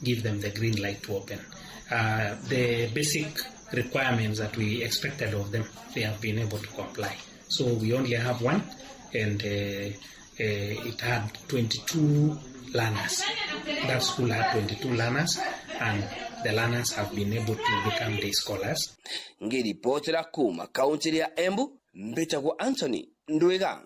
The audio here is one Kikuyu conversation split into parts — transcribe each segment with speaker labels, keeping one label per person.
Speaker 1: give them the green light to open. The basic requirements that we expected of them, they have been able to comply. So we only have one, and it had 22 learners. That school had 22 learners, and the learners have been able to become day scholars.
Speaker 2: Ngiripotera kuma kaunti ya Embu, mbitagwo Anthony Ndwiga.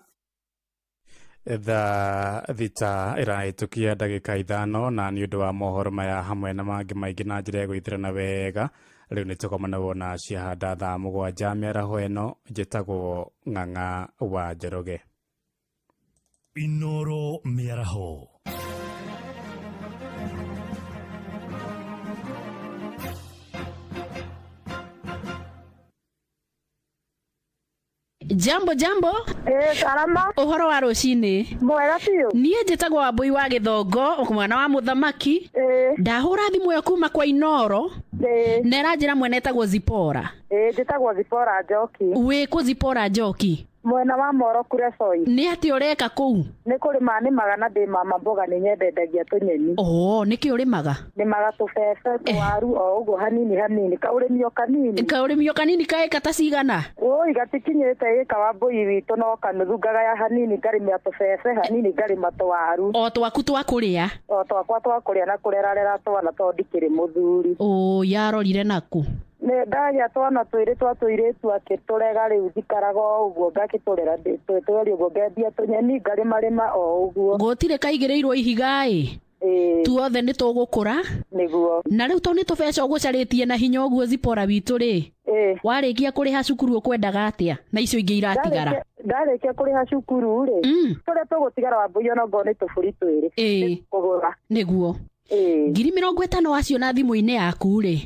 Speaker 3: Thaa 6 ĩrahĩtũkia ndagĩka 5, na nĩ ũndũ wa mohoro maya hamwe na mangĩ maingĩ na njĩra ya gwĩthĩrana wega, rĩu nĩ tũkomana wona ciahanda thaa 7 mĩaraho ĩno. Njĩtagwo Ng'ang'a wa Njoroge.
Speaker 4: Inoro Mĩaraho.
Speaker 5: Jambo, jambo.
Speaker 6: Ĩ, salama.
Speaker 5: Ũhoro wa rũcinĩ?
Speaker 6: Mwega biũ.
Speaker 5: Niĩ njĩtagwo Wambũi wa Gĩthongo, mwana wa mũthamaki. Ndahũra thimũ ĩyo kuma kwa Inoro na ĩranjĩra mwene etagwo Zipora.
Speaker 6: Ĩ, njĩtagwo Zipora Njoki.
Speaker 5: Wĩ kũ, Zipora Njoki?
Speaker 6: Mwena wa Moro Kuresoi.
Speaker 5: Nĩ atĩ ũreka kũu?
Speaker 6: Nĩ kũrĩma nĩmaga na ndĩ mama mboga, nĩ nyendendagia tũnyeni.
Speaker 5: Oo, nĩkĩ ũrĩmaga?
Speaker 6: Nĩmaga tũbebe, tũwaru, o ũguo hanini hanini, kaũrĩmi o kanini.
Speaker 5: Kaũrĩmi o kanini kaĩka ta cigana?
Speaker 6: Ũi, gatikinyĩte ĩka, wa mbũi witũ, no kanuthu ngagaya hanini, ngarĩmĩa tũbebe hanini, ngarĩma tũwaru.
Speaker 5: O twaku twa kũrĩa?
Speaker 6: O twakwa twa kũrĩa na kũrerarera twana tondũ ndikĩrĩ mũthuri.
Speaker 5: Ũ, yarorire naku?
Speaker 6: Nĩ ndagĩa twana twĩrĩ twa tũirĩtu akĩtũrega, rĩu njikaraga o ũguo ngakĩtũrera twĩrĩ ũguo, ngendia tũnyeni, ngarĩmarĩma o ũguo.
Speaker 5: Gũtirĩ kaigĩrĩirwo ihiga-ĩ.
Speaker 6: Ĩĩ.
Speaker 5: Tuothe nĩ tũgũkũra.
Speaker 6: Nĩguo.
Speaker 5: Na rĩu tondũ nĩ tũbeca ũgũcarĩtie na hinya ũguo, Zipora witũ rĩ, warĩkia kũrĩha cukuru ũkwendaga atĩa na icio ingĩ iratigara?
Speaker 6: Ndarĩkia kũrĩha cukuru rĩ, tũrĩa tũgũtigara, wa mbũi, onokorwo nĩ tũbũri twĩrĩ kũgũra.
Speaker 5: Nĩguo. 50,000 waciona thimũ-inĩ yaku rĩ,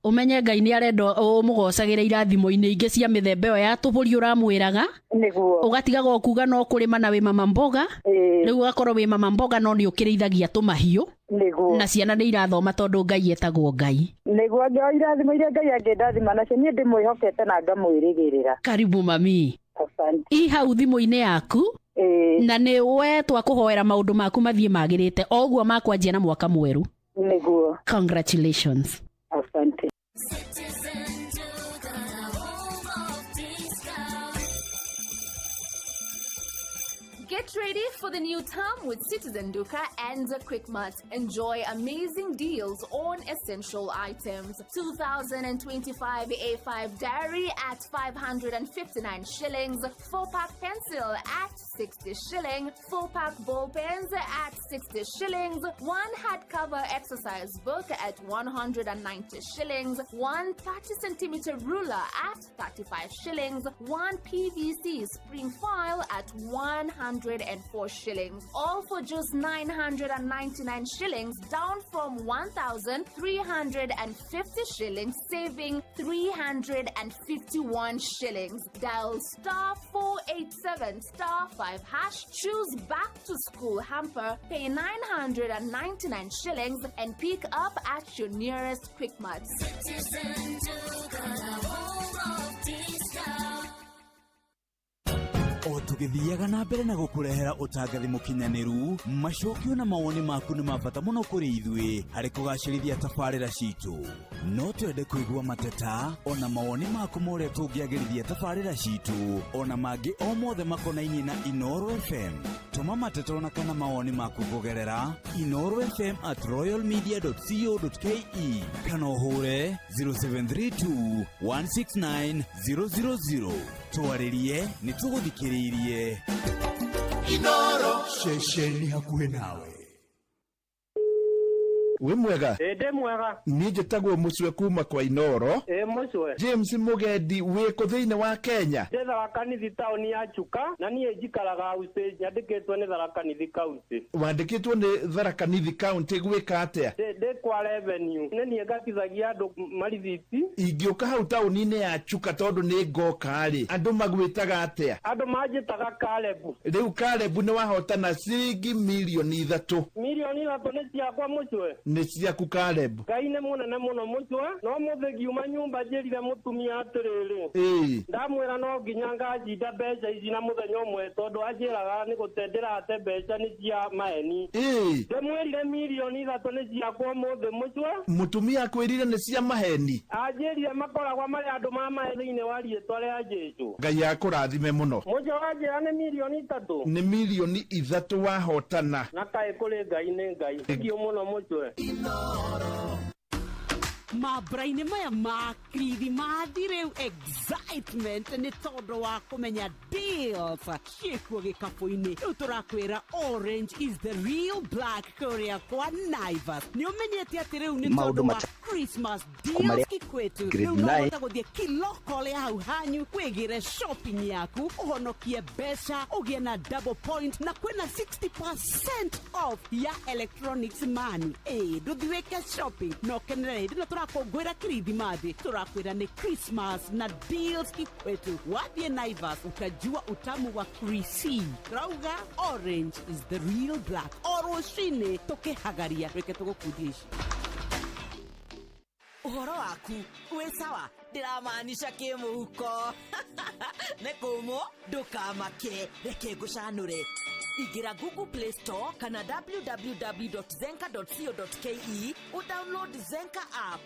Speaker 5: ũmenye Ngai nĩ arenda ũmũgocagĩre irathimo-inĩ ingĩ cia mĩthemba ĩyo ya tũbũri ũramwĩraga.
Speaker 6: Nĩguo.
Speaker 5: Ũgatigaga o kuga no kũrĩma na wĩ mama mboga. Rĩu ũgakorwo wĩ mama mboga no nĩ ũkĩrĩithagia tũmahiũ.
Speaker 6: Nĩguo.
Speaker 5: Na ciana nĩ irathoma tondũ Ngai etagwo Ngai.
Speaker 6: Nĩguo, o irathimo iria Ngai angĩndathima nacio, niĩ ndĩmwĩhokete na ngamwĩrĩgĩrĩra.
Speaker 5: Karibu, mami.
Speaker 6: Asante.
Speaker 5: I hau thimũ-inĩ yaku na nĩ we twakũhoera maũndũ maku mathiĩ magĩrĩte o ũguo makwanjia na mwaka mwerũ.
Speaker 6: Nĩguo.
Speaker 5: Congratulations.
Speaker 6: Asante.
Speaker 7: Citizen Duka, home of discount.
Speaker 8: Get ready for the new term with Citizen Duka and Quickmart. Enjoy amazing deals on essential items. 2025 A5 diary at 559 shillings, 4-pack pencil at 60 shilling, 4-pack ball pens at 60 shillings, 1 hardcover exercise book at 190 shillings, 1 30 centimeter ruler at 35 shillings, 1 PVC spring file at 104 shillings. All for just 999 shillings, down from 1,350 shillings, saving 351 shillings. Dial *487*5#, choose back to school hamper, pay 999 shillings, and pick up at your nearest Quickmart.
Speaker 7: Citizen Duka, home of discount.
Speaker 9: O tũgĩthiaga na mbere na gũkũrehera ũtangathi mũkinyanĩru, macokio na mawoni maku nĩ ma bata mũno kũrĩ ithuĩ harĩ kũgacĩrithia tabarĩra citũ. No twende kũigua mateta ona mawoni maku ma ũrĩa tũngĩagĩrithia tabarĩra citũ, ona mangĩ o mothe makonainie na Inoro FM. Tũma mateta ona kana mawoni maku kũgerera inorofm@royalmedia.co.ke kana ũhũre 0732 169 000. Twarĩrie, nĩ tũgũthikĩrĩirie. Inoro, ceceni hakuhĩ nawe.
Speaker 10: Wĩ mwega?
Speaker 11: Ĩ, ndĩ mwega.
Speaker 10: Niĩ njĩtagwo Mũcwe kuma kwa Inoro.
Speaker 11: Ĩ, Mũcwe.
Speaker 10: James Mũgendi, wĩ kũ thĩinĩ wa Kenya?
Speaker 11: Ndĩ Tharaka Nithi, taũni ya Chuka, na niĩ njikaraga House, nyandĩkĩtwo nĩ Tharaka Nithi County.
Speaker 10: Wandĩkĩtwo nĩ Tharaka Nithi County gwĩka atĩa?
Speaker 11: Ndĩ Kwa revenue. Nĩ niĩ ngatithagia andũ marithiti.
Speaker 10: Ingĩũka hau taũni-inĩ ya Chuka tondũ nĩ ngoka rĩ, andũ magwĩtaga atĩa?
Speaker 11: Andũ manjĩtaga Kalebu.
Speaker 10: Rĩu Kalebu nĩ wahotana ciringi mirioni 3.
Speaker 11: Mirioni 3 nĩ ciakwa mũcwe.
Speaker 10: Nĩ ciaku Kalebu.
Speaker 11: Ngai nĩ mũnene mũno mũcwe. No mũthĩ ngiuma nyũmba njĩrire mũtumia atĩrĩrĩ.
Speaker 10: Ĩĩ.
Speaker 11: Ndamwĩra no nginya ngacinda mbeca ici na mũthenya ũmwe tondũ anjĩraga nĩ gũte ndĩrate mbeca nĩ cia maeni.
Speaker 10: Ĩĩ.
Speaker 11: Ndĩmwĩrire mirioni 3 nĩ ciakwa ũmũthĩ mũcwe.
Speaker 10: Mũtumia akwĩrire nĩ cia maheni.
Speaker 11: Anjĩrire makoragwo marĩ andũ ma maĩ thĩinĩ wa rĩtwa rĩa Jesũ.
Speaker 10: Ngai akũrathime mũno.
Speaker 11: Mũcwe wanjĩra nĩ mirioni 3.
Speaker 10: Nĩ mirioni 3 wahotana.
Speaker 11: Na kaĩ kũrĩ Ngai nĩ Ngai. Thengiũ mũno mũcwe.
Speaker 4: Mambura-inĩ maya ma kirithimathi rĩu excitement nĩ tondũ wa kũmenya deals ciĩkuo gĩkabũ-inĩ. Rĩu tũrakwĩra orange is the real black kũrĩa kwa Naivas. Nĩ ũmenyete atĩ rĩu nĩ
Speaker 12: Maũndũ
Speaker 4: tondũ wa Christmas deals
Speaker 12: kũmarĩa
Speaker 4: Kikwetu
Speaker 12: grade
Speaker 4: rĩu no
Speaker 12: 9
Speaker 4: ũhote gũthiĩ kiloko rĩa hau hanyu wĩgĩre shopping yaku ũhonokie mbeca ũgĩe na double point na kwĩna 60% off ya electronics mani. Ĩ ndũthi wĩke shopping na ũkenere hĩndĩ ĩno tũrakũngũĩra kirithimathi. Tũrakwĩra nĩ Christmas na deals Kikwetu. Wathiĩ Naivas utajua utamu wa krisi. Tũrauga orange is the real black. O rũcinĩ tũkĩhagaria reke tũgũkundia ici.
Speaker 13: Ũhoro waku wĩ sawa ndĩramaanisha kĩmũhuko nĩ kũmũ ndũkamake reke ngũcanũre. Ingĩra Google Play Store kana www.zenka.co.ke ũdownload Zenka app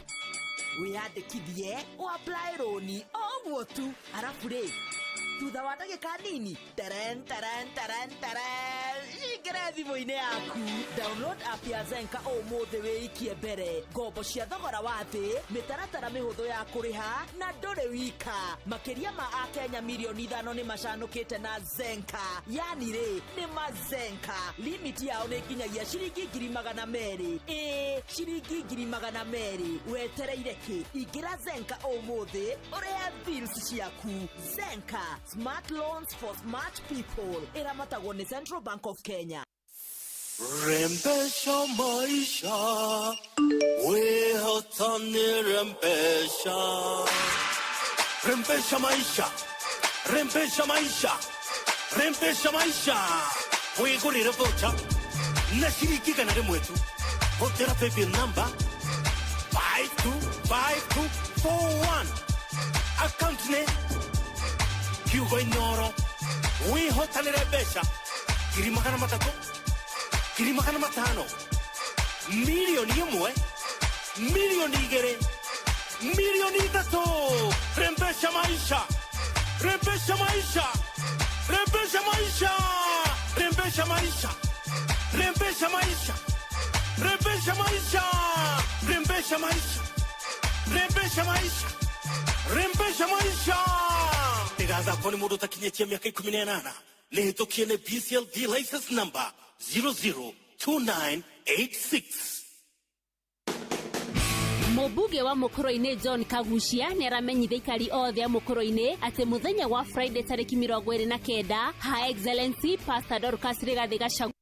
Speaker 13: wĩyandĩkithie ũapply rũni o ũguo tu arabu rĩ thutha wa ndagĩka nini teren teren teren teren ingĩre thimũ-inĩ yaku. Download app ya Zenka ũmũthĩ wĩikie mbere ngombo cia thogora wa thĩ mĩtaratara mĩhũthũ ya kũrĩha na ndũrĩ wika. Makĩria ma akenya mirioni 5 nĩ macanũkĩte na Zenka. Yani rĩ nĩ mazenka limit yao nĩ nginyagia ciringi 200,000. Ĩĩ ciringi 200,000. Wetereire kĩ? Ingĩra Zenka ũmũthĩ ũrĩhe bills ciaku. Zenka, smart loans for smart people. Ĩramatagwo nĩ Central Bank of Kenya.
Speaker 14: Rembesha maisha, wehotani rembesha. Rembesha maisha, rembesha maisha, rembesha maisha. Wigurire voucher na ciringi 100 tu. Hũthĩra paybill number 525241. Account nĩ kiugo Inooro. Wĩhotanĩre mbeca 300,000, 500,000, 1,000,000, 2,000,000, 3,000,000. Rembesha maisha, rembesha maisha, rembesha maisha, rembesha maisha, rembesha maisha, rembesha maisha, rembesha maisha, rembesha maisha, rembesha maisha. Ĩgathakwo nĩ mũndũ ũtakinyĩtie mĩaka 18. Nĩ hĩtũkie nĩ BCLB license number 002986.
Speaker 15: Mũmbunge wa Mũkũrũ-inĩ John Kagucia nĩ aramenyithia aikari othe a Mũkũrũ-inĩ atĩ mũthenya wa Friday tarĩki 29 Her Excellency Pastor Dorcas Rigathĩ Gachagua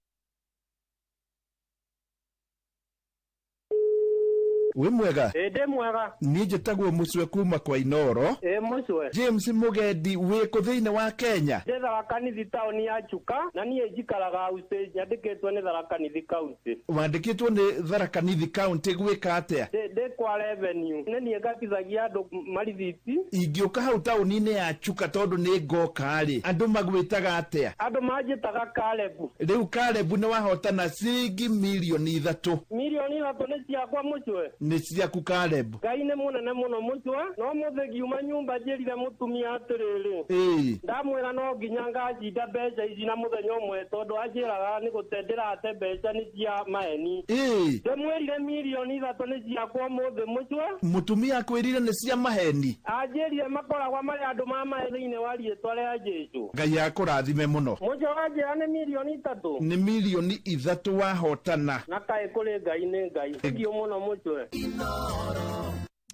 Speaker 10: Wĩ mwega?
Speaker 11: Ĩ ndĩ mwega.
Speaker 10: Niĩ njĩtagwo Mũcwe kuma kwa Inooro.
Speaker 11: Ĩ mũcwe.
Speaker 10: James Mũgendi wĩ kũ thĩinĩ wa Kenya?
Speaker 11: Ndĩ Tharaka Nithi taũni ya Chuka na niĩ njikaraga house nyandĩkĩtwo nĩ Tharaka Nithi County.
Speaker 10: Wandĩkĩtwo nĩ Tharaka Nithi County gwĩka atĩa?
Speaker 11: Ndĩ kwa revenue. Nĩ niĩ ngatithagia andũ marithiti.
Speaker 10: Ingĩũka hau taũni-inĩ ya Chuka tondũ nĩ ngoka rĩ, andũ magwĩtaga atĩa?
Speaker 11: Andũ manjĩtaga Kalebu.
Speaker 10: Rĩu Kalebu nĩ wahotana ciringi mirioni 3.
Speaker 11: Mirioni 3 nĩ ciakwa mũcwe.
Speaker 10: Nĩ ciaku Kalebu.
Speaker 11: Ngai nĩ mũnene mũno mũcwe. No mũthĩ ngiuma nyũmba njĩrire mũtumia atĩrĩrĩ.
Speaker 10: Ĩĩ.
Speaker 11: Ndamwĩra no nginya ngacinda mbeca ici na mũthenya ũmwe tondũ anjĩraga nĩ gũte ndĩrate mbeca nĩ cia maeni.
Speaker 10: Ĩĩ.
Speaker 11: Ndĩmwĩrire mirioni 3 nĩ ciakwa ũmũthĩ mũcwe.
Speaker 10: Mũtumia akwĩrire nĩ cia maheni.
Speaker 11: Anjĩrire makoragwo marĩ andũ ma maĩ thĩinĩ wa rĩtwa rĩa Jesũ.
Speaker 10: Ngai akũrathime mũno.
Speaker 11: Mũcwe wanjĩra nĩ mirioni 3.
Speaker 10: Nĩ mirioni 3 wahotana.
Speaker 11: Na kaĩ kũrĩ Ngai nĩ Ngai. Thengiũ mũno mũcwe.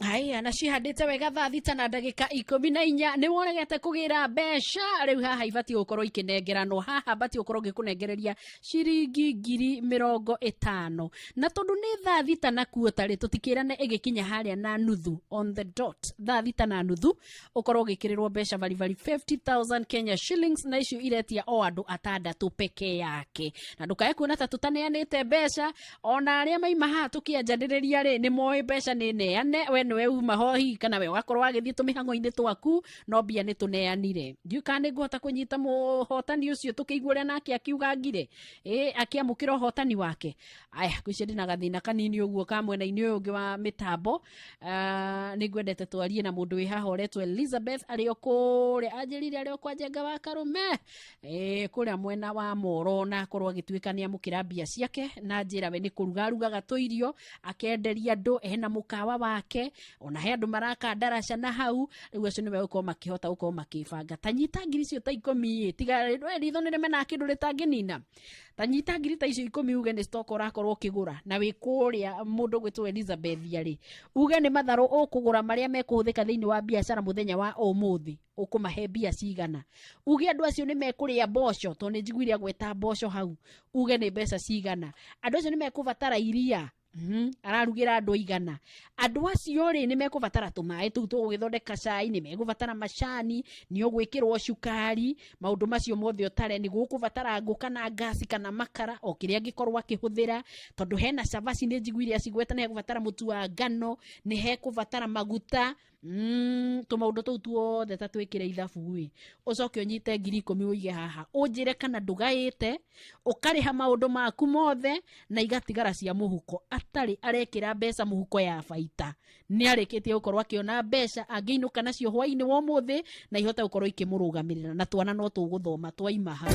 Speaker 5: Haya, na cihandĩte wega thaa thita na ndagĩka 14. Nĩ woregete kũgĩra mbeca rĩu haha ibatiĩ gũkorwo ikĩnengeranwo haha, batiĩ gũkorwo ngĩkũnengereria ciringi 50,000, na tondũ nĩ thaa thita na kuota rĩ, tũtikĩrane ĩgĩkinya harĩa na nuthu, on the dot thaa thita na nuthu, ũkorwo ũgĩkĩrĩrwo mbeca baribari 50,000 Kenya shillings, na icio iretia o andũ atandatũ peke yake. Na ndũkae kuona ta tũtaneanĩte mbeca, ona arĩa maima haha tũkĩanjanĩrĩria rĩ, nĩ moĩ mbeca nĩ neane. We nĩwe uma ho hihi, kana we ũgakorwo wagĩthiĩ tũmĩhang'o-inĩ twaku, no mbia nĩ tũneanire. Ndiũĩ kana nĩ ngũhota kũnyita mũhotani ũcio tũkĩigua ũrĩa nake akiugangire ĩ akĩamũkĩra ũhotani wake. Aya, ngwĩciria ndĩna gathĩna kanini ũguo ka mwena-inĩ ũyũ ũngĩ wa mĩtambo. Ah, nĩ ngwendete twarie na mũndũ wĩ haha ũretwo Elizabeth, arĩ o kũrĩa anjĩrire arĩ o kwa Njenga wa Karũme, kũrĩa mwena wa Moro, na akorwo agĩtuĩka nĩ amũkĩra mbia ciake na njĩra we nĩ kũruga arugaga tũirio akenderia andũ, ena mũkawa wake, ona he andũ maraka ndaraca na hau. Rĩu acio nĩwe gũkorwo makĩhota gũkorwo makĩbanga. Ta nyita ngiri icio ta 10 ĩ, tiga we ritho nĩ rĩmenaga kĩndũ rĩtangĩnina. Ta nyita ngiri ta icio 10, uge nĩ stock ũrakorwo ũkĩgũra na wĩ kũrĩa mũndũ gwĩtwo Elizabeth arĩ, uge nĩ matharũ ũkũgũra marĩa mekũhũthĩka thĩinĩ wa biacara mũthenya wa ũmũthĩ, ũkũmahe mbia cigana? Uge andũ acio nĩ mekũrĩa mboco, tondũ nĩ njiguire agweta mboco hau, uge nĩ mbeca cigana? Andũ acio nĩ mekũbatara iria, ararugĩra andũ aigana? Andũ acio rĩ, nĩ mekũbatara tũmaĩ tũu tũgũgĩthondeka cai, nĩ megũbatara macani, nĩ ũgwĩkĩrwo cukari, maũndũ macio mothe ũtare. Nĩ gũkũbatara ngũ kana ngasi kana makara, o kĩrĩa angĩkorwo akĩhũthĩra, tondũ hena cabaci nĩ njiguire acigweta, nĩ hekũbatara mũtu wa ngano, nĩ hekũbatara maguta, tũmaũndũ tũu tuothe ta twĩkĩre ithabu ĩ, ũcoke ũnyite 10,000 ũige haha, ũnjĩre kana ndũgaĩte, ũkarĩha maũndũ maku mothe na igatigara cia mũhuko, atarĩ arekĩra mbeca mũhuko ya baita. Nĩ arĩkĩtie gũkorwo akĩona mbeca angĩinũka nacio hwainĩ wa ũmũthĩ na ihote gũkorwo ikĩmũrũgamĩrĩra, na twana no tũgũthoma twaima hau.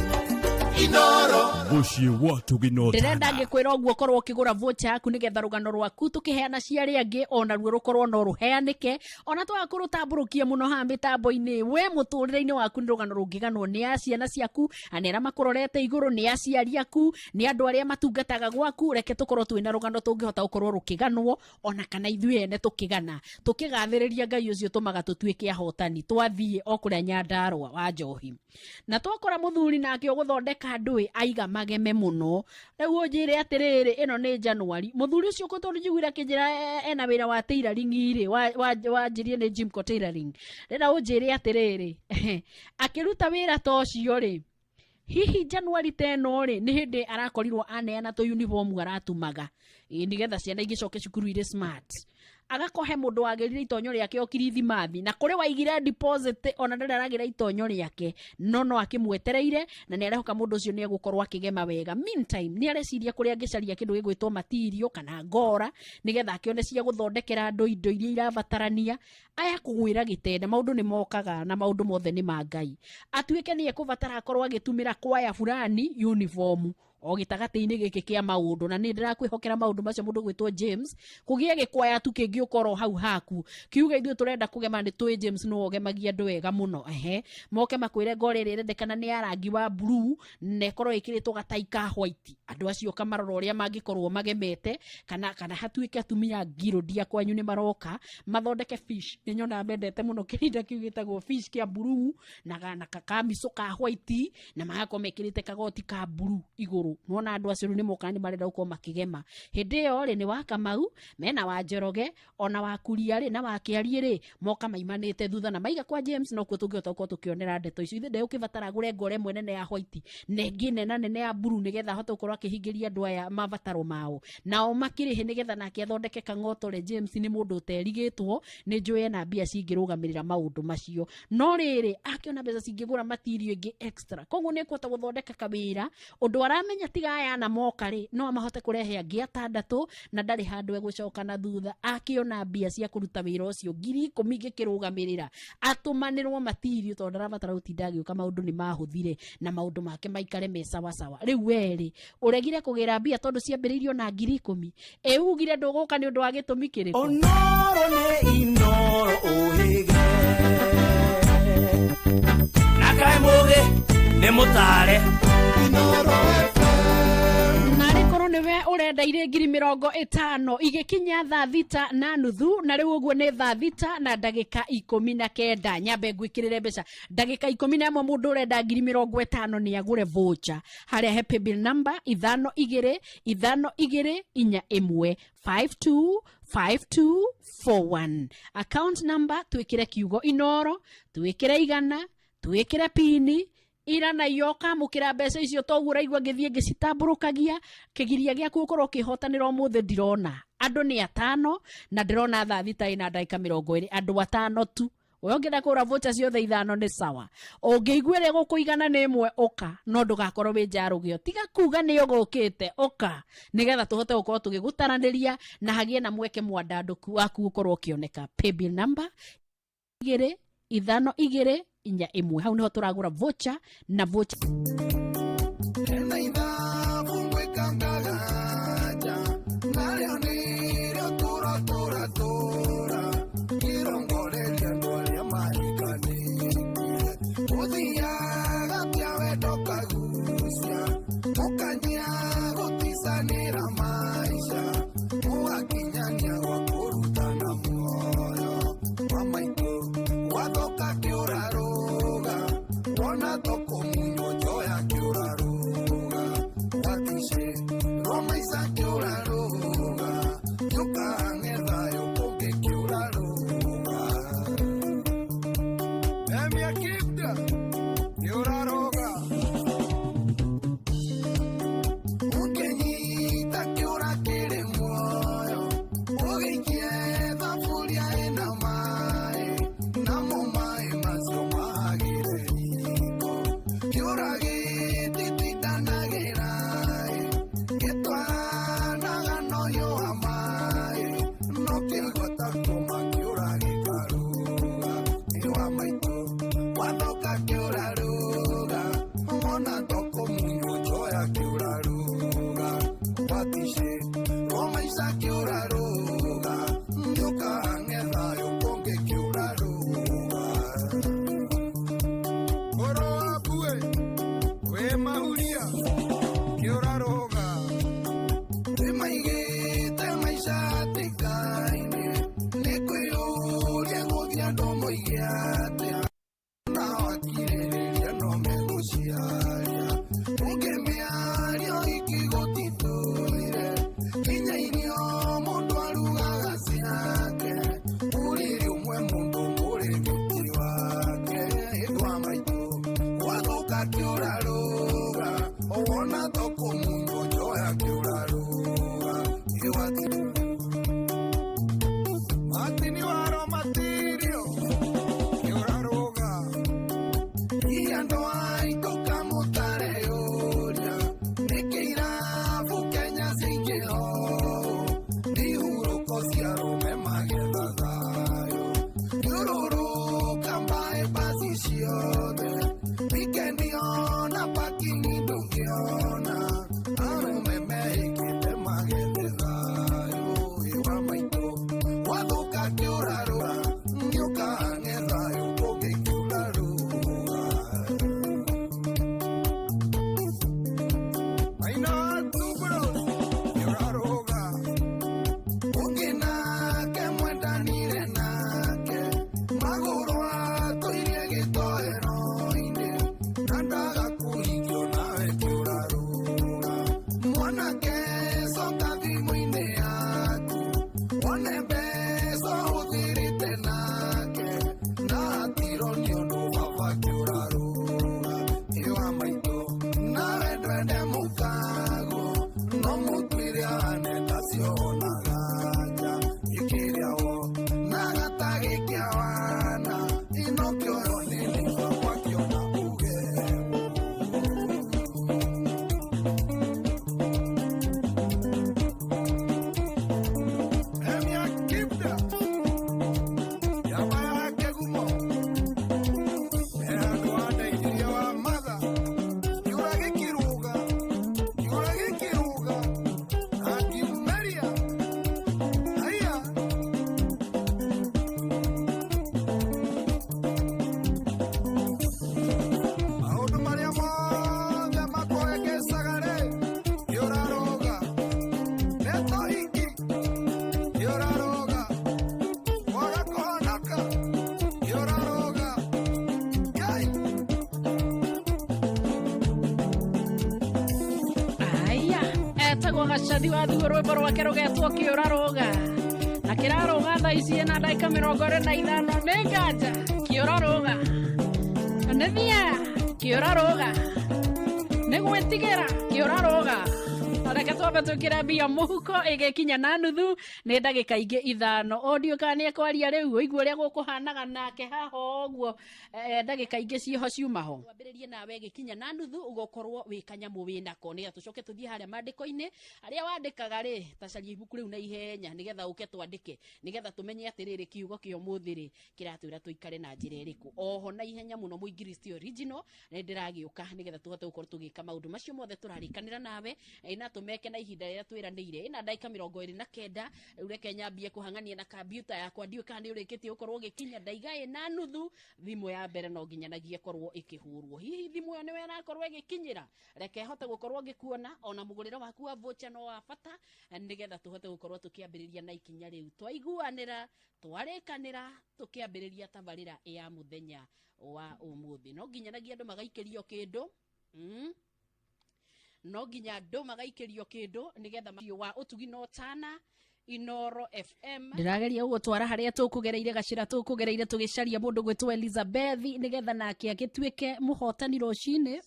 Speaker 9: Mũciĩ wa Tũgĩno.
Speaker 5: Ndĩrenda ngĩkwĩra ũguo korwo ũkĩgũra voucher yaku, nĩgetha rũgano rwaku tũkĩheana cia arĩa angĩ onaruo rũkorwo no rũheanĩke, ona twaga kũrũtambũrũkia mũno haha mĩtambo-inĩ. We mũtũrĩre-inĩ waku nĩ rũgano rũngĩganwo nĩ a ciana ciaku, na nĩ arĩa makũrorete igũrũ, nĩ aciari aku, nĩ andũ arĩa matungataga gwaku. Reke tũkorwo twĩna rũgano tũngĩhota gũkorwo rũkĩganwo, ona kana ithuĩ ene tũkĩgana tũkĩgathĩrĩria Ngai ũcio tũmaga tũtuĩke ahotani. Twathiĩ o kũrĩa Nyandarũa wa njohi na twakora mũthuri nake ũgũthondeka ndũĩ aiga mageme mũno. Rĩu ũnjĩre atĩrĩrĩ, ĩno nĩ Januari, mũthuri ũcio ko tondũ njiguire akĩnjĩra ena wĩra wa tailoring rĩ, wanjirie nĩ Jimco tailoring, rĩra ũnjĩre atĩrĩrĩ, akĩruta wĩra ta ũcio rĩ, hihi Januari ta ĩno rĩ, nĩ hĩndĩ arakorirwo aneana tũ uniform aratumaga ĩ nĩgetha ciana igĩcoke cukuru irĩ smart, agakohe mũndũ wagĩrire itonyo rĩake o kirithimathi, na kũrĩ waigire deposit, ona ndarĩ aragĩra itonyo rĩake, no no akĩmwetereire na nĩ arehoka mũndũ ũcio nĩ egũkorwo akĩgema wega. Meantime nĩ areciria kũrĩa angĩcaria kĩndũ gĩgwĩtwo material kana ngora, nĩgetha akĩone cia gũthondekera andũ indo iria irabatarania. Aya kũgwĩra gĩtenda, maũndũ nĩ mokaga na maũndũ mothe nĩ ma Ngai, atuĩke nĩ ekũbatara akorwo agĩtumĩra kwaya fulani uniform o gĩtagatĩ-inĩ gĩkĩ kĩa maũndũ. Na nĩ ndĩrakwĩhokera maũndũ macio, mũndũ gwĩtwo James, kũgĩe gĩkwaya tu kĩngĩ ũkorwo hau haku kiuga ithuĩ tũrenda kũgema. Nĩ tũĩ James nĩwe ũgemagia andũ wega mũno. Ehe, moke makwĩre ngora ĩrĩa ĩrendekana nĩ ya rangi wa blue na ĩkorwo ĩkĩrĩtwo gatai ka white. Andũ acio ũkamarora ũrĩa mangĩkorwo magemete, kana hatuĩke atumia ngirũndia kwanyu nĩ maroka mathondeke fish. Nĩ nyonaga mendete mũno kĩrinda kĩu gĩtagwo fish kĩa blue na kakamicũ ka white, na magakorwo mekĩrĩte kagoti ka blue igũrũ. Nĩwona andũ acio rĩu nĩ mokaga, nĩ marenda gũkorwo makĩgema. Hĩndĩ ĩyo rĩ, nĩ wa Kamau mena wa Njoroge, ona wa Kuria rĩ, na wa Kĩariĩ rĩ, moka maimanĩte thutha na maiga kwa James, nokuo tũngĩhota gũkorwo tũkĩonera ndeto icio. Ithe ndegũkĩbatara agũre ngora ĩmwe nene ya white na ĩngĩ nena nene ya blue, nĩgetha ahote gũkorwo akĩhingĩria andũ aya mabataro mao, nao makĩrĩhe, nĩgetha nake athondeke kang'otore. James nĩ mũndũ ũterigĩtwo, nĩ njũĩ ena mbia cingĩrũgamĩrĩra maũndũ macio, no rĩrĩ akĩona mbeca cingĩgũra material ĩngĩ extra, koguo nĩ ekũhota gũthondeka kawĩra ũndũ aramenya tiga aya ana moka rĩ, no amahote kũrehe angĩ atandatũ, na ndarĩ handũ egũcoka na thutha. Akĩona mbia cia kũruta wĩra ũcio 10,000 ingĩkĩrũgamĩrĩra atũmanĩrwo material, tondũ ndarabatara gũtinda agĩũka, maũndũ nĩ mahũthire na maũndũ make maikare me sawasawa. Rĩu werĩ ũregire kũgĩra mbia tondũ ciambĩrĩirio na 10,000, ĩ ugire ndũgũka nĩ ũndũ wa gĩtũmi kĩrĩkũ?
Speaker 14: Onoro nĩ Inoro ũhĩge na kaĩ mũgĩ nĩ mũtare.
Speaker 5: Narĩ korwo Nĩwe ũrenda irĩ 50,000 igĩkinya 6:30, na rĩu ũguo nĩ 6:19. Nyambe ngwĩkĩrĩre mbeca ndagĩka 11. Mũndũ ũrenda 50,000 nĩ agũre voucher harĩa he paybill number 525241, 525241. Account number twĩkĩre kiugo Inoro, twĩkĩre 100, twĩkĩre pini irana iyo ũkamũkĩra mbeca icio. Toguo ũraigua ngĩthiĩ ngĩcitambũrũkagia kĩgiria gĩaku ũkorwo ũkĩhotanĩra ũmũthĩ. Ndirona andũ nĩ atano, na ndĩrona 6:20. Andũ atano tu. We ũngĩenda kũgũra voucher ciothe ithano nĩ sawa, ũngĩigua ĩrĩa gũkũigana nĩ ĩmwe, ũka, no ndũgakorwo wĩ njarũgĩo. Tiga kuga nĩ ũgũkĩte, ũka nĩgetha tũhote gũkorwo tũgĩgũtaranĩria na hagĩe na mweke mwandandũku waku gũkorwo ũkĩoneka. Paybill number 25241, hau niho tũragũra voucher na voucher.
Speaker 12: Hena ithabu ngwĩkangagaja, narĩo nĩrĩo tũra tũra tũra kĩrongoreria andũ arĩa mahikanĩtie. Ũthiaga tia wendo kagucia, mũkanyia gũticanĩra maica, mũgakinyania gwa kũrutana muoyo wa maitũ. Gwathoka kĩũrarũga, wona tũkũmunywo njoya kĩũrarũga, waticĩ rwa maica kĩũrarũga, gĩũkang'e thayũ kũngĩ kĩũrarũga. Emia Kibda kĩũrarũga, ũkĩnyita kĩũra kĩrĩ muoyo, ũgĩikie thaburia ĩna maĩ, namo maĩ macio magĩre riko. Kĩũra gĩtitindanagĩra ĩ, gĩtwaranaga na ũhiũ wa maĩ, no kĩigua kũma kĩũra gĩkarũga. Nĩ wa maitũ wathoka kĩũrarũga, wona tũkũmunywo njoya kĩũrarũga, waticĩ rwa maica kĩũrarũga, nĩũkang'e thayũ kũngĩ kĩũrarũga. Ũro waku ĩ wĩ mahuria kĩũrarũga, nĩmaigĩte maica hatĩka-inĩ, nĩ kwĩyũria gũthiĩ andũ moige atĩa, nao akirĩrĩria no megũciaria ũngĩmĩario ikĩgũtitũire, nginya irio mũndũ arugaga ciake, ũrĩrĩ ũmwe mũndũ mũrĩmĩti wake. Wa maitũ gwathũka kĩũrarũga, wona tũkũmunywo njoya kĩũrarũga, iwati matini waro matirio kĩũrarũga. Hihi andũ aitũ kamũtareyũria nĩkĩ irabu Kenya cingĩho nĩ hurũko cia arũme magetha thayũ, thiũrũrũka mbaĩ basi ciothe wikendi, ona parking ndũngĩona arũme mehĩkĩte magethe thayũ. Wa maitũ gwathũka kĩũrarũga, nĩũkang'e thayũ kũngĩ kĩũrarũga. Maina tubros kĩũrarũga, ũngĩna
Speaker 5: Etagwo Gacathi wa Thuo, rwĩmbo rwake rũgetwo Kĩũra Rũga, na kĩrarũga thaa ici ĩna ndagĩka 25. Nĩ nganja kĩũra rũga, nĩ thia kĩũra rũga, nĩ gwĩtigĩra kĩũra rũga. Reke twambe twĩkĩre mbia mũhuko. Ĩgĩkinya na nuthu nĩ ndagĩka ingĩ 5. Ũndiũ kana nĩ ekwaria rĩu, ũigue ũrĩa gũkũhanaga nake haha ũguo. Ndagĩka ingĩ ciĩho ciuma ho, twambĩrĩrie nawe. Gĩkinya na nuthu ũgũkorwo wĩ kanyamũ wĩ nako, nĩgetha tũcoke tũthiĩ harĩa mandĩko-inĩ arĩa wandĩkaga rĩ. Tacaria ibuku rĩu na ihenya, nĩgetha ũke twandĩke, nĩgetha tũmenye atĩrĩrĩ, kiugo kĩa ũmũthĩ rĩ kĩratwĩra tũikare na njĩra ĩrĩkũ. Oho na ihenya mũno, mũingiristi original nĩ ndĩragĩũka, nĩgetha tũhote gũkorwo tũgĩka maũndũ macio mothe tũrarĩkanĩra nawe, na tũmeke na ihinda rĩrĩa twĩranĩire. Ĩna ndagĩka 29 rĩu. Reke nyambie kũhang'ania na kambiuta yakwa. Ndiũĩ kana nĩ ũrĩkĩtie gũkorwo ũgĩkinya. Ndaiga ĩna nuthu, thimũ ya mbere no nginyanagia korwo ĩkĩhũrwo. Hihi thimũ ĩyo nĩwe ĩrakorwo ĩgĩkinyĩra? Reke hote gũkorwo ngĩkuona. Ona mũgũrĩre waku wa voucher no wa bata, nĩgetha tũhote gũkorwo tũkĩambĩrĩria na ikinya rĩu twaiguanĩra, twarĩkanĩra, tũkĩambĩrĩria tabarĩra ya mũthenya wa ũmũthĩ. No nginyanagia andũ magaikĩrio kĩndũ. No nginya andũ magaikĩrio kĩndũ nĩgetha wa ũtugi no tana Inoro FM. Ndĩrageria gũgũtwara harĩa tũkũgereire gacĩra, tũkũgereire tũgĩcaria mũndũ gwĩtwo Elizabeth, nĩgetha nake agĩtuĩke mũhotani rũcinĩ.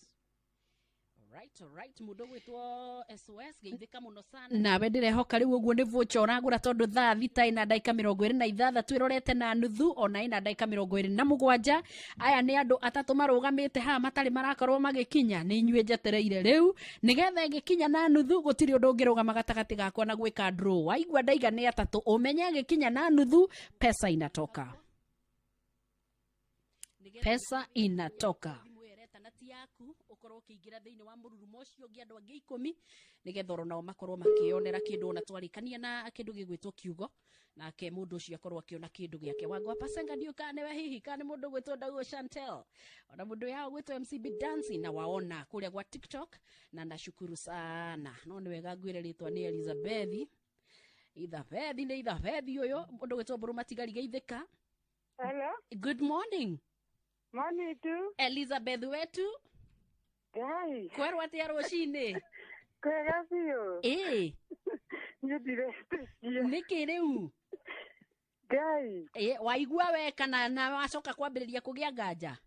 Speaker 5: Right, mũndũ gwĩtwo SOS, geithĩka mũno sana. Nawe ndĩrehoka rĩu ũguo nĩ voucher ũragũra, tondũ thaa 6 ĩna ndagĩka 26 ĩrorete na nuthu, ona ĩna ndagĩka 27. Aya nĩ andũ atatũ marũgamĩte haha matarĩ marakorwo magĩkinya. Nĩ inyuĩ njetereire rĩu, nĩgetha ĩgĩkinya na nuthu gũtirĩ ũndũ ũngĩrũgama gatagatĩ gakwa na gwĩka draw. Waigua ndaiga nĩ atatũ, ũmenye ĩgĩkinya na nuthu pesa inatoka, pesa inatoka. Ti yaku ukorwo ũkĩingĩra thĩinĩ wa mũrurumo ũcio ũngĩ, andũ angĩ 10, nĩgetha oro nao makorwo makĩonera kĩndũ. Ona twarĩkania na kĩndũ gĩgwĩtwo kiugo, nake mũndũ ũcio akorwo akĩona kĩndũ gĩake. Wangwa Pasenga, ndiũ kana nĩwe hihi, kana nĩ mũndũ gwĩtwo Dauo Chantel, ona mũndũ yao gwĩtwo MCB Dancing na waona kũrĩa gwa TikTok, na nashukuru sana. No nĩ wega ngwĩre rĩtwa nĩ Elizabeth. Ithabethi nĩ Ithabethi ũyũ. Mũndũ gwĩtwo Mbũrũ Matigari, geithĩka.
Speaker 6: Hello.
Speaker 5: Good morning.
Speaker 6: Morning tu.
Speaker 5: Elizabeth wetu.
Speaker 6: Ngai.
Speaker 5: Kwerwo atĩa rũcinĩ?
Speaker 6: Kwega biũ.
Speaker 5: Ĩĩ.
Speaker 6: Niĩ ndiretĩkia.
Speaker 5: Nĩkĩ rĩu?
Speaker 6: Ngai.
Speaker 5: Ĩ, waigua we kana na wacoka kwambĩrĩria kũgĩa nganja?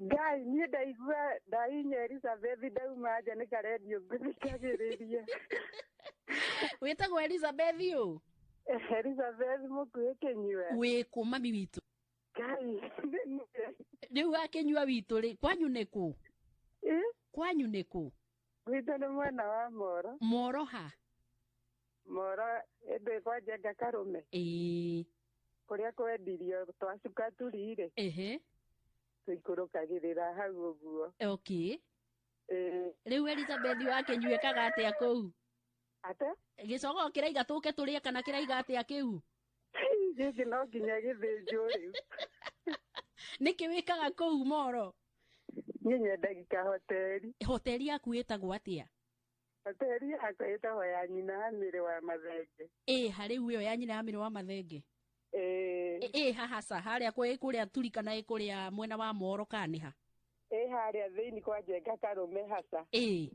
Speaker 6: Ngai, niĩ ndaigua ndainya Elizabeth, ndauma nja nĩ karendio ngũthikagĩrĩria.
Speaker 5: Wĩtagwo Elizabeth ũ?
Speaker 6: Elizabeth mũkuhĩ kĩnyua.
Speaker 5: Wĩ kũ, mami witũ?
Speaker 6: Ngai.
Speaker 5: Rĩu akĩnyua witũ rĩ, kwanyu nĩ kũ?
Speaker 6: Ĩ?
Speaker 5: Kwanyu nĩ kũ?
Speaker 6: Gwitũ nĩ mwena wa Moro.
Speaker 5: Moro ha?
Speaker 6: Moro ĩndĩ kwa Njenga Karũme.
Speaker 5: Ĩĩ.
Speaker 6: Kũrĩa kwendirio twacuka turi-rĩ. Tũikũrũkagĩrĩra hau ũguo.
Speaker 5: Okay.
Speaker 6: Ĩĩ.
Speaker 5: Rĩu Elizabeth wakĩnyua ĩkaga atĩa kũu?
Speaker 6: Ate?
Speaker 5: Gĩcogoo kĩraiga tũke tũrĩe kana kĩraiga atĩa kĩu?
Speaker 6: Gĩkĩ no nginya gĩthĩnjwo rĩu.
Speaker 5: Nĩkĩ wĩkaga kũu Moro?
Speaker 6: Niĩ nyendagia kahoteri.
Speaker 5: Hoteri yaku ĩtagwo atĩa?
Speaker 6: Hoteri yakwa ĩtagwo ya nyina wa mĩrĩ wa Mathenge.
Speaker 5: Ĩ ha rĩu ĩyo ya nyina ya mĩrĩ wa Mathenge?
Speaker 6: Ĩĩ.
Speaker 5: Ĩ haha ca harĩa kũrĩa turi kana ĩ kũrĩa mwena wa Moro kana nĩ ha?
Speaker 6: Ĩ harĩa thĩinĩ kwa Njenga Karũme haca.
Speaker 5: Ĩ.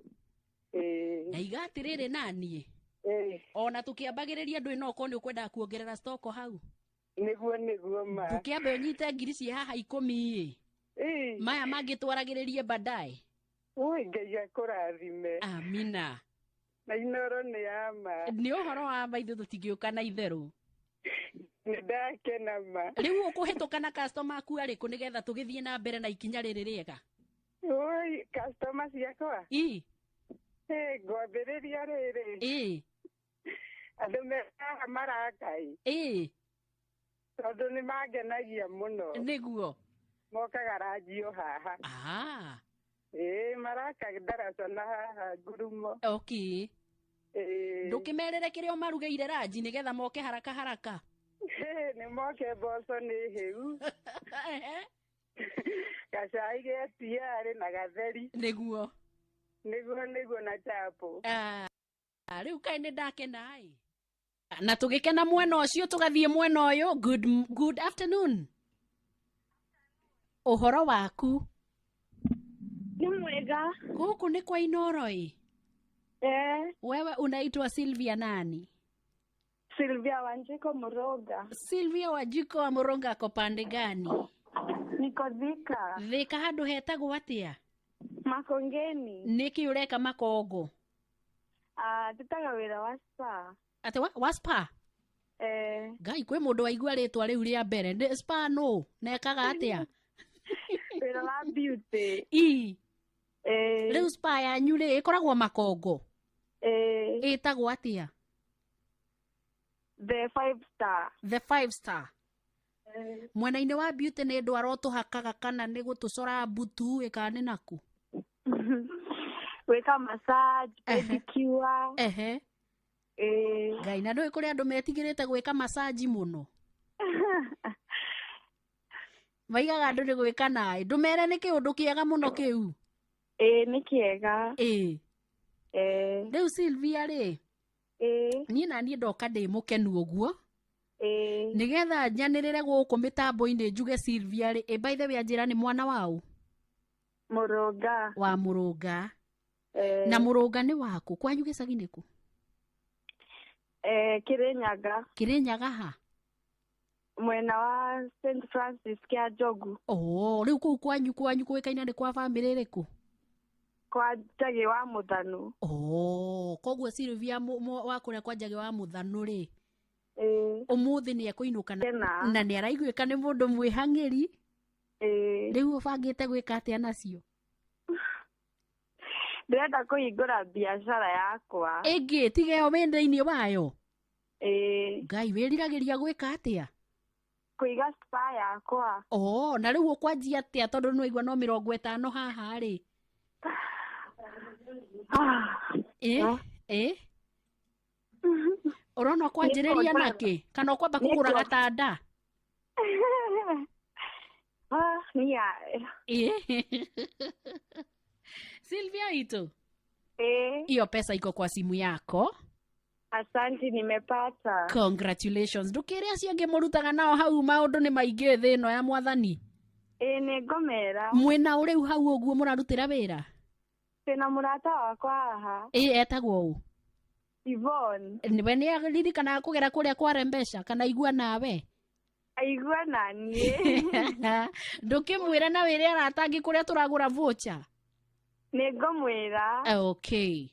Speaker 6: Ĩĩ.
Speaker 5: Ndaiga atĩrĩrĩ, naniĩ
Speaker 6: Ĩĩ.
Speaker 5: ona tũkĩambagĩrĩria ndũĩ no ũkorwo nĩ ũkwendaga kuongerera stoko hau.
Speaker 6: Nĩguo ma.
Speaker 5: Tũkĩambe ũnyite ngiri ciĩ haha 10 ĩ.
Speaker 6: Ĩĩ.
Speaker 5: Maya mangĩ twaragĩrĩrie baadaye.
Speaker 6: Ui, Ngai akũrathime.
Speaker 5: Amina.
Speaker 6: Na Inoro nĩ ya ma.
Speaker 5: Nĩ ũhoro wa ma, ithuĩ tũtingĩũka na itherũ.
Speaker 6: Nĩ ndakena ma.
Speaker 5: Rĩu ũkũhĩtũka na customer aku arĩkũ, nĩgetha tũgĩthiĩ na mbere na ikinya rĩrĩ rĩega?
Speaker 6: Ui, customer ciakwa.
Speaker 5: Ĩ.
Speaker 6: Ĩ, ngwambĩrĩria rĩrĩ.
Speaker 5: Ĩ.
Speaker 6: Andũ me haha marakai.
Speaker 5: Ĩ.
Speaker 6: Tondũ nĩ mangenagia mũno.
Speaker 5: Nĩguo.
Speaker 6: Mokaga ranjio haha.
Speaker 5: Ah.
Speaker 6: Ĩĩ, maraka ndaraca na haha ngurumo.
Speaker 5: Okay.
Speaker 6: Ĩĩ.
Speaker 5: Ndũkĩmerĩre kĩrĩa ũmarugĩire ranji, nĩgetha moke haraka haraka.
Speaker 6: Nĩ moke, mboco nĩ hĩu. Gacai ge tiarĩ na gatheri.
Speaker 5: Nĩguo.
Speaker 6: Nĩguo na chapo.
Speaker 5: Ah, rĩu kaĩ nĩ ndakena ĩ. Na tũgĩkena mwena ũcio, tũgathiĩ mwena ũyũ. Good afternoon. Ũhoro waku?
Speaker 16: Nĩ mwega.
Speaker 5: Gũkũ nĩ kwa Inoro ĩ?
Speaker 6: Eh,
Speaker 5: Wewe unaitwa Sylvia nani?
Speaker 6: Sylvia Wanjiko Muroga.
Speaker 5: Sylvia Wanjiko wa Mũrũnga ako pande gani?
Speaker 6: Niko Thika.
Speaker 5: Thika handũ hetagwo atĩa?
Speaker 6: Makongeni.
Speaker 5: Nĩkĩ ũreka Makongo?
Speaker 6: Ah, ndutaga wĩra wa spa.
Speaker 5: Atĩ wa spa?
Speaker 6: Eh,
Speaker 5: Ngai kwĩ mũndũ waigua rĩtwa rĩu rĩa mbere. Nĩ spa nũ? Na ekaga atĩa?
Speaker 6: Wĩra wa beauty.
Speaker 5: I.
Speaker 6: Eh.
Speaker 5: Rĩu spa yanyu rĩ ĩkoragwo Makongo?
Speaker 6: Eh.
Speaker 5: Ĩtagwo atĩa?
Speaker 6: The five star.
Speaker 5: The five star.
Speaker 6: Eh,
Speaker 5: Mwena-inĩ wa beauty nĩ ndwara ũtũhakaga kana nĩ gũtũcora mbutu ĩ kana nĩ naku?
Speaker 6: Gwĩka massage, pedicure.
Speaker 5: Ehe.
Speaker 6: Eh.
Speaker 5: Ngai na ndũĩ kũrĩ andũ metigĩrĩte gwĩka masaji mũno. Maigaga andũ nĩ gwĩka naĩ. Ndũmere nĩ kĩũndũ kĩega mũno kĩu.
Speaker 6: Ĩĩ nĩ kĩega.
Speaker 5: Ĩĩ.
Speaker 6: Eh.
Speaker 5: Rĩu Sylvia rĩ.
Speaker 6: Ĩĩ.
Speaker 5: Niĩ na niĩ ndoka ndĩ mũkenu ũguo.
Speaker 6: Ĩĩ.
Speaker 5: Nĩgetha njanĩrĩre gũkũ mĩtambo-inĩ njuge Sylvia rĩ, ĩ by the way anjĩra nĩ mwana waũ?
Speaker 6: Mũrũnga.
Speaker 5: Wa Mũrũnga.
Speaker 6: Eh.
Speaker 5: Na Mũrũnga nĩ waku? Kwanyu gĩcagi nĩ kũ?
Speaker 6: Eh, Kĩrĩnyaga.
Speaker 5: Kĩrĩnyaga ha?
Speaker 6: Mwena wa St Francis kĩa Njogu.
Speaker 5: Oh, rĩu kũu kwanyu kũĩkaine nĩ kwa bamĩrĩ ĩrĩkũ?
Speaker 6: Kwa Njagĩ wa Mũthanu.
Speaker 5: Oh, koguo Sylvia wa kũrĩa kwa Njagĩ wa Mũthanu rĩ.
Speaker 6: Ĩĩ.
Speaker 5: Ũmũthĩ nĩ ekũinũka
Speaker 6: Tena.
Speaker 5: na nĩ araiguĩka nĩ mũndũ mwĩhang'ĩri.
Speaker 6: Ĩĩ.
Speaker 5: Rĩu ũbangĩte gwĩka atĩa nacio?
Speaker 6: Ndĩrenda kũhingũra biacara yakwa.
Speaker 5: Ĩngĩ tiga ĩyo wĩ thĩinĩ wayo.
Speaker 6: Ĩĩ.
Speaker 5: Ngai wĩriragĩria gwĩka atĩa?
Speaker 6: Kũiga spa yakwa.
Speaker 5: Oh, na rĩu ũkwanjia atĩa tondũ nĩ waigua no 50 haha rĩ? Ĩ, ĩ. Ũrona ũkwanjĩrĩria nakĩ? Kana ũkwamba kũgũra gatanda?
Speaker 6: Ah, niĩ
Speaker 5: Ĩ. Sylvia itu.
Speaker 6: Eh.
Speaker 5: Hiyo pesa iko kwa simu yako.
Speaker 6: Asante, nimepata.
Speaker 5: Congratulations. Ndũkĩre acio angĩ mũrutaga nao hau maũndũ nĩ maingĩ thĩ ĩno ya mwathani.
Speaker 6: Ĩĩ nĩ ngũmera.
Speaker 5: Mwĩna ũ rĩu hau ũguo mũrarutĩra wĩra?
Speaker 6: Twĩna mũrata wakwa haha.
Speaker 5: Ĩ etagwo ũ?
Speaker 6: Yvonne.
Speaker 5: We nĩ aririkanaga kũgera kũrĩa kwa Rembesha kana igua nawe?
Speaker 6: Aigua na niĩ.
Speaker 5: Ndũkĩmwĩre na wĩre arata angĩ kũrĩa tũragũra voucher.
Speaker 6: Nĩ ngũmwĩra.
Speaker 5: Okay.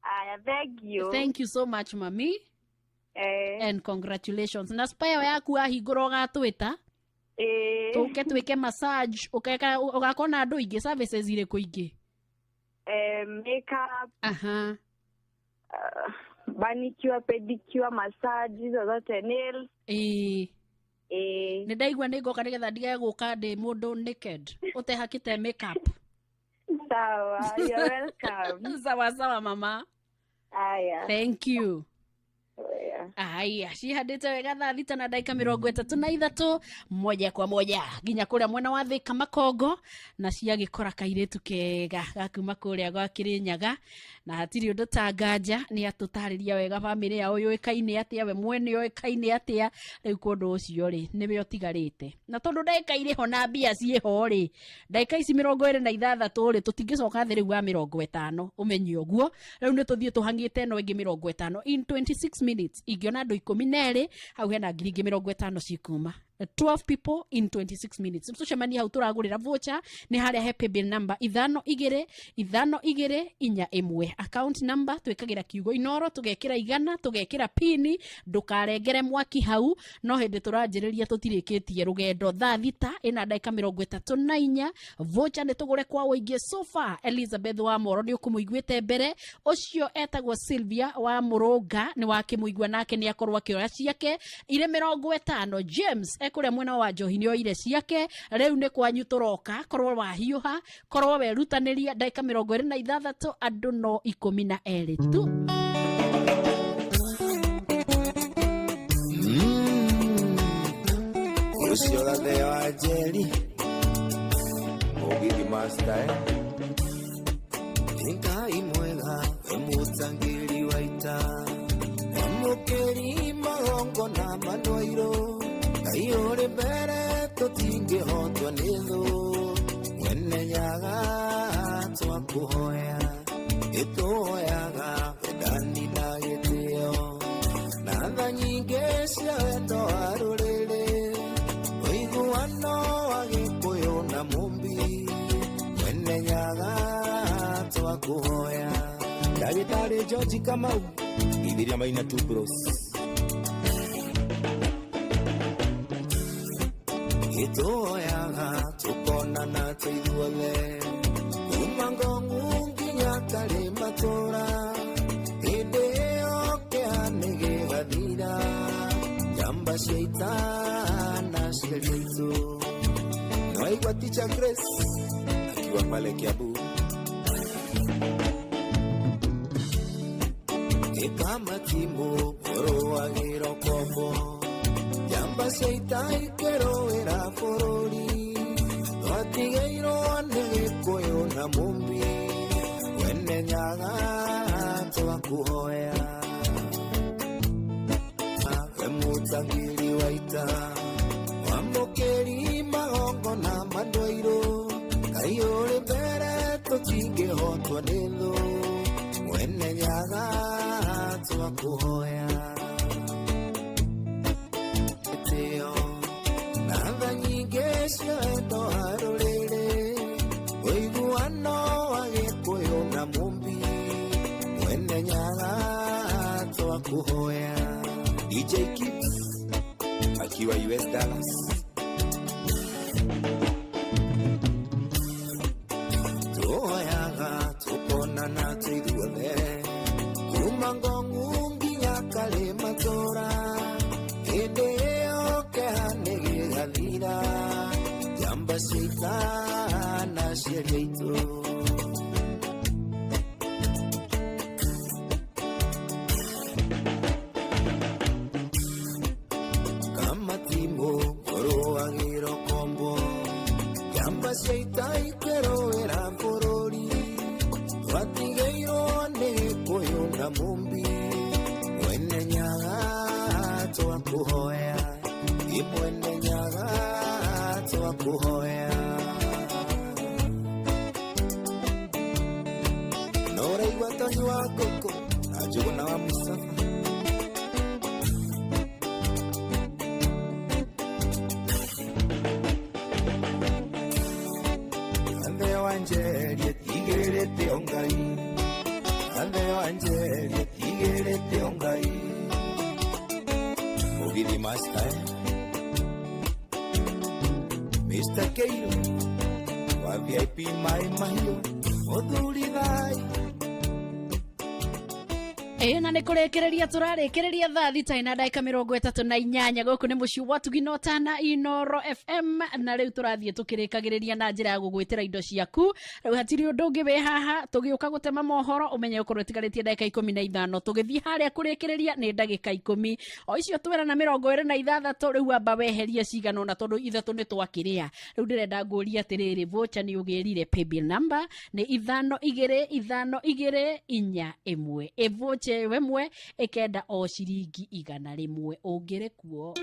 Speaker 6: Aya, thank you.
Speaker 5: Thank you so much mami.
Speaker 6: Eh.
Speaker 5: And congratulations. Na spa ĩyo yaku wahingũra ũgatwĩta.
Speaker 6: Ĩĩ.
Speaker 5: Tũke twĩke massage, ũgeka ũgakorwo na andũ aingĩ services irĩkũ ingĩ?
Speaker 6: Eh, makeup.
Speaker 5: Aha.
Speaker 6: Manicure, pedicure, massage, hizo zote nails.
Speaker 5: Ĩĩ.
Speaker 6: Ĩĩ.
Speaker 5: Nĩ ndaigua nĩ ngoka nĩgetha ndigage gũka ndĩ mũndũ naked ũtehakĩte makeup.
Speaker 6: Sawa, you're welcome.
Speaker 5: Sawa sawa mama.
Speaker 6: Aya.
Speaker 5: Thank you. Aya, cihandĩte wega thaa 6 na ndagĩka 33 moja kwa moja nginya kũrĩa mwena wa Thika Makongo, na ciagĩkora kairĩtu kega gakuma kũrĩa gwa Kĩrĩnyaga, na hatirĩ ũndũ ta nganja nĩ atũtarĩria wega bamĩrĩ yao yũĩkaine atĩa, we mwene oĩkaine atĩa. Rĩu kũndũ ũcio rĩ nĩwe ũtigarĩte, na tondũ ndagĩka irĩ ho na mbia ciĩho rĩ, ndagĩka ici 26 rĩ tũtingĩcoka thĩ rĩu wa 50, ũmenye ũguo. Rĩu nĩ tũthiĩ tũhang'ĩte ĩno ĩngĩ 50 in 26 minutes, ingĩona andũ 12 hau hena ngiri ingĩ 50 cikuma. 12 people in 26 minutes. Tũcemanie hau tũragũrĩra voucher nĩ harĩa he paybill number 5 2 5 2 4 1, account number twĩkagĩra kiugo inoro, tũgekĩra 100, tũgekĩra pini, ndũkarengere mwaki hau. No hĩndĩ tũranjĩrĩria tũtirĩkĩtie rũgendo. Thaa 6 ĩna ndagĩka 34, voucher nĩ tũgũre kwa ũingĩ. So far Elizabeth wa Moro nĩ ũkũmũiguĩte mbere, ũcio etagwo Sylvia wa Mũrũnga nĩ wakĩmũigua nake nĩ akorwo akĩoya ciake irĩ 50. James ekũrĩa mwena wa Njohi nĩ oire ciake. Rĩu nĩ kwanyu tũroka, korwo wahiũha, korwo werutanĩria, ndagĩka 26, andũ no 12 tu.
Speaker 12: Ũcio gathe wa Njeri Mũgithi master eh? Nĩ Ngai mwega, we mũtangĩri wa ita, mwamũkĩri magongona manwairũ, Ngai ũrĩ mbere tũtingĩhotwo nĩ thũ, mwene nyaga twakũhoya, ĩtũhoyaga. cia wendo wa rũrĩrĩ ũiguano wa Gĩkũyũ na Mũmbi mwene Nyaga twakũhoya.
Speaker 9: Ndagĩtarĩ George Kamau ithiria Maina Two Bros.
Speaker 12: Ĩtũhoyaga tũkonana tũithuothe kuma Ngong'u nginya Karĩmatũra hĩndĩ ĩyo kĩeha nĩgĩgathira njamba cia ita na aciari aitũ.
Speaker 9: Nawaigua Teacher Grace akiwa pale Kiambu.
Speaker 12: Ĩkamatimũ kũrũagĩra kombo njamba cia ita ikĩrũĩra bũrũri twatigĩirwo nĩ Gĩkũyũ na Mũmbi mwene Nyaga twakũhoya. We mũtangĩri wa ita wamũkĩri magongona ma andũ airũ Ngai ũrĩ mbere tũtingĩhotwo nĩ thũ mwene Nyaga twakũhoya. Gĩtĩo na tha nyingĩ cia wendo wa rũrĩrĩ ũiguano wa Gĩkũyũ na Mũmbi mwene Nyaga twakũhoya.
Speaker 9: DJ Kips akiwa US Dallas.
Speaker 12: Tũhoyaga tũkonana tũithuothe kuma Ngong'u nginya Karĩmatũra hĩndĩ ĩyo kĩeha nĩgĩgathira njamba cia ita na aciari aitũ. Kamatimũ kũrũagĩra kombo njamba cia ita ikĩrũĩra bũrũri twatigĩirwo nĩ Gĩkũyũ na Mũmbi mwene Nyaga twakũhoya ĩ mwene Nyaga twakũhoya.
Speaker 9: Na ũraigua Tony wa Ngũkũ na Njũgũna wa Mustafa.
Speaker 12: Anthe wa Njeri ĩtigĩrĩte o Ngai Anthe wa Njeri ĩtigĩrĩte o Ngai.
Speaker 9: Mũgithi Master Mr. Keiro wa VIP Mai Mahiũ
Speaker 12: Mũthuri thai.
Speaker 5: Ĩ na nä kå rä kä rä ria tå rarä kä rä ria thaa thita na ndagä ka 38 gå kå nä må ciä wa tugino tana Inoro FM na rä u tå rathiä tå kä rä kagä rä ria na njä ra ya gå gwä tä ra indo ciaku rä u hatirä å ndå å ngä wä haha tå gä å ka gå tema mohoro å menye å korwo tigarä tie ndagä ka 15 tå gä thiä harä a kå rä kä rä ria nä ndagä ka 10 o icio twera na 26 rä u amba weherie cigana ona tondå ithatå nä twakä rä a rä u ndä renda ngå ria atä rä rä vocha nä å gä rire paybill number nä 5 2 5 2 4 1 ä vocha ĩyo ĩmwe ĩkenda o ciringi 100 ũngĩrĩ kuo.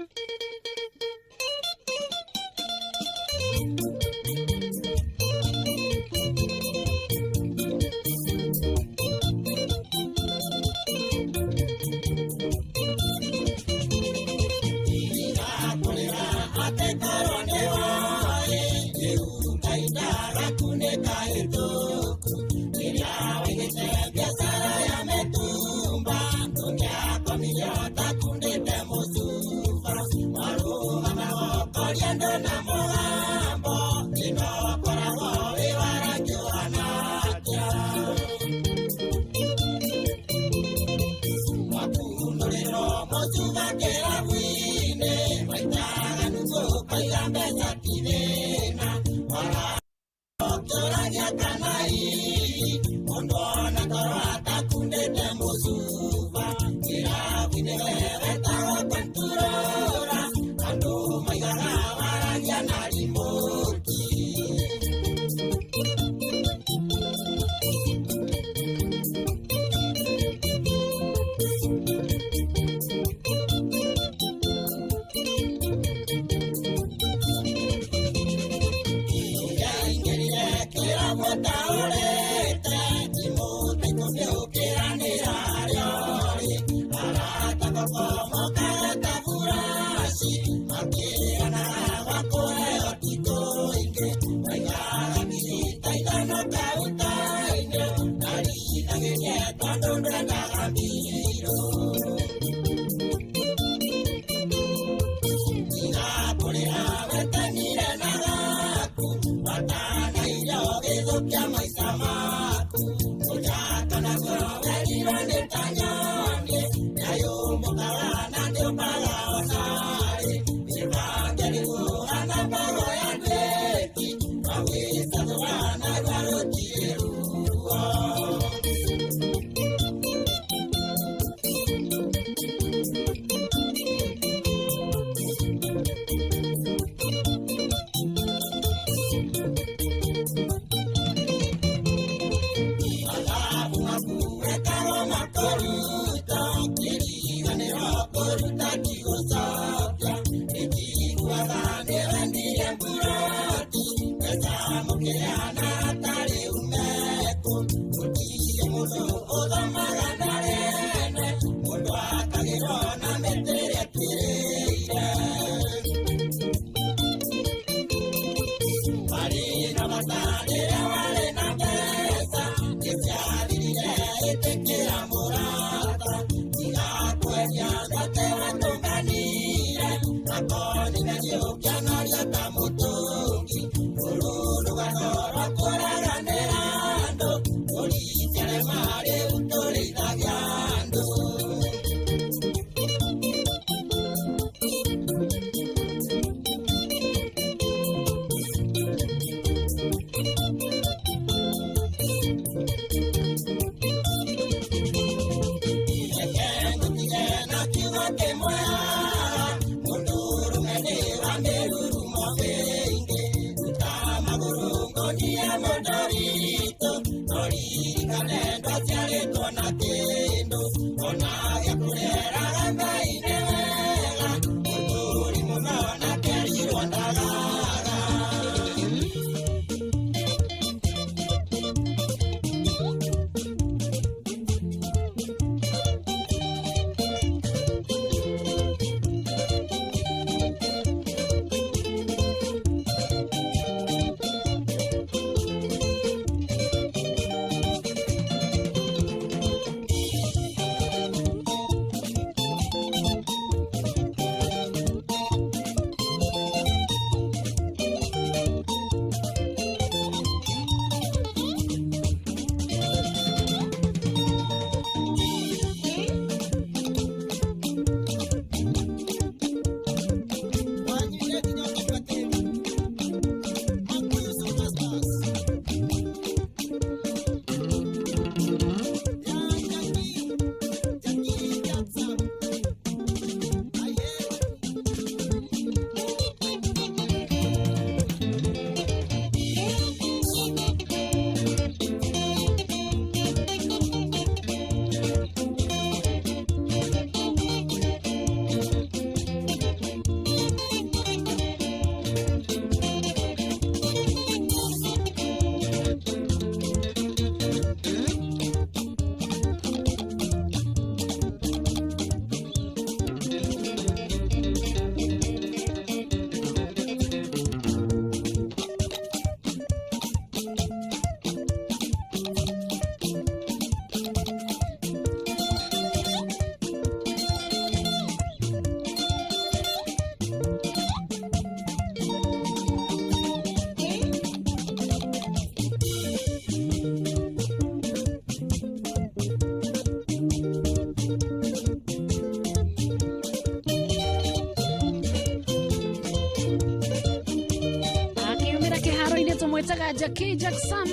Speaker 5: Akiumĩra kĩharo-inĩ tũmwĩtaga Jackie Jackson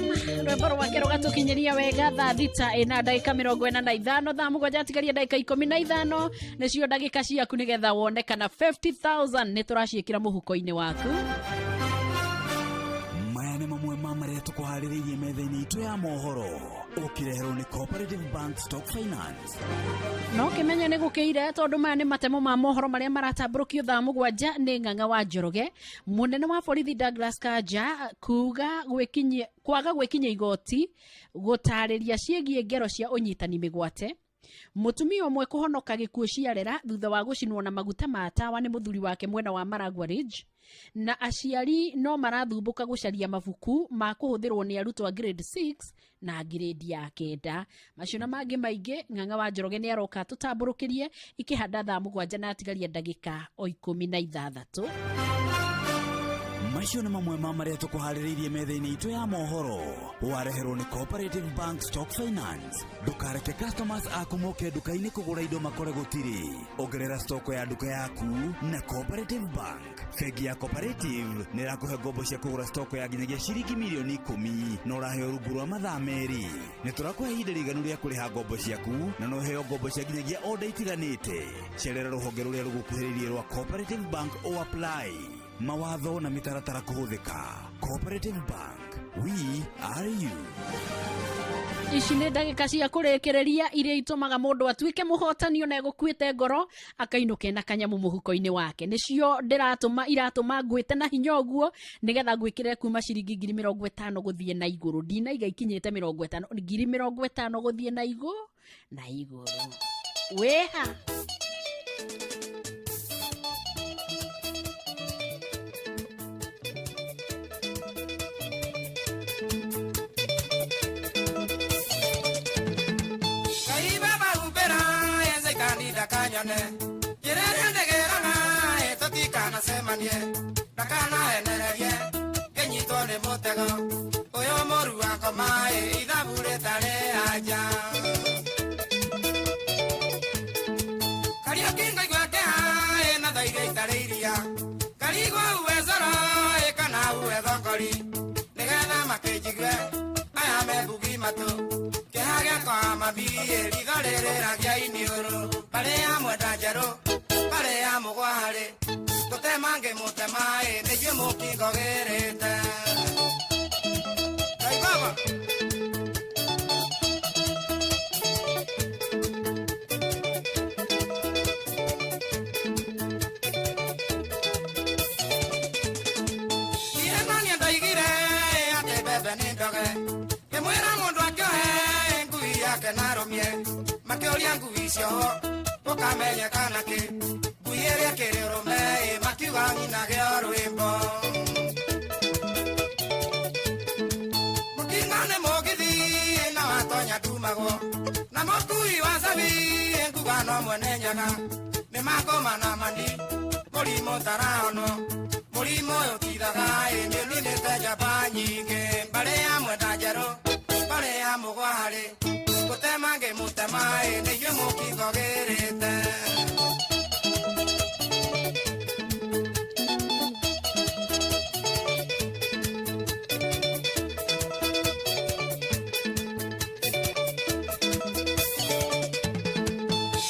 Speaker 5: rwĩmbo rwake rũgatũkinyĩria wega thaa thita ĩna ndagĩka 45, thaa 7 atigaria ndagĩka 15 nĩcio ndagĩka ciaku nĩgetha wone kana 50,000 nĩ tũraciĩkĩra mũhuko-inĩ waku.
Speaker 9: Maya nĩ mamwe ma marĩa tũkũharĩrĩirie metha-inĩ itũ ya mohoro, ũkĩreherwo nĩ Cooperative Bank Stock Finance.
Speaker 5: No kĩmenye nĩ gũkĩire tondũ maya nĩ matemo ma mohoro marĩa maratambũrũkio thaa 7 nĩ Ng'ang'a wa Njoroge. Mũnene wa borithi Douglas Kanja kuga gwĩkinyia kwaga gwĩkinyia igoti gũtarĩria ciĩgiĩ ngero cia ũnyitani mĩgwate. Mũtumia ũmwe kũhonoka gĩkuũ ciarera thutha wa gũcinwo na maguta ma tawa nĩ mũthuri wake mwena wa Maragua Ridge. Na aciari no marathumbũka gũcaria mabuku ma kũhũthĩrwo nĩ arutwo a grade 6 na grade ya 9. Macio na mangĩ maingĩ, Ng'ang'a wa Njoroge nĩ aroka tũtambũrũkĩrie ikĩhanda thaa 7 na atigaria ndagĩka o 16.
Speaker 9: Macio nĩ mamwe ma marĩa tũkũharĩrĩirie metha-inĩ itũ ya mohoro. Wareherwo nĩ Cooperative Bank Stock Finance. Ndũkareke customers aku moke nduka-inĩ kũgũra indo makore gũtirĩ. Ongerera stock ya nduka yaku na Cooperative Bank. Bengi ya Cooperative nĩ ĩrakũhe ngombo cia kũgũra stock ya nginyagia ciringi mirioni 10 na ũraheo rungu rwa mathaa 2. Nĩ tũrakũhe ihinda rĩiganu rĩa kũrĩha ngombo ciaku na no ũheo ngombo cia nginyagia order itiganĩte. Cerera rũhonge rũrĩa rũgũkuhĩrĩirie rwa Cooperative Bank o apply. Mawatho na mĩtaratara kũhũthĩka. Cooperative Bank, we are you.
Speaker 5: Ici nĩ ndagĩka cia kũrĩkĩrĩria iria itũmaga mũndũ atuĩke mũhotani ona egũkuĩte ngoro akainũke na kanyamu mũhuko-inĩ wake. Nĩcio ndĩratũma iratũma ngwĩte na hinya ũguo nĩgetha ngwĩkĩre kuma ciringi 50,000 gũthiĩ na igũrũ. Ndinaiga ikinyĩte 50, 50,000 gũthiĩ na igũrũ na igũrũ. Wĩha.
Speaker 12: Kanyone njĩra ndegeraga tũtikanacemanie ndakanahenererie ngĩnyitwo nĩ mũtego ũyũ mũru wakoma ithabu rĩtarĩ anja. Kariũki ngaigua kĩha na tha iria itarĩ iria ngarigwo uwe coro kana uwe thongori nĩgetha makĩnjigue aya me mbugi matũ kĩha gĩakwa mathiĩ ritho rĩrĩragia iniũrũ mbarĩ ya mwenda njerũ mbarĩ ya mũgwarĩ gũtema ngĩmũtema nĩigue mũkingo gĩrĩte. Ngai baba. Niĩ na niĩ ndoigire atĩ mbembe nĩ ndoge ngĩmwĩra mũndũ akĩohe ngui yake na arũmie makĩũria ngui cioho ũkamenyekana kĩ ngui ĩrĩa ĩkĩrĩ ũrũme makiuga nyinage o rwĩmbo. Mũkingo nĩ mũgithi na watonya ndumagwo na mũkui wa cabi nguga no mwene nyaga nĩ makũma na mani mũrimũ tarahonwo mũrimũ ũyũ tithaga nĩũninĩte njamba nyingĩ mbarĩ ya mwenda njerũ mbarĩ ya mũgwarĩ gũtema ngĩmũtema nĩigue mũkingo gĩrĩte.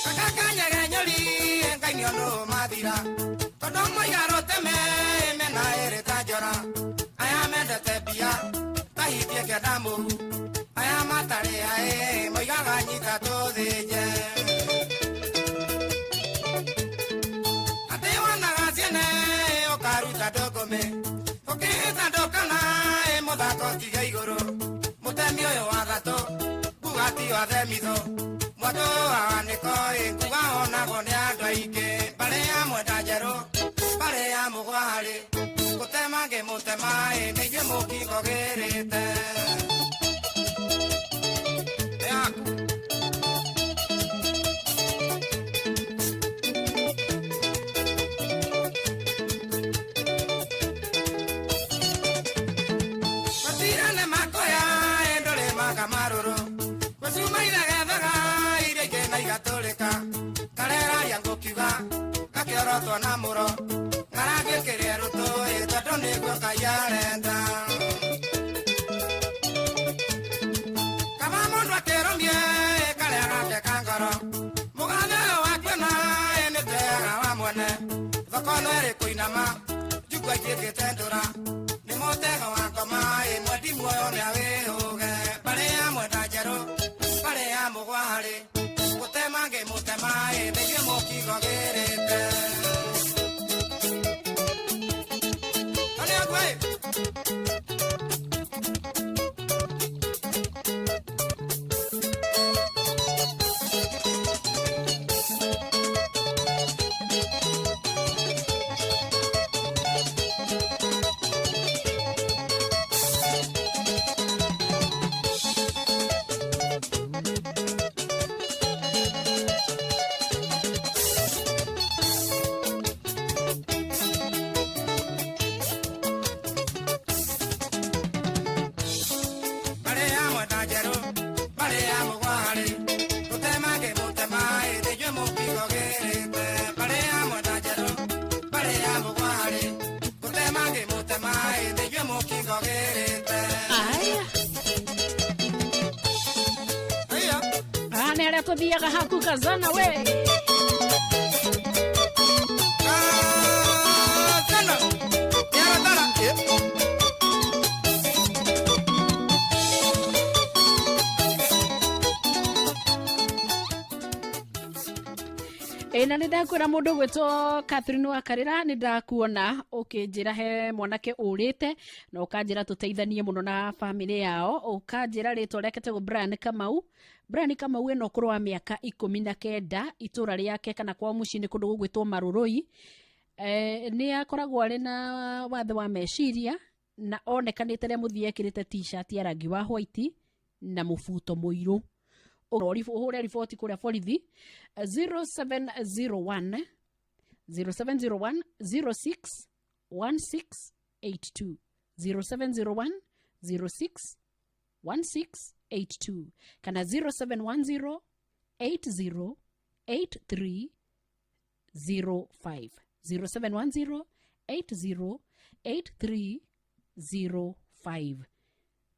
Speaker 12: Gaka kanyegenyori Ngai nĩonũ mathira tondũ moiga rũteme mena ĩrĩ ta njora aya mendete mbia tahitie kĩanda mũhu aya matarĩ aĩ moigaga nyita tũthĩnje. Atĩ wonaga ciene ũkaruta ndũngũmĩ ũkĩhĩta ndũkana mũthako tiga igũrũ mũtemi ũyũ wa gatũ nguga ti wa themithũ mwatũ wa wanĩko nguga onagwo nĩ andũ aingĩ mbarĩ ya mwenda njerũ mbarĩ ya mũgwarĩ gũtema ngĩmũtema nĩigue mũkingo gĩrĩte. Yaku. Matira nĩ makoya ndũrĩ maga marũrũ gũcuma iregethaga iria ingĩ na igatũrĩka kareraria ngũkiuga gakĩorotwo na mũro ngarangĩkĩrĩe rũtũĩ tondũ nĩguo Ngai arenda. Kaba mũndũ akĩrũmie karĩa gake ka ngoro mũgathe ũyũ wakuona nĩ teaga wa mwene thoko no ĩrĩ kũinama njukua ituĩkĩte ndũra nĩ mũtego wa ngoma mwendi muoyo nĩawĩhũge mbarĩ ya mwenda njerũ mbarĩ ya mũgwarĩ gũtema ngĩmũtema nĩigue mũkingo gĩrĩte. Tony Agwe.
Speaker 5: Tũthiaga haku kazana we.
Speaker 12: Kazana. Yara tara.
Speaker 5: Ĩ na nĩ ndakwĩra mũndũ ũgwĩtwo Catherine Wakarĩra, nĩ ndakuona ũkĩnjĩra he mwanake ũrĩte na ũkanjĩra tũteithanie mũno na bamĩrĩ yao, ũkanjĩra rĩtwa rĩake tegwo Brian Kamau. Brian Kamau ena ũkũrũ wa mĩaka 19, itũra rĩake kana kwao mũciĩ nĩ kũndũ gũgwĩtwo Marũrũi. Nĩ akoragwo arĩ na wathe wa meciria na onekanĩte rĩa mũthia ekĩrĩte t-shirt ya rangi wa white na mũbuto mũirũ. Ũhũre riboti kũrĩa borithi 0701 0701 06 1682, 0701 06 1682 kana 0710 80 83 05, 0710 80 83 05.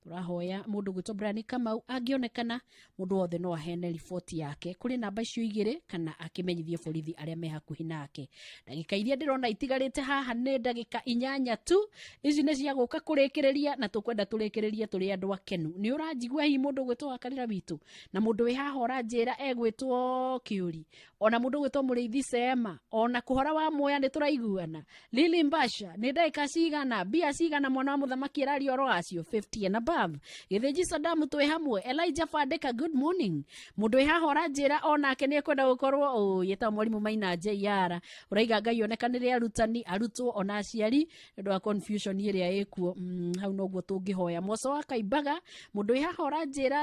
Speaker 5: Tũrahoya mũndũ gwĩtwo Brian Kamau angĩonekana, mũndũ wothe no aheane riboti yake kũrĩ namba icio igĩrĩ kana akĩmenyithie borithi arĩa me hakuhĩ nake. Ndagĩka iria ndĩrona itigarĩte haha nĩ ndagĩka 8 tu, ici nĩ cia gũka kũrĩkĩrĩria na tũkwenda tũrĩkĩrĩrie tũrĩ andũ akenu. Nĩ ũranjigua hihi mũndũ gwĩtwo Wakarĩra witũ na mũndũ wĩ haha ũranjĩra egwĩtwo Kĩũri, ona mũndũ gwĩtwo Mũrĩithi Sema, ona kũhora wa Muya nĩ tũraiguana. Lili Mbasha, nĩ ndagĩka cigana, mbia cigana mwana wa mũthamaki araria ũhoro wacio? 50 and above. Gĩthĩnji Sadamu twĩ hamwe. Elijah Fandeka, good morning. Mũndũ wĩ haha ũranjĩra onake nĩ ekwenda gũkorwo yĩtagwo mwarimũ Maina JR, ũraiga Ngai onekanĩre arutani, arutwo ona aciari nĩ ũndũ wa confusion ĩrĩa ĩkuo. Hau noguo tũngĩhoya. Moco wa Kaimbaga, mũndũ wĩ haha ũranjĩra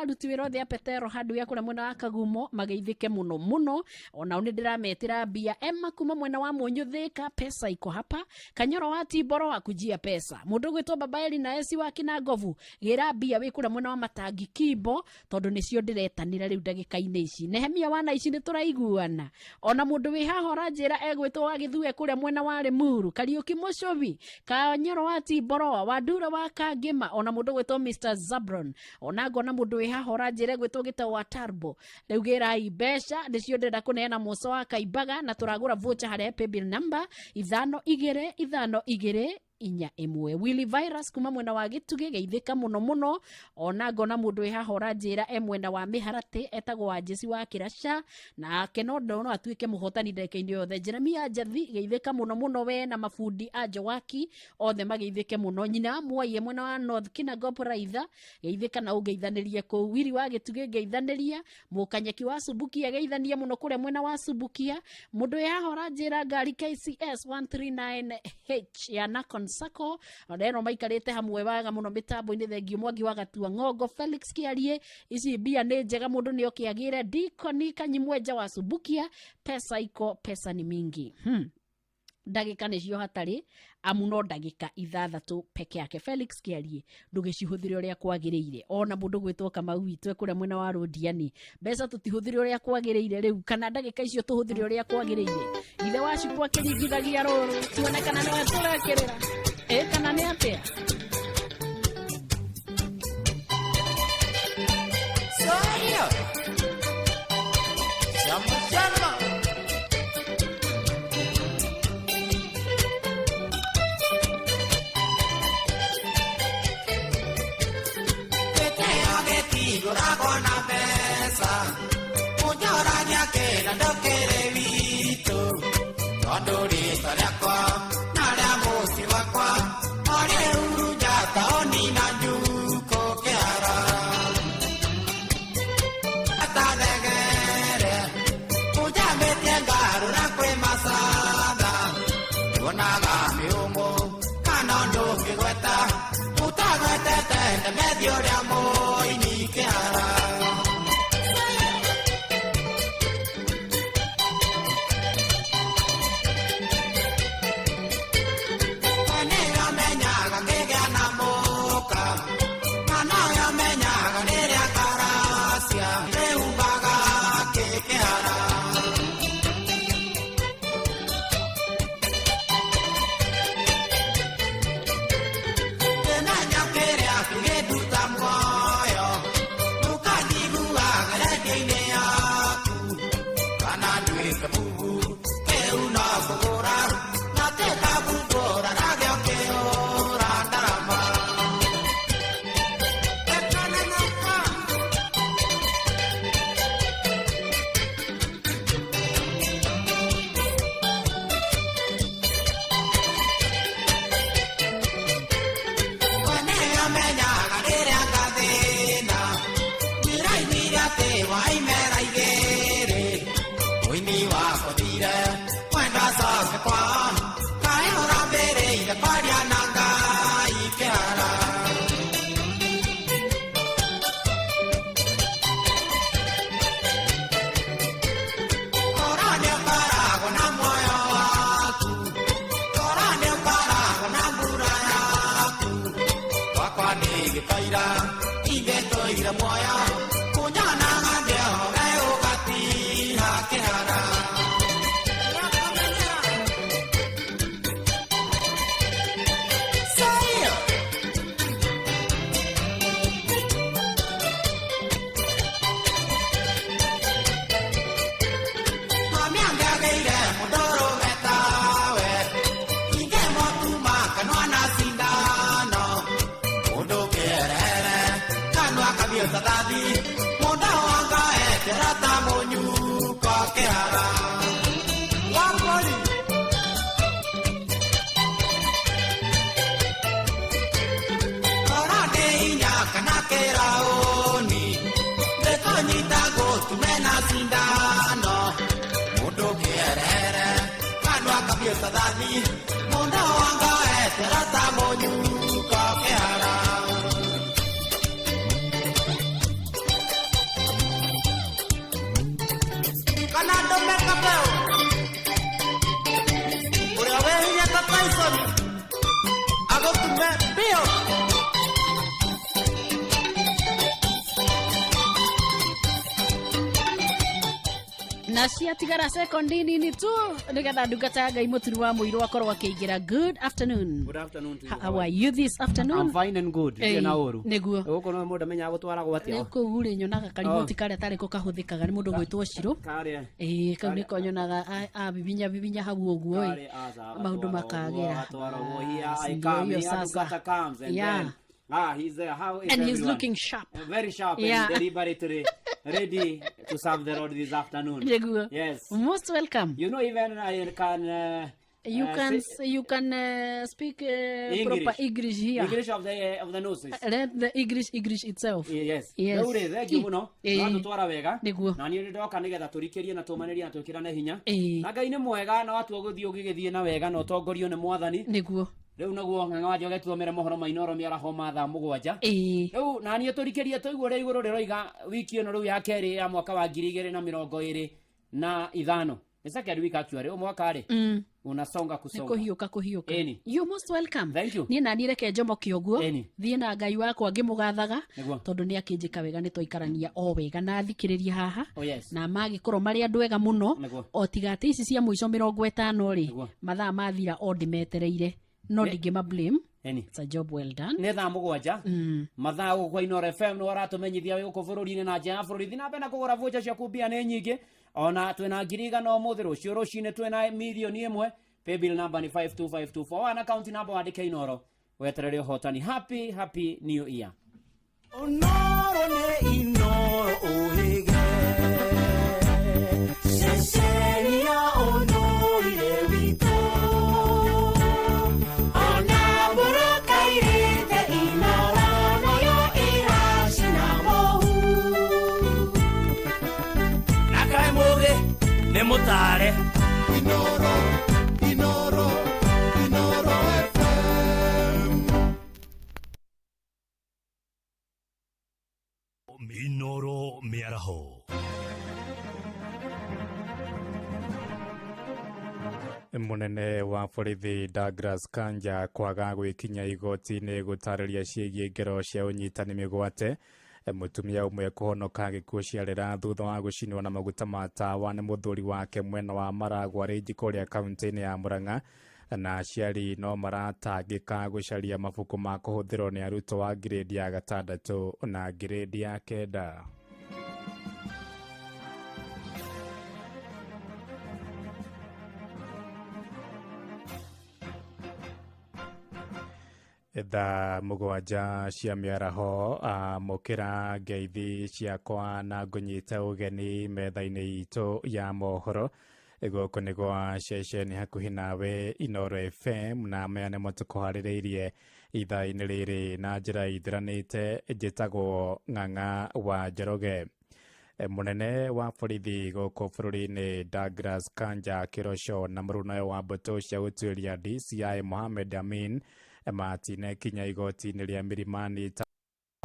Speaker 5: aruti wĩra othe a Petero handũ ya kũrĩa mwena wa Kagumo mageithĩke mũno mũno, onao nĩ ndĩrametĩra mbia. Emma kuma mwena wa Mũnyũ Thĩka, pesa iko hapa. Kanyoro wa Timboro wa kujia pesa. Mũndũ ũgwĩtwo Baba Eli na Esi wa Kinangovu, gĩra mbia wĩ kũrĩa mwena wa Matangi Kimbo, tondũ nĩcio ndĩretanĩra rĩu ndagĩka-inĩ ici. Nehemia wana ici nĩ tũraiguana. Ona mũndũ wĩ haha ũranjĩra egwĩtwo wa Gĩthue kũrĩa mwena wa Limuru, Kariũki Mũcũbi, Kanyoro wa Timboroa, Wandura wa Kangĩma, ona mũndũ ũgwĩtwo Mr Zabron, ona ngona mũndũ wĩ haha ũranjĩra egwĩtwo Gĩtau wa Tarbo. Rĩu gĩrai mbeca nĩcio ndĩrenda kũneana Moco wa Kaimbaga, na tũragũra voucher harĩa paybill number 5 2 5 2 4 1. Willy Virus kuma mwena wa Gĩtugĩ, geithĩka mũno mũno. Ona ngona mũndũ wĩ haha ũranjĩra e mwena wa Mĩharatĩ, etagwo Wanjĩci wa Kĩraca, nake no no atuĩke mũhotani ndagĩka-inĩ yothe. Jeremia Njathi, geithĩka mũno mũno we na mabundi a Njowaki othe mageithĩke mũno. Nyina wa Mwai e mwena wa North Kinangop Raitha, geithĩka na ũngeithanĩrie kũu. Wiri wa Gĩtugĩ ngeithanĩria. Mũkanyeki wa Subukia geithania mũno kũrĩa mwena wa Subukia. Mũndũ wĩ haha ũranjĩra ngari KCS 139H ya Nakon Sacco, onero maikarĩte hamwe wega mũno mĩtambo-inĩ. Thengiũ Mwangi wa Gatua Ng'ongo, Felix Kĩarie, ici mbia nĩ njega, mũndũ nĩ oke agĩre. Dikoni Kanyimwenja wa Subukia, pesa iko, pesa ni mingi. Ndagĩka nĩcio hatarĩ amu no ndagĩka 6 peke yake. Felix Kĩarie, ndũgĩcihũthĩre ũrĩa kwagĩrĩire. Ona mũndũ gwĩtwo Kamau witũ kũrĩa mwena wa Rũndiani, mbeca tũtihũthĩre ũrĩa kwagĩrĩire rĩu, kana ndagĩka icio tũhũthĩre ũrĩa kwagĩrĩire. Ithe wa Cukũ akĩringithagia rũrũ, tuone kana nĩwe tũrekĩrĩra, ĩ kana nĩ atĩa.
Speaker 12: Sonia. Chama chama. Ngũragwo na mbeca, ũnjoragia kĩra ndũkĩrĩ witũ, tondũ rĩtwa rĩakwa na rĩa mũciĩ wakwa o rĩu nja taũni na njukũ kĩara. Atathegere, ũnjambĩtie ngarũra kwĩ macatha, tuonaga mĩũmũ kana ũndũ ũngĩgweta, ũtagwetete ndemethi ũrĩa mũini kĩara. Kĩmenya kĩrĩa kĩgĩnduta muoyo. Gĩkoira ingĩtũire muoyo kũnyonaga ngĩoge ũgatiha kĩhara. Say Mami angĩagĩire mũndũrũme tawe ingĩmũtuma kanua na cindano mũndũ kĩerere kanua kabiũ ta thathi mũndũ wanga etera ta mũnyuko kĩhara. Wambũri. Ora nĩ hinya kana kĩraũni ndĩkũnyita ngũtume na cindano mũndũ kĩerere kanua kabiũ ta thathi mũndũ wanga etera ta mũnyuko kĩhara. Kana ndũme kabeo ũrĩa wĩ hinya ta Tyson agũtume mbio.
Speaker 5: Na ciatigara sekondi nini tu nigetha ndungata ya Ngai Mũturi wa Mũirũ akorwo akĩingĩra. Good afternoon.
Speaker 16: Good afternoon to you.
Speaker 5: How are you this afternoon?
Speaker 16: I'm fine and good.
Speaker 5: Ĩĩ,
Speaker 16: Ndirĩ na ũru.
Speaker 5: Nĩguo.
Speaker 16: Gũkũ no mũndũ amenyaga gũtwaragwo atĩa.
Speaker 5: Rĩu kũu rĩ nyonaga karimoti karĩa tarĩ ko kahũthĩkaga nĩ mũndũ gwĩtwo Ciro.
Speaker 16: Karĩa.
Speaker 5: Ĩĩ kau nĩko nyonaga abibinya bibinya hau ũguo ĩ.
Speaker 16: Karĩa, aca,
Speaker 5: Maũndũ
Speaker 16: agatwara ũguo,
Speaker 5: makagĩra.
Speaker 16: agatwara ũguo. Here
Speaker 5: Ah,
Speaker 16: I
Speaker 5: ndio
Speaker 16: come,
Speaker 5: hiyo
Speaker 16: here
Speaker 5: sasa.
Speaker 16: Ndungata comes and
Speaker 5: Yeah.
Speaker 16: then he's there. How is
Speaker 5: And he's
Speaker 16: everyone?
Speaker 5: looking sharp.
Speaker 16: Very sharp
Speaker 5: Yeah.
Speaker 16: and deliberately ready to serve the Lord this afternoon.
Speaker 5: Nĩguo.
Speaker 16: Yes.
Speaker 5: Most welcome.
Speaker 16: You know, even I can
Speaker 5: You can
Speaker 16: say
Speaker 5: you can speak
Speaker 16: English.
Speaker 5: proper English here.
Speaker 16: English of the noses.
Speaker 5: Let the English itself.
Speaker 16: Yes.
Speaker 5: Yes.
Speaker 16: Rĩu rĩ thengiũ mũno
Speaker 5: Ĩĩ.
Speaker 16: watũtwara wega.
Speaker 5: Nĩguo.
Speaker 16: Na niĩ nĩndoka nĩgetha tũrikĩrie na tũmanĩrie na twĩkĩrane hinya.
Speaker 5: Ĩĩ.
Speaker 16: Na Ngai nĩ mwega na watua gũthiĩ ũgĩgĩthiĩ na wega na ũtongorio nĩ mwathani.
Speaker 5: Nĩguo.
Speaker 16: Rĩu naguo ng'ang'a wa Njoge tũthomere mohoro ma Inooro mĩaraho ma thaa 7.
Speaker 5: Ĩĩ.
Speaker 16: Rĩu na niĩ tũrikĩrie tũigue ũrĩa igũrũ rĩroiga wiki ĩno rĩu ya kerĩ ya mwaka wa 2025. The second week actually, ũyũ mwaka rĩ unasonga
Speaker 5: Nĩ
Speaker 16: kusonga.
Speaker 5: kũhiũka kũhiũka.
Speaker 16: Ĩni.
Speaker 5: You most welcome.
Speaker 16: Thank you.
Speaker 5: Niĩ naniĩ reke njomoke ũguo.
Speaker 16: Ĩni.
Speaker 5: Thiĩ na Ngai wakwa ngĩmũgathaga
Speaker 16: Nĩguo.
Speaker 5: tondũ nĩ akĩnjĩka wega nĩ twaikarania o wega na athikĩrĩria haha.
Speaker 16: Oh yes.
Speaker 5: Na magĩkorwo marĩ andũ ega mũno.
Speaker 16: Nĩguo.
Speaker 5: O tiga atĩ ici cia mũico 50 rĩ
Speaker 16: Nĩguo.
Speaker 5: mathaa mathira o ndĩmetereire no ndingĩma blame.
Speaker 16: Ĩni.
Speaker 5: It's a job well done.
Speaker 16: Nĩ thaa 7 mathaa gũkũ kwa Inooro FM nĩ waratũmenyithia wĩ gũkũ bũrũri-inĩ na nja ya bũrũri. Thiĩ na mbere na kũgũra voucher ciaku mbia nĩ nyingĩ ona twĩna 100,000 ũmũthĩ rũciũ rũcinĩ twĩna 1,000,000. Paybill number nĩ 52524 na account number wandĩke Inooro weterere ũhotani. Happy happy new year.
Speaker 14: Onoro nĩ Inooro ũhĩge ceceni ya ũndũire witũ ona mũrakairĩte Inooro nayo ĩracina mũhu
Speaker 17: na kaĩ mũgĩ nĩ mũtare.
Speaker 18: Inooro, Inooro, Inooro FM.
Speaker 14: Inooro mĩaraho.
Speaker 3: Mũnene wa borithi Douglas Kanja kwaga gwĩkinya igoti-inĩ gũtarĩria ciĩgiĩ ngero cia ũnyitani mĩgwate. Mũtumia ũmwe kũhonoka gĩkuũ ciarĩra thutha wa gũcinwo na maguta ma tawa nĩ mũthuri wake mwena wa Maragwa Ridge kũrĩa kaunti-inĩ ya Murang'a. Na aciari no maratangĩka gũcaria mabuku ma kũhũthĩrwo nĩ arutwo a ngirĩndi ya 6 na ngirĩndi ya 9. Thaa 7 cia mĩaraho amũkĩra ngeithi ciakwa na ngũnyite ũgeni metha-inĩ itũ ya mohoro. Gũkũ nĩ gwa ceceni hakuhĩ nawe Inooro FM na maya nĩmo tũkũharĩrĩirie ithaa-inĩ rĩrĩ na njĩra ithiranĩte. Njĩtagwo Ng'ang'a wa Njoroge. Mũnene wa borithi gũkũ bũrũri-inĩ Douglas Kanja Kĩroco na mũrunawe wa mbũtũ cia gũtuĩria DCI Mohamed Amin matinekinya igoti-inĩ rĩa Milimani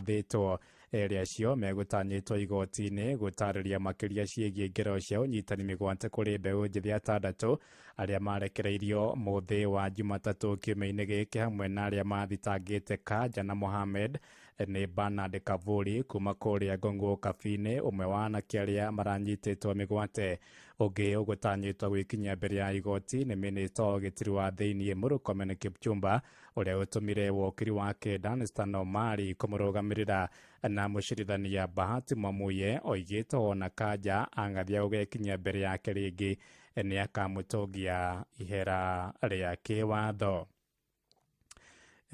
Speaker 3: thĩtwo erĩ acio megũtanyĩtwo igoti-inĩ gũtarĩria makĩria ciĩgiĩ ngero cia ũnyitani mĩgwate kũrĩ mbeũ njĩthĩ 6 arĩa marekereirio mũthĩ wa Jumatatũ kiumia-inĩ gĩkĩ hamwe na arĩa mathitangĩte Kanja na Mohamed Nĩ Bernard Kavuri kuma kũrĩa Ngong'o Kabini, ũmwe wa anake arĩa maranyitĩtwo mĩgwate. Ũngĩ ũgũtanyĩtwo gwĩkinyia mbere ya igoti nĩ minista wa ũgitĩri wa thĩiniĩ Murkomen Kipchumba, ũrĩa ũtũmire wokiri wake Danstan Omari kũmũrũgamĩrĩra, na mũcirithania Bahati Mwamuye oigĩte ona Kanja ang'athia gũgekinyia mbere yake rĩngĩ nĩ akamũtũngia ihera rĩa kĩwatho.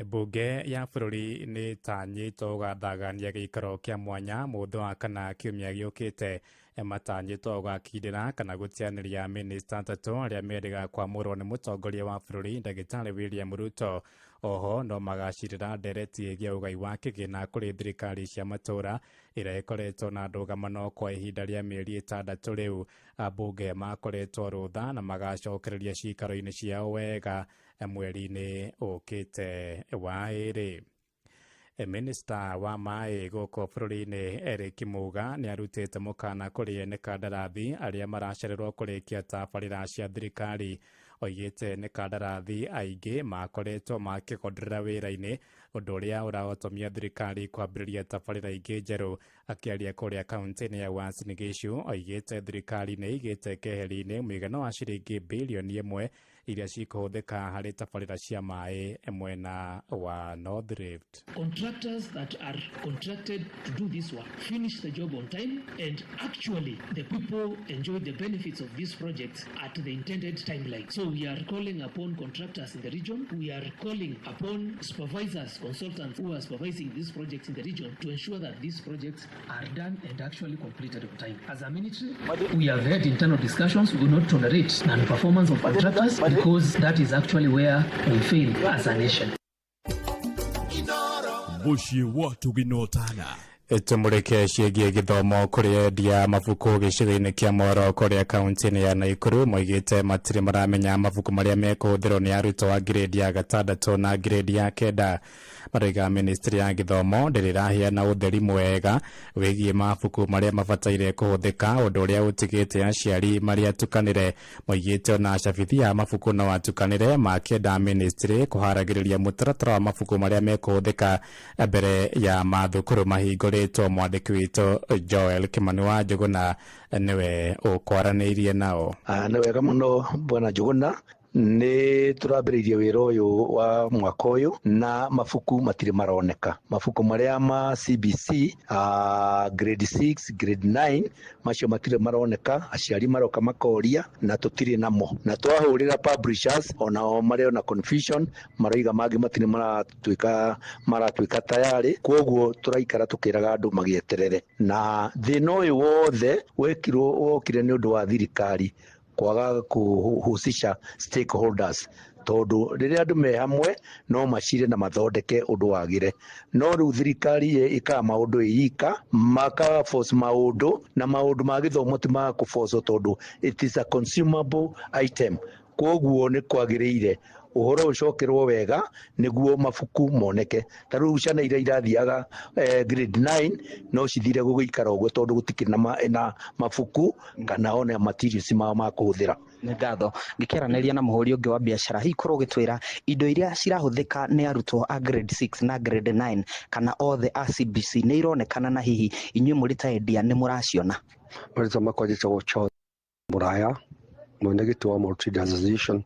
Speaker 3: Mbunge ya bũrũri nĩ ĩtanyĩtwo gũgathagania gĩikaro kĩa mwanya mũthĩ wa kana kiumia gĩũkĩte. Matanyĩtwo gũgakindĩra kana gũteanĩria minista atatũ arĩa merĩga kwamũrwo nĩ mũtongoria wa bũrũri Ndagĩtarĩ William Ruto. Oho no magacirĩra ndereti ĩgiĩ ũgai wa kĩgĩna kũrĩ thirikari cia matũũra ĩrĩa ĩkoretwo na ndũgamano kwa ihinda rĩa mĩeri 6 rĩu. Ambunge makoretwo rũtha na magacokereria ciikaro-inĩ ciao wega mweri-inĩ ũkĩte wa 2. Minista wa maĩ gũkũ bũrũri-inĩ Eric Muga nĩ arutĩte mũkana kũrĩ ene kandarathi arĩa maracererwo kũrĩkia tabarĩra cia thirikari. Oigĩte nĩ kandarathi aingĩ makoretwo makĩgonderera wĩra-inĩ, ũndũ ũrĩa ũrahotomia thirikari kwambĩrĩria tabarĩra ingĩ njerũ. Akĩaria kũrĩa kaunti-inĩ ya Uasin Gishu, oigĩte thirikari nĩ ĩigĩte keheri-inĩ mũigana wa ciringi birioni 1 iria cikũhũthĩka harĩ tabarĩra cia maĩ mwena wa North Rift.
Speaker 19: Contractors that are contracted to do this work finish the job on time, and actually the people enjoy the benefits of these projects at the intended timeline. So we are calling upon contractors in the region, we are calling upon supervisors, consultants who are supervising these projects in the region to ensure that these projects are done and actually completed on time. As a ministry, we have had internal discussions. We will not tolerate non-performance of contractors because that is actually where we fail as a nation.
Speaker 18: Mũciĩ wa Tũginotana.
Speaker 3: Tumũrĩke ciĩgiĩ gĩthomo kũrĩ endia mabuku gĩcigo-inĩ kĩa Moro kũrĩa kaunti-inĩ ya Naikuru moigĩte matirĩ maramenya mabuku marĩa mekũhũthĩrwo nĩ arutwo a grade ya 6 na grade ya 9. Maroiga ministry ya gĩthomo ndĩrĩ ĩraheana ũtheri mwega wĩgiĩ mabuku marĩa mabataire kũhũthĩka, ũndũ ũrĩa ũtigĩte aciari marĩa atukanĩre. Moigĩte ona cabithia ya mabuku no atukanĩre, makĩenda ministry kũharagĩrĩria mũtaratara wa mabuku marĩa mekũhũthĩka mbere ya mathukuru mahingũrĩtwo. Mwandĩki witũ Joel Kimani wa Njũgũna nĩwe ũkwaranĩirie nao.
Speaker 20: Nĩ wega mũno bwana Njũgũna, nĩ tũrambĩrĩirie wĩra ũyũ wa mwaka ũyũ na mabuku matirĩ maroneka. Mabuku marĩa ma CBC, grade 6, grade 9, macio matirĩ maroneka. Aciari maroka makoria na tũtirĩ namo, na twahũrĩra publishers onao marĩ ona confusion, maroiga mangĩ matirĩ maratuĩka tayarĩ. Koguo tũraikara tũkĩraga andũ magĩeterere, na thĩna ũyũ wothe wokire nĩ ũndũ wa thirikari kwaga kũhusisha stakeholders, tondũ rĩrĩa andũ me hamwe no macire na mathondeke ũndũ wagĩre. No rĩu thirikari ĩkaga maũndũ ĩika, maka force maũndũ, na maũndũ ma gĩthomo ti ma kũbocwo tondũ it is a consumable item. Koguo nĩ kwagĩrĩire ũhoro ũcokerwo wega nĩguo mabuku moneke. Ta rĩu ciana iria irathiaga grade 9 no cithire gũgĩikara ũguo tondũ gũtikĩrĩ na mabuku kana ona materials mao ma kũhũthĩra.
Speaker 21: Nĩ ngatho. Ngĩkĩaranĩria na mũhũri ũngĩ wa biacara, hihi korwo ũgĩtwĩra indo iria cirahũthĩka nĩ arutwo a grade 6 na grade 9 kana othe a CBC nĩ ironekana, na hihi inyuĩ mũrĩ ta endia nĩ mũraciona?
Speaker 22: Marĩtwa makwa njĩtagwo Charles Mũraya, mwene gĩtĩ wa Mall Traders Association.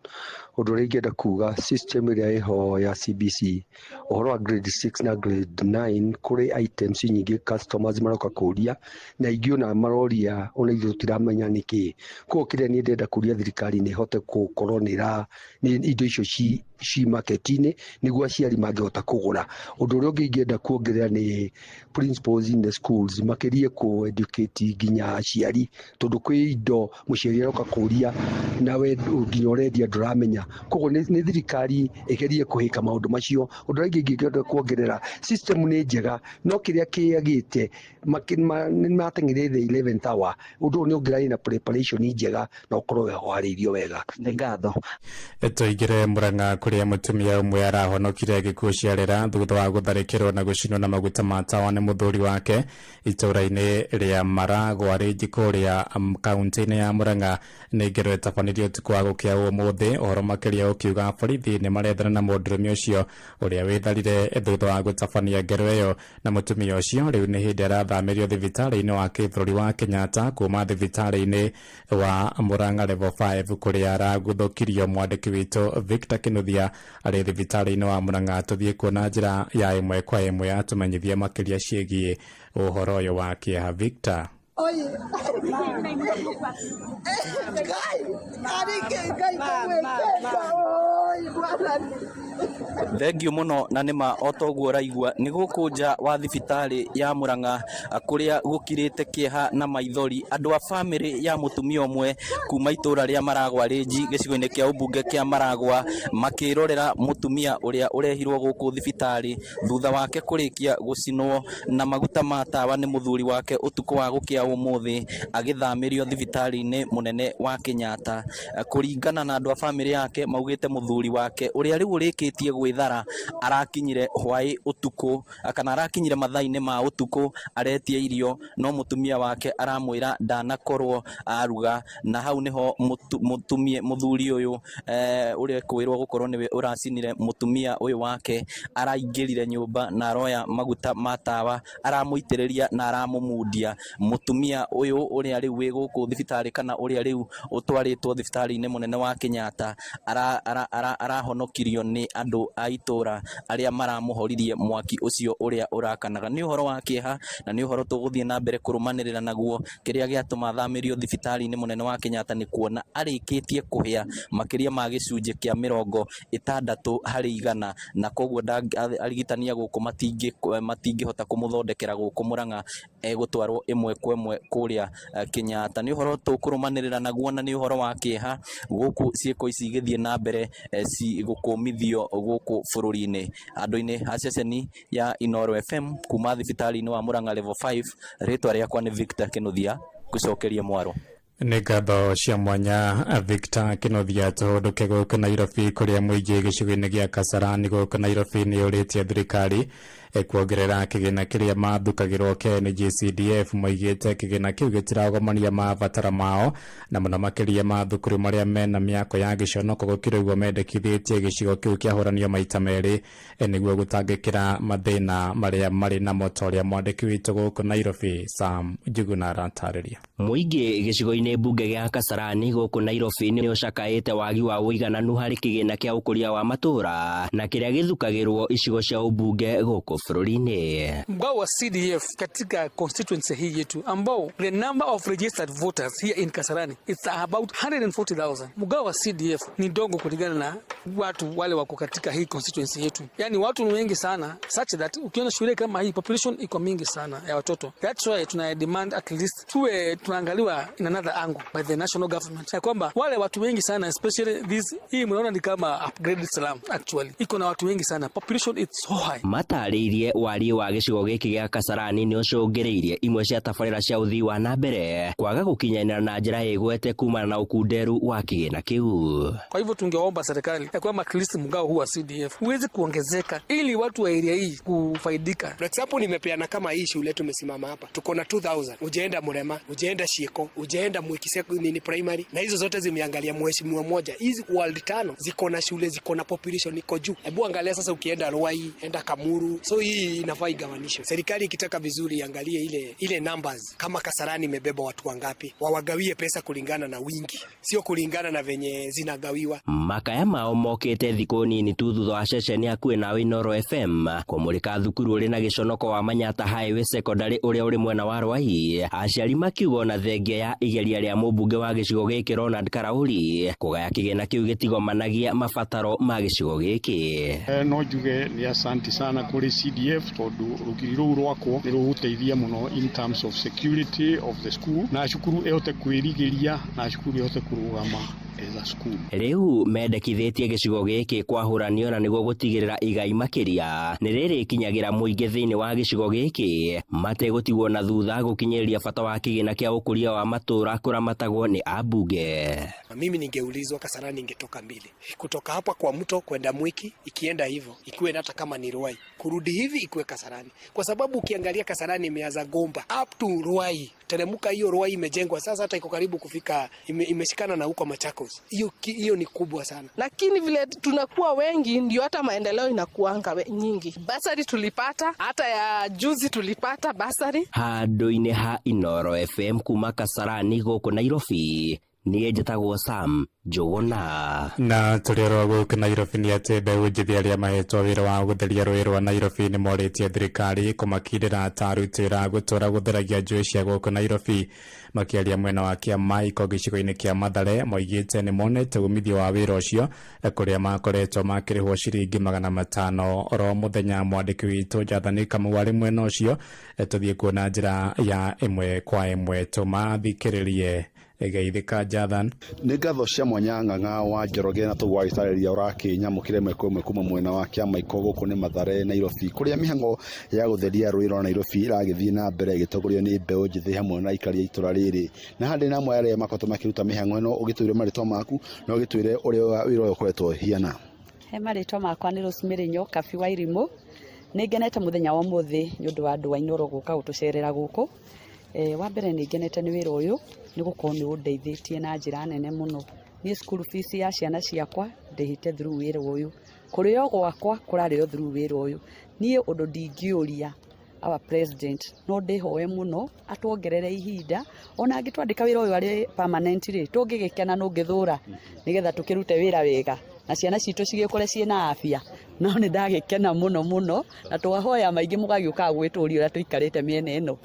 Speaker 22: Ũndũ ũrĩa ingĩenda kuga, system ĩrĩa ĩho ya CBC, ũhoro wa grade 6 na grade 9, kũrĩ items nyingĩ customers maroka kũria, na ingĩ ona maroria ona ithuĩ tũtiramenya nĩkĩ. Koguo kĩrĩa niĩ ndĩrenda kũria thirikari nĩ ĩhote gũkorwo nĩ indo icio ci market-inĩ nĩguo aciari mangĩhota kũgũra. Ũndũ ũrĩa ũngĩ ingĩenda kuongerera nĩ principals in the schools makĩrie kũ educate nginya aciari, tondũ kwĩ indo mũciari aroka kũria nawe nginya ũrendia ndũramenya. Koguo nĩ thirikari ĩgerie kũhĩka maũndũ macio. Ũndũ ũrĩa ũngĩ ingĩenda kuongerera, system nĩ njega no kĩrĩa kĩagĩte nĩ mateng'erire the 11th hour. Ũndũ ũyũ nĩ ũngĩrarĩ na preparation njega na ũkorwo ũharĩirio wega.
Speaker 21: Nĩ ngatho.
Speaker 3: Tũingĩre Murang'a kũrĩa mũtumia ũmwe arahonokire gĩkuũ ciarĩra thutha wa gũtharĩkĩrwo na gũcinwo na maguta ma tawa nĩ mũthuri wake itũũra-inĩ rĩa Maragwa rĩngĩ kũrĩa kaunti-inĩ ya Murang'a. Nĩ ngero ĩtabanirio ũtukũ wa gũkĩa ũmũthĩ. Ũhoro makiria ukiuga borithi ni marethana na mundurume ucio uria witharire thutha wa gutabania ngero iyo na mutumia ucio riu ni hindi arathamirio thibitari-ini wa kibũrũri wa Kenyatta kuma thibitari-ini wa Murang'a level 5 kuria araguthukirio. Mwandiki witu Victor Kinuthia ari thibitari-ini wa Murang'a tuthie kuona njira ya ĩmwe kwa ĩmwe atumenyithie makiria ciĩgiĩ ũhoro ũyũ wa kĩeha. Victor.
Speaker 1: Oye,
Speaker 2: Thengiũ mũno na nĩma o toguo ũraigua nĩ gũkũ nja wa thibitarĩ ya Murang'a kũrĩa gũkirĩte kĩeha na maithori. Andũ a bamĩrĩ ya mũtumia ũmwe kuma itũra rĩa Maragwa Rĩnji gĩcigo-inĩ kĩa ũmbunge kĩa Maragwa makĩrorera mũtumia ũrĩa ũrehirwo gũkũ thibitarĩ thutha wake kũrĩkia gũcinwo na maguta ma tawa nĩ mũthuri wake ũtukũ wa gũkĩa ũmũthĩ agĩthamĩrio thibitarĩ-inĩ mũnene wa Kenyatta. Kũringana na andũ a bamĩrĩ yake maugĩte mũthuri wake ũrĩa rĩu ũrĩkĩtie gwĩthara arakinyire hwaĩ ũtukũ kana arakinyire mathaa-inĩ ma ũtukũ aretie irio no mũtumia wake aramwĩra ndanakorwo aruga, na hau niho mũthuri ũyũ ũrĩa kwĩrwo gũkorwo nĩwe ũracinire mũtumia ũyũ wake araingĩrire nyũmba na aroya maguta ma tawa aramũitĩrĩria na aramũmundia. Mũtumia ũyũ ũrĩa rĩu wĩ gũkũ thibitarĩ kana ũrĩa rĩu ũtwarĩtwo thibitarĩ-inĩ mũnene wa Kenyatta arahonokirio nĩ andũ a itũra arĩa maramũhoririe mwaki ũcio ũrĩa ũrakanaga. Nĩ ũhoro wa kĩeha na nĩ ũhoro tũgũthiĩ na mbere kũrũmanĩrĩra naguo. Kĩrĩa gĩatũma athamĩrio thibitarĩ-inĩ mũnene wa Kenyatta nĩ kuona arĩkĩtie kũhĩa makĩria ma gĩcunjĩ kĩa 60% na koguo arigitani a gũkũ matingĩhota kũmũthondekera gũkũ Murang'a, egũtwarwo ĩmwe kwa ĩmwe kũrĩa Kenyatta. Nĩ ũhoro tũkũrũmanĩrĩra naguo na nĩ ũhoro wa kĩeha gũkũ ciĩko ici igĩthiĩ na mbere gũkũmithio gũkũ bũrũri-inĩ. Andũ-inĩ a ceceni ya Inooro FM kuma thibitarĩ-inĩ wa Murang'a level 5, rĩtwa rĩakwa nĩ Victor Kinuthia, ngũcokerie mwaro.
Speaker 3: Nĩ ngatho cia mwanya Victor Kinuthia. Tũhũndũke gũkũ Nairobi kũrĩa mũingĩ gĩcigo-inĩ gĩa Kasarani gũkũ Nairobi nĩ ũrĩtie thirikari kuongerera kĩgĩna kĩrĩa mathukagĩrwo KNGCDF. Moigĩte kĩgĩna kĩu gĩtiragomania mabatara mao na mũno makĩria ma thukuru marĩa mena mĩako ya gĩconoko. Gũkĩrĩ ũguo mendekithĩtie gĩcigo kĩu kĩahũranio maita merĩ nĩguo gũtangĩkĩra mathĩna marĩa marĩ namo, ta ũrĩa mwandĩki witũ gũkũ Nairobi Sam Njuguna aratarĩria.
Speaker 23: Mũingĩ gĩcigo-inĩ mbunge gĩa Kasarani gũkũ Nairobi nĩ ũcakaĩte wagi wa ũigananu harĩ kĩgĩna kĩa ũkũria wa matũra na kĩrĩa gĩthukagĩrwo icigo cia ũmbunge gũkũ bũrũri-inĩ.
Speaker 24: Mgao wa CDF katika constituency hii yetu ambao the number of registered voters here in Kasarani it's about 140,000. Mgao wa CDF ni ndogo kulingana na watu wale wako katika hii constituency yetu. Yani watu ni wengi sana such that ukiona shule kama hii population iko mingi sana ya watoto. That's why tuna demand at least tuwe tunaangaliwa in another angle by the national government. Ya kwamba wale watu wengi sana especially this hii mnaona ni kama upgraded slum actually. Iko na watu wengi sana. Population it's so high.
Speaker 23: Matarĩirie wariĩ wa gĩcigo gĩkĩ gĩa Kasarani nĩ ũcũngĩrĩirie imwe cia tabarĩra cia ũthii wa na mbere kwaga gũkinyanĩra na njĩra ĩgwete kumana na ũkunderu wa kĩgĩna kĩu.
Speaker 24: Kwa hivyo tungeomba serikali ya kwamba at least mgao huu wa CDF uweze kuongezeka ili watu wa area hii kufaidika.
Speaker 25: For example, nimepeana kama hii shule tumesimama hapa tuko na 2000, ujaenda Murema, ujaenda Shieko, ujaenda Mwikiseko nini primary, na hizo zote zimeangalia mheshimiwa mmoja. Hizi world 5 ziko na shule ziko na population iko juu. Hebu angalia sasa ukienda Ruai, enda Kamuru. So hii inafaa igawanishwe. Serikali ikitaka vizuri iangalie ile numbers, kama Kasarani imebeba watu wangapi, wawagawie pesa kulingana na wingi, sio kulingana na venye zinagawiwa.
Speaker 23: Makaya mao mokĩte thikũ nini tu thutha wa ceceni hakuhĩ nawe Inooro FM kũmũrĩka thukuru ũrĩ na gĩconoko wa Manyatta Highway Secondary ũrĩa ũrĩ mwena wa Ruai. Aciari makiuga ona thengia ya igeria rĩa mũmbunge wa gĩcigo gĩkĩ Ronald Karauri kũgaya kĩgĩna kĩu gĩtigomanagia mabataro ma gĩcigo gĩkĩ.
Speaker 26: No njuge nĩ asanti sana kũrĩ CDF tondũ rũgiri rũu rwakwo nĩ rũgũteithia mũno in terms of security of the school, na cukuru ĩhote kwĩrigĩria na cukuru ĩhote kũrũgama as a school.
Speaker 23: Rĩu mendekithĩtie gĩcigo gĩkĩ kwahũranio na nĩguo gũtigĩrĩra igai makĩria nĩ rĩrĩkinyagĩra mũingĩ thĩinĩ wa gĩcigo gĩkĩ mategũtigwo na thutha gũkinyĩrĩria bata wa kĩgĩna kĩa ũkũria wa matũra kũramatagwo nĩ ambunge.
Speaker 25: Mimi ningeulizwa Kasarani ingetoka mbili, kutoka hapa kwa mto kwenda Mwiki, ikienda hivyo ikuwe hata kama ni Ruai, kurudi hivi ikuwe Kasarani, kwa sababu ukiangalia Kasarani imeanza Gomba up to Ruai, teremuka hiyo Ruai imejengwa sasa, hata iko karibu kufika, imeshikana na huko Machakos. Hiyo ni kubwa sana.
Speaker 1: Lakini vile tunakuwa wengi ndio hata maendeleo inakuanga nyingi. Basari tulipata, hata ya juzi tulipata basari.
Speaker 23: Handũ-inĩ ha Inooro FM kuma Kasarani gũkũ Nairobi niĩ njĩtagwo Sam Njũgũna.
Speaker 3: Na tũrĩ oro gũkũ Nairobi nĩ atĩ mbeũ njĩthĩ arĩa mahetwo wĩra wa gũtheria rũĩ rwa Nairobi nĩ morĩtie thirikari kũmakindĩra ta aruti wĩra a gũtũũra gũtheragia njũĩ cia gũkũ Nairobi. Makĩaria mwena wa Kĩamaiko gĩcigo-inĩ kĩa Mathare moigĩte nĩ monete umithio wa wĩra ũcio kũrĩa makoretwo makĩrĩhwo ciringi 500 oro mũthenya. Mwandĩki witũ Jathani Kamau arĩ mwena ũcio, tũthiĩ kuona njĩra ya ĩmwe kwa ĩmwe tũmathikĩrĩrie. Geithĩka Jathan.
Speaker 4: Nĩ ngatho cia mwanya Ng'ang'a wa Njoroge na tũguo agĩtarĩria ũrakĩnyamũkĩra ĩmwe kwa ĩmwe kuma mwena wa Kĩamaiko gũkũ nĩ Mathare Nairobi, kũrĩa mĩhang'o ya gũtheria rũĩ rwa Nairobi ĩragĩthiĩ na mbere ĩgĩtongorio nĩ mbeũ njĩthĩ hamwe na aikari a itũra rĩrĩ. Na haha ndĩ na amwe arĩa makoretwo makĩruta mĩhang'o ĩno, ũgĩtwĩre marĩtwa maku na ũgĩtwĩre ũrĩa wĩra ũyũ ũkoretwo ũhiana.
Speaker 7: He marĩtwa makwa nĩ Rosemary Nyokabi wa Irimũ. Nĩ ngenete mũthenya wa ũmũthĩ nĩ ũndũ wa andũ a Inooro gũka gũtũcerera gũkũ. Wa mbere nĩ ngenete nĩ wĩra ũyũ nĩ gũkorwo nĩ ũndeithĩtie na njĩra nene mũno. Niĩ school fees ya ciana ciakwa ndĩhĩte through wĩra ũyũ, kũrĩo gwakwa kũrarĩo through wĩra ũyũ. Niĩ ũndũ ndingĩũria our president no ndĩhoe mũno atuongerere ihinda, ona angĩtwandĩka wĩra ũyũ arĩ permanent rĩ, tũngĩgĩkena nũngĩthũra nĩgetha tũkĩrute wĩra wega na ciana citũ cigĩkũre ciĩna afya. No nĩ ndagĩkena mũno mũno na twahoya maingĩ mũgagĩũkaga gwĩtũria ũrĩa tũikarĩte mĩena ĩno.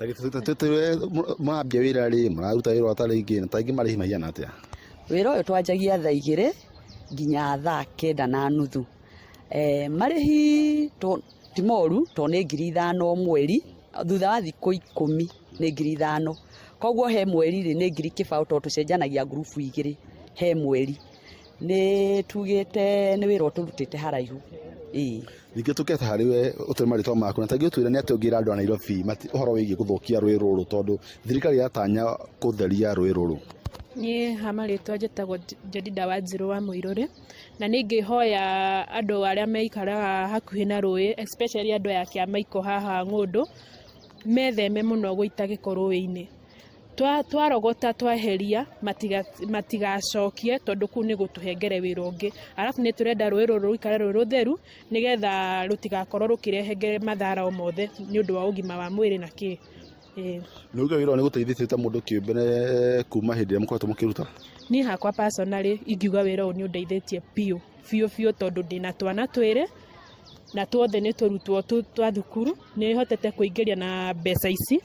Speaker 4: Mwambia wĩra rĩ, mũraruta wĩra ta rĩngĩ na ta rĩngĩ marĩhi mahiana atĩa?
Speaker 7: Wĩra ũyũ twanjagia thaa 2 nginya thaa 9:30. Marĩhi ti moru tondũ nĩ 5,000 mweri, thutha wa thikũ 10 nĩ 5,000. Koguo he mweri rĩ nĩ 20,000 tondũ tũcenjanagia ngurubu 2 he mweri. Nĩ tugĩte nĩ wĩra ũtũrutĩte haraihu. Ĩĩ.
Speaker 4: Ningĩ tũketa harĩ we ũtũre marĩtwa maku na ta ũtwĩre nĩ atĩa ũngĩra andũ a Nairobi ũhoro wĩgiĩ gũthũkia rũĩ rũrũ tondũ thirikari yatanya kũtheria rũĩ rũrũ.
Speaker 8: Niĩ ha marĩtwa njĩtagwo Jedida Wanjirũ wa Mũirũrĩ, na nĩ ingĩhoya andũ arĩa maikaraga hakuhĩ na rũĩ, especially andũ aya a Kĩamaiko haha Ng'ũndũ, metheme mũno gũita gĩko rũĩ-inĩ. Twarogota tweheria matigacokie tondũ kũu nĩ gũtũhengere wĩra ũngĩ. Arabu nĩ tũrenda rũĩ rũrũ rũikare rwĩ rũtheru nĩgetha rũtigakorwo rũkĩrehe mathara o mothe nĩ ũndũ wa ũgima wa mwĩrĩ na kĩ.
Speaker 4: Nĩ uga wĩra ũyũ nĩ gũteithĩtie ta mũndũ kĩũmbe kuma hĩndĩ ĩrĩa mũkoretwo mũkĩruta?
Speaker 8: Niĩ hakwa personally ingiuga wĩra ũyũ nĩ ũndeithĩtie biũ biũ biũ tondũ ndĩna twana twĩrĩ na tuothe nĩ tũrutwo twa thukuru, nĩ hotete kũingĩria na mbeca ici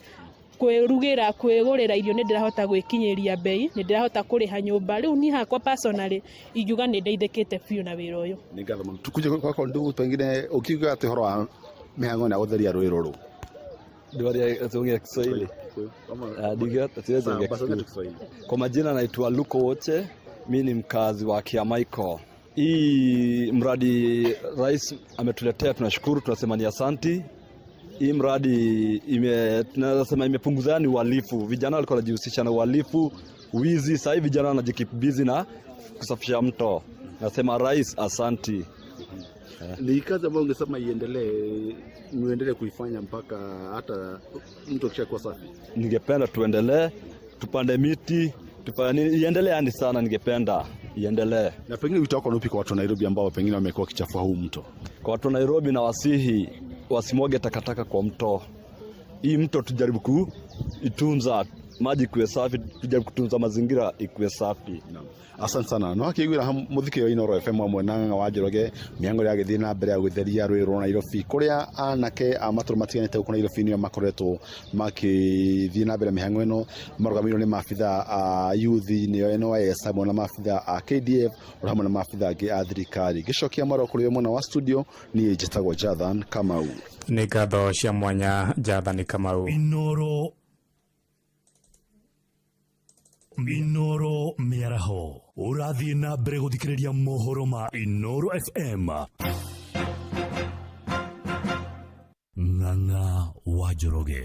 Speaker 8: kwĩrugĩra kwĩgũrĩra irio nĩ ndĩrahota gwĩkinyĩria bei, nĩ ndĩrahota kũrĩha nyũmba. Rĩu niĩ hakwa personally ingiuga nĩ ndeithĩkĩte biũ na wĩra ũyũ.
Speaker 4: Nĩ ngatho mũno. Tukuje kwako ndugu, pengine ukiuga atĩ ũhoro wa mĩhang'o na gũtheria rũĩ rũrũ.
Speaker 13: Tuongea Kiswahili. Siwezi ongea Kiswahili. Kwa majina naitwa Luko Woche, mi ni mkazi wa Kiamaiko. Hii mradi rais ametuletea, tunashukuru, tunasema ni asanti. Hii mradi tunaweza sema imepunguza ni uhalifu. Vijana walikuwa wanajihusisha na uhalifu, wizi, sasa hivi vijana wanajikeep busy na kusafisha mto. Nasema rais asanti.
Speaker 4: Ni kazi ambayo ungesema iendelee, muendelee kuifanya mpaka hata mtu akishakuwa safi?
Speaker 13: Ningependa tuendelee, tupande miti, tufanye nini, iendelee yani sana, ningependa iendelee.
Speaker 4: Na pengine wito wako ni upi kwa watu wa Nairobi ambao pengine wamekuwa wakichafua huu mto?
Speaker 13: Kwa watu wa Nairobi na wasihi wasimwage takataka kwa mto. Hii mto tujaribu kuitunza, maji ikuwe safi, tujaribu kutunza mazingira ikuwe safi.
Speaker 4: Naam. Asante sana. No akigwira muthikio Inooro FM hamwe na Ng'ang'a wa Njoroge mĩhang'o ĩrĩa ĩragĩthiĩ na mbere ya gũtheria rũĩ rwa Nairobi kũrĩa anake a matũra matiganĩte gũkũ Nairobi nĩo makoretwo makĩthiĩ na mbere mĩhang'o ĩno, marũgamĩrĩirwo nĩ maabitha a youth nĩo NYS hamwe na maabitha a KDF o hamwe na maabitha angĩ a thirikari. Ngĩcokia mwaro kũrĩ mwena wa studio, niĩ njĩtagwo Jathan Kamau.
Speaker 3: Nĩ ngatho cia mwanya Jathan Kamau.
Speaker 18: Inooro mĩaraho ũrathiĩ na mbere gũthikĩrĩria mohoro ma Inooro FM. Ng'ang'a wa Njoroge.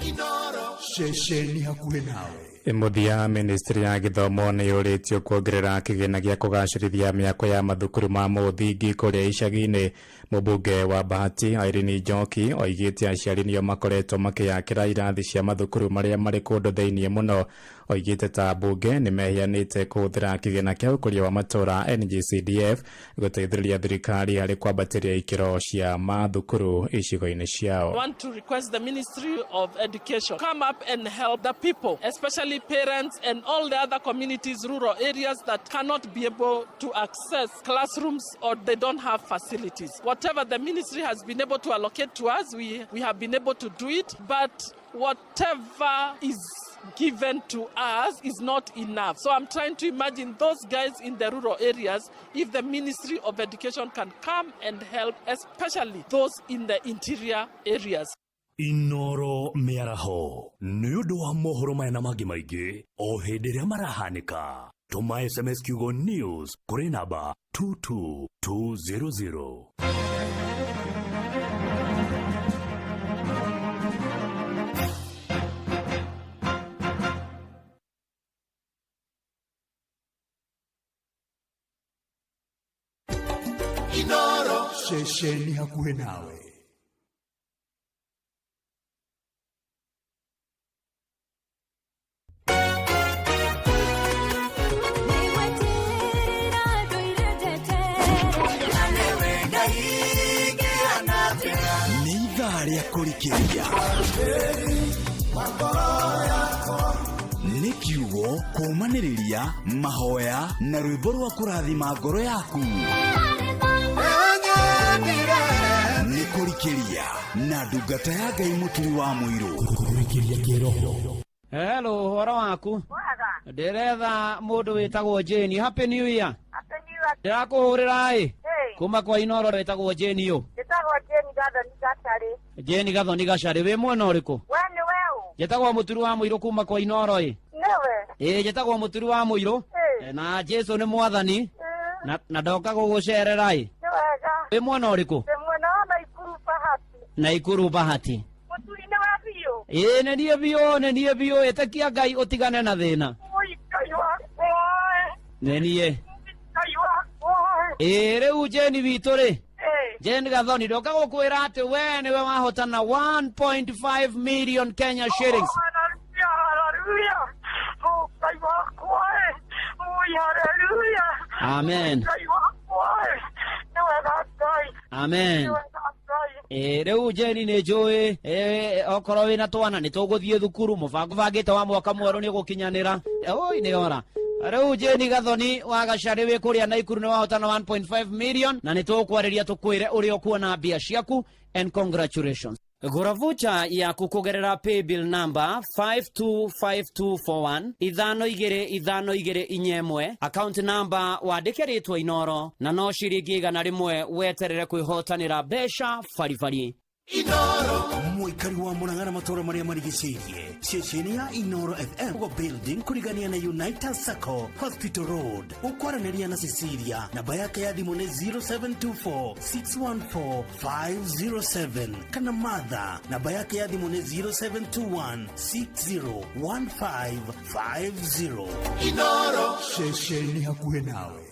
Speaker 9: Inooro ceceni hakuhĩ nawe.
Speaker 3: Mũthia, ministry ya gĩthomo nĩ yũrĩtio kuongerera kĩgĩna gĩa kũgacĩrithia mĩako ya mathukuru ma mũthingi kũrĩa icagi-inĩ. Mũmbunge wa Bahati Irene Njoki oigĩte aciari nĩo makoretwo makĩyakĩra irathi cia mathukuru marĩa marĩ kũndũ thĩinĩ mũno. Oigĩte ta mbunge nĩ meheanĩte kũhũthĩra kĩgĩna kĩa ũkũria wa matũũra NGCDF gũteithĩrĩria thirikari harĩ kwambatĩria ikĩro cia mathukuru icigo-inĩ ciao.
Speaker 1: I want to request the Ministry of Education come up and help the people, especially parents and all the other communities, rural areas that cannot be able to access classrooms or they don't have facilities. Whatever the ministry has been able to allocate to us, we have been able to do it, but whatever is given to us is not enough. So I'm trying to imagine those guys in the rural areas, if the Ministry of Education can come and help, especially those in the interior areas.
Speaker 18: Inoro mĩaraho nĩ ũndũ wa mohoro maya na mangĩ maingĩ o hĩndĩ ĩrĩa marahanĩka, tũma SMS kiugo news kũrĩ namba 22200.
Speaker 9: Inoro ceceni hakuhĩ nawe. Nĩ ithaa rĩa kũrikĩria, nĩ kiugo kũũmanĩrĩria, mahoya na rwĩmbo rwa kũrathima ngoro yaku. Nĩ kũrikĩria na ndungata ya Ngai Mũturi wa Mũirũ.
Speaker 18: Kũrikĩria kĩroho.
Speaker 16: Hello, ũhoro waku? Ndĩretha mũndũ wĩtagwo Jane. Happy New Year. Ndĩrakũhũrĩra ĩ kuma kwa Inoro, wĩtagwo Jane ũ?
Speaker 5: Njĩtagwo Jane Gathoni Gacarĩ.
Speaker 16: Jane Gathoni Gacarĩ, wĩ mwena ũrĩkũ?
Speaker 5: We nĩ we ũ?
Speaker 16: Njĩtagwo Mũturi wa Mũirũ kuma kwa Inoro ĩ.
Speaker 5: Nĩwe?
Speaker 16: Ĩ, njĩtagwo Mũturi wa Mũirũ. Na Jesu nĩ mwathani na ndoka gũgũcerera ĩ.
Speaker 5: Nĩ wega.
Speaker 16: Wĩ mwena ũrĩkũ?
Speaker 5: Ndĩ mwena wa Naikuru Bahati.
Speaker 16: Naikuru Bahati.
Speaker 5: Mũturi nĩ we biũ?
Speaker 16: Ĩ, nĩ niĩ biũ, nĩ niĩ biũ. Ĩtĩkia Ngai ũtigane na thĩna.
Speaker 5: Ui, Ngai wakwa ĩ.
Speaker 16: Nĩ niĩ.
Speaker 5: Ngai wakwa ĩ.
Speaker 16: Ĩ, rĩu Jane witũ rĩ, Jane Gathoni, ndoka gũkwĩra atĩ we nĩwe wahotana 1.5 million Kenya shillings.
Speaker 5: Hallelujah, hallelujah. Oh, Ngai wakwa ĩ. Ui, hallelujah.
Speaker 16: Amen.
Speaker 5: Ngai wakwa ĩ. Nĩ wega Ngai.
Speaker 16: Amen.
Speaker 5: Nĩ wega Ngai.
Speaker 16: Ĩ, rĩu Jane nĩ njũĩ okorwo wĩna twana nĩ tũgũthiĩ thukuru, mũbango bangĩte wa mwaka mwerũ nĩ ũgũkinyanĩra. Oi, nĩ ora rĩu Jane Gathoni wa Gacarĩ wĩ kũrĩa Naikuru nĩ wahotana 1.5 million na nĩ tũgũkwarĩria tũkwĩre ũrĩa ũkuona mbia ciaku, and congratulations. Gũra vocha yaku kũgerera paybill number 525241, 525241, account number wandĩke rĩtwa Inoro, na no ciringi 100 weterere kwĩhotanĩra mbeca baribari.
Speaker 14: Inoro mũikari wa Mũrang'a na matũũra marĩa marigicĩirie, ceceni ya Inoro FM go building kũrigania na United Sacco, Hospital Road. Ũkwaranĩria na Cecilia, namba yake ya thimũ nĩ 0724 614 507, kana Martha, namba yake ya thimũ nĩ 0721 601550. Inoro
Speaker 9: ceceni hakuhĩ nawe.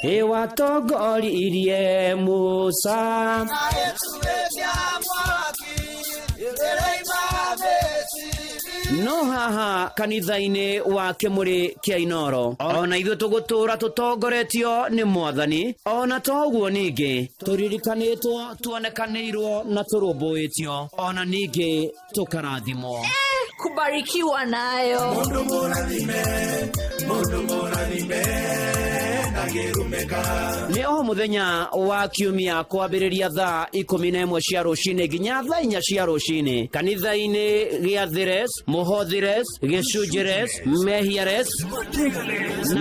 Speaker 16: Ĩwatongoririe Musa. No haha kanitha-inĩ wa kĩmũrĩ kĩa Inoro, ona ithuĩ tũgũtũũra tũtongoretio nĩ mwathani, ona to ũguo ningĩ tũririkanĩtwo, tuonekanĩirwo na tũrũmbũĩtio, ona ningĩ tũkarathimwo.
Speaker 6: Kubarikiwa nayo.
Speaker 14: Mundu mũrathime, mundu mũrathime ndangĩrumĩka.
Speaker 16: Nĩ o mũthenya wa kiumia kwambĩrĩria thaa 11 cia rũcinĩ nginya thaa 4 cia rũcinĩ kanitha-inĩ gĩa Thires, Mũhothires, Gĩcunjĩres, Mehiares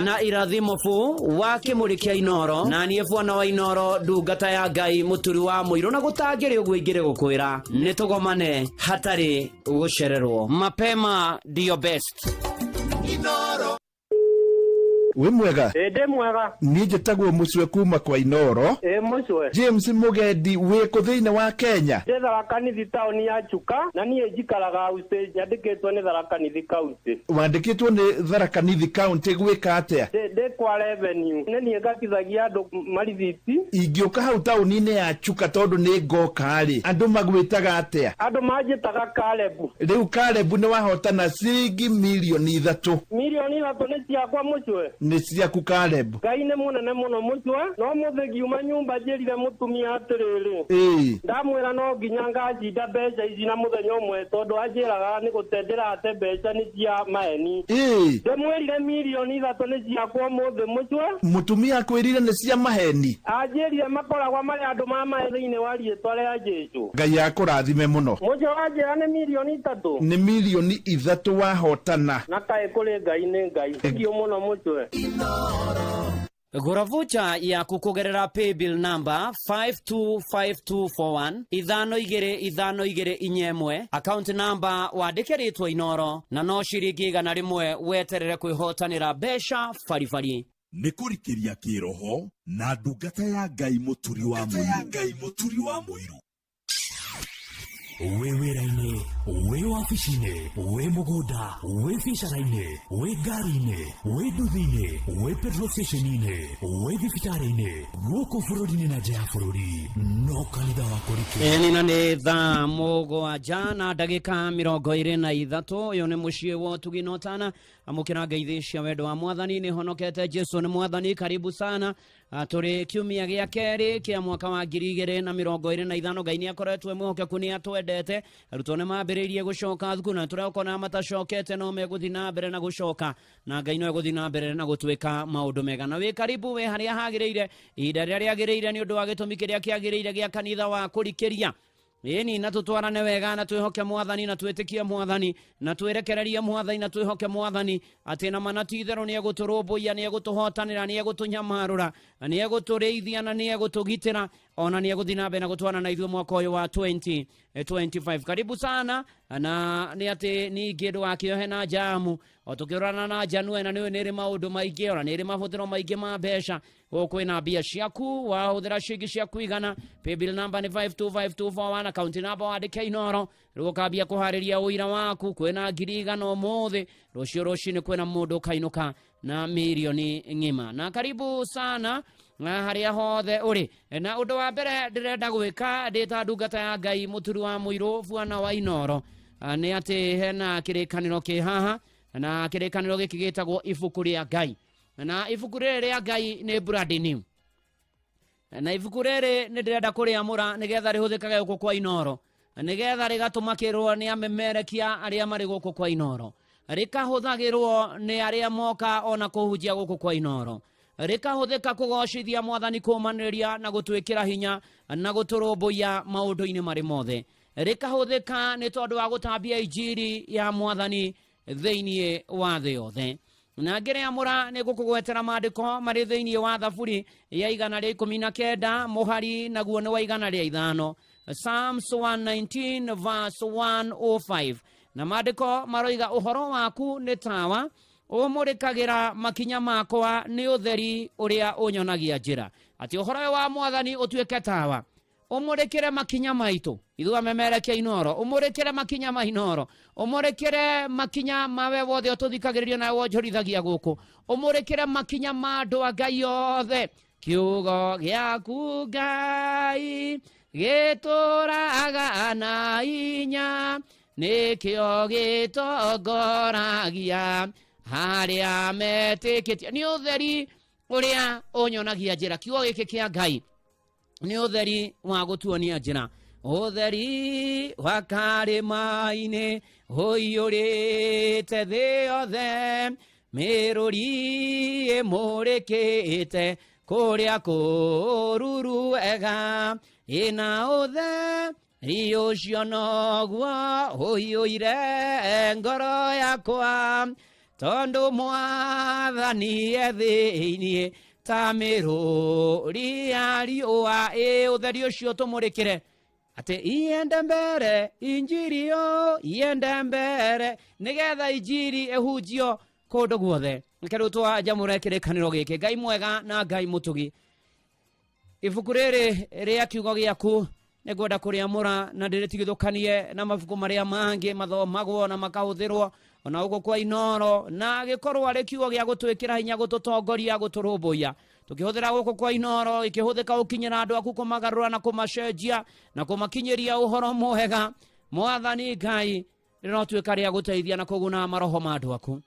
Speaker 16: na Irathimo bu wa kĩmũrĩ kĩa Inoro, na niĩ bwana wa Inoro, ndungata ya Ngai Mũturi wa Mũirũ, na gũtangĩrĩ ũguo ingĩrĩ gũkwĩra nĩ tũgomane hatarĩ gũcererwo. Mapema ndio best.
Speaker 14: Inoro.
Speaker 10: Wĩ mwega?
Speaker 11: Ĩ ndĩ mwega.
Speaker 10: Niĩ njĩtagwo Mũcwe kuma kwa Inoro.
Speaker 11: Ĩ Mũcwe.
Speaker 10: James Mũgendi, wĩ kũ thĩinĩ wa Kenya?
Speaker 11: Ndĩ Tharaka Nithi taũni ya Chuka na niĩ njikaraga house nyandĩkĩtwo nĩ Tharaka Nithi County.
Speaker 10: Wandĩkĩtwo nĩ Tharaka Nithi County gwĩka atĩa?
Speaker 11: Ndĩ kwa revenue. Nĩ niĩ ngatithagia andũ marithiti.
Speaker 10: Ingĩũka hau taũni-inĩ ya Chuka tondũ nĩ ngoka rĩ, andũ magwĩtaga atĩa?
Speaker 11: Andũ manjĩtaga Caleb.
Speaker 10: Rĩu Caleb nĩ wahotana ciringi mirioni 3.
Speaker 11: Mirioni 3 nĩ ciakwa Mũcwe?
Speaker 10: Nĩ ciaku Caleb.
Speaker 11: Ngai nĩ mũnene mũno Mũcwe. No mũthĩ ngiuma nyũmba njĩrire mũtumia atĩrĩrĩ. Ndamwĩra no nginya ngacinda mbeca ici na mũthenya ũmwe tondũ anjĩraga nĩ gũte ndĩrate mbeca nĩ cia maeni. Ndĩmwĩrire mirioni 3 nĩ ciakwa ũmũthĩ Mũcwe.
Speaker 10: Mũtumia akwĩrire nĩ cia maheni?
Speaker 11: Anjĩrire makoragwo marĩ andũ ma maĩ thĩinĩ wa rĩtwa rĩa Jesũ.
Speaker 10: Ngai akũrathime mũno.
Speaker 11: Mũcwe wanjĩra nĩ mirioni 3.
Speaker 10: Nĩ mirioni 3 wahotana.
Speaker 11: Na kaĩ kũrĩ Ngai nĩ Ngai. Thengiũ mũno Mũcwe.
Speaker 16: Gũra voucher yaku kũgerera paybill number 525241 525241, account number wandĩke rĩtwa Inoro na no ciringi 100 weterere kwĩhotanĩra mbeca baribari.
Speaker 9: Nĩ kũrikĩria kĩroho na ndungata ya Ngai Mũturi wa Mũiru. Ngai Mũturi wa Mũiru.
Speaker 18: Wĩ wĩra-inĩ, wĩ wabici-inĩ, wĩ mũgũnda, wĩ biacara-inĩ, wĩ ngari-inĩ, wĩ nduthi-inĩ, wĩ petrol station-inĩ, wĩ thibitarĩ-inĩ, gũkũ bũrũri-inĩ na nja ya bũrũri, no kanitha wa kũrikĩria.
Speaker 16: Ĩni na nĩ thaa 7 na ndagĩka 23. Ũyũ nĩ mũciĩ wa ũtugi na ũtana. Amũkĩra ngeithi cia wendo wa mwathani. Nĩ honokete Jesu nĩ mwathani. Karibu sana. Tũrĩ kiumia gĩa kerĩ kĩa mwaka wa 2025. Ngai nĩ akoretwo e mwĩhokeku, nĩ atwendete. Arutwo nĩ mambĩrĩirie gũcoka thukuru na tũrekona matacokete no megũthiĩ na mbere na gũcoka, na Ngai no egũthiĩ na mbere na gũtwĩka maũndũ mega. Na wĩ karibu, wĩ harĩa hagĩrĩire, ihinda rĩrĩa rĩagĩrĩire, nĩ ũndũ wa gĩtũmi kĩrĩa kĩagĩrĩire gĩa kanitha wa kũrikĩria. Ĩni na tũtwarane wega na twĩhoke mwathani na twĩtĩkie mwathani na twĩrekererie mwathani na twĩhoke mwathani atĩ na mana ti itherũ nĩ egũtũrũmbũiya, nĩ egũtũhotanĩra, nĩ egũtũnyamarũra, nĩ egũtũrĩithia na nĩ egũtũgitĩra, ona nĩ egũthiĩ na mbere na gũtwarana na ithuĩ mwaka ũyũ wa 2025. Karibu sana. Na nĩ atĩ ningĩ ndũgakĩohe na njamu o tũkĩũrana na njanue, na nĩũĩ nĩ ĩrĩ maũndũ maingĩ, ona nĩ ĩrĩ mahũthĩro maingĩ ma mbeca. Gũkũ kwĩna mbia ciaku, wahũthĩra ciringi ciaku 100, paybill number nĩ 525241, account number wandĩke Inoro. Rĩu ũkambia kũharĩria ũira waku. Kwĩna 100,000 ũmũthĩ, rũciũ rũcinĩ kwĩna mũndũ ũkainũka na mirioni ng'ima. Na karibu sana na harĩa hothe ũrĩ. Na ũndũ wa mbere ndĩrenda gwĩka ndĩ ta ndungata ya Ngai Mũturi wa Mũirũ bwana wa Inoro, nĩ atĩ hena kĩrĩkanĩro kĩ haha, na kĩrĩkanĩro gĩkĩ gĩtagwo ibuku rĩa Ngai. Na ibuku rĩrĩ rĩa Ngai nĩ brand new, na ibuku rĩrĩ nĩ ndĩrenda kũrĩamũra nĩgetha rĩhũthĩkage gũkũ kwa Inoro, nĩgetha rĩgatũmakĩrwo nĩ amemerekia arĩa marĩ gũkũ kwa Inoro, rĩkahũthagĩrwo nĩ arĩa moka ona kũhunjia gũkũ kwa Inoro, rĩkahũthĩka kũgocithia mwathani, kũmanĩrĩria na gũtwĩkĩra hinya na gũtũrũmbũiya maũndũ-inĩ marĩ mothe, rĩkahũthĩka nĩ tondũ wa gũtambia injiri ya mwathani thĩinĩ wa thĩ yothe. Na ngĩrĩamũra nĩ ngũkũgwetera maandĩko marĩ thĩinĩ wa Thaburi ya 119 mũhari naguo nĩ wa 105, Psalms 119 verse 105. Na maandĩko maroiga, ũhoro waku nĩ tawa ũmũrĩkagĩra makinya makwa, nĩ ũtheri ũrĩa ũnyonagia njĩra. Atĩ ũhoro ũyũ wa mwathani ũtuĩke tawa ũmũrĩkĩre makinya maitũ ithuĩ amemerekia Inoro, ũmũrĩkĩre makinya ma Inoro, ũmũrĩkĩre makinya mawe wothe ũtũthikagĩrĩria nawe wonjorithagia gũkũ, ũmũrĩkĩre makinya ma andũ a Ngai othe. Kiugo gĩaku Ngai gĩtũraga na hinya, nĩkĩo gĩtongoragia harĩa metĩkĩtie, nĩ ũtheri ũrĩa ũnyonagia njĩra. Kiugo gĩkĩ kĩa Ngai nĩ ũtheri wa gũtuonia njĩra, ũtheri wa karĩma-inĩ ũiyũrĩte thĩ yothe, mĩrũri ĩmũrĩkĩte kũrĩa kũruru wega, ĩna ũtheri ũcio noguo ũiyũire ngoro yakwa, tondũ mwathani e thĩinĩ ta mĩrũri ya riũa. Ĩ ũtheri ũcio tũmũrĩkĩre atĩ iende mbere injiri yo iende mbere, nĩgetha injiri ĩhunjio kũndũ guothe. Reke rĩu twanjamũre kĩrĩkanĩro gĩkĩ. Ngai mwega na Ngai mũtugi, ibuku rĩrĩ rĩa kiugo gĩaku nĩngwenda kũrĩamũra na ndĩrĩtigithũkanie na mabuku marĩa mangĩ mathomagwo na makahũthĩrwo ona gũkũ kwa Inooro, na gĩkorwo arĩ kiugo gĩa gũtwĩkĩra hinya, gũtũtongoria, gũtũrũmbũiya tũkĩhũthĩra gũkũ kwa Inooro, ĩkĩhũthĩka gũkinyĩra andũ aku, kũmagarũra na kũmacenjia na kũmakinyĩria ũhoro mwega. Mwathani Ngai, rĩrotuĩka rĩa gũteithia na kũguna maroho ma andũ aku.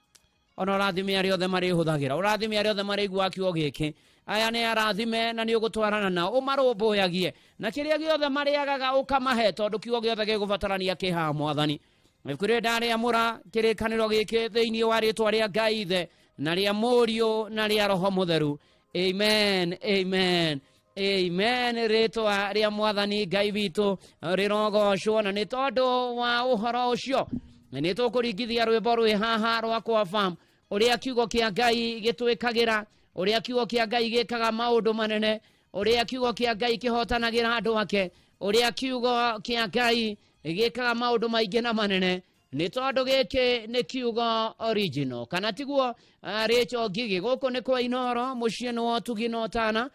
Speaker 16: Ona ũrathime arĩa othe marĩhũthagĩra, ũrathime arĩa othe marĩiguaga kiugo gĩkĩ. Aya nĩ arathime na nĩ ũgũtwarana nao, ũmarũmbũyagie na kĩrĩa gĩothe marĩagaga ũkamahe, tondũ kiugo gĩothe gĩgũbatarania kĩ haha. Mwathani, ibuku rĩrĩ ndarĩamũra kĩrĩkanĩro gĩkĩ thĩinĩ wa rĩtwa rĩa Ngai Ithe na rĩa Mũriũ na rĩa Roho Mũtheru. Amen, amen, amen. Rĩtwa rĩa Mwathani Ngai witũ rĩrogocwo, na nĩ tondũ wa ũhoro ũcio nĩ tũkũringithia rwĩmbo rwĩ haha rwa kwa fam, ũrĩa kiugo kĩa Ngai gĩtwĩkagĩra, ũrĩa kiugo kĩa Ngai gĩkaga maũndũ manene, ũrĩa kiugo kĩa Ngai kĩhotanagĩra andũ ake, ũrĩa kiugo kĩa Ngai gĩkaga maũndũ maingĩ na manene, nĩ tondũ gĩkĩ nĩ kiugo original, kana tiguo? Rachel Ngigi, gũkũ nĩ kwa Inooro, mũciĩ nĩ wa ũtugi na ũtana.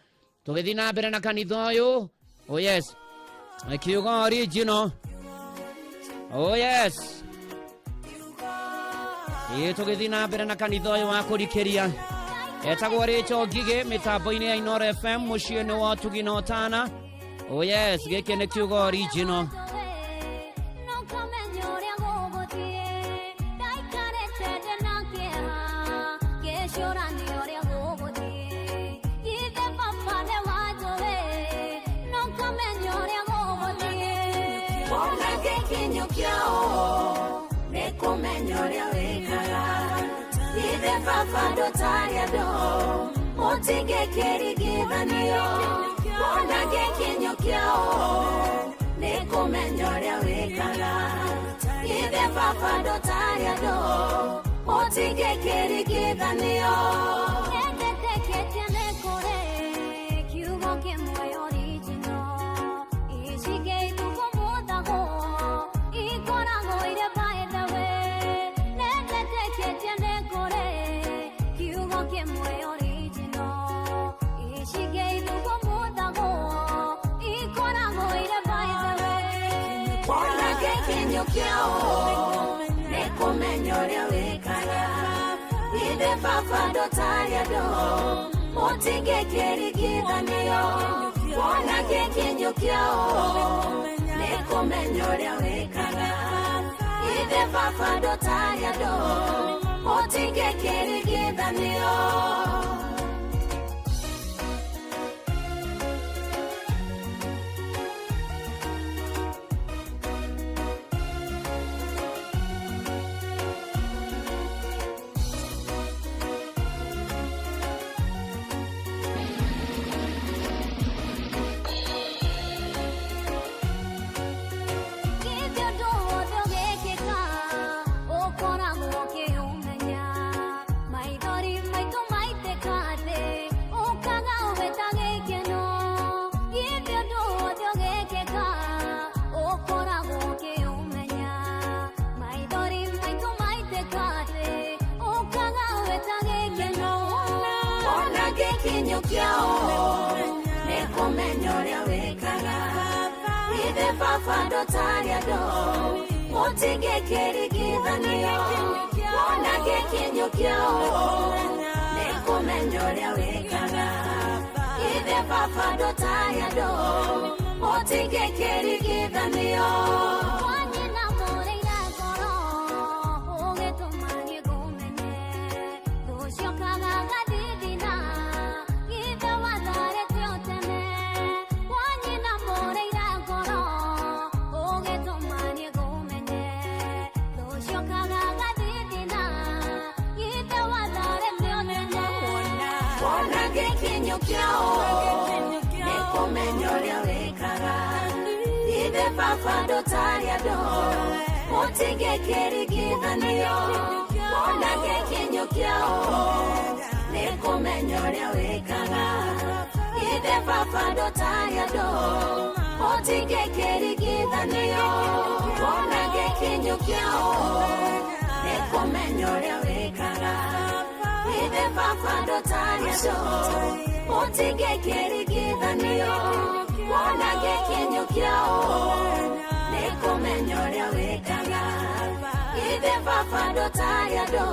Speaker 16: Tũgĩthiĩ na mbere na kanitha ũyũ. Oh yes, kiugo original. Oh yes, ĩ tũgĩthiĩ na mbere na kanitha ũyũ wa kũrikĩria. Etagwo Rachel Ngigi, mĩtambo-inĩ ya Inooro FM, mũciĩ nĩ wa ũtugi na ũtana. Oh yes, gĩkĩ nĩ kiugo original.
Speaker 12: Nũkamenya ũrĩa gũgũthiĩ, ndaikarĩte ndĩ na kĩeha ngĩcũrania ũrĩa gũgũthiĩ. Ithe baba nĩ wanjũĩ, nũkamenya ũrĩa gũgũthiĩ.
Speaker 6: Wona gĩkinyũkia ũũ nĩ kũmenya ũrĩa wĩkaga. Ithe baba ndũtarĩ andũ mũtingĩkĩringithanio. Wona gĩkinyũkia ũũ nĩ kũmenya ũrĩa wĩkaga. Ithe baba ndũtarĩ andũ mũtingĩkĩringithanio.
Speaker 12: Nĩndĩtĩkĩtie nĩ kũrĩ kiugo kĩmwe original, icingĩ ithugumuthagwo ikoragwo irĩ by the way. Nĩndĩtĩkĩtie nĩ kũrĩ kiugo kĩmwe original, icingĩ ithugumuthagwo ikoragwo irĩ by the way.
Speaker 6: Wona gĩkinyũkia ũũ nĩ kũmenya ũrĩa wĩkaga. Ithe baba ndũtarĩ andũ mũtingĩkĩringithanio. Wona gĩkinyũkia ũũ nĩ kũmenya ũrĩa wĩkaga. Ithe baba ndũtarĩ andũ mũtingĩkĩringithanio.
Speaker 12: Githĩ ũndũ wothe ũgĩkĩka ũkoragwo ũkĩũmenya, maithori maitũ maitĩka thĩ ũkaga ũgĩta gĩkeno. Githĩ ũndũ wothe ũgĩkĩka ũkoragwo ũkĩũmenya, maithori maitũ maitĩka thĩ ũkaga ũgĩta gĩkeno.
Speaker 6: Wona gĩkinyũkia ũũ nĩ kũmenya ũrĩa wĩkaga. Ithe baba ndũtarĩ andũ mũtingĩkĩringithanio. Wona gĩkinyũkia ũũ nĩ kũmenya ũrĩa wĩkaga. Ithe baba ndũtarĩ andũ mũtingĩkĩringithanio.
Speaker 12: Wanyina mũrĩire ngoro ũgĩtũma niĩ ngũmenye, thũciokaga gathithina githĩ watharĩte tene. Wanyina mũrĩire ngoro ũgĩtũma niĩ ngũmenye, thũciokaga gathithina githĩ watharĩte tene.
Speaker 6: Wona gĩkinyũkia ũũ nĩ kũmenya ũrĩa wĩkaga. Ithe baba ndũtarĩ andũ mũtingĩkĩringithanio. Wona gĩkinyũkia ũũ nĩ kũmenya ũrĩa wĩkaga. Ithe baba ndũtarĩ andũ mũtingĩkĩringithanio. Wona gĩkinyũkia ũũ nĩ kũmenya ũrĩa wĩkaga. Ithe Githĩ baba ndũtarĩ andũ mũtingĩkĩringithanio wona gĩkinyo kĩao nĩ kũmenya ũrĩa wĩkaga Githĩ baba ndũtarĩ andũ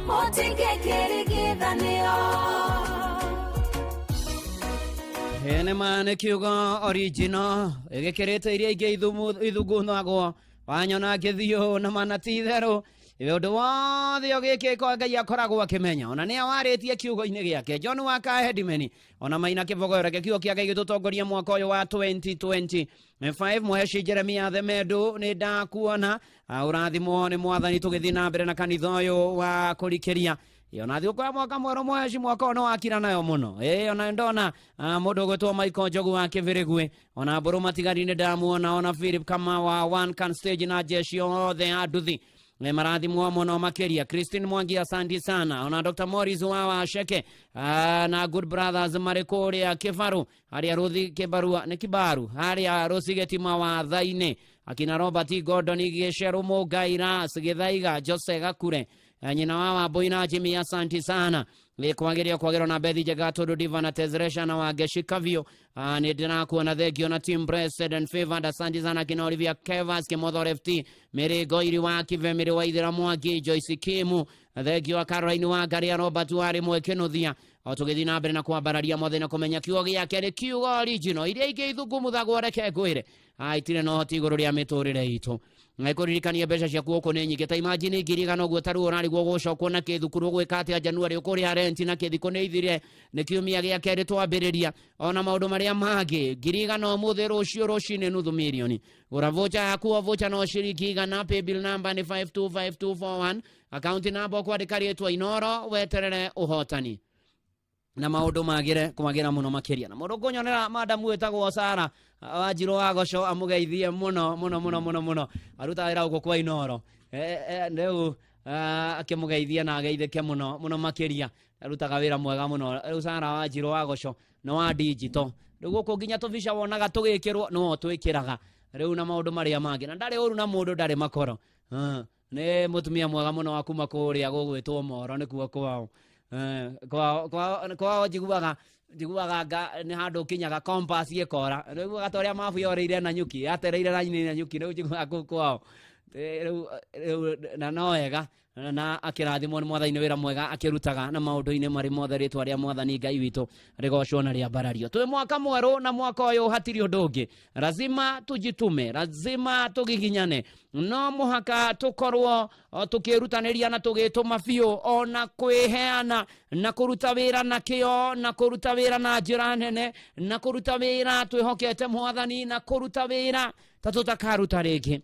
Speaker 6: mũtingĩkĩringithanio.
Speaker 16: Ĩĩ ma nĩ kiugo original ĩgĩkĩrĩte iria ingĩ ithunguthagwo wanyona ngĩthiũ na mana ti itherũ ũndũ wothe ũgĩkĩkwo Ngai akoragwo akĩmenya ona nĩ awarĩtie kiugo-inĩ gĩake. John wa Kahedimeni ona Maina Kĩbogoyo, reke kiugo kĩa Ngai gĩtũtongorie mwaka ũyũ wa 2025. Mũheci Jeremia Themendu, nĩ ndakuona, ũrathimwo nĩ Mwathani. Tũgĩthiĩ na mbere na kanitha ũyũ wa kũrikĩria ona thigũkũ ya mwaka mwerũ. Mũheci, mwaka ũyũ nĩ wakira nayo mũno. Ĩĩ, ona ndona mũndũ ũgwĩtwo Michael Njogu wa Kĩbĩrĩgwe, ona Mbũrũ Matigari nĩ ndamuona, ona Philip Kama wa One Can Stage na jeshi othe ya nduthi nĩ marathimwo mũno makĩria. Christine Mwangi, asante sana. Ona Dr. Morris wa Washeke na Good Brothers marĩ kũrĩa Kĩbaru, harĩa Rũthi Kĩbarua nĩ Kibaru, harĩa Rũcigeti mawatha-inĩ, akina Robert Gordon Gĩcerũ, Mũngai Ras Gĩthaiga, Jose Gakure, nyina wa Wambui na Jimmy, asante sana. Nĩ kwagĩrĩo kwagĩrwo na Bethi Njega tondũ Diva na Tezresha na Wangeshi Kavio, nĩ ndĩrakuona. Thengio na team Blessed and Favored, asante sana. Kina Olivia Kevas Kimotho FT Mĩrĩ Ngoiri wa Kive Mĩrĩ wa Ithira Mwangi Joyce Kimu, thengio wa Caroline wa Ngaria Robert wa Rĩmwe Kĩnuthia. O tũgĩthiĩ na mbere na kwambararia mothe na kũmenya kiugo gĩake nĩ kiugo original, iria ingĩ ithungumuthagwo, reke ngwĩre itirĩ na ũhoti igũrũ rĩa mĩtũrĩre itũ. Kũririkania mbeca ciaku gũkũ nĩ nyingĩ. Ta imagine 100,000 ũguo, ta rĩu ũrarigwo gũcokwo na kĩ thukuru, ũgwĩka atĩa January, ũkũrĩha rent na kĩ, thikũ nĩ ithire, nĩ kiumia gĩa kerĩ twambĩrĩria, ona maũndũ marĩa mangĩ. 100,000 ũmũthĩ, rũciũ rũcinĩ nuthu mirioni. Gũra voucher yaku, o voucher no ciringi 100. Paybill number nĩ 525241, account number ũkwandĩka rĩtwa Inoro, weterere ũhotani na maũndũ magĩre kwagĩra mũno makĩria. Na mũndũ kũnyonera madamu wĩtagwo Sara Wanjirũ wa Goco, amũgeithie mũno mũno mũno mũno mũno, arutaga wĩra gũkũ kwa Inoro. Rĩu akĩmũgeithie na ageithĩke mũno mũno makĩria, arutaga wĩra mwega mũno. Rĩu Sara Wanjirũ wa Goco nĩ wa digital, rĩu gũkũ nginya tũbica wonaga tũgĩkĩrwo nĩwe twĩkĩraga rĩu na maũndũ marĩa mangĩ, na ndarĩ ũru na mũndũ, ndarĩ makoro. Nĩ mũtumia mwega mũno wa kuma kũrĩa gũgwĩtwo Moro, nĩkuo kwao. Kwao njiguaga nga nĩ handũ ũkinyaga compass ĩkora, rĩu ta ũrĩa mabu yorĩire na nyuki, yatereire raini na nyuki, rĩu njiguaga kũu kwao. Rĩu na no wega na akĩrathimwo nĩ Mwathani nĩ wĩra mwega akĩrutaga na maũndũ-inĩ marĩ mothe. Rĩtwa rĩa Mwathani Ngai witũ rĩgocwo na rĩambarario. Twĩ mwaka mwerũ, na mwaka ũyũ hatirĩ ũndũ ũngĩ, lazima tujitume, lazima tũgiginyane, no mũhaka tũkorwo tũkĩrutanĩria na tũgĩtũma biũ, ona kwĩheana na kũruta wĩra na kĩo, na kũruta wĩra na njĩra nene, na kũruta wĩra twĩhokete Mwathani, na kũruta wĩra ta tũtakaruta rĩngĩ.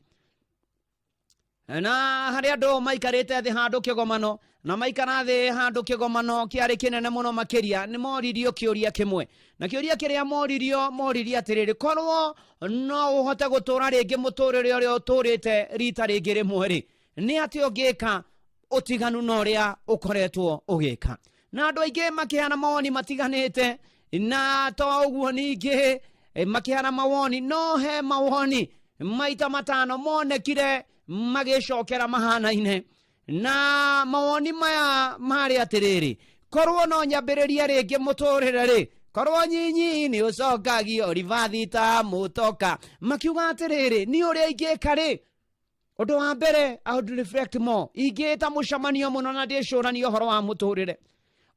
Speaker 16: Na harĩ andũ maikarĩte thĩ handũ kĩgomano, na maikara thĩ handũ kĩgomano kĩarĩ kĩnene mũno makĩria, nĩ moririo kĩũria kĩmwe, na kĩũria kĩrĩa moririo, moririe atĩrĩrĩ, korwo no ũhote gũtũra rĩngĩ mũtũrĩre ũrĩa ũtũrĩte rita rĩngĩ rĩmwe rĩ, nĩ atĩ ũngĩka ũtiganu na ũrĩa ũkoretwo ũgĩka? Na andũ aingĩ makĩheana mawoni matiganĩte, na to ũguo ningĩ makĩheana mawoni, no he mawoni maita matano monekire magĩcokera mahanaine. Na mawoni maya marĩ atĩrĩrĩ, korwo no nyambĩrĩrie rĩngĩ mũtũrĩre rĩ, korwo nyinyi nĩ ũcokagio ribathi ta mũtoka. Makiuga atĩrĩrĩ, niĩ ũrĩa ingĩka rĩ, ũndũ wa mbere, I would reflect more, ingĩta mũcemanio mũno na ndĩcũranie ũhoro wa mũtũrĩre.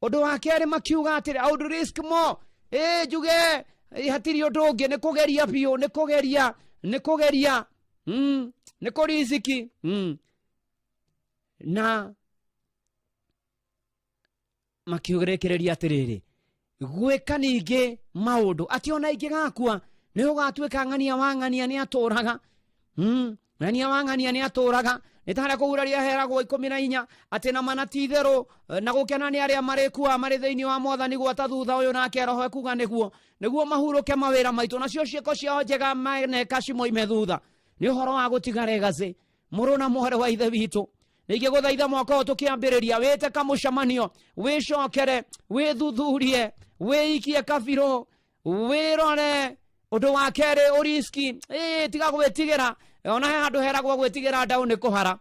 Speaker 16: Ũndũ wa kerĩ makiuga atĩrĩ, I would risk more, ĩ njuge hatirĩ ũndũ ũngĩ, nĩ kũgeria biũ, nĩ kũgeria, nĩ kũgeria, nĩ kũriziki. Na makiugĩrĩkĩrĩria atĩrĩrĩ, gwĩka ningĩ maũndũ atĩ ona ingĩgakua nĩ ũgatuĩka ng'ania wa ng'ania nĩ atũraga. Ng'ania wa ng'ania nĩ atũraga, nĩ ta harĩa kũguraria heragwo 14 atĩ na mana ti itherũ na gũkena nĩ arĩa marĩkua marĩ thĩinĩ wa Mwathani gwata thutha ũyũ. Nake Roho ekuga nĩguo mahurũke mawĩra maitũ, nacio ciĩko ciao njega maneka cimoime thutha. Nĩ ũhoro wa gũtiga legacy. Mũrũ na mwarĩ wa Ithe witũ, ningĩ gũthaitha mwaka ũyũ tũkĩambĩrĩria, wĩte kamũcemanio, wĩcokere, wĩthuthurie, wĩikie kabirũ, wĩrore. Ũndũ wa kerĩ, ũriski, tiga gwĩtigĩra. Ona he handũ heragwo gwĩtigĩra ndaũ nĩ kũhara.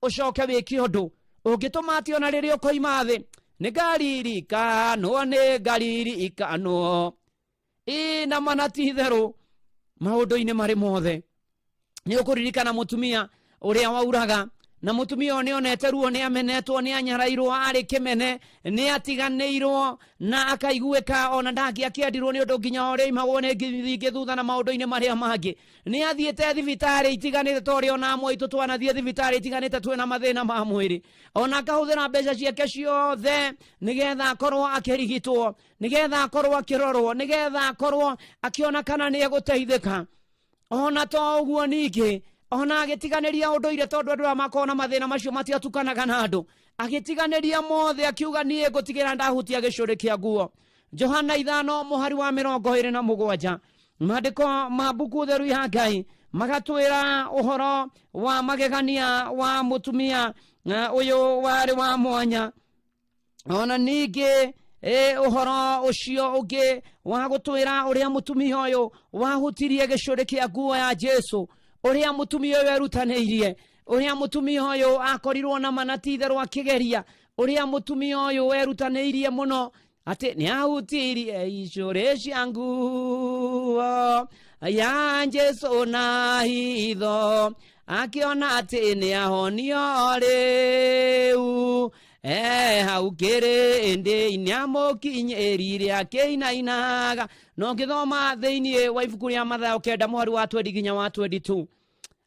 Speaker 16: Ũcoke wĩke ũndũ ũngĩtũma atĩ ona rĩrĩa ũkoima thĩ Nĩ ngaririkanwo, nĩ ngaririkanwo. Ĩ na mana ti itherũ maũndũ-inĩ marĩ mothe. Nĩ ũkũririkana mũtumia ũrĩa wauraga, na mũtumia ũyũ nĩonete ruo, nĩ amenetwo, nĩ anyarairwo, arĩ kĩmene, nĩ atiganĩirwo na akaiguĩka ona ndangĩakĩendirwo nĩ ũndũ nginya ũrĩa imagwo nĩ ngithingĩ thutha na maũndũ-inĩ marĩa mangĩ. Nĩ athiĩte thibitarĩ itiganĩte ta ũrĩa ona amwe aitũ twanathiĩ thibitarĩ itiganĩte twĩna mathĩna ma mwĩrĩ, ona akahũthĩra mbeca ciake ciothe nĩgetha akorwo akĩrigitwo, nĩgetha akorwo akĩrorwo, nĩgetha akorwo akĩona kana nĩ egũteithĩka. Ona to ũguo ningĩ, ona agĩtiganĩria ũndũire, tondũ andũ arĩa makoragwo na mathĩna macio matiatukanaga na andũ, agĩtiganĩria mothe akiuga niĩ ngũtigĩra ndahutia gĩcũrĩ kĩa nguo. Johana 5 mũhari wa 27, maandĩko ma mbuku theru ya Ngai magatwĩra ũhoro wa magegania wa mũtumia ũyũ warĩ wa mwanya. Ona ningĩ ũhoro ũcio ũngĩ wa gũtwĩra ũrĩa mũtumia ũyũ wahutirie gĩcũrĩ kĩa nguo ya Jesu, ũrĩa mũtumia ũyũ erutanĩirie, ũrĩa mũtumia ũyũ akorirwo na mana ti itherũ akĩgeria, ũrĩa mũtumia ũyũ erutanĩirie mũno atĩ nĩ ahutirie icũrĩ cia nguo ya Jesu na hitho, akĩona atĩ nĩ ahonio rĩu. Hau kĩrĩndĩ-inĩ amũkinyĩrire akĩinainaga. Na ũngĩthoma thĩinĩ wa ibuku rĩa Mathayo 9 mũhari wa 20 nginya wa 22,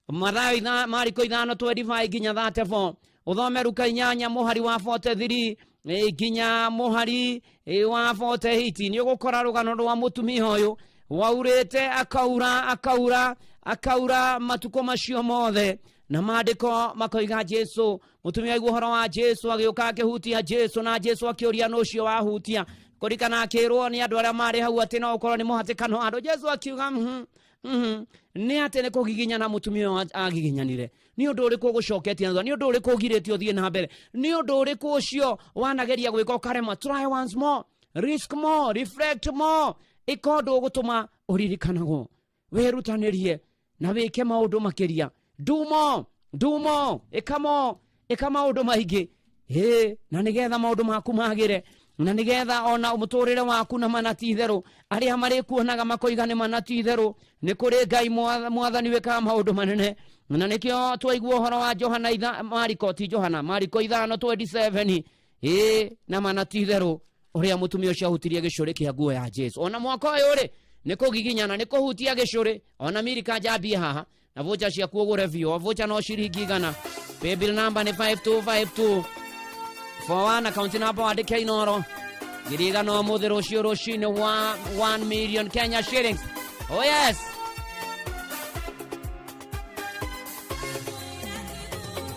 Speaker 16: Mathayo Mariko 5:25 nginya 34, ũthome Luka 8 mũhari wa 43 nginya mũhari wa 48, nĩ ũgũkora rũgano rwa mũtumia ũyũ waurĩte akaura akaura akaura matukũ macio mothe. Na maandĩko makoiga Jesu, mũtumia aigua ũhoro wa Jesu agĩũka akĩhutia Jesu, na Jesu akĩũria nũ ũcio wahutia. Kũrikana akĩrwo nĩ andũ arĩa marĩ hau atĩ no ũkorwo nĩ mũhatĩkano wa andũ. Jesu akiuga nĩ atĩ nĩ kũgiginyana mũtumia ũyũ agiginyanire. Nĩ ũndũ ũrĩkũ ũgũcoketie na thutha? Nĩ ũndũ ũrĩkũ ũgirĩtie ũthiĩ na mbere? Nĩ ũndũ ũrĩkũ ũcio wanageria gwĩka ũkaremwo? Try once more, risk more, reflect more. Ĩka ũndũ ũgũtũma ũririkanagwo, wĩrutanĩrie na wĩke maũndũ makĩria. Do more, do more, ĩka more, ĩka maũndũ maingĩ. Na nĩgetha maũndũ maku magĩre, na nĩgetha ona mũtũrĩre waku na mana ti itherũ, arĩa marĩkuonaga makoiga nĩ mana ti itherũ, nĩ kũrĩ Ngai mwathani wĩkaga maũndũ manene. Na nĩkĩo twaigua ũhoro wa Johana Mariko, ti Johana, Mariko 5:27, na mana ti itherũ ũrĩa mũtumia ũcio ahutirie gĩcũrĩ kĩa nguo ya Jesu. Ona mwaka ũyũ rĩ, nĩ kũgiginyana, nĩ kũhutia gĩcũrĩ. Ona mirika njambie haha na vocha ciaku ũgũre biũ, vocha no ciringi 100. Paybill number nĩ 5252 41, account number wandĩke Inooro 100,000 ũmũthĩ, rũciũ rũcinĩ wa 1 million Kenya shillings. Oh yes.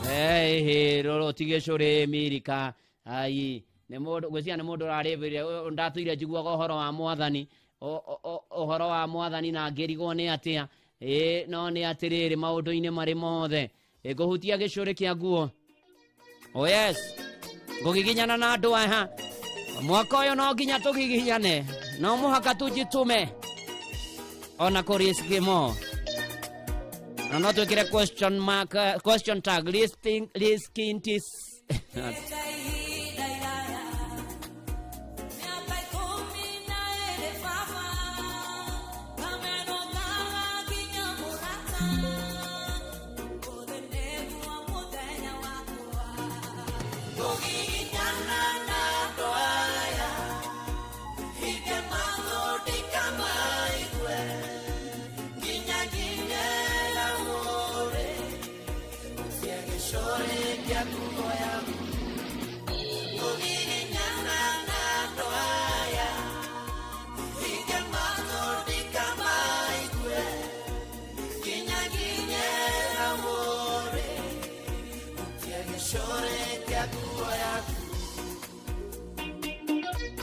Speaker 16: Hey, rũrũ ti gĩcũrĩ mirika. Ai, nĩ mũndũ gwĩciria nĩ mũndũ ũrarĩbĩire, ndatũire njiguaga ũhoro wa mwathani, ũhoro wa mwathani na ngĩrigwo nĩ atĩa. No nĩ atĩrĩrĩ maũndũ-inĩ marĩ mothe ngũhutia gĩcũrĩ kĩa nguo. Oh yes, ngũgiginyana na andũ aya mwaka ũyũ, no nginya tũgiginyane, no mũhaka tujitume ona kũriskimo, na no twĩkĩre question mark, question tag listing liskintis.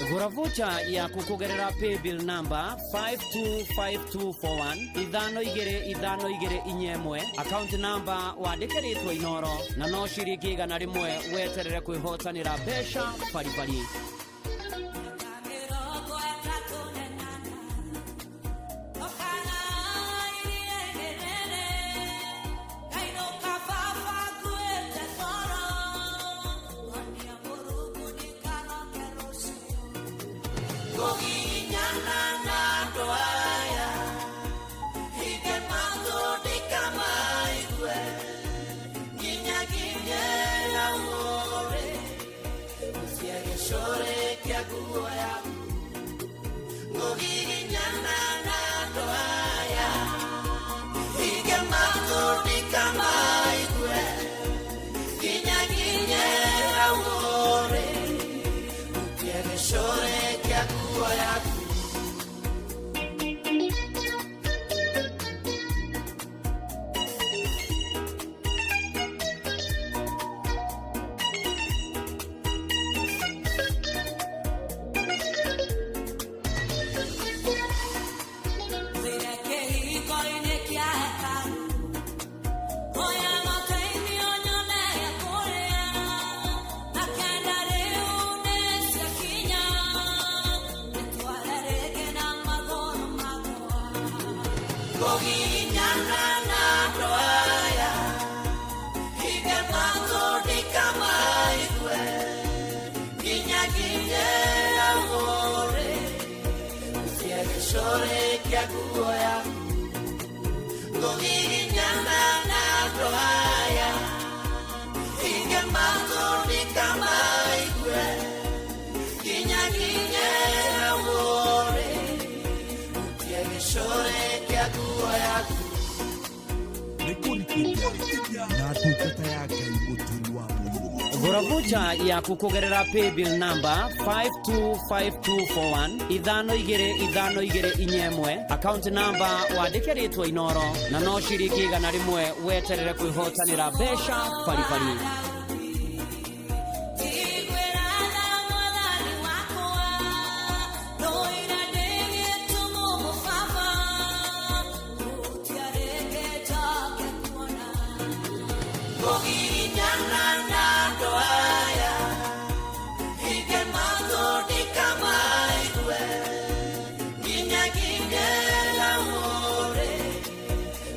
Speaker 16: Gũra vocha yaku kũgerera paybill number 525241 525241, account number wandĩke rĩtwa Inooro, na no ciringi 100 weterere kwĩhotanĩra mbeca baribari.
Speaker 6: Ngũgiginyana na andũ aya, hinge matũ ndikamaigue, nginya nginye hau ũrĩ, hutia gĩcũrĩ kĩa nguo yaku. Ngũgiginyana na andũ aya, hinge matũ ndikamaigue, nginya nginye hau ũrĩ, hutia gĩcũrĩ kĩa nguo yaku.
Speaker 9: Na ndungata ya Ngai Mũturi wa Mũirũrĩ.
Speaker 16: Gũra vocha yaku kũgerera paybill number 525241 525241, account number wandĩke rĩtwa Inoro, na no ciringi 100 weterere kwĩhotanĩra mbeca baribari.
Speaker 6: Njiguĩra Mwathani wakwa, ndoira ndĩ gĩtumumu baba, gũtiarĩ njoke kuona. Ngũgiginyana na andũ aya, hinge matũ ndikamaigue, nginya nginye hau ũrĩ,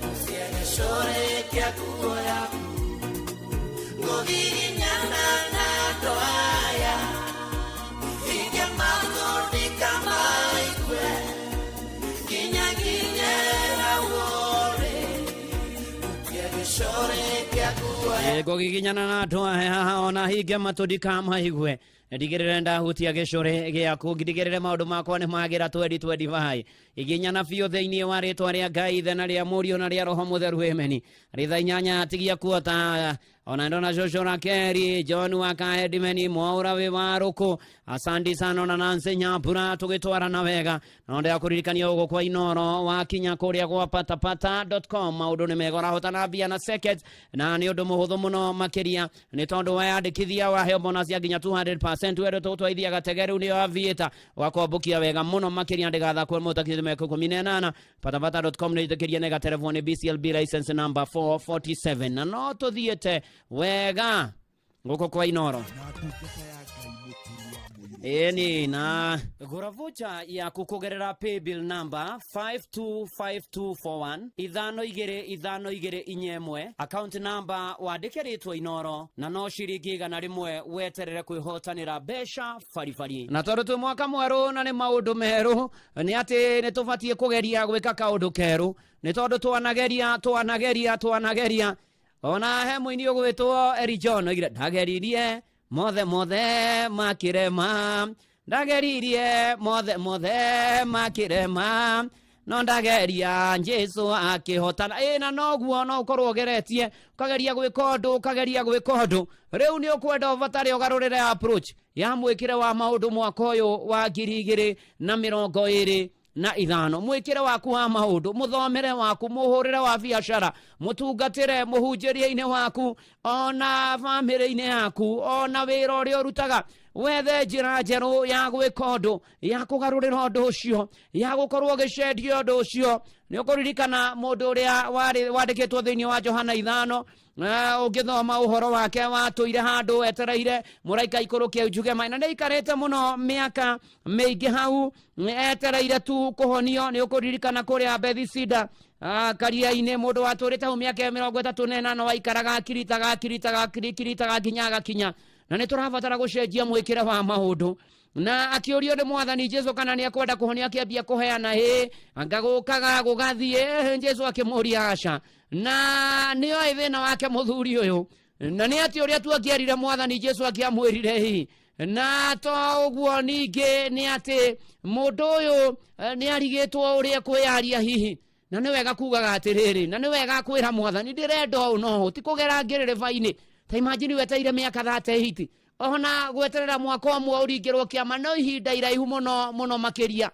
Speaker 6: hutia gĩcũrĩ kĩa nguo yaku. Ngũgiginyana na andũ aya, hinge matũ ndikamaigue, nginya nginye hau ũrĩ, hutia gĩcũrĩ kĩa nguo yaku.
Speaker 16: Ngũgiginyana na andũ aya, ona hinge matũ ndikamaigue, ndigĩrĩre ndahutia gĩcũrĩ gĩaku, ndigĩrĩre maũndũ makwa nĩ magĩra 2025. Iginyana biũ thĩinĩ wa rĩtwa rĩa Ngai Ithe na rĩa Mũriũ na rĩa Roho Mũtheru, ameni. Ritha 8 tigia kuota ona ndona cũcũ Rakeri John wa Kaedimeni Mwaura wĩ warũkũ, asandi sana, ona Nancy Nyambura tũgĩtwarana wega. No ndĩrakũririkania ũguo kwa Inoro wakinya kũrĩa gwa patapata.com maũndũ nĩ mega, ũrahotana mbia na seconds, na nĩ ũndũ mũhũthũ mũno makĩria, nĩ tondũ weyandĩkithia waheo bonus ya nginya 200%. Wendo tũgũtwarithia gatege rĩu nĩyo aviator, ũgakwambũkia wega mũno makĩria. Ndĩgathakwo mũtakĩte mĩaka 18. Patapata.com nĩ ĩtĩkĩria nĩ gaterebwo nĩ BCLB license number 447, na no tũthiĩte wega gũkũ kwa Inoro. Ĩni na gũra vocha yaku kũgerera paybill number 525241 525241, account number wandĩke rĩtwa Inoro, na no ciringi 100 weterere kwĩhotanĩra mbeca baribari. Na tondũ twĩ mwaka mwerũ na nĩ maũndũ merũ, nĩ atĩ nĩ tũbatiĩ kũgeria gwĩka kaũndũ kerũ, nĩ tondũ twanageria twanageria twanageria. Ona he mũini ũgwĩtwo Eri John oigire, "Ndageririe mothe mothe makĩrema, ndageririe mothe mothe makĩrema, no ndageria Jesu akĩhotana." Ĩ na noguo no ũkorwo ũgeretie, ũkageria gwĩka ũndũ, ũkageria gwĩka ũndũ, rĩu nĩ ũkwenda ũbatare ũgarũrĩre approach ya mwĩkĩre wa maũndũ mwaka ũyũ wa 2025. Mwĩkĩre waku wa maũndũ, mũthomere waku, mũhũrĩre wa biacara, mũtungatĩre, mũhunjĩrie-inĩ waku, ona bamĩrĩ-inĩ yaku, ona wĩra ũrĩa ũrutaga, wethe njĩra njerũ ya gwĩka ũndũ, ya kũgarũrĩra ũndũ ũcio, ya gũkorwo ũgĩcenjia ũndũ ũcio. Nĩ ũkũririkana mũndũ ũrĩa warĩ wandĩkĩtwo thĩinĩ wa Johana 5, ũngĩthoma ũhoro wake, watũire handũ etereire mũraika ikũrũke njuge maĩ, na nĩ aikarĩte mũno mĩaka mĩingĩ hau etereire tu kũhonio. Nĩ ũkũririkana kũrĩa Bethesda, karia-inĩ, mũndũ watũrĩte hau mĩaka 38, waikaraga akiritaga akiritaga akiritaga nginya agakinya. Na nĩ tũrabatara gũcenjia mwĩkĩre wa maũndũ. Na akĩũrio nĩ Mwathani Jesu kana nĩ ekwenda kũhonia, akĩambia kũheana, hĩ anga gũkaga gũgathiĩ. Jesu akĩmũria aca, na nĩoĩ thĩna wake mũthuri ũyũ, na nĩ atĩ ũrĩa tu angĩerire Mwathani Jesu angĩamwĩrire hihi na to ũguo. Ningĩ nĩ atĩ mũndũ ũyũ nĩ arigĩtwo ũrĩa kwĩyaria hihi, na nĩ wega kugaga atĩrĩrĩ, na nĩ wega kwĩra Mwathani, "Ndĩrenda ũũ no ũũ, ti kũgera ngĩrĩrĩba-inĩ." Ta imagine wetereire mĩaka 38, ona gweterera mwaka ũmwe ũringĩrwo kĩama no ihinda iraihu mũno mũno makĩria.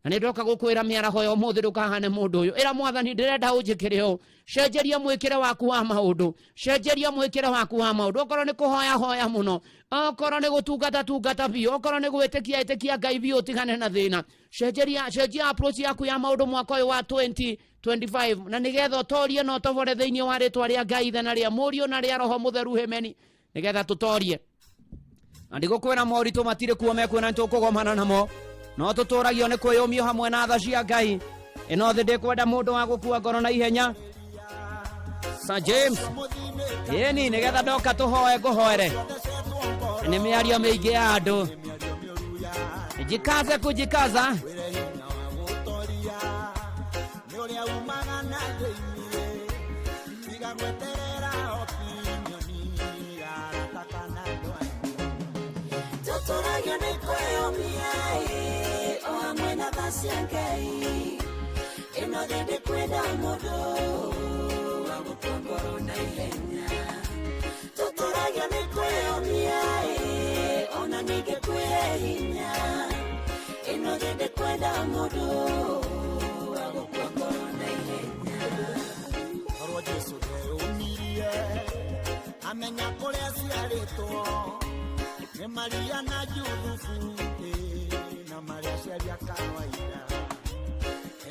Speaker 16: Na nĩ ndoka gũkwĩra mĩaraho ya ũmũthĩ, ndũkahane mũndũ ũyũ. Ĩra Mwathani, "Ndĩrenda ũnjĩkĩre ũũ." Cenjeria mwĩkĩre waku wa maũndũ, cenjeria mwĩkĩre waku wa maũndũ. Okorwo nĩ kũhoya, hoya mũno. Okorwo nĩ gũtungata, tungata biũ. Okorwo nĩ gwĩtĩkia, ĩtĩkia Ngai biũ, ũtigane na thĩna. Cenjeria, cenjia approach yaku ya maũndũ mwaka ũyũ wa 2025, na nĩgetha ũtorie na ũtobore thĩinĩ wa rĩtwa rĩa Ngai Ithe na rĩa Mũriũ na rĩa Roho Mũtheru, hemeni, nĩgetha tũtorie. Na ndigũkwĩra moritũ matirĩ kuo, mekuo na nĩtũkũgomana namo, no tũtũragio nĩ kwĩyũmio hamwe na tha cia Ngai. Ĩno thĩ ndĩkwenda mũndũ wa gũkua ngoro na ihenya. Sir James, ĩni nĩgetha ndoka tũhoe ngũhoere. Nĩ mĩario mĩingĩ ya andũ. Jikaze kujikaza.
Speaker 6: Tũtũragio nĩ kwĩyũmia ĩ, o hamwe na tha cia Ngai. Ĩno thĩ ndĩkwenda mũndũ wa gũkua ngoro na ihenya. Tũtũragio nĩ kwĩyũmia ĩ, ona ningĩ kwĩhe hinya. Ĩno thĩ ndĩkwenda mũndũ wa gũkua ngoro na ihenya.
Speaker 15: Korwo Jesu ndeyũmirie amenya kũrĩa aciarĩtwo nĩ Maria na Juthubu ĩ, na marĩa aciari a kawaida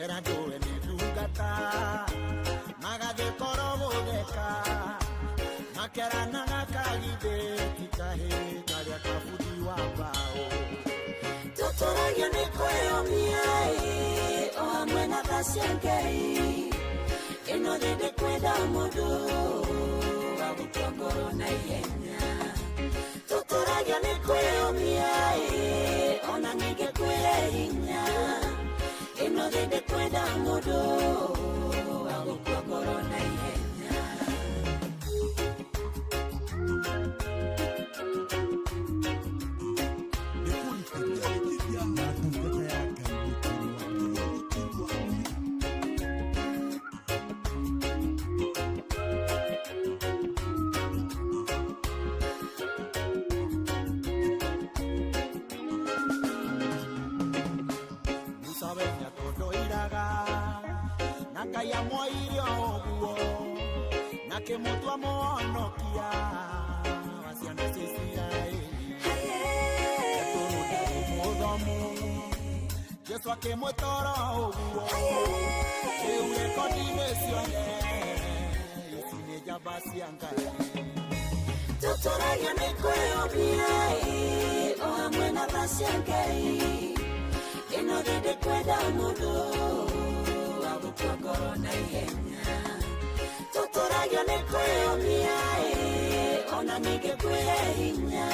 Speaker 15: era ndũwe nĩ ndungata magathiĩ koro gũtheka makeranaga kagithĩ ti kahĩ karĩa kabuthi wa mbaũ.
Speaker 6: Tũtũragio nĩ kwĩyũmia ĩ, o hamwe na tha cia Ngai. Ĩno thĩ ndĩkwenda mũndũ wa gũkua ngoro na ihenya. Tũtũragio nĩ kwĩyũmia ĩ, ona ningĩ kwĩhe hinya. Ĩno thĩ ndĩkwenda mũndũ wa gũkua ngoro na ihenya.
Speaker 15: Musa we nĩatondoiraga na Ngai amwoire o ũguo na kĩmũtua mũhonokia wa ciana cia Isiraeli. Petero ndarĩ mũthomu Jesu akĩmwĩta oro ũguo rĩu rekondi-inĩ ciothe ici nĩ njamba cia Ngai.
Speaker 6: Tũtũragio nĩ kwĩyũmia ĩ, o hamwe na tha cia Ngai. Ĩno thĩ ndĩkwenda mũndũ wa gũkua ngoro na ihenya. Tũtũragio nĩ kwĩyũmia ĩ, ona ningĩ kwĩhe hinya.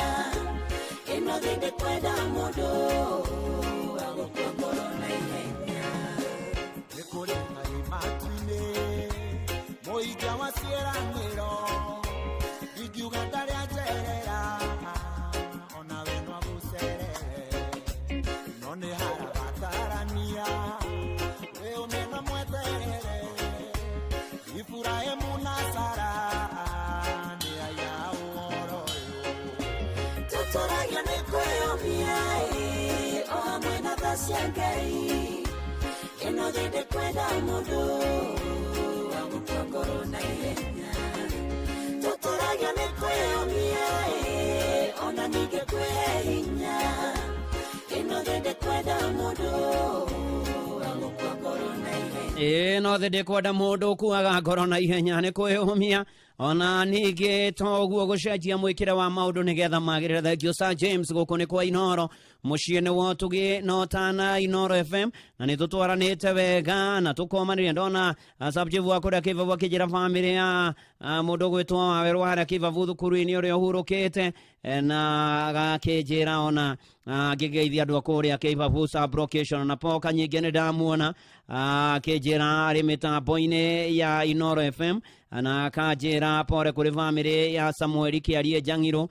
Speaker 6: Ĩno thĩ ndĩkwenda mũndũ wa gũkua ngoro na ihenya.
Speaker 15: Nĩ kũrĩ Ngai matu-inĩ mũiga wa ciĩranĩro ingiuga ndarĩ anjerera onawe no agũcerere no nĩ harabatarania wĩũmie na mweterere Iburahĩmu na Sara nĩ aya ũhoro ũyũ.
Speaker 6: Tũtũragio nĩ kwĩyũmia ĩ, o hamwe na tha cia Ngai. Ĩno thĩ ndĩkwenda mũndũ wa gũkua ngoro na ihenya. Tũtũragio nĩ kwĩyũmia ĩ, ona ningĩ kwĩhe hinya. Ĩno thĩ ndĩkwenda mũndũ wa gũkua ngoro na ihenya.
Speaker 16: Ĩĩ no thĩ ndĩkwenda mũndũ ũkuaga ngoro na ihenya nĩ kwĩyũmia ona ningĩ to ũguo gũcenjia mwĩkĩre wa maũndũ nĩgetha magĩrĩre. Thank you Sir James, gũkũ nĩ kwa Inoro mũciĩ nĩ wotugi no tana Inoro FM na nĩ tũtwaranĩte wega na tũkomanĩria. Ndona subchief wa kũrĩa Kĩbabu akĩnjĩra bamĩrĩ ya mũndũ ũgwĩtwo Wawerũ wa harĩa Kĩbabu thukuru-inĩ ũrĩa ũhurũkĩte, na gakĩnjĩra ona ngĩgeithia andũ a kũrĩa Kĩbabu sub-location na poka nyingĩ nĩ ndamuona akĩnjĩra arĩ mĩtambo-inĩ ya Inoro FM na akanjĩra pore kũrĩ bamĩrĩ ya Samueli Kĩarie Njang'irũ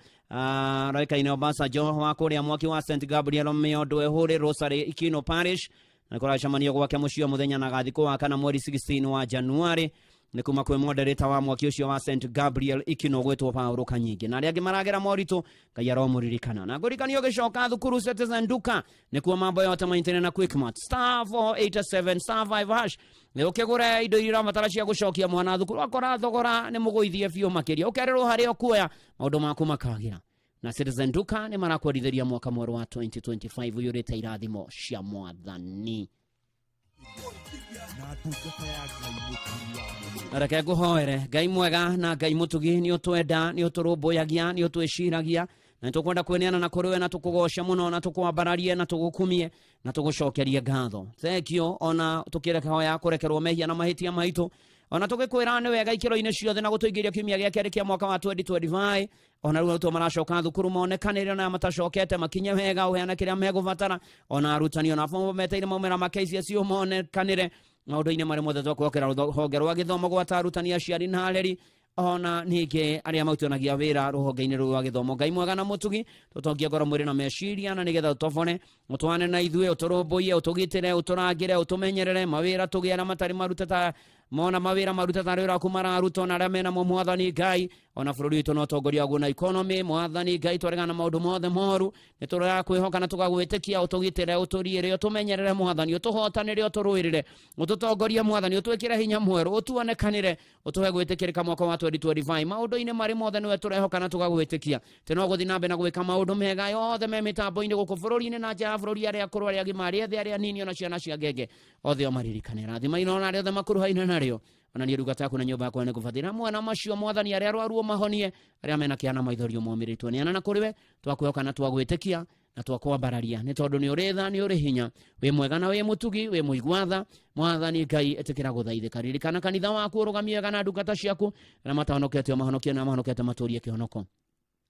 Speaker 16: roĩkaine Obasanjo wa kũrĩa mwaki wa St Gabriel Mĩondo Ĩhũrĩ Rosary Ikino Parish na kũracemanio gwake mũciĩ o mũthenya na gathikũ wa kana mweri 16 wa Januari nĩ kuma kwĩ moderator wa mwaki ũcio wa St Gabriel Ikino gwĩtwo Paũlũ Kanyingĩ na arĩa angĩ maragera moritũ Ngai aromũririkana na ngũririkania ũgĩcoka thukuru Citizen Duka nĩkuo mambo yote maintene na Quickmart star 487 star 5 hash nĩ ũkĩgũre indo iria ũrabatara cia gũcokia mwana thukuru akora thogora nĩ mũgũithie biũ makĩria ũkerĩrwo harĩa ũkuoya maũndũ maku makagĩra na Citizen Duka nĩ marakwendithĩria mwaka mwerũ wa 2025 ũiyũrĩte irathimo cia mwathani. Reke ngũhoere Ngai mwega na Ngai mũtugi nĩ ũtwenda nĩ ũtũrũmbũyagia nĩ ũtwĩciragia Na nĩtũkwenda kwĩneana na kũrĩ we na tũkũgoce mũno na tũkwambararie na tũgũkumie na tũgũcokerie ngatho. Thank you ona tũkĩrehoya kũrekerwo mehia na mahĩtia maitũ, ona tũgĩkwĩra nĩ wega ikĩro-inĩ ciothe na gũtũingĩria kiumia gĩa kerĩ kĩa mwaka wa 2025. Ona rĩu arutwo maracoka thukuru monekanĩre, ona matacokete makinye wega, ũheane kĩrĩa megũbatara, ona arutani ona bomo meteire maumĩra ma KCSE monekanĩre maũndũ-inĩ marĩa mothe. Twakwĩhokera rũhonge rwa gĩthomo, gwata arutani, aciari na areri, ona ningĩ arĩa marutonagia wĩra rũhonge-inĩ rũu rwa gĩthomo. Ngai mwega na mũtugi, tũtongie ngoro, mwĩrĩ na meciria, na nĩgetha ũtobore ũtwane na ithuĩ, ũtũrũmbũiye, ũtũgitĩre, ũtũrangĩre, ũtũmenyerere mawĩra tũgĩe arĩa matarĩ marute ta mona mawĩra marute ta wĩra waku mararutwo na arĩa menamo. Mwathani Ngai, ona bũrũri witũ no ũtongoria waguo na economy. Mwathani Ngai, twaregana na maũndũ mothe moru, nĩ tũrakwĩhoka na tũgagwĩtĩkia. Ũtũgitĩre, ũtũriĩre, ũtũmenyerere Mwathani, ũtũhotanĩre, ũtũrũĩrĩre, ũtũtongorie Mwathani, ũtwĩkĩre hinya mwerũ, ũtuonekanĩre, ũtũhe gwĩtĩkĩrĩka mwaka wa 2025 maũndũ-inĩ marĩ mothe. Nĩwe tũrehoka na tũgagwĩtĩkia tĩ no gũthiĩ na mbere na gwĩka maũndũ mega yothe me mĩtambo-inĩ gũkũ bũrũri-inĩ na nja ya bũrũri, arĩa akũrũ, arĩa agima, arĩa ethĩ, arĩa anini, ona ciana cia ngenge, othe o maririkane. Rathima inona arĩa othe makuruhaine narĩo, ona niĩ ndungata yaku na nyũmba yakwa nĩ kũbatĩra mwana macio. Mwathani, arĩa arwaru mahonie, arĩa mena kĩana maithori momĩrĩtwo neana na kũrĩ we. Twakwĩhoka na twagwĩtĩkia na twakwambararia nĩ tondũ nĩ ũrĩ tha, nĩ ũrĩ hinya, wĩ mwega na wĩ mũtugi, wĩ mũigua tha. Mwathani Ngai, ĩtĩkĩra gũthaithĩka. Ririkana kanitha waku, ũrũgamie wega na ndungata ciaku, arĩa matahonokete mahonokie, na mahonokete matũrie kĩhonoko.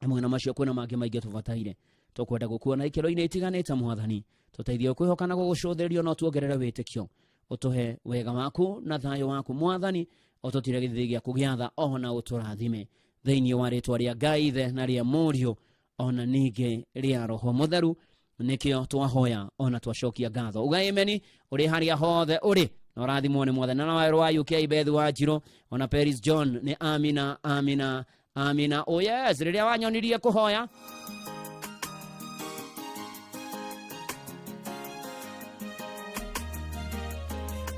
Speaker 16: Hamwe na macio kwĩna mangĩ maingĩ tũbataire tũkwenda gũkuona ikĩro-inĩ itiganĩte. Mwathani, tũteithie kwĩhoka na gũgũcũthĩrĩrio, no tuongerere wĩtĩkio, ũtũhe wega waku na thayũ waku. Mwathani, ũtũtire gĩthĩ gĩaku gĩa tha, ona ũtũrathime thĩinĩ wa rĩtwa rĩa Ngai Ithe na rĩa Mũriũ ona ningĩ rĩa Roho Mũtheru, nĩkĩo twahoya ona twacokia ngatho. Uga ameni ũrĩ harĩa hothe ũrĩ na ũrathimwo nĩ Mwathani. Na wawerũ wa UK, Beth wa Njirũ, ona Peris John, nĩ amina, amina, amina. Oh yes, rĩrĩa wanyonirie kũhoya.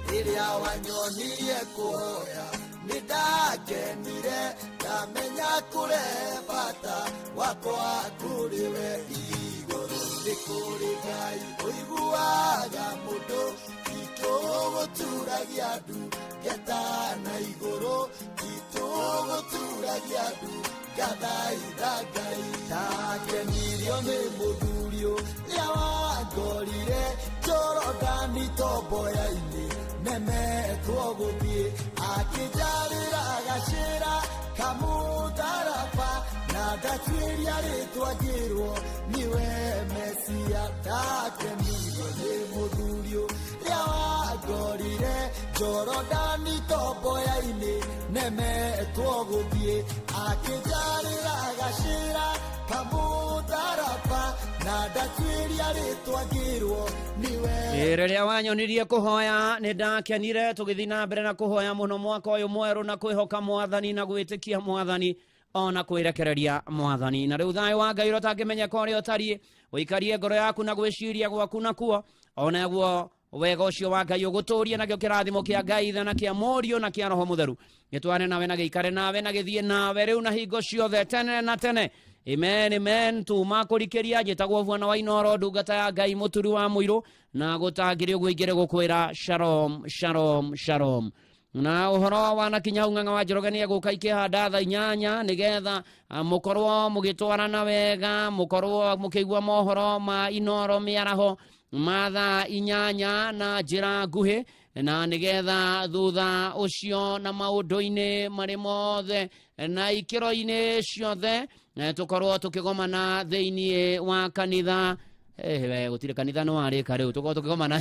Speaker 15: Rĩrĩa wanyonirie kũhoya nĩ ndakenire, ndamenya kũre bata wakwa kũrĩ we igũrũ. Nĩ kũrĩ Ngai ũiguaga mũndũ itũ gũturagia ndu ngeta na igũrũ itũ gũturagia ndu ngathaitha Ngai. Ndakenirio nĩ mũthuri ũrĩa wangorire Jorodani tomboya-inĩ, nemetwo gũthiĩ, akĩnjarĩra gacĩra kamũtharaba, na ndatuĩria rĩtwa ngĩrwo niwe Mesia. Ndakenirio nĩ mũthuri ũrĩa wangorire Jorodani tomboya-inĩ, nemetwo gũthiĩ, akĩnjarĩra gacĩra kamũtharaba, na ndatuĩria rĩtwa ngĩrwo niwe.
Speaker 16: Rĩrĩa wanyonirie kũhoya nĩ ndakenire. Tũgĩthiĩ na mbere na kũhoya mũno mwaka ũyũ mwerũ, na kwĩhoka Mwathani na gwĩtĩkia Mwathani ona kwĩrekereria Mwathani. Na rĩu thayũ wa Ngai ũrĩa ũtangĩmenyeka ũrĩa ũtariĩ ũikarie ngoro yaku na gwĩciria gwaku nakuo, onaguo wega ũcio wa Ngai ũgũtũrie. Nakĩo kĩrathimo kĩa Ngai Ithe na kĩa Mũriũ na kĩa Roho Mũtheru gĩtware nawe na gĩikare nawe na gĩthiĩ nawe rĩu na hingo ciothe, tene na tene. Amen, amen. Tuma kũrikĩria, njĩtagwo Bwana wa Inoro, ndungata ya Ngai, mũturi wa mũirũ, na gũtangĩrĩ ũguo ingĩrĩ gũkwĩra shalom, shalom, shalom. Na ũhoro wanakinya hau, Ng'ang'a wa Njoroge nĩ egũka ikĩhanda thaa 8, nĩgetha mũkorwo mũgĩtwarana wega, mũkorwo mũkĩigua mohoro ma Inoro mĩaraho ma thaa 8 na njĩra nguhĩ, na nĩgetha thutha ũcio na maũndũ-inĩ marĩ mothe na ikĩro-inĩ ciothe tũkorwo tũkĩgomana thĩinĩ wa kanitha. We gũtirĩ kanitha nĩ warĩka rĩu, tũkorwo tũkĩgomana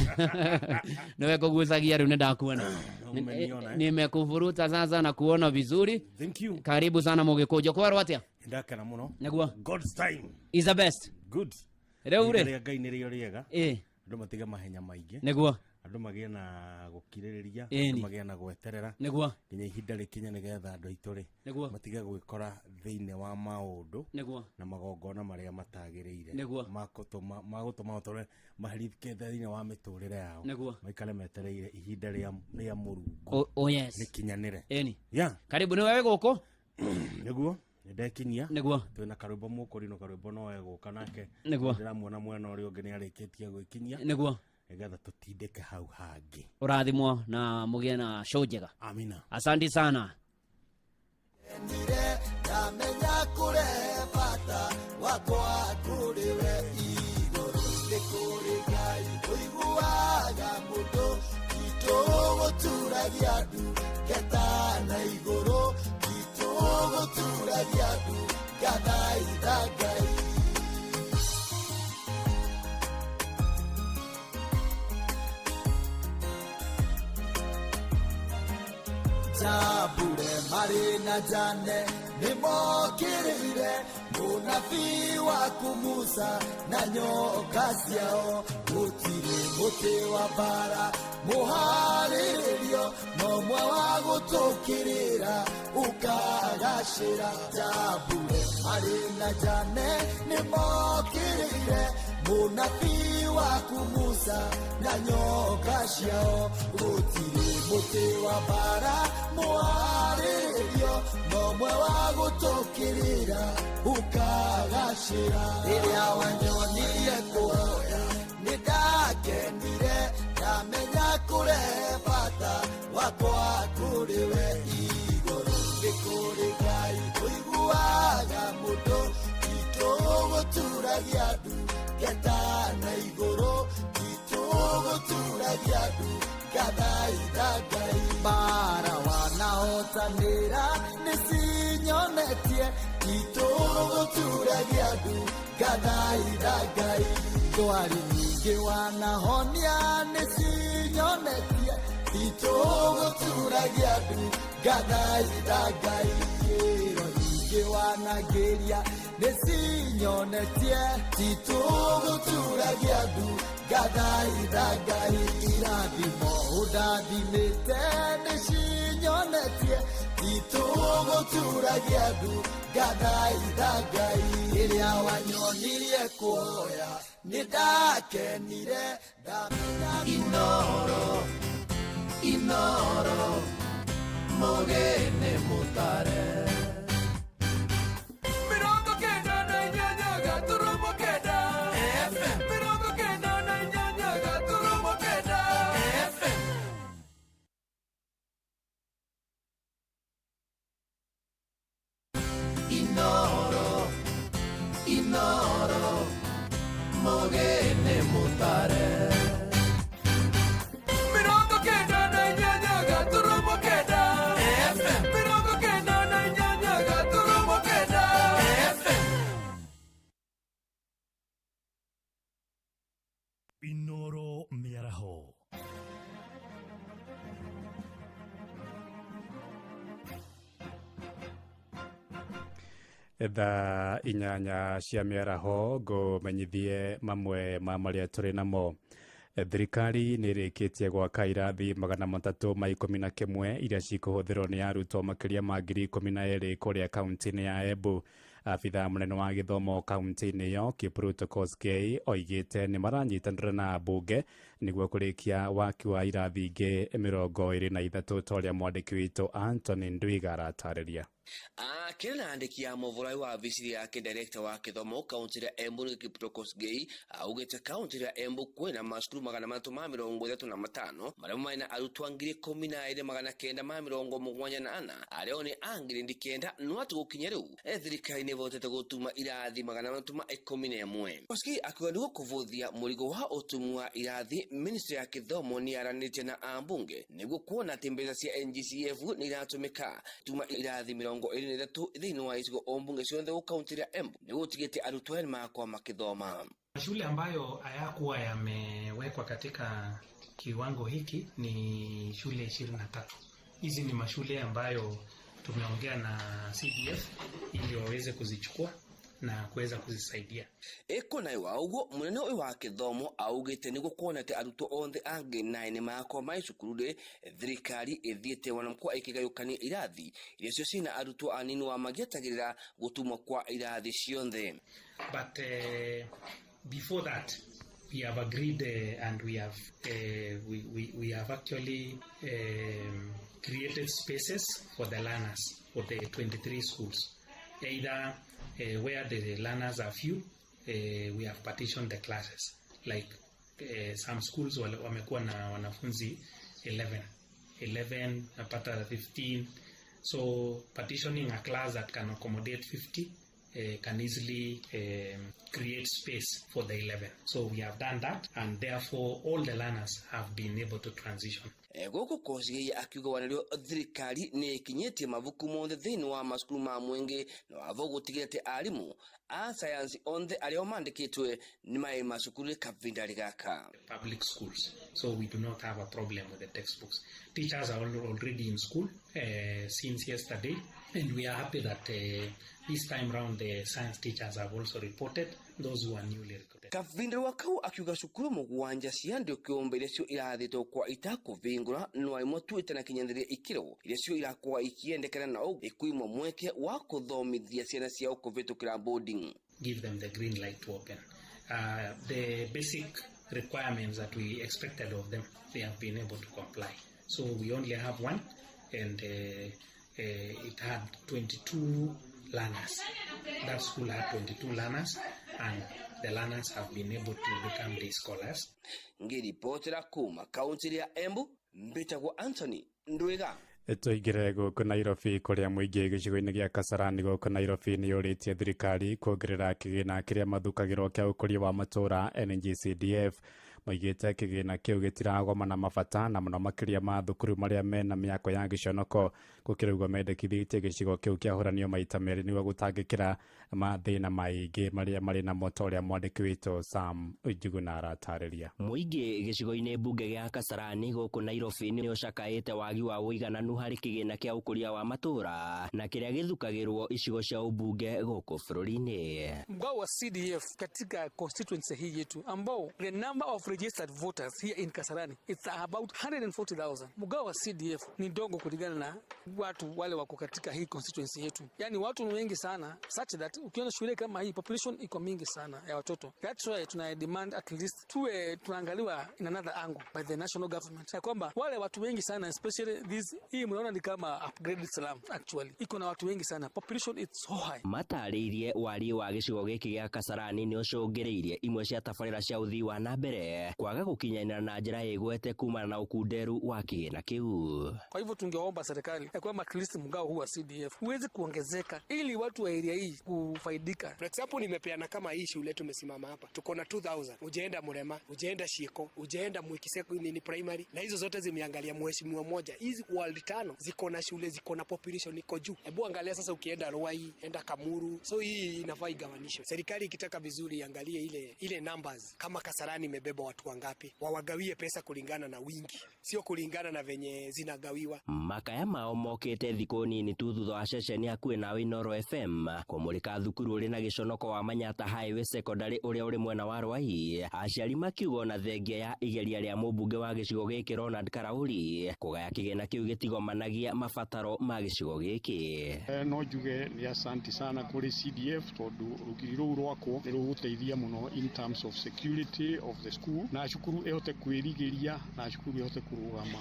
Speaker 16: nĩwe kũgucagia rĩu, nĩ ndakuona.
Speaker 2: Umeniona, eh?
Speaker 16: Nimekuvuruta sasa na kuona vizuri.
Speaker 2: Thank you.
Speaker 16: Karibu sana Mũgĩkũnjo. Kwerwo atĩa?
Speaker 2: Ndakena mũno.
Speaker 16: Nĩguo.
Speaker 2: God's time
Speaker 16: is the best.
Speaker 2: Good.
Speaker 16: Rĩu rĩ?
Speaker 2: Ihinda rĩa Ngai nĩrĩo rĩega. Andũ matige mahenya maingĩ.
Speaker 16: Nĩguo.
Speaker 2: Andũ magĩe na gũkirĩrĩria,
Speaker 16: Ĩni.
Speaker 2: andũ magĩe na gweterera
Speaker 16: Nĩguo.
Speaker 2: nginya ihinda rĩkinye, nĩgetha andũ aitũ rĩ
Speaker 16: Nĩguo.
Speaker 2: matige gwĩkora thĩinĩ wa maũndũ
Speaker 16: Nĩguo.
Speaker 2: na magongona marĩa matagĩrĩire.
Speaker 16: Nĩguo.
Speaker 2: Magũtũma matũre maherithĩkĩte thĩinĩ wa mĩtũrĩre yao.
Speaker 16: Nĩguo.
Speaker 2: Maikare metereire ihinda rĩa Mũrungu
Speaker 16: Oh, yes.
Speaker 2: rĩkinyanĩre.
Speaker 16: Ĩni.
Speaker 2: Yeah.
Speaker 16: Karibu, nĩwe wĩ gũkũ.
Speaker 2: Nĩguo nĩndekinyia.
Speaker 16: Nĩguo.
Speaker 2: Twĩna karwĩmbo mũkũrino, karwĩmbo no egũka nake.
Speaker 16: Nĩguo.
Speaker 2: Ndĩramuona mwena ũrĩa ũngĩ nĩ arĩkĩtie gwĩkinyia.
Speaker 16: Nĩguo.
Speaker 2: Nĩgetha tũtindĩke hau hangĩ.
Speaker 16: Ũrathimwo na mũgĩe na show njega.
Speaker 2: Amina.
Speaker 16: Asante sana.
Speaker 15: Ndamenya kũre bata. wakwa kũrĩ we igũrũ nĩ kũrĩ Ngai ũiguaga mũndũ itũgũturagia ndu ngeta na igũrũ itũgũturagia ndu ngathaitha Ngai. Jambure marĩ na Jane nĩmokĩrĩire mũnabii waku Musa na nyoka ciao gũtirĩ mũtĩ wa mbara mũharĩrĩrio no mwe wa gũtũkĩrĩra ũkagacĩra. Jambure marĩ na Jane nĩmokĩrĩire mũnabii waku Musa na nyoka ciao gũtirĩ mũtĩ wa mbara mũharĩrĩrio no mwe wa gũtũkĩrĩra ũkagacĩra. Rĩrĩa wanyonirie kũhoya nĩndakenire ndamenya kũrehe bata wakwa kũrĩ we igũrũ nĩ kũrĩ Ngai ũiguaga mũndũ itũgũturagia ndu ngeta na igũrũ itũgũturagia ndu ngathaitha Ngai. Mbara wanahotanĩra nĩcinyonetie itũgũturagia ndu ngathaitha Ngai. Ndwari nyingĩ wanahonia nĩcinyonetie itũgũturagia ndu ngathaitha Ngai. Kĩro nyingĩ wanangĩria nĩcinyonetie itũgũturagia ndu ngathaitha Ngai. Irathimo ũndathimĩte nĩcinyonetie itũgũturagia ndu ngathaitha Ngai. Rĩrĩa wanyonirie kũhoya nĩndakenire ndamenya
Speaker 17: Inoro Inoro mũgeni mũtare 98.9 FM 98.9 FM. Inoro Inoro mũgeni mũtare 98.9 FM 98.9 FM.
Speaker 18: Inoro mĩaraho.
Speaker 3: Thaa 8 cia mĩaraho ngũmenyithie mamwe ma marĩa tũrĩ namo. Thirikari nĩ ĩrĩkĩtie gwaka irathi 311 iria cikũhũthĩrwo nĩ arutwo makĩria ma 12,000 kũrĩa kaunti-inĩ ya Embu. Abithaa mũnene wa gĩthomo kaunti-inĩ ĩyo Kipruto Kosgei oigĩte nĩ maranyitanĩra na ambunge nĩguo kũrĩkia waki wa irathi ingĩ 23 ta ũrĩa mwandĩki witũ Anthony Ndwiga aratarĩria.
Speaker 19: Akĩrĩ na andĩki a mũbũrai wa wabici yake director wa gĩthomo kaunti ya Embu nĩ Kipruto Kosgei augĩte kaunti ya Embu kwĩna macukuru 335 marĩa marĩ na arutwo 12,974 arĩa nĩ a ngirĩndi 9 no atĩ gũkinya rĩu thirikari nĩ ĩhotete gũtuma irathi 311. Kosgei akiuga nĩguo kũvũthia mũrigo wa ũtumu wa irathi ministry ya gĩthomo nĩ yaranĩtie na ambunge nĩguo kuona atĩ mbeca cia NGCF nĩ iratũmĩka tuma irathi 23 thĩinĩ wa icigo o mbunge ciothe kaunti ya Embu nĩguo ũtigĩte arutwo aya nĩmakorwo makĩthoma.
Speaker 20: Mashule ambayo hayakuwa yamewekwa katika kiwango hiki ni shule 23. Hizi ni mashule ambayo tumeongea na CDF ili waweze kuzichukua na kuweza kuzisaidia.
Speaker 19: Eko nayo wa uguo munene uyu wa kithomo augite niguo kuona ati arutwo othe a grade 9 nimakorwo mai cukuru-ri thirikari ithiite wanamkwa ikigayukania irathi iria cio ciina arutwo anini wa magietagirira gutumwo kwa irathi cionthe.
Speaker 20: But before that we have agreed and we have we have actually created spaces for the learners for the 23 schools. Either where the learners are few, we have partitioned the classes. Like some schools wamekuwa na wanafunzi 11, napata 15. So partitioning a class that can accommodate 50 can easily create space for the 11. So we have done that, and therefore all the learners have been able to transition.
Speaker 19: Gũkũ Kosgei akiuga wanĩrĩo thirikari nĩ ĩkinyĩtie mabuku mothe thĩinĩ wa macukuru ma mũingĩ na watho gũtigĩrĩra atĩ arimũ a sayansi onthe arĩa mandĩkĩtwe nĩ marĩ macukuru kavinda gaka.
Speaker 20: Public schools, so we do not have a problem with the textbooks. Teachers are already in school since yesterday, and we are happy that this time round the science teachers have also reported those who are newly recruited.
Speaker 19: Kavinda wa kau akiuga cukuru mũgwanja cia andũ kĩũmbe iria cio irathĩtwo kwa itakũvingũra no arimũ tu itanakinyanĩria ikĩro iria cio irakorwo ikiendekana na ũguo ikuimwo mweke wa kũthomithia ciana ciao kũvĩtũkĩra boarding.
Speaker 20: Give them the green light to open. The basic requirements that we expected of them, they have been able to comply. So we only have one, and it had 22 learners. That school had 22 learners, and the learners have been able to become day scholars.
Speaker 19: Ngĩribotera kuma kaunti ya Embu, mbĩtagwo Anthony Ndwiga.
Speaker 3: Tũingĩre gũkũ Nairobi kũrĩa mũingĩ gĩcigo-inĩ gĩa Kasarani gũkũ Nairobi nĩ yũrĩtie thirikari kuongerera kĩgĩna kĩrĩa mathukagĩrwo kĩa ũkũria wa matũũra NGCDF. Maigĩte kĩgĩna kĩu gĩtiragoma na mabata na mũno makĩria ma thukuru marĩa mena mĩako ya gĩconoko. Gũkĩrĩ ũguo mendekithĩtie gĩcigo kĩu kĩahũranio maita merĩ nĩguo gũtangĩkĩra mathĩna maingĩ marĩa marĩ namo ta ũrĩa mwandĩki witũ Sam Njuguna aratarĩria.
Speaker 21: Mũingĩ gĩcigo-inĩ mbunge gĩa Kasarani gũkũ Nairobi nĩ ũcakaĩte wagi wa ũigananu harĩ kĩgĩna kĩa ũkũria wa matũũra na kĩrĩa gĩthukagĩrwo icigo cia ũmbunge gũkũ bũrũri-inĩ.
Speaker 22: Mgao wa CDF katika constituency hii yetu ambao the number of registered voters here in Kasarani it's about 140,000. Mgao wa CDF ni ndogo kulingana na watu wale wako katika hii constituency yetu. Yani watu ni wengi sana such that ukiona shule kama hii population iko mingi sana ya watoto. That's why tuna demand at least tuwe tunaangaliwa in another angle by the national government. Ya kwamba wale watu wengi sana especially this hii mnaona ni kama upgraded slum actually. Iko na watu wengi sana. Population it's so high.
Speaker 21: Matarĩirie wariĩ wa gĩcigo gĩkĩ gĩa Kasarani nĩ ũcũngĩrĩirie imwe cia tabarĩra cia ũthii wa na mbere kwaga gũkinyanĩra na njĩra ĩgwete kumana na ũkunderu wa kĩgĩna kĩu.
Speaker 22: Kwa hivyo tungeomba serikali ya kwamba at least mgao huu wa CDF uweze kuongezeka ili watu wa area hii kufaidika.
Speaker 23: For example, nimepeana kama hii shule tumesimama hapa. Tuko na 2000. Ujaenda Murema, ujaenda Shiko, ujaenda Mwikiseko ni primary, na hizo zote zimeangalia mheshimiwa mmoja. Hizi world tano ziko na shule ziko na population iko juu. Hebu angalia sasa ukienda Ruai, enda Kamuru. So hii inafaa igawanishwe. Serikali ikitaka vizuri iangalie ile numbers kama Kasarani imebeba watu wangapi, wawagawie pesa kulingana na wingi, sio kulingana na venye zinagawiwa.
Speaker 21: Makaya mao mokĩte thikũ nini tu thutha wa ceceni hakuhĩ nawe Inooro FM kũmũrĩka thukuru ũrĩ na gĩconoko wa Manyatta Highway Secondary ũrĩa ũrĩ mwena wa Ruai. Aciari makiuga ona thengia ya igeria rĩa mũmbunge wa gĩcigo gĩkĩ Ronald Karauri kũgaya kĩgĩna kĩu gĩtigomanagia mabataro ma gĩcigo gĩkĩ.
Speaker 24: No njuge nĩ asanti sana kũrĩ CDF tondũ rũgiri rũu rwakwo nĩ rũgũteithia mũno in terms of security of the school, na cukuru ĩhote kwĩrigĩria na cukuru ĩhote kũrũgama.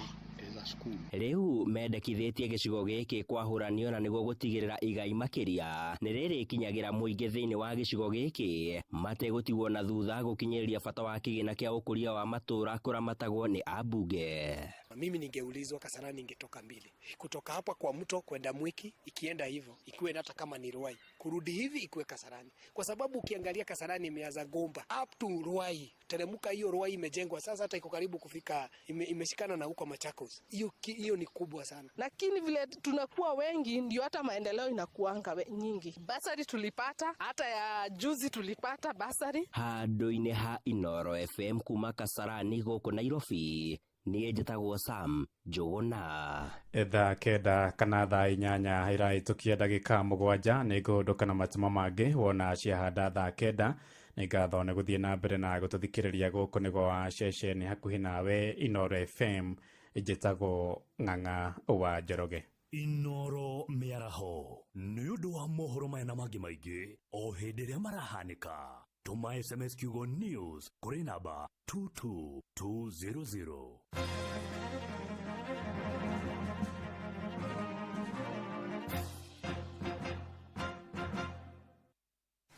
Speaker 21: Rĩu mendekithĩtie gĩcigo gĩkĩ kwahũranio na nĩguo gũtigĩrĩra igai makĩria nĩ rĩrĩkinyagĩra mũingĩ thĩinĩ wa gĩcigo gĩkĩ mategũtigwo na thutha gũkinyĩrĩria bata wa kĩgĩna kĩa ũkũria wa matũũra kũramatagwo nĩ ambunge.
Speaker 23: Mimi ningeulizwa Kasarani ingetoka mbili, kutoka hapa kwa mto kwenda Mwiki, ikienda hivyo ikuwe hata kama ni Ruai, kurudi hivi ikuwe Kasarani, kwa sababu ukiangalia Kasarani imeanza Gomba up to Ruai, teremuka hiyo Ruai imejengwa sasa hata iko karibu kufika, imeshikana na huko Machakos. Hiyo ni kubwa sana,
Speaker 1: lakini vile tunakuwa wengi ndio hata maendeleo inakuanga nyingi. Basari tulipata, hata ya juzi tulipata basari.
Speaker 21: Handũ-inĩ ha Inooro FM kuma Kasarani gũkũ Nairobi, niĩ njĩtagwo Sam Njuguna.
Speaker 3: Thaa 9 kana thaa 8 ĩrahĩtũkia ndagĩka 7 nĩ ngũhũndũka na matuma mangĩ wona ciahanda thaa 9. Nĩ ngatho nĩ gũthiĩ na mbere na gũtũthikĩrĩria gũkũ nĩ gwa ceceni hakuhĩ nawe Inooro FM. Njĩtagwo Ng'ang'a wa Njoroge.
Speaker 18: Inooro mĩaraho nĩ ũndũ wa mohoro maya na mangĩ maingĩ o hĩndĩ ĩrĩa marahanĩka. Tũma SMS kiugo news kũrĩ namba 22200.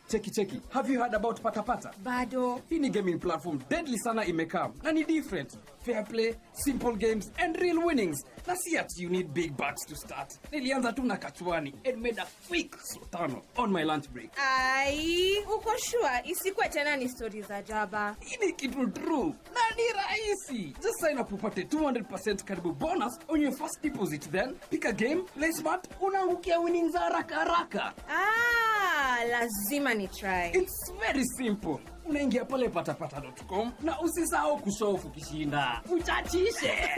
Speaker 25: Cheki cheki, have you heard about Patapata?
Speaker 26: Bado.
Speaker 25: Hii ni gaming platform deadly sana imekam na ni different. Fair play, simple games and real winnings. Na si ati you need big bucks to start. Nilianza tu na kachwani and made a quick sultano on my lunch break.
Speaker 4: Ai, uko sure isikuwe tena ni stori za jaba?
Speaker 25: Hii ni kitu true na ni rahisi. Just sign up upate 200% karibu bonus on your first deposit, then pick a game, play smart, unaangukia winnings haraka haraka.
Speaker 4: Ah, lazima ni try.
Speaker 25: It's very simple. Unaingia pale patapata.com na usisahau kushofu ukishinda. Uchachishe.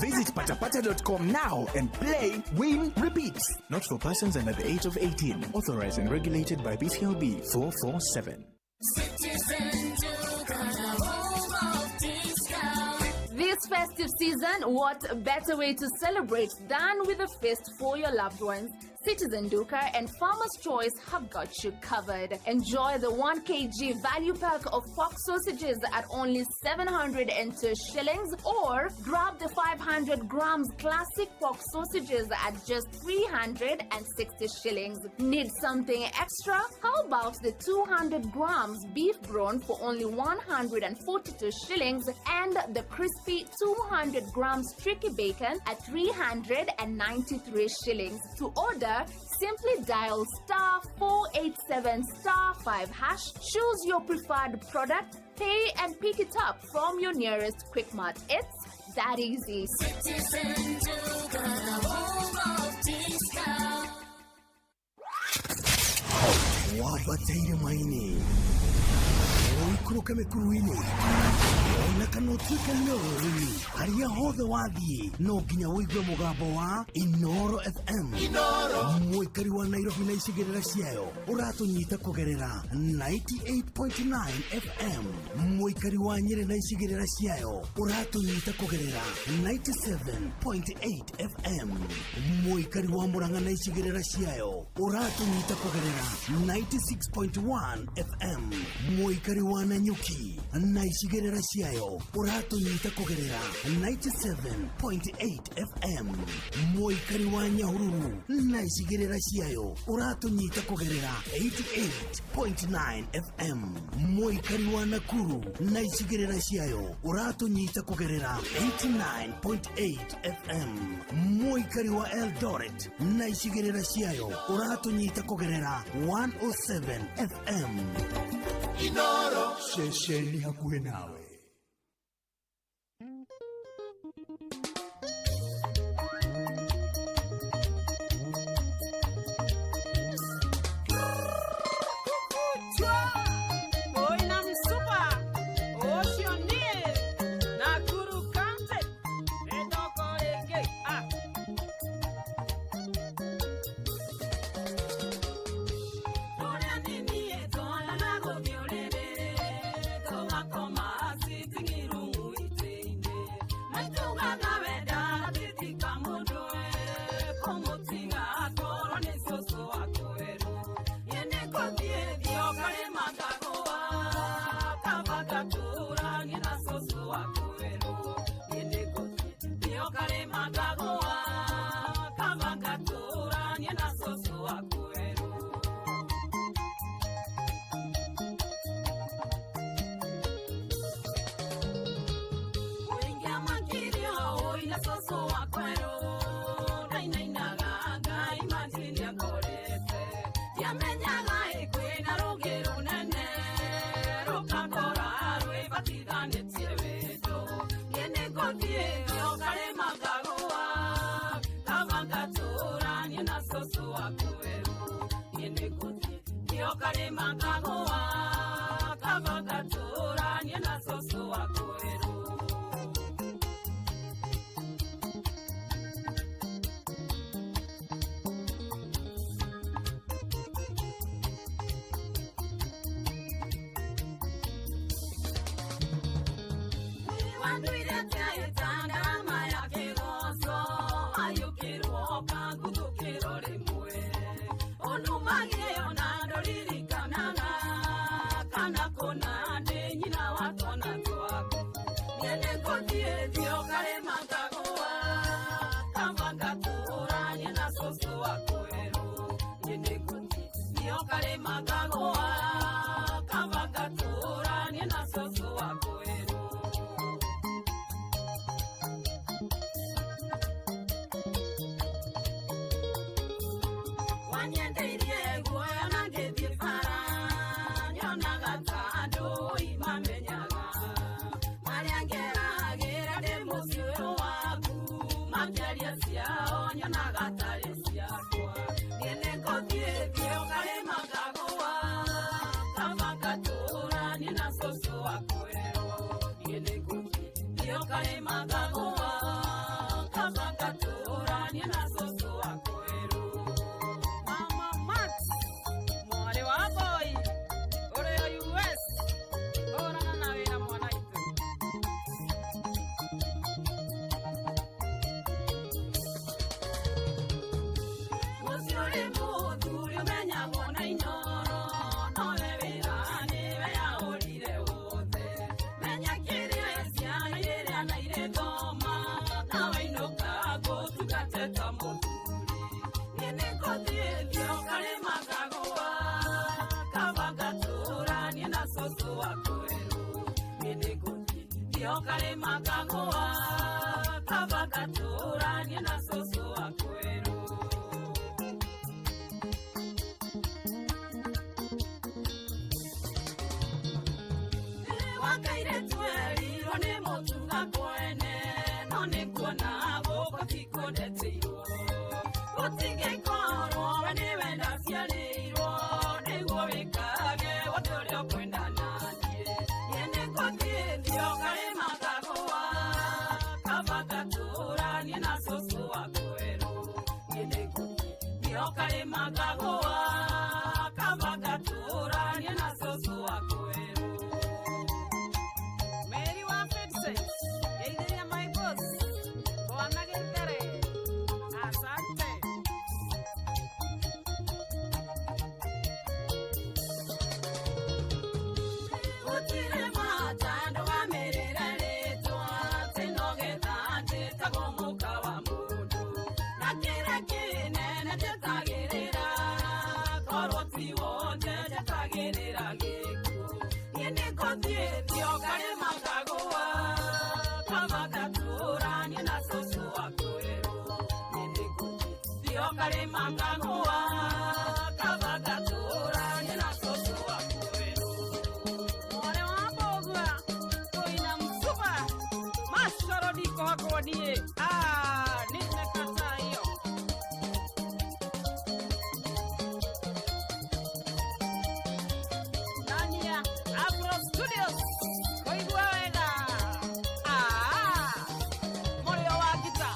Speaker 5: Visit patapata.com now and play, win, repeat. Not for persons under the age of 18. Authorized and regulated by BCLB 447.
Speaker 7: This festive season, what better way to celebrate than with a feast for your loved ones? Citizen Duka and Farmer's Choice have got you covered. Enjoy the 1 kg value pack of pork sausages at only 702 shillings, or grab the 500 grams classic pork sausages at just 360 shillings. Need something extra? How about the 200 grams beef grown for only 142 shillings and the crispy 200 grams tricky bacon at 393 shillings? To order, simply dial star 487 star 5 hash, choose your preferred product, pay and pick it up from your nearest Quickmart. It's that easy.
Speaker 12: Citizen Duka, the home of discount.
Speaker 14: Wabataire maini ũikũrũke mĩkuru-inĩ ona kana ũtuĩke nĩũrĩmi harĩa hothe wathiĩ no nginya ũigue mũgambo wa Inoro FM. Mũikari wa Nairobi na icigĩrĩra ciayo ũratũnyita kũgerera 98.9 FM. Mũikari wa Nyĩrĩ na icigĩrĩra ciayo ũratũnyita kũgerera 97.8 FM. Mũikari wa Murang'a na icigĩrĩra ciayo ũratũnyita kũgerera 96.1 FM. Mũikari wa Nanyuki na icigĩrĩra ciayo ũratũnyita kũgerera 97.8 FM. Mũikari wa Nyahururu na icigĩrĩra ciayo ũratũnyita kũgerera 88.9 FM. Mũikari wa Nakuru na icigĩrĩra ciayo ũratũnyita kũgerera 89.8 FM. Mũikari wa Eldoret na icigĩrĩra ciayo ũratũnyita kũgerera 107 FM.
Speaker 5: Inoro ceceni hakuhĩ nawe.
Speaker 6: Wanyendeirie guoya na ngĩthiĩ bara nyonaga ta andũ imamenyaga marĩa ngeragĩra ndĩ mũciĩ ũyũ waku makĩaria ciao nyonaga tarĩ ciakwa niĩ nĩngũthiĩ thiĩ ũkarĩma ngagũa kaba ngatũũra niĩ na cũcũ wakwerwo niĩ nĩngũthiĩ thiĩ ũkarĩma ngagũa kaba ngatũũra niĩ na cũcũ wakwerwo.
Speaker 4: Mama Max, mwarĩ wa boy ũrĩ o US, hũrana na wĩra mwana witũ.
Speaker 6: Mũciĩ ũrĩ mũthuri ũmenyagwo na inooro nowe wĩra nĩwe yaũrire wothe menya kĩrĩa ciana irĩa na irĩthoma nawe inũka ngũtungate ta mũthuri niĩ nĩngũthiĩ thiĩ ũkarĩma ngagũa kaba ngatũũra niĩ na cũcũ wakwerwo niĩ nĩngũthiĩ thiĩ ũkarĩma ngagũa kaba ngatũũra niĩ na cũcũ wakwerwo. Wakaire twerirwo nĩ mũtuga kwene no nĩ kuona gũkũ tikũndeteirwo gũtingĩkorwo we nĩwe ndaciarĩirwo nĩguo wĩkage wothe ũrĩa ũkwenda naniĩ niĩ nĩngũthiĩ thiĩ ũkarĩma ngagũa kaba ngatũũra niĩ na cũcũ wakwerwo niĩ nĩngũthiĩ thiĩ ũkarĩma ngagũa kaba ngatũũra niĩ na cũcũ wakwerwo.
Speaker 4: Mary wa Vincent, geithĩria my boss, Bwana Gĩthere. Asante.
Speaker 6: Gũtirĩ mata ndũgamĩrĩre rĩtwa atĩ no getha njĩtagwo mũka wa mũndũ na kĩrĩa kĩnene njetagĩrĩra korwo ti wonje njetagĩrĩra gĩkuũ niĩ nĩngũthiĩ thiĩ ũkarĩma ngagũa kaba ngatũũra niĩ na cũcũ wakwerwo niĩ nĩngũthiĩ thiĩ ũkarĩma ngagũa kaba ngatũũra niĩ na cũcũ wakwerwo.
Speaker 4: Mwarĩ wa Mbũgua, kũina msuba macoro ndikohagwo niĩ. Ah, nimekataa hiyo. Ndani ya Afro Studios, kũigua wega. Ah, mũrĩo wa ngita.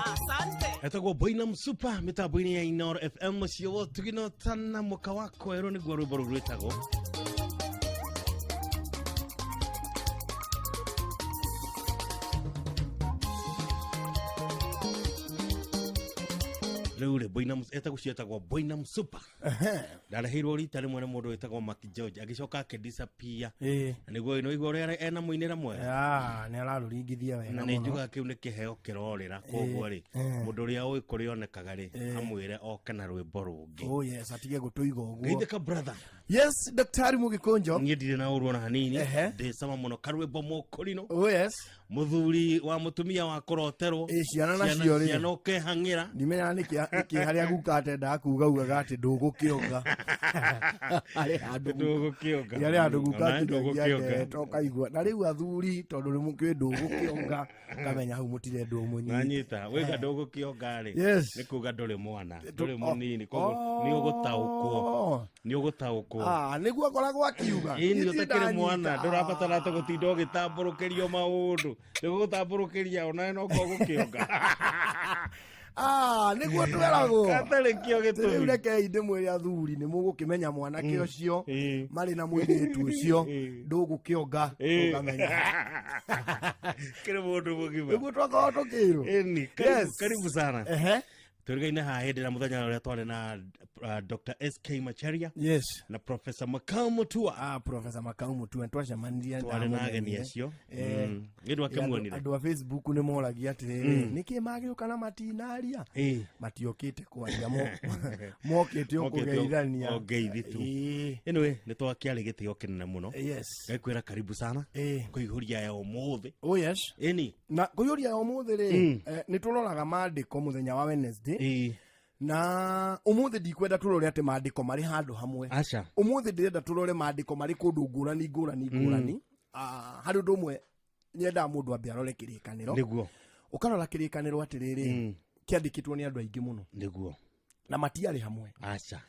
Speaker 4: Asante.
Speaker 8: Etagwo Boina Msupa mitambo-inĩ ya Inoro FM mũciĩ wa ũtugi na ũtana mũka wa kwerũ nĩguo rwĩmbo rũu rwĩtagwo. Rĩu rĩ Boina etagwo cietagwo Boina Msupa. Ndareheirwo rita rĩmwe nĩ mũndũ wĩtagwo Mark George agĩcoka akĩdisappear. Na nĩguo nĩwaigua ũrĩa ena mũinĩre mwega.
Speaker 9: Ah, nĩ ararũringithia wega
Speaker 8: Na nĩ
Speaker 9: mũno.
Speaker 8: njugaga kĩu nĩ kĩheo kĩrorĩra koguo rĩ mũndũ ũrĩa ũĩ kũrĩa onekaga rĩ amwĩre oke na rwĩmbo rũngĩ.
Speaker 9: Oh yes, atige gũtũiga ũguo.
Speaker 8: Geithĩka brother.
Speaker 9: Yes, Daktari Mũgĩkũnjo.
Speaker 8: Niĩ ndirĩ na ũru ona hanini ndĩ cama mũno karwĩmbo mũkũrinũ.
Speaker 9: Oh yes.
Speaker 8: Mũthuri wa mũtumia wa kũroterwo.
Speaker 9: Ĩ ciana nacio rĩ.
Speaker 8: Ciana ũkehang'ĩra.
Speaker 9: Ndimenyaga nĩkĩ harĩa guka atendaga kuga ugaga atĩ ndũgũkĩonga. Harĩ handũ
Speaker 8: Ndũgũkĩonga.
Speaker 9: Harĩ handũ guka
Speaker 8: Ona
Speaker 9: akinyagia
Speaker 8: ndũgũkĩonga.
Speaker 9: ndeto ũkaigua. Na rĩu athuri tondũ nĩ mũkĩũĩ ndũgũkĩonga ngamenya hau mũtirendwo mũnyite.
Speaker 8: Nanyita wĩga ndũgũkĩonga rĩ
Speaker 9: Yes.
Speaker 8: nĩ kuga ndũrĩ mwana ndũrĩ mũnini koguo nĩ ũgũtaũkwo nĩ ũgũtaũkwo.
Speaker 9: Ah, nĩguo akoragwo akiuga.
Speaker 8: Ĩni
Speaker 9: Niĩ
Speaker 8: ũtakĩrĩ mwana
Speaker 9: ndanyita.
Speaker 8: ndũrabatara ta gũtinda ũgĩtambũrũkĩrio maũndũ nĩgũgũtambũrũkĩria onawe no gũkĩonga.
Speaker 9: Ah, nĩguo tweragwo.
Speaker 8: Gatarĩ kĩo gĩtũmi.
Speaker 9: Rĩu rekei ndĩmwĩre athuri nĩ mũgũkĩmenya mwanake ũcio marĩ na mũirĩtu ũcio ndũgũkĩonga ũkamenya.
Speaker 8: Kĩrĩ mũndũ mũgima.
Speaker 9: Nĩguo twakorwo tũkĩrwo.
Speaker 8: Ĩni karibu,
Speaker 9: Yes.
Speaker 8: karibu sana.
Speaker 9: Ehe.
Speaker 8: Tũrigaine haha hĩndĩ na mũthenya ũrĩa twarĩ na Dr. SK Macharia.
Speaker 9: Yes.
Speaker 8: Na Professor Makau Mutua.
Speaker 9: Ah, Professor Makau Mutua twacemanirie
Speaker 8: Twarĩ na ageni acio. Nĩ ũndũ akĩmuonire.
Speaker 9: Andũ a Facebook nĩ moragia atĩrĩrĩ, nĩkĩ magĩũka na matinaria? Matiokĩte kwaria mokĩte o kũgeithania.
Speaker 8: O ngeithi tu. Anyway, nĩ twakĩarĩ gĩtĩo kĩnene mũno.
Speaker 9: Yes.
Speaker 8: Ngakwĩra karibu sana. Kũihũria ya ũmũthĩ.
Speaker 9: Oh yes.
Speaker 8: Ĩni.
Speaker 9: Na kũihũria ya ũmũthĩ rĩ, nĩ tũroraga maandĩko mũthenya wa Wednesday. Na umuthi ndikwenda turore ati maandiko mari handu hamwe.
Speaker 8: Aca.
Speaker 9: Umuthi ndirenda turore maandiko mari kundu ngurani ngurani ngurani. Ah, hari undu umwe nyendaga mundu ambe arore kirikaniro.
Speaker 8: Nĩguo.
Speaker 9: Ukarora kirikaniro atiriri, kiandikitwo ni andu aingi muno.
Speaker 8: Nĩguo.
Speaker 9: Na matiarĩ hamwe.
Speaker 8: Aca.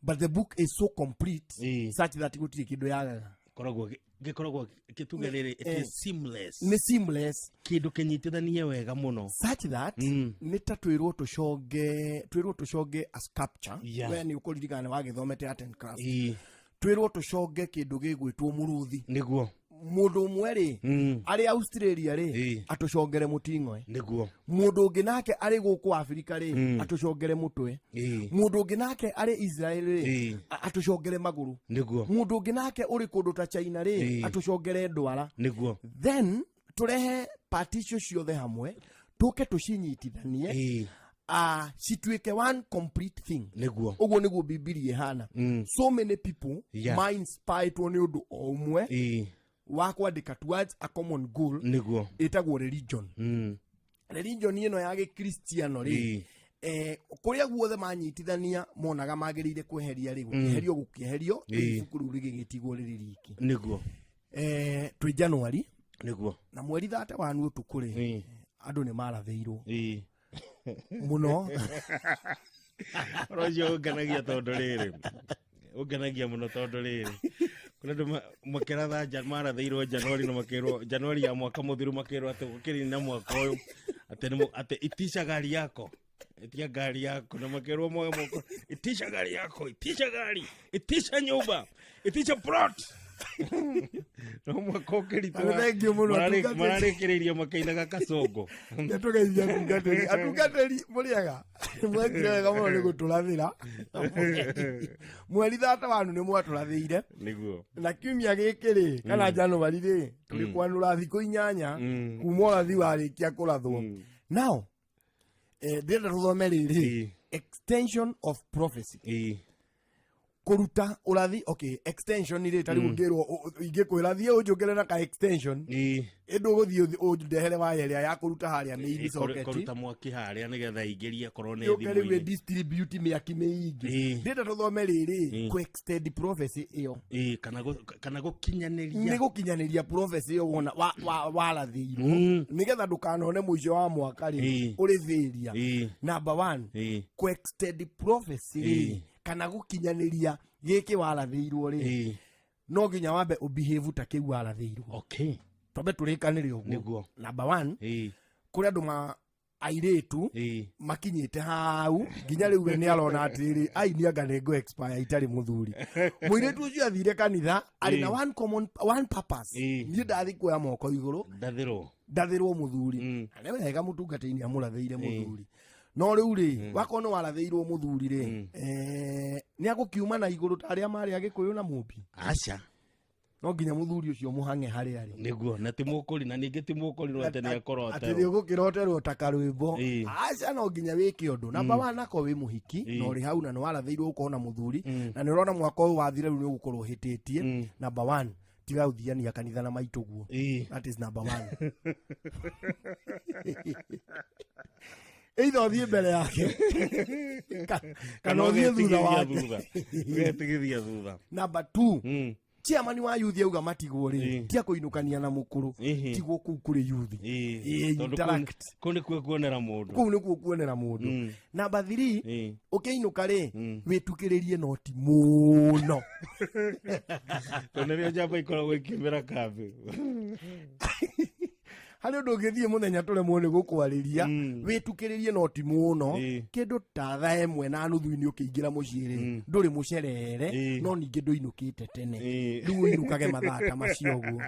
Speaker 9: But the book is so complete such that gutiri kindu yagaga.
Speaker 8: Koragwo gĩkoragwo gĩtuge rĩrĩ, it is seamless.
Speaker 9: Nĩ seamless.
Speaker 8: Kĩndũ kĩnyitithanie wega mũno.
Speaker 9: Such that nĩ ta twĩrwo tũconge, twĩrwo tũconge a sculpture. We nĩ ũkũririkana nĩ wagĩthomete art and craft. Twĩrwo tũconge kĩndũ gĩgwĩtwo mũrũthi.
Speaker 8: Nĩguo.
Speaker 9: Mũndũ ũmwe rĩ, arĩ Australia rĩ, atũcongere mũting'oe.
Speaker 8: Nĩguo.
Speaker 9: Mũndũ ũngĩ nake arĩ gũkũ Afrika rĩ, atũcongere mũtwe. Mũndũ ũngĩ nake arĩ Israel rĩ, atũcongere magũrũ.
Speaker 8: Nĩguo.
Speaker 9: Mũndũ ũngĩ nake ũrĩ kũndũ ta China rĩ, atũcongere ndwara.
Speaker 8: Nĩguo.
Speaker 9: Then tũrehe part icio ciothe hamwe, tũke tũcinyitithanie, cituĩke one complete thing.
Speaker 8: Nĩguo.
Speaker 9: Ũguo nĩguo Bibilia ĩhana. So many people ma-inspiredwo nĩ ũndũ o ũmwe wa kwandĩka towards a common goal.
Speaker 8: Nĩguo.
Speaker 9: Ĩtagwo religion. Religion ĩno ya gĩkristiano rĩ, kũrĩa guothe manyitithania monaga magĩrĩire kweheria rĩ, gũkĩeherio, gũkĩeherio, ibuku rĩu rĩgĩgĩtigwo rĩrĩ riki.
Speaker 8: Nĩguo.
Speaker 9: Twĩ January.
Speaker 8: Nĩguo.
Speaker 9: Na mweri thate wa ũtukũ rĩ, andũ nĩ marathĩirwo mũno.
Speaker 8: Ũhoro ũcio ũngenagia tondũ rĩrĩ, ũngenagia mũno tondũ rĩrĩ, kũrĩ andũ makĩratha marathĩirwo January na makĩrwo January ya mwaka mũthiru, makĩrwo atĩ gũkĩrĩ na mwaka ũyũ atĩ nĩ atĩ itisha gari yako, itia ngari yako, na makĩrwo moe moko, itisha gari yako, itisha gari, itisha nyumba, itisha plot. No mwaka ũkĩritũha,
Speaker 9: Nĩ thengiũ mũno, atungatĩri.
Speaker 8: Mararĩkĩrĩirio makĩinaga kacongo.
Speaker 9: Nĩtũgeithia atungatĩri. Atungatĩri mũrĩega, mwekire wega mũno nĩ gũtũrathĩra. Mweri thata wanu nĩ mwatũrathĩire.
Speaker 8: Nĩguo.
Speaker 9: Na kiumia gĩkĩ rĩ, kana January rĩ, tũrĩ kwanũra thikũ 8 kuma ũrathi warĩkia kũrathwo. Now, ndĩrenda tũthome rĩrĩ, extension of prophecy. Kũruta ũrathi, okay, extension rĩ, ta rĩu ngĩrwo, ingĩkwĩra thiĩ ũnjũkĩre na ka extension, ĩndũ ũgũthiĩ ũndehere waya ĩrĩa ya kũruta harĩa main socket.
Speaker 8: Kũruta mwaki harĩa nĩgetha ingĩrie korwo nĩ
Speaker 9: Yũke rĩu
Speaker 8: thimũ-inĩ.
Speaker 9: ĩdistribute mĩaki mĩingĩ. Ndĩrenda tũthome rĩrĩ, kũ extend prophecy ĩyo.
Speaker 8: Kana kana gũkinyanĩria.
Speaker 9: Nĩ gũkinyanĩria prophecy ĩyo wona warathĩirwo. Nĩgetha ndũkanone mũico wa mwaka rĩ, ũrĩ failure. Number 1, kũ extend prophecy rĩ, kana gũkinyanĩria gĩkĩ warathĩirwo rĩ, no nginya wambe ũbehave ta kĩu warathĩirwo. Twambe tũrĩkanĩre ũguo.
Speaker 8: Nĩguo.
Speaker 9: Number 1, kũrĩ andũ ma airĩtu makinyĩte hau nginya rĩu we nĩ arona atĩrĩrĩ, ai nĩ anga nĩ ngũ expire itarĩ mũthuri. Mũirĩtu ũcio athire kanitha arĩ na one common, one purpose. Niĩ ndathi kuoya moko igũrũ,
Speaker 8: Ndathĩrwo.
Speaker 9: ndathĩrwo mũthuri. Na nĩ wega mũtungatĩri nĩ amũrathĩire mũthuri. No rĩu rĩ, wakorwo nĩ warathĩirwo mũthuri rĩ, nĩ agũkiuma na igũrũ ta arĩa marĩ Agĩkũyũ na Mũmbi.
Speaker 8: Aca.
Speaker 9: No nginya mũthuri ũcio mũhang'e harĩa arĩ.
Speaker 8: Nĩguo, na ti mũkũri, na ningĩ ti mũkũrirwo atĩ nĩ akoroterwo.
Speaker 9: Atĩ nĩ ũgũkĩroterwo ta karwĩmbo. Aca, no nginya wĩke ũndũ. Namba 1, akorwo wĩ mũhiki, na ũrĩ hau na nĩ warathĩirwo ũkorwo na mũthuri, na nĩ ũrona mwaka ũyũ wathira rĩu nĩ ũgũkorwo ũhĩtĩtie. Namba 1, tiga gũthiania kanitha na maitũ guo. That is number 1. Either ũthiĩ mbere yake, kana ũthiĩ thutha wake.
Speaker 8: Ũgetigithia thutha.
Speaker 9: Number 2, chairman wa youth auga matigwo rĩ, tia kũinũkania na mũkũrũ, tigwo kũu kũrĩ youth.
Speaker 8: Tondũ
Speaker 9: Interact.
Speaker 8: kũu nĩkuo kuonera mũndũ.
Speaker 9: Kũu nĩkuo kuonera mũndũ. Number 3, ũkĩinũka rĩ, wĩtukĩrĩrie noti mũno.
Speaker 8: Tondũ nĩrĩo njamba ikoragwo ikĩmera kambĩ.
Speaker 9: Harĩ ũndũ ũngĩthiĩ mũthenya tũremwo nĩ gũkwarĩria, wĩtukĩrĩrie noti mũno, kĩndũ ta thaa ĩmwe na nuthu-inĩ ũkĩingĩra mũciĩ rĩ, ndũrĩ mũcerere, no ningĩ ndũinũkĩte tene. Rĩu ũinũkage mathaa ta macio ũguo.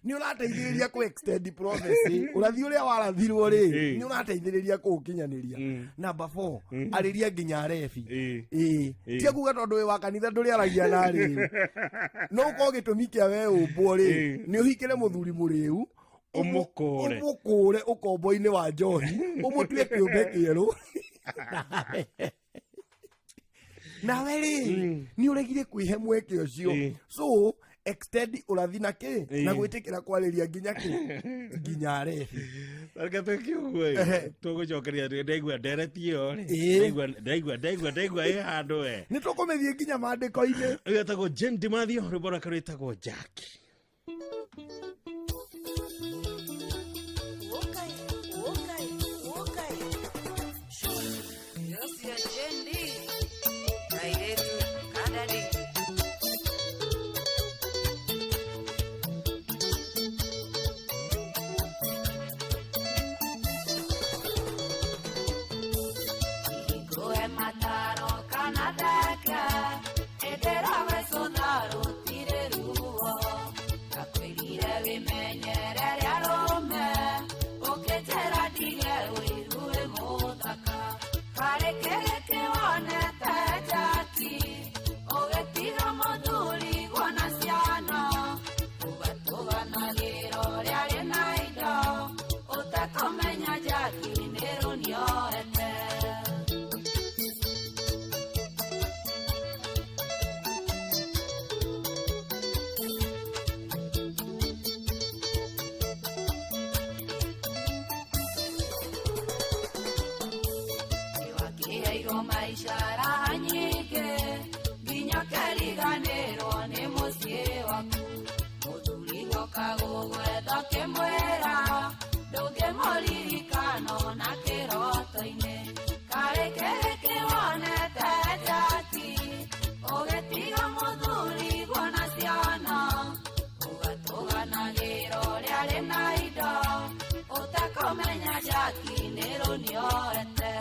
Speaker 9: Nĩ ũrateithĩrĩria kũ extend prophecy, ũrathi ũrĩa warathirwo rĩ, nĩ ũrateithĩrĩria kũũkinyanĩria. Number 4, arĩria nginya arebi. Tia kuga tondũ wĩ wa kanitha ndũrĩaragia na arĩu. No ũkorwo gĩtũmi kĩa we ũmbwo rĩ, nĩ ũhikĩre mũthuri mũrĩu,
Speaker 8: Ũmũkũre.
Speaker 9: Ũmũkũre ũkombo-inĩ wa njohi, ũmũtue kĩũmbe kĩerũ. Nawe rĩ, nĩ ũregire kwĩhe mweke ũcio. So, Extend ũrathi na kĩ na gwĩtĩkĩra kwarĩria nginya kĩ, nginya arebi.
Speaker 8: Reke twĩke ũguo ĩ, tũgũcokeria ndaigua ndereti ĩyo rĩ. Ndaigua ndaigua ndaigua ndaigua ĩ handũ we.
Speaker 9: Nĩ tũkũmĩthiĩ nginya maandĩko-inĩ.
Speaker 8: Ũyũ etagwo Jane Dimathio, rwĩmbo rwake rwĩtagwo Jack.
Speaker 4: Yosia Jendi kairetu kadadi. Igoe mataro kana theke ĩndĩrawe cũtha rũtirĩ ruo ndakwĩrire wĩmenyerere arũme ũkĩnjĩra ndige ũiru wĩ mũthaka karĩ kĩrĩkĩ wonete Jaki ũgĩtiga mũthuri guona ciana ũgatũganagĩra ũrĩa arĩ na indo ũtekũmenya Jaki nĩ rũnioete. Wakĩheirwo maica raha nyingĩ nginya ũkĩriganĩrwo nĩ mũciĩ waku mũthuri goka gũgwetha ũkĩmwĩra ndũngĩmũririkana ona kĩroto-inĩ karĩ kĩrĩkĩ wonete Jaki ũgĩtiga mũthuri guona ciana ũgatũganagĩra ũrĩa arĩ na indo ũtekũmenya Jaki nĩ rũnioete.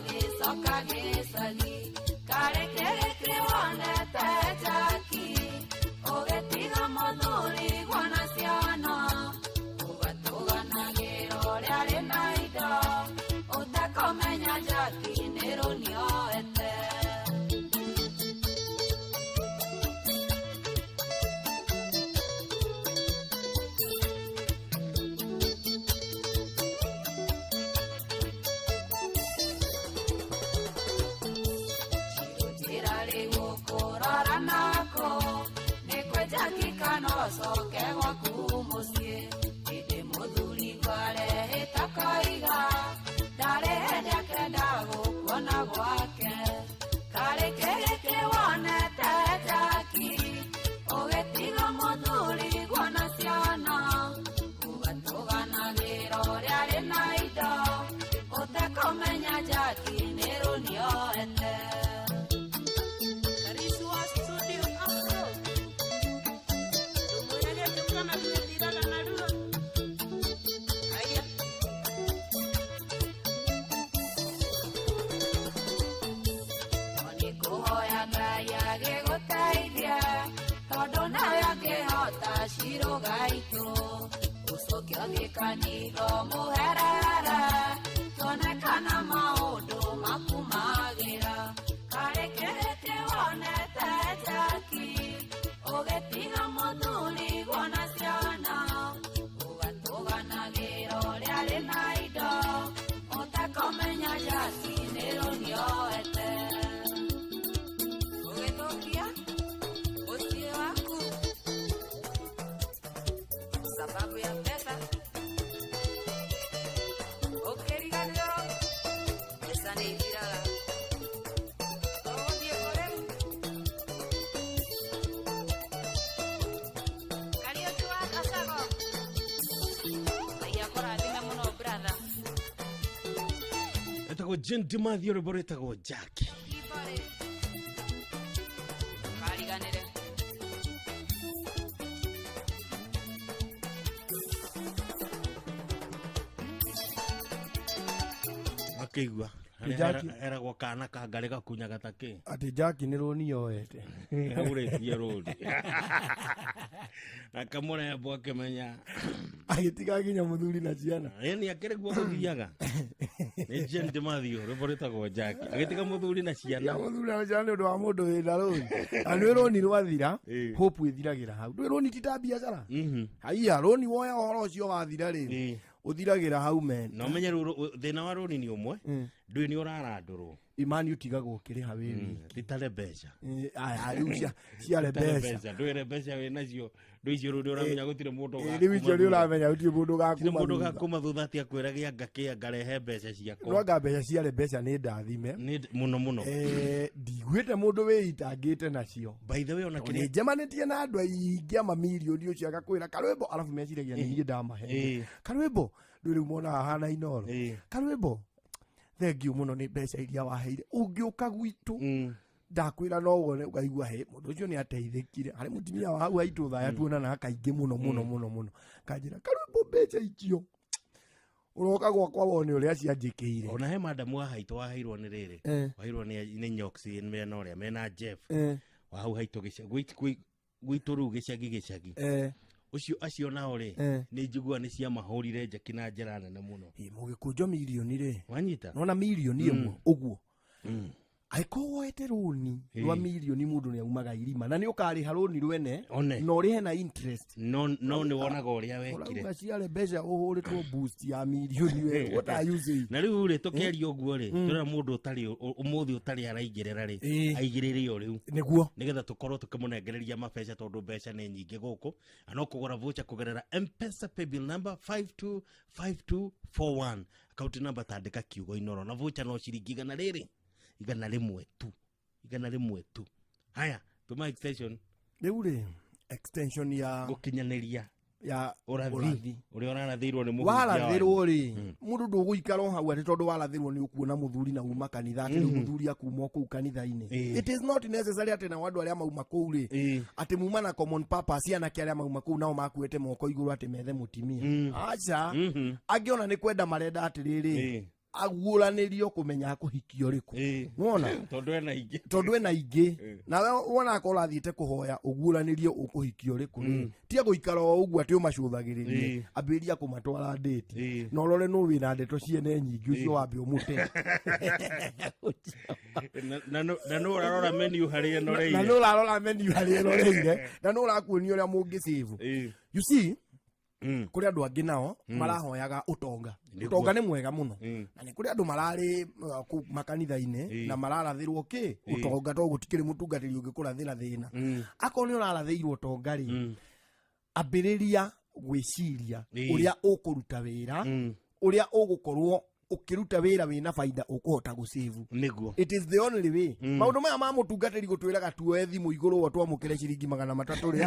Speaker 4: Gĩcoka gĩcagi karĩ kĩrĩkĩ wonete Jaki ũgĩtiga mũthuri guona ciana ũgatũganagĩra ũrĩa arĩ na indo ũtekũmenya Jaki nĩ rũnioete. Njĩra rĩgũkũrora nako nĩ kwenja kikano coke gwaku mũciĩ hĩndĩ mũthuri kwarehĩta koiga ndarĩ hĩndĩ akenda gũkuona gwake karĩ kĩrĩkĩ wonete Jaki ũgĩtiga mũthuri guona ciana ũgatũganagĩra ũrĩa arĩ na indo ũtekũmenya Jaki nĩ rũnioete. Kũhoya Ngai agĩgũteithie tondũ nawe angĩhota cirũgaitũ ũcoke ũthiĩ kanitha ũmũherere tuone kana maũndũ maku magĩra karĩ kĩrĩkĩ wonete Jaki ũgĩtiga mũthuri guona ciana ũgatũganagĩra ũrĩa arĩ na indo ũtekũmenya Jaki nĩ rũnioete. Ũgĩthũkia mũciĩ waku sababu ya pesa ũkĩriganĩrwo mbeca nĩ ithiraga ũgũthiĩ kũ rĩu? Kariũki wa Gacago Ngai akũrathime mũno brother.
Speaker 8: Etagwo Jane Dimathio, rwĩmbo rwĩtagwo Jack.
Speaker 4: Kibore kariganĩre.
Speaker 8: Akĩigua Harĩa
Speaker 9: Jackie.
Speaker 8: heragwo kana kangarĩ gakunyaga ta kĩ
Speaker 9: Atĩ Jackie nĩ rũni yoete.
Speaker 8: Aurĩtie rũni na kamũrembo akĩmenya.
Speaker 9: Agĩtiga nginya mũthuri na ciana.
Speaker 8: Ĩni akĩrĩ guo gũthiaga nĩ Jane Mathew, rwĩmbo rwĩtagwo Jackie, agĩtiga mũthuri na ciana.
Speaker 9: Ya mũthuri na ciana nĩ ũndũ wa mũndũ wĩna rũni. Na nĩ rũni rwathira,
Speaker 8: Ĩĩ.
Speaker 9: hope ĩthiragĩra hau. Ndũĩ rũni ti ta biacara. Haiya, rũni woya ũhoro ũcio wathira rĩ, ũthiragĩra hau men.
Speaker 8: Na ũmenye rĩu thĩna wa rũni nĩ ũmwe, ndũĩ nĩ ũrarandũrwo.
Speaker 9: Imani ũtigagwo ũkĩrĩha wĩ wiki.
Speaker 8: Titare mbeca.
Speaker 9: Aya, rĩu ciare
Speaker 8: Titare
Speaker 9: mbeca.
Speaker 8: Ndũĩre mbeca wĩ nacio, ndũ icio rĩu nĩ ũramenya gũtirĩ mũndũ
Speaker 9: Rĩu icio nĩ ũramenya gũtirĩ mũndũ
Speaker 8: gũtirĩ
Speaker 9: ũgakuma
Speaker 8: mũndũ
Speaker 9: thutha.
Speaker 8: ũgakuma thutha atĩ akwĩra gĩanga kĩanga rehe mbeca ciakwa.
Speaker 9: No anga mbeca ciare mbeca nĩ ndathime.
Speaker 8: Nĩ mũno mũno.
Speaker 9: Ndiguĩte mũndũ wĩitangĩte nacio.
Speaker 8: By the way, ona
Speaker 9: Tondũ
Speaker 8: kĩrĩa
Speaker 9: nĩ njemanĩtie na andũ aingĩ a mamirioni ũcio agakwĩra karwĩmbo, arabu meciragia nĩ niĩ ndamahe karwĩmbo. Ndũ rĩu monaga hana Inoro karwĩmbo, thengiũ mũno nĩ mbeca iria waheire ũngĩũka gwitũ ndakwĩra no wone ũkaigua he mũndũ ũcio nĩ ateithĩkire. Harĩ mũtumia wa hau haitũ thaya tuonanaga kaingĩ mũno mũno mũno mũno, kanjĩra karwĩmbo, mbeca icio ũroka gwakwa wone ũrĩa cianjĩkĩire.
Speaker 8: Ona he madamu wa haitũ waheirwo nĩ rĩrĩ, waheirwo nĩ Nyox mena ũrĩa mena Jeff wa hau haitũ gwitũ rĩu gĩcagi gĩcagi. Ũcio acio nao rĩ, nĩ njiguaga nĩ ciamahũrire njeki na njĩra nene mũno.
Speaker 9: Mũgĩkũnjo mirioni rĩ,
Speaker 8: wanyita
Speaker 9: nona mirioni ĩmwe ũguo angĩkorwo woete rũni rwa mirioni, mũndũ nĩ aumaga irima na nĩ ũkarĩha rũni rwene
Speaker 8: One.
Speaker 9: na ũrĩhe na interest.
Speaker 8: No nĩ wonaga ũrĩa wekire.
Speaker 9: Ũrauga ciare mbeca ũhũrĩtwo boost ya mirioni we, what are you saying?
Speaker 8: Na rĩu rĩ, tũkĩaria ũguo rĩ, tũrera mũndũ ũtarĩ ũmũthĩ ũtarĩ araigĩrĩra rĩ, aigĩrĩre o rĩu
Speaker 9: nĩguo
Speaker 8: nĩgetha tũkorwo tũkĩmũnengereria mabeca, tondũ mbeca nĩ nyingĩ gũkũ na no kũgũra voucher kũgerera Mpesa paybill number 525241, account number tandĩka kiugo Inoro, na voucher no ciringi igana rĩrĩ, 100 tu, 100 tu. Haya, tũma extension.
Speaker 9: Rĩu rĩ, extension ya
Speaker 8: gũkinyanĩria
Speaker 9: ya
Speaker 8: ũrathi
Speaker 9: ũrathi.
Speaker 8: Ũrĩa ũrarathĩirwo nĩ mũhunjia
Speaker 9: Warathĩrwo
Speaker 8: wanyu.
Speaker 9: rĩ, mũndũ ndũgũikara o hau atĩ tondũ warathĩrwo nĩ ũkuona mũthuri na uma kanitha, atĩ rĩu mũthuri akuma o kũu kanitha-inĩ. It is not necessary atĩ nao andũ arĩa mauma kũu rĩ, atĩ muma na common purpose, anake arĩa mauma kũu nao makuĩte moko igũrũ atĩ methe mũtimia. Aca, angĩ ona nĩ kwenda marenda atĩrĩrĩ, aguũranĩrio kũmenya akũhikio rĩkũ, wona?
Speaker 8: Tondũ ena ingĩ.
Speaker 9: Tondũ ena ingĩ. Nawe wona akorwo ũrathiĩte kũhoya ũguũranĩrio ũkũhikio rĩkũ rĩ, tia gũikara o ũguo atĩ ũmacũthagĩrĩrie. Ambĩrĩria kũmatwara ndĩti na ũrore nũ wĩna ndeto ciene nyingĩ, ũcio wambe ũmũte.
Speaker 8: Na nũ ũrarora menu harĩa
Speaker 9: Na
Speaker 8: ĩnoreire.
Speaker 9: nũ ũrarora menu harĩa ĩroreire, na nũ ũrakuonia ũrĩa mũngĩsave. You see, kũrĩ andũ angĩ nao marahoyaga ũtonga. Ũtonga nĩ mwega mũno, na nĩ kũrĩ andũ mararĩ kũu makanitha-inĩ na mararathĩrwo kĩ ũtonga, to gũtikĩrĩ mũtungatĩri ũngĩkũrathĩra thĩna. Akorwo nĩ ũrarathĩirwo ũtonga rĩ, ambĩrĩria gwĩciria ũrĩa ũkũruta wĩra, ũrĩa ũgũkorwo ũkĩruta wĩra wĩna baida ũkũhota gũsave. It is the only way. Maũndũ maya ma mũtungatĩri gũtwĩraga tuoe thimũ igũrũ o twamũkĩre ciringi 300 rĩ,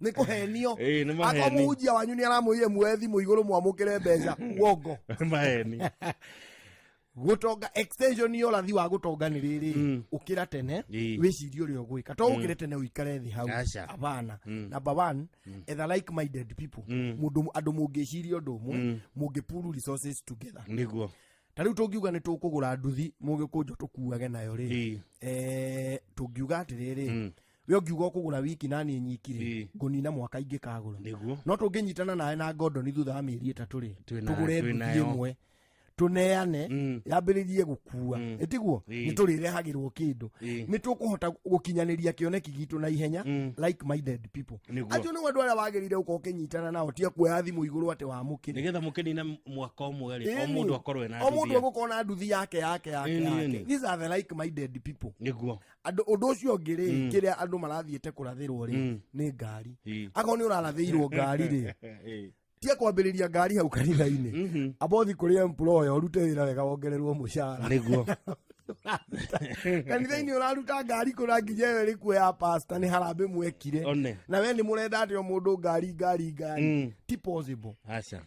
Speaker 9: nĩ kũhenio.
Speaker 8: Ĩĩ, nĩ maheni.
Speaker 9: Akorwo mũhunjia wanyu nĩ aramwĩrire muoe thimũ igũrũ mwamũkĩre mbeca, wongo.
Speaker 8: Maheni.
Speaker 9: Gũtonga, extension ya ũrathi wa gũtonga nĩ rĩrĩ: ũkĩra tene, wĩcirie ũrĩa ũgwĩka. To ũkĩre tene ũikare thĩ hau.
Speaker 8: Aca.
Speaker 9: Abana, number one, etha like minded people, mũndũ andũ mũngĩciria ũndũ ũmwe, mũngĩ pool resources together. Ta rĩu tũngiuga nĩ tũkũgũra nduthi mũgĩkũnjo tũkuage nayo rĩ, tũngiuga atĩrĩrĩ, we ũngiuga ũkũgũra wiki na niĩ nyiki rĩ, ngũnina mwaka ingĩkagũra. No tũngĩnyitana nawe na Gordon, thutha wa mĩeri 3 rĩ, tũgũre
Speaker 8: twĩna
Speaker 9: nduthi
Speaker 8: nayo.
Speaker 9: ĩmwe tũneane yambĩrĩrie gũkua, ĩtiguo? Nĩ tũrĩrehagĩrwo kĩndũ, nĩ tũkũhota gũkinyanĩria kĩoneki gitũ na ihenya. Like minded people, acio nĩo andũ arĩa wagĩrĩire gũkorwo ũkĩnyitana nao, tia kuoya thimũ igũrũ atĩ wamũkĩre.
Speaker 8: Nĩgetha mũkĩnina mwaka ũmwe rĩ, o
Speaker 9: Ĩni.
Speaker 8: mũndũ akorwo ena
Speaker 9: O
Speaker 8: nduthi
Speaker 9: mũndũ
Speaker 8: yake.
Speaker 9: egũkorwo na nduthi yake yake yake yake. These are the like minded people. Andũ ũndũ ũcio ũngĩ rĩ, kĩrĩa andũ marathiĩte kũrathĩrwo rĩ, nĩ ngari. Akorwo nĩ ũrarathĩirwo ngari rĩ, tia kwambĩrĩria ngari hau kanitha-inĩ, abothi kũrĩ employer ũrute wĩra wega wongererwo mũcara. Kanitha-inĩ ũraruta ngari kũra nginya ĩyo ĩrĩ kuo ya pastor nĩ harambĩ mwekire.
Speaker 8: One.
Speaker 9: Na we nĩ mũrenda atĩ o mũndũ ngari ngari ngari. Ti possible.
Speaker 8: Aca.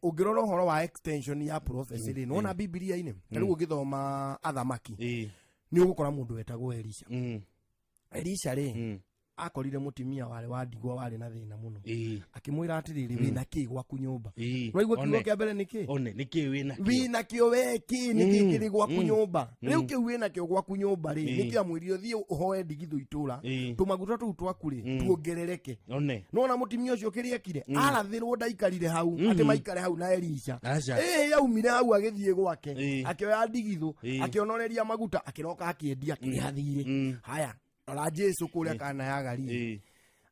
Speaker 9: Ũngĩrora ũhoro wa extension ya prophecy rĩ, nĩwona Bibilia-inĩ ta rĩu ũgĩthoma athamaki, nĩ ũgũkora mũndũ wetagwo Elisha. Elisha rĩ, Akorire mũtumia warĩ wa ndigwa warĩ na thĩna mũno, akĩmwĩra atĩrĩrĩ, wĩna kĩ gwaku nyũmba? Nĩwaigua kiugo kĩa mbere nĩ kĩ?
Speaker 8: One nĩ kĩ wĩna kĩo?
Speaker 9: Wĩna kĩo we kĩ nĩ kĩ kĩrĩ gwaku nyũmba? Rĩu kĩu wĩna kĩo gwaku nyũmba rĩ, nĩkĩo amwĩrire ũthiĩ ũhoe ndigithũ itũra, tũmaguta tũu twaku rĩ, tuongerereke.
Speaker 8: One.
Speaker 9: Nona mũtumia ũcio kĩrĩa ekire, arathĩrwo ndaikarire hau atĩ maikare hau na Elisha.
Speaker 8: Aca.
Speaker 9: Ĩĩ, yaumire hau agĩthiĩ gwake, akĩoya ndigithũ, akĩonoreria maguta, akĩroka akĩendia, akĩrĩha thirĩ. Haya, rora Jesu kũrĩa Kana ya Galili,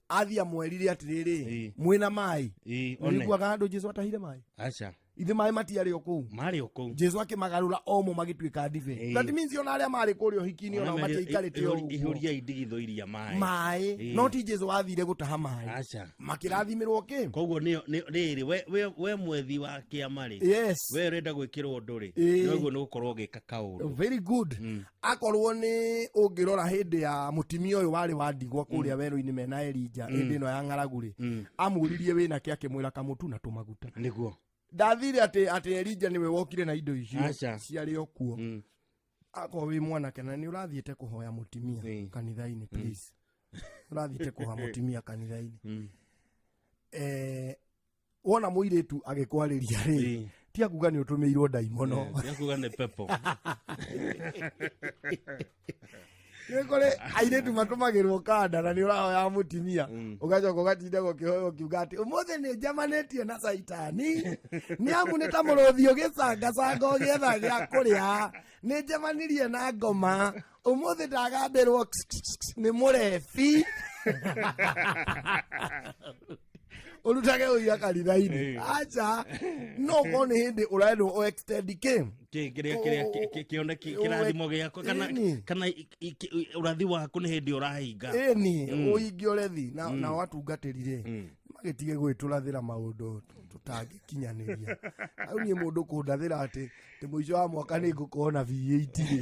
Speaker 9: athiĩ amwerire atĩrĩrĩ, mwĩna maĩ?
Speaker 8: One.
Speaker 9: Nĩũiguaga handũ Jesu atahire maĩ?
Speaker 8: Aca.
Speaker 9: Ithe maĩ matiarĩ o kũu?
Speaker 8: Marĩ o kũu.
Speaker 9: Jesu akĩmagarũra omo magĩtuĩka ndibei. That means ona arĩa marĩ kũrĩa ũhiki-inĩ onao matiaikarĩte o ũguo.
Speaker 8: Ihũriai ndigithũ iria maĩ.
Speaker 9: Maĩ. No ti Jesu wathire gũtaha maĩ.
Speaker 8: Aca.
Speaker 9: Makĩrathimĩrwo kĩ?
Speaker 8: Koguo nĩ rĩrĩ, we mwethi wa kĩama rĩ,
Speaker 9: Yes.
Speaker 8: we ũrenda gwĩkĩrwo ũndũ rĩ, nĩguo nĩ gũkorwo ũgĩka kaũndũ.
Speaker 9: Very good. Akorwo nĩ ũngĩrora hĩndĩ ya mũtumia ũyũ warĩ wa ndigwa kũrĩa werũ-inĩ mena Elija, hĩndĩ ĩno ya ng'aragu rĩ, amũririe wĩna kĩ, akĩmwĩra kamũtu na tũmaguta.
Speaker 8: Nĩguo.
Speaker 9: Ndathire atĩ Elija nĩwe wokire na indo icio?
Speaker 8: Aca.
Speaker 9: Ciarĩ o kuo. Akorwo wĩ mwanake na nĩ ũrathiĩte kũhoya mũtumia kanitha-inĩ, please, ũrathiĩte kũhoya mũtumia kanitha-inĩ, wona mũirĩtu agĩkwarĩria rĩ, ti akuga nĩ ũtũmĩirwo ndaimono.
Speaker 8: Ti akuga nĩ pepo.
Speaker 9: Nĩ kũrĩ airĩtu matũmagĩrwo kanda na nĩ ũrahoya mũtumia, ũgacoka ũgatinda ũkĩhoya ũkiuga atĩ ũmũthĩ nĩ njamanĩtie na caitani, nĩ amu nĩ ta mũrũthi ũgĩcangacanga ũgĩetha gĩa kũrĩa, nĩ njemanirie na ngoma ũmũthĩ, ndagambĩrwo nĩ mũrebi ũrutage ũira kanitha-inĩ. Aca, no korwo nĩ hĩndĩ ũrendwo o extend kĩ?
Speaker 8: Kĩrĩa kĩrĩa kĩoneki kĩrathimo gĩakwa kana
Speaker 9: Ĩni.
Speaker 8: kana ũrathi waku nĩ hĩndĩ ũrahinga.
Speaker 9: Ĩni, ũhinge ũrethi na na watungatĩri rĩ, magĩtige gwĩtũrathĩra maũndũ tũtangĩkinyanĩria. Rĩu niĩ mũndũ kũndathĩra atĩ mũico wa mwaka nĩ ngũkorwo na V8 rĩ,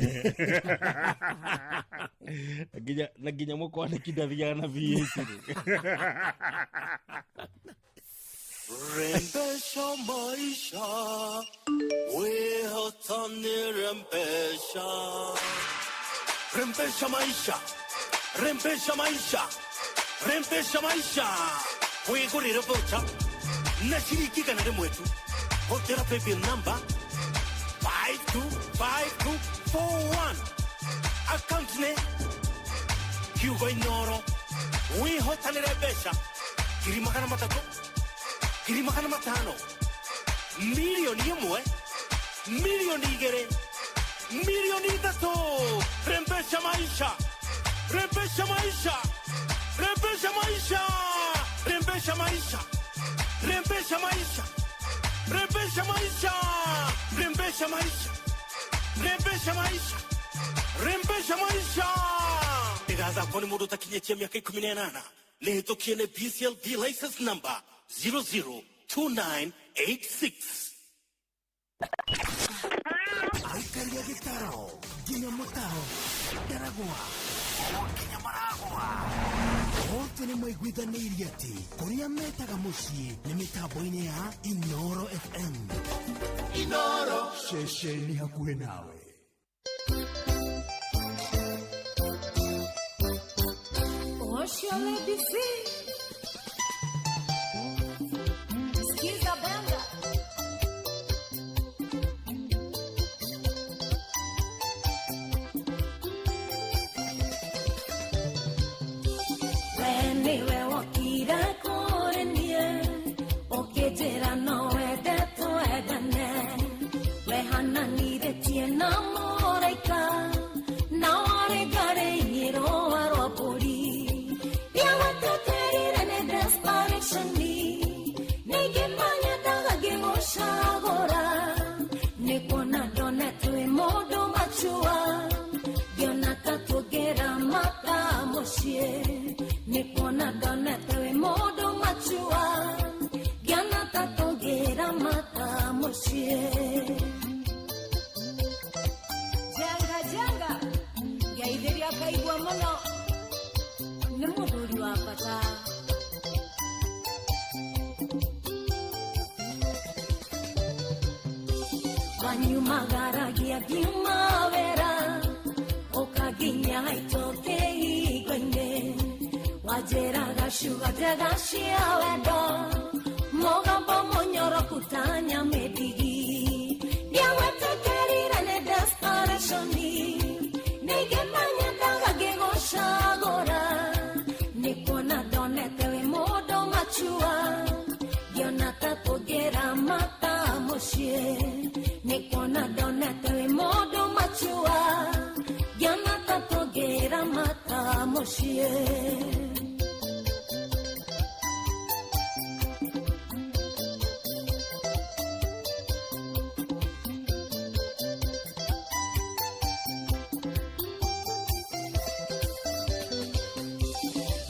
Speaker 8: Na nginya mũkwandĩki ndathiaga na V8 rĩ.
Speaker 2: Rembesha maisha, wehotani rembesha. Rembesha maisha, rembesha maisha, rembesha maisha. Wigurire voucher na ciringi 100 tu. Hũthĩra paybill number 525241, account nĩ kiugo Inoro, wĩhotanĩre mbeca 300,000, 500,000, 1,000,000, 2,000,000, 3,000,000. Rembesha maisha, rembesha maisha, rembesha maisha, rembesha maisha, rembesha maisha, rembesha maisha, rembesha maisha, rembesha maisha, rembesha maisha. Ndĩgathakwo nĩ mũndũ ũtakinyĩtie mĩaka 18, nĩ hĩtũkie nĩ BCLB license number 002986.
Speaker 14: Aikaria gĩtaro nginya mũtaro ndaragwa o nginya maragwa othe nĩ maiguithanĩirie atĩ kũrĩa metaga mũciĩ nĩ mĩtambo-inĩ ya Inoro FM.
Speaker 17: Inoro.
Speaker 14: Ceceni hakuhĩ nawe.
Speaker 12: Osho Lady C. Sikiza benga. We nĩwe wokire kũrĩ niĩ ũkĩnjĩra no wende twendane, we hananithĩtie na mũraika na warĩ ngarĩ-inĩ rũa rwa mbũri rĩagwatũkĩrire nĩ desperation, ningĩ manyendaga ngĩgũcagũra nĩ kuona ndonetwe mũndũ machua, ngĩona ta tũngĩra mata mũciĩ, nĩ kuona ndonetwe mũndũ machua, ngĩona ta tũngĩra mata mũciĩ. Jenga jenga ngeithĩria kaigua mũno nĩ mũthuri wa bata. Wanyumagaragia ngiuma wĩra ũkanginya haitũ kĩhingo-inĩ. Ciugo njega cia wendo mũgambo mũnyoroku ta nyamĩndigi ndiagwetĩkĩrire nĩ desperation ningĩmenya ndaga ngĩgũcagũra nĩ kuona ndonete wĩ mũndũ machua ngĩona ta tũngĩramata mũciĩ nĩ kuona ndonete wĩ mũndũ machua ngĩona ta tũngĩramata mũciĩ.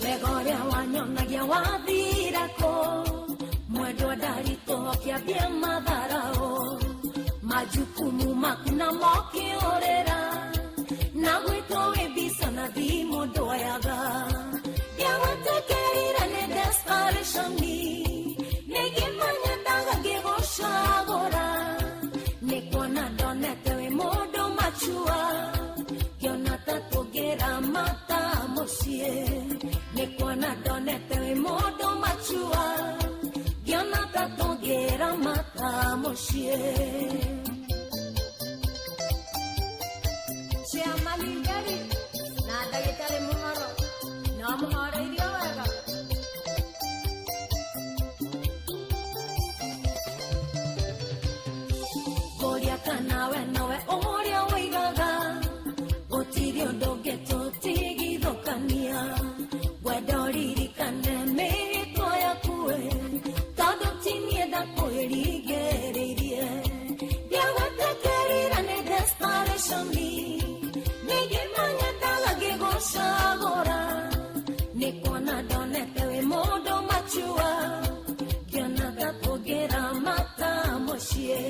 Speaker 12: Wega ũrĩa wanyonagia wathirako mwendwa ndaritũho kĩambia matharao majukumu maku na mokĩũrĩra na gwĩtwo wĩ mbica na thimũ ndwoyaga ndiagwetĩkĩrire nĩ desperation nĩngĩmenya ndaga ngĩgũcagũra nĩ kuona ndonete wĩ mũndũ machua ngĩona ta tũngĩramata mũciĩ nĩ kuona ndonete wĩ mũndũ machua ngĩona ta tũngĩramata mũciĩ.
Speaker 4: Chairman Ngeri na ndagĩtarĩ Mũhoro no mũhoreirio wega.
Speaker 12: Ngũria kana we nowe ũrĩa ũigaga gũtirĩ ũndũ ũngĩtũtigithũkania ngwenda ũririkane mĩhĩtwa yaku ĩ tondũ ti niĩ ndakwĩringĩrĩirie ndiagwetĩkĩrire nĩ desperation ningĩmenya ndaga ngĩgũcagũra nĩ kuona ndonete wĩ mũndũ machua ngĩona ta tũngĩramata mũciĩ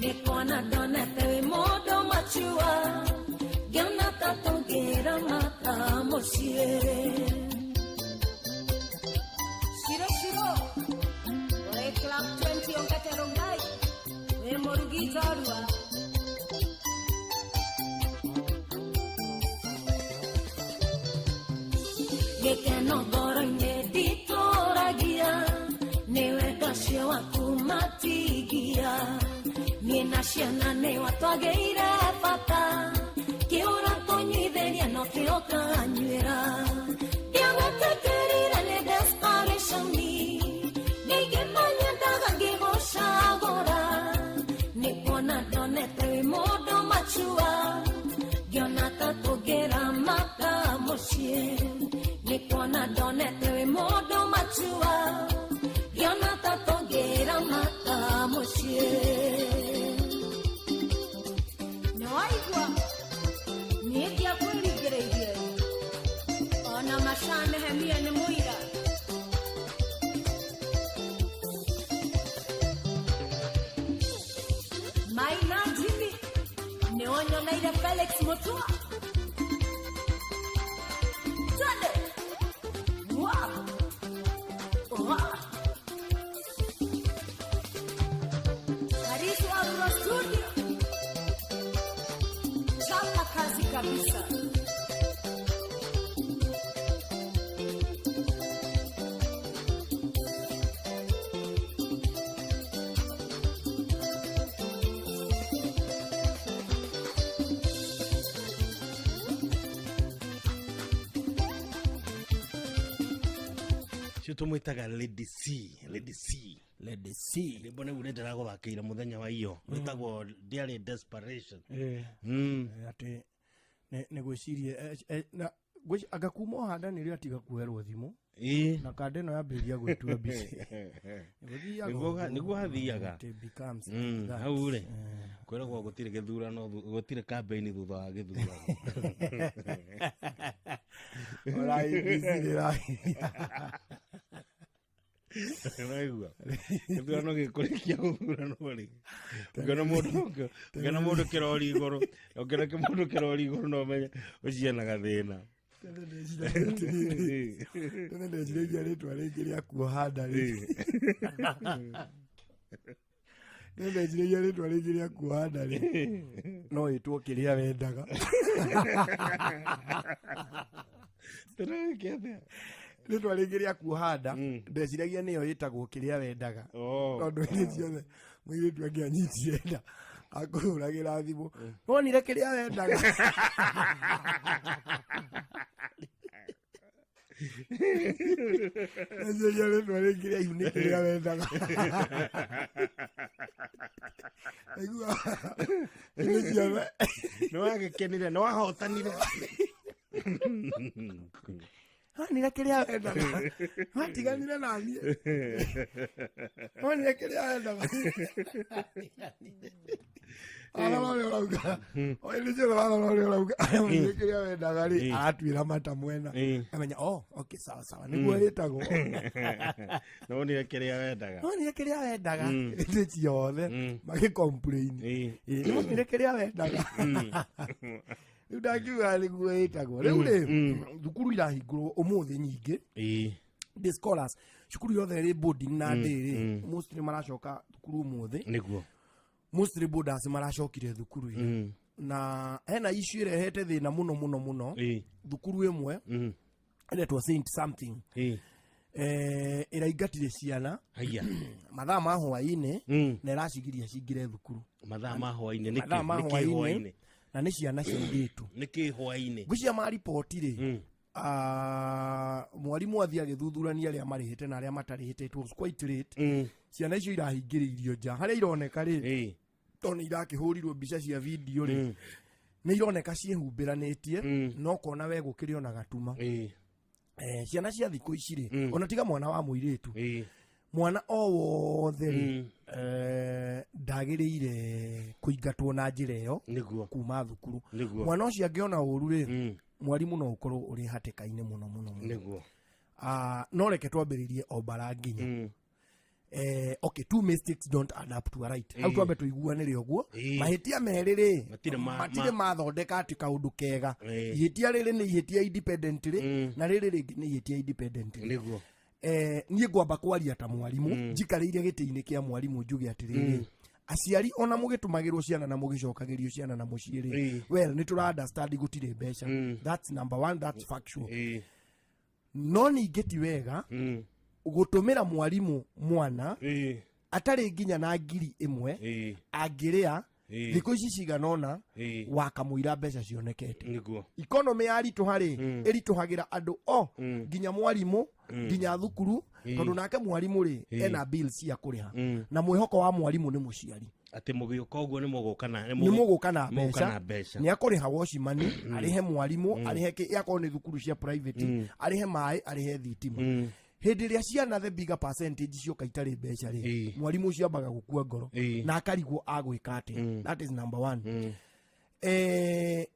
Speaker 12: nĩ kuona ndonete wĩ mũndũ machua ngĩona ta tũngĩramata mũciĩ.
Speaker 4: Shiro shiro wĩ Club 20 ongete Rongai wĩ mũrugi njorua.
Speaker 12: Gĩkeno ngoro-inĩ nditũragia nĩ wendo ũcio waku matigia niĩ na ciana nĩ watwagĩire bata kĩũra tũnyuithĩria no kĩo kanyuĩra ndiagwetĩkĩrire nĩ desperation ningĩmenya ndaga ngĩgũcagũra nĩ kuona ndonete wĩ mũndũ machua ngĩona ta tũngĩramata mũciĩ nĩ kuona ndonete wĩ mũndũ machua ngĩona ta tũngĩramata mũciĩ.
Speaker 4: Nĩ waigua niĩ ndiakwĩringĩrĩirie ona Macha Nehemia nĩ mũira. Maina Jimmy nĩ ũnyoneire Felix Mutua. Twende. Wow. Wow. Karibu Afro Studio. Chapa kazi kabisa.
Speaker 8: Cio tũmwĩtaga Lady C, Lady C.
Speaker 9: Lady C.
Speaker 8: Rwĩmbo nĩguo nĩ ndĩragũthakĩire mũthenya wa iyo rwĩtagwo Ndiarĩ Desperation.
Speaker 9: Atĩ nĩ gwĩciria anga kuma o handa nĩrĩo atiga kuoerwo thimũ na kanda ĩno yambĩrĩria gwĩtua mbici.
Speaker 8: Nĩguo hathiaga.
Speaker 9: It becomes like that.
Speaker 8: Hau rĩ kwĩragwo gũtirĩ gĩthurano gũtirĩ campaign thutha wa gĩthurano.
Speaker 9: Ũraigicirĩra.
Speaker 8: Ũraigua gĩthurano gĩkũrĩkia gũthurano rĩ ũngĩona mũndũ kĩrori igũrũ ũngĩona mũndũ kĩrori igũrũ no ũmenye ũcio ena gathĩna.
Speaker 9: Tene ndeciragia rĩtwa rĩngĩ rĩa kuoha nda rĩ. Tene ndeciragia rĩtwa rĩngĩ rĩa kuoha nda rĩ no ĩtwo kĩrĩa wendaga.
Speaker 8: Tũragĩke atĩa?
Speaker 9: Rĩtwa rĩngĩ rĩa kuoha nda ndeciragia nĩyo ĩtagwo kĩrĩa wendaga, tondũ hĩndĩ ciothe mũirĩtu angĩanyitire nda akũhũragĩra thimũ, wonire kĩrĩa wendaga. Ndeciragia rĩtwa rĩngĩ rĩa ihu nĩ kĩrĩa wendaga. Aigua hĩndĩ ciothe.
Speaker 8: Nĩ wagĩkenire, nĩ wahotanire.
Speaker 9: Wonire kĩrĩa wendaga, watiganire na niĩ, wonire kĩrĩa wendaga. Warora ũrĩa ũrauga, hĩndĩ ciothe warora ũrĩa ũrauga, wonire kĩrĩa wendaga rĩ, aratuĩra mata mwena, amenya, oh, okay, sawa sawa, nĩguo ĩtagwo.
Speaker 8: Nĩ wonire kĩrĩa wendaga.
Speaker 9: Wonire kĩrĩa wendaga. Hĩndĩ ciothe magĩ-complain. Ĩ, wonire kĩrĩa wendaga. Rĩu ndangiuga nĩguo ĩtagwo. Rĩu rĩ, thukuru irahingũrwo ũmũthĩ nyingĩ. The scholars, cukuru yothe ĩrĩ boarding na ndĩ rĩ, mostly maracoka thukuru ũmũthĩ. Mostly boarders maracokire thukuru ira. Na hena issue ĩrehete thĩna mũno mũno mũno. Thukuru ĩmwe ĩretwo Saint something, ĩraingatire ciana
Speaker 8: Haiya.
Speaker 9: mathaa ma hwaĩ-inĩ na ĩracigiria cingĩre thukuru.
Speaker 8: Mathaa ma hwaĩ-inĩ nĩkĩ?
Speaker 9: Mathaa ma
Speaker 8: Nĩkĩ
Speaker 9: hwaĩ-inĩ
Speaker 8: hwaĩ-inĩ?
Speaker 9: Na nĩ ciana cia airĩtu.
Speaker 8: Nĩkĩ hwaĩ-inĩ?
Speaker 9: Ngwĩciria mariboti rĩ, mwarimũ athiĩ agĩthuthurania arĩa marĩhĩte na arĩa matarĩhĩte, it was quite late. Ciana icio irahingĩrĩirio nja harĩa ironeka rĩ, tondũ nĩ irakĩhũrirwo mbica cia video rĩ, nĩ ironeka ciĩhumbĩranĩtie, no kona we gũkĩrĩ ona gatuma. Ciana cia thikũ ici rĩ, ona tiga mwana wa mũirĩtu, mwana o wothe rĩ, ndagĩrĩire kũingatwo na njĩra ĩyo kuma thukuru. Mwana ũcio angĩona ũru rĩ, mwarimũ no ũkorwo ũrĩ hatĩka-inĩ mũno mũno mũno. Ah, no reke twambĩrĩrie o bara nginya. Okay, two mistakes don't add up to a right. Hau twambe tũiguanĩre ũguo. Mahĩtia merĩ rĩ,
Speaker 8: Matirĩ
Speaker 9: matirĩ mathondeka atĩ kaũndũ kega. Ihĩtia rĩrĩ nĩ ihĩtia independent rĩ, na rĩrĩ rĩngĩ nĩ ihĩtia independent rĩ. Niĩ ngwamba kwaria ta mwarimũ njikarĩire gĩtĩ-inĩ kĩa mwarimũ, njuge atĩrĩrĩ, aciari, ona mũgĩtũmagĩrwo ciana na mũgĩcokagĩrio ciana na mũciĩ rĩ, well, nĩ tũra understand gũtirĩ mbeca. That's number one, that's factual. No ningĩ ti wega gũtũmĩra mwarimũ mwana atarĩ nginya na 1000 angĩrĩa. Thikũ ici cigana ũna wakamũira mbeca cionekete, economy yaritũha rĩ, ĩritũhagĩra andũ o nginya mwarimũ, nginya thukuru, tondũ nake mwarimũ rĩ, ena bills cia kũrĩha, na mwĩhoko wa mwarimũ nĩ mũciari.
Speaker 8: Atĩ mũgĩũka ũguo nĩ mũgũka na
Speaker 9: nĩ mũgũka na
Speaker 8: mũgũka na
Speaker 9: mbeca,
Speaker 8: mbeca.
Speaker 9: Nĩ akũrĩha wocimani, arĩhe mwarimũ, arĩhe kĩ akorwo nĩ thukuru cia private, arĩhe maĩ, arĩhe thitima. Hĩndĩ ĩrĩa ciana, the bigger percentage, cioka itarĩ mbeca rĩ, mwarimũ ũcio ambaga gũkua ngoro na akarigwo agwĩka atĩa. That is number one. Hĩndĩ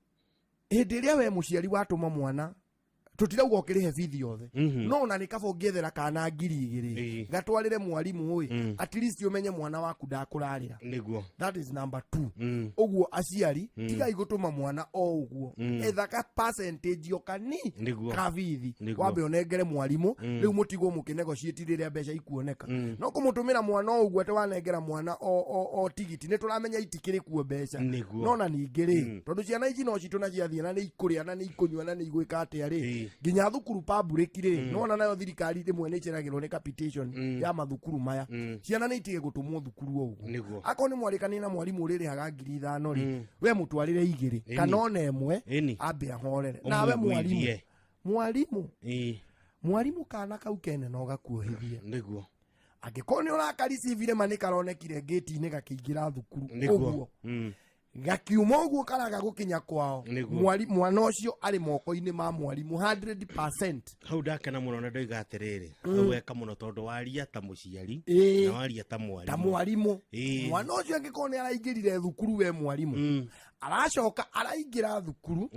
Speaker 9: ĩrĩa we mũciari watũma mwana, tũtirauga ũkĩrĩhe bithi yothe, no ona nĩ kaba ũngĩethera kana 2000 gatwarĩre mwarimũ ĩ, at least ũmenye mwana waku ndakũrarĩra. That is number two. Ũguo aciari, tigai gũtũma mwana o ũguo. Etha ka percentage o kani ka bithi, wambe ũnengere mwarimũ. Rĩu mũtigwo mũkĩnegotiate rĩrĩa mbeca ikuoneka. No kũmũtũmĩra mwana o ũguo atĩ wanengera mwana o tigiti, nĩ tũramenya itikĩrĩ kuo mbeca. No na ningĩ rĩ, tondũ ciana ici no citũ na ciathiĩ na nĩ ikũrĩa na nĩ ikũnyua na nĩ igwĩka atĩa rĩ, nginya thukuru public rĩ, nona nayo thirikari rĩmwe nĩ ĩceragĩrwo nĩ capitation ya mathukuru maya. Ciana nĩ itige gũtũmwo thukuru o ũguo. Akorwo nĩ mwarĩkanire na mwarimũ ũrĩrĩhaga 5000 rĩ, we mũtwarĩre 2 kana ona 1, ambe ahorere. Nawe mwarimũ,
Speaker 8: Ũmũiguithie.
Speaker 9: mwarimũ, mwarimũ, kana kau kene no gakuohithie. Angĩkorwo nĩ ũrakaricivire ma nĩ karonekire ngĩti-inĩ gakĩingĩra thukuru ũguo, gakiuma ũguo karaga gũkinya kwao. Mwana ũcio arĩ moko-inĩ ma mwarimũ 100%.
Speaker 8: Hau ndakena mũno na ndoiga atĩrĩrĩ, hau weka mũno tondũ waria ta mũciari na waria ta mwarimũ.
Speaker 9: Ta mwarimũ. Mwana ũcio angĩkorwo nĩ araingĩrire thukuru, we mwarimũ, aracoka araingĩra thukuru,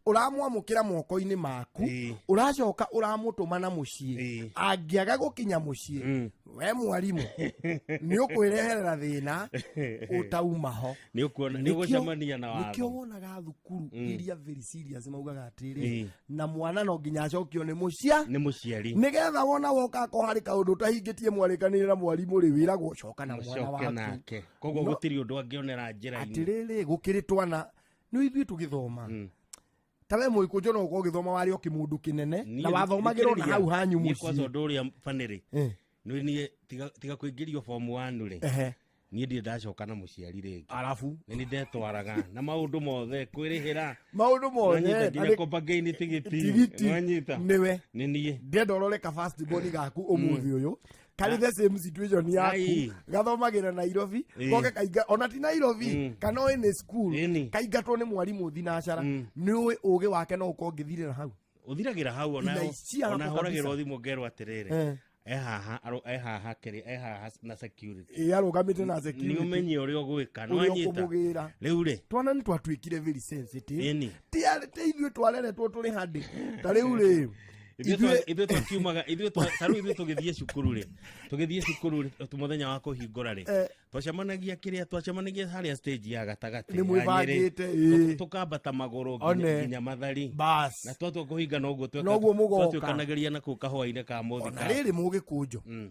Speaker 9: ũramwamũkĩra moko-inĩ maku, ũracoka ũramũtũma na mũciĩ, angĩaga gũkinya mũciĩ, we mwarimũ nĩ ũkwĩreherera thĩna ũtauma ho.
Speaker 8: Nĩ ũkuona nĩ ũgũcemania na
Speaker 9: Nĩkĩo
Speaker 8: watho.
Speaker 9: wonaga thukuru iria very serious maugaga atĩrĩ, na mwana no nginya acokio nĩ mũcia
Speaker 8: Nĩ mũciari.
Speaker 9: Nĩgetha wona woka akorwo harĩ kaũndũ ũtahingĩtie mwarĩkanĩre na mwarimũ rĩ, wĩragwo coka na mwana
Speaker 8: Mũcoke
Speaker 9: waku.
Speaker 8: nake, koguo gũtirĩ ũndũ angĩonera njĩra-inĩ.
Speaker 9: Atĩrĩrĩ, gũkĩrĩ twana nĩ ithuĩ tũgĩthoma. Ta we Mũgĩkũnjũ no ũkorwo ũgĩthoma warĩ o kĩmũndũ kĩnene na wathomagĩrwo na hau hanyu
Speaker 8: Niĩ kwanza
Speaker 9: mũciĩ.
Speaker 8: ũndũ ũrĩa banĩrĩ nĩ niĩ tiga kũingĩrio form 1 rĩ, niĩ ndirĩ ndacoka na mũciari rĩngĩ.
Speaker 9: Arabu
Speaker 8: nĩ nĩ ndetwaraga na maũndũ mothe kwĩrĩhĩra
Speaker 9: maũndũ mothe.
Speaker 8: Nwanyita
Speaker 9: Na
Speaker 8: nginya kũbagaini tigiti.
Speaker 9: Tigiti.
Speaker 8: Nwanyita.
Speaker 9: Nĩwe.
Speaker 8: Nĩ niĩ.
Speaker 9: Ndĩrenda ũrore ka first born gaku ũmũthĩ ũyũ karĩ the same situation yaku,
Speaker 8: Ai.
Speaker 9: gathomagĩra Nairobi, goke kainga ona ti Nairobi, kana o any school, kaingatwo nĩ mwarimũ thinacara, nĩ ũĩ ũgĩ wake no ũkorwo ũngĩthirĩra hau.
Speaker 8: Ũthiragĩra hau ona
Speaker 9: Inaishia hapo
Speaker 8: ona
Speaker 9: kabisa.
Speaker 8: hũragĩrwo thimũ ngerwo atĩrĩrĩ, e haha e haha kĩrĩ e haha na security.
Speaker 9: Ĩ, arũgamĩte na security.
Speaker 8: Nĩ ũmenye ũrĩa ũgwĩka.
Speaker 9: Ũrĩa
Speaker 8: Nwanyita.
Speaker 9: ũkũmũgĩra.
Speaker 8: Rĩu rĩ,
Speaker 9: Twana nĩ twatuĩkire very sensitive.
Speaker 8: Ĩni.
Speaker 9: Ti ithuĩ twareretwo tũrĩ handĩ ta rĩu rĩ.
Speaker 8: Ithuĩ twakiumaga ithuĩ ta rĩu ithuĩ tũgĩthiĩ cukuru rĩ, mũthenya wa kũhingũra rĩ, twacemanagia kĩrĩa twacemanagia harĩa stage ya gatagatĩ
Speaker 9: Nĩ
Speaker 8: ya Nyĩrĩ.
Speaker 9: mwĩbangĩte, ĩĩ.
Speaker 8: Tũkambata magũrũ
Speaker 9: One.
Speaker 8: nginya Mathari.
Speaker 9: Bas.
Speaker 8: Na twatua kũhinga noguo
Speaker 9: Noguo mũgoka.
Speaker 8: twatuĩkanagĩria na kũu kahũa-inĩ ka mũthika.
Speaker 9: Ona rĩrĩ Mũgĩkũnjũ,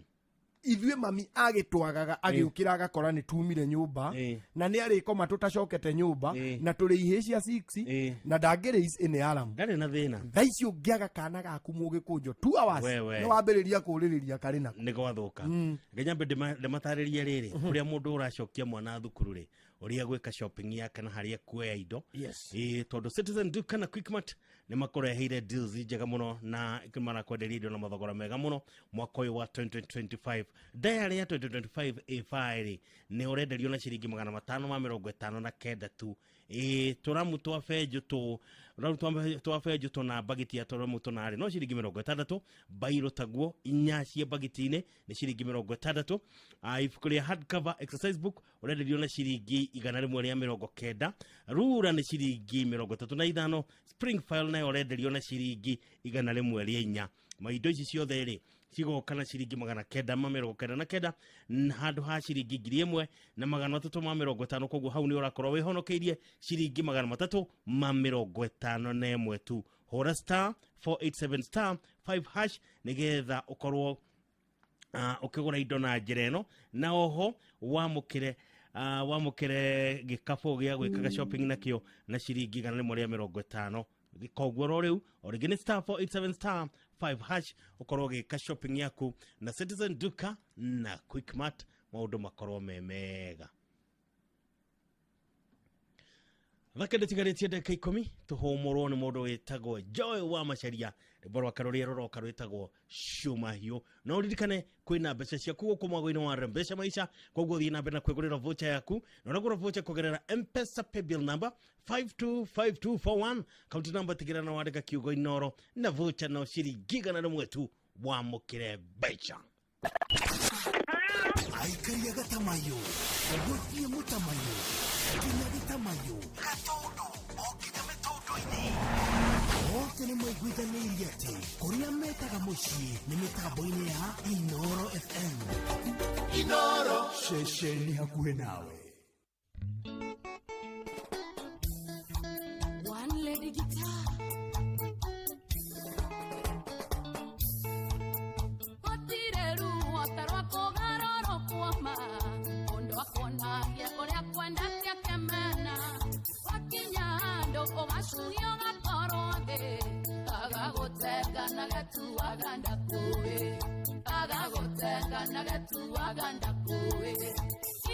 Speaker 9: ithuĩ mami agĩtwagaga agĩũkĩra agakora nĩ tumire nyũmba na nĩ arĩkoma tũtacokete nyũmba na tũrĩ ihĩ cia 6 na ndangĩrĩ ĩnĩ alarm.
Speaker 8: Ndarĩ na thĩna.
Speaker 9: Thaa ici ũngĩaga kana gaku Mũgĩkũnjũ 2 hours,
Speaker 8: Wewe.
Speaker 9: nĩ wambĩrĩria kũrĩrĩria karĩ nako.
Speaker 8: Nĩ gwathuka. Nginya nyambe ndĩmatarĩrie rĩrĩ, kũrĩa mũndũ ũracokia mwana thukuru rĩ, ũrĩa gwĩka shopping yake na harĩa kuoya indo. Ĩĩ, tondũ Citizen Duka na Quickmart nĩ makũreheire deals njega mũno na marakwenderia indo na mathogora mega mũno mwaka ũyũ wa 2025. Diary ya 2025 A5 rĩ, nĩ ũrenderio na ciringi 559 tu. Ĩĩ, tũramu twa benjũ tũ tũramu twa benjũ tũna mbagiti ya tũramu tũnarĩ no ciringi 60, bairo taguo inya cia mbagiti-inĩ nĩ ciringi 60. Ibuku rĩa hardcover exercise book ũrenderio na ciringi 190, rura nĩ ciringi 35, spring file nayo ũrenderio na ciringi 104. Maindo ici ciothe rĩ cigoka na ciringi 999 handũ ha ciringi 1350. Koguo hau nĩ ũrakorwo wĩhonokeirie ciringi 351 tu. Hũra star 487 star 5 hash nĩgetha ũkorwo ũkĩgũra indo na njĩra ĩno, na oho wamũkĩre gĩkabũ gĩa gwĩkaga shopping nakĩo na ciringi 150. Koguo ro rĩu o rĩngĩ nĩ star 487 star 5 hash ũkorwo ũgĩka shopping yaku na Citizen Duka na Quickmart, maũndũ makorwo me mega. Thaka ndĩtigarĩtie ndagĩka 10 tũhũmũrwo nĩ mũndũ wĩtagwo Joy wa Macharia, rwĩmbo rwake rũrĩa rũroka rwĩtagwo Cuma Hiũ. Na ũririkane kwĩna mbeca ciaku gũkũ mwago-inĩ wa Rembesha Maisha, koguo thiĩ na mbere na kwĩgũrĩra voucher yaku, na ũragũra voucher kũgerera M-Pesa paybill number 525241, kaunti namba tigĩrĩra na wandĩka kiugo Inoro, na voucher no ciringi 100 tu wamũkĩre mbeca.
Speaker 14: Aikaria gatamayo gũthiĩ mũtamayo nginya gĩtamayo gatũndũ o nginya mĩtũndũ-inĩ othe nĩ maiguithanĩirie atĩ kũrĩa metaga mũciĩ nĩ mĩtambo-inĩ ya Inoro FM.
Speaker 17: Inoro.
Speaker 14: Ceceni hakuhĩ nawe.
Speaker 12: One lady guitar. Gũtirĩ ruo ta rwa kũgarũrũkwo ma, mũndũ akuonagia ũrĩa akwendete akemena, wakinya handũ ũgacuhio ũgakorwo thĩ, agagũtenga na gatuaga ndakũĩ, agagũtenga na gatuaga ndakũĩ.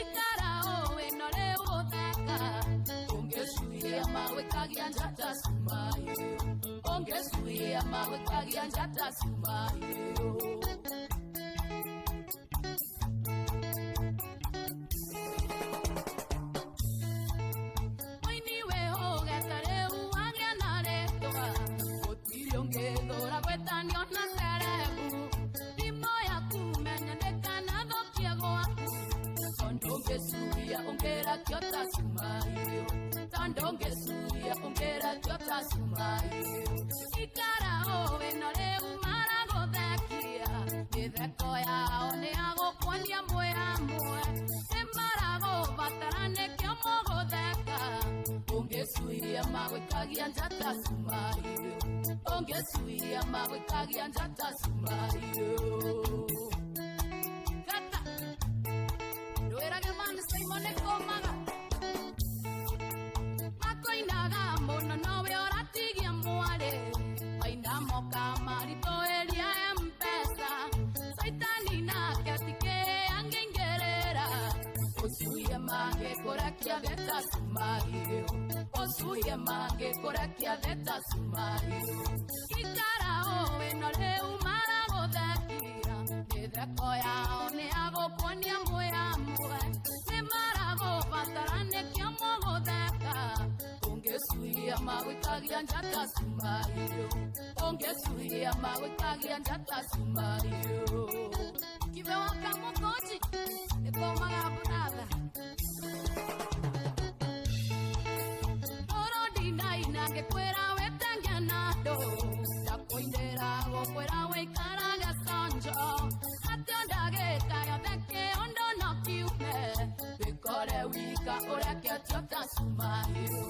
Speaker 12: Ikara ũĩ no rĩu ũtheka, ũngĩcuhia mawĩkagia njata cumaĩ, ũngĩcuhia mawĩkagia njata cumaĩ. Mũini wĩhũgete rĩu agĩa na rĩtwa, gũtirĩ ũngĩthũra gwĩtanio na cerebu. Thimũ yaku menya ndĩkanathũkie gwaku, tondũ ũngĩcuria ũngĩrakio ta cumaĩ, tondũ ũngĩcuria ũngĩrakio ta cumaĩ. Ikara ũĩ no rĩu maragũthekia, mĩtheko yao nĩ ya gũkuonia mwĩ hamwe, nĩ maragũbatara nĩkĩo mũgũtheka, ũngĩcuria magwĩkagia njata cumaĩ, ũngĩcuria magwĩkagia njata cumaĩ. Gata ndwĩrage mani Simon nĩ kũmaga, makoinaga mũno nowe ũratigia. mangĩkũrekia thĩ ta cumahiũ ũcuhie mangĩkũrekia thĩ ta cumahiũ ikara ũĩ no rĩu maragũthekia mĩtheko yao nĩ ya gũkuonia mwĩ hamwe nĩ maragũbatara nĩkĩo mũgũtheka ũngĩcuhia magũikagia njata cumahiũ ũngĩcuhia magũikagia njata cumahiũ kibe wa kamukoji nĩkũmaga mbunatha Oro ndinaina ngĩkwĩra wĩtenge na andũ ndakũinĩra gũkwĩra wĩikarage conjo atĩ o ndagĩka yothe kĩũndũ no kiume wĩkore wika ũreketio ta cumahiũ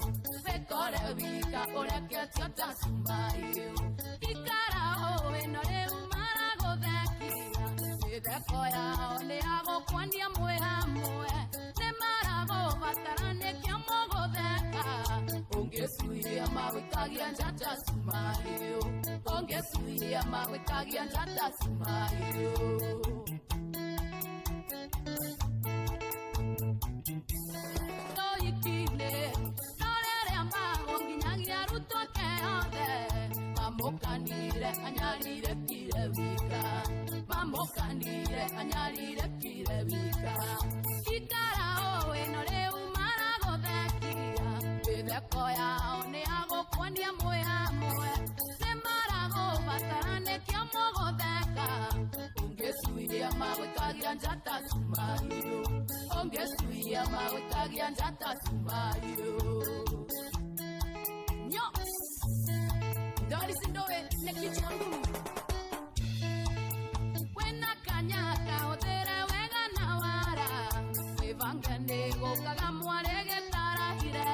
Speaker 12: wĩkore wika ũreketio ta cumahiũ ikara ũĩ no rĩu maragũthekia mĩtheko yao nĩ ya gũkuonia mwĩ hamwe nĩ maragũbatara nĩkĩo mũgũtheka ũngĩcuhia magũikagia njata cumahiũ ũngĩcuhia magũikagia njata cumahiũ Toikinĩ no rĩrĩa magwo nginyagia arutwo ake othe mamũkanire anyarirĩkire wika mamũkanire anyarirĩkire wika ikara ũĩ no rĩu maragũthekia mĩtheko yao nĩ ya gũkuonia mwĩ hamwe nĩ maragũbatara nĩkĩo mũgũtheka ũngĩcuhia magũikagia njata cumahiũ ũngĩcuhia magũikagia njata cumahiũ nyo Doris Ndowe nĩ kichwa ngumu wena kanyaka hũthĩre wega na wara wĩbange nĩ gũkaga mwarĩ gĩtarahire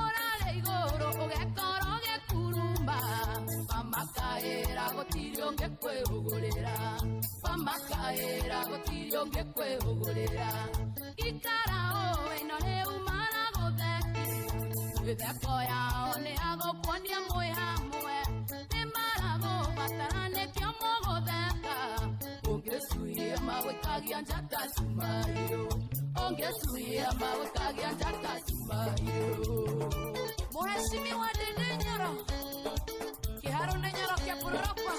Speaker 12: ũrarĩ igũrũ ũgekorwo gĩkurumba bamakaĩra gũtirĩ ũngĩ kwĩhũgũrĩra bamakaĩra gũtirĩ ũngĩ kwĩhũgũrĩra ikara ũĩ no rĩu maragũthekia mĩtheko yao nĩ ya gũkuonia mwĩ hamwe nĩ maragũbatara nĩkĩo mũgũtheka ũngĩcuhia magũikagia njata cumahiũ ũngĩcuhia magũikagia njata cumahiũ Mheshimiwa Ndindi Nyoro Kiharu nĩ Nyoro kĩa Pururukwa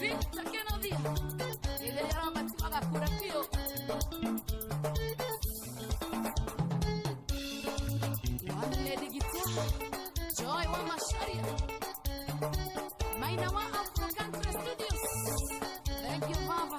Speaker 12: Victor Kenothia Ithenya Robert Magakura biũ One Lady Guitar Joy wa Macharia Maina wa Afro Country Studios Thank you Baba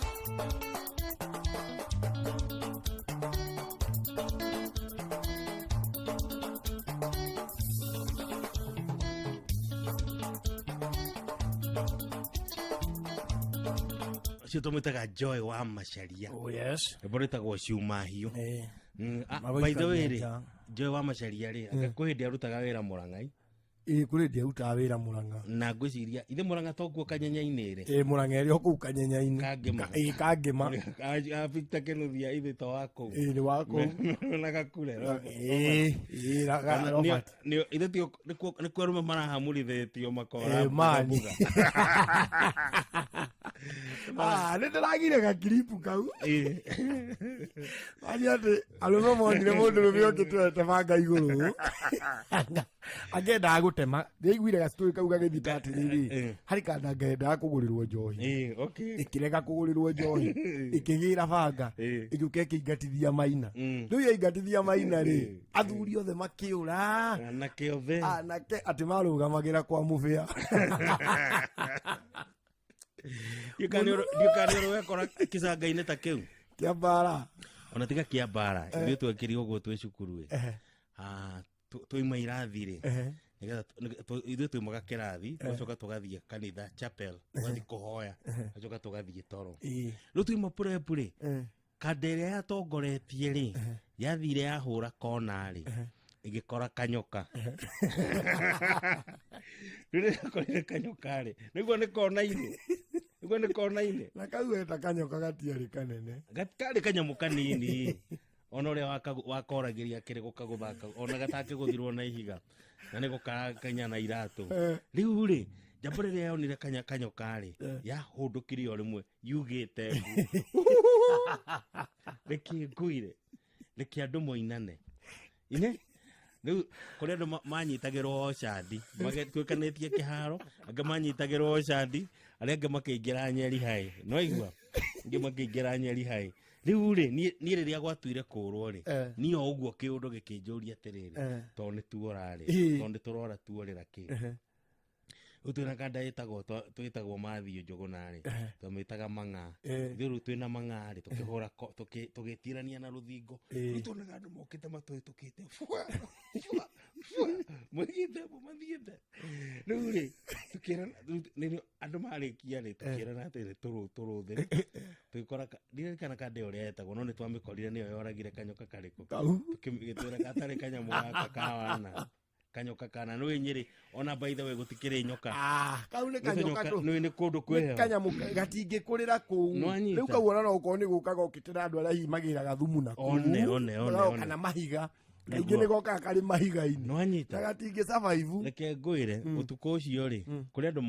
Speaker 8: Ũcio tũmwĩtaga Joy wa Macharia.
Speaker 9: Oh yes.
Speaker 8: Rwĩmbo rwĩtagwo Ciuma Hiũ.
Speaker 9: Magũikagia
Speaker 8: By the way rĩ,
Speaker 9: nja.
Speaker 8: Joy wa Macharia rĩ, anga kwĩ hĩndĩ arutaga wĩra Mũrang'ai
Speaker 9: Ĩĩ kũrĩ hĩndĩ arutaga wĩra Mũrang'a.
Speaker 8: na ngwĩciria ithe Mũrang'a tokuo kanyenya-inĩ rĩ.
Speaker 9: Ĩĩ Mũrang'a ĩrĩ o kũu kanyenya-inĩ.
Speaker 8: Kangĩma.
Speaker 9: Ĩĩ Kangĩma.
Speaker 8: Victor Kĩnuthia ithe to wa kũu.
Speaker 9: Ĩĩ nĩ wa kũu.
Speaker 8: Na gakure.
Speaker 9: Ĩĩ ĩĩ Robert.
Speaker 8: Ithe tio nĩkuo arũme marahamũrithĩtio makora.
Speaker 9: Ĩĩ mani. Ah, nĩ ndĩragire gakiripu kau. Mani atĩ arũme monire mũndũrũme ũngĩ banga igũrũ. Angĩendaga gũtema ndĩaiguire gacitorĩ kau gagĩthiĩ ta atĩrĩrĩ harĩ kanda ngendaga kũgũrĩrwo njohi ĩkĩrega kũgũrĩrwo njohi ĩkĩgĩra banga ĩgĩũka ĩkĩingatithia maina rĩu yaingatithia maina rĩ athuri othe makĩũra
Speaker 8: Anake othe.
Speaker 9: Anake atĩ marũgamagĩra kwa mũbĩa.
Speaker 8: Ndiũkana nĩ wekora kĩcanga-inĩ ta kĩu
Speaker 9: kĩa mbara
Speaker 8: ona tiga kĩa mbara ithuĩ twekĩrire ũguo twĩ cukuru ĩ twaima irathi rĩ nĩgetha ithuĩ twaimaga kĩrathi tũgacoka tũgathiĩ kanitha chapel tũgathiĩ kũhoya tũgacoka tũgathiĩ toro rĩu twaima prep rĩ kanda ĩrĩa yatongoretie rĩ yathire yahũra kona rĩ ĩgĩkora kanyoka rĩu rĩrĩa yakorire kanyoka rĩ nĩguo nĩ kona-inĩ nĩguo nĩ kona-inĩ
Speaker 9: na kau eta kanyoka gatiarĩ kanene
Speaker 8: karĩ kanyamũ kanini ona ũrĩa wakoragĩria kĩrĩ gũkagũthaka ona gatakĩgũthirwo na ihiga na nĩ gũkarakanya na iratũ rĩu rĩ Njamba rĩrĩa yonire kanyoka rĩ, yahũndũkire o rĩmwe yugĩte mbu. Reke ngwĩre, reke andũ moinane. Ine rĩu kũrĩ andũ manyitagĩrwo ocandi magĩtuĩkanĩtie kĩharo, angĩ manyitagĩrwo ocandi, arĩa angĩ makĩingĩra Nyeri High. Nĩwaigua? Angĩ makĩingĩra Nyeri High. Rĩu rĩ, niĩ rĩrĩa gwatuire kũrwo rĩ, niĩ o ũguo kĩũndũ gĩkĩnjũria atĩrĩrĩ, tondũ nĩ tuora rĩ, tondũ nĩ tũrora tuorĩra kĩ. Rĩu twĩna kanda ĩtagwo twĩtagwo Mathiũ Njũgũna rĩ, twamĩtaga mang'a. Ithuĩ rĩu twĩna mang'a rĩ, tũkĩhũra tũgĩtirania na rũthingo. Rĩu tuonaga andũ mokĩte matũhĩtũkĩte. Fua, fua, fua. Moigĩte mbu mathiĩte. Rĩu rĩ, tũkĩrana, rĩu nĩrĩo andũ marĩkia rĩ, tũkĩrana atĩrĩ, tũrũthĩ. Tũgĩkora ndirikana kanda ĩyo ũrĩa yetagwo, no nĩ twamĩkorire nĩyo yoragire kanyoka karĩkũ.
Speaker 9: Kau.
Speaker 8: Tũkĩmĩtwĩra gatarĩ kanyamũ gaka ka wana. Kanyoka kana nĩ Nyĩrĩ ona by the way gũtikĩrĩ nyoka.
Speaker 9: Kau nĩ
Speaker 8: Nĩ
Speaker 9: kanyoka
Speaker 8: tũnyoka-
Speaker 9: tũ.
Speaker 8: nĩ nĩ kũndũ
Speaker 9: Nĩ
Speaker 8: kwĩheho.
Speaker 9: kanyamũ gatingĩkũrĩra kũu.
Speaker 8: Nĩwanyita?
Speaker 9: Rĩu kau ona no gũkorwo nĩ gũka gokĩtĩra andũ arĩa hihi magĩraga thumu na kũu.
Speaker 8: One, one, one,
Speaker 9: Gagoka
Speaker 8: one.
Speaker 9: na mahiga. Kaingĩ nĩ gokaga karĩ mahiga-inĩ.
Speaker 8: Nĩwanyita?
Speaker 9: Na gatingĩ survive.
Speaker 8: Reke ngwĩre, ũtukũ ũcio rĩ, kũrĩ andũ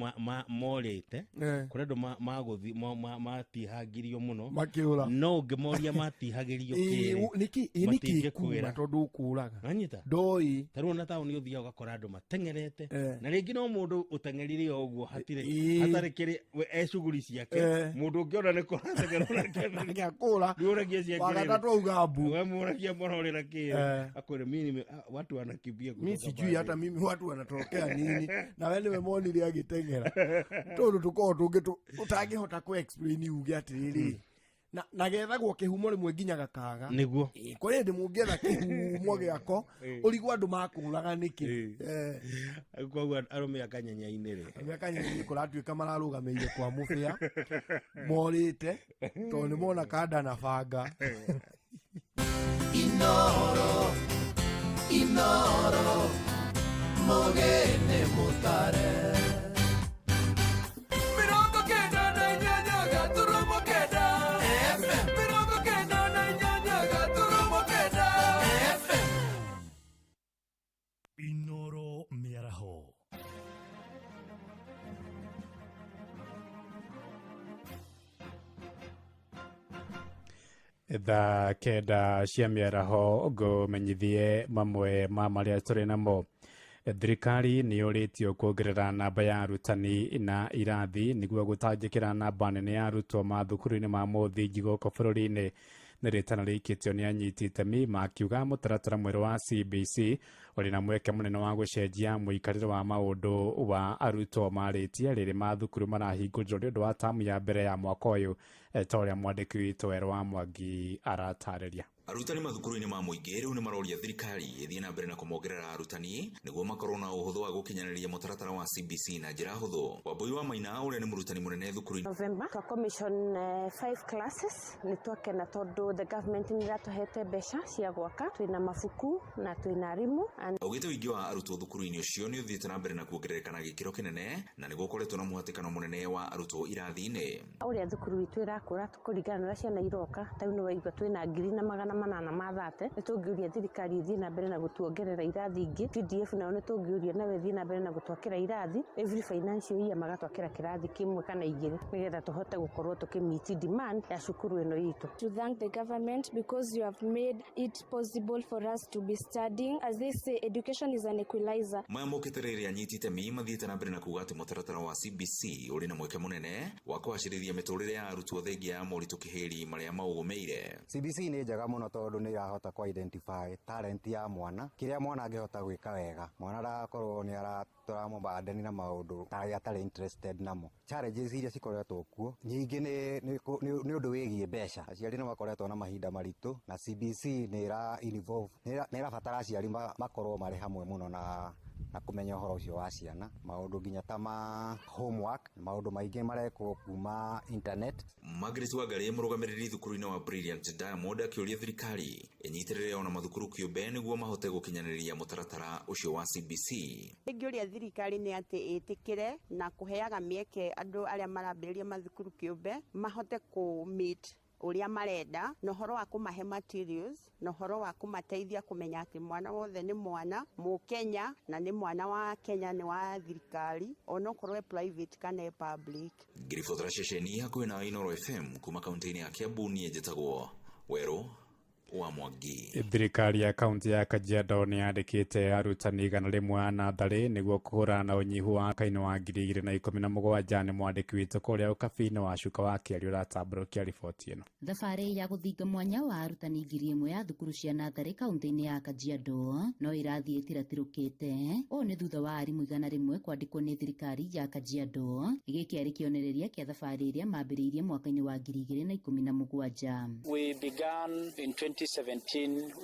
Speaker 8: morĩte, kũrĩ andũ matihangirio mũno.
Speaker 9: Makĩũra.
Speaker 8: No ũngĩmoria matihagĩrio
Speaker 9: Ĩĩ,
Speaker 8: kĩrĩ,
Speaker 9: nĩkĩ
Speaker 8: matingĩkwĩra.
Speaker 9: kuma tondũ ũkũraga.
Speaker 8: Nĩwanyita?
Speaker 9: Ndoĩ.
Speaker 8: Ta rĩu ona taũni ũthiaga ũgakora andũ mateng'erete. Na rĩngĩ no mũndũ ũteng'erire o ũguo hatirĩ, hatarĩ kĩrĩ, we e cuguri ciake. Mũndũ ũngĩ ona nĩ kũrateng'era nake.
Speaker 9: Nake akũra.
Speaker 8: Nĩũragia ciake
Speaker 9: Wa
Speaker 8: rĩrĩ.
Speaker 9: gatatũ auga mbu.
Speaker 8: We mũragia mũrorĩra kĩrĩ. Akwĩra, mimi nime, watu wanakimbia
Speaker 9: Mi
Speaker 8: kutoka
Speaker 9: sijui
Speaker 8: pale.
Speaker 9: hata mimi watu wanatokea nini. Na we niwe monire agĩteng'era. Tũndũ tũkoragwo tũngĩ ũtangĩhota kũ explain uge atĩrĩrĩ. Na gethagwo kĩhumo rĩmwe nginya gakaga.
Speaker 8: Nĩguo.
Speaker 9: Kũrĩ hĩndĩ mũngĩetha kĩhumo gĩako, ũrigwo andũ makũraga nĩkĩ.
Speaker 8: Koguo arũme a kanyenya-inĩ rĩ.
Speaker 9: Arũme a kanyenya-inĩ kũratuĩka mararũgamĩire kwa mũbĩa, morĩte, tondũ nĩ mona kanda na banga.
Speaker 17: Inoro, Inoro, mũgene mũtare.
Speaker 25: Mĩrongo kenda na inyanya gaturumo kenda. FM. Mĩrongo kenda na inyanya gaturumo kenda. FM.
Speaker 18: Inoro mĩaraho.
Speaker 3: Thaa kenda cia mĩaraho ngũmenyithie mamwe ma marĩa tũrĩ namo. Thirikari nĩ yũrĩtio kuongerera namba ya arutani na irathi nĩguo gũtangĩkĩra namba nene ya arutwo mathukuru-inĩ ma mũthingi gũkũ bũrũri-inĩ. Nĩ rĩtana rĩikĩtio nĩ anyiti itemi makiuga mũtaratara mwerũ wa CBC ũrĩ na mweke mũnene wa gũcenjia mũikarĩre wa maũndũ wa arutwo marĩtie rĩrĩ mathukuru marahingũrirwo nĩ ũndũ wa tamu ya mbere ya mwaka ũyũ, ta ũrĩa mwandĩki witũ Erwa wa Mwangi aratarĩria.
Speaker 10: Arutani mathukuru-inĩ ma mũingĩ rĩu nĩ maroria thirikari ĩthiĩ na mbere na kũmongerera arutani nĩguo makorwo na ũhũthũ wa gũkinyanĩria mũtaratara wa CBC na njĩra hũthũ. Wambui wa Maina ũrĩa nĩ mũrutani mũnene thukuru-inĩ.
Speaker 11: November twa commission 5 classes nĩ twakena tondũ the government nĩ ĩratũhete mbeca cia gwaka, twĩna mabuku na twĩna arimũ. And
Speaker 10: Augĩte ũingĩ wa arutwo thukuru-inĩ ũcio nĩ ũthiĩte na mbere na kuongerereka na gĩkĩro kĩnene na nĩ gũkoretwo na mũhatĩkano mũnene wa arutwo irathi-inĩ.
Speaker 11: Ũrĩa thukuru itũ ĩrakũra kũringana na ũrĩa ciana iroka, ta rĩu nĩ waigua twĩna ngiri na magana manana ma thate, nĩ tũngĩũria thirikari ĩthiĩ na mbere na gũtuongerera irathi ingĩ. CDF nayo nĩ tũngĩũria nayo ĩthiĩ na mbere na gũtwakĩra irathi every financial year, magatwakĩra kĩrathi kĩmwe kana igĩrĩ nĩgetha tũhote gũkorwo tũkĩ-meet demand ya cukuru ĩno itũ.
Speaker 13: To thank the government because you have made it possible for us to be studying. As they say, education is an equalizer.
Speaker 10: Maya mokĩte rĩrĩa anyiti itemi mathiĩte na mbere na kuga atĩ mũtaratara wa CBC ũrĩ na mweke mũnene wa kũgacĩrithia mĩtũrĩre ya arutwo thengia ya moritũ kĩhĩri marĩa maũgũmĩire.
Speaker 15: CBC nĩ njega mũno tondũ nĩ ĩrahota kũ identify talent ya mwana, kĩrĩa mwana angĩhota gwĩka wega. Mwana ndagakorwo nĩ tũramũbandani na maũndũ tarĩa atarĩ interested namo. Challenges iria cikoretwo kuo nyingĩ nĩ ũndũ wĩgiĩ mbeca. Aciari nĩ makoretwo na mahinda maritũ na CBC nĩ ĩra involve, nĩ ĩrabatara aciari makorwo marĩ hamwe mũno na kũmenya ũhoro ũcio wa ciana. Maũndũ nginya ta ma homework, maũndũ maingĩ marekwo kuma internet.
Speaker 10: Margaret Wangari mũrũgamĩrĩri thukuru-inĩ wa Brilliant Diamond akĩũria thirikari ĩnyitĩrĩre ona mathukuru kĩũmbe nĩguo mahote gũkinyanĩria mũtaratara ũcio wa CBC.
Speaker 16: Ingĩũria thirikari nĩ atĩ ĩtĩkĩre na kũheaga mĩeke andũ arĩa marambĩrĩria mathukuru kĩũmbe mahote kũ meet Ũrĩa marenda na ũhoro wa kũmahe materials na ũhoro wa kũmateithia kũmenya atĩ mwana wothe nĩ mwana Mũkenya na nĩ mwana wa Kenya, nĩ wa thirikari onokorwo e private kana e public.
Speaker 10: Ngĩribotera ceceni hakuhĩ na Inooro FM kuma kaunti-inĩ ya Kiambu, niĩ njĩtagwo Werũ wa Mwangi.
Speaker 3: Thirikari ya kaunti ya Kajiado nĩ yandĩkĩte arutani 100 a natharĩ nĩguo kũhũrana na ũnyihu wa mwaka-inĩ wa 2017. Nĩ mwandĩki witũ kũrĩa ũkabi-inĩ wa Cuka wa Kĩario ũratambũrũkia riboti ĩno.
Speaker 19: Thabarĩ ya gũthinga mwanya wa arutani 1,000 ya thukuru cia natharĩ kaunti-inĩ ya Kajiado no ĩrathiĩ ĩtiratirũkĩte. Ũũ nĩ thutha wa arimũ 100 kwandĩkwo nĩ thirikari ya Kajiado. Gĩkĩ arĩ kĩonereria kĩa thabarĩ ĩrĩa mambĩrĩirie mwaka-inĩ wa 2017.
Speaker 20: We began in 2017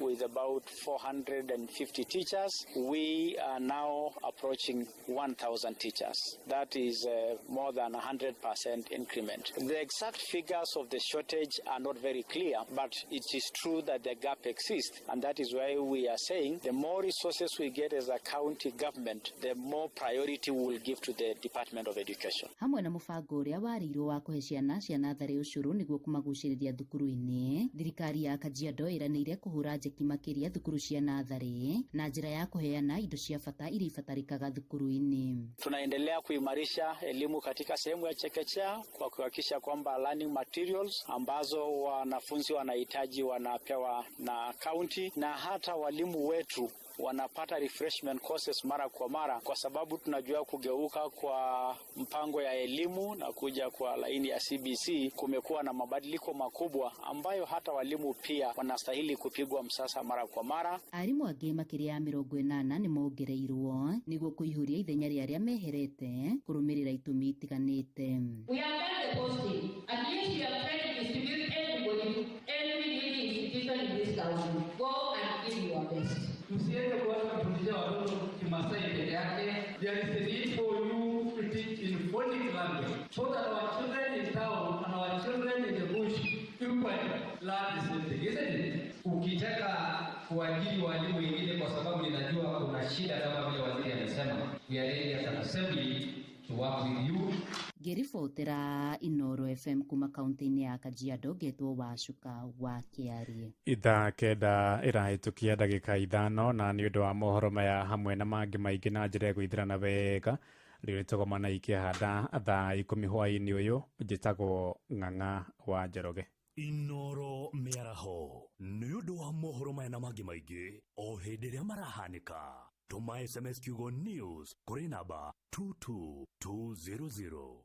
Speaker 20: with about 450 teachers. We are now approaching 1,000 teachers. That is more than 100% increment. The exact figures of the shortage are not very clear, but it is true that the gap exists, and that is why we are saying the more resources we get as a county government, the more priority we will give to the Department of Education.
Speaker 19: Hamwe na mũbango ũrĩa warĩirwo wa kũhe ciana cia natharĩ ũcũrũ nĩguo kũmagucĩrĩria thukuru-inĩ, thirikari ya Kajiado ĩranĩire kũhũra njeki makĩria thukuru cia natharĩ na njĩra ya kũheana indo cia bata iria ibatarĩkaga thukuru-inĩ.
Speaker 20: Tunaendelea kuimarisha elimu katika sehemu ya chekechea kwa kuhakikisha kwamba learning materials ambazo wanafunzi wanahitaji wanapewa na county, na hata walimu wetu wanapata refreshment courses mara kwa mara, kwa sababu tunajua kugeuka kwa mpango ya elimu na kuja kwa laini ya CBC kumekuwa na mabadiliko makubwa ambayo hata walimu pia wanastahili kupigwa msasa mara kwa mara.
Speaker 19: Arimũ angĩ makĩria ya 80 nĩ mongereirwo nĩguo kũihũria ithenya rĩa arĩa meherete kũrũmĩrĩra itũmi itiganĩte.
Speaker 22: We have done the posting. At least we have tried to distribute everybody to every leading institution in this country. Go and give your best.
Speaker 25: Tusiende kuanza kufundisha watoto Kimasai peke yake. There is a need for you to teach in phonic language so that our children in town and our children in the bush equally learn the same thing, isn't it?
Speaker 23: Ukitaka kuajiri walimu wengine, kwa sababu ninajua kuna shida kama vile waziri amesema, we are ready as an assembly to work with you.
Speaker 19: Ngĩribotera Inooro FM kuma kaunti-inĩ ya Kajiado, ngetwo Wacuka wa Kĩarie.
Speaker 3: Ithaa 9 ĩrahĩtũkia ndagĩka 5, na nĩ ũndũ wa mohoro maya hamwe na mangĩ maingĩ na njĩra ĩgũithĩrana wega, rĩu nĩtũgomana ikĩhanda thaa 10 hwaĩ-inĩ ũyũ. Njĩtagwo Ng'ang'a wa Njoroge.
Speaker 18: Inooro mĩaraho nĩ ũndũ wa mohoro maya na mangĩ maingĩ o hĩndĩ ĩrĩa marahanĩka, tũma SMS kiugo news kũrĩ namba 22200.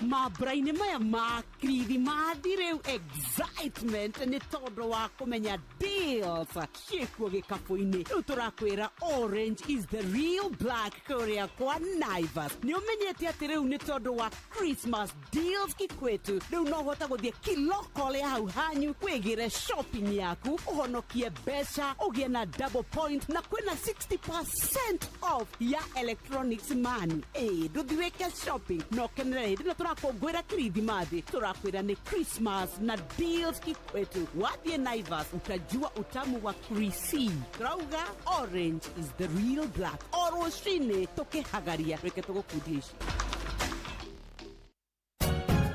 Speaker 24: Mambura-inĩ maya ma kirithimathi rĩu excitement nĩ tondũ wa kũmenya deals ciĩkuo gĩkabũ-inĩ. Rĩu tũrakwĩra orange is the real black kũrĩa kwa Naivas. Nĩ ũmenyete atĩ rĩu nĩ tondũ wa Christmas deals kikwetu, rĩu no ũhote gũthiĩ kiloko ya hau hanyu wĩgĩre shopping yaku, ũhonokie mbeca, ũgĩe na double point, na kwĩna 60% off ya electronics mani. Ĩ ndũthi wĩke shopping na ũkenere hĩndĩ ĩno tũrakũngũĩra kirithimathi. Tũrakwĩra nĩ Christmas na deals kikwetu. Wathiĩ Naivas utajua utamu wa krisi. Tũrauga orange is the real black. O rũcinĩ tũkĩhagaria, reke tũgũkundia ici.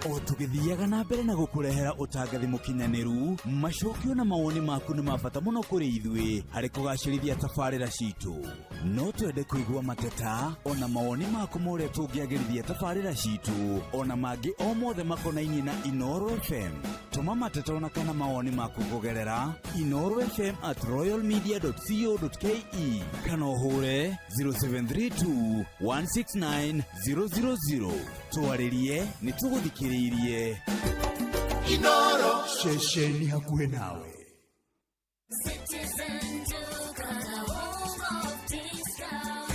Speaker 25: O tũgĩthiaga na mbere na gũkũrehera ũtangathi mũkinyanĩru, macokio na mawoni maku nĩ ma bata mũno kũrĩ ithuĩ harĩ kũgacĩrithia tabarĩra citũ. No twende kũigua mateta ona mawoni maku ma ũrĩa tũngĩagĩrithia tabarĩra citũ, ona mangĩ o mothe makonainie na Inooro FM. Tũma mateta ona kana mawoni maku kũgerera inoorofm@royalmedia.co.ke kana ũhũre 0732 169 000. Twarĩrie, nĩ tũgũthikĩrĩirie.
Speaker 17: Inooro.
Speaker 25: Ceceni hakuhĩ nawe.
Speaker 12: Citizen Duka, the home of discount.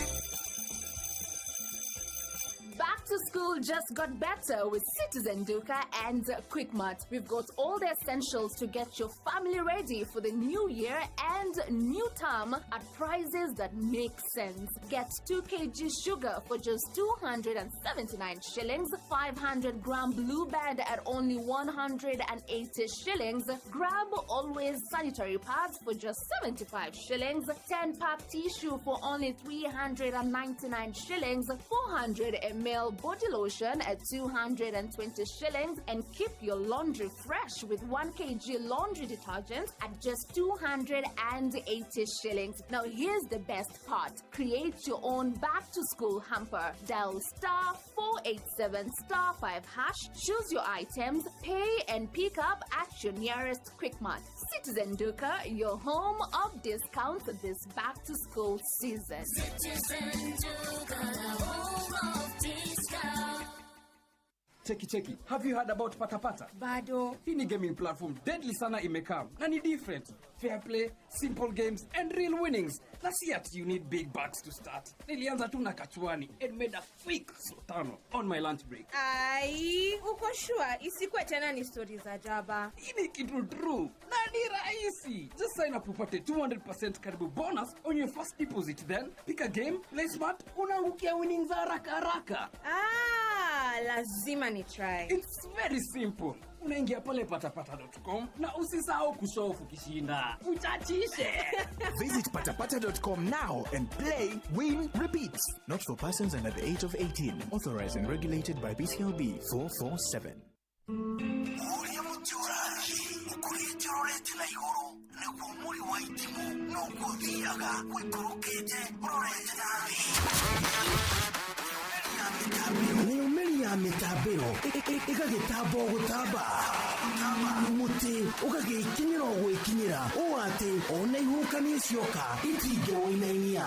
Speaker 7: Back to school school just got better with Citizen Duka and Quickmart. We've got all the essentials to get your family ready for the new year and new term at prices that make sense. Get 2 kg sugar for just 279 shillings, 500 gram blue band at only 180 shillings. Grab Always sanitary pads for just 75 shillings, 10 pack tissue for only 399 shillings, 400 ml body lotion at 220 shillings, and keep your laundry fresh with 1 kg laundry detergent at just 280 shillings. Now, here's the best part: create your own back to school hamper. Dial star 487 star 5 hash, choose your items, pay, and pick up at your nearest Quickmart. Citizen Duka, your home of discounts this back to school season.
Speaker 12: Citizen Duka, the home of discount.
Speaker 1: Cheki cheki, have you heard about Patapata?
Speaker 2: Bado.
Speaker 1: Hii ni gaming platform deadly sana imekam na ni different. Fair play, simple games and real winnings. Na si ati you need big bucks to start. Nilianza tu na kachuani and made a quick sotano on my lunch break.
Speaker 2: Ai, uko sure isikuwe tena ni stori za jaba?
Speaker 1: Hii ni kitu true na ni rahisi. Just sign up upate 200% karibu bonus on your first deposit, then pick a game, play smart, unaangukia winnings haraka haraka.
Speaker 2: Ah, lazima ni try.
Speaker 1: It's very simple. Unaingia pale patapata.com na usisahau kushow off ukishinda. Uchachishe.
Speaker 5: Visit patapata.com now and play, win, repeat. Not for persons under the age of 18. Authorized and regulated by BCLB 447.
Speaker 14: Ũrĩa mũtĩ ũrathiĩ ũkũrĩte ũrorete na igũrũ nĩguo mũri wa itimũ noguo ũthiaga ũikũrũkĩte ũrorete na thĩ. Nayo mĩri ya mĩtambĩro ĩgagĩtamba o gũtamba, mũtĩ ũgagĩkinyĩra o gwĩkinyĩra ũũ atĩ ona ihuhũkanio cioka itingĩwũinainia.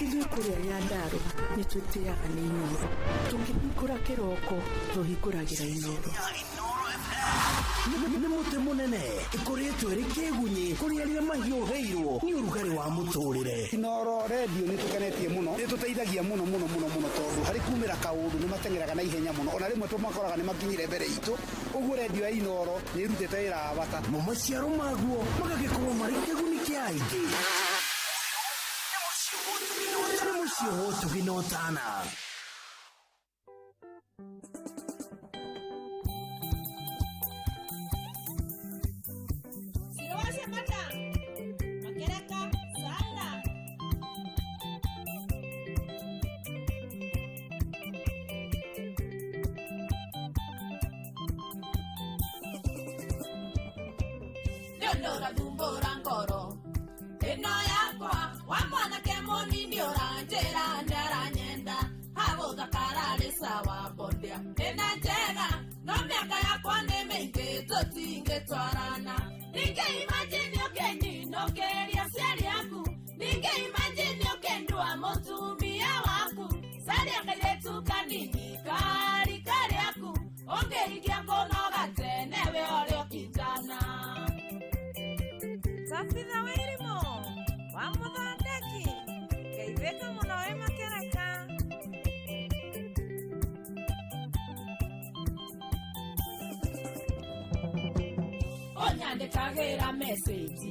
Speaker 6: Ithuĩ kũrĩa Nyandarũa nĩ twĩtĩaga nĩ Inooro. Tũkĩhingũra kĩroko tũhingũragĩra Inooro.
Speaker 14: Nĩ mũtĩ mũnene ĩkoretwo ĩrĩ kĩgunyĩ kũrĩ arĩa mahiũhĩirwo nĩ ũrugarĩ wa mũtũrĩre.
Speaker 21: Inooro redio nĩ tũkenetie mũno, nĩ tũteithagia mũno mũno mũno mũno, tondũ harĩ kumĩra kaũndũ nĩ mateng'eraga na ihenya mũno, ona rĩmwe tũmakoraga nĩ makinyire mbere itũ. Ũguo redio ya Inooro nĩ ĩrutĩte wĩra wa bata.
Speaker 14: Mo maciaro maguo magagĩkorwo marĩ kĩguni kĩa aingĩ. Nĩ mũciĩ wa ũtugi na ũtana.
Speaker 4: Siroasha mata. Makereka sana. Nĩ thumbũra ngoro ĩno yakwa wa mwanake mũnini ũranjĩra nĩ aranyenda hagũthakararĩ sawa bondia ĩna njega no mĩaka yakwa nĩ mĩingĩ tũtingĩtwarana. Ningĩ imagine ũkĩnyinũkĩria aciari aku, ningĩ imagine ũkĩndua mũtumia waku, caria kairĩtu kanini karika rĩaku ũngĩhikia kũnoga tene we ũrĩ o kijana.
Speaker 2: Tabitha Wairimu wa mũthondeki, ngeithĩka mũno wĩ makereka.
Speaker 4: Ũnyandĩkagĩra message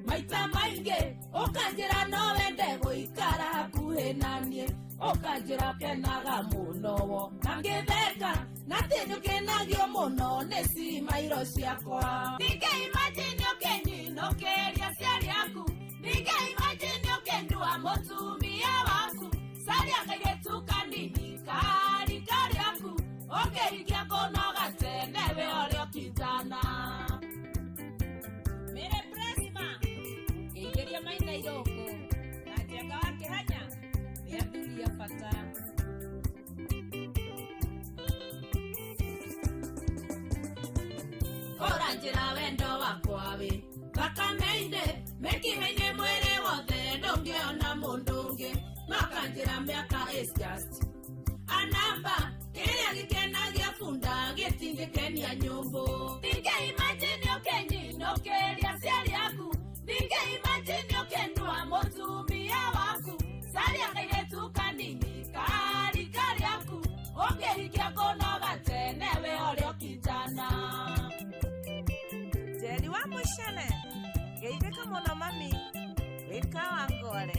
Speaker 4: maita maingĩ ũkanjĩra no wende gũikara hakuhĩ naniĩ, ũkanjĩra kenaga mũno wo na ngĩtheka na atĩ nĩũkenagio mũno nĩ cimairo ciakwa. Ningĩ imagine ũkĩnyinũkĩria aciari aku, ningĩ imagine ũkĩndua mũtumia waku, caria kairĩtu kanini karika rĩaku ũngĩhikia kũnoga tene we ũrĩ o kijana. Mere Presma ngeithĩria Maina Irũngũ na Njenga wa Kĩhanya nĩ athuri a bata. Ũranjĩra wendo wakwa wĩ thakame-inĩ mĩkiha-inĩ mwĩrĩ wothe ndũngĩona mũndũ ũngĩ, makanjĩra mĩaka is just a number, kĩrĩa gĩkenagia bunda gĩtingĩkenia nyũmbũ. Ningĩ imagine ũkĩnyinũkĩria aciari aku, ningĩ imagine ũkĩndua mũtumia waku, caria kairĩtu kanini karika rĩaku. Ũkĩhikia kũnoga tene we ũrĩ o kijana.
Speaker 2: Njeri wa mũcene geithĩka mũno mami wĩka wa ngore.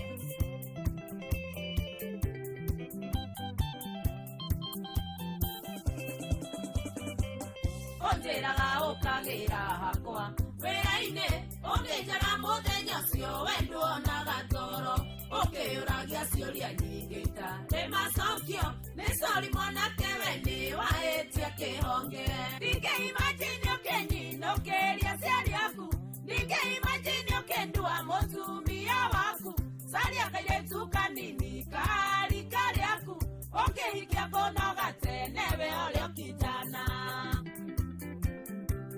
Speaker 4: Ũnjĩraga ũkagĩra hakwa wĩra-inĩ, ũkĩnjara mũthenya ũcio we nduonaga toro, ũkĩũragia ciũria nyingĩ itarĩ macokio. Nĩ sori mwanake we nĩ wahĩtia kĩhonge. Ndingĩimagine ũkĩnyinũkĩria aciari aku, ndingĩimagine ũkĩndua mũtumia waku. Caria kairĩtu kanini karika rĩaku, ũkĩhikia kũnoga tene we ũrĩ o kijana.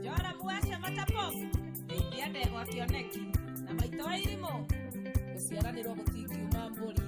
Speaker 2: Joramu wa Shamata Pop ndeithia ndegwa kĩoneki na maitũ wa irimũ gũciaranĩrwo gũtingiuma mbũri.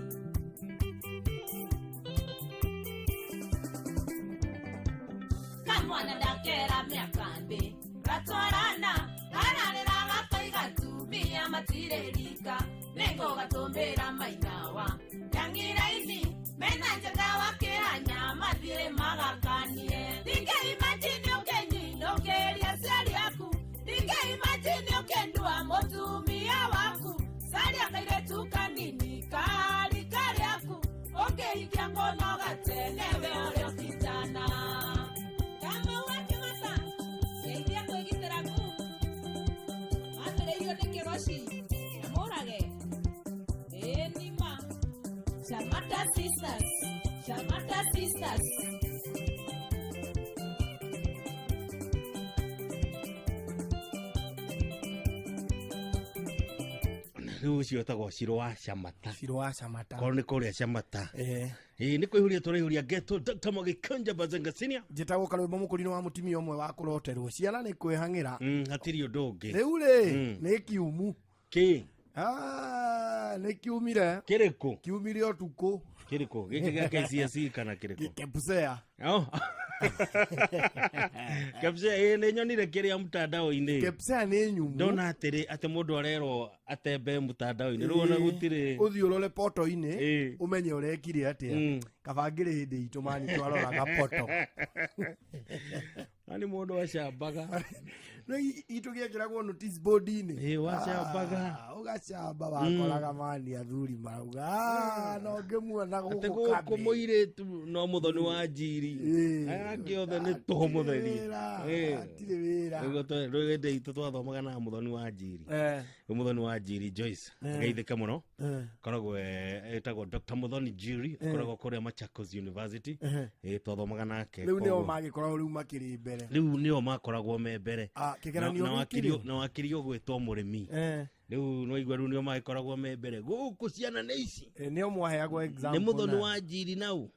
Speaker 4: Kamwana ndakera mĩaka ndĩ gatwarana, kararĩra gakaiga tumia matirĩ rika, nĩngũgatũmĩra mainawa nyang'ira-inĩ mena njaga wakĩranya mathirĩ magakanie. Ndingĩimagine ũkĩnyinũkĩria aciari aku, ndingĩimagine ũkĩndua mũtumia waku. Caria kairĩtu kanini karika rĩaku, ũkĩhikia kũnoga tene we ũrĩ o kijana.
Speaker 2: Kamau wa Kĩmata ndeithia kwĩgitĩra nguu mambĩrĩirio nĩ kĩroci na mũrage ĩĩ nima.
Speaker 4: Shamata Sisters, Shamata Sisters.
Speaker 8: Rĩu ũcio wĩtagwo Ciro wa Camata.
Speaker 9: Ciro wa Camata.
Speaker 8: Korwo nĩ kũrĩa Camata. Ĩĩ nĩ kwĩhuria tũraihũria ngeto Dr. Magikonja Bazenga Senior.
Speaker 9: Njĩtagwo Karwĩmbo mũkũrinũ wa mũtumia ũmwe wa kũroterwo ciana nĩ kwĩhang'ĩra.
Speaker 8: Hatirĩ ũndũ ũngĩ.
Speaker 9: Rĩu rĩ nĩ kiumu.
Speaker 8: Kĩ?
Speaker 9: Ah, nĩ kiumire.
Speaker 8: Kĩrĩkũ?
Speaker 9: Kiumire ũtukũ.
Speaker 8: Kĩrĩkũ? Gĩkĩ gĩa KCSE kana kĩrĩkũ?
Speaker 9: Kepsea.
Speaker 8: Oh. Kepsea ĩĩ nĩ nyonire kĩrĩa mtandao-inĩ.
Speaker 9: Kepsea nĩ nyumu.
Speaker 8: Ndona atĩrĩ atĩ mũndũ arerwo atembe mtandao-inĩ. Rĩu ona gũtirĩ.
Speaker 9: Ũthiĩ ũrore poto-inĩ ũmenye ũrekire atĩa. Kaba ngĩrĩ hĩndĩ itũ mani twaroraga poto.
Speaker 8: Na nĩ mũndũ acambaga.
Speaker 9: No itũ gĩekĩragwo notice board-inĩ.
Speaker 8: Ĩĩ wacambaga.
Speaker 9: Ũgacamba wakoraga mani athuri marauga "Ah, no ngĩmuona
Speaker 8: Atĩ
Speaker 9: gũkũ
Speaker 8: gũkũ
Speaker 9: kambĩ."
Speaker 8: mũirĩtu no mũthoni wa njiri. Aya angĩ othe nĩ tũhũ mũtheri.
Speaker 9: Hatirĩ wĩra.
Speaker 8: Nĩguo rĩu hĩndĩ itũ twathomaga na mũthoni wa njiri. Rĩu mũthoni wa njiri Joyce ageithĩke mũno. Koragwo etagwo Dr. Muthoni Njiri, akoragwo kũrĩa Machakos University. Twathomaga nake.
Speaker 9: Rĩu nĩo
Speaker 8: koguo-
Speaker 9: magĩkoragwo rĩu makĩrĩ mbere.
Speaker 8: Rĩu nĩo makoragwo me mbere.
Speaker 9: Ah, kĩgeranio
Speaker 8: Na- na
Speaker 9: gĩkĩ
Speaker 8: wakiri
Speaker 9: rĩ?
Speaker 8: na wakiri ũgwĩtwo mũrĩmi. Rĩu no igua rĩu nĩo magĩkoragwo me mbere. Gũkũ ciana nĩ ici.
Speaker 9: Nĩo mwaheagwo example
Speaker 8: Nĩ mũthoni
Speaker 9: na-
Speaker 8: wa njiri nau.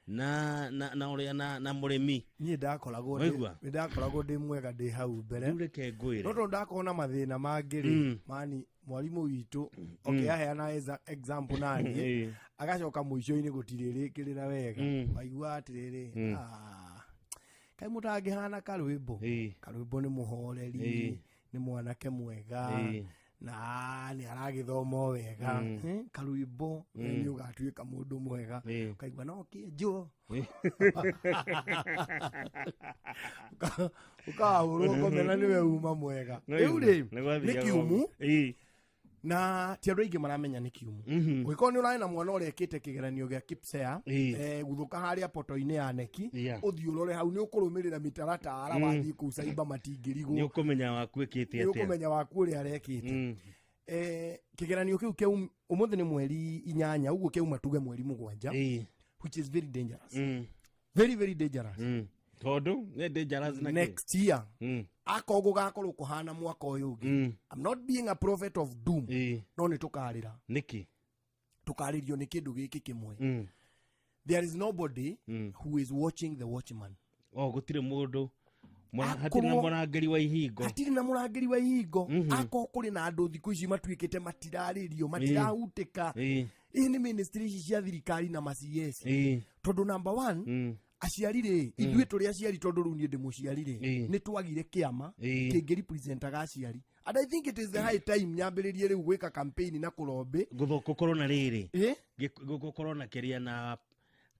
Speaker 8: Na na na ũrĩa na na mũrĩmi.
Speaker 9: Niĩ ndakoragwo
Speaker 8: Waigua?
Speaker 9: ndĩ ndakoragwo ndĩ mwega ndĩ hau mbere.
Speaker 8: Rĩu reke ngwĩre.
Speaker 9: No tondũ ndakorwo na mathĩna mangĩ rĩ, mani mwarimũ witũ okay aheana example naniĩ agacoka mũico-inĩ gũtirĩrĩkĩrĩra wega. Waigua atĩrĩrĩ, ah, kaĩ mũtangĩhana Karwĩmbo. Karwĩmbo nĩ mũhoreri, nĩ mwanake mwega na nĩ aragĩthoma o wega. Karwĩmbo nĩ ũgatuĩka mũndũ mwega. Ũkaigua no kĩenjwo. Ũkahũrwo ngomena nĩwe uma mwega. Rĩu rĩ nĩ kiumu na ti andũ aingĩ maramenya nĩ kiumu. Ũngĩkorwo nĩ ũrarĩ na mwana ũrekĩte kĩgeranio gĩa KPSEA, guthũka harĩa poto-inĩ ya neki ũthiĩ ũrore hau nĩ ũkũrũmĩrĩra mĩtaratara wathiĩ kũu caimba matingĩrigwo.
Speaker 8: Nĩ ũkũmenya waku ĩkĩte
Speaker 9: Nĩ
Speaker 8: atĩa.
Speaker 9: ũkũmenya waku ũrĩa arekĩte. Kĩgeranio kĩu kĩau ũmũthĩ nĩ mweri 8 ũguo kĩauma tuge mweri 7, which is very dangerous. Very very dangerous.
Speaker 8: Tondũ nĩ dangerous na kĩ?
Speaker 9: Next year akorwo gũgakorwo kũhana mwaka ũyũ ũngĩ. I'm not being a prophet of doom, no nĩ tũkarĩra.
Speaker 8: Nĩkĩ?
Speaker 9: Tũkarĩrio nĩ kĩndũ gĩkĩ kĩmwe. There is nobody who is watching the watchman.
Speaker 8: Oh, gũtirĩ mũndũ hatirĩ na mũrangĩri wa ihingo.
Speaker 9: Hatirĩ na mũrangĩri wa ihingo. Akorwo kũrĩ na andũ thikũ ici matuĩkĩte matirarĩrio, matirahutĩka, ĩ nĩ ministry ici cia thirikari na ma CS. Tondũ number one, aciari rĩ, ithuĩ tũrĩ aciari, tondũ rĩu niĩ ndĩ mũciari rĩ, nĩ twagire kĩama kĩngĩ representaga aciari, and I think it is the high time nyambĩrĩrie rĩu gwĩka campaign na kũrombe
Speaker 8: Gũkorwo na rĩrĩ. Gũkorwo na kĩrĩa na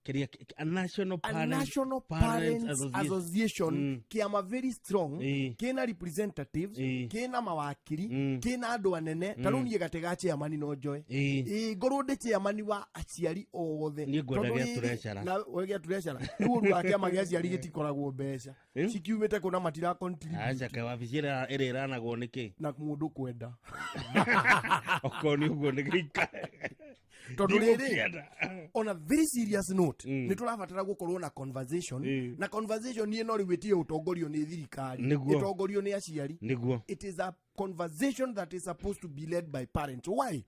Speaker 8: Kĩrĩa a national
Speaker 9: a
Speaker 8: parent,
Speaker 9: national parents association kĩama very strong kĩna representatives, kĩna mawakiri, kĩna andũ anene. Ta rĩu niĩ gatĩ ga chairman no njoe. Ĩĩ, ngorwo ndĩ chairman wa aciari othe.
Speaker 8: Niĩ ngwenda
Speaker 9: Tondũ
Speaker 8: gĩa
Speaker 9: rĩrĩ-
Speaker 8: treasurer.
Speaker 9: Na we gĩa treasurer. Rĩu ũru wa kĩama gĩa aciari gĩtikoragwo mbeca cikiumĩte kũ na matira contribute.
Speaker 8: Aca kaĩ wabici ĩrĩa ĩrĩa ĩranagwo nĩ kĩ?
Speaker 9: Na mũndũ kwenda.
Speaker 8: Okorwo nĩ ũguo nĩ gĩikare.
Speaker 9: Tondũ rĩrĩ,
Speaker 8: Ndigũkĩenda.
Speaker 9: On a very serious note, nĩ tũrabatara gũkorwo na conversation, na conversation ĩno rĩu ĩtige gũtongorio nĩ thirikari,
Speaker 8: Nĩguo.
Speaker 9: ĩtongorio nĩ aciari.
Speaker 8: Nĩguo.
Speaker 9: It is a conversation that is supposed to be led by parents. Why?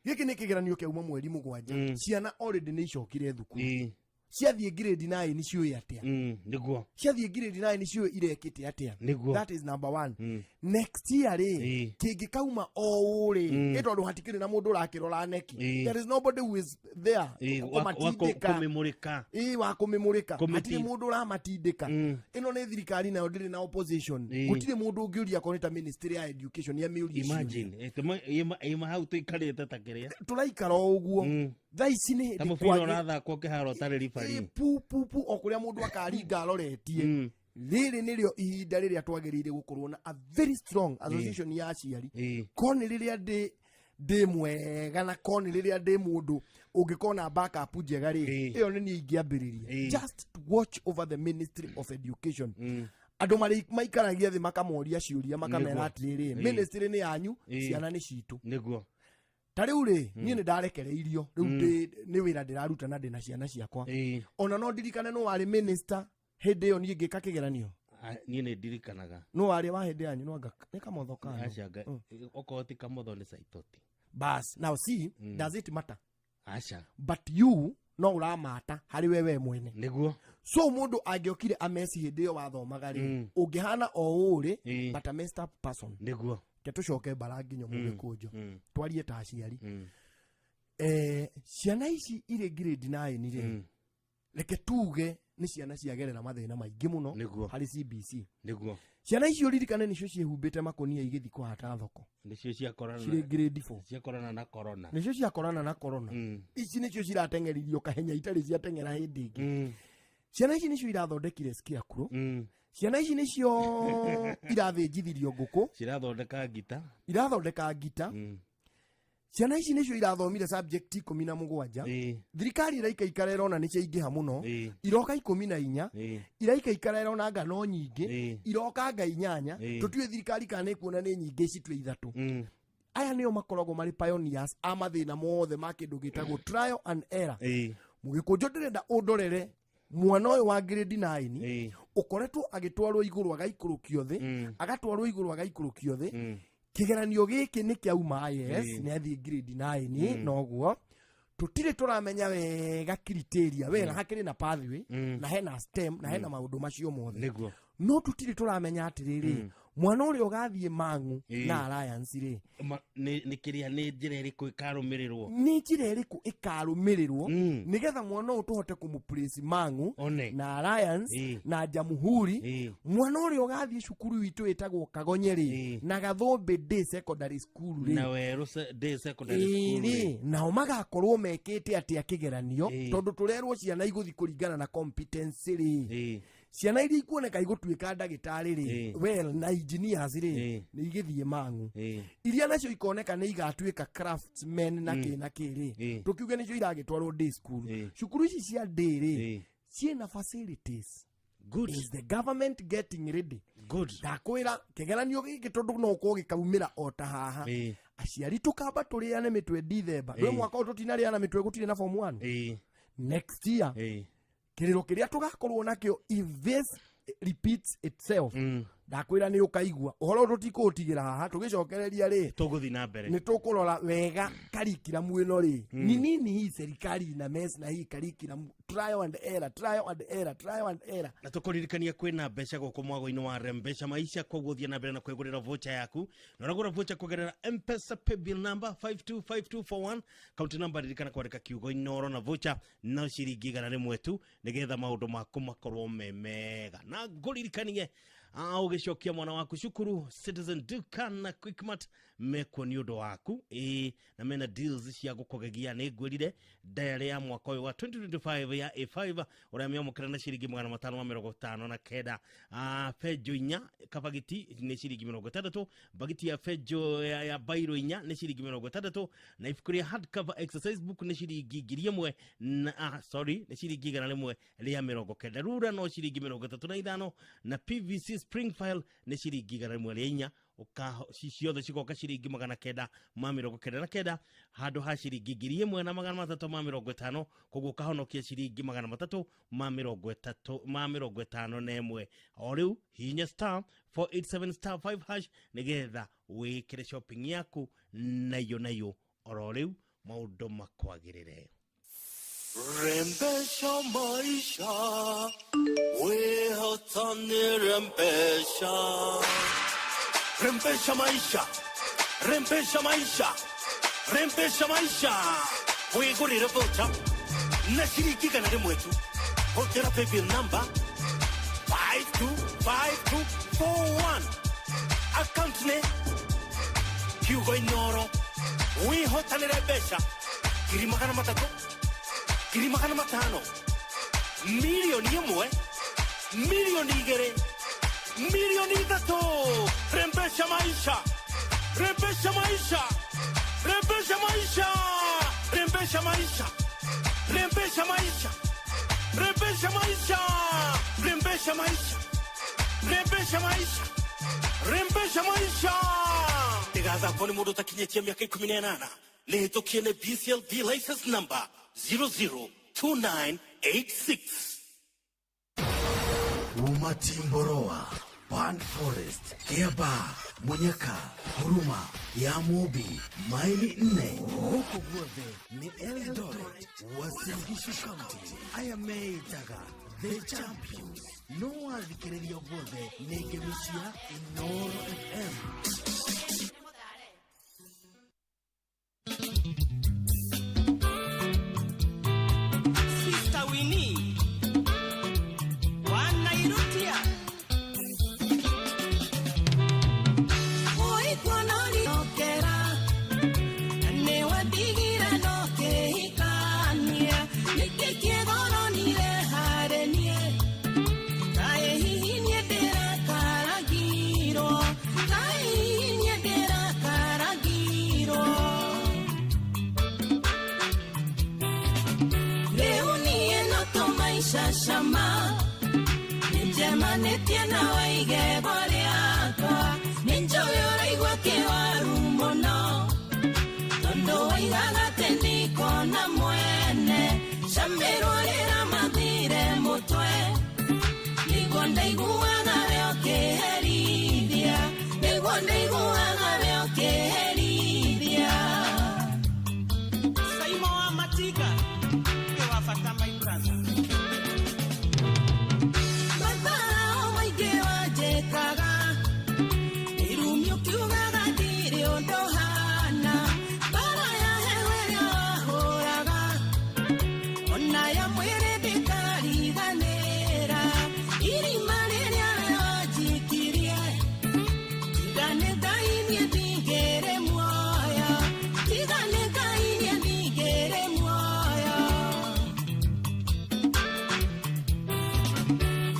Speaker 9: Gĩkĩ nĩ kĩgeranio kĩauma mweri 7. Ciana already nĩ icokire thukuru, ciathiĩ grade 9 ciũĩ atĩa?
Speaker 8: Nĩguo.
Speaker 9: Ciathiĩ grade 9 ciũĩ irekĩte atĩa?
Speaker 8: Nĩguo.
Speaker 9: That is number one. Next year rĩ, kĩngĩkauma o ũũ rĩ, ĩ tondũ hatikĩrĩ na mũndũ ũrakĩrora neki. There is nobody who is there
Speaker 8: Wa
Speaker 9: kũmatindĩka.
Speaker 8: kũmĩmũrĩka.
Speaker 9: Ĩ, wa kũmĩmũrĩka.
Speaker 8: Kũmĩti-
Speaker 9: Hatirĩ mũndũ ũramatindĩka. Ĩno nĩ thirikari nayo ndĩrĩ na opposition. Gũtirĩ mũndũ ũngĩũria akorwo nĩ ta ministry ya education ya mĩũria ciũria.
Speaker 8: Imagine ĩma hau tũikarĩte ta kĩrĩa
Speaker 9: Tũraikara o ũguo thaa ici nĩ
Speaker 8: ta
Speaker 9: hĩndĩ
Speaker 8: mũbira
Speaker 9: kwagĩ-
Speaker 8: ũrathakwo kĩharo ũtarĩ ribari.
Speaker 9: Ĩ, pu pu pu, o kũrĩa mũndũ akaringa aroretie. Rĩrĩ nĩrĩo ihinda rĩrĩa twagĩrĩire gũkorwo na a very strong association ya aciari. Ko nĩ rĩrĩa ndĩ mwega na ko nĩ rĩrĩa ndĩ mũndũ ũngĩkorwo na backup njega rĩ, ĩyo nĩ niĩ ingĩambĩrĩria just to watch over the Ministry of Education. Andũ marĩ maikaragia thĩ, makamoria ciũria, makamera atĩrĩrĩ, ministry nĩ yanyu, ciana nĩ citũ. Ta rĩu rĩ, niĩ nĩ ndarekereirio rĩu. Nĩ wĩra ndĩraruta na ndĩna ciana ciakwa. Ona no ndirikane no warĩ minister hĩndĩ ĩyo niĩ ngĩka kĩgeranio.
Speaker 8: Ah, niĩ nĩ ndirikanaga.
Speaker 9: No warĩ wa hĩndĩ yanyu, no anga nĩ kamotho kano.
Speaker 8: Aca okorwo ti kamotho nĩ Saitoti.
Speaker 9: Bas, now see, does it matter?
Speaker 8: Aca.
Speaker 9: But you no ũramata harĩ we mwene. So mũndũ angĩokire ameci hĩndĩ ĩyo wathomaga rĩ, ũngĩhana o ũũ rĩ, but a messed up person. Ke tũcoke mbara nginyo mũgĩkũnjo, twarie ta aciari. Ciana ici irĩ grade 9 rĩ, reke tuge nĩ ciana ciagerera mathĩna maingĩ mũno harĩ CBC. Ciana icio ririkane nĩcio ciĩhumbĩte makũnia igĩthiĩ kũhata thoko.
Speaker 8: Nĩcio ciakorana.
Speaker 9: Cirĩ grade 4.
Speaker 8: Ciakorana na corona.
Speaker 9: Nĩcio ciakorana na corona. Ici nĩcio cirateng'eririo kahenya itarĩ ciateng'era hĩndĩ ĩngĩ. Ciana ici nĩcio irathondekire scarecrow. Ciana ici nĩcio irathĩnjithirio ngũkũ.
Speaker 8: Cirathondeka ngita.
Speaker 9: Irathondeka ngita. Ciana ici nĩcio irathomire subject 17. Thirikari ĩraikaikara ĩrona nĩ ciaingĩha mũno, iroka 14. Iraikaikara ĩrona anga no nyingĩ, iroka anga inyanya. Tũtiũĩ thirikari kana nĩ kuona nĩ nyingĩ citue ithatũ. Aya nĩo makoragwo marĩ pioneers a mathĩna mothe ma kĩndũ gĩtagwo trial and error. Mũgĩkũnjũ, ndĩrenda ũndorere mwana ũyũ wa grade 9 ũkoretwo agĩtwarwo igũrũ agaikũrũkio thĩ, agatwarwo igũrũ agaikũrũkio thĩ. Kĩgeranio gĩkĩ nĩ kĩauma, yes, nĩ athiĩ grade 9. Noguo tũtirĩ tũramenya wega criteria wega. Hakĩrĩ na pathway na hena STEM na hena maũndũ macio mothe, no tũtirĩ tũramenya atĩrĩrĩ, mwana ũrĩa ũgathiĩ Mang'u na Alliance rĩ,
Speaker 8: Nĩ kĩrĩa nĩ njĩra ĩrĩkũ ĩkarũmĩrĩrwo?
Speaker 9: Nĩ njĩra ĩrĩkũ ĩkarũmĩrĩrwo nĩgetha mwana ũyũ tũhote kũmũplace Mang'u
Speaker 8: One.
Speaker 9: na Alliance na Jamhuri? Mwana ũrĩa ũgathiĩ cukuru witũ ĩtagwo Kagonye rĩ, na Gathũmbĩ Day Secondary School rĩ,
Speaker 8: Na Werũ Day Secondary School rĩ.
Speaker 9: Rĩ, nao magakorwo mekĩte atĩa kĩgeranio? Tondũ tũrerwo ciana igũthiĩ kũringana na competence rĩ, ciana iria ikuoneka igũtuĩka ndagĩtarĩ rĩ, well, na engineers rĩ, nĩ igĩthiĩ Mang'u. Iria nacio ikoneka nĩ igatuĩka craftsmen na kĩ na kĩ rĩ, tũkiuge nĩcio iragĩtwarwo day school. Cukuru ici cia day rĩ, ciĩna facilities?
Speaker 8: Good.
Speaker 9: Is the government getting ready?
Speaker 8: Good.
Speaker 9: Ndakwĩra kĩgeranio gĩkĩ tondũ no ũkorwo gĩkaumĩra o ta haha, aciari tũkamba tũrĩane mĩtwe Dithemba. Rĩ, mwaka ũyũ tũtinarĩana mĩtwe, gũtirĩ na form 1. Next year kĩrĩro kĩrĩa tũgakorwo nakĩo, if this repeats itself, ndakwĩra nĩ ũkaigua ũhoro ũyũ tũtikũũtigĩra haha tũgĩcokereria rĩ.
Speaker 8: Tũgũthiĩ na mbere.
Speaker 9: Nĩ tũkũrora wega curriculum ĩno rĩ, ni nini hii serikali ina mess na hii curriculum, trial and error, trial and error, trial and error.
Speaker 8: Na tũkũririkania kwĩna mbeca gũkũ mwago-inĩ wa Rembesha Maisha. Koguo thiĩ na mbere na kwĩgũrĩra vocha yaku, na ũragũra vocha kũgerera Mpesa paybill number 525241, kaunti number, ririkana kwandĩka kiugo Inoro, na vocha no ciringi 100 tu, nĩgetha maũndũ maku makorwo me mega. Na ngũririkanie Ũgĩcokia mwana waku cukuru, Citizen Duka na Quickmart mekuo nĩ ũndũ waku, ĩĩ, na mena deals cia gũkũgegia. Nĩ ngwĩrire diary ya mwaka ũyũ wa 2025 ya A5 ũramĩamũkĩra na ciringi 559. Benjo 4 kabagiti nĩ ciringi 60, bagiti ya benjo ya bairo 4 nĩ ciringi 60, na ibuku rĩa hardcover exercise book nĩ ciringi 1000 na sorry, nĩ ciringi 190. Rura no ciringi 35, na PVC spring file nĩ ciringi 104. Ciothe cigoka ciringi 999 handũ ha ciringi 1350, koguo ũkahonokia ciringi 330 ma 51. O rĩu hihinya *487 *5 hash nĩgetha wĩkĩre shopping yaku nayo nayo oro rĩu maũndũ makwagĩrĩre.
Speaker 14: Rembesha maisha, wehotani rembesha. Rembesha maisha, rembesha maisha, rembesha maisha. Wigurire voucher na ciringi 100 tu. Hũthĩra paybill number 525241. Account nĩ kiugo Inoro. Wĩhotanĩre mbeca 300,000, 500,000, 1,000,000, 2,000,000, 3,000,000. Rembesha maisha, rembesha maisha, rembesha maisha, rembesha maisha, rembesha maisha, rembesha maisha, rembesha maisha, rembesha maisha, rembesha maisha. Ndigathakwo nĩ mũndũ ũtakinyĩtie mĩaka 18. Nĩ hĩtũkie nĩ BCLB license number 002986. Umatimboroa, Pan Forest, Kiaba, Munyaka, Huruma, ya Mubi, maili 4. Gũkũ guothe nĩ Eldoret, Uasin Gishu County. Aya meitaga The Champions. No wathikĩrĩria guothe nĩ ngemi cia Inoro FM.
Speaker 10: Sister Winnie wanairutia.
Speaker 4: Ũikuonoriokera nĩ wandigire no kĩhikania nĩkĩ kĩgoronire harĩ niĩ kaĩ hihi niĩ ndĩrakaragirwo kaĩ hihi niĩ ndĩrakaragirwo rĩu niĩ no tũmaica cama nĩnjemanĩtie nawe igego rĩakwa nĩ njũĩ ũraigua kĩwaru mũno tondũ waigaga atĩ ndikona mwene camĩrwo rĩra mathire mũtwe nĩguo ndaiguaga we ũkĩherithia nĩguo ndaiguaga we ũkĩherithia.
Speaker 10: Saimo wa Matiga nĩ wa bata, my brother.
Speaker 4: Matharao maingĩ wanjĩkaga irumi ũkiugaga ndirĩ ũndũ hana mbara ya heho ĩrĩa wahũraga ona ya mwĩrĩ ndĩkariganĩra irima rĩrĩa we wanjikirie tiga nĩ Ngai niĩ ndingĩrĩ muoyo tiga nĩ Ngai niĩ ndingĩrĩ muoyo.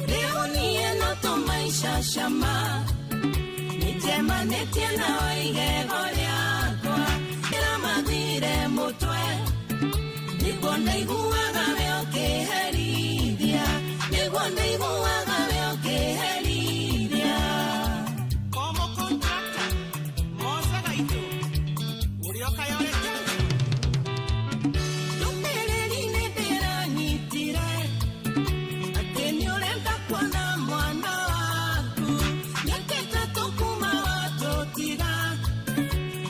Speaker 4: Rĩu niĩ no tũmaica cama nĩnjemanĩtie nawe igego rĩakwa ĩramathire mũtwe nĩguo ndaiguaga we ũkĩherithia nĩguo ndaiguaga we ũkĩherithia.
Speaker 10: Komo contractor Mose Gaitũ ũrĩa ũkayore junction.
Speaker 4: Ndũmĩrĩri nĩ ndĩranyitire atĩ nĩ ũrenda kuona mwana waku mĩaka 3 kuma watũtiga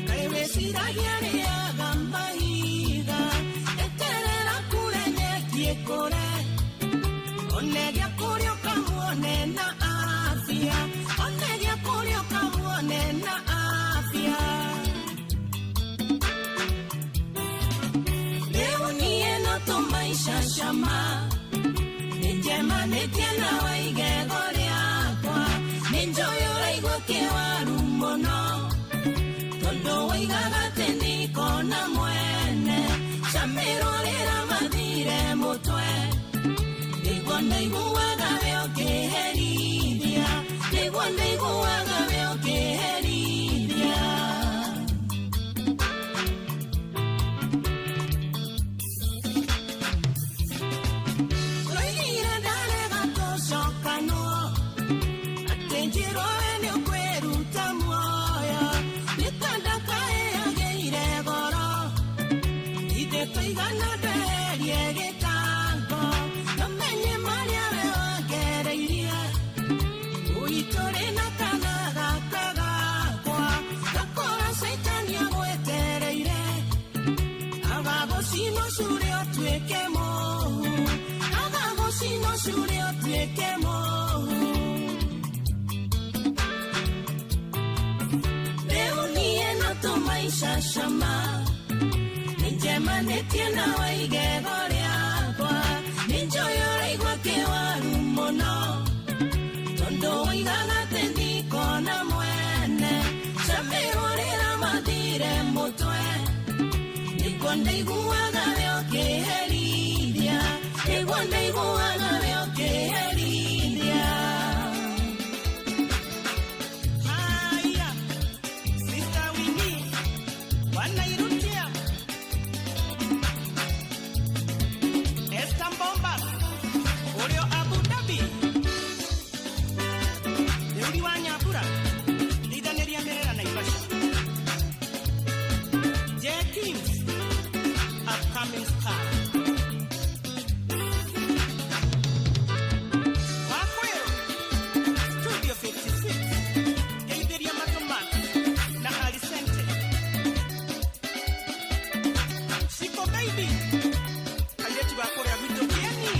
Speaker 4: kaĩ wĩciragia rĩaga mahiga eterera kure nyeki ĩkũre one gĩa kũrĩa ũkamuone na afya one gĩa kũrĩa ũkamuone na afya. Rĩu niĩ no tũmaica cama nĩnjemanĩtie nawe igego rĩakwa nĩ
Speaker 12: Nĩguo ndaiguaga we ũkĩherithia, nĩguo ndaiguaga we ũkĩherithia. Twaigire ndarega tũcokanwo, atĩ njĩrwo we nĩ ũkwĩruta muoyo, nĩ ta ndakaĩ yagĩire goro. Ithe tũigana ndeherie gĩcango, namenye marĩa we wangereirie. Ũitũrĩ na kana gaka gakwa, gakora caitani agwetereire. Agagũcina ũcure ũtuĩke mũhu, agagũcina ũcure ũtuĩke mũhu. Rĩu niĩ no tũmaica cama, nĩnjemanĩtie nawe igego rĩakwa, nĩnjũĩ ũraigua kĩwaru mũno, tondũ woigaga atĩ ndikona mwene, camĩrwo rĩra mathire mũtwe, nĩguo ndaiguaga we ũkĩherithia, nĩguo ndaiguaga we ũkĩherithia.
Speaker 10: Haya, Sister Winnie, wanairutia Esther Mbomba, ũrĩo Abu Dhabi, Deuri wa Nyambura, Rithanĩria Merera Naivasha, J Kings, upcoming star. Wakwĩrũ, Studio 56, Geithĩria Matũ Max na Alicente. Shiko baby, airĩtu a kũrĩa gwitũ Kĩeni.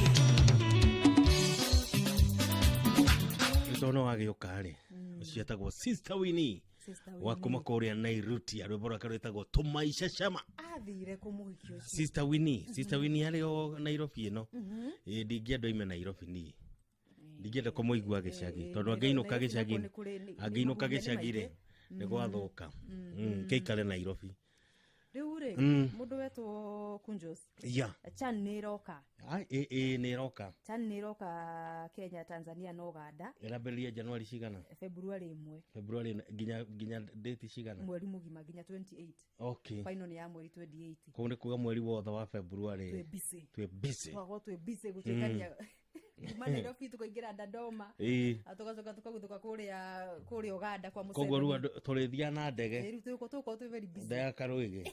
Speaker 8: Tondũ no wagĩũka rĩ, ũcio etagwo Sister Winnie
Speaker 11: Sister
Speaker 8: wa kuma kũrĩa Nairobi, rwĩmbo rwake rwĩtagwo Tũmaica Cama.
Speaker 11: Athire kũmũhikia ũcio.
Speaker 8: Sister Winnie, Sister Winnie arĩ o Nairobi ĩno. Ĩ ndingĩenda oime Nairobi niĩ, ndingĩenda kũmũigua gĩcagi, tondũ angĩinũka
Speaker 11: Nairobi
Speaker 8: gĩcagi
Speaker 11: nakuo nĩ kũrĩ-
Speaker 8: angĩinũka
Speaker 11: mahuria nĩ
Speaker 8: gĩcagi rĩ,
Speaker 11: maingĩ.
Speaker 8: nĩ gwathũka. Kĩikare Nairobi.
Speaker 11: Rĩu rĩ, mũndũ wetwo Kunjos, CHAN nĩ ĩroka.
Speaker 8: Ai, ĩ nĩ ĩroka.
Speaker 11: CHAN nĩ ĩroka Kenya, Tanzania na Uganda.
Speaker 8: Ĩrambĩrĩria Januari cigana?
Speaker 11: February 1.
Speaker 8: Februari nginya date cigana?
Speaker 11: Mweri mũgima nginya 28. Final nĩ ya mweri 28.
Speaker 8: Kũu nĩ kuga mweri wothe wa February
Speaker 11: twĩ busy.
Speaker 8: Twĩ busy.
Speaker 11: Twakorwo twĩ busy gũtuĩkania kuma Nairobi tukaingĩra Dodoma, tũgacoka tũkaguthũka kũrĩa Uganda kwa
Speaker 8: Koguo rĩu
Speaker 11: Museveni.
Speaker 8: andũ tũrĩthiaga na ndege.
Speaker 11: Rĩu tũgũkorwo twĩ very busy.
Speaker 8: Ndege ya Karũĩgĩ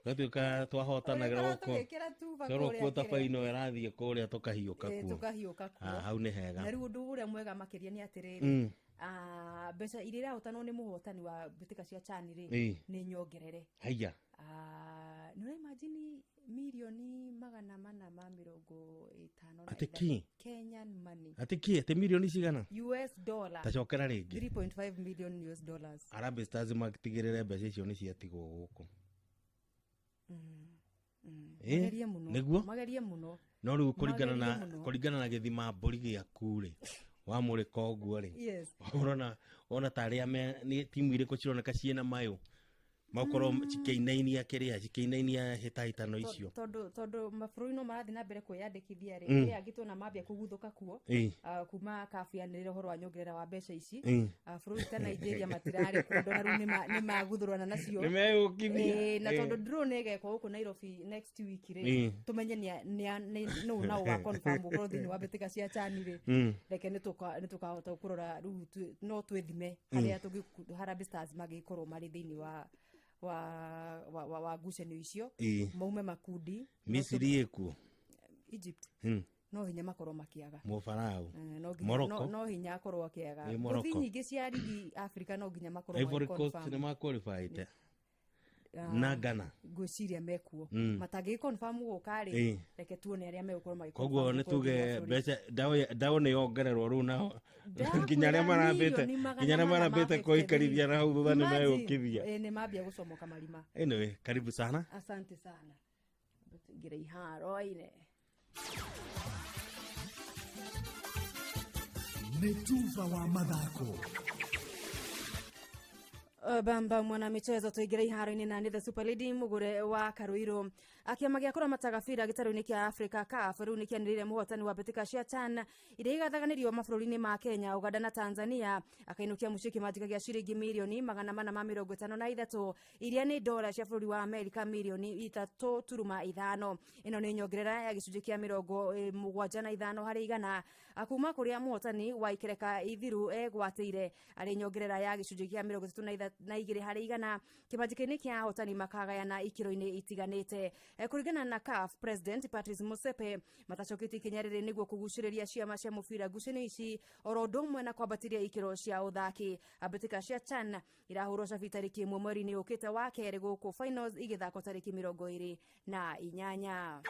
Speaker 8: gatuĩka twahotanagĩra
Speaker 11: Ũrĩkorwo
Speaker 8: gũkũ
Speaker 11: tũgĩkĩra tuba
Speaker 8: twerwo
Speaker 11: kũrĩa
Speaker 8: kuo ta
Speaker 11: kĩrĩa.
Speaker 8: baino ĩrathiĩ kũrĩa tũkahiũka kuo.
Speaker 11: Tũkahiũka kuo.
Speaker 8: Ah, hau nĩ hega.
Speaker 11: Na rĩu ũndũ ũrĩa mwega makĩria nĩ atĩrĩrĩ, mbeca iria irahotanwo nĩ mũhotani wa mbĩtĩka cia CHAN rĩ, nĩ nyongerere.
Speaker 8: Haiya.
Speaker 11: Ah, nĩ ũraimagine 450,000,000
Speaker 8: Atĩ kĩ?
Speaker 11: Kenyan money.
Speaker 8: Atĩ kĩ? Atĩ mirioni cigana?
Speaker 11: US dollar.
Speaker 8: Tacokera rĩngĩ.
Speaker 11: 3.5 million US dollars.
Speaker 8: Harambee Stars matigĩrĩre mbeca icio nĩ ciatigwo gũkũ.
Speaker 11: Magerie mũno.
Speaker 8: Nĩguo?
Speaker 11: Magerie mũno.
Speaker 8: No rĩu kũringana na
Speaker 11: Magerie mũno.
Speaker 8: kũringana na gĩthima mbũri gĩaku rĩ, wamũrĩka ũguo rĩ, ũrona wona ta arĩa me nĩ timu irĩkũ cironeka ciĩna mayũ makorwo cikĩinainia kĩrĩa cikĩinainia hĩtahĩtano icio?
Speaker 11: Tondũ mabũrũri no marathiĩ na mbere kwĩyandĩkithia rĩ, kũrĩ angĩ tuona mambia kũguthũka kuo. Ah, kuma CAF yanĩrĩra ũhoro wa nyongerera wa mbeca ici. Ah, bũrũri ta Nigeria matirarĩ kuo, ndona rĩu nĩ maguthũrana nacio.
Speaker 8: Nĩ meyũkithia.
Speaker 11: Na tondũ draw nĩ ĩgekwo gũkũ Nairobi next week rĩ, tũmenye nĩ nũ na ũga confirm gũkorwo thĩinĩ wa mbĩtĩka cia CHAN rĩ, reke nĩ tũkahota kũrora rĩu no twĩthime harĩa Harambee Stars magĩkorwo marĩ thĩinĩ wa ngucanio icio, maume makundi.
Speaker 8: Misiri ĩkuo?
Speaker 11: Egypt no hinya makorwo makĩaga.
Speaker 8: Mũbarau.
Speaker 11: No nginya-
Speaker 8: Morocco.
Speaker 11: no hinya akorwo akĩaga.
Speaker 8: Ĩ,
Speaker 11: Ngũthi
Speaker 8: Morocco.
Speaker 11: nyingĩ cia rigi Africa no nginya makorwo
Speaker 8: Ivory Coast
Speaker 11: magĩ-confirm.
Speaker 8: nĩ maqualified
Speaker 11: Ah,
Speaker 8: na Ghana.
Speaker 11: Ngwĩciria mekuo. Matangĩ confirm gũka rĩ, reke tuone arĩa megũkorwo magĩ
Speaker 8: Koguo
Speaker 11: confirm
Speaker 8: nĩ
Speaker 11: gũkorwo
Speaker 8: tuge
Speaker 11: thĩinĩ wa bũrũri.
Speaker 8: mbeca ndawa nĩ yongererwo rĩu nao
Speaker 11: Ndakwĩra
Speaker 8: nginya arĩa marambĩte
Speaker 11: mirioni magana
Speaker 8: nginya arĩa
Speaker 11: mana ma
Speaker 8: marambĩte
Speaker 11: 53.
Speaker 8: kũikarithia na hau thutha nĩ
Speaker 11: Imagine,
Speaker 8: meyũkithia.
Speaker 11: nĩ mambia gũcomoka marima.
Speaker 8: Anyway, karibu sana.
Speaker 11: Asante sana. Tũingĩre iharo-inĩ.
Speaker 18: Nĩ tuba wa mathako.
Speaker 11: Bamba mwana michezo, tuingire iharo-inĩ na nĩ the super lady Mugure wa Karuiru. Kĩama gĩa kũramata gabira gĩtarũ-inĩ kĩa Africa CAF rĩu nĩkĩanĩrĩire mũhotani wa mbĩtĩka cia CHAN iria igathaganĩrio mabũrũri-inĩ ma Kenya, Uganda na Tanzania, akainũkia mũciĩ kĩmanjĩka gĩa ciringi mirioni 453, iria nĩ dora cia bũrũri wa Amerika mirioni 3.5. Ĩno nĩ nyongerera ya gĩcunjĩ kĩa 75 harĩ igana kuma kũrĩa mũhotani wa ikereka ithiru egwatĩire, arĩ nyongerera ya gĩcunjĩ kĩa 32 harĩ igana. Kĩmanjĩka-inĩ kĩa ahotani makagayana ikĩro-inĩ itiganĩte. Kũringana na CAF President Patrice Motsepe, matacoketie ikinya rĩrĩ nĩguo kũgucĩrĩria ciama cia mũbira ngucanio ici oro ũndũ ũmwe na kwambatĩria ikĩro cia ũthaki. Mbĩtĩka cia CHAN irahũrwo cabi tarĩki 1 mweri-inĩ ũkĩte wa kerĩ, gũkũ finals igĩthakwo tarĩki 28.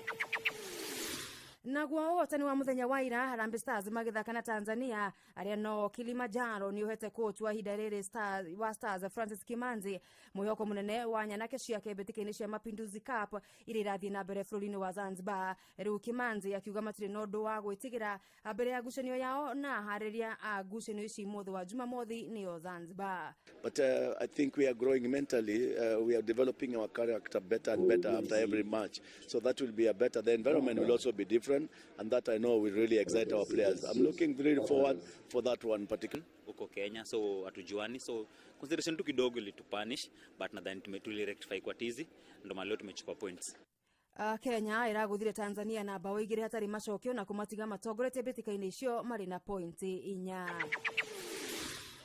Speaker 11: Naguo ũhotani wa mũthenya wa ira, Harambee Stars magĩthaka na Tanzania arĩa no Kilimanjaro nĩ ũhete coach wa ihinda rĩrĩ Stars, wa Stars Francis Kimanzi mwĩhoko mũnene wa nyanake ciake mbĩtĩka-inĩ cia Mapinduzi Cup iria irathiĩ na mbere bũrũri-inĩ wa Zanzibar. Rĩu Kimanzi akiuga matirĩ na ũndũ wa gwĩtigĩra mbere ya ngucanio yao na aharĩria a ngucanio ici mũthĩ wa Jumamothi nĩyo Zanzibar.
Speaker 13: But I think we are growing mentally. We are developing our character better and better after every match. So that will be a better. The environment will also be different, and that I know will really excite our players. I'm looking really forward for that one particular.
Speaker 15: Huko Kenya, so hatujuani, so consideration tu kidogo ilitupunish, but nadhani tulirectify kwa tizi, ndio maana leo tumechukua points.
Speaker 11: Kenya ĩragũthire Tanzania na bao 2 hatarĩ macokio na kũmatiga matongoretie mbĩtĩka-inĩ icio marĩ na pointi 4.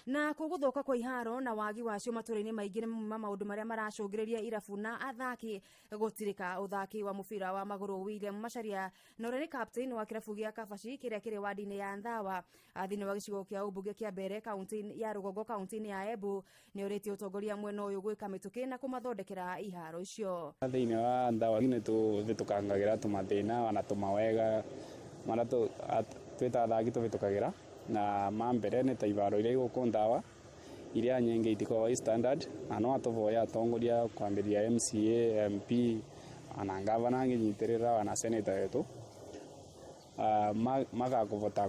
Speaker 11: Na kũgũthũka kwa iharo na wagi wacio matũra-inĩ maingĩ nĩ ma maũndũ marĩa maracũngĩrĩria irabu na athaki gũtirĩka ũthaki wa mũbira wa magũrũ. William Macharia na ũrĩa nĩ captain wa kĩrabu gĩa Kabaci kĩrĩa kĩrĩ wadi-inĩ ya Nthawa thĩinĩ wa gĩcigo kĩa ũmbunge kĩa Mbere kaunti ya Rũgongo kaunti-inĩ ya Embu nĩ ũrĩtie ũtongoria mwena ũyũ gwĩka mĩtũkĩ na kũmathondekera iharo icio.
Speaker 16: Thĩinĩ wa Nthawa nĩ tũvĩtũkangagĩra tũmathĩna na tũmawega marĩa twĩ ta athaki tũvĩtũkagĩra, na mambere nĩ ta ivaro iria igũkũ Nthawa iria nyingĩ itikoragwo i standard, na no atũvoya atongoria kwambĩrĩria MCA, MP ana ngavana angĩnyitĩrĩra ona senator wetu magakũvota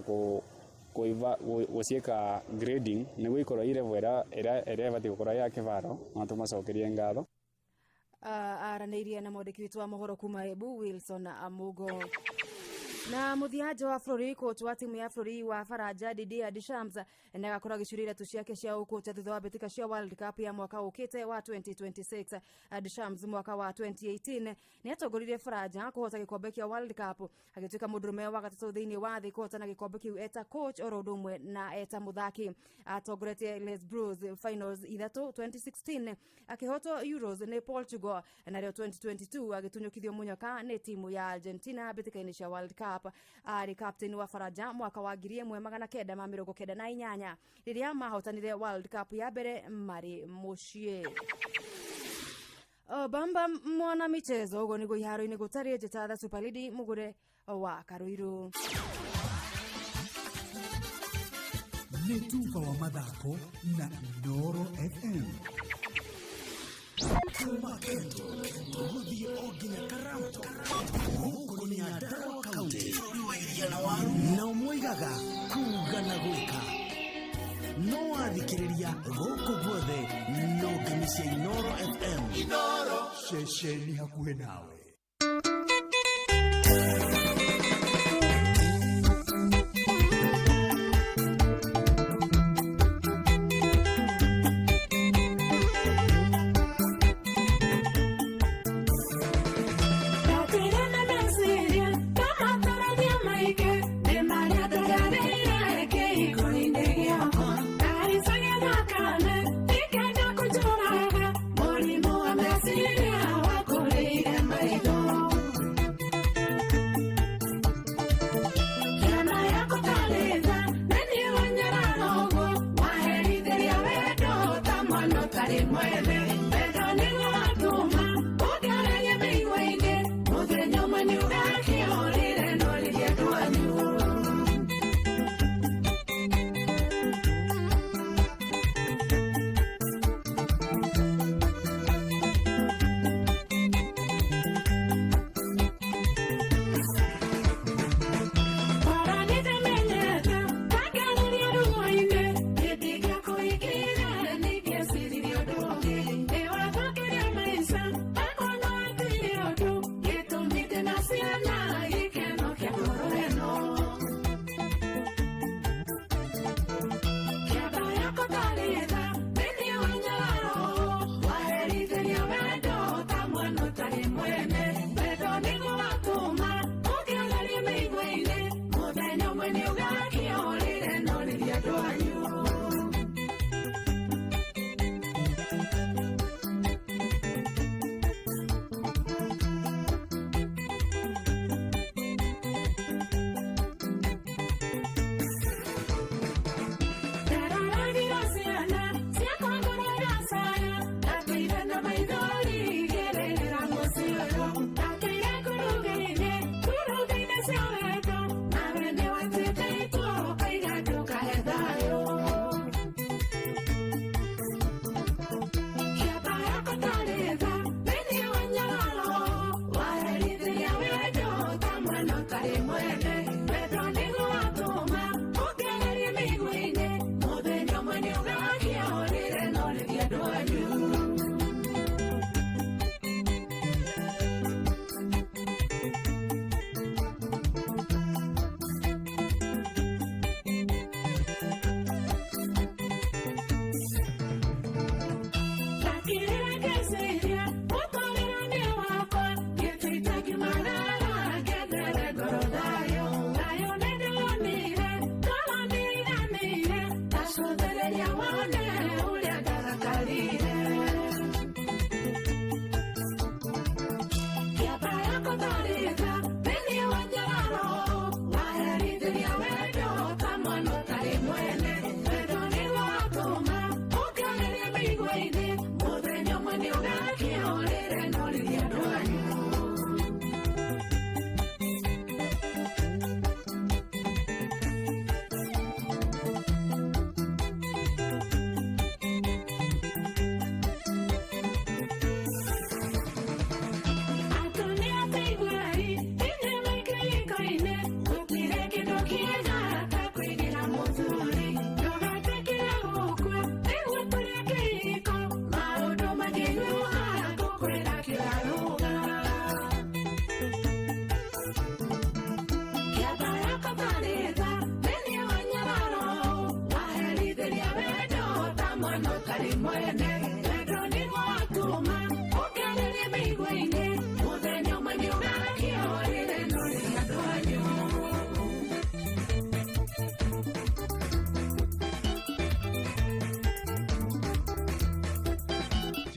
Speaker 16: gũciĩka grading nĩguo ikorwo i level ĩrĩa ĩbatiĩ gũkorwo ya kĩvaro, no tũmacokerie ngatho.
Speaker 11: Aranĩirie na mwandĩki witũ wa mohoro kuma Embu Wilson Amugo. Na mũthia wa bũrũri, coach wa timu ya bũrũri wa Faranja Didier Deschamps nĩagakorwo agĩcuria iratu ciake cia ũkocha thutha wa mbĩtĩka cia World Cup ya mwaka ũkĩte wa 2026. Deschamps mwaka wa 2018 nĩatongoririe Faranja kũhota gĩkombe kĩa World Cup, agĩtuĩka mũndũrũme wa gatatũ thĩinĩ wa thĩ kũhotana gĩkombe kĩu eta coach oro ũndũ ũmwe na eta mũthaki. Atongoretie Les Blues finals 3 2016, akĩhotwo Euros nĩ Portugal, narĩo 2022 agĩtunyũkithio mũnyaka nĩ timu ya Argentina mbĩtĩka-inĩ cia World Cup. Arĩ captain wa Faranja mwaka wa 1998 rĩrĩa mahotanire World Cup ya mbere marĩ mũciĩ. Bamba mwana michezo ũguo nĩguo iharo-inĩ gũtariĩ. Njĩta Super Lady mũgũre wa Karuiru.
Speaker 17: Nĩ tuba wa mathako na Inooro FM. Kuma Kento gũthiĩ o nginya Karamto, gũkũ nĩ Nyandarua County, bũrũri wa iria na waru, nao moigaga kuga na gwĩka, no wathikĩrĩria gũkũ guothe no ngemi cia Inooro FM. Inooro, ceceni hakuhĩ nawe.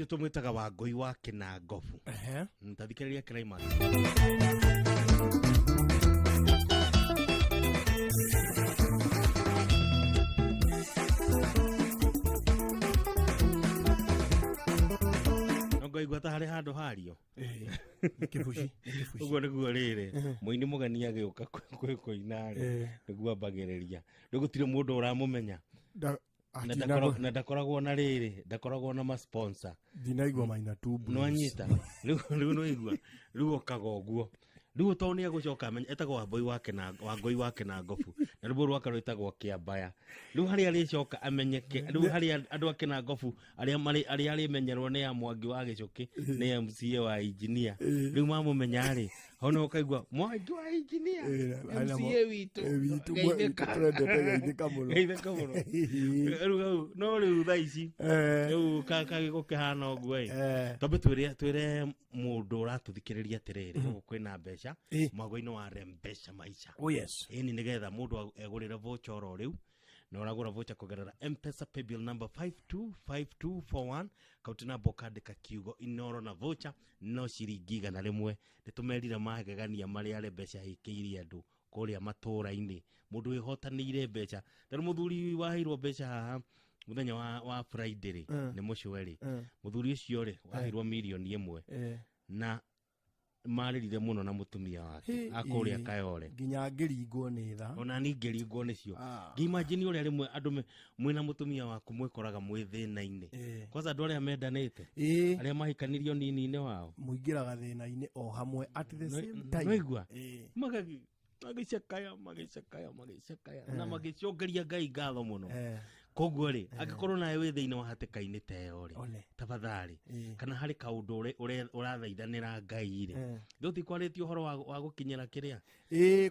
Speaker 8: Ũcio tũmwĩtaga Wangũi wa Kĩnangobu. Tathikĩrĩria climax. No ngaigua ta harĩ handũ hario.
Speaker 9: Nĩ kĩbuci, nĩ kĩbuci.
Speaker 8: Ũguo nĩguo rĩrĩ mũini mũgeni agĩũka kũina rĩ, nĩguo ambagĩrĩria. Rĩu gũtirĩ mũndũ ũramũmenya. Na na ndakoragwo na rĩrĩ, ndakoragwo na ma-sponsor.
Speaker 9: Ndinaigua Maina Two Blues.
Speaker 8: Nĩwanyita? Rĩu nĩwaigua? Rĩu okaga ũguo. Rĩu tondũ nĩ egũcoka amenye, etagwo Wambũi wa Wangũi wa Kĩnangobu, na rwĩmbo rwake rwĩtagwo Kĩambaya. Rĩu harĩa arĩcoka amenyeke, rĩu harĩa andũ a Kĩnangobu arĩa marĩ arĩa arĩmenyerwo nĩ ya Mwangi wa Gĩcũkĩ, nĩ MCA wa engineer. Rĩu mamũmenya rĩ, hau nĩho ũkaigua Mwangi wa engineer, MCA witũ,
Speaker 9: witũ,
Speaker 8: geithĩka.
Speaker 9: twendete geithĩka mũno.
Speaker 8: Geithĩka mũno. Rĩu hau, no rĩu thaa ici, rĩu kagĩgũkĩhana ũguo ĩ. Twambe twĩre mũndũ ũratũthikĩrĩria atĩrĩrĩ, gũkũ kwĩna mbeca mwago-inĩ wa Rembesha Maisha.
Speaker 9: Oh, yes.
Speaker 8: Ĩni nĩgetha mũndũ egũrĩre voucher oro rĩu, na ũragũra voucher kũgerera M-Pesa paybill number 525241, kaunti namba ũkandĩka kiugo Inoro na voucher no ciringi 100. Nĩtũmerire magegania marĩa Rembesha ĩkĩire andũ kũrĩa matũũra-inĩ. Mũndũ wĩhotanĩire mbeca, tarĩu mũthuri waheirwo mbeca haha mũthenya wa Friday rĩ, nĩ mũcwe rĩ, mũthuri ũcio rĩ waheirwo mirioni 1 na marĩrire mũno na mũtumia wake akũrĩa Kayore.
Speaker 9: Nginya ngĩringwo nĩ tha.
Speaker 8: Ona ni ngĩringwo nĩcio. Ngĩimagine ũrĩa rĩmwe andũ mwĩna mũtumia waku mwĩkoraga mwĩ thĩna-inĩ. Kwanza andũ arĩa mendanĩte, arĩa mahikanirio nini-inĩ wao,
Speaker 9: mũingĩraga thĩna-inĩ o hamwe at the same time.
Speaker 8: Nĩwaigua? Magĩcakaya, magĩcakaya, magĩcakaya na magĩcokeria Ngai ngatho mũno. Koguo rĩ, angĩkorwo nawe wĩ thĩinĩ wa hatĩka-inĩ ta ĩyo rĩ, tafadhali, kana harĩ kaũndũ ũrathaithanĩra Ngai rĩ, rĩu tikwarĩtie ũhoro wa gũkinyĩra kĩrĩa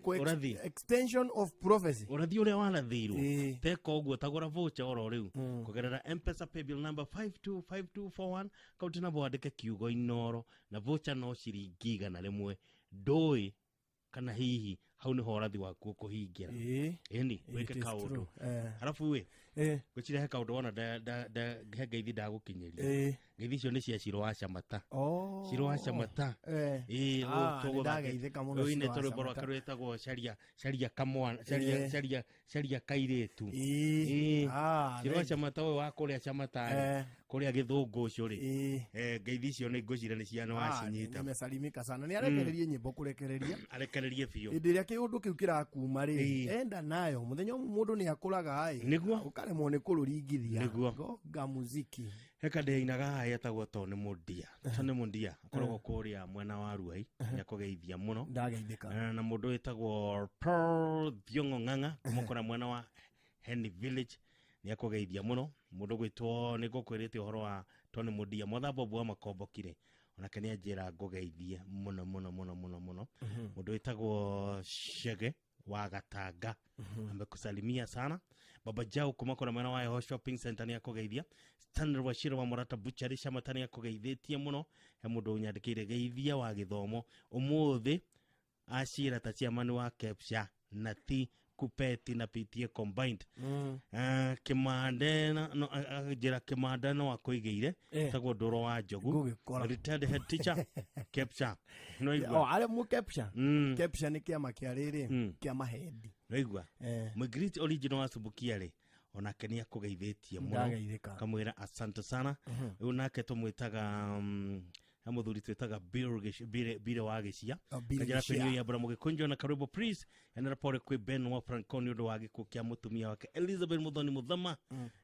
Speaker 9: Kwa
Speaker 8: Ũrathi.
Speaker 9: extension of prophecy.
Speaker 8: Ũrathi ũrĩa warathirwo. Teka ũguo, tagũra voucher oro rĩu kũgerera M-Pesa paybill number 525241, kaunti namba wandĩke kiugo Inoro na voucher no ciringi 100. Ndũĩ kana hihi hau nĩho ũrathi waku ũkũhingĩra. Ĩni,
Speaker 9: It
Speaker 8: wĩke
Speaker 9: is
Speaker 8: kaũndũ.
Speaker 9: true.
Speaker 8: Arabu ĩ, ngwĩciria he kaũndũ wona he ngeithi ndagũkinyĩria. Ngeithi icio nĩ cia Ciro wa Camata. Ciro wa Camata.
Speaker 9: Nĩ ndageithĩka mũno
Speaker 8: Rũinĩ
Speaker 9: Ciro wa
Speaker 8: tũrwĩmbo rwake
Speaker 9: Camata.
Speaker 8: rwĩtagwo Caria, Caria Kamwana, Caria, Caria, Caria Kairĩtu. Ciro wa
Speaker 9: Thank you.
Speaker 8: Camata ũyũ wa kũrĩa Camata rĩ, kũrĩa Gĩthũngũ ũcio rĩ. Ngeithi icio nĩ ngwĩciria nĩ cia nĩ wacinyita.
Speaker 9: Nimesalimika sana. Nĩ arekererie nyĩmbo kũrekereria.
Speaker 8: Arekererie biũ.
Speaker 9: Hĩndĩ ĩrĩa kĩũndũ kĩu kĩrakuma rĩ, enda nayo mũthenya ũmwe mũndũ nĩ akũraga ĩ,
Speaker 8: Nĩguo.
Speaker 9: ũkaremwo nĩ kũrũringithia.
Speaker 8: Nĩguo.
Speaker 9: Gonga muziki.
Speaker 8: He kandĩainaga haha etagwo Tony Mũndia. Tony Mũndia akoragwo kũrĩa mwena wa Ruai, nĩakũgeithia mũno.
Speaker 9: Ndageithĩka.
Speaker 8: Na mũndũ wĩtagwo Paul Thiong'o Ng'ang'a kuma kũrĩa mwena wa Henry Village nĩakũgeithia mũno. Mũndũ gwĩtwo nĩ ngũkwĩrĩte ũhoro wa Tony Mũndia, mwatha Bob wa Makombokire, onake nĩanjĩra ngũgeithie mũno mũno mũno mũno mũno. Mũndũ wĩtagwo Chege wa Gatanga amekusalimia sana. Baba Jau kuma kũrĩa mwena wa Eho Shopping Center nĩakũgeithia. Stanley Wachira wa Mũrata Butchery Camata nĩakũgeithĩtie mũno. He mũndũ ũnyandĩkĩire geithia wa gĩthomo ũmũthĩ acira ta chairman wa KEPSHA na ti kupeti na PTA combined. Kĩmande no, njĩra Kĩmande no akũigĩire. Tagwo Ndũrũ wa Njogu,
Speaker 9: Ngũgĩkora.
Speaker 8: retired head teacher KEPSHA. Nĩwaigua?
Speaker 9: Oh, arĩa mũ KEPSHA. KEPSHA nĩ kĩama kĩa rĩrĩ, kĩa mahendi.
Speaker 8: Nĩwaigua? Mũingiriti original wa Subukia rĩ, onake nĩ akũgeithĩtie mũno.
Speaker 9: Ndageithĩka.
Speaker 8: Kamwĩra asante sana. Rĩu nake tũmwĩtaga, he mũthuri twĩtaga Bill Bill Bill wa Gĩcia.
Speaker 9: Oh, Bill
Speaker 8: Kanjĩra
Speaker 9: Gĩcia.
Speaker 8: Penny ya Mbura Mũgĩkũnjo na Karibu Please. Enera pole kwĩ Ben wa Franco nĩ ũndũ wa gĩkuũ kĩa mũtumia wake Elizabeth Muthoni Muthama.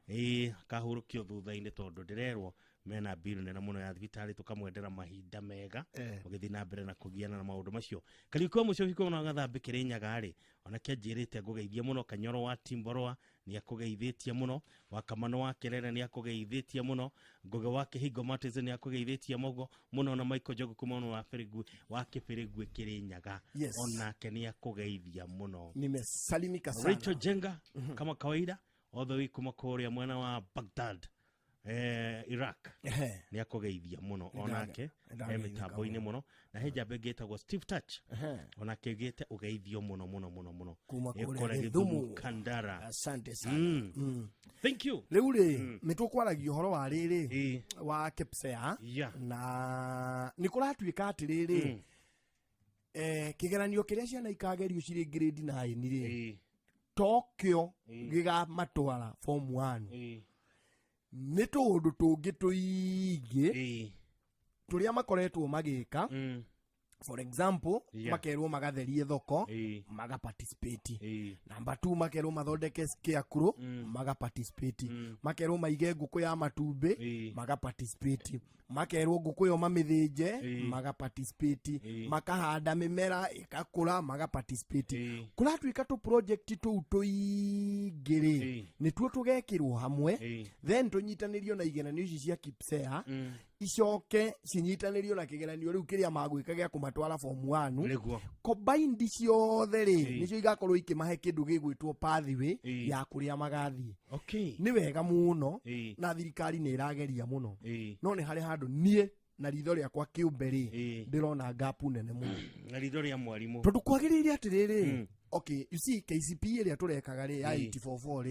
Speaker 8: Akahurũkio thutha-inĩ tondũ ndĩrerwo mena bill nene mũno ya thibitarĩ, tũkamwendera mahinda mega ũgĩthiĩ na mbere na kũgiana na maũndũ macio. Kariũki wa mũico hiko na gathambĩ Kĩrĩnyaga rĩ, onake anjĩrĩte ngũgeithie mũno. Kanyoro wa Timborwa nĩ akũgeithĩtie mũno. Wa Kamano wa Kerere nĩ akũgeithĩtie mũno. Ngũgĩ wa Kĩhingo Martins nĩ akũgeithĩtie mũno, na Michael Njogu kuma mwena wa Bĩrĩngwe, wa Kĩbĩrĩngwe Kĩrĩnyaga. Onake nĩ akũgeithia mũno.
Speaker 9: Nimesalimika sana.
Speaker 8: Rachel Jenga kama kawaida all the way kuma kũrĩa mwena wa Baghdad, Iraq. Nĩ akũgeithia mũno onake
Speaker 9: Nĩndageithĩka
Speaker 8: mĩtambo-inĩ mũno. Na he njamba ĩngĩ ĩtagwo Steve Touch, onake ĩgĩte ũgeithio mũno mũno mũno mũno.
Speaker 9: Kuma kũrĩa
Speaker 8: Kũrĩa
Speaker 9: Gĩthumo.
Speaker 8: Gĩthumo Kandara.
Speaker 9: Asante sana.
Speaker 8: Thank you.
Speaker 9: Rĩu rĩ, nĩ tũkwaragia ũhoro wa rĩrĩ wa KPSEA, na nĩ kũratuĩka atĩrĩrĩ, kĩgeranio kĩrĩa ciana ikagerio cirĩ grade 9 rĩ, tokĩo gĩgamatwara form 1. Nĩ tũũndũ tũngĩ tũingĩ tũrĩa makoretwo magĩka. For example, makerwo magatherie thoko, maga participate. Number 2, makerwo mathondeke scarecrow, maga participate. Makerwo maige ngũkũ ya matumbĩ, maga participate. Makerwo ngũkũ ĩyo mamĩthĩnje, maga participate. Makahanda mĩmera ĩgakũra, maga participate. Kũratuĩka tũ project tũu tũingĩ rĩ, nĩtuo tũgekĩrwo hamwe, then tũnyitanĩrio na igeranio ici cia KPSEA, icoke cinyitanĩrio na kĩgeranio rĩu kĩrĩa magwĩka gĩa kũmatwara form 1.
Speaker 8: Nĩguo.
Speaker 9: Combined ciothe rĩ, nĩcio igakorwo ikĩmahe kĩndũ gĩgwĩtwo pathway ya kũrĩa magathiĩ. Nĩ wega mũno, na thirikari nĩ ĩrageria mũno, no nĩ harĩ handũ niĩ na ritho rĩakwa kĩũmbe rĩ, ndĩrona gap nene mũno.
Speaker 8: Na ritho rĩa mwarimũ.
Speaker 9: Tondũ kwagĩrĩire atĩrĩrĩ, okay, you see, KCPE ĩrĩa tũrekaga rĩ, ya 844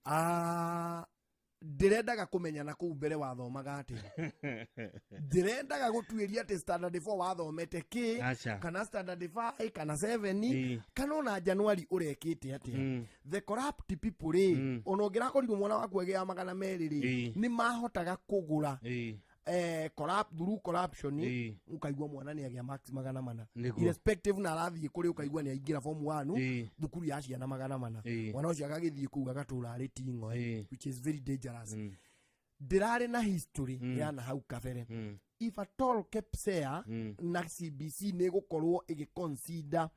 Speaker 9: rĩ, ndĩrendaga kũmenya na kũu mbere wathomaga atĩa. Ndĩrendaga gũtuĩria atĩ standard 4 wathomete kĩ, kana standard 5 kana 7, kana ona January ũrekĩte atĩa. The corrupt people rĩ, ona ũngĩrakorirwo mwana waku agĩa 200 rĩ, nĩ mahotaga kũgũra corrupt, through corruption, ukaigua mwana nĩ agĩa max 400, irrespective na arathiĩ kũrĩ, ũkaigua nĩ aingĩra form 1 thukuru ya ciana 400, mwana ũcio agagĩthiĩ kũu agatũra arĩ tingo, which is very dangerous. Ndĩrarĩ na history ya na hau kabere. If at all KPSEA na CBC nĩ ĩgũkorwo ĩgĩconsider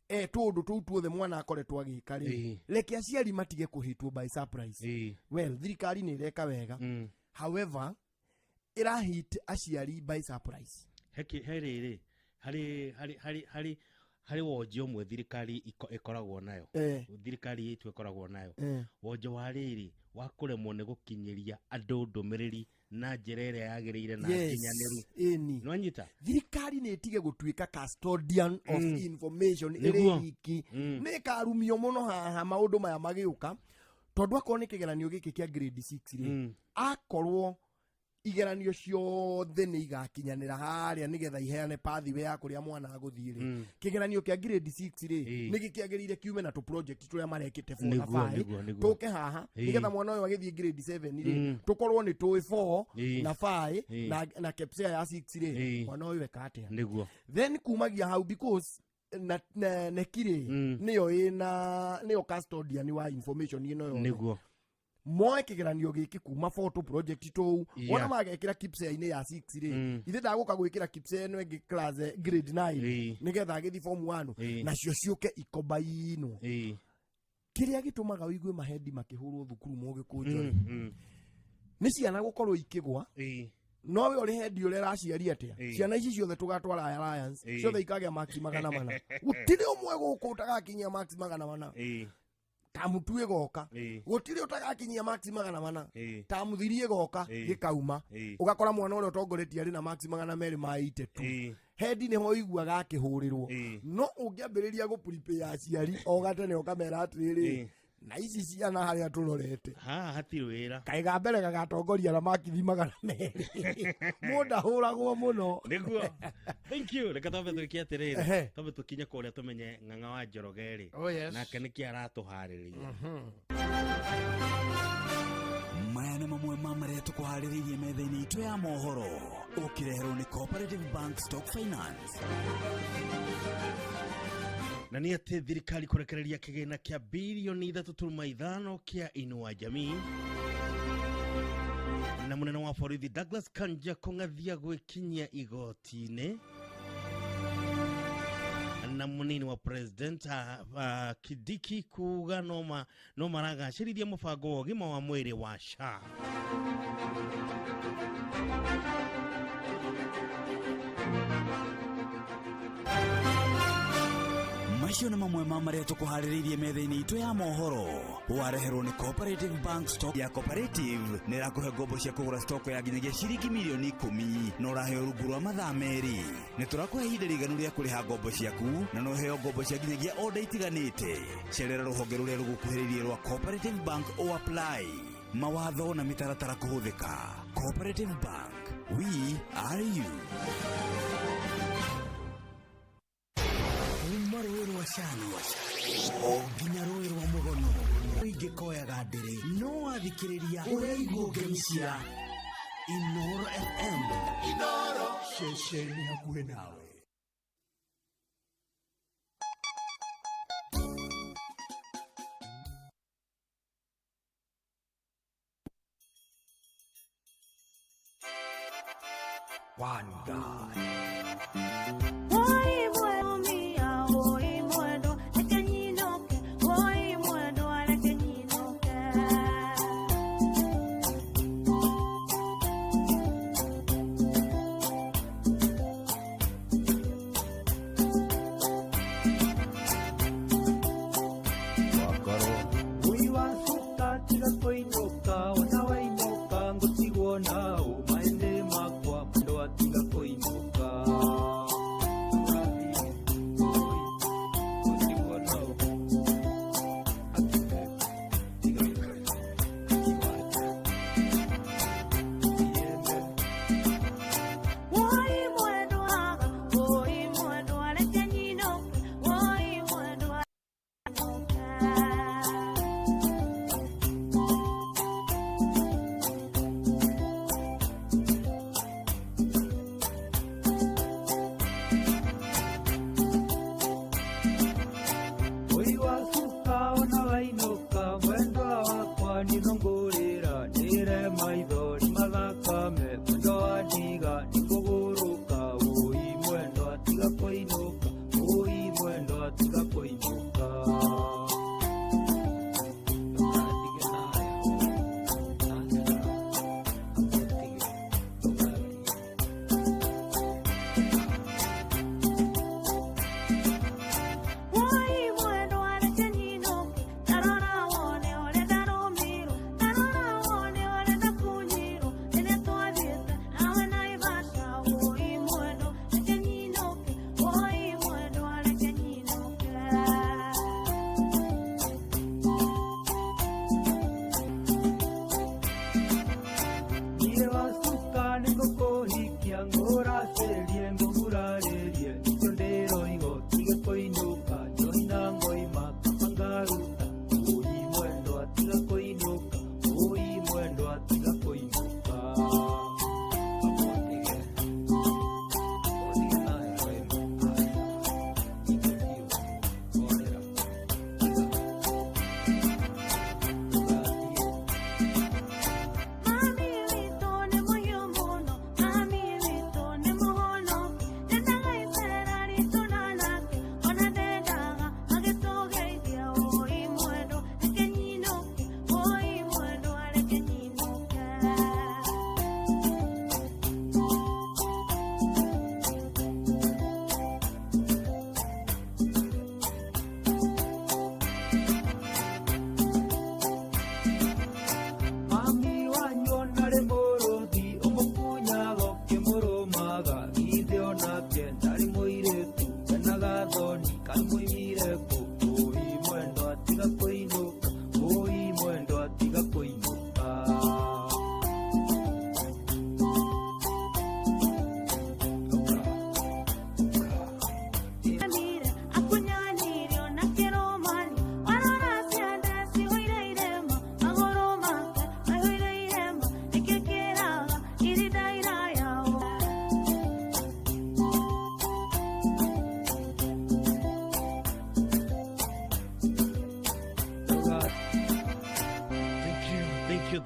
Speaker 9: tũũndũ tũu tuothe mwana akoretwo agĩka rĩ, reke aciari matige kũhĩtwo by surprise. Well, thirikari nĩ ĩreka wega, however ĩrahit aciari by surprise.
Speaker 8: He rĩrĩ, harĩ harĩ harĩ harĩ harĩ wonje ũmwe thirikari ĩkoragwo nayo, thirikari itũ ĩkoragwo nayo, wonje wa rĩrĩ wa kũremwo nĩ gũkinyĩria andũ ndũmĩrĩri na njĩra ĩrĩa yagĩrĩire na nginyanĩru.
Speaker 9: Ĩni.
Speaker 8: Nĩwanyita?
Speaker 9: Thirikari nĩ ĩtige gũtuĩka custodian of information ĩrĩ iki. Nĩ ĩkarumio mũno haha maũndũ maya magĩũka, tondũ akorwo nĩ kĩgeranio gĩkĩ kĩa grade 6 rĩ, akorwo igeranio ciothe nĩ igakinyanĩra harĩa nĩgetha iheane pathway ya kũrĩa mwana agũthiĩ rĩ, kĩgeranio kĩa grade 6 rĩ, nĩ gĩkĩagĩrĩire kiume na tũ project tũrĩa marekĩte 4 na 5, tũke haha nĩgetha mwana ũyũ agĩthiĩ grade 7 rĩ, tũkorwo nĩ tũĩ 4 na 5 na KPSEA ya 6 rĩ, mwana ũyũ eka atĩa.
Speaker 8: Nĩguo.
Speaker 9: Then kumagia hau, because na neki rĩ, nĩyo ĩna nĩyo custodian wa information ĩno yothe.
Speaker 8: Nĩguo.
Speaker 9: Moe kĩgeranio gĩkĩ kuma photo project tũu, wona magekĩra KPSEA-inĩ ya 6 rĩ, ithe ndagũka gwĩkĩra KPSEA ĩno ĩngĩ class grade 9 nĩgetha agĩthiĩ form 1, nacio ciũke ikombainwo. Kĩrĩa gĩtũmaga ũigue mahendi makĩhũrwo thukuru mũgĩkũnjũ nĩ ciana gũkorwo ikĩgwa. No we ũrĩ hendi ũrĩa ũraciari atĩa, ciana ici ciothe tũgatwara Alliance, ciothe ikagĩa max 400, gũtirĩ ũmwe gũkũ ũtagakinyia max 400. Tamu 2 ĩgoka, gũtirĩ ũtagakinyia max 400. Tamu 3 ĩgoka, gĩkauma ũgakora mwana ũrĩa ũtongoretie arĩ na max 282. Hendi nĩho ũiguaga akĩhũrĩrwo. No ũngĩambĩrĩria gũ-prepare aciari o gatene, ũkamera atĩrĩrĩ, na ici ciana harĩa tũrorete
Speaker 8: haha hatirĩ wĩra,
Speaker 9: kaĩ ga mbere gagatongoria na makithi 200, mũndũ ahũragwo mũno.
Speaker 8: Nĩguo. Thank you. Reke twambe twĩke atĩrĩrĩ, twambe tũkinye kũrĩa tũmenye Ng'ang'a wa Njoroge rĩ, nake nĩkĩ aratũharĩrĩria.
Speaker 25: Maya nĩ mamwe ma marĩa tũkũharĩrĩirie metha-inĩ itũ ya mohoro, ũkĩreherwo nĩ Cooperative Bank Stock Finance.
Speaker 8: Na nĩ atĩ thirikari kũrekereria kĩgĩna kĩa birioni 3.5 kĩa Inua Jamii, na mũnene wa borithi Douglas Kanja kũng'athia gwĩkinyia igoti-inĩ, na mũnini wa president Kindiki kuga no maragacĩrithia mũbango wa ũgima wa mwĩrĩ wa SHA.
Speaker 25: Macio nĩ mamwe ma marĩa tũkũharĩrĩirie metha-inĩ itũ ya mohoro. Wareherwo nĩ Cooperative Bank. Stock ya Cooperative nĩ ĩrakũhe ngombo cia kũgũra stock ya nginyagia ciringi mirioni 10 na ũraheo rungu rwa mathaa 2. Nĩ tũrakũhe ihinda rĩiganu rĩa kũrĩha ngombo ciaku na no ũheo ngombo cia nginyagia order itiganĩte. Cerera rũhonge rũrĩa rũgũkuhĩrĩirie rwa Cooperative Bank o apply. Mawatho na mĩtaratara kũhũthĩka. Cooperative Bank, we are you. Kuma rũĩ rwa Cani o nginya rũĩ rwa Mũgono ingĩkoyaga ndĩrĩ no wathikĩrĩria ũraigwo ngemi cia Inoro FM. Inoro ceceni hakuhĩ nawe.
Speaker 3: One God.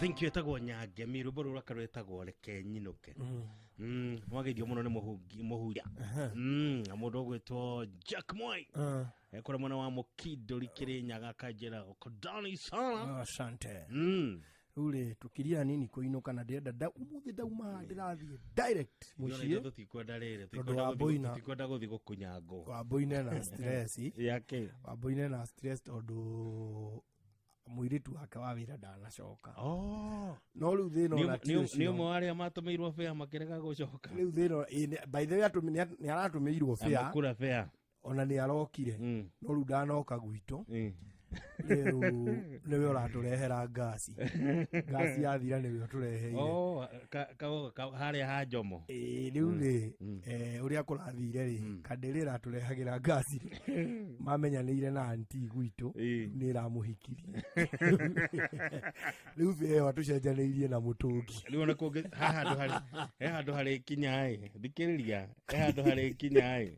Speaker 8: Thank you etagwo Nyangemi rwimbo rũrũ rwake rwĩtagwo Reke Nyinũke. Mwageithio mũno nĩ mũhuria na mũndũ ũgwĩtwo Jack Moi ekũrĩa mwena wa Mũkindũri Kĩrĩnyaga akanjĩra uko ndani sana.
Speaker 9: Asante. Rĩu rĩ tũkiria nini kũinũka na ndĩrenda ũmũthĩ ndauma haha ndĩrathiĩ direct mũciĩ.
Speaker 8: Tũtikwenda rĩrĩ,
Speaker 9: Tondũ wa Boina.
Speaker 8: Tũtikwenda gũthiĩ gũkunya ngũ.
Speaker 9: Wambũi na stress.
Speaker 8: Yake.
Speaker 9: Wambũi na stress tondũ mũirĩtu wake wa wĩra ndanacoka.
Speaker 8: Oh.
Speaker 9: No rĩu thĩna ona ti
Speaker 8: Nĩ
Speaker 9: ũcio.
Speaker 8: ũmwe wa arĩa matũmĩirwo bĩa makĩrega gũcoka.
Speaker 9: Rĩu thĩna by the way nĩ aratũmĩirwo fare.
Speaker 8: Amũkura fare.
Speaker 9: Ona nĩ arokire. No rĩu ndanoka gwitũ. Rĩu nĩwe ũratũrehera ngasi. Ngasi yathira nĩwe ũtũreheire.
Speaker 8: Oh, harĩa ha Njomo.
Speaker 9: Ĩĩ rĩu rĩ ũrĩa kũrathire rĩ kandĩrĩ ĩratũrehagĩra ngasi rĩ mamenyanĩire na anti gwitũ nĩ ĩramũhikirie. Rĩu bĩa ĩyo atũcenjanĩirie na mũtũngi.
Speaker 8: Rĩu ona kũngĩ ha handũ harĩ he handũ harĩ kinya ĩ thikĩrĩria he handũ harĩ kinya ĩ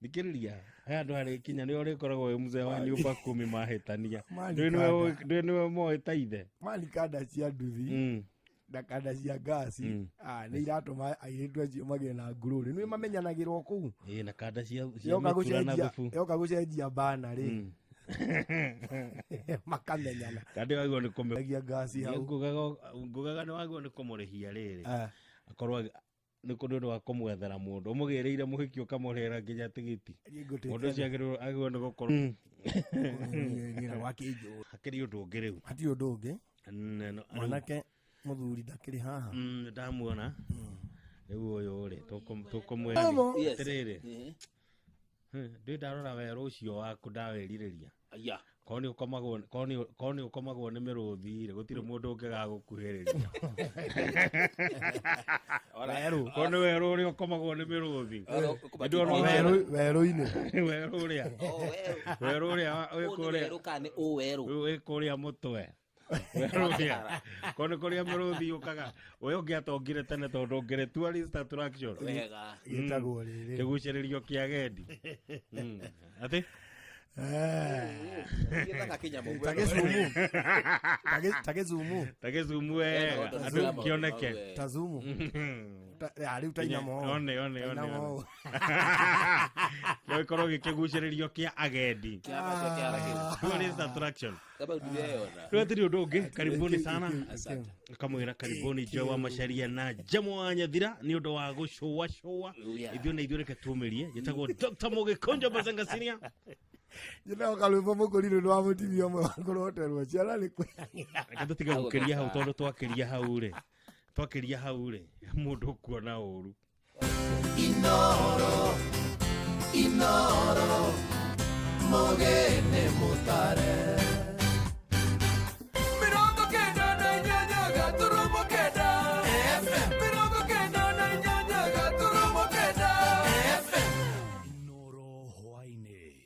Speaker 8: thikĩrĩria he handũ harĩ kinya nĩ ũrĩkoragwo wĩ mzee wa nyumba kumi mahĩtania.
Speaker 9: Mani
Speaker 8: Ndũĩ
Speaker 9: kanda.
Speaker 8: ndũĩ nĩwe moĩ ta ithe.
Speaker 9: Mani kanda cia nduthi na kanda cia ngasi nĩ iratũma airĩtu acio magĩe na ngurũrĩ. Nĩ mamenyanagĩrwo kũu.
Speaker 8: Ĩ na kanda cia mĩtura na thubu.
Speaker 9: Yoka gũcenjia bana rĩ makamenyana.
Speaker 8: Kandi wagĩrĩirwo nĩ kũmĩ-
Speaker 9: Agia ngasi hau.
Speaker 8: Ngugaga nĩ wagĩrĩirwo nĩ kũmũrĩhia rĩrĩ. Akorwo nĩ ũndũ wa kũmwethera mũndũ ũmũgĩrĩire mũhiki ũkamũrĩhĩra nginya tigiti. Mũndũ ũcio agĩrĩirwo nĩ gũkorwo Hakĩrĩ ũndũ ũngĩ rĩu.
Speaker 9: Hatirĩ ũndũ ũngĩ. Mwanake mũthuri ndakĩrĩ haha.
Speaker 8: Ndamuona. Rĩu ũyũ rĩ tũkũmwĩra
Speaker 9: Amo.
Speaker 8: atĩrĩrĩ. Ndĩ ndarora werũ ũcio waku ndawĩrirĩria. Korwo nĩ ũkomagwo nĩ mĩrũthi rĩ gũtirĩ mũndũ ũngĩgagũkuhĩrĩria.
Speaker 9: Werũ.
Speaker 8: Korwo nĩ werũ ũrĩa ũkomagwo nĩ mĩrũthi.
Speaker 9: Werũ-inĩ.
Speaker 8: Werũ ũrĩa. Werũ ũrĩa wĩ kũrĩa.
Speaker 19: Werũ kana nĩ ũwerũ.
Speaker 8: Wĩ kũrĩa mũtwe. Werũ ũrĩa. Korwo nĩ kũrĩa mĩrũthi yũkaga. We ũngĩatongire tene tondũ ũngĩrĩ tourist attraction.
Speaker 19: Wega.
Speaker 9: Gĩtagwo rĩrĩ.
Speaker 8: Kĩgucĩrĩrio kĩa agendi. Atĩ?
Speaker 9: Ta gĩcumu. Ta gĩcumu.
Speaker 8: Ta gĩcumu wega. Andũ kĩoneke.
Speaker 9: Ta zumu. Rĩu ta inamo.
Speaker 8: One one one. No ĩkorwo gĩkĩgucĩrĩrio kĩa agendi. Tourist attraction. Rĩu hatirĩ ũndũ ũngĩ. Karibuni sana. Kamwĩra karibuni Joy wa Macharia na Jemo wa Nyathira nĩ ũndũ wa gũcũa cũa. Ithuĩ na ithuĩ reke tũmĩrie. Njĩtagwo Dr. Mũgĩkũnjo Mazenga Senior.
Speaker 9: Njĩnago karwĩmbo mũkũrinũ nĩ wa mũtumia ũmwe wa kũroterwo ciana nĩ
Speaker 8: Reke tũtige gũkĩria hau tondũ twakĩria hau rĩ. Twakĩria hau rĩ mũndũ ũkuona ũru.
Speaker 20: Inoro, Inoro, mũgene mũtare. 98 gaturumo 9 FM. 98 gaturumo 9 FM.
Speaker 18: Inoro hwaĩ-inĩ.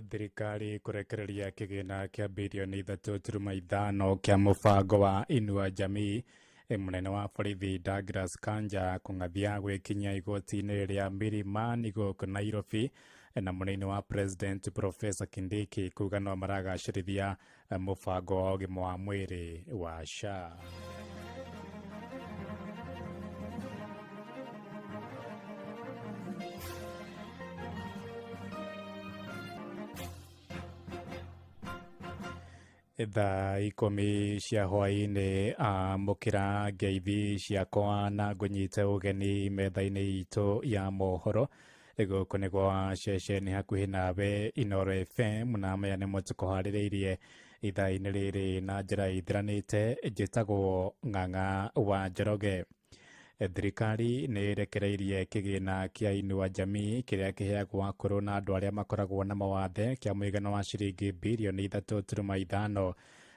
Speaker 16: Thirikari kũrekereria kĩgĩna kĩa birioni 3.5 kĩa mũbango wa Inua Jamii. Mũnene wa borithi Douglas Kanja kũng'athia gwĩkinyia igoti-inĩ rĩa Milimani gũkũ Nairobi, na mũnini wa President Professor Kindiki kuga no maragacĩrithia mũbango wa ũgima wa mwĩrĩ wa SHA. Thaa 10 cia hwaĩ-inĩ amũkĩra ngeithi ciakwa na ngũnyite ũgeni metha-inĩ itũ ya mohoro. Gũkũ nĩ gwa ceceni hakuhĩ nawe Inoro FM, na maya nĩmo tũkũharĩrĩirie ithaa-inĩ rĩrĩ na njĩra ithiranĩte. Njĩtagwo Ng'ang'a wa Njoroge. Thirikari nĩ ĩrekereirie kĩgĩna kĩa Inua Jamii kĩrĩa kĩheagwo akũrũ na andũ arĩa makoragwo na mawathe kĩa mũigana wa ciringi birioni 3.5.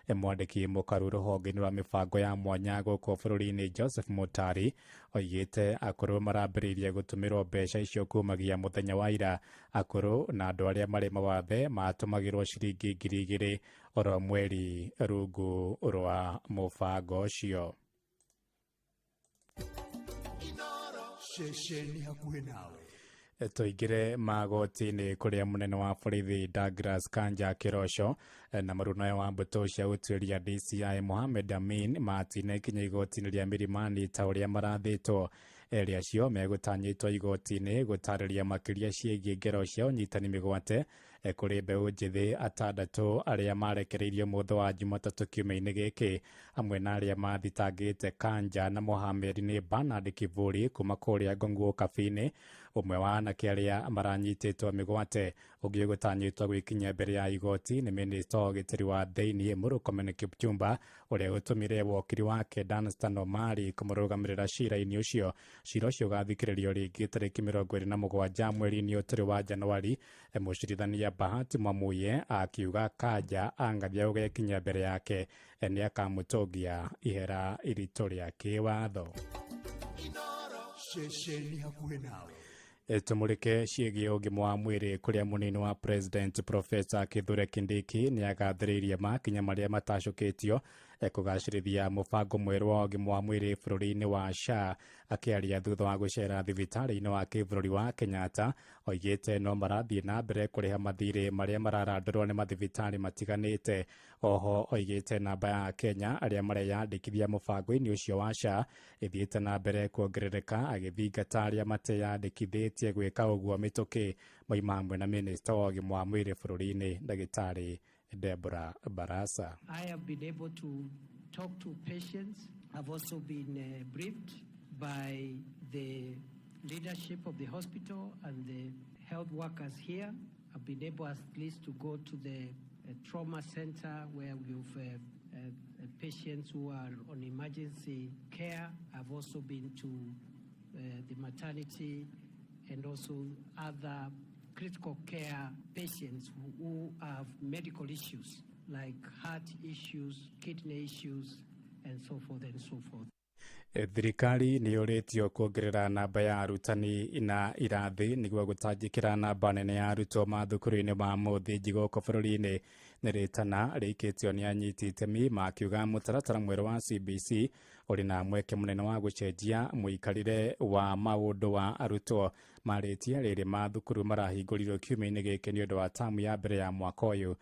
Speaker 16: Mwandĩki mũkaru rũhonge-inĩ rwa mĩbango ya mwanya gũkũ bũrũri-inĩ Joseph Mutari oigĩte akũrũ marambĩrĩirie gũtũmĩrwo mbeca icio kumagia mũthenya wa ira. Akũrũ na andũ arĩa marĩ mawathe matũmagĩrwo ciringi 2,000 oro mweri rungu rwa mũbango ũcio.
Speaker 18: Ceceni hakuhĩ nawe.
Speaker 16: Tũingĩre magoti-inĩ kũrĩa mũnene wa borithi Douglas Kanja Kĩroco na mũruna wa mbũtũ cia ũtuĩria DCI Mohamed Amin matinekinya igoti-inĩ rĩa Milimani ta ũrĩa marathĩtwo.
Speaker 7: Erĩ acio megũtanyĩtwo igoti-inĩ gũtarĩria makĩria ciĩgiĩ ngero cia ũnyitani mĩgwate kũrĩ mbeũ njĩthĩ atandatũ arĩa marekereirio mũthĩ wa Jumatatũ kiumia-inĩ gĩkĩ, hamwe na arĩa mathitangĩte Kanja na Mohamed nĩ Bernard Kivuri kuma kũrĩa Ngonguo Kabini, ũmwe wa anake arĩa maranyitĩtwo mĩgwate. Ũngĩ ũgũtanyĩtwo gwĩkinyia mbere ya igoti nĩ minista wa ũgitĩri wa thĩinĩ Murkomen Kipchumba, ũrĩa ũtũmire wokiri wake Danstan Omari kũmũrũgamĩrĩra cira-inĩ ũcio. Cira ũcio ũgathikĩrĩrio rĩngĩ tarĩki 27 mweri-inĩ ũtũrĩ wa Januari. Mũcirithania Bahati Mwamuye akiuga Kanja angathia gũgekinyia mbere yake nĩ akamũtũngia ihera iritũ rĩa kĩwatho.
Speaker 3: Ceceni hakuhĩ nawe.
Speaker 7: Tumurike ciĩgiĩ ũgima wa mwĩrĩ kũrĩa mũnini wa president Professor Kithure Kindiki nĩ agathĩrĩirie makinya marĩa matacũkĩtio kũgacĩrithia mũbango mwerũ wa ũgima wa mwĩrĩ bũrũri-inĩ wa SHA. Akĩaria thutha wa gũcera thibitarĩ-inĩ wa kĩbũrũri wa Kenyatta, oigĩte no marathiĩ na mbere kũrĩha mathirĩ marĩa mararandũrwo nĩ mathibitarĩ matiganĩte. Oho oigĩte namba ya Kenya arĩa mareyandĩkithia mũbango-inĩ ũcio wa SHA ĩthiĩte na mbere kuongerereka, agĩthingata arĩa mateyandĩkithĩtie gwĩka ũguo mĩtũkĩ. Moima hamwe na minista wa ũgima wa mwĩrĩ bũrũri-inĩ Ndagĩtarĩ Deborah Barasa.
Speaker 19: I have been able to talk to patients. I've also been briefed by the leadership of the hospital and the health workers here. I've been able at least to go to the trauma center where we've patients who are on emergency care. I've also been to the maternity and also other critical care patients who have medical issues like heart issues, kidney issues, and so forth and so forth.
Speaker 7: Thirikari nĩ yũrĩtio kuongerera namba ya arutani na irathi nĩguo gũtangĩkĩra namba nene ya arutwo mathukuru-inĩ ma mũthingi gũkũ bũrũri-inĩ. Nĩ rĩtana rĩikĩtio nĩ anyiti itemi makiuga mũtaratara mwerũ wa CBC ũrĩ na mweke mũnene wa gũcenjia mũikarĩre wa maũndũ wa arutwo. Marĩtie rĩrĩ mathukuru marahingũrirwo kiumia-inĩ gĩkĩ nĩ ũndũ wa tamu ya mbere ya mwaka ũyũ,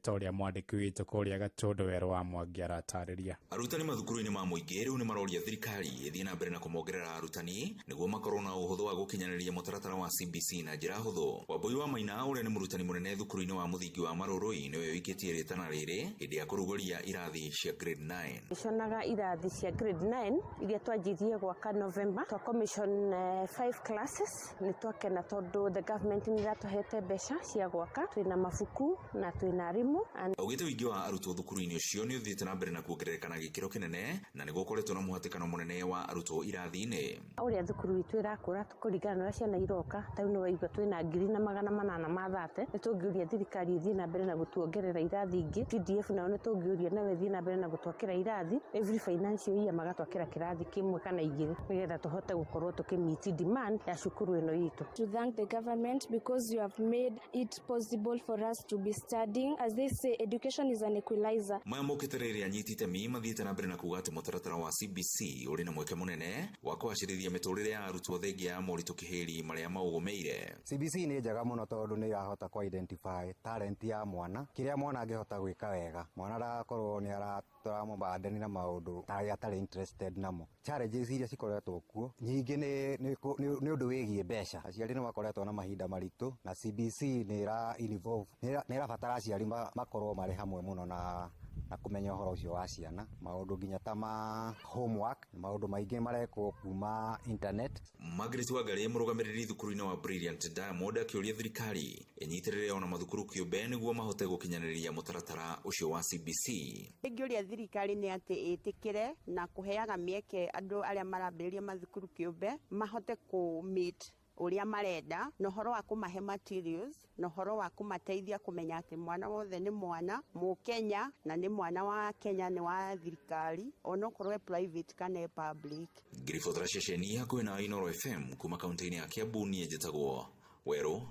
Speaker 7: ta ũrĩa mwandĩki witũ kũrĩa Gatũndũ Werũ wa Mwangi aratarĩria.
Speaker 22: Arutani mathukuru-inĩ ma mũingĩ rĩu nĩ maroria thirikari ĩthiĩ na mbere na kũmongerera arutani nĩguo makorwo na ũhũthũ wa gũkinyanĩria mũtaratara wa CBC na njĩra hũthũ. Wambui wa Maina ũrĩa nĩ mũrutani mũnene thukuru-inĩ wa mũthingi wa Marũrũi nĩwe ũikĩtie rĩtana rĩrĩ hĩndĩ ya kũrugũria irathi cia grade 9.
Speaker 23: Nĩcionaga irathi cia grade 9 iria twanjirie gwaka November, twa commission 5 classes. Nĩ twakena tondũ the government nĩ ĩratũhete mbeca cia gwaka, twĩna mabuku na twĩna arimũ.
Speaker 22: Augĩte ũingĩ wa arutwo thukuru-inĩ ũcio nĩ ũthiĩte na mbere na kuongerereka na gĩkĩro kĩnene na nĩ gũkoretwo na mũhatĩkano mũnene wa arutwo irathi-inĩ.
Speaker 23: Ũrĩa thukuru itũ ĩrakũra kũringana na ũrĩa ciana iroka, ta rĩu nĩ waigua twĩna 1830. Nĩ tũngĩũria thirikari ĩthiĩ na mbere na gũtuongerera irathi ingĩ. CDF nao nĩ tũngĩũria nayo ĩthiĩ na mbere na gũtwakĩra irathi every financial year, magatwakĩra kĩrathi kĩmwe kana igĩrĩ nĩgetha tũhote gũkorwo tũkĩmeet demand ya cukuru ĩno itũ.
Speaker 24: To thank the government because you have made it possible for us to be studying. As they say, education is an equalizer.
Speaker 22: Maya mokĩte rĩrĩa anyiti itemi mathiĩte na mbere na kuga atĩ mũtaratara wa CBC ũrĩ na mweke mũnene wa kũgacĩrithia mĩtũrĩre ya arutwo thengia ya moritũ kĩhĩri marĩa maũgũmĩire.
Speaker 26: CBC nĩ njega mũno tondũ nĩ ĩrahota kũ identify talent ya mwana, kĩrĩa mwana angĩhota gwĩka wega. Mwana ndagakorwo nĩ aramũbandani na maũndũ atarĩ interested namo. Challenges iria cikoretwo kuo nyingĩ nĩ ũndũ wĩgiĩ mbeca. Aciari nĩ makoretwo na mahinda maritũ na CBC nĩ ĩra involve, nĩ ĩrabatara aciari makorwo marĩ hamwe mũno na kũmenya ũhoro ũcio wa ciana, maũndũ nginya ta ma homework, maũndũ maingĩ marekwo kuma internet.
Speaker 22: Margaret Wangari mũrũgamĩrĩri thukuru-inĩ wa Brilliant Diamond akĩũria thirikari ĩnyitĩrĩre ona mathukuru kĩũmbe nĩguo mahote gũkinyanĩria mũtaratara ũcio wa CBC.
Speaker 27: Ingĩũria thirikari nĩ atĩ ĩtĩkĩre na kũheaga mĩeke andũ arĩa marambĩrĩria mathukuru kĩũmbe mahote kũ meet ũrĩa marenda, na ũhoro wa kũmahe materials, na ũhoro wa kũmateithia kũmenya atĩ mwana wothe nĩ mwana Mũkenya na nĩ mwana wa Kenya, nĩ wa thirikari onokorwo e private kana e public.
Speaker 22: Ngĩribotera ceceni hakuhĩ na Inooro FM kuma kaunti-inĩ ya Kiambu, niĩ njĩtagwo Werũ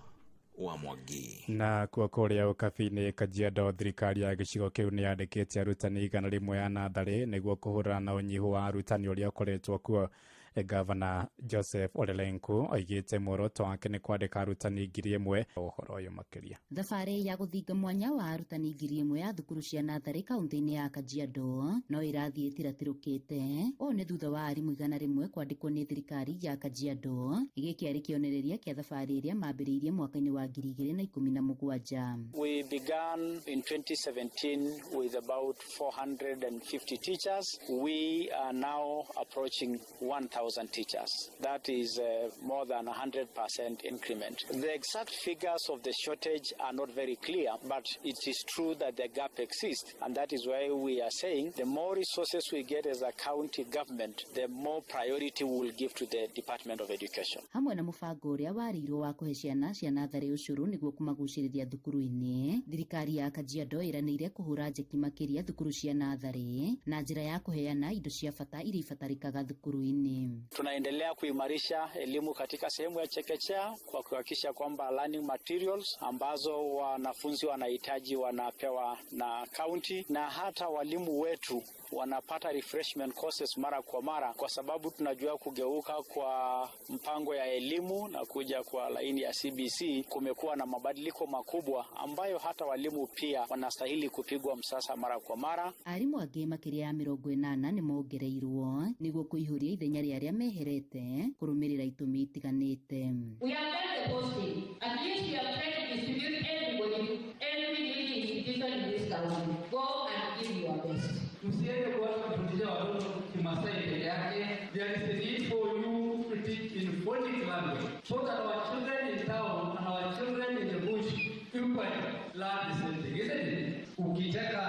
Speaker 22: wa Mwangi.
Speaker 7: Na kuo kũrĩa Ũkabi-inĩ Kajiado, thirikari ya gĩcigo kĩu nĩ yandĩkĩte arutani 100 a natharĩ nĩguo kũhũrana na ũnyihu wa arutani ũrĩa ũkoretwo kuo. Gavana Joseph Ole Lenku oigĩte muoroto wake nĩ kwandĩka arutani 1,000. Ũhoro ũyũ makĩria.
Speaker 1: Thabarĩ ya gũthinga mwanya wa arutani 1,000 ya thukuru cia natharĩ kaunti-inĩ ya Kajiado no ĩrathiĩ ĩtiratirũkĩte. Ũũ nĩ thutha wa arimũ 100 kwandĩkwo nĩ thirikari ya Kajiado. Gĩkĩ arĩ kĩonereria kĩa thabarĩ ĩrĩa mambĩrĩirie mwaka-inĩ wa 2017.
Speaker 2: We began in 2017 with about 450 teachers. We are now approaching 1,000 teachers. That is more than 100% increment. The exact figures of the shortage are not very clear, but it is true that the gap exists, and that is why we are saying the more resources we get as a county government, the more priority we will give to the Department of Education.
Speaker 1: Hamwe na mũbango ũrĩa warĩirwo wa kũhe ciana cia natharĩ ũcũrũ nĩguo kũmagucĩrĩria thukuru-inĩ, thirikari ya Kajiado ĩranĩire kũhũra njeki makĩria thukuru cia natharĩ na njĩra ya kũheana indo cia bata iria ibatarĩkaga thukuru-inĩ.
Speaker 2: Tunaendelea kuimarisha elimu katika sehemu ya chekechea kwa kuhakikisha kwamba learning materials ambazo wanafunzi wanahitaji wanapewa na county, na hata walimu wetu wanapata refreshment courses mara kwa mara, kwa sababu tunajua kugeuka kwa mpango ya elimu na kuja kwa laini ya CBC kumekuwa na mabadiliko makubwa ambayo hata walimu pia wanastahili kupigwa msasa mara kwa mara.
Speaker 1: Arimũ angĩ makĩria ya 80 nĩ mongereirwo nĩguo kũihũria ithenya rĩa arĩa meherete kũrũmĩrĩra itũmi itiganĩte.
Speaker 4: We have done the posting. At least we have tried to distribute everybody to every leading institution in this county. Go and give your best.
Speaker 5: Msiende kuanza kufundisha watoto Kimasai peke yake. There is a need for you to teach in phonic language so that our children in town and our children in the bush equally learn the same thing, isn't it?
Speaker 6: Ukitaka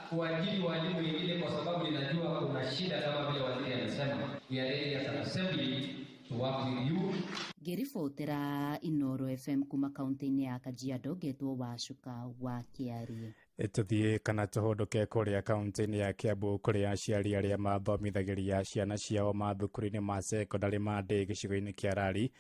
Speaker 6: kuajiri walimu wengine kwa sababu ninajua kuna shida kama vile waziri amesema, we are ready as an assembly to work with you.
Speaker 1: Ngĩribotera Inoro FM kuma kaunti-inĩ ya Kajiado, ngetwo Wacuka wa Kĩarie.
Speaker 7: Tũthiĩ kana tũhũndũke kũrĩa kaunti-inĩ ya Kiambu kũrĩa aciari arĩa mathomithagĩria ciana ciao mathukuru-inĩ ma sekondarĩ ma ndĩ gĩcigo-inĩ kĩa Rari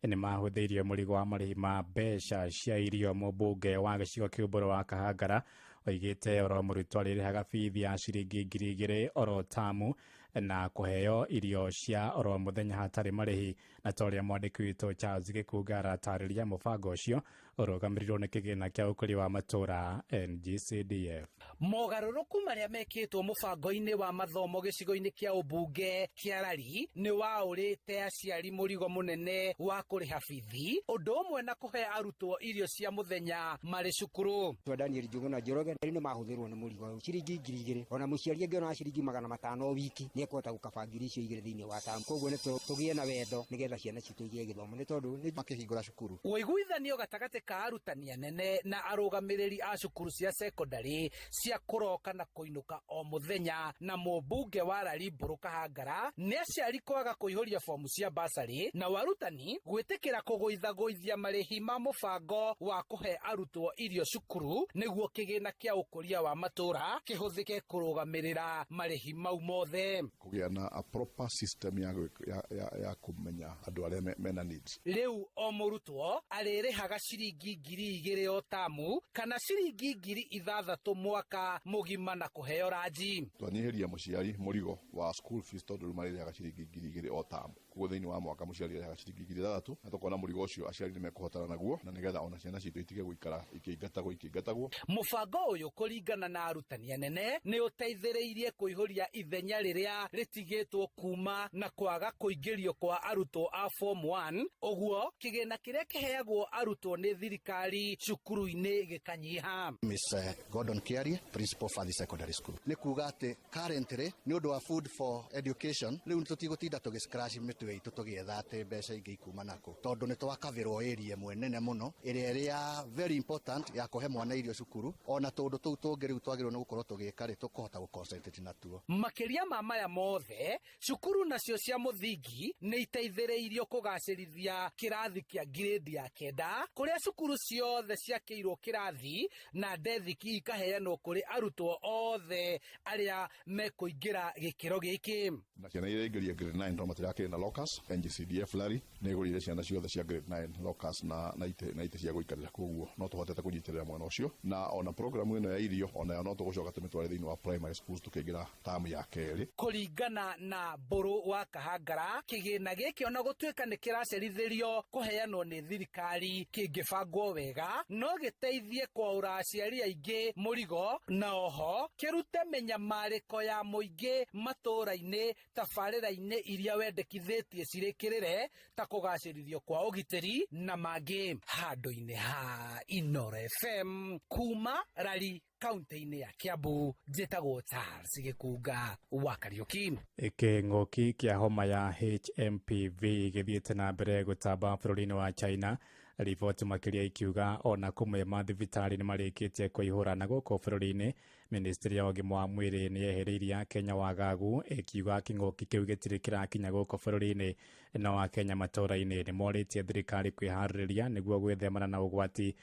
Speaker 7: nĩ mahũthĩirio mũrigo wa marĩhi ma mbeca cia irio. Mũmbunge wa gĩcigo kĩu Mbũrũ wa Kahangara oigĩte oro mũrutwo arĩrĩhaga bithi ya ciringi 2,000 oro tamu na kũheo irio cia oro mũthenya hatarĩ marĩhi, na ta ũrĩa mwandĩki witũ Charles Gĩkunga aratarĩria, mũbango ũcio ũrũgamĩrĩirwo nĩ kĩgĩna kĩa ũkũria wa matũũra NGCDF.
Speaker 14: Mogarũrũku marĩa mekĩtwo mũbango-inĩ wa mathomo gĩcigo-inĩ kĩa ũmbunge kĩa Rari nĩ waũrĩte aciari mũrigo mũnene wa kũrĩha bithi, ũndũ ũmwe na kũhe arutwo irio cia mũthenya marĩ cukuru.
Speaker 21: Twa Daniel Njuguna Njoroge nĩ mahũthĩrwo nĩ mũrigo ciringi 2,000, ona mũciari angĩona ciringi 500 o wiki nĩ ekũhota gũkaba 2,000 thĩinĩ wa tamu. Koguo nĩ tũgĩe na wendo nĩgetha ciana citũ igĩe gĩthomo, nĩ tondũ nĩ
Speaker 28: makĩhingũra cukuru.
Speaker 14: Ũiguithanio gatagatĩ ka arutani anene na arũgamĩrĩri a cukuru cia sekondarĩ cia kũroka na kũinũka o mũthenya na mũmbunge wa Rari Mbũrũ Kahangara nĩ aciari kwaga kũihũria fomu cia basarĩ na warutani gwĩtĩkĩra kũgũithagũithia marĩhi ma mũbango wa kũhe arutwo irio cukuru nĩguo kĩgĩna kĩa ũkũria wa matũũra kĩhũthĩke kũrũgamĩrĩra marĩhi mau mothe.
Speaker 28: Kũgĩa na a proper system ya kũmenya andũ arĩa mena needs.
Speaker 14: Rĩu o mũrutwo arĩrĩhaga ciringi 2,000 o tamu kana ciringi 6,000 mwaka mũgima na kũheo ranji.
Speaker 28: Twanyihĩria mũciari mũrigo wa school fees tondũ rĩu marĩrĩhaga ciringi 2,000 o tamu. Koguo thĩinĩ wa mwaka mũciari arĩhaga ciringi 6,000 na tũkona mũrigo ũcio aciari nĩmekũhotana naguo, na nĩgetha ona ciana citũ itige gũikara ikĩingatagwo.
Speaker 14: Mũbango ũyũ kũringana na arutani anene nĩ ũteithĩrĩirie kũihũria ithenya rĩrĩa rĩtigĩtwo kuma na kwaga kũingĩrio kwa arutwo a form 1, ũguo kĩgĩna kĩrĩa kĩheagwo arutwo nĩ thirikari cukuru-inĩ gĩkanyiha.
Speaker 29: Miss Gordon Kiarie, principal for the secondary school. Nĩ kuga atĩ currently nĩ ũndũ wa food for education rĩu tũtigũtinda tũgĩ-scratch mĩtwe itũ tũgĩetha atĩ mbeca ingĩ ikuma nakũ, tondũ nĩ twakavĩrwo area ĩmwe nene mũno ĩrĩa ĩrĩ ya very important ya kũhe mwana irio cukuru, ona tũndũ tũu tũngĩ rĩu twagĩrĩirwo nĩ gũkorwo tũgĩka rĩ tũkũhota gũ-concentrate natuo.
Speaker 14: Makĩria ma maya mothe, cukuru nacio cia mũthingi nĩ iteithĩrĩirio kũgacĩrithia kĩrathi kĩa grade ya 9, kũrĩa cukuru ciothe ciakĩirwo kĩrathi na ndethiki ikaheanwo kũrĩ arutwo othe arĩa mekũingĩra gĩkĩro gĩkĩ.
Speaker 28: Na ciana iria ingĩria grade 9 tondũ matirakĩrĩ na locus, NGCDF Lari Nĩ ĩgũrĩire ciana ciothe cia grade 9 lockers na itĩ cia gũikarĩra, koguo no tũhotete kũnyitĩrĩra mwena ũcio. Na ona programu ĩno ya irio onayo no tũgũcoka tũmĩtware thĩinĩ wa primary schools tũkĩingĩra tamu ya kerĩ.
Speaker 14: Kũringana na Mbũrũ wa Kahangara, kĩgĩna gĩkĩ ona gũtuĩka nĩ kĩracerithĩrio kũheanwo nĩ thirikari, kĩngĩbangwo wega no gĩteithie kwaũra aciari aingĩ mũrigo, na oho kĩrute mĩnyamarĩko ya mũingĩ matũũra-inĩ tabarĩra-inĩ iria wendekithĩtie cirĩkĩrĩre ta kũgacĩrithio kwa ũgitĩri na mangĩ. Handũ-inĩ ha Inooro FM kuma Rari kaunti-inĩ ya Kiambu, njĩtagwo Charles Gĩkunga wa Kariũki.
Speaker 7: Kĩng'ũki kĩa homa ya HMPV gĩthiĩte na mbere gũtamba bũrũri-inĩ wa China, riboti makĩria ikiuga ona kũmwe mathibitarĩ nĩ marĩkĩtie kũihũra. Na gũkũ bũrũri-inĩ, ministry ya ũgima wa mwĩrĩ nĩ yehereirie Akenya wagagu, ĩkiuga kĩng'ũki kĩu gĩtirĩ kĩrakinya gũkũ bũrũri-inĩ. No Akenya matũũra-inĩ nĩ morĩtie thirikari kwĩharĩrĩria nĩguo gwĩthemana na ũgwati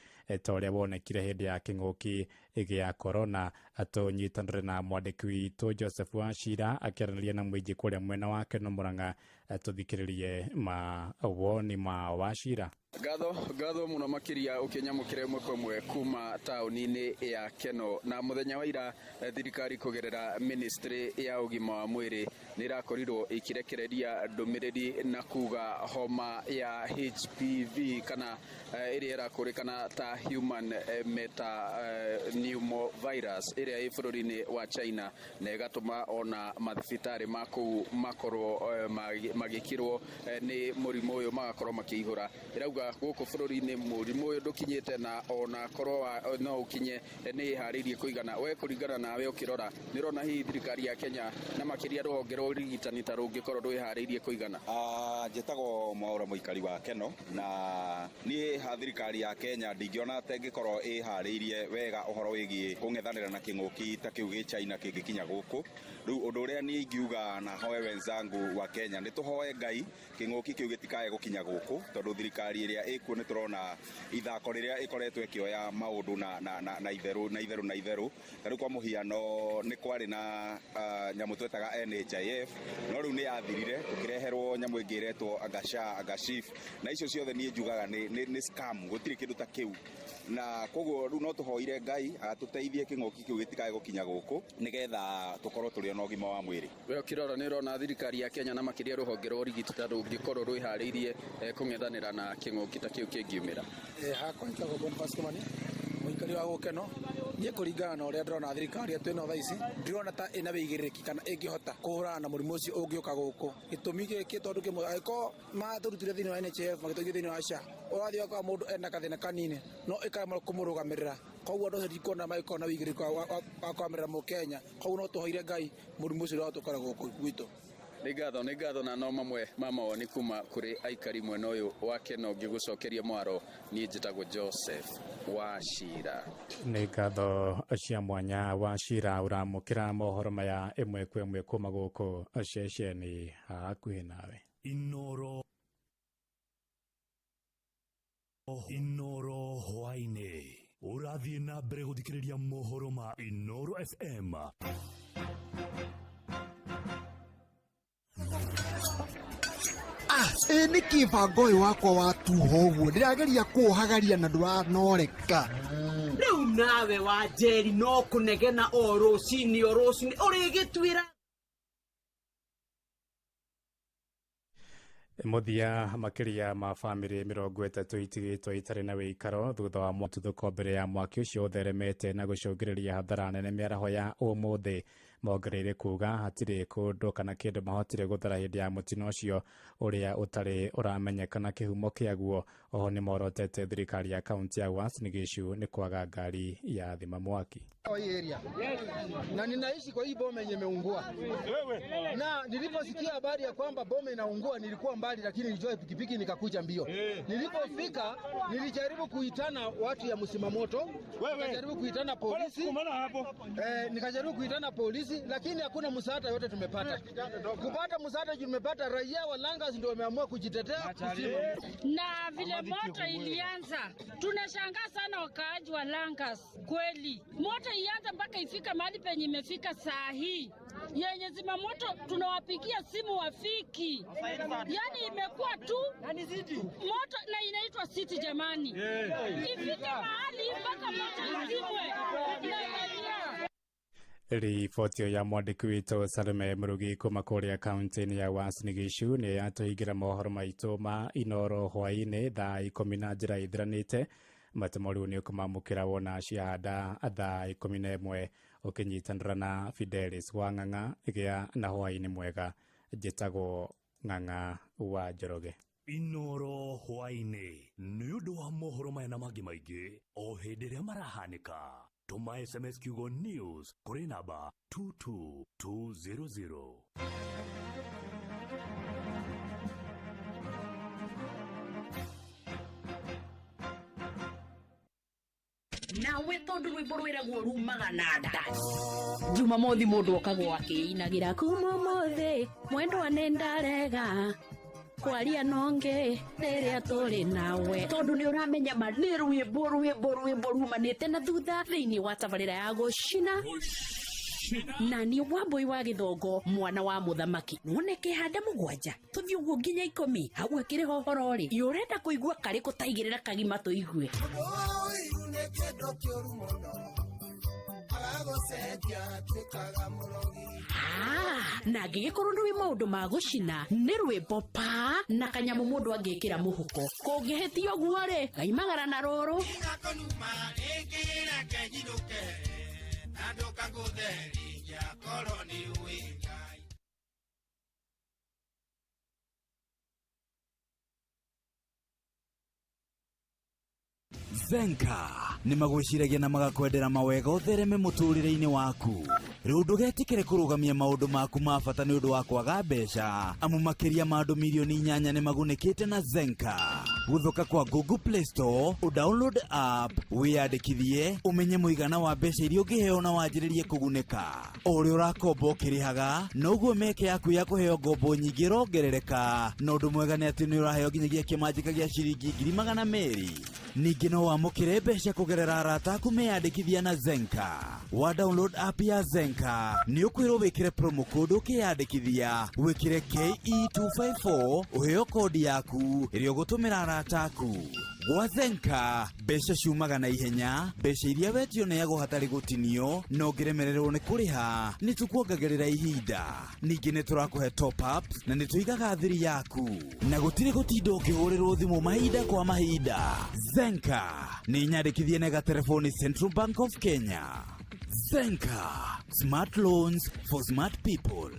Speaker 7: ta ũrĩa wonekire hĩndĩ ya kĩng'ũki gĩa corona. Tũnyitanĩre na mwandĩki witũ Joseph Wachira akĩaranĩria na mũingĩ kũrĩa mwena wa Keno Murang'a, tũthikĩrĩrie mawoni ma Wachira.
Speaker 8: Ngatho muno makiria ukinyamukira ĩmwe kwa ĩmwe kuma taũni-inĩ ya Keno. Na mũthenya wa ira, thirikari kũgerera ministry ya ũgima wa mwĩrĩ nĩ ĩrakorirwo ĩkĩrekereria ndũmĩrĩri na kuga homa ya HPV kana ĩrĩa ĩrakũrĩkana ta human meta pneumovirus ĩrĩa ĩ bũrũri-inĩ wa China, na ĩgatũma ona mathibitarĩ ma kũu makorwo magĩkirwo nĩ mũrimũ ũyũ, magakorwo makĩihũra. Ĩrauga gũkũ bũrũri-inĩ mũrimũ ũyũ ndũkinyĩte, na ona korwo no ũkinye nĩ ĩharĩirie kũigana. We kũringana nawe ũkĩrora, nĩ ũrona hihi thirikari ya Kenya na makĩria rũhonge rwa ũrigitani ta rũngĩkorwo rwĩharĩirie kũigana?
Speaker 9: Njĩtagwo Mwaũra, mũikari wa Keno, na niĩ ha thirikari ya Kenya ndingĩona ta ĩngĩkorwo ĩharĩirie wega ũhoro wĩgiĩ kũng'ethanĩra na kĩng'ũki ta kĩu gĩ China kĩngĩkinya gũkũ. Rĩu ũndũ ũrĩa niĩ ingiuga na hoe wenzangu wa Kenya, nĩ tũhoe Ngai kĩng'ũki kĩu gĩtikae gũkinya gũkũ, tondũ thirikari ĩrĩa ĩkuo nĩ tũrona ithako rĩrĩa ĩkoretwo ĩkĩoya maũndũ na itherũ na itherũ na itherũ. Ta rĩu kwa mũhiano, nĩ kwarĩ na nyamũ twetaga NHIF, no rĩu nĩ yathirire, tũkĩreherwo nyamũ ĩngĩ ĩretwo anga SHA, anga SHIF, na icio ciothe niĩ njugaga nĩ scam, gũtirĩ kĩndũ ta kĩu. Na koguo rĩu no tũhoire Ngai atũteithie kĩng'ũki kĩu gĩtikae gũkinya gũkũ, nĩgetha tũkorwo tũrĩ ona ũgima wa mwĩrĩ.
Speaker 8: We ũkĩrora, nĩ ũrona thirikari ya Kenya na makĩria rũhonge rwa ũrigiti ta rũngĩkorwo rwĩharĩirie kũng'ethanĩra na kĩng'ũki ta kĩu kĩngiumĩra?
Speaker 10: Hakwa njĩtagwo Boniface Kimani, mũikari wa Gũkeno. Niĩ kũringana na ũrĩa ndĩrona thirikari yetu ĩno thaa ici, ndirona ta ĩna wĩigĩrĩrĩki kana ĩngĩhota kũhũrana na mũrimũ ũcio ũngĩũka gũkũ. Gĩtũmi gĩkĩ tondũ kĩmwe, angĩkorwo matũrutire thĩinĩ wa NHIF magĩtũikia thĩinĩ wa SHA, ũrathiĩ ũgakora mũndũ ena gathĩna kanini no ĩkaremwo kũmũrũgamĩrĩra. Koguo andũ acio ndikuona magĩkorwo na wĩigĩrĩrĩki wa kũrũgamĩrĩra mũkenya. Koguo no tũhoire Ngai mũrimũ ũcio ndũgatũkore gũkũ gwitũ.
Speaker 8: Nĩ ngatho na no mamwe ma mawoni kuma kũrĩ aikari mwena ũyũ wa Keno. Ngĩgũcokeria mwaro, niĩ njĩtagwo Joseph Wachira.
Speaker 7: Nĩ ngatho cia mwanya Wachira. Ũramũkĩra mohoro maya ĩmwe kwa ĩmwe kuma gũkũ ceceni hakuhĩ nawe.
Speaker 18: Inooro hwaini, ũrathiĩ na mbere gũthikĩrĩria mohoro ma Inooro FM.
Speaker 11: Ah, ĩ nĩkĩ bango ũyũ wakwa watuha ũguo? Ndĩrageria kũũhagaria na ndũranoreka.
Speaker 12: Rĩu nawe wa Njeri no kũnegena o rũcinĩ o rũcinĩ, ũrĩgĩtuĩra.
Speaker 7: Mũthia makĩria ma bamĩrĩ 30 itigĩtwo itarĩ na wĩikaro thutha wa mũtuthũko mbere ya mwaki ũcio ũtheremete na gũcũngĩrĩria hathara nene mĩaraho ya ũmũthĩ. Mongereire kuga hatirĩ kũndũ kana kĩndũ mahotire gũthara hĩndĩ ya mũtino ũcio ũrĩa ũtarĩ ũramenyekana kĩhumo kĩaguo. Oho nĩ morotete thirikari ya kaunti ya Uasin Gishu nĩ kwaga ngari ya thima mwaki.
Speaker 13: Hii area na ninaishi kwa hii boma yenye imeungua, na niliposikia habari ya kwamba boma inaungua nilikuwa mbali, lakini nilijua pikipiki nikakuja mbio. Nilipofika nilijaribu kuitana watu ya msimamoto, nikajaribu kuitana polisi, nikajaribu kuitana polisi, lakini hakuna msaada yote tumepata. Kupata msaada juu tumepata raia wa Langas ndio wameamua kujitetea kuzima.
Speaker 15: Na vile moto ilianza, tunashangaa sana wakaaji wa Langas kweli. Moto ianza mpaka ifika mahali penye imefika saa hii. Yenye zimamoto tunawapigia simu wafiki, yani imekuwa tu moto na inaitwa city jamani, ifike mahali mpaka moto izimwe.
Speaker 7: Riboti ya mwandĩki witũ Salome Mũrugi kuma kũrĩa kaunti-inĩ ya Uasin Gishu nĩ yatũhingĩra mohoro maitũ ma Inoro hwaĩ-inĩ thaa 10 na njĩra ĩthiranĩte. Matemo rĩu nĩ ũkũmamũkĩra wona ciahanda thaa 11 ũkĩnyitanĩra na Fidelis wa Ng'ang'a. Gĩa na hwaĩ-inĩ mwega. Njĩtagwo Ng'ang'a wa Njoroge.
Speaker 18: Inoro hwaĩ-inĩ nĩ ũndũ wa mohoro maya na mangĩ maingĩ o hĩndĩ ĩrĩa marahanĩka. Tũma SMS kiugo news kũrĩ namba 22200.
Speaker 3: Nawe tondu rwimbo rwiragwo rumaga na nda Jumamothi mundu okagwo akiinagira kuma umuthi mwendwa nĩ ndarega kwaria nonge rĩrĩa tũrĩ nawe tondu nĩ ũramenya ma nĩ rwĩmbo rwĩmbo rwĩmbo rumanĩte na thutha thĩinĩ wa tabarĩra ya gũcina na nĩ Wambui wa Gĩthongo mwana wa mũthamaki none kĩhanda 7 tũthiĩ ũguo nginya 10 hau akĩrĩ hohoro rĩ ĩ ũrenda kũigua karĩkũ taigĩrĩra kagima tũigue. Na angĩgĩkorwo nĩ wĩ maũndũ ma gũcina nĩ rwĩmbo pa na kanyamũ mũndũ angĩkĩra mũhuko kũngĩhĩtia ũguo rĩ ngaimagara na rũrũ.
Speaker 16: Zenka nĩ magwĩciragia na magakwendera mawega ũthereme mũtũrĩre-inĩ waku. Rĩu ndũgetĩkĩre kũrũgamia maũndũ maku ma bata nĩ ũndũ wa kwaga mbeca, amu makĩria ma andũ milioni 8 nĩ magunĩkĩte na Zenka. Gũthoka kwa Google Play Store, ũdownload app, wĩyandĩkithie, ũmenye mũigana wa mbeca iria ũngĩheo na wanjĩrĩrie kũgunĩka. O ũrĩa ũrakomba ũkĩrĩhaga, noguo mĩeke yaku ya kũheo ngombo nyingĩ ĩrongerereka, na ũndũ mwega nĩ atĩ nĩ ũraheo nginyagia kĩmanjĩka gĩa ciringi 200,000. Ningĩ no wamũkĩre mbeca kũgerera arata aku meyandĩkithia na Zenka. Wa download app ya Zenka nĩ ũkwĩrwo wĩkĩre promo code ũkĩyandĩkithia, wĩkĩre KE254 ũheo kodi yaku ĩrĩa ũgũtũmĩra arata aku. Gwa Zenka mbeca ciumaga na ihenya, mbeca iria wetio neagwo hatarĩ gũtinio, na ũngĩremererwo nĩ kũrĩha nĩ tũkuongagĩrĩra ihinda. Ningĩ nĩ tũrakũhe top ups na nĩ tũigaga thiri yaku, na gũtirĩ gũtinda ũkĩhũrĩrwo thimũ mahinda kwa mahinda. Zenka nĩ nyandĩkithie na gatelefoni Central Bank of Kenya. Zenka, smart loans for smart people.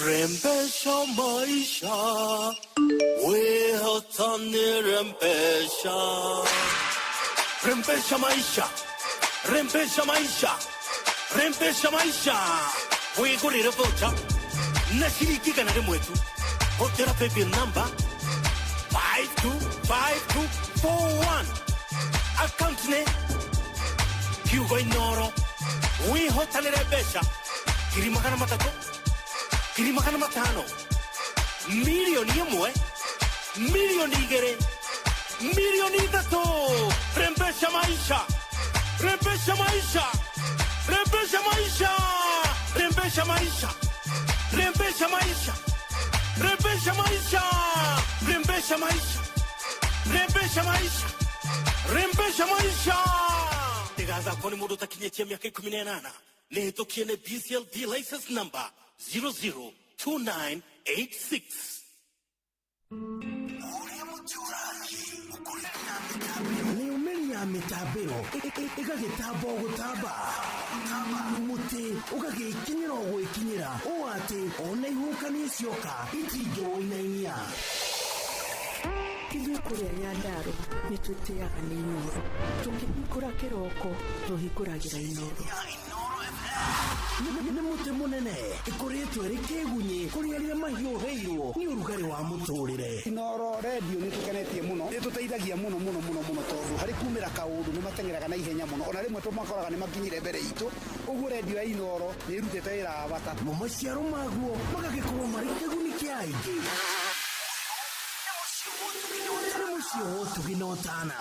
Speaker 17: Rembesha maisha, wehotani rembesha. Rembesha maisha, rembesha maisha, rembesha maisha. Wigurire voucher na shilingi 100 tu. Hotera paybill number 525241. Account ne kiugo Inoro. Wihotanire mbeca 300,000, 500,000, 1,000,000, 2,000,000, 3,000,000. Rembesha maisha, rembesha maisha, rembesha maisha, rembesha maisha, rembesha maisha, rembesha maisha, rembesha maisha, rembesha maisha, rembesha maisha. Ndigathakwo nĩ mũndũ ũtakinyĩtie mĩaka 18 nĩ hĩtũkie nĩ BCLB license number 002986.
Speaker 19: Mĩumĩri ya mĩtambĩro ĩgagĩtamba o gũtamba, mũtĩ ũgagĩkinyĩra o gwĩkinyĩra, ũũ atĩ ona ihuhũkanio cioka itingĩwũinainia.
Speaker 21: Ithuĩ kũrĩa Nyandarũa nĩ twĩtĩaga nĩ Inooro. Tũkĩhingũra kĩroko tũhingũragĩra Inooro.
Speaker 19: Nĩ mũtĩ mũnene ĩkoretwo ĩrĩ kĩgunyĩ kũrĩ arĩa mahiũhĩirwo nĩ ũrugarĩ wa mũtũrĩre.
Speaker 22: Inooro redio nĩ tũkenetie mũno, nĩ tũteithagia mũno mũno mũno mũno, tondũ harĩ kumĩra kaũndũ nĩ mateng'eraga na ihenya mũno, ona rĩmwe tũmakoraga nĩ makinyire mbere itũ. Ũguo redio ya Inooro nĩ ĩrutĩte wĩra wa bata.
Speaker 19: Mo maciaro maguo magagĩkorwo marĩ kĩguni kĩa aingĩ. Nĩ mũciĩ wa ũtugi na ũtana.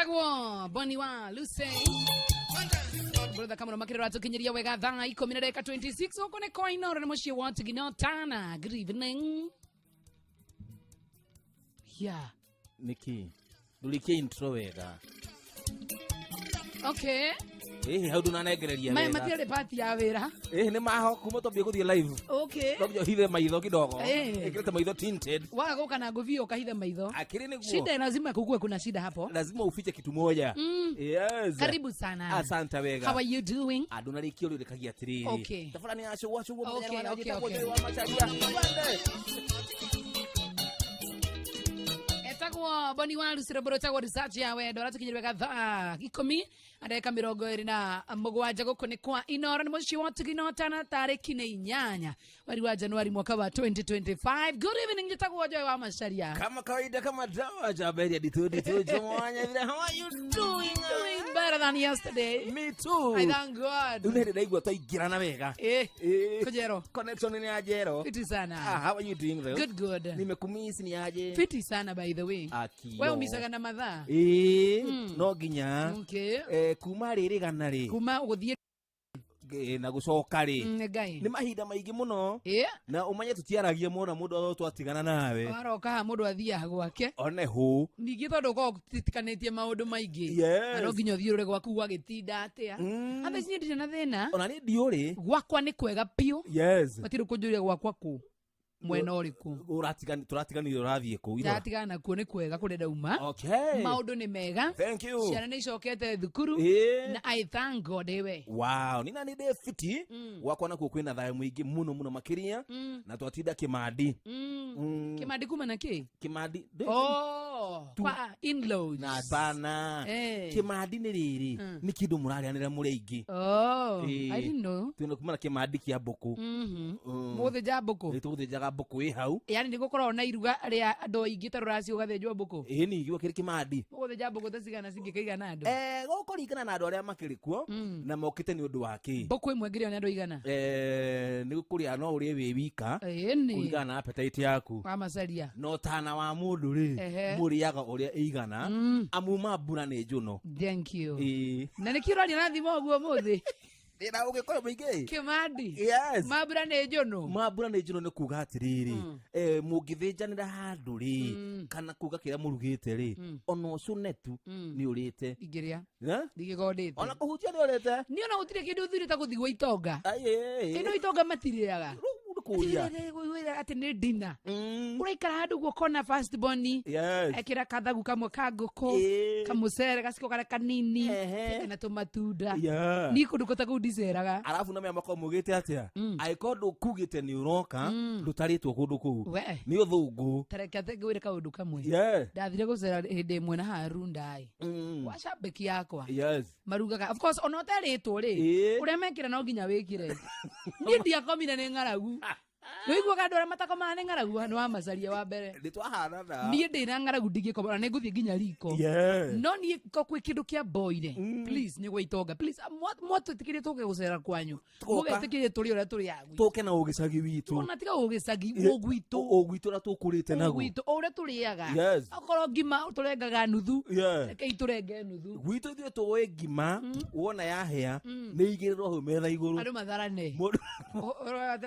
Speaker 2: Etagwo Boni wa Lucy brother kamano makĩrĩ ratũkinyĩria wega thaa ikũmi na ndagĩka 26 gũkũ nĩ koinoro nĩ mũciĩ wa Tigino Tana. Good evening. Yeah.
Speaker 4: Niki ndũrĩkie intro wega.
Speaker 2: Okay.
Speaker 4: Ĩhĩ, hau ndũnanengereria
Speaker 2: Maya
Speaker 4: wega.
Speaker 2: matiarĩ pati ya wĩra.
Speaker 4: Ĩhĩ, nĩ maho kuma twambie gũthiĩ live.
Speaker 2: Okay.
Speaker 4: No nginya ũhithe maitho kidogo.
Speaker 2: Eh.
Speaker 4: Ĩkĩrĩte maitho tinted.
Speaker 2: Waga gũka na ngũbia ũkahitha maitho.
Speaker 4: Akĩrĩ nĩguo.
Speaker 2: Shida lazima kukuwe kuna shida hapo.
Speaker 4: Lazima ufiche kitu moja. Yes.
Speaker 2: Karibu sana.
Speaker 4: Asante wega.
Speaker 2: How are you doing?
Speaker 4: Andũ narĩkia ũrĩrĩkagia atĩrĩrĩ.
Speaker 2: Okay.
Speaker 4: Tabara nĩ acũgwa cũgwa mũthenya
Speaker 2: Okay,
Speaker 4: wa
Speaker 2: okay,
Speaker 4: njĩtagwo
Speaker 2: okay.
Speaker 4: Joy wa Macharia.
Speaker 2: Etagwo Boni wa Lucy rwĩmbo rwĩtagwo research ya wendo ratukinyĩria wega thaa ikũmi na ndagĩka mĩrongo ĩrĩ na mũgwanja gũkũ nĩ kwa Inoro nĩ mũciĩ wa Tigino Tana tarĩki nĩ 8 mweri wa Januari mwaka wa 2025. Good evening, njĩtagwo Joy wa Macharia.
Speaker 4: Kama kawaida, kama dawa Jaberi ditu ditu Jumwanya vile. How are you doing?
Speaker 2: Doing better than yesterday.
Speaker 4: Me too.
Speaker 2: I thank God.
Speaker 4: Rĩu nĩ hĩndĩ ndaigua twaingĩrana wega.
Speaker 2: Eh.
Speaker 4: Eh.
Speaker 2: Kujero.
Speaker 4: Connection ni ya jero.
Speaker 2: Fiti sana.
Speaker 4: Ah, how are you doing though?
Speaker 2: Good, good.
Speaker 4: Nimekumiss ni aje?
Speaker 2: Fiti sana by the way.
Speaker 4: Akio.
Speaker 2: We umicaga na mathaa.
Speaker 4: Ĩĩ, no nginya.
Speaker 2: Okay.
Speaker 4: Eh, kuma rĩrĩ gana rĩ.
Speaker 2: Kuma ũgũthiĩ
Speaker 4: Na gũcoka rĩ.
Speaker 2: Ngai.
Speaker 4: Nĩ mahinda maingĩ mũno.
Speaker 2: Eh.
Speaker 4: Na ũmenye tũtiaragia mũno mũndũ othe twatigana nawe.
Speaker 2: Waroka haha mũndũ athiaga gwake.
Speaker 4: One hũ.
Speaker 2: Ningĩ tondũ ũkoragwo ũtitikanĩtie maũndũ maingĩ.
Speaker 4: Yes.
Speaker 2: Na no nginya ũthiũrũre gwaku gwagĩtinda atĩa. Atha ici niĩ ndirĩ na thĩna.
Speaker 4: Ona niĩ ndiũrĩ.
Speaker 2: Gwakwa nĩ kwega biũ.
Speaker 4: Yes.
Speaker 2: Matirĩ kũnjũria gwakwa kũ. Mwena ũrĩkũ.
Speaker 4: Tũratiganire ũrathiĩ kũ? Irora.
Speaker 2: Ndatigana nakuo nĩ kwega kũrĩa ndauma.
Speaker 4: Okay.
Speaker 2: Maũndũ nĩ mega.
Speaker 4: Thank you.
Speaker 2: Ciana nĩ icokete thukuru.
Speaker 4: Ĩĩ.
Speaker 2: Na I thank God ewe.
Speaker 4: Wow, nina nĩ ndĩ fiti. Gwakwa nakuo kwĩna thayũ mũingĩ mũno mũno makĩria. Na twatinda Kĩmandi.
Speaker 2: Kĩmandi kuma na kĩ?
Speaker 4: Kĩmandi.
Speaker 2: Oh, kwa in-laws.
Speaker 4: Na bana.
Speaker 2: Eh.
Speaker 4: Kĩmandi nĩ rĩrĩ. Nĩ kĩndũ mũrarĩanĩra mũrĩ aingĩ.
Speaker 2: Oh,
Speaker 4: Ĩĩ.
Speaker 2: I didn't know.
Speaker 4: Twĩna kuma na kĩmandi kĩa mbũkũ.
Speaker 2: Mũgũthĩnja mbũkũ?
Speaker 4: Ĩ, tũgũthĩnjaga mbũkũ ĩ hau.
Speaker 2: Yani nĩ gũkoragwo na iruga rĩa andũ aingĩ ta rũracio ũgathĩnjwo mbũkũ?
Speaker 4: Ĩ nĩ igua kĩrĩ kĩmandi.
Speaker 2: Mũgũthĩnja mbũkũ ta cigana cingĩkĩigana andũ?
Speaker 4: Eh, gũkũringana na andũ arĩa makĩrĩ kuo na mokĩte nĩ ũndũ wa kĩ.
Speaker 2: Mbũkũ ĩmwe ĩngĩrĩo nĩ andũ aigana?
Speaker 4: Eh, nĩ kũrĩa no ũrĩe wĩ wika.
Speaker 2: Ĩni.
Speaker 4: Kũringana na appetite yaku.
Speaker 2: Wa Macharia.
Speaker 4: No tana wa mũndũ rĩ,
Speaker 2: Ehe.
Speaker 4: mũrĩaga ũrĩa ĩigana. Amu mambura nĩ njũno.
Speaker 2: Thank you.
Speaker 4: Ĩĩ.
Speaker 2: Na nĩkĩo ũraria na thimo ũguo ũmũthĩ?
Speaker 4: Ndĩna ũgĩkũyũ mũingĩ.
Speaker 2: Kĩmandi.
Speaker 4: Yes.
Speaker 2: Mambura nĩ njũnũ.
Speaker 4: Mambura nĩ njũnũ nĩ kuga atĩrĩrĩ, mũngĩthĩnjanĩra handũ rĩ, kana kuga kĩrĩa mũrugĩte rĩ, ona ũcũne tu nĩ ũrĩte.
Speaker 2: Ingĩrĩa.
Speaker 4: Eh?
Speaker 2: Ndingĩkondĩte.
Speaker 4: Ona kũhutia nĩ ũrĩte.
Speaker 2: Niĩ ona gũtirĩ kĩndũ thurĩte gũthiĩ gwa itonga.
Speaker 4: Ĩĩ.
Speaker 2: Ĩno itonga matirĩaga.
Speaker 4: Kũria.
Speaker 2: Atĩ nĩ dinner. Ũraikara handũ ũguo ũkona first born.
Speaker 4: Yes.
Speaker 2: Ekĩra kathagu kamwe ka ngũkũ, kamũcere gaciko karĩa kanini, na tũmatunda.
Speaker 4: Yeah.
Speaker 2: Niĩ kũndũ ta kũu ndiceraga.
Speaker 4: Arabu na maya makorwo maugĩte atĩa? Angĩkorwo ndũkugĩte nĩ ũroka, ndũtarĩtwo kũndũ kũu.
Speaker 2: We.
Speaker 4: Nĩ ũthũngũ.
Speaker 2: Ta reke ngwĩre kaũndũ kamwe.
Speaker 4: Yeah.
Speaker 2: Ndathire gũcera hĩndĩ ĩmwe na Harunda ĩ. Gwa cambĩki yakwa.
Speaker 4: Yes.
Speaker 2: Marugaga. Of course ona ũtarĩtwo rĩ,
Speaker 4: Ĩĩ.
Speaker 2: ũrĩa mekĩra no nginya wĩkĩre. Niĩ ndiakomire nĩ ng'aragu. Nĩũiguaga andũ arĩa matakomaga nĩ ng'aragu nĩ wa Macharia wa mbere.
Speaker 4: Nĩ twahanana.
Speaker 2: Niĩ ndĩ na ng'aragu ndingĩkoma ona nĩ ngũthiĩ nginya riko.
Speaker 4: Yeah.
Speaker 2: No niĩ ko kwĩ kĩndũ kĩa mboire. Please nĩ gwa itonga. Please mwatwĩtĩkĩrie tũke gũcera kwanyu.
Speaker 4: Tũgoka.
Speaker 2: Mũgetĩkĩrie tũrĩe ũrĩa tũrĩaga gwitũ.
Speaker 4: Tũke na ũgĩcagi witũ.
Speaker 2: Ona tiga ũgĩcagi, ũgwitũ.
Speaker 4: Ũgwitũ ũrĩa tũkũrĩte naguo.
Speaker 2: Ũgwitũ ũrĩa tũrĩaga.
Speaker 4: Yes.
Speaker 2: Okorwo ngima tũrengaga nuthu.
Speaker 4: Yeah.
Speaker 2: Rekei tũrenge nuthu.
Speaker 4: Gwitũ ithuĩ tũĩ ngima wona yahĩa nĩ igĩrĩrwo hau metha igũrũ.
Speaker 2: Andũ matharane.
Speaker 4: Mũndũ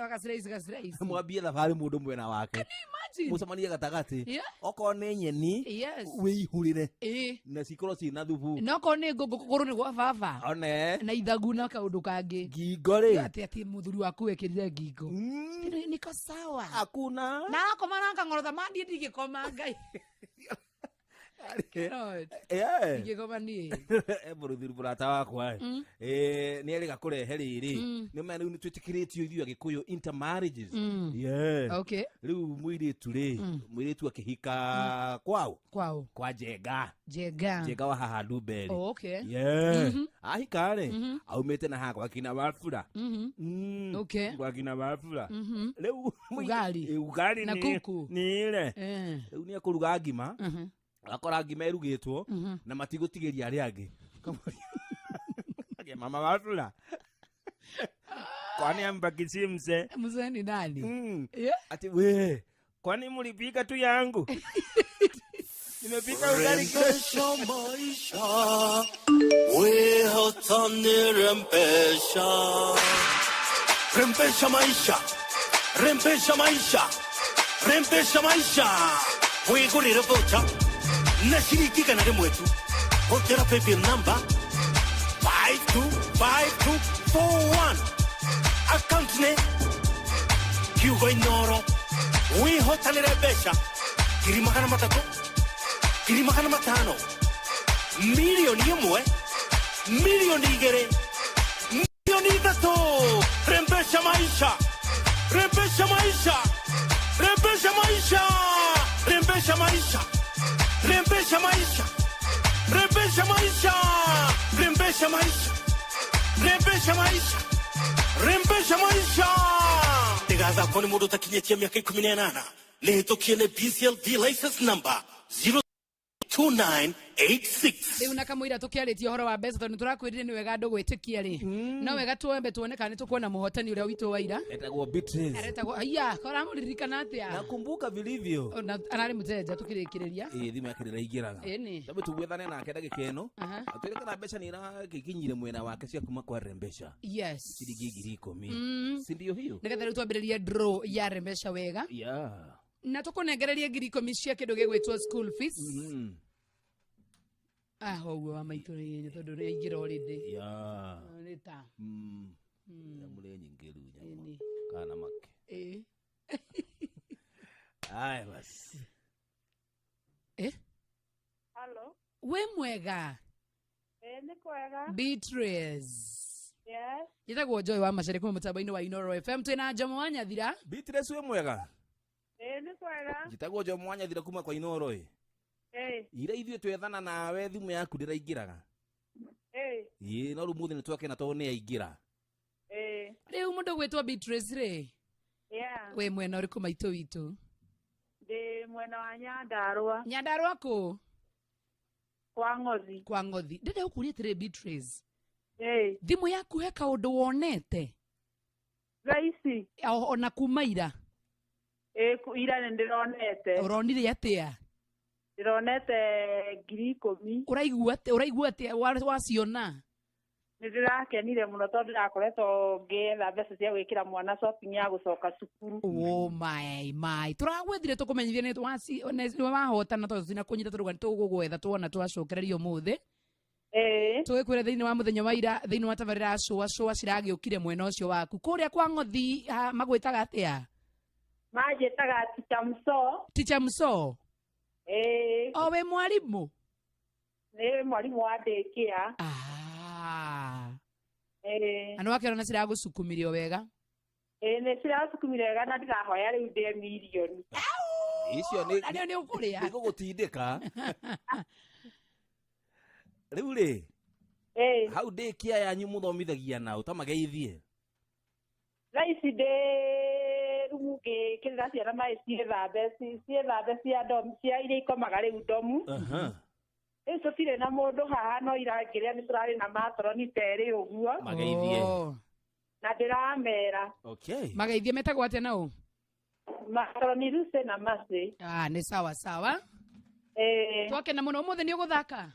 Speaker 2: Gaciraisi gaciraisi.
Speaker 4: mwambie thabarĩ mũndũ mwena wake.
Speaker 2: Imagine?
Speaker 4: Mũcemanie gatagatĩ.
Speaker 2: Yeah.
Speaker 4: Okorwo nĩ nyeni
Speaker 2: Yes.
Speaker 4: wĩihũrĩre.
Speaker 2: Ĩĩ.
Speaker 4: Na cikorwo ciĩna thubu.
Speaker 2: Na okorwo nĩ ngũkũ kũgũrũ nĩ gwa baba.
Speaker 4: One.
Speaker 2: Na ithagu na kaũndũ kangĩ.
Speaker 4: Ngingo rĩ.
Speaker 2: Atĩ atĩ mũthuri waku wekĩrire ngingo. Niko sawa.
Speaker 4: Hakuna.
Speaker 2: Na akoma na akang'orotha ma niĩ ndingĩkoma Ngai.
Speaker 4: Yeah.
Speaker 2: Ndingĩkoma niĩ.
Speaker 4: Mũrũthiri mũrata wakwa nĩ erĩga kũrehe rĩrĩ nĩ maya rĩu nĩ twĩtĩkĩrĩtio ithuĩ Agĩkũyũ intermarriages. Yeah.
Speaker 2: Okay.
Speaker 4: Rĩu mũirĩtu rĩ, mũirĩtu akĩhika kwao.
Speaker 2: Kwao.
Speaker 4: Kwa Njenga.
Speaker 2: Njenga.
Speaker 4: Njenga wa haha Ndumberi.
Speaker 2: Oh, okay.
Speaker 4: Yeah. Ahika rĩ, aumĩte na haha gwa kina Wafula.
Speaker 2: Okay.
Speaker 4: Gwa kina Wafula. Rĩu
Speaker 2: Ugali.
Speaker 4: Ugali
Speaker 2: Na kuku.
Speaker 4: nĩ ire.
Speaker 2: Eh.
Speaker 4: Rĩu nĩ ekũruga ngima. Akora ngima ĩrugĩtwo na matigũtigĩria arĩa angĩ. Ake mama Wafula. Kwani ambakisi mzee?
Speaker 2: Mzee ni nani? Yeah.
Speaker 4: Ati we, kwani mlipika tu yangu? Nimepika ugali.
Speaker 17: Rembesha maisha, wehotanire mbesha. Rembesha maisha, rembesha maisha, rembesha maisha. Wigurire voucher na ciringi igana rĩmwe tu. Hũthĩra paybill number 525241. Account nĩ kiugo Inoro. Wĩhotanĩre mbeca 300,000, 500,000, 1,000,000, 2,000,000, 3,000,000. Rembesha maisha, rembesha maisha, rembesha maisha, rembesha maisha, rembesha maisha, rembesha maisha, rembesha maisha, rembesha maisha, rembesha maisha. Ndigathakwo nĩ mũndũ ũtakinyĩtie mĩaka 18. Nĩ hĩtũkie nĩ BCLB license number 02986.
Speaker 2: Rĩu na kamũira tũkĩarĩtie ũhoro wa mbeca, tondũ nĩtũrakwĩrire nĩ wega andũ gwĩtĩkia rĩ, no wega tuombe tuone kana nĩtũkuona mũhotani ũrĩa witũ wa ira.
Speaker 4: Etagwo Beatrice.
Speaker 2: Aretagwo aya koramũririkana atĩa?
Speaker 4: Nakumbuka vilivyo.
Speaker 2: Ona ararĩ mũtenja tũkĩrĩkĩrĩria.
Speaker 4: Ĩ thimũ yake ndĩraingĩraga.
Speaker 2: Ĩni.
Speaker 4: Tambe tugwethane nake ndagĩka ĩno. Atwĩre kana mbeca nĩ irakinyire mwena wake cia kuma kwa Rembesha.
Speaker 2: Yes.
Speaker 4: Ciringi 10,000. Si ndio hiyo?
Speaker 2: Nĩgetha rĩu twambĩrĩrie draw ya Rembesha wega.
Speaker 4: Yeah.
Speaker 2: Na tũkũnengererie 10,000 cia kĩndũ gĩgwĩtwo school fees. Ah, ũguo wa maitũ nĩ tondũ nĩ aingĩra already.
Speaker 4: Yeah.
Speaker 2: Nĩ ta.
Speaker 4: Nyamũ nyingĩ rĩu nyamũ.
Speaker 2: Ĩni.
Speaker 4: Kana make.
Speaker 2: Ĩ.
Speaker 4: Aya basi.
Speaker 2: Eh?
Speaker 1: Hello.
Speaker 2: Wĩ mwega?
Speaker 1: Ĩ nĩ kwega.
Speaker 2: Beatrice.
Speaker 1: Yes.
Speaker 2: Njĩtagwo Joy wa Macarĩ kuma mũtambo-inĩ wa Inoro FM, twĩna Njomo wa Nyathira.
Speaker 4: Beatrice, wĩ mwega?
Speaker 1: Ĩ nĩ kwega.
Speaker 4: Njĩtagwo Jomo wa Nyathira kuma kwa Inoro ĩ.
Speaker 1: Ĩ.
Speaker 4: Ira ithuĩ twethana nawe thimũ yaku ndĩraingĩraga.
Speaker 1: Ĩ.
Speaker 4: Ĩ no rĩu mũthĩ nĩ twakena tondũ nĩ yaingĩra.
Speaker 1: Ĩ.
Speaker 2: Rĩu mũndũ gwĩtwo Beatrice rĩ,
Speaker 1: Yeah.
Speaker 2: wĩ mwena ũrĩkũ maitũ witũ?
Speaker 1: Ndĩ mwena wa Nyandarũa.
Speaker 2: Nyandarũa kũ?
Speaker 1: Kwa Ng'othi.
Speaker 2: Kwa Ng'othi. Ndĩrenda gũkũria atĩrĩ Beatrice.
Speaker 1: Ĩ.
Speaker 2: Thimũ yaku he kaũndũ wonete?
Speaker 1: Thaa ici.
Speaker 2: Ona kuma ira.
Speaker 1: Ĩ ira nĩ ndĩronete.
Speaker 2: Ũronire atĩa?
Speaker 1: Ndĩronete 10,000.
Speaker 2: Ũraigua atĩa? Ũraigua atĩa waciona?
Speaker 1: Nĩ ndĩrakenire mũno tondũ ndĩrakoretwo ngĩetha mbeca cia gwĩkĩra mwana shopping ya gũcoka cukuru.
Speaker 2: Oh my my. Tũragwethire tũkũmenyithia nĩ waci nĩ wahotana tondũ tinakũnyita tũrauga nĩ tũgũgwetha tuona twacokereria ũmũthĩ.
Speaker 1: Ĩĩ.
Speaker 2: Tũgĩkwĩra thĩinĩ wa mũthenya wa ira thĩinĩ wa tabarĩra ya cũa cũa ciragĩũkire mwena ũcio waku. Kũrĩa kwa Ng'othi magwĩtaga atĩa?
Speaker 1: Manjĩtaga Teacher Mso.
Speaker 2: Teacher Mso.
Speaker 1: Ĩĩ.
Speaker 2: O wĩ mwarimũ?
Speaker 1: Nĩ mwarimũ wa daycare.
Speaker 2: Ah.
Speaker 1: Ĩĩ.
Speaker 2: Na nĩwakĩona ciragũcukumirio wega?
Speaker 1: Ĩĩ nĩ ciracukumire wega na ndĩrahoya rĩu ndĩe mirioni.
Speaker 4: Icio nĩ
Speaker 2: Na nĩo nĩ ũkũrĩa.
Speaker 4: nĩ gũgũtindĩka. Rĩu rĩ.
Speaker 1: Ĩĩ.
Speaker 4: Hau daycare yanyu mũthomithagia nao ta mageithie.
Speaker 1: Thaa ici ndĩ rumu ngĩkĩrĩra ciana maĩ ciĩthambe, ciĩthambe cia ndomu, cia iria ikomaga rĩu ndomu. Rĩu tũtirĩ na mũndũ haha no ira ngĩrĩa nĩ tũrarĩ na matroni ta erĩ ũguo.
Speaker 4: Mageithie.
Speaker 2: Oh.
Speaker 1: Na ndĩramera.
Speaker 4: Okay.
Speaker 2: Mageithie metagwo atĩa nao?
Speaker 1: Matroni Lucy na Mercy.
Speaker 2: Ah, nĩ sawa sawa.
Speaker 1: Ĩĩ.
Speaker 2: Twakena mũno ũmũthĩ nĩ ũgũthaka?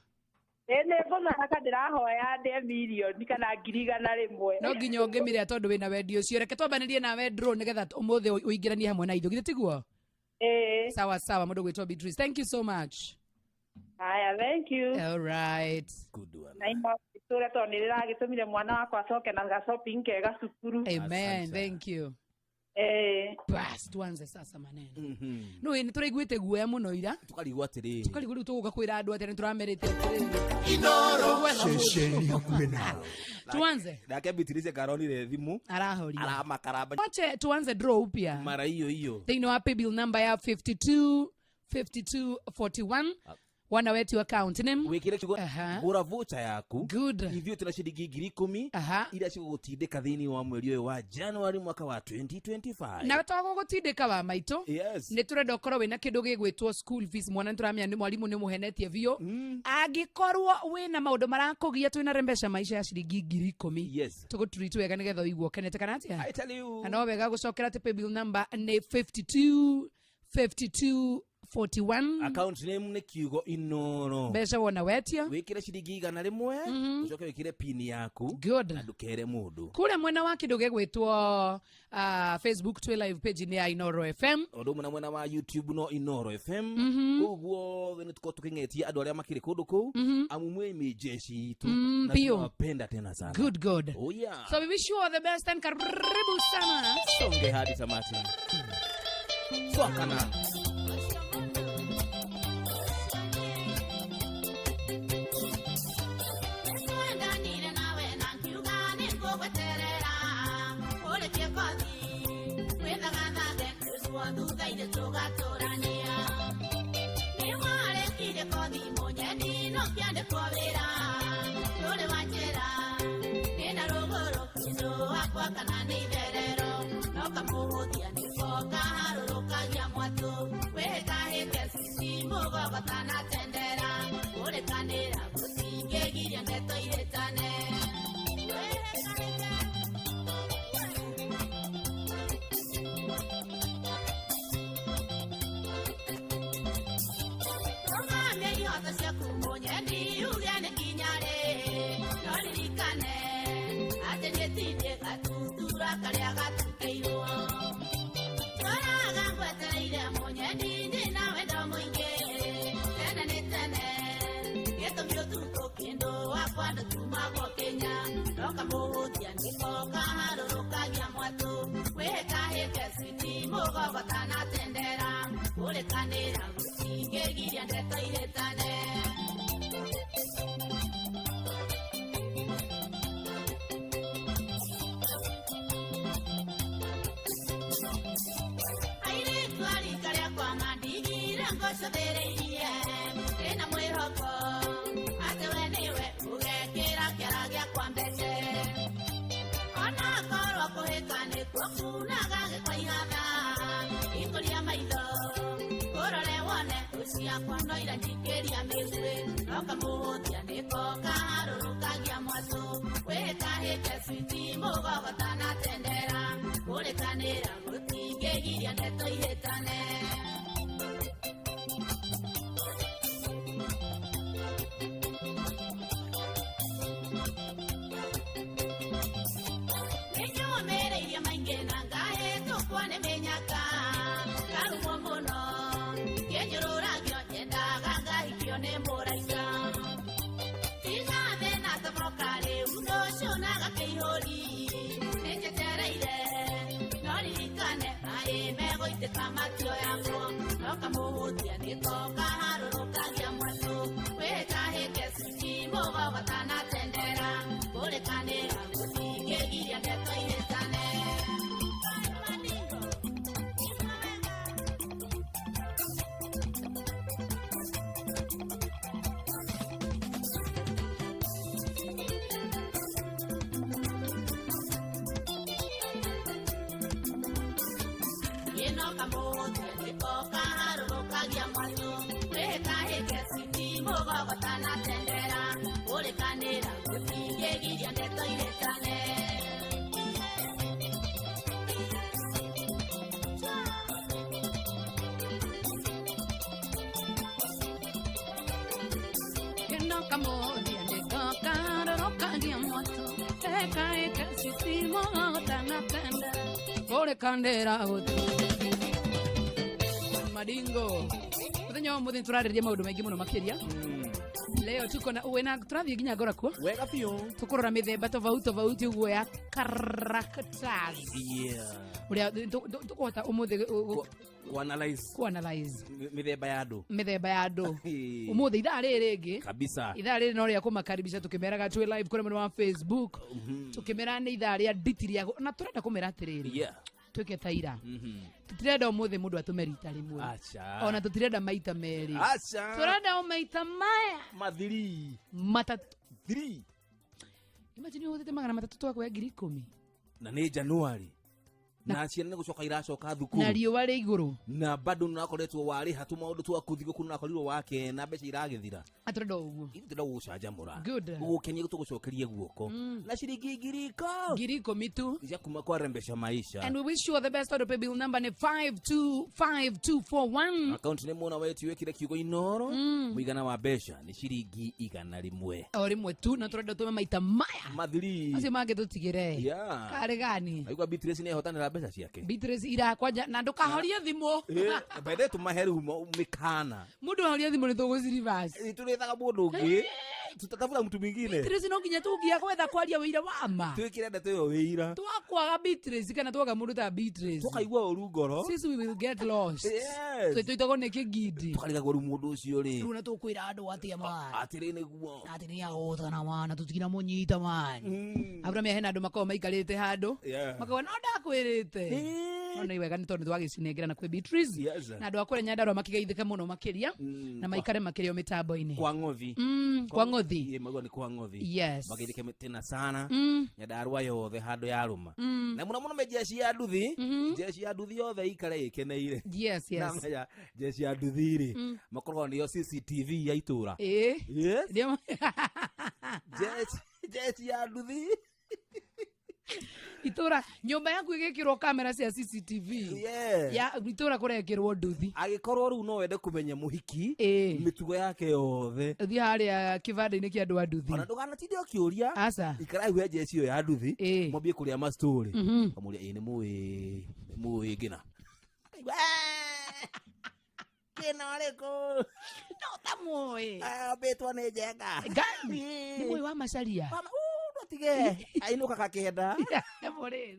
Speaker 1: Ĩĩ nĩ ngũthaka, ndĩrahoya ndĩe mirioni kana 100,000.
Speaker 2: No nginya ũngĩmĩrĩa tondũ wĩna wendi ũcio. Reke twambanĩrie nawe draw nĩgetha ũmũthĩ ũingĩranie hamwe na ithuĩ. Githĩ tiguo?
Speaker 1: Ĩĩ.
Speaker 2: Sawa sawa, mũndũ gwĩtwo Beatrice. Thank you so much.
Speaker 1: Haya, thank you.
Speaker 2: All right.
Speaker 4: Good one.
Speaker 1: Na imo tũre tondũ nĩ rĩragĩtũmire mwana wakwa acoke na ga shopping kega cukuru.
Speaker 2: Amen. Thank you.
Speaker 1: Ĩĩ.
Speaker 2: Bas, tuanze sasa maneno. No nĩ tũraiguĩte guoya mũno ira.
Speaker 4: Tũkarigwo atĩrĩrĩ.
Speaker 2: Tũkarigwo rĩu tũgũka kwĩra andũ atĩa nĩ tũramerĩte atĩrĩrĩ.
Speaker 11: Inoro ceceni hakuhĩ nawe.
Speaker 2: Tuanze.
Speaker 4: Nake Beatrice karonire thimũ.
Speaker 2: Arahoria.
Speaker 4: Aramakaramba.
Speaker 2: Wache tuanze draw upya.
Speaker 4: Mara hiyo hiyo.
Speaker 2: Thĩinĩ wa paybill number ya 52 52 41 wana wetu account name.
Speaker 4: Wĩkĩre kiugo gũra voucher yaku.
Speaker 2: Good.
Speaker 4: Ithuĩ tũna ciringi 10,000 iria cigũgũtindĩka thĩinĩ wa mweri ũyũ wa January mwaka wa 2025.
Speaker 2: Na twagũgũtindĩka wa maitũ.
Speaker 4: Yes.
Speaker 2: Nĩ tũrenda ũkorwo wĩna kĩndũ gĩgwĩtwo school fees. Mwana nĩ tũramenya nĩ mwarimũ nĩ mũhenetie biũ. Angĩkorwo wĩna maũndũ marakũgia twĩna Rembesha maisha ya ciringi 10,000.
Speaker 4: Yes.
Speaker 2: Tũgũtreat wega nĩgetha ũigue ũkenete kana atĩa?
Speaker 4: I tell you.
Speaker 2: Na no wega gũcokera atĩ paybill number nĩ 52 52 41.
Speaker 4: Account name nĩ kiugo Inoro.
Speaker 2: Mbeca wona wetia.
Speaker 4: Wĩkĩre ciringi 100, ũcoke wĩkĩre pin yaku.
Speaker 2: Good.
Speaker 4: Na ndũkere mũndũ.
Speaker 2: Kũrĩa mwena wa kĩndũ gĩgwĩtwo Facebook twĩ live page nĩ ya Inoro FM.
Speaker 4: Ũndũ ũmwe na mwena wa YouTube no Inoro FM. Kũu guothe nĩ tũkorwo tũkĩng'etia andũ arĩa makĩrĩ kũndũ kũu, amu mwĩ mĩjeshi itũ na
Speaker 2: Biũ.
Speaker 4: tunawapenda tena sana.
Speaker 2: Good, good.
Speaker 4: Oh yeah.
Speaker 2: So we wish you all the best and karibu sana.
Speaker 4: Songe hadi tamati. Swakana.
Speaker 5: Nĩtwendanire nawe na nkiuga nĩngũgweterera ũrĩkie kothi wĩthagathaga nĩguo thutha-inĩ tũgatũrania nĩwarĩkirie kothi mũnyendi no kĩandĩkwo wĩra ndũrĩ wanjĩra ndĩna rũgũrũ kĩndũ wakwa kana nĩ itherero no kamũhũthia nĩko kaharũrũkagia mwatũ wĩhĩtahĩte cici mũgogotana tendera ũrĩkanĩra gũtingĩgiria ndeto ihĩtane. Rũgamia ihoto ciaku mũnyendi uge nĩ kinya rĩ no ririkane atĩ niĩ ti niĩ gatutura karĩa gatukĩirwo tũraga ngwetereire mũnyendi ndĩna wendo mũingĩ tene nĩ tene gĩtũmi ũtukũ kĩndũ wakwa ndũtumagwo Kenya no kamũhũthia nĩko kaharũrũkagia mwatũ wĩhĩtahĩte switi mũgogotana tendera ũrĩkanĩra gũtingĩgiria ndeto ihĩtane. Airĩtu a rika rĩakwa mandigire ngũcũthĩrĩirie ndĩna mwĩhoko atĩ we nĩwe ũgekĩra kĩara gĩakwa mbete ona korwo kũhĩka nĩkuo kunaga gĩkwa ihatha hingũria maitho ũrore wone ũciakwa no ira njikĩria mĩguĩ no kamũhũthia nĩko kaharũrũkagia mwatũ wĩhĩtahĩte switi mũgogotana tendera ũrĩkanĩra gũtingĩgiria ndeto ihĩtane. Nĩnyũmĩrĩirie maingĩ na ngahĩtũkwo nĩ mĩnyaka ngarumwo mũno kĩnyũrũragio nyendaga ngahikio nĩ mũraika tiga thĩna toboka rĩu ndũcunaga kĩihũri nĩnjetereire no ririkane maĩ megũitĩka matioyagwo no kamũhũthia nĩko kaharũrũkagia mwatũ wĩhĩtahĩte switi mũgogotana tendera kũrĩkanĩra gũtingĩgiria ndeto ihĩtane. Ĩno kamũhũthia nĩko kaharũrũkagia mwatũ wĩhĩtahĩte switi mũgogotana tendera ũrĩkanĩra gũtingĩgiria ndeto ihĩtane.
Speaker 2: Kendo kamũhũthia nĩko kaharũrũkagia mwatũ wĩhĩtahĩte switi mũgogotana tendera ũrĩkanĩra gũtingĩgiria Madingo. Muthenya wa muthenya turarĩrĩria maũndũ maingĩ mũno makĩria. Leo tuko na wena turathiĩ nginya ngora kuo.
Speaker 4: Wega biũ.
Speaker 2: Tũkũrora mĩthemba tofauti tofauti ũguo ya characters.
Speaker 4: Yeah.
Speaker 2: Ũrĩa tũkũhota ũmũthĩ
Speaker 4: Kuanalyze.
Speaker 2: Kuanalyze.
Speaker 4: Mĩthemba ya andũ.
Speaker 2: Mĩthemba ya andũ. Ũmũthĩ ithaa rĩrĩ rĩngĩ.
Speaker 4: Kabisa.
Speaker 2: Ithaa rĩrĩ no rĩa kũmakaribisha tũkĩmeraga twĩ live kũrĩa mwena wa Facebook. Tũkĩmera nĩ ithaa rĩa nditi rĩa na tũrenda kũmera atĩrĩrĩ.
Speaker 4: Yeah.
Speaker 2: Twĩke ta ira. Tũtirenda ũmũthĩ mũndũ atũme rita rĩmwe.
Speaker 4: Acha.
Speaker 2: Ona tũtirenda maita merĩ.
Speaker 4: Acha.
Speaker 2: Tũrenda o maita maya.
Speaker 4: Mathiri.
Speaker 2: Matatũ.
Speaker 4: Three.
Speaker 2: Imagine ũhũthĩte 300 twakuoya 10,000.
Speaker 4: Na nĩ January. Na ciana nĩ gũcoka iracoka thukuru.
Speaker 2: Na riũa rĩ igũrũ.
Speaker 4: Na bado nĩũrakoretwo warĩha tũmaũndũ twaku thigũkũ, nĩũrakorirwo wakena, mbeca iragĩthira.
Speaker 2: Atũrenda ũguo.
Speaker 4: Ithuĩ tũrenda gũgũcanjamũra.
Speaker 2: Good.
Speaker 4: Gũgũkenia, tũgũcokerie guoko na ciringi 10,000.
Speaker 2: 10,000 tu
Speaker 4: cia kuma kwa Rembesha Maisha.
Speaker 2: And we wish you all the best. Auto pay bill number ni 525241.
Speaker 4: Akaunti nĩ mwona wetu wekire kiugo Inoro. Mũigana wa mbeca nĩ ciringi 100.
Speaker 2: O rĩmwe tu, na tũrenda tũme maita maya
Speaker 4: mathiri
Speaker 2: acio mangĩ tũtigĩre.
Speaker 4: Yeah.
Speaker 2: Karĩ gani?
Speaker 4: Naigua Beatrice nĩ ehotanĩra mbeca ciake.
Speaker 2: Beatrice irakwanja na ndũkahorie thimũ.
Speaker 4: By the way, tũmahe rĩu mĩkana.
Speaker 2: Mũndũ ahoria thimũ nĩ tũgũcirivasi.
Speaker 4: Tũrĩthaga mũndũ ũngĩ, tutatafuta mtu mwingine.
Speaker 2: Beatrice no nginya tũngia gwetha kwaria wĩira wa ma.
Speaker 4: Twĩkĩre ndeto ĩyo wĩira.
Speaker 2: Twakwaga Beatrice kana twaga mũndũ ta Beatrice,
Speaker 4: tũkaigua ũru ngoro.
Speaker 2: Sisi we will get lost.
Speaker 4: Yes.
Speaker 2: Twĩtagwo nĩ kĩgindi.
Speaker 4: Tũkarigagwo rĩu mũndũ ũcio rĩ.
Speaker 2: Rĩu na tũkwĩra andũ atĩa man?
Speaker 4: Atĩrĩ nĩguo.
Speaker 2: Atĩ nĩ agũtana man, na tũtikina mũnyita man. Abraham hena andũ makoragwo maikarĩte handũ.
Speaker 4: Yeah.
Speaker 2: Makauga no ndakwĩrĩte. No nĩ wega nĩ tondũ twagĩcinengera na kwĩ Beatrice.
Speaker 4: Yes.
Speaker 2: Na andũ a kũrĩa Nyandarua makĩgeithĩke mũno makĩria na maikare makĩria mĩtambo-inĩ.
Speaker 4: Kwa Ng'othi.
Speaker 2: Kwa Ng'othi.
Speaker 4: Ĩ, maigua nĩ kwa Ng'othi.
Speaker 2: Yes.
Speaker 4: Mageithĩke tena sana. Nyandarua yothe handũ yarũma. Na mũno mũno me jeshi ya nduthi. Jeshi ya nduthi yothe ikare ĩkeneire.
Speaker 2: Yes.
Speaker 4: Na menya jeshi ya nduthi rĩ, makoragwo nĩyo CCTV ya itũra.
Speaker 2: Ĩ.
Speaker 4: Yes.
Speaker 2: Nĩo-
Speaker 4: Jeshi ya nduthi.
Speaker 2: Itũra nyũmba yaku ĩgĩkĩrwo kamera cia CCTV.
Speaker 4: Yeah.
Speaker 2: Ya itũra kũrekĩrwo nduthi.
Speaker 4: Angĩkorwo rĩu no wende kũmenya mũhiki mĩtugo yake yothe,
Speaker 2: Ũthiĩ harĩa kĩbanda-inĩ kĩa andũ a nduthi.
Speaker 4: Ona ndũganatinde ũkĩũria.
Speaker 2: Aca.
Speaker 4: Ikarai we jeshi ĩyo ya nduthi, mwambie kũrĩa mastori. Kamũria ĩ nĩ mũĩ, nĩ mũĩ ngĩna kĩna ũrĩkũ?
Speaker 2: No ta mũĩ.
Speaker 4: Ambĩtwo nĩ Njenga.
Speaker 2: Ngai, nĩ mũĩ wa Macharia.
Speaker 4: Tige ainũkaga kĩenda.
Speaker 2: Mũrĩu.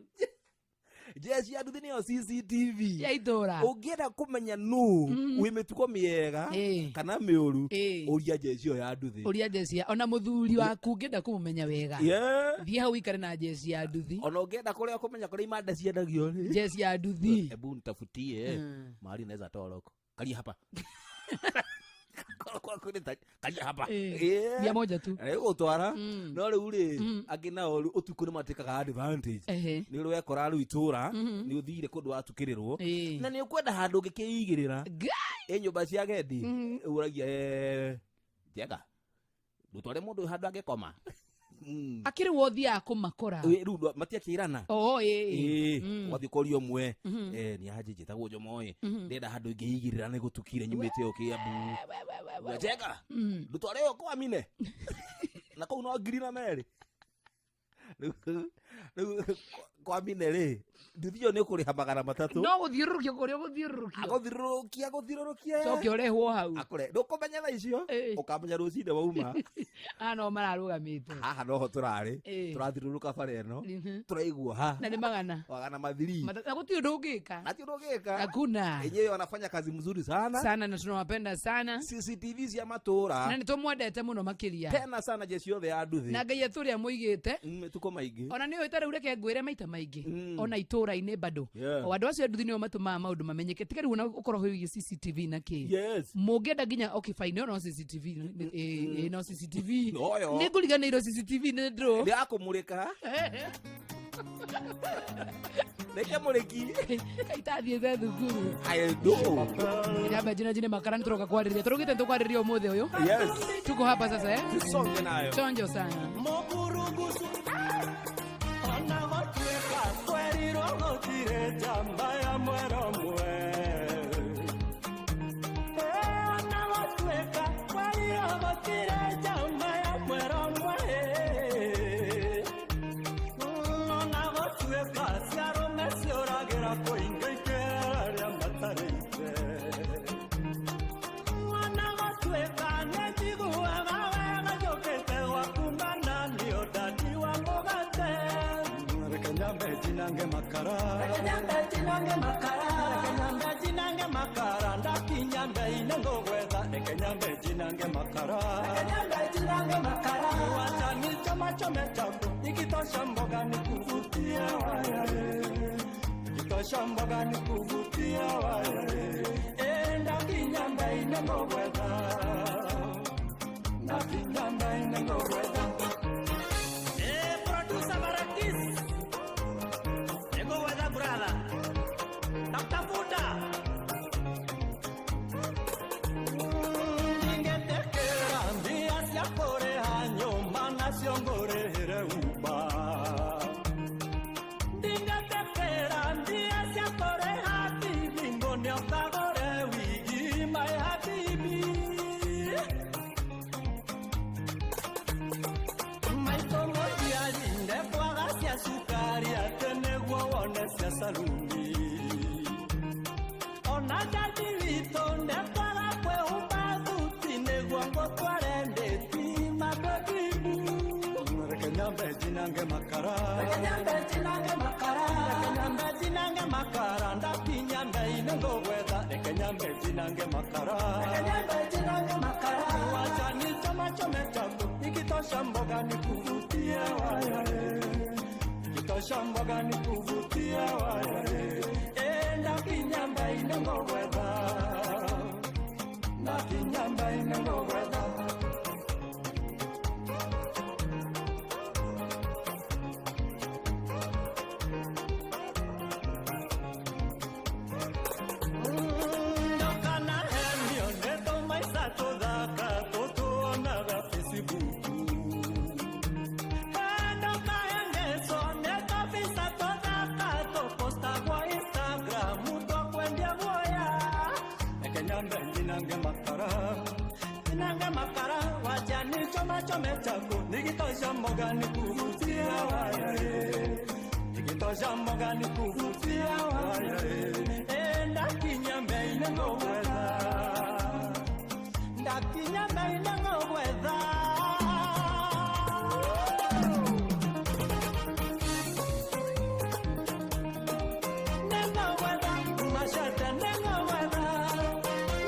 Speaker 4: Jeshi ya nduthi nĩyo CCTV
Speaker 2: ya itũra.
Speaker 4: Ũngĩenda kũmenya nũ wĩ mĩtugo mĩega kana mĩũru, ũria jeshi ĩyo ya nduthi.
Speaker 2: Ũria jeshi ya ona mũthuri waku ũngĩenda kũmũmenya wega.
Speaker 4: Yeah.
Speaker 2: Thiĩ hau ũikare na jeshi ya nduthi.
Speaker 4: Ona ũngĩenda kũrĩa kũmenya kũrĩa imanda ciendagio rĩ,
Speaker 2: Jeshi ya nduthi.
Speaker 4: Hebu nitafutie mahali naweza toa loko. Kalia hapa. Kalia hapa.
Speaker 2: Eh. 100 tu.
Speaker 4: Gũtwara no rĩu rĩ, angĩ nao rĩu ũtukũ nĩ matĩkaga advantage. Nĩ ũrĩ wekora rĩu itũra nĩ ũthire kũndũ watukĩrĩrwo na nĩ ũkwenda handũ ũngĩkĩigĩrĩra ĩ nyũmba cia agendi, ũragia Njenga ndũtware mũndũ ũyũ handũ angĩkoma.
Speaker 2: Akĩrĩ we ũthiaga kũmakora.
Speaker 4: Ĩ, rĩu matiakĩrana.
Speaker 2: Oo, ĩ, ĩ.
Speaker 4: Ĩ, ũgathiĩ ũkoria ũmwe, nĩ anjĩ njĩtagwo Njomo ĩ, ndĩrenda handũ ingĩigĩrĩra nĩ gũtukire nyumĩte o Kĩambu. Njenga ndũtware ũyũ kwa Mine na kũu no 2,000. Rĩu kwa Mine rĩ, nduthi ĩyo nĩ ũkũrĩha 300.
Speaker 2: No gũthiũrũrũkio kũrĩa ũgũthiũrũrũkio.
Speaker 4: Agũthiũrũrũkia agũthiũrũrũkia.
Speaker 2: Coke ũrehwo hau.
Speaker 4: Akũre ndũkũmenya thaa icio, ũkamenya rũcinĩ wauma.
Speaker 2: Haha no mararũgamĩte.
Speaker 4: Haha noho tũrarĩ, tũrathiũrũrũka bara ĩno, tũraigua ha
Speaker 2: Na nĩ magana.
Speaker 4: 300.
Speaker 2: Na gũtirĩ ũndũ ũngĩka.
Speaker 4: Na ti ũndũ ũngĩka.
Speaker 2: Hakuna.
Speaker 4: Enyewe wanafanya kazi mzuri sana
Speaker 2: sana na tunawapenda sana.
Speaker 4: CCTV cia matũra.
Speaker 2: Na nĩ tũmwendete mũno makĩria.
Speaker 4: Tena sana jeshi yothe ya nduthi.
Speaker 2: Na Ngai atũrĩa mũigĩte.
Speaker 4: Mĩtuko maingĩ.
Speaker 2: Ona nĩ ũĩ ta rĩu reke ngwĩre maita maingĩ. Ona itũra-inĩ bado.
Speaker 4: Yeah.
Speaker 2: O andũ acio a nduthi nĩo matũmaga maũndũ mamenyeke. Tiga rĩu ona ũkorwo wĩgiĩ CCTV na kĩ.
Speaker 4: Yes.
Speaker 2: Mũngĩenda nginya okay fine, no CCTV ĩ, no CCTV.
Speaker 4: Oyo.
Speaker 2: Nĩ ngũriganĩirwo CCTV nĩ ndũ.
Speaker 4: Nĩ yakũmũrĩka. Nĩke mũrĩki.
Speaker 2: Itathiĩte thukuru.
Speaker 4: I know.
Speaker 2: Nyamba jina jina makara nitũroka kwarĩrĩria. Tũrugĩte nĩtũkwarĩrĩria ũmũthĩ ũyũ.
Speaker 4: Yes.
Speaker 2: Tuko hapa sasa eh?
Speaker 4: Tusonge nayo.
Speaker 2: Chonjo sana.
Speaker 6: Mokurugusu ona gũtuĩka twerirwo gũtirĩ njamba ya mwero mwe. Ona gũtuĩka twerirwo gũtirĩ njamba ya mwero mwe. Ona gũtuĩka ciarũme ciũragĩra kũingĩ ikĩra arĩa matarĩte. Ona gũtuĩka nĩnjiguaga wega njũkĩte gwaku mana nĩ ũndani wa mũgate. Reke nyambe njinange makara. Reke nyambe njinange makara. Reke nyambe njinange makara. Ndakinya mbei-inĩ ngũgwetha. Reke nyambe njinange makara. Reke nyambe njinange makara. Wacha nichomachome chapo. Nikitosha mboga nikuvutie waya eh. Nikitosha mboga nikuvutie waya eh. Ndakinya mbei-inĩ ngũgwetha. Ndakinya mbei-inĩ ngũgwetha. Producer Barakis. Nĩngũgwetha brother. Rũciũ ngũrĩhĩre Uber. Ndingatetera mbia cia kũrĩha TV, ngũne ũkagũre wigi, my habibi. Maitũ mũciari ndekwaga cia cukari atĩ nĩguo wone cia saluni. Ona jaji witũ ndekwaga kwĩhumba thuti nĩguo ngũtware ndĩti mabebibu. Reke nyambe njinange makara. Reke nyambe njinange makara. Reke nyambe njinange makara. Ndakinya ndai-inĩ ngũgwetha. Reke nyambe njinange makara. Reke nyambe njinange makara. Wacha nichomachome chako nikitosha mboga nikuvutie waya eh. Nikitosha mboga nikuvutie waya eh. Eh, ndakinya ndai-inĩ ngũgwetha. Ndakinya ndai-inĩ ngũgwetha. Ndũkanahenio nĩ tũmaica tũthaka tũtuonaga Facebook. Ndũkahengecwo nĩ tũbica tũthaka tũpostagwo Instagram twakwendia guoya. Reke nyambe njinange makara, njinange makara, wacha nichomachome chako nikitosha mboga nikuvutie waya eh. Nikitosha mboga nikuvutie waya eh. Eh, ndakinya mbei-inĩ ngũgwetha. Ndakinya mbei-inĩ ngũgwetha. Nĩngũgwetha, machete nĩngũgwetha.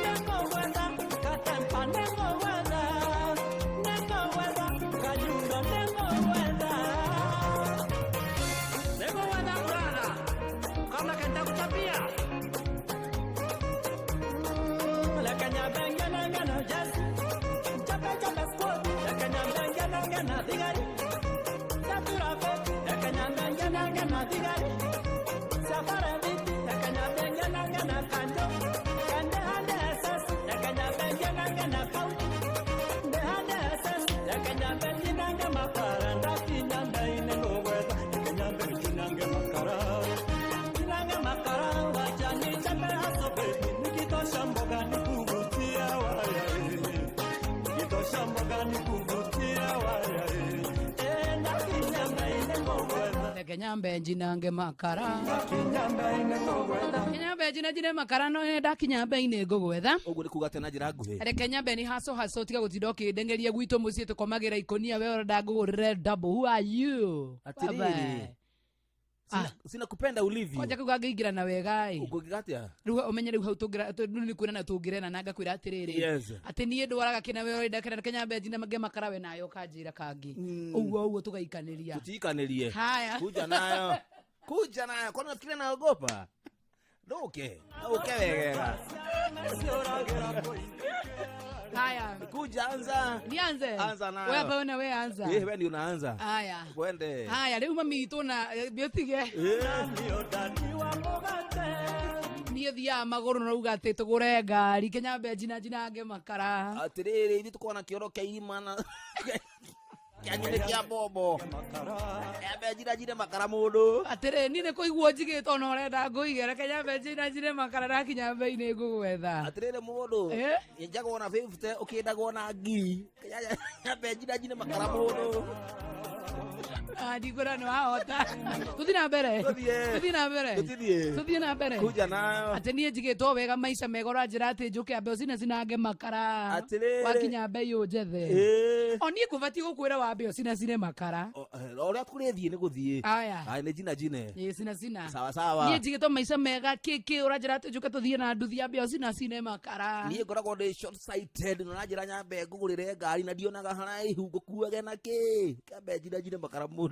Speaker 6: Nĩngũgwetha, katempa nĩngũgwetha. Nĩngũgwetha, kanyundo nĩngũgwetha. Nĩngũgwetha brother, kama kentakuchapia. Nikitosha mboga nikuvutia waya eh. Nikitosha mboga nikuvutia waya eh. Eh, ndakinya mbei-inĩ ngũgwetha.
Speaker 2: Reke nyambe njinange makara.
Speaker 6: Ndakinya mbei-inĩ ngũgwetha.
Speaker 2: Nyambe njina njine makara no ndakinya mbei-inĩ ngũgwetha.
Speaker 4: Ũguo nĩ kuga atĩa na njĩra nguhĩ?
Speaker 2: Reke nyambe ni haso haso tiga gũtinda ũkĩndengeria gwitũ mũciĩ tũkomagĩra ikũnia we ũrenda ngũgũrĩre double. Who are you?
Speaker 4: Atĩrĩrĩ.
Speaker 2: Bye-bye.
Speaker 4: Sina kupenda ulivyo.
Speaker 2: Kwanja kau kangĩingĩra na wega ĩ.
Speaker 4: Ũngĩka atĩa?
Speaker 2: Rĩu ũmenye rĩu hau tũngĩra rĩu nĩ kwĩrana tũngĩrena na ngakwĩra atĩrĩrĩ.
Speaker 4: Yes.
Speaker 2: Atĩ niĩ ndwaraga kĩna we ũrenda kĩna reke nyambe njina mange makara we nayo ũkanjĩra kangĩ. Ũguo ũguo tũgaikanĩria.
Speaker 4: Tutiikanĩrie.
Speaker 2: Haya.
Speaker 4: Kuja nayo. Kuja nayo. Kwani unafikiria naogopa? Nduke. Nduke wegega.
Speaker 2: Haya.
Speaker 4: Kuja anza.
Speaker 2: Nianze.
Speaker 4: Anza nayo.
Speaker 2: Wewe hapa wewe na wewe anza.
Speaker 4: Eh, wewe ndio unaanza.
Speaker 2: Haya.
Speaker 4: Kwende.
Speaker 2: Haya, rĩu mami witũ na bĩtige. Niĩ thiaga magũrũ na uga atĩ tũgũre ngari kĩnyambe njina njinange makara.
Speaker 4: Atĩrĩrĩ, ithuĩ tũkoragwo na kĩoro kĩa irima na kĩanyu nĩ kĩa mbombo. Nyambe njina njine makara mũndũ.
Speaker 2: Atĩrĩ, niĩ nĩ kũiguo njigĩtwo na ũrenda ngũige, reke nyambe njina njine makara ndakinya mbei-inĩ ngũgwetha.
Speaker 4: Atĩrĩrĩ mũndũ,
Speaker 2: Eh?
Speaker 4: nyenjagwo na 50 ũkĩendagwo na ngiri. Nyambe njina njine makara mũndũ.
Speaker 2: Ah, ndikwĩra nĩ wahota. Tũthiĩ na mbere.
Speaker 4: Tũthiĩ.
Speaker 2: Tũthiĩ na mbere.
Speaker 4: Tũthiĩ.
Speaker 2: Tũthiĩ na mbere.
Speaker 4: Kuja nayo.
Speaker 2: Atĩ niĩ njigĩtwo wega maica mega ũranjĩra atĩ njũke ambe ũcine cinange makara.
Speaker 4: Atĩrĩrĩ.
Speaker 2: Wakinya mbei ũnjethe.
Speaker 4: Ĩĩ.
Speaker 2: O niĩ ngũbatiĩ gũkwĩra wambe ũcine cine makara.
Speaker 4: Ũrĩa kũrĩthiĩ nĩ gũthiĩ.
Speaker 2: Aya.
Speaker 4: Aya nĩ njina njine.
Speaker 2: Ĩĩ cina cina.
Speaker 4: Sawa sawa.
Speaker 2: Niĩ njigĩtwo maica mega kĩkĩ ũranjĩra atĩ njũke tũthiĩ na nduthi ambe ũcina cine makara.
Speaker 4: Niĩ ngoragwo ndĩ short sighted na ũranjĩra nyambe ngũgũrĩre ngari na ndionaga haraihu ngũkuage na kĩ. Nyambe njina njine makara mũndũ.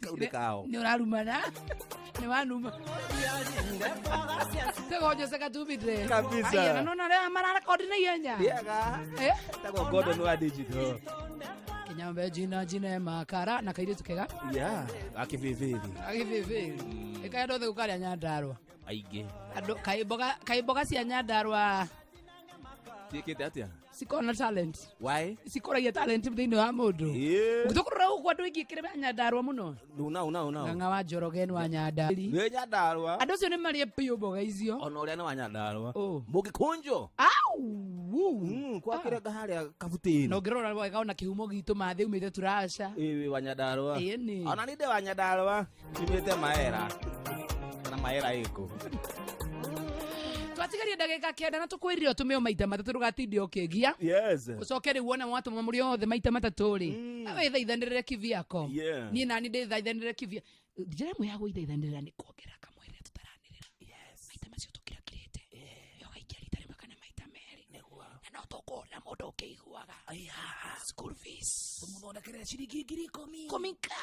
Speaker 4: Kau nĩ kao.
Speaker 2: Nĩ ũrarumana. Nĩ wanuma. Tego Jose Katumbi ndre.
Speaker 4: Kabisa.
Speaker 2: Aya, na nona rĩa mararekodi na ihenya.
Speaker 4: Rĩega.
Speaker 2: Eh?
Speaker 4: Tagwo Gordon wa digital.
Speaker 2: Kinyambe jina jine makara na kairĩtu kega.
Speaker 4: Yeah, akĩbĩbĩri.
Speaker 2: Agĩbĩbĩri. Ĩkaenda othe gũkarĩa Nyandarua.
Speaker 4: Aingĩ.
Speaker 2: Andũ kaĩ mboga cia Nyandarua
Speaker 4: Ciĩkĩte atĩa?
Speaker 2: Cikona talent.
Speaker 4: Why?
Speaker 2: Cikũragia talent thĩinĩ wa mũndũ. Tũkũrora gũkũ andũ aingĩ kĩrĩ Nyandarua mũno.
Speaker 4: Nau nau nau.
Speaker 2: Ng'ang'a wa Njoroge nĩ wa Nyandarua.
Speaker 4: Nĩ Nyandarua.
Speaker 2: Andũ acio nĩ marĩe biũ mboga icio.
Speaker 4: Ona ũrĩa nĩ wa Nyandarua. Mũgĩkũnjo.
Speaker 2: Au.
Speaker 4: Kwa kĩrenga harĩa kabutĩni.
Speaker 2: Na ũngĩrora wega ona kĩhumo gitũ mathĩ umĩte Turasha.
Speaker 4: Ĩĩ wa Nyandarua.
Speaker 2: Ĩni.
Speaker 4: Ona nĩ ndĩ wa Nyandarua. Umĩte Maera. Kana Maera ĩkũ.
Speaker 2: Twatigaria ndagĩka 9 na tũkwĩrire ũtũme o maita matatũ ndũgatinde ũkĩgia.
Speaker 4: Yes.
Speaker 2: Ũcoke rĩu wona watũma mũrĩ othe maita matatũ rĩ. Wĩthaithanĩrĩre kivyako.
Speaker 4: Yeah.
Speaker 2: Niĩ nani ndĩthaithanĩrĩre kivya. Njĩra ĩmwe ya gwĩthaithanĩrĩra nĩ kuongerera kamwĩrĩ tũtaranĩrĩra.
Speaker 4: Yes.
Speaker 2: Maita macio tũkirakirĩte. Ũgaikia rita rĩmwe kana maita merĩ. Na no tũkũhũrĩra mũndũ ũkĩiguaga. School fees.
Speaker 19: Tũmũthondekere ciringi 10,000.
Speaker 2: Kumi ka.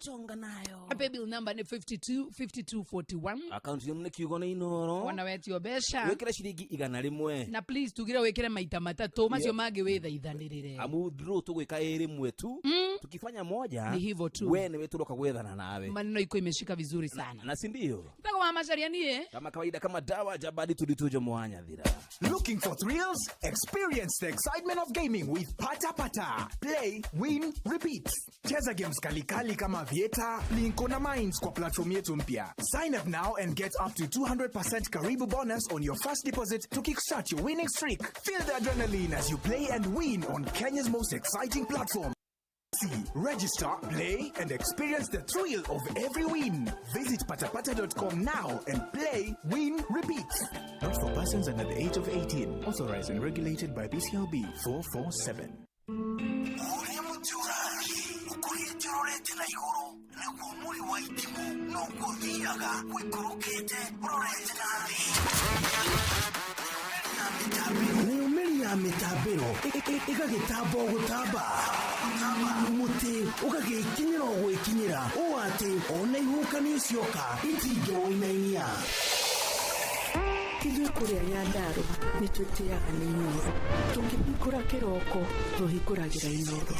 Speaker 19: Chonga nayo.
Speaker 2: Pay bill number nĩ 52 52 41.
Speaker 4: Akaunti nĩ kiugo nĩ Inooro.
Speaker 2: Wona wetio mbeca.
Speaker 4: Wĩkĩre ciringi 100.
Speaker 2: Na please tugire wĩkĩre maita matatũ macio mangĩ wĩthaithanĩrĩre.
Speaker 4: Amu draw tũgwĩka ĩrĩ mwe tu. Tukifanya moja.
Speaker 2: Ni hivyo tu.
Speaker 4: We nĩwe tũroka gwethana nawe.
Speaker 2: Maneno iko imeshika vizuri sana.
Speaker 4: Na si ndio?
Speaker 2: Mtego wa Macharia niĩ.
Speaker 4: Kama kawaida kama dawa jabadi tulitujo mwanyathira.
Speaker 14: Looking for thrills? Experience the excitement of gaming with Pata Pata. Play, win, repeat. Cheza games kalikali kama Vieta, Linko na Mines kwa platform yetu mpya. Sign up now and get up to 200% Karibu bonus on your first deposit to kickstart your winning streak. Feel the adrenaline as you play and win on Kenya's most exciting platform. See, register, play, and experience the thrill of every win. Visit patapata.com now and play, win, repeat. Not for persons under the age of 18. Authorized and regulated by BCLB 447.
Speaker 19: Ũrĩa mũtĩ ũrathiĩ ũkũrĩte ũrorete na igũrũ naguo mũrĩ wa itimũ noguo ũthiaga ũikũrũkĩte ũrorete na thĩ. Mĩumĩri ya mĩtambĩro ĩgagĩtamba o gũtamba, mũtĩ ũgagĩkinyĩra o gwĩkinyĩra ũũ atĩ ona ihuhũkanio cioka itingĩwũinainia.
Speaker 3: Ithuĩ kũrĩa Nyandarũa nĩ twĩtĩaga nĩ Inooro. Tũkĩhingũra kĩroko tũhingũragĩra Inooro.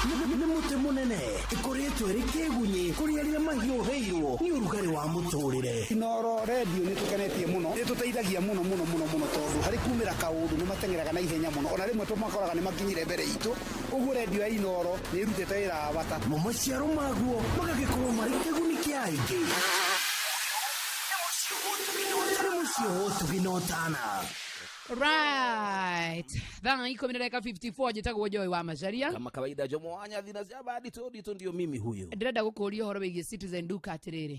Speaker 19: Nĩ mũtĩ mũnene ĩkoretwo ĩrĩ kĩgunyĩ kũrĩ arĩa mahiũhĩirwo nĩ ũrugarĩ wa mũtũrĩre.
Speaker 20: Inooro redio nĩ tũkenetie mũno, nĩ tũteithagia mũno mũno mũno mũno tondũ harĩ kumĩra kaũndũ nĩ mateng'eraga na ihenya mũno, ona rĩmwe tũmakoraga nĩ makinyire mbere itũ. Ũguo redio ya Inooro nĩ ĩrutĩte wĩra wa bata.
Speaker 19: Mo maciaro maguo magagĩkorwo marĩ kĩguni kĩa aingĩ. Nĩ mũciĩ wa ũtugi na ũtana.
Speaker 2: Right. Thaa 10 na dakika 54 njĩtagwo Joy wa Macharia.
Speaker 4: Kama kawaida Jomo Wanyathi na Jabadi Todi tu ndio mimi huyo.
Speaker 2: Ndĩrenda gũkũria ũhoro wĩgiĩ Citizen Duka atĩrĩrĩ.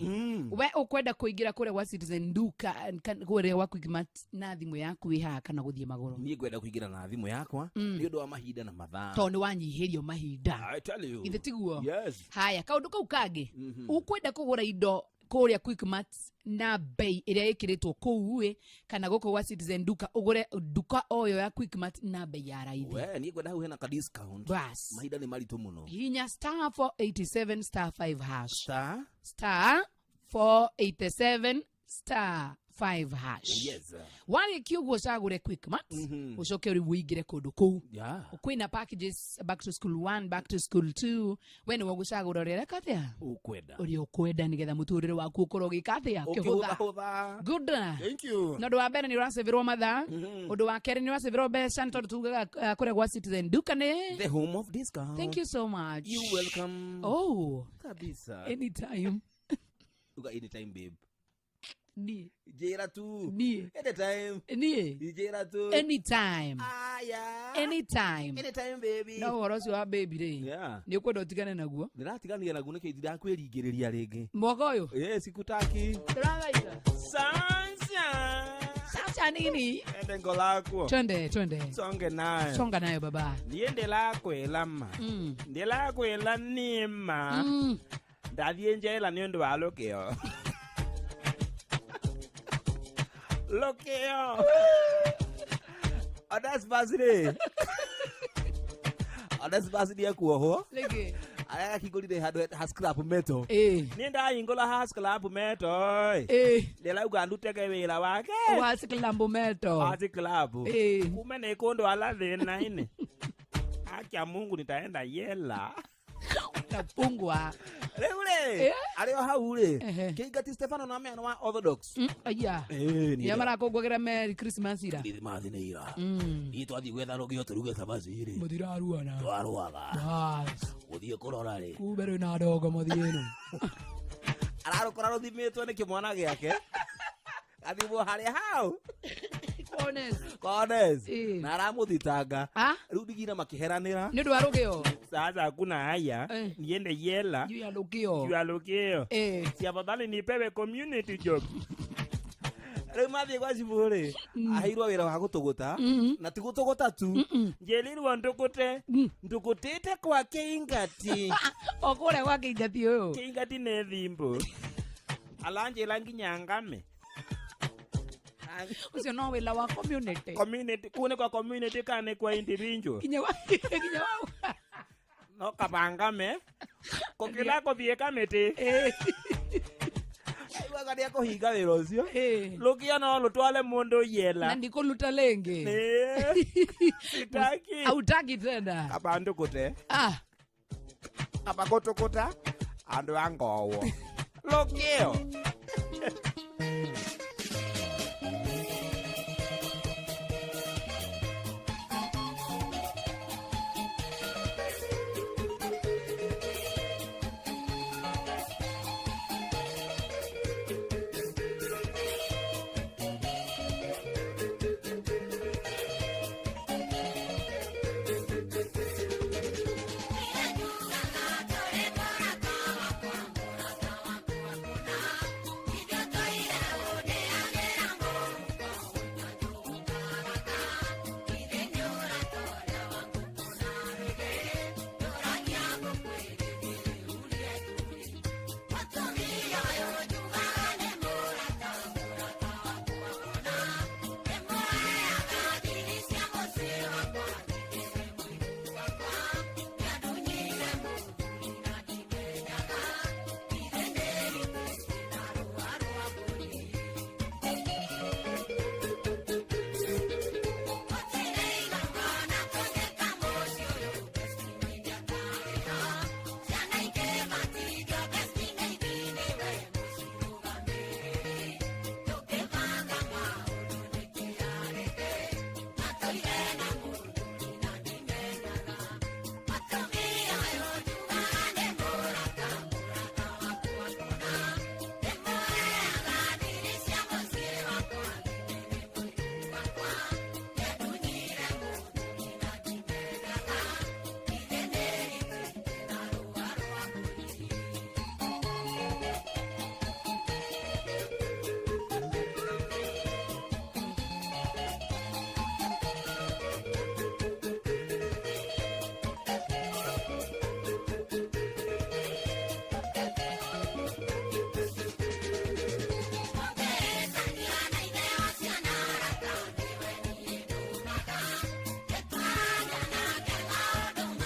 Speaker 2: We ũkwenda kũingĩra kũrĩa gwa Citizen Duka kũrĩa gwa Quickmart na thimũ yaku ĩ haha kana gũthiĩ magũrũ?
Speaker 4: Niĩ ngwenda kũingĩra na thimũ yakwa nĩ ũndũ wa mahinda na mathaa.
Speaker 2: Tondũ nĩ wanyihĩrio mahinda.
Speaker 4: I tell you.
Speaker 2: Ithe tiguo?
Speaker 4: Yes.
Speaker 2: Haya, kaũndũ kau kangĩ. Ũkwenda kũgũra indo kũrĩa Quickmart na bei ĩrĩa ĩkĩrĩtwo kũu ĩ kana gũkũ gwa Citizen Duka ũgũre nduka o yo ya Quickmart na bei ya raithi.
Speaker 4: We niĩ ngwenda hau hena ka discount.
Speaker 2: Bas.
Speaker 4: Mahinda nĩ maritũ mũno.
Speaker 2: Hinya star 487 star 5 hash.
Speaker 4: Star?
Speaker 2: Star 487 star 5 hash.
Speaker 4: Oh, yes.
Speaker 2: Warĩkia ũguo ũcagũre Quickmart, ũcoke rĩu ũingĩre kũndũ kũu.
Speaker 4: Yeah.
Speaker 2: Kwĩna packages back to school 1, back to school 2. We nĩwe ũgũcagũra ũrĩa ũreka atĩa?
Speaker 4: Ũkwenda.
Speaker 2: Ũrĩa ũkwenda nĩgetha mũtũrĩre waku ũkorwo ũgĩka atĩa? Ũkĩhũtha.
Speaker 4: Ũkĩhũthahũtha.
Speaker 2: Good.
Speaker 4: Thank you.
Speaker 2: Na ũndũ wa mbere nĩ ũraceverwo mathaa. Ũndũ wa kerĩ nĩ ũraceverwo mbeca nĩ tondũ tugaga kũrĩa gwa Citizen Duka nĩ
Speaker 4: The home of discount.
Speaker 2: Thank you so much.
Speaker 4: You welcome.
Speaker 2: Oh.
Speaker 4: Kabisa.
Speaker 2: Anytime.
Speaker 4: Uga anytime babe.
Speaker 2: Niĩ.
Speaker 4: Njĩra tu.
Speaker 2: Niĩ.
Speaker 4: Anytime.
Speaker 2: Niĩ.
Speaker 4: Njĩra tu.
Speaker 2: Anytime.
Speaker 4: Aya.
Speaker 2: Anytime.
Speaker 4: Anytime baby.
Speaker 2: No ũhoro ũcio wa baby rĩ.
Speaker 4: Yeah.
Speaker 2: Nĩ ũkwenda ũtigane naguo.
Speaker 4: Ndĩratiganire naguo nĩkĩo ndirakwĩringĩrĩria rĩngĩ.
Speaker 2: Mwaka ũyũ?
Speaker 4: Yes, sikutaki.
Speaker 2: Ndĩrathaitha.
Speaker 4: Sasa.
Speaker 2: Sasa nini?
Speaker 4: Ende ngolakwo.
Speaker 2: Twende, twende.
Speaker 4: Songe nayo.
Speaker 2: Songa nayo baba.
Speaker 4: Niĩ ndĩrakwĩra ma. Ndĩrakwĩra nĩ ma. Ndathiĩ njera nĩ ũndũ wa rũkĩo. Rũkĩo. Onesmus rĩ. Onesmus nĩ ekuohwo.
Speaker 2: Nĩkĩ?
Speaker 4: Arĩa akĩhingũrire handũ ha scrap metal.
Speaker 2: Ĩĩ.
Speaker 4: Niĩ ndahingũra ha scrap metal.
Speaker 2: Ĩĩ.
Speaker 4: Ndĩrauga ndutege wĩra wake.
Speaker 2: Wa scrap metal.
Speaker 4: Wa scrap.
Speaker 2: Ĩĩ.
Speaker 4: Kume nĩ kũndũ ala thĩna-inĩ. Haki ya Mungu nitaenda yela.
Speaker 2: Utafungwa.
Speaker 4: Rĩu rĩ,
Speaker 2: Eh?
Speaker 4: arĩ o hau rĩ, kĩingati Stefano na meano wa Orthodox.
Speaker 2: Aya.
Speaker 4: Ĩĩ, niĩ
Speaker 2: Ya marakũngũagĩra Merry Christmas ira.
Speaker 4: Kirithimathi nĩ ira.
Speaker 2: Mm.
Speaker 4: Ithuĩ twathiĩ gwetha rũgĩo tũruge cabaci rĩ.
Speaker 2: Mũtiraruana.
Speaker 4: Twarũaga.
Speaker 2: Bas.
Speaker 4: Gũthiĩ kũrora rĩ.
Speaker 2: Kumbe rwĩna ndogo mũthiĩ-inĩ.
Speaker 4: Ararũkora rũthimĩtwo nĩ kĩmwana gĩake. Gathimwo harĩa hau.
Speaker 2: Kones.
Speaker 4: Kones. Na aramũthitanga. Rĩu ndigina makĩheranĩra.
Speaker 2: Nĩ ũndũ wa rũgĩo.
Speaker 9: Sasa hakuna haya niende jela
Speaker 2: juu ya lukio
Speaker 9: juu ya lukio
Speaker 2: eh.
Speaker 9: Si afadhali nipewe community job.
Speaker 4: Rĩu mathiĩ gwa cibũ rĩ, aheirwo wĩra wa gũtũgũta na ti gũtũgũta tu.
Speaker 9: Njelirwo ndũgũte ndũgũtĩte kwa kĩingati.
Speaker 2: O kũrĩa gwa kĩingati ũyũ.
Speaker 9: Kĩingati nĩ thimbo alanjĩra nginya ngame.
Speaker 2: Ũcio no wĩra wa community.
Speaker 9: Community kuu nĩ kwa community kana nĩ kwa individual?
Speaker 2: Kinya wa kinya wa
Speaker 9: no kabangame kũkĩra kũthiĩ kamĩtĩ.
Speaker 4: Aiguaga nĩ ekũhinga wĩra ũcio.
Speaker 9: Rũkĩo no rũtware mũndũ yela.
Speaker 2: Na ndikũruta rĩngĩ.
Speaker 9: Sitaki.
Speaker 2: Hautaki tena.
Speaker 9: Kaba ndũgũte.
Speaker 2: Ah.
Speaker 9: Kaba gũtũgũta andũ a ngowo. Rũkĩo.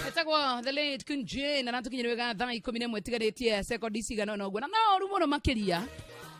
Speaker 2: Etagwo the late Queen Jane na natukinyire wega thaa 11 tigarĩtie sekondi cigana ũna ũguo na no ũru mũno makĩria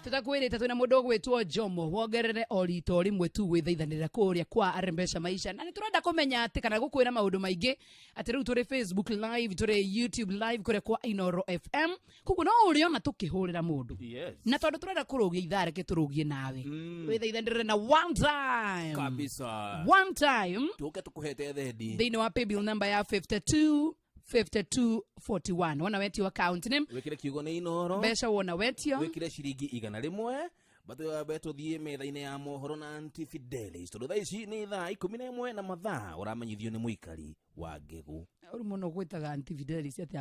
Speaker 2: tũtakwĩrĩte twĩna mũndũ ũgwĩtwo Jomo wongerere o rita o rĩmwe tu gwĩthaithanĩrĩra kũrĩa kwa Rembesha Maisha na nĩ tũrenda kũmenya atĩ kana gũkwĩra maũndũ maingĩ atĩ rĩu tũrĩ Facebook live, tũrĩ YouTube live kũrĩa kwa Inoro FM, koguo no ũrĩona tũkĩhũrĩra mũndũ.
Speaker 4: Yes.
Speaker 2: Na tondũ tũrenda kũrũgia ithaa reke tũrũgie nawe wĩthaithanĩrĩre na one time
Speaker 4: Kabisa.
Speaker 2: One time
Speaker 4: Tũke tũkũhete thendi.
Speaker 2: thĩinĩ wa paybill number ya 52 52 41 wona wetio account name
Speaker 4: Wĩkĩre kiugo nĩ Inoro.
Speaker 2: mbeca wona wetio
Speaker 4: Wĩkĩre ciringi 100. Batwambe tũthiĩ metha-inĩ ya mohoro na Aunty Fidelis tondũ thaa ici nĩ thaa 11 na mathaa ũramenyithio nĩ mũikari wa Ngĩgũ.
Speaker 2: Ũru mũno gwĩtaga Aunty Fidelis atĩ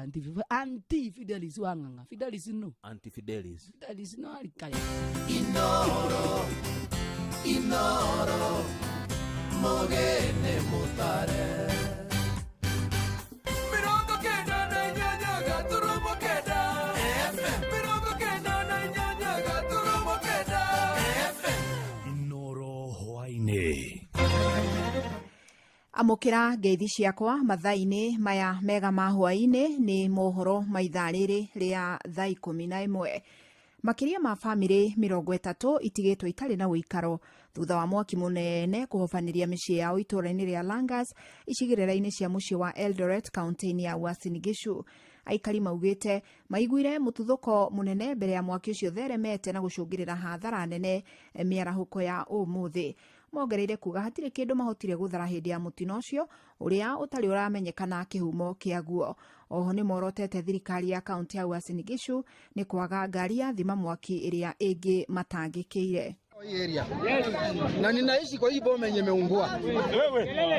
Speaker 2: Aunty Fidelis wa ng'ang'a. Fidelis no.
Speaker 4: Aunty Fidelis.
Speaker 2: Fidelis no arikaya.
Speaker 19: Inoro, Inoro, mogene mutare.
Speaker 6: Mirongo kenda na inyanya gaturumo kenda. FM. Mirongo kenda na inyanya gaturumo kenda. FM.
Speaker 18: Inoro hwaini.
Speaker 10: Amũkĩra ngeithi ciakwa mathaa-inĩ maya mega ma hwaĩ-inĩ nĩ mohoro ma ithaa rĩrĩ rĩa thaa 11. Makĩria ma bamĩrĩ 30 itigĩtwo itarĩ na ũikaro thutha wa mwaki mũnene kũhobanĩria mĩciĩ yao itũũra-inĩ rĩa Langas icigĩrĩra-inĩ cia mũciĩ wa Eldoret kaunti-inĩ ya Uasin Gishu. Aikari maugĩte maiguire mũtuthũko mũnene mbere ya mwaki ũcio theremete na gũcũngĩrĩra hathara nene mĩarahũko ya ũmũthĩ. Mongereire kuga hatirĩ kĩndũ mahotire gũthara hĩndĩ ya mũtino ũcio ũrĩa ũtarĩ ũramenyekana kĩhumo kĩaguo. Oho nĩ morotete thirikari ya kaunti ya Uasin Gishu nĩ kwaga ngari ya thima mwaki ĩrĩa ĩngĩ matangĩkĩire.
Speaker 13: Area. Na ninaishi kwa hii boma yenye imeungua.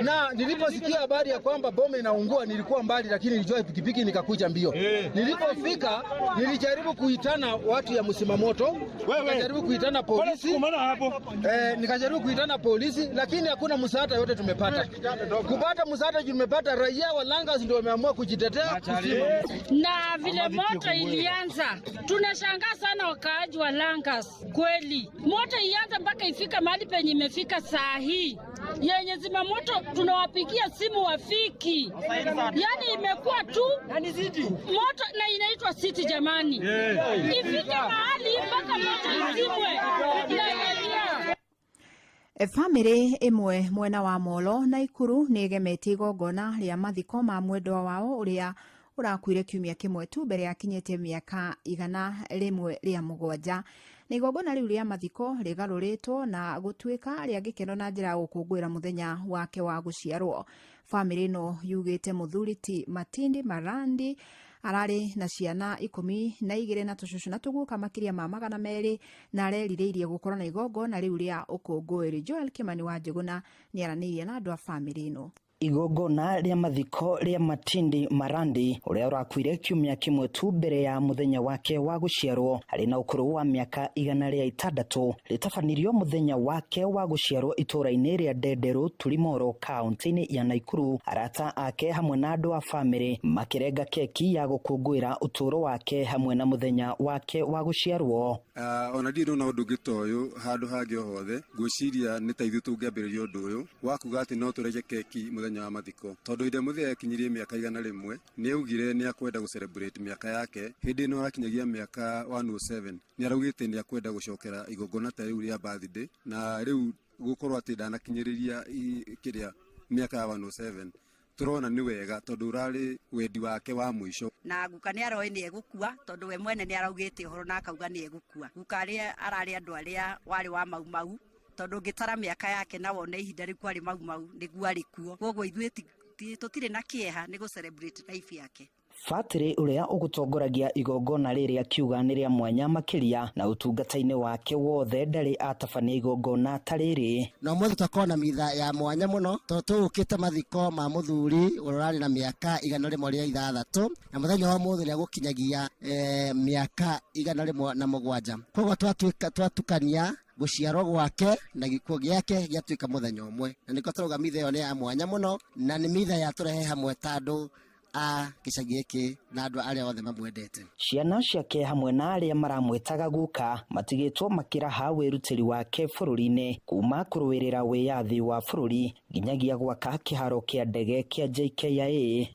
Speaker 13: Na niliposikia habari ya kwamba boma inaungua nilikuwa mbali, lakini nilijua pikipiki nikakuja mbio. Nilipofika nilijaribu kuitana watu ya msimamoto, nikajaribu kuitana polisi. Nikajaribu kuitana polisi, lakini hakuna msaada yote tumepata. Kupata msaada tumepata, raia wa Langas ndio wameamua kujitetea kuzima.
Speaker 15: Na vile moto ilianza, tunashangaa sana wakaaji wa Langas kweli. Moto ilianza mpaka ifika mahali penye imefika saa hii. Yenye zimamoto tunawapigia simu wafiki. Yaani imekuwa tu moto na inaitwa city jamani. Ifike mahali mpaka moto izimwe. Na
Speaker 10: Bamĩrĩ ĩmwe mwena wa Molo na Ikuru nĩ ĩgemetie igongona rĩa mathiko ma mwendwa wao ũrĩa ũrakuire kiumia kĩmwe tu mbere ya akinyĩtie mĩaka 107. Na igongona rĩu rĩa mathiko rĩgarũrĩtwo na gũtuĩka rĩa gĩkeno na njĩra ya gũkũngũĩra mũthenya wake wa gũciarwo. Bamĩrĩ ĩno yugĩte mũthuri ti Matindi Marandi ararĩ na ciana 12 na tũcũcũ na tũguka makĩria ma 200 na arerirĩirie gũkorwo na igongona rĩu rĩa ũkũngũĩri. Joel Kimani wa Njũgũna nĩaranĩirie na andũ a bamĩrĩ ĩno.
Speaker 8: Igongona rĩa mathiko rĩa Matindi Marandi ũrĩa ũrakuire kiumia kĩmwe tu mbere ya mũthenya wake wa gũciarwo arĩ na ũkũrũ wa mĩaka 106 rĩtabanirio mũthenya wake wa gũciarwo itũũra-inĩ rĩa Ndenderũ Tulimoro kaunti-inĩ ya Naikuru. Arata ake hamwe na andũ a bamĩrĩ makĩrenga keki ya gũkũngũĩra ũtũũro wake hamwe na mũthenya wake wa gũciarwo.
Speaker 12: Ona ndirĩ ndona ũndũ ũngĩ ta ũyũ handũ hangĩ o hothe. Ngwĩciria nĩ ta ithuĩ tũngĩambĩrĩria ũndũ ũyũ wa kuga atĩ no tũrenge keki mũthenya wa mathiko, tondũ hĩndĩ ĩrĩa mũthee akinyirie mĩaka 101 nĩ augire nĩ akwenda gũ celebrate mĩaka yake. Hĩndĩ ĩno arakinyagia mĩaka 107 nĩ araugĩte nĩ akwenda gũcokera igongona ta rĩu rĩa birthday, na rĩu gũkorwo atĩ ndanakinyĩrĩria kĩrĩa mĩaka ya 107 tũrona nĩ wega tondũ ũrarĩ wendi wake wa mũico.
Speaker 23: Na guka nĩ aroĩ nĩ egũkua tondũ we mwene nĩ araugĩte ũhoro na akauga nĩ egũkua. Guka arĩa ararĩ andũ arĩa warĩ wa Mau Mau, tondũ ũngĩtara mĩaka yake na wone ihinda rĩu kwarĩ Mau Mau nĩguo arĩ kuo. Koguo ithuĩ tũtirĩ na kĩeha nĩ gũ celebrate life yake.
Speaker 8: Batĩrĩ ũrĩa ũgũtongoragia igongona rĩrĩ akiuga nĩ rĩa mwanya makĩria na ũtungata-inĩ wake wothe ndarĩ atabania igongona ta rĩrĩ.
Speaker 24: Na ũmũthĩ tũkorwo na mitha ya mwanya mũno tondũ tũgũkĩte mathiko ma mũthuri ũrĩa ũrarĩ na mĩaka 106 na mũthenya wa ũmũthĩ nĩ egũkinyagia mĩaka 107. Koguo twatukania gũciarwo gwake na gĩkuũ gĩake gĩatuĩka mũthenya ũmwe, na nĩkĩo tũrauga mitha ĩyo nĩ ya mwanya mũno na nĩ mitha ya tũrehe hamwe ta andũ a gĩcagi gĩkĩ na andũ arĩa othe mamwendete.
Speaker 8: Ciana ciake hamwe na arĩa maramwĩtaga guka matigĩtwo makĩraha wĩrutĩri wake bũrũri-inĩ kuma kũrũĩrĩra wĩyathi wa bũrũri nginyagia gwaka kĩharo kĩa ndege kĩa JKIA.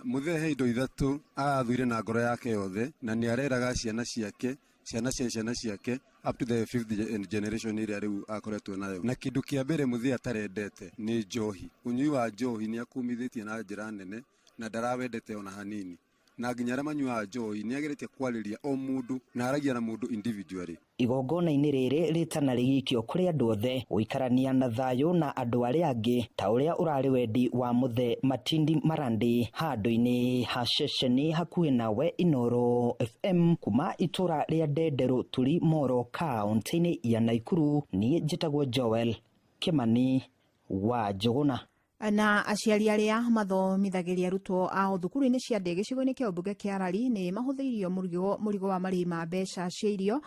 Speaker 12: Mũthee he indo ithatũ arathurire na ngoro yake yothe, na nĩ areraga ciana ciake, ciana cia ciana ciake up to the fifth generation ĩrĩa rĩu akoretwo nayo. Na kĩndũ kĩa mbere mũthee atarendete nĩ njohi. Ũnyui wa njohi nĩ akumithĩtie na njĩra nene na ndarawendete ona hanini, na nginya arĩa manyuaga njohi nĩ ageretie kwarĩria o mũndũ na aragia na mũndũ individually.
Speaker 8: Igongona-inĩ rĩrĩ rĩtana rĩgĩikio kũrĩ andũ othe gũikarania na thayũ na andũ arĩa angĩ ta ũrĩa ũrarĩ wendi wa mũthee Matindi Marandi handũ-inĩ ha ceceni hakuhĩ nawe Inooro FM kuma itũra rĩa Ndenderũ Turi Moro kaunti-inĩ ya Naikuru. Niĩ njĩtagwo Joel Kimani wa Njũgũna.
Speaker 10: Na aciari arĩa mathomithagĩria arutwo ao thukuru-inĩ cia ndĩ gĩcigo-inĩ kĩa ũmbunge kĩa Arari nĩ mahũthĩirio mũrigo wa marĩhi ma mbeca cia irio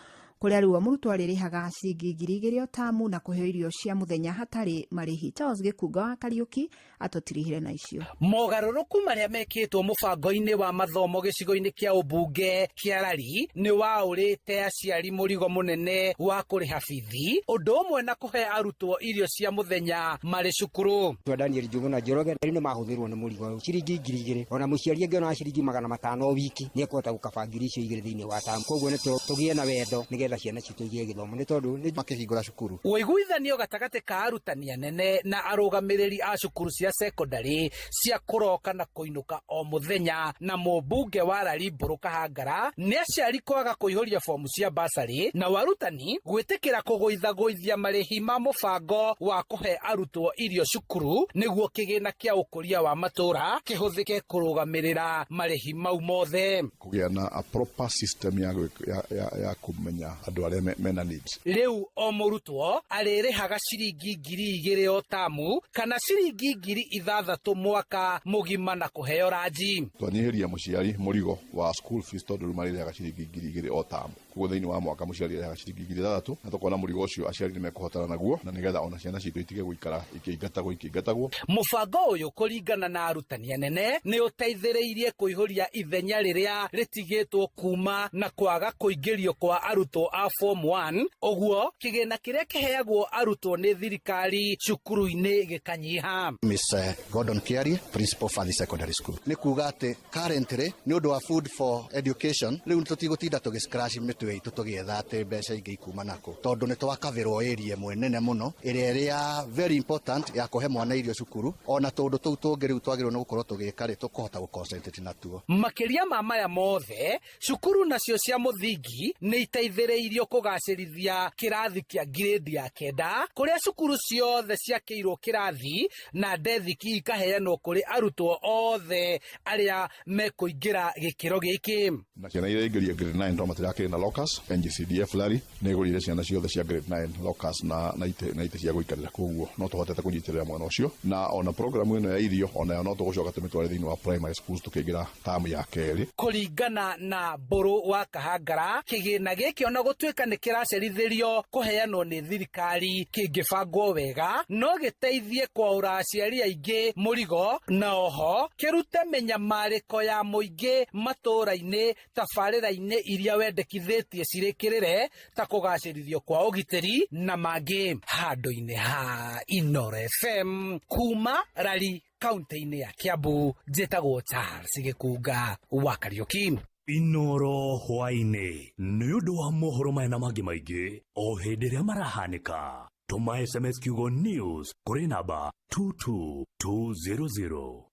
Speaker 10: Kũrĩa rĩu o mũrutwo arĩrĩhaga ciringi 2000 o tamu na kũheo irio cia mũthenya hatarĩ marĩhi. Charles Gĩkunga wa Kariũki atũtirihire na icio.
Speaker 7: Mogarũrũku marĩa mekĩtwo mũbango-inĩ wa mathomo gĩcigo-inĩ kĩa ũmbunge kĩa Lari nĩ waũrĩte aciari mũrigo mũnene wa kũrĩha bithi ũndũ ũmwe na kũhe arutwo irio cia mũthenya marĩ cukuru.
Speaker 16: Twa Daniel Njuguna Njoroge rĩu nĩ mahũthĩrwo nĩ mũrigo ũyũ ciringi 2000 ona mũciari angĩona ciringi 500 o wiki nĩ ekũhota gũkaba 2000 thĩinĩ wa tamu. Koguo nĩ tũgĩe na wendo nĩgetha ciana citũ igĩe gĩthomo nĩ tondũ nĩ
Speaker 21: makĩhingũra cukuru.
Speaker 7: Ũiguithanio gatagatĩ ka arutani anene na arũgamĩrĩri a cukuru cia sekondari cia kũroka na kũinũka o mũthenya na mũmbunge wa Lari Mbũrũ Kahangara nĩ aciari kwaga kũihũria fomu cia basarĩ na warutani gwĩtĩkĩra kũgũithagũithia marĩhi ma mũbango wa kũhe arutwo irio cukuru nĩguo kĩgĩna kĩa ũkũria wa matũũra kĩhũthĩke kũrũgamĩrĩra marĩhi mau mothe.
Speaker 21: Kũgĩa na a proper system ya, ya, ya, ya kũmenya andũ arĩa mena needs.
Speaker 7: Rĩu o mũrutwo arĩrĩhaga ciringi 2000 o tamu kana ciringi 6000 mwaka mũgima na kũheo ranji.
Speaker 21: Twanyihĩria mũciari mũrigo wa school fees tondũ rĩu marĩrĩhaga ciringi 2000 o tamu. Koguo thĩinĩ wa mwaka mũciari arĩhaga ciringi 6000 na tũkona mũrigo ũcio aciari nĩ mekũhotana naguo na nĩgetha ona ciana citũ itige gũikara ikĩingatagwo ikĩingatagwo.
Speaker 7: Mũbango ũyũ kũringana na arutani anene nĩ ũteithĩrĩirie kũihũria ithenya rĩrĩa rĩtigĩtwo kuma na kwaga kũingĩrio kwa arutwo a form 1 ũguo kĩgĩna kĩrĩa kĩheagwo arutwo nĩ thirikari cukuru-inĩ gĩkanyiha.
Speaker 22: Miss Gordon Kiarie, Principal Fathi Secondary School. Nĩ kuga atĩ currently nĩ ũndũ wa food for education rĩu tũtigũtinda tũgĩ scratch mĩtwe itũ tũgĩetha atĩ mbeca ingĩ ikuma nakũ tondũ nĩ twakavĩrwo area ĩmwe nene mũno ĩrĩa ĩrĩ ya very important ya kũhe mwana irio cukuru ona tũndũ tũu tũngĩ rĩu twagĩrĩirwo nĩ gũkorwo tũgĩka rĩ tũkũhota gũ concentrate natuo.
Speaker 7: Makĩria ma maya mothe cukuru nacio cia mũthingi nĩ iteithĩrĩirio kũgacĩrithia kĩrathi kĩa ngirĩndi ya 9 kũrĩa cukuru ciothe ciakĩirwo kĩrathi na ndethiki ikaheanwo kũrĩ arutwo othe arĩa mekũingĩra gĩkĩro gĩkĩ.
Speaker 21: Na ciana iria ingĩria grade 9 tondũ matirakĩrĩ na lockers, NGCDF Lari nĩ ĩgũrĩire ciana ciothe cia grade 9 lockers na itĩ cia gũikarĩra, koguo no tũhotete kũnyitĩrĩra mwena ũcio. Na ona program ĩno ya irio onayo no tũgũcoka tũmĩtware thĩinĩ wa primary schools tũkĩingĩra term ya kerĩ.
Speaker 7: Kũringana na Mbũrũ wa Kahangara, kĩgĩna gĩkĩ ona gũtuĩka nĩ kĩracerithĩrio kũheanwo nĩ thirikari kĩngĩbangwo wega no gĩteithie kwaũra aciari aingĩ mũrigo na oho kĩrute mĩnyamarĩko ya mũingĩ matũũra-inĩ tabarĩra-inĩ iria wendekithĩtie cirĩkĩrĩre ta kũgacĩrithio kwa ũgitĩri na mangĩ. Handũ-inĩ ha Inooro FM kuma Lari kaunti-inĩ ya Kiambu, njĩtagwo Charles Gĩkunga wa Kariũki.
Speaker 18: Inooro hwaĩ-inĩ nĩ ũndũ wa mohoro maya na mangĩ maingĩ o hĩndĩ ĩrĩa marahanĩka. Tũma SMS kiugo news kũrĩ namba 22200.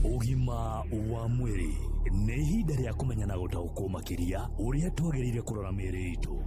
Speaker 18: Ũgima wa mwĩrĩ nĩ ihinda rĩa kũmenya na gũtaũkwo makĩria ũrĩa twagĩrĩire kũrora mĩĩrĩ itũ.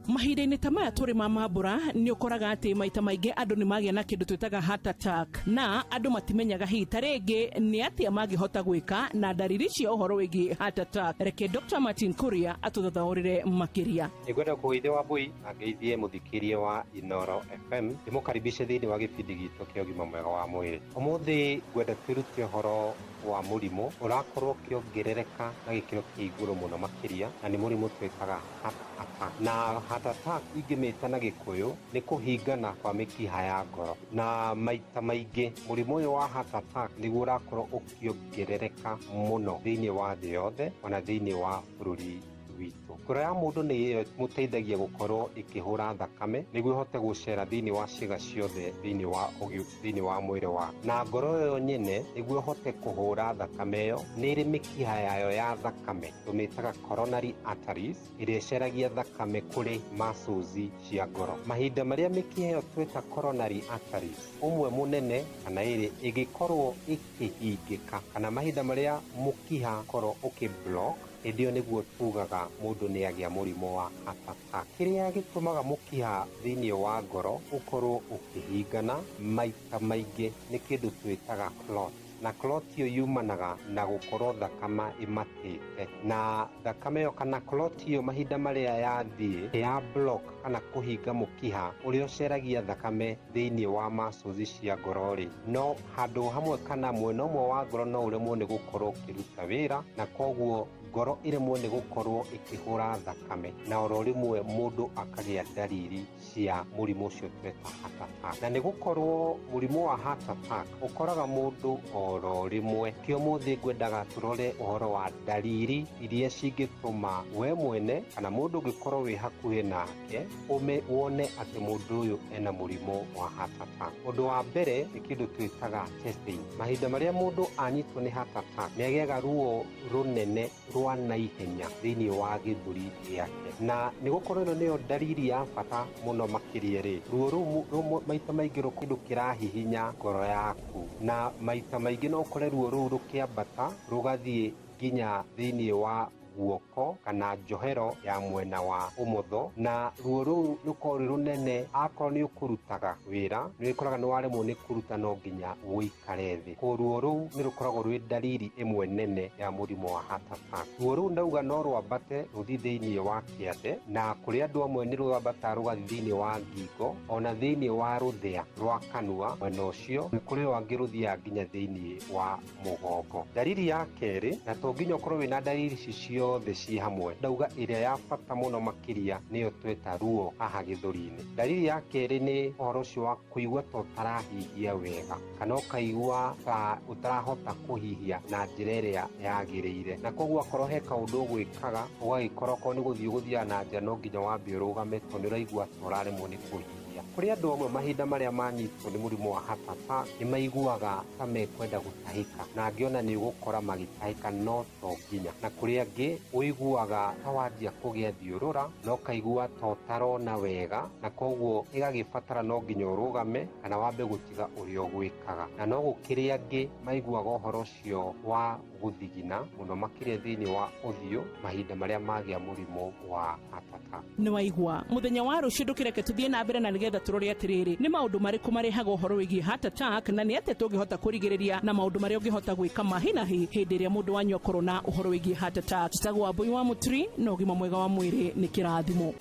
Speaker 25: Mahinda-inĩ ta maya tũrĩ ma mambura nĩ ũkoraga atĩ maita maingĩ andũ nĩ magĩa na kĩndũ twĩtaga heart attack na andũ matimenyaga hihi ta rĩngĩ nĩ atĩa mangĩhota gwĩka na ndariri cia ũhoro wĩgiĩ heart attack. Reke Dr. Martin Kuria atũthathaũrĩre makĩria.
Speaker 26: Nĩngwenda kũgeithia Wambui na ngeithie mũthikĩria wa Inooro FM ndĩmũkaribishe thĩinĩ wa gĩbindi gitũ kĩa ũgima mwega wa mwĩrĩ. Ũmũthĩ ngwenda twĩrute ũhoro wa mũrimũ ũrakorwo ũkĩongerereka na gĩkĩro kĩa igũrũ mũno makĩria, na nĩ mũrimũ twĩtaga heart attack. Na heart attack ingĩmĩta na Gĩkũyũ nĩ kũhingana kwa mĩkiha ya ngoro, na maita maingĩ mũrimũ ũyũ wa heart attack nĩguo ũrakorwo ũkĩongerereka mũno thĩinĩ wa thĩ yothe ona thĩinĩ wa bũrũri witũ. Ngoro ya mũndũ nĩ ĩmũteithagia gũkorwo ĩkĩhũra thakame nĩguo ĩhote gũcera thĩinĩ wa ciĩga ciothe thĩinĩ wa mwĩrĩ waku. Na ngoro ĩyo nyene nĩguo ĩhote kũhũra thakame ĩyo nĩ ĩrĩ mĩkiha yayo ya thakame tũmĩtaga coronary arteries ĩrĩa ĩceragia thakame kũrĩ muscles cia ngoro. Mahinda marĩa mĩkiha ĩyo twĩta coronary arteries ũmwe mũnene kana ĩrĩ ĩgĩkorwo ĩkĩhingĩka kana mahinda marĩa mũkiha korwo ũkĩ block, hĩndĩ ĩyo nĩguo tugaga mũndũ nĩ agĩa mũrimũ wa heart attack. Kĩrĩa gĩtũmaga mũkiha thĩinĩ wa ngoro ũkorwo ũkĩhingana maita maingĩ nĩ kĩndũ twĩtaga clot. Na clot ĩyo yumanaga na gũkorwo thakame ĩmatĩte, na thakame ĩyo kana clot ĩyo mahinda marĩa yathiĩ ya block kana kũhinga mũkiha ũrĩa ũceragia thakame thĩinĩ wa muscles cia ngoro rĩ, no handũ hamwe kana mwena ũmwe wa ngoro no ũremwo nĩ gũkorwo ũkĩruta wĩra, na koguo ngoro ĩremwo nĩ gũkorwo ĩkĩhũra thakame, na oro rĩmwe mũndũ akagĩa ndariri cia mũrimũ ũcio tweta heart attack. Na nĩ gũkorwo mũrimũ wa heart attack ũkoraga mũndũ oro rĩmwe, kĩo mũthĩ ngwendaga tũrore ũhoro wa ndariri iria cingĩtũma we mwene kana mũndũ ũngĩkorwo wĩ hakuhĩ nake ũme wone atĩ mũndũ ũyũ ena mũrimũ wa heart attack. Ũndũ wa mbere nĩ kĩndũ twĩtaga chest pain. Mahinda marĩa mũndũ anyitwo nĩ heart attack nĩ agĩaga ruo rũnene rwa naihenya thĩinĩ wa gĩthũri gĩake, na nĩ gũkorwo ĩno nĩyo ndariri ya bata mũno makĩria rĩ, ruo rũu maita maingĩ kĩndũ kĩrahihinya ngoro yaku, na maita maingĩ no ũkore ruo rũu rũkĩambata rũgathiĩ nginya thĩinĩ wa guoko kana njohero ya mwena wa ũmotho, na ruo rũu rũkorwo rwĩ rũnene. Akorwo nĩ ũkũrutaga wĩra nĩ ũkoraga nĩ waremwo nĩ kũruta, no nginya ũikare thĩ. Koguo ruo rũu nĩ rũkoragwo rwĩ ndariri ĩmwe nene ya mũrimũ wa heart attack. Ruo rũu ndauga no rwambate rũthiĩ thĩinĩ wa kĩande, na kũrĩ andũ amwe nĩ rwambataga rũgathiĩ thĩinĩ wa ngingo ona thĩinĩ wa rũthĩa rwa kanua mwena ũcio, na kũrĩ o angĩ rũthiaga nginya thĩinĩ wa mũgongo. Ndariri ya kerĩ, na to nginya ũkorwo wĩna ndariri ici ciothe ciĩ hamwe, ndauga ĩrĩa ya bata mũno makĩria nĩyo tweta ruo haha gĩthũri-inĩ. Ndariri ya kerĩ nĩ ũhoro ũcio wa kũigua ta ũtarahihia wega, kana ũkaigua ta ũtarahota kũhihia na njĩra ĩrĩa yagĩrĩire, na koguo akorwo he kaũndũ ũgwĩkaga ũgagĩkorwo okorwo nĩ gũthiĩ ũgũthiaga na nja no nginya wambe ũrũgame tondũ nĩ ũraigua ta ũraremwo nĩ kũhihia. Kũrĩ andũ amwe mahinda marĩa manyitwo nĩ mũrimũ wa heart attack nĩ maiguaga ta mekwenda gũtahĩka, na angĩ ona nĩ ũgũkora magĩtahĩka no to nginya, na kũrĩ angĩ ũiguaga ta wanjia kũgĩa thiũrũra na ũkaigua ta ũtarona wega, na koguo ĩgagĩbatara no nginya ũrũgame kana wambe gũtiga ũrĩa ũgwĩkaga. Na no gũkĩrĩ angĩ maiguaga ũhoro ũcio wa gũthigina mũno makĩria thĩinĩ wa ũthiũ mahinda marĩa magĩa mũrimũ wa heart attack.
Speaker 25: Nĩ waigua mũthenya wa rũciũ ndũkĩreke tũthiĩ na mbere na nĩgetha tũrore atĩrĩrĩ nĩ maũndũ marĩkũ marehaga ũhoro wĩgiĩ heart attack, na nĩ atĩa tũngĩhota kũrigĩrĩria, na maũndũ marĩa ũngĩhota gwĩka mahinahi hĩndĩ ĩrĩa mũndũ wanyu akorwo na ũhoro wĩgiĩ heart attack. Tũtagwo Wambui wa Mũturi, na ũgima mwega wa mwĩrĩ nĩ kĩrathimo.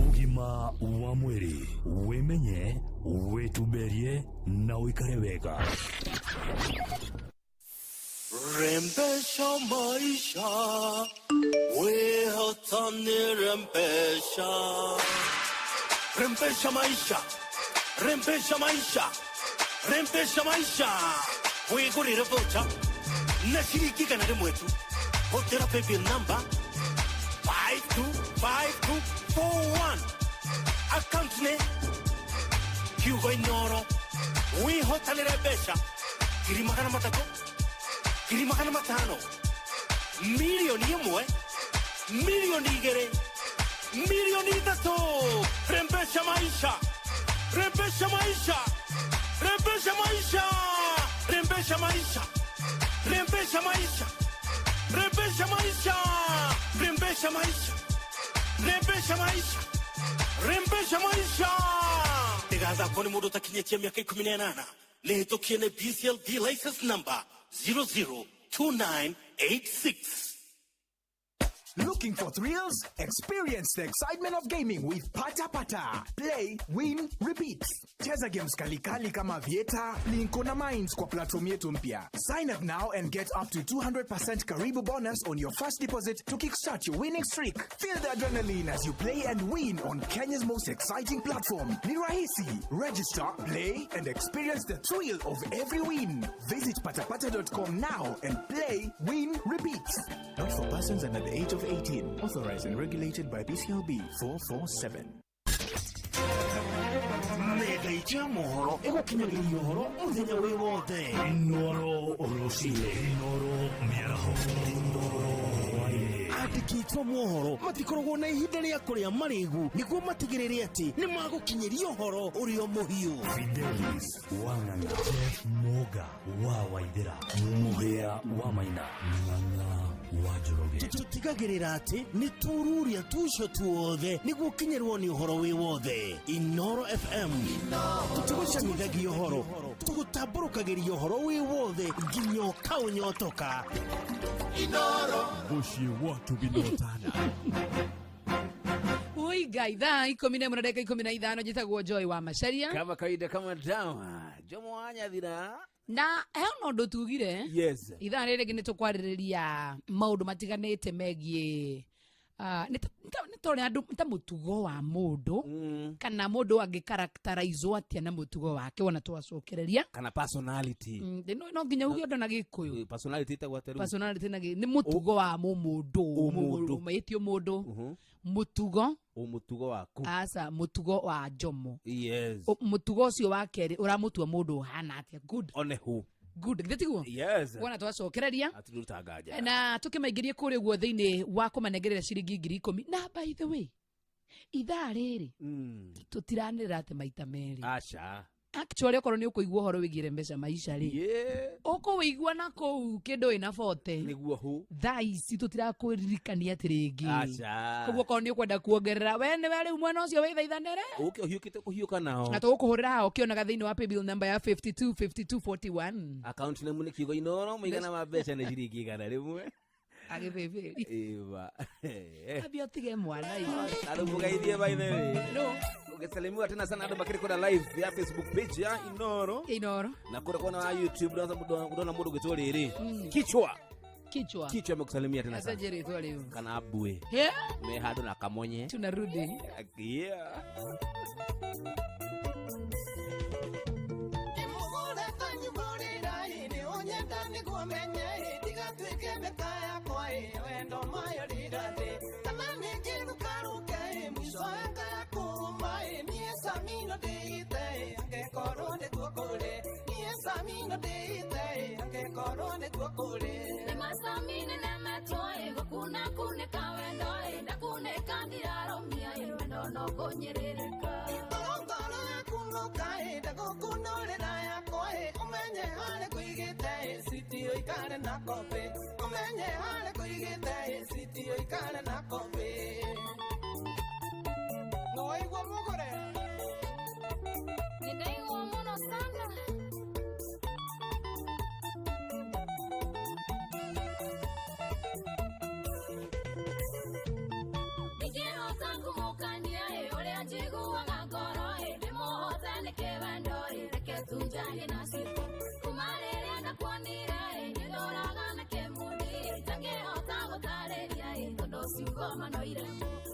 Speaker 18: Ũgima wa mwĩrĩ, wĩmenye, wĩtumberie na ũikare wega.
Speaker 1: Rembesha maisha, wehotani rembesha. Rembesha maisha, rembesha maisha, rembesha maisha. Wigurire voucher na shilingi 100 tu. Hotera paybill number 525241. Account ne kiugo Inoro. Wihotanire mbeca 300,000, 500,000, 1,000,000, 2,000,000, 3,000,000. Rembesha maisha, rembesha maisha, rembesha maisha, rembesha maisha, rembesha maisha, rembesha maisha, rembesha maisha, rembesha maisha, rembesha maisha. Ndigathakwo nĩ mũndũ ũtakinyĩtie mĩaka 18, nĩhĩtũkie nĩ BCLB license number 002986.
Speaker 3: Looking for thrills? Experience the excitement of gaming with Pata Pata. Play, win, repeat. Cheza games kalikali kama Vieta, Plinko na Mines kwa platform yetu mpya. Sign up now and get up to 200% Karibu bonus on your first deposit to kickstart your winning streak. Feel the adrenaline as you play and win on Kenya's most exciting platform. Ni rahisi. Register, play, and experience the thrill of every win. Visit patapata.com now and play, win, repeat. Not for persons under the age of 18. Authorized and regulated by BCLB 447.
Speaker 19: Metha itũ ya mohoro ĩgũkinyagĩria ũhoro mũthenya wĩ wothe.
Speaker 18: Inoro rũcinĩ, Inoro mĩaraho, Inoro.
Speaker 1: Igĩrĩ. Andĩki aitũ a mohoro matikoragwo na ihinda rĩa kũrĩa marĩgu nĩguo matigĩrĩre atĩ nĩ magũkinyĩria ũhoro ũrĩa mũhiũ.
Speaker 18: Fidelis Wang'ang'a, Jeff Moga wa Waithera, Mũhĩa wa Maina, Ng'ang'a wa Njoroge.
Speaker 1: Tũtigagĩrĩra atĩ nĩ tũruria tuco tuothe nĩguo ũkinyĩrwo nĩ ũhoro wĩ wothe. Inoro FM, tũtigũcamithagia ũhoro, tũgũtambũrũkagĩria ũhoro wĩ wothe nginya ũkaũnyotoka. Inoro.
Speaker 18: Mũciĩ wa Tũginotana.
Speaker 2: Ui ngai, thaa 11 na ndagĩka 15. Njĩtagwo Joy wa Macaria.
Speaker 4: Kama kawaida, kama dawa, Jomo wa Nyathira.
Speaker 2: Na he ona ũndũ tugire.
Speaker 4: Yes.
Speaker 2: Ithaa rĩrĩ rĩngĩ nĩ tũkwarĩrĩria maũndũ matiganĩte megiĩ nĩ ta ũrĩa andũ, nĩ ta mũtugo wa mũndũ, kana mũndũ angĩkaraktarizwo atĩa na mũtugo wake, wona twacokereria.
Speaker 4: Kana personality.
Speaker 2: No nginya uge ũndũ na Gĩkũyũ.
Speaker 4: Personality ĩtagwo atĩa rĩu?
Speaker 2: Personality na nĩ mũtugo wa mũmũndũ.
Speaker 4: Ũmũndũ.
Speaker 2: Ũmĩtio mũndũ mũtugo.
Speaker 4: Ũmũtugo waku.
Speaker 2: Aca, mũtugo wa Jomo.
Speaker 4: Yes.
Speaker 2: Mũtugo ũcio wa kerĩ ũramũtua mũndũ ũhana atĩa? Good.
Speaker 4: One hu.
Speaker 2: Good, githĩ tiguo?
Speaker 4: Yes.
Speaker 2: Wona twacokereria.
Speaker 4: Atiruta nganja.
Speaker 2: Na tũkĩmaingĩrie kũrĩa ũguo thĩinĩ wa kũmanengerera ciringi 10,000. Na by the way, ithaa rĩrĩ tũtiranĩrĩra atĩ maita merĩ.
Speaker 4: Aca.
Speaker 2: Actually, okorwo nĩ ũkũigua ũhoro wĩgiĩ mbeca maisha rĩ, ũkũwĩigua na kũu kĩndũ wĩna bote.
Speaker 4: Nĩguo hu.
Speaker 2: Thaa ici tũtirakũririkania atĩ rĩngĩ.
Speaker 4: Aca.
Speaker 2: Koguo okorwo nĩ ũkwenda kuongerera, we nĩwe rĩu mwena ũcio wĩthaithanĩre.
Speaker 4: Ũke ũhiũkĩte kũhiũka nao.
Speaker 2: Na tũgũkũhũrĩra haha ũkĩonaga thĩinĩ wa paybill number ya 525241.
Speaker 4: Account name nĩ kiugo Inoro, mũigana wa mbeca nĩ ciringi 100.
Speaker 2: Agĩbĩbĩri.
Speaker 4: Ĩba.
Speaker 2: Ambia ũtige mwana ĩ.
Speaker 4: Na rĩu mũgeithie, by the way.
Speaker 2: No.
Speaker 4: Ũgĩsalimiwa tena sana andũ makĩrĩ kũrĩa live ya Facebook page ya Inoro.
Speaker 2: Inoro.
Speaker 4: Na kũrĩa kona wa YouTube ndona mũndũ ũgĩtwo rĩrĩ. Kichwa.
Speaker 2: Kichwa.
Speaker 4: Kichwa amekusalimia tena sana.
Speaker 2: Acenjie rĩtwa rĩu.
Speaker 4: Kana abue.
Speaker 2: He?
Speaker 4: Me handũ na kamonye.
Speaker 2: Tunarudi.
Speaker 4: Yeah.
Speaker 15: Nĩmacamine nemetwo-ĩ, gũkuna kunĩka wendo-ĩ, ndakunĩka ndirarũmia-ĩ, wendo no kũnyĩrĩrĩka.
Speaker 5: Ngoro yakunũka-ĩ, ndagũkunũrĩra yakwa-ĩ, ũmenye harĩa kũigĩte-ĩ, citi ũikare na kobĩ, ũmenye harĩa kũigĩte-ĩ, citi ũikare na kobĩ. Nĩwaigua mũgũre?
Speaker 15: Nĩndaigua mũno sana. Ndingĩhota kũmũkania-ĩ, ũrĩa njiguaga ngoro-ĩ, ndĩmũhote nĩkĩ wendo-ĩ, reke tunjanie na ciĩko. Kuma rĩrĩa ndakuonire-ĩ, nĩndũraga na kĩmuni-ĩ, itangĩhota gũtarĩria-ĩ, tondũ ciugo manoire.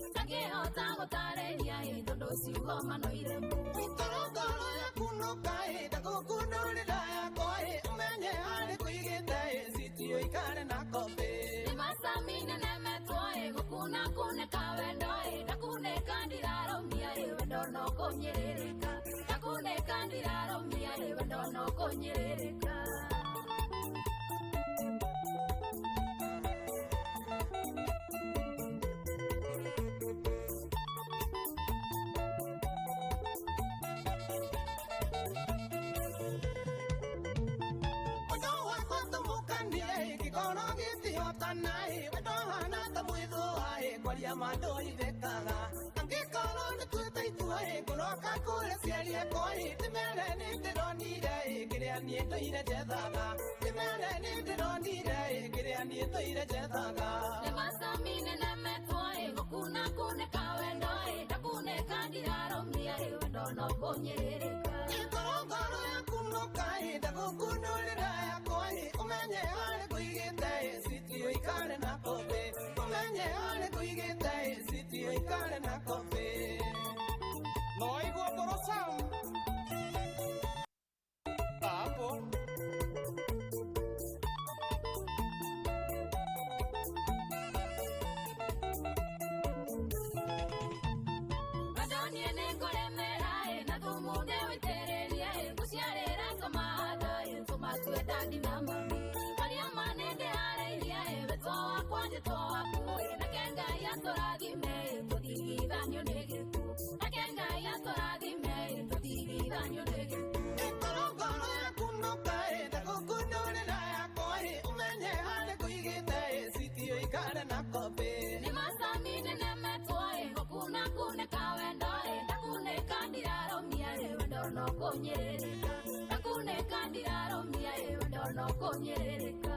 Speaker 15: Itangĩhota gũtarĩria-ĩ, tondũ ciugo manoire.
Speaker 5: Ngoro ngoro yakunũka-ĩ, ndagũkunũrĩra yakwa-ĩ, ũmenye harĩa kũigĩte-ĩ, citi ũikare na kobĩ.
Speaker 15: Nĩmacamine nemetwo-ĩ, gũkuna kunĩka wendo-ĩ, ndakunĩka ndirarũmia-ĩ, wendo no kũnyĩrĩrĩka. Ndakunĩka ndirarũmia-ĩ, wendo no kũnyĩrĩrĩka.
Speaker 5: Wendo wakwa tũmũkanie-ĩ, kĩgoro gĩtihotana-ĩ, wendo hana ta mwĩthũa-ĩ, kwaria ma ndũhithĩkaga. Angĩkorwo nĩtuĩte itua-ĩ, ngũroka kũrĩa aciari akwa-ĩ, ndĩmere nĩndĩronire-ĩ, kĩrĩa niĩ ndũire njethaga. Ndĩmere nĩndĩronire-ĩ, kĩrĩa niĩ ndũire njethaga.
Speaker 15: Nĩmacamine nemetwo-ĩ, gũkuna kunĩka wendo-ĩ, ndakunĩka ndirarũmia-ĩ, wendo no kũnyĩrĩrĩka.
Speaker 5: Ngoro ngoro yakunũka-ĩ, ndagũkunũrĩra yakwa-ĩ, ũmenye harĩa kũigĩte-ĩ, citi ũikare na kobĩ. Ũmenye harĩa kũigĩte-ĩ, citi ũikare na kobĩ. Nĩwaigua ngoro Sam? Hapo.
Speaker 15: Wendo niĩ nĩngũrĩmĩra-ĩ, na thumu ndĩwĩitĩrĩrie-ĩ, ngũciarĩra tũmahatha-ĩ, tũmatue dadi na mami. Arĩa ma nĩndĩharĩirie-ĩ, wĩtwo wakwa njĩtwo waku.
Speaker 6: kũnyĩrĩrĩka Ndakunĩka ndirarũmia ĩ wendo no kũnyĩrĩrĩka.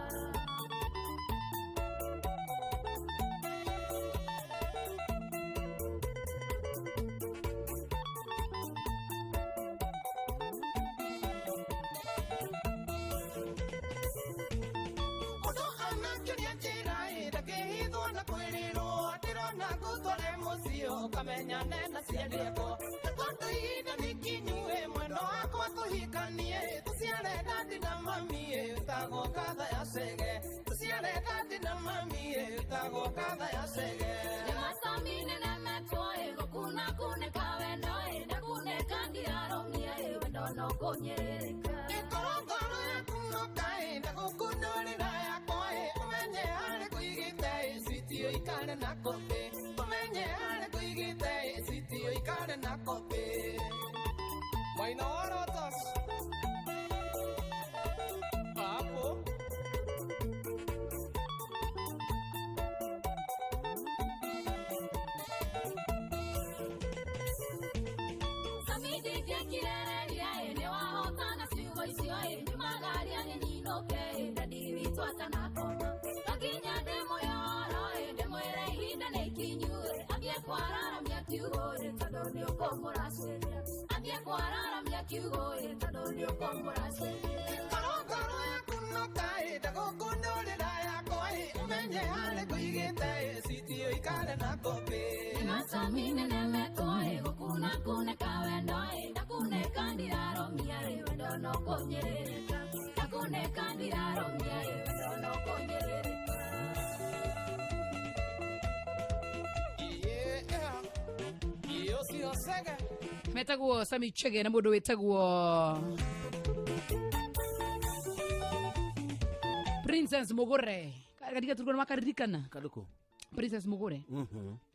Speaker 5: Mũndũ anakĩria njĩra ĩ ndakĩhithwo na kwĩrĩrwo ndĩrona ngũtware mũciĩ ũkamenyane na ciariakwa na tondũ ihinda nĩ ikinyu ĩ mwendo wakwa tũhikanie tũciare dadi na mami ĩ wĩtagwo ngatha ya cege tũciare dadi na mami ĩ wĩtagwo ngatha ya cege.
Speaker 6: Nĩmacamine na metwo ĩ gũkuna kunĩka wendo ĩ ndakunĩka ndirarũmia ĩ wendo no kũnyĩrĩrĩka.
Speaker 5: Ĩkorwo ngoro yaku noka ĩ ndagũkundũrĩra yakwa ĩ ũmenye harĩ kũigĩte ĩ switi ũikare na kobĩ ũmenye harĩ kũigĩte ĩ switi ũikare na kobĩ. Maina wa Rotos hapo.
Speaker 6: Samidi ngĩkirĩrĩria ĩ nĩwahotana ciugo icio ĩ nyumagaria nĩnyinũke ĩ dadi witũ atanakoma no nginya ndĩmũyoro ĩ ndĩmwĩre ihinda nĩ ikinyu ĩ athiĩ kwararamia kiugo ĩ tondũ nĩũkũmũracĩria athiĩ kwararamia kiugo ĩ tondũ nĩũkũmũracĩria.
Speaker 5: Ĩkorwo ngoro yaku noka ĩ ndagũkundũrĩra yakwa ĩ ũmenye harĩ kũigĩte ĩ switi ũikare na kobĩ.
Speaker 6: Nĩmacamine nemetwo ĩ gũkuna kunĩka wendo ĩ ndakunĩka ndirarũmia ĩ wendo no kũnyĩrĩrĩka ndakunĩka ndirarũmia ĩ wendo no kũnyĩrĩrĩka.
Speaker 2: Metagwo Sami Chege na mũndũ wĩtagwo Princess Mugure katika tulikuwa makaririkana
Speaker 4: Kaduku.
Speaker 2: Princess Mugure.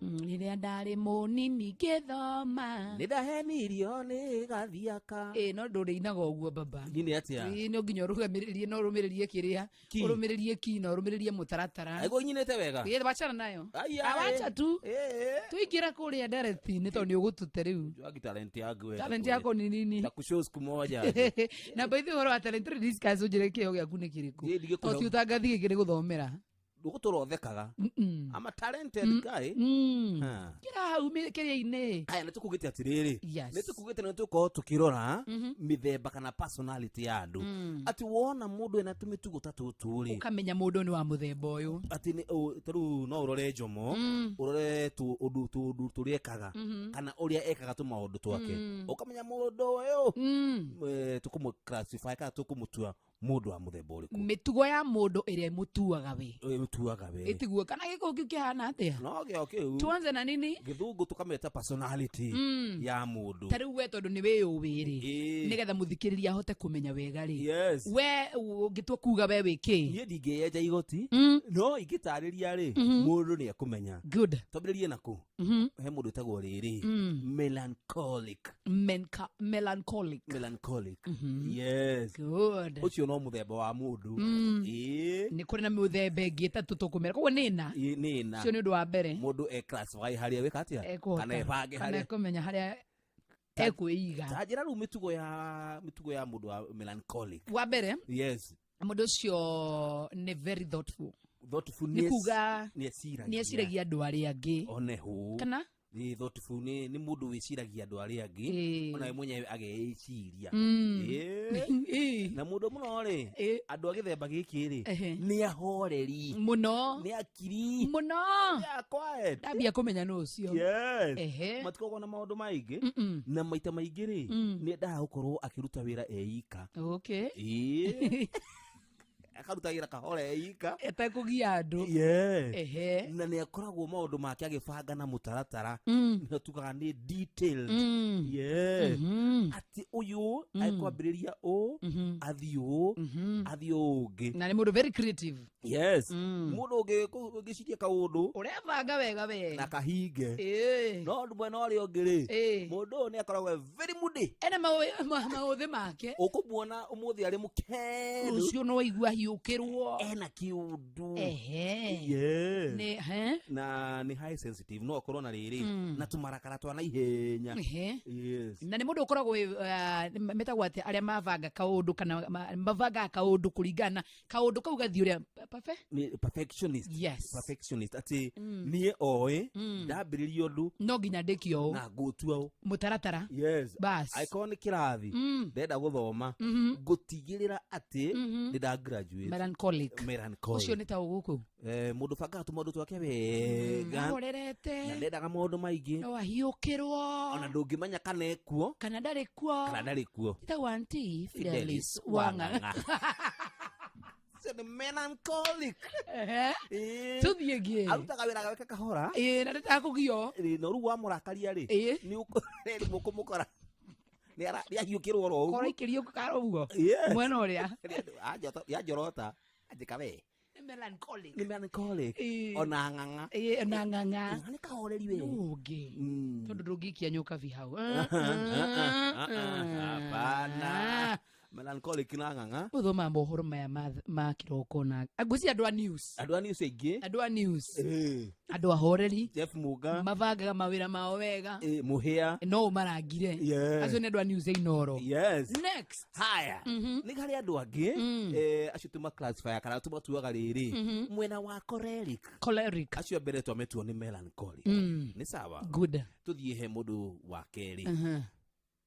Speaker 2: Rĩrĩa ndarĩ mũnini ngĩthoma
Speaker 4: Nĩ ndahenirio nĩ gathiaka.
Speaker 2: Ĩ no ndũrĩinaga ũguo baba.
Speaker 4: Nyine atĩa?
Speaker 2: Ĩ no nginya ũrũgamĩrĩrie no ũrũmĩrĩrie kĩrĩa
Speaker 4: Ki.
Speaker 2: ũrũmĩrĩrie ki na ũrũmĩrĩrie mũtaratara.
Speaker 4: Aigua nyinĩte wega.
Speaker 2: Ĩ wachana nayo.
Speaker 4: Ai, ai.
Speaker 2: Awacha tu. Tuingĩra kũrĩa ndereti-inĩ tondũ nĩ ũgũtũte rĩu.
Speaker 4: Juagi talent yangu wewe.
Speaker 2: Talent yako ni nini?
Speaker 4: Nitakushow siku moja.
Speaker 2: Na by the way ũhoro wa talent rĩ discuss ũnjĩre kĩheo gĩaku nĩ kĩrĩkũ.
Speaker 4: Niĩ ndigĩkũhe-
Speaker 2: Tondũ ti ũtangathi gĩkĩ nĩ gũthomera.
Speaker 4: Ndũgũtũra ũthekaga. I'm a talented guy. Ha.
Speaker 2: Kĩra hau kĩrĩa-inĩ.
Speaker 4: Haya nĩ tũkugĩte atĩrĩrĩ.
Speaker 2: Yes.
Speaker 4: Nĩ tũkugĩte nĩ tũkorwo tũkĩrora mĩthemba kana personality ya andũ. Atĩ wona mũndũ ena tũmĩtugo ta tũtũ rĩ.
Speaker 2: Ũkamenya mũndũ nĩ wa mũthemba ũyũ.
Speaker 4: Atĩ nĩ ta rĩu no ũrore Njomo, ũrore tũũndũ tũũndũ tũrĩa ekaga kana ũrĩa ekaga tũmaũndũ twake. Ũkamenya mũndũ ũyũ tũkũmũ classify kana tũkũmũtua mũndũ wa mũthemba ũrĩkũ.
Speaker 2: Mĩtugo ya mũndũ ĩrĩa ĩmũtuaga we.
Speaker 4: Ĩmũtuaga we.
Speaker 2: Ĩtiguo kana gĩkũyũ kĩu kĩhana atĩa?
Speaker 4: No gĩo kĩu.
Speaker 2: Tuanze na nini?
Speaker 4: Gĩthũngũ tũkamĩta personality ya mũndũ.
Speaker 2: Ta rĩu we tondũ nĩ wĩyũĩ rĩ,
Speaker 4: Ĩĩ.
Speaker 2: nĩgetha mũthikĩrĩria ahote kũmenya wega rĩ.
Speaker 4: Yes.
Speaker 2: We ũngĩtua kuga we wĩ kĩ?
Speaker 4: Niĩ ndingĩyenja igoti, no ingĩtarĩria rĩ, mũndũ nĩ ekũmenya.
Speaker 2: Good.
Speaker 4: Twambĩrĩrie nakũ? He mũndũ wĩtagwo rĩrĩ, melancholic.
Speaker 2: Melancholic.
Speaker 4: Melancholic. Yes.
Speaker 2: Good.
Speaker 4: Ũcio no mũthemba wa mũndũ. Ĩĩ.
Speaker 2: Nĩ kũrĩ na mĩthemba ĩngĩ ĩtatũ tũkũmera. Koguo nĩ ĩna.
Speaker 4: Ĩĩ, nĩ ĩna.
Speaker 2: Ũcio nĩ ũndũ wa mbere.
Speaker 4: Mũndũ e classify harĩa wĩka atĩa?
Speaker 2: Ekũhota.
Speaker 4: Kana ebange
Speaker 2: Kana
Speaker 4: harĩa.
Speaker 2: ekũmenya harĩa ekwĩiga.
Speaker 4: Ta njĩra rĩu mĩtugo ya mũndũ wa melancholic.
Speaker 2: Wa mbere,
Speaker 4: Yes.
Speaker 2: mũndũ ũcio nĩ very thoughtful.
Speaker 4: Thoughtful
Speaker 2: Nĩ kuga
Speaker 4: nĩ eciragia.
Speaker 2: nĩ eciragia andũ arĩa angĩ.
Speaker 4: One hũ.
Speaker 2: Kana?
Speaker 4: Nĩ thoughtful nĩ mũndũ wĩciragia andũ arĩa angĩ.
Speaker 2: Ĩĩ.
Speaker 4: Ona we mwenyewe ageĩciria. Ĩĩ. Na mũndũ mũno rĩ, andũ a gĩthemba gĩkĩ rĩ, nĩ ahoreri.
Speaker 2: Mũno.
Speaker 4: Nĩ akiri.
Speaker 2: Mũno.
Speaker 4: They are quiet.
Speaker 2: Ndambia kũmenya nũ ũcio.
Speaker 4: Yes.
Speaker 2: Ehe.
Speaker 4: Matikoragwo na maũndũ maingĩ. Na maita maingĩ rĩ, nĩ endaga gũkorwo akĩruta wĩra eika.
Speaker 2: Okay.
Speaker 4: Ĩĩ. Akaruta wĩra kahora eika.
Speaker 2: Etekũgia andũ.
Speaker 4: Yes.
Speaker 2: Ehe.
Speaker 4: Na nĩ akoragwo maũndũ make agĩbanga na mũtaratara. Nĩo tugaga nĩ detailed. Yes. Atĩ ũyũ ekwambĩrĩria ũũ, athiĩ ũũ, athiĩ ũũ ũngĩ.
Speaker 2: Na nĩ mũndũ very creative.
Speaker 4: Yes. Mũndũ ũngĩciria kaũndũ
Speaker 2: Ũrebanga wega we.
Speaker 4: na kahinge.
Speaker 2: Ĩĩ.
Speaker 4: No ũndũ mwena ũrĩa ũngĩ rĩ,
Speaker 2: Ĩĩ.
Speaker 4: mũndũ ũyũ nĩ akoragwo e very moody.
Speaker 2: Ena maũthĩ make.
Speaker 4: Ũkũmuona ũmũthĩ arĩ mũkenu.
Speaker 2: Rũciũ no waigua hiũ ahiũkĩrwo
Speaker 4: Ena kĩũndũ.
Speaker 2: Ehe.
Speaker 4: Yes.
Speaker 2: Nĩ- he?
Speaker 4: Na nĩ high sensitive, no akorwo na rĩrĩ
Speaker 2: Mm.
Speaker 4: na tũmarakara twa naihenya.
Speaker 2: Ehe.
Speaker 4: Yes.
Speaker 2: Na nĩ mũndũ ũkoragwo metagwo atĩ arĩa mabanga kaũndũ kana mabangaga kaũndũ kũringana kaũndũ kau gathiĩ ũrĩa pape
Speaker 4: Nĩ perfectionist.
Speaker 2: Yes.
Speaker 4: Perfectionist atĩ
Speaker 2: Mm.
Speaker 4: niĩ oĩ
Speaker 2: Mm.
Speaker 4: ndambĩrĩria ũndũ
Speaker 2: no nginya ndĩkie ũũ
Speaker 4: na ngũtua ũ
Speaker 2: mũtaratara.
Speaker 4: Yes.
Speaker 2: Bas.
Speaker 4: Angĩkorwo nĩ kĩrathi
Speaker 2: Mm.
Speaker 4: ndenda gũthoma,
Speaker 2: Mhm.
Speaker 4: ngũtigĩrĩra atĩ
Speaker 2: Mhm.
Speaker 4: nĩ nda graduate.
Speaker 2: Melancholic.
Speaker 4: Melancholic.
Speaker 2: Ũcio nĩ ta ũgũkũ.
Speaker 4: Eh, mũndũ bangaga tũmaũndũ twake wega
Speaker 2: Ahorerete.
Speaker 4: na ndendaga maũndũ maingĩ.
Speaker 2: No ahiũkĩrwo.
Speaker 4: Ona ndũngĩmenya kana ekuo
Speaker 2: kana ndarĩ kuo.
Speaker 4: Kana ndarĩ kuo.
Speaker 2: Ĩtagwo Auntie Fidelis
Speaker 4: Fidelis
Speaker 2: Wang'ang'a.
Speaker 4: Wang'ang'a. Ũcio nĩ melancholic.
Speaker 2: Ehe.
Speaker 4: Ĩĩ.
Speaker 2: Tũthiĩ ngĩ.
Speaker 4: Arutaga wĩra gaweke kahora.
Speaker 2: Ĩĩ, na ndĩtakũgio.
Speaker 4: Ĩĩ, no rĩu wamũrakaria rĩ, nĩ ũkũmũkora nĩ ahiũkĩrwo oro ũguo.
Speaker 2: Kora ikĩrio kara ũguo.
Speaker 4: Yes.
Speaker 2: Mwena ũrĩa.
Speaker 4: Yanjorota anjĩka we.
Speaker 2: Nĩ melancholic.
Speaker 4: Nĩ melancholic.
Speaker 2: Ĩĩ.
Speaker 4: Ona ng'ang'a.
Speaker 2: Ĩĩ, ona ng'ang'a.
Speaker 4: Nĩ kahoreri we.
Speaker 2: Nũngĩ. Tondũ ndũngĩikia nyũkabi hau.
Speaker 4: Hapana. Melancholic na ng'ang'a.
Speaker 2: Ũthomaga mohoro maya ma kĩroko na ngwĩciria andũ a news.
Speaker 4: Andũ a news aingĩ.
Speaker 2: Andũ a news.
Speaker 4: Ĩĩ.
Speaker 2: Andũ ahoreri.
Speaker 4: Jeff Muga.
Speaker 2: Mabangaga mawĩra mao wega.
Speaker 4: Ĩĩ, Mũhĩa.
Speaker 2: No ũmarangire.
Speaker 4: Yes.
Speaker 2: Acio nĩ andũ a news ya Inooro.
Speaker 4: Yes.
Speaker 2: Next.
Speaker 4: Haya. Nĩ harĩ andũ angĩ acio tũma classify kana tũmatuaga rĩrĩ mwena wa choleric.
Speaker 2: Choleric.
Speaker 4: Acio a mbere twametua nĩ melancholic. Nĩ sawa.
Speaker 2: Good.
Speaker 4: Tũthiĩ he mũndũ wa kerĩ.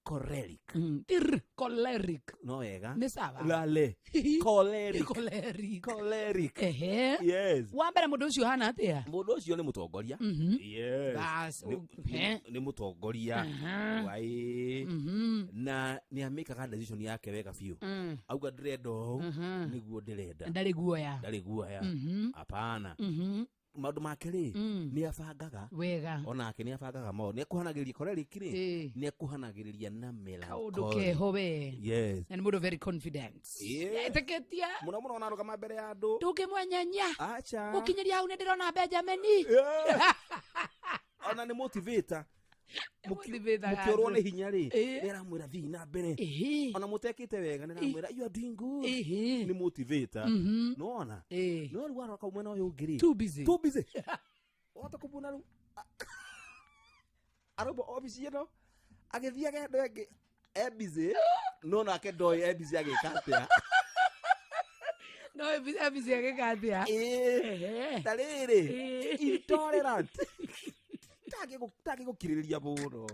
Speaker 4: Choleric.
Speaker 2: Tir, choleric.
Speaker 4: No wega.
Speaker 2: Nĩ sawa.
Speaker 4: Lale. Choleric.
Speaker 2: Choleric.
Speaker 4: Choleric.
Speaker 2: Ehe.
Speaker 4: Yes.
Speaker 2: Wa mbere mũndũ ũcio hana atĩa?
Speaker 4: Mũndũ ũcio nĩ mũtongoria.
Speaker 2: Mhm.
Speaker 4: Yes.
Speaker 2: Bas, he.
Speaker 4: Nĩ mũtongoria.
Speaker 2: Aha.
Speaker 4: Waĩ.
Speaker 2: Mhm.
Speaker 4: Na nĩ amĩkaga decision yake wega biũ. Auga ndĩrenda ũũ,
Speaker 2: Mhm.
Speaker 4: nĩguo ndĩrenda.
Speaker 2: Ndarĩ guoya.
Speaker 4: Ndarĩ guoya.
Speaker 2: Mhm.
Speaker 4: Hapana.
Speaker 2: Mhm.
Speaker 4: Maũndũ make rĩ, nĩ abangaga
Speaker 2: Wega.
Speaker 4: Onake nĩ abangaga maũndũ. Nĩ akuhanagĩrĩria choleric rĩ,
Speaker 2: Ĩĩ.
Speaker 4: nĩ akuhanagĩrĩria na
Speaker 2: Kaũndũ
Speaker 4: melancholy.
Speaker 2: keho we.
Speaker 4: Yes.
Speaker 2: Na nĩ mũndũ very confident.
Speaker 4: Ĩĩ.
Speaker 2: Etĩkĩtie.
Speaker 4: Mũno mũno ona arũgama mbere ya andũ.
Speaker 2: Ndũngĩmwenyenya.
Speaker 4: Acha.
Speaker 2: Gũkinyĩria hau nĩ ndĩrona Benjamin.
Speaker 4: Ona nĩ motivator.
Speaker 2: Motivator
Speaker 4: Mũkĩorwo
Speaker 2: andũ.
Speaker 4: nĩ hinya rĩ,
Speaker 2: Ĩĩ.
Speaker 4: nĩ aramwĩra thiĩ na mbere.
Speaker 2: Ĩĩ.
Speaker 4: Ona mũtekĩte wega nĩ aramwĩra you are doing good.
Speaker 2: Ĩĩ.
Speaker 4: Nĩ motivator.
Speaker 2: Mhm.
Speaker 4: Nĩwona?
Speaker 2: Ĩĩ.
Speaker 4: No rĩu warora kau mwena ũyũ ũngĩ rĩ.
Speaker 2: Too busy.
Speaker 4: Too busy. Wahota kũmwona rĩu arauma obici ĩno agĩthiĩ agenda ĩngĩ e busy, no nake ndoĩ e busy agĩka atĩa.
Speaker 2: No e busy agĩka atĩa?
Speaker 4: Ĩĩ. Na rĩrĩ, intolerant. Tangĩgũkirĩrĩria mũno.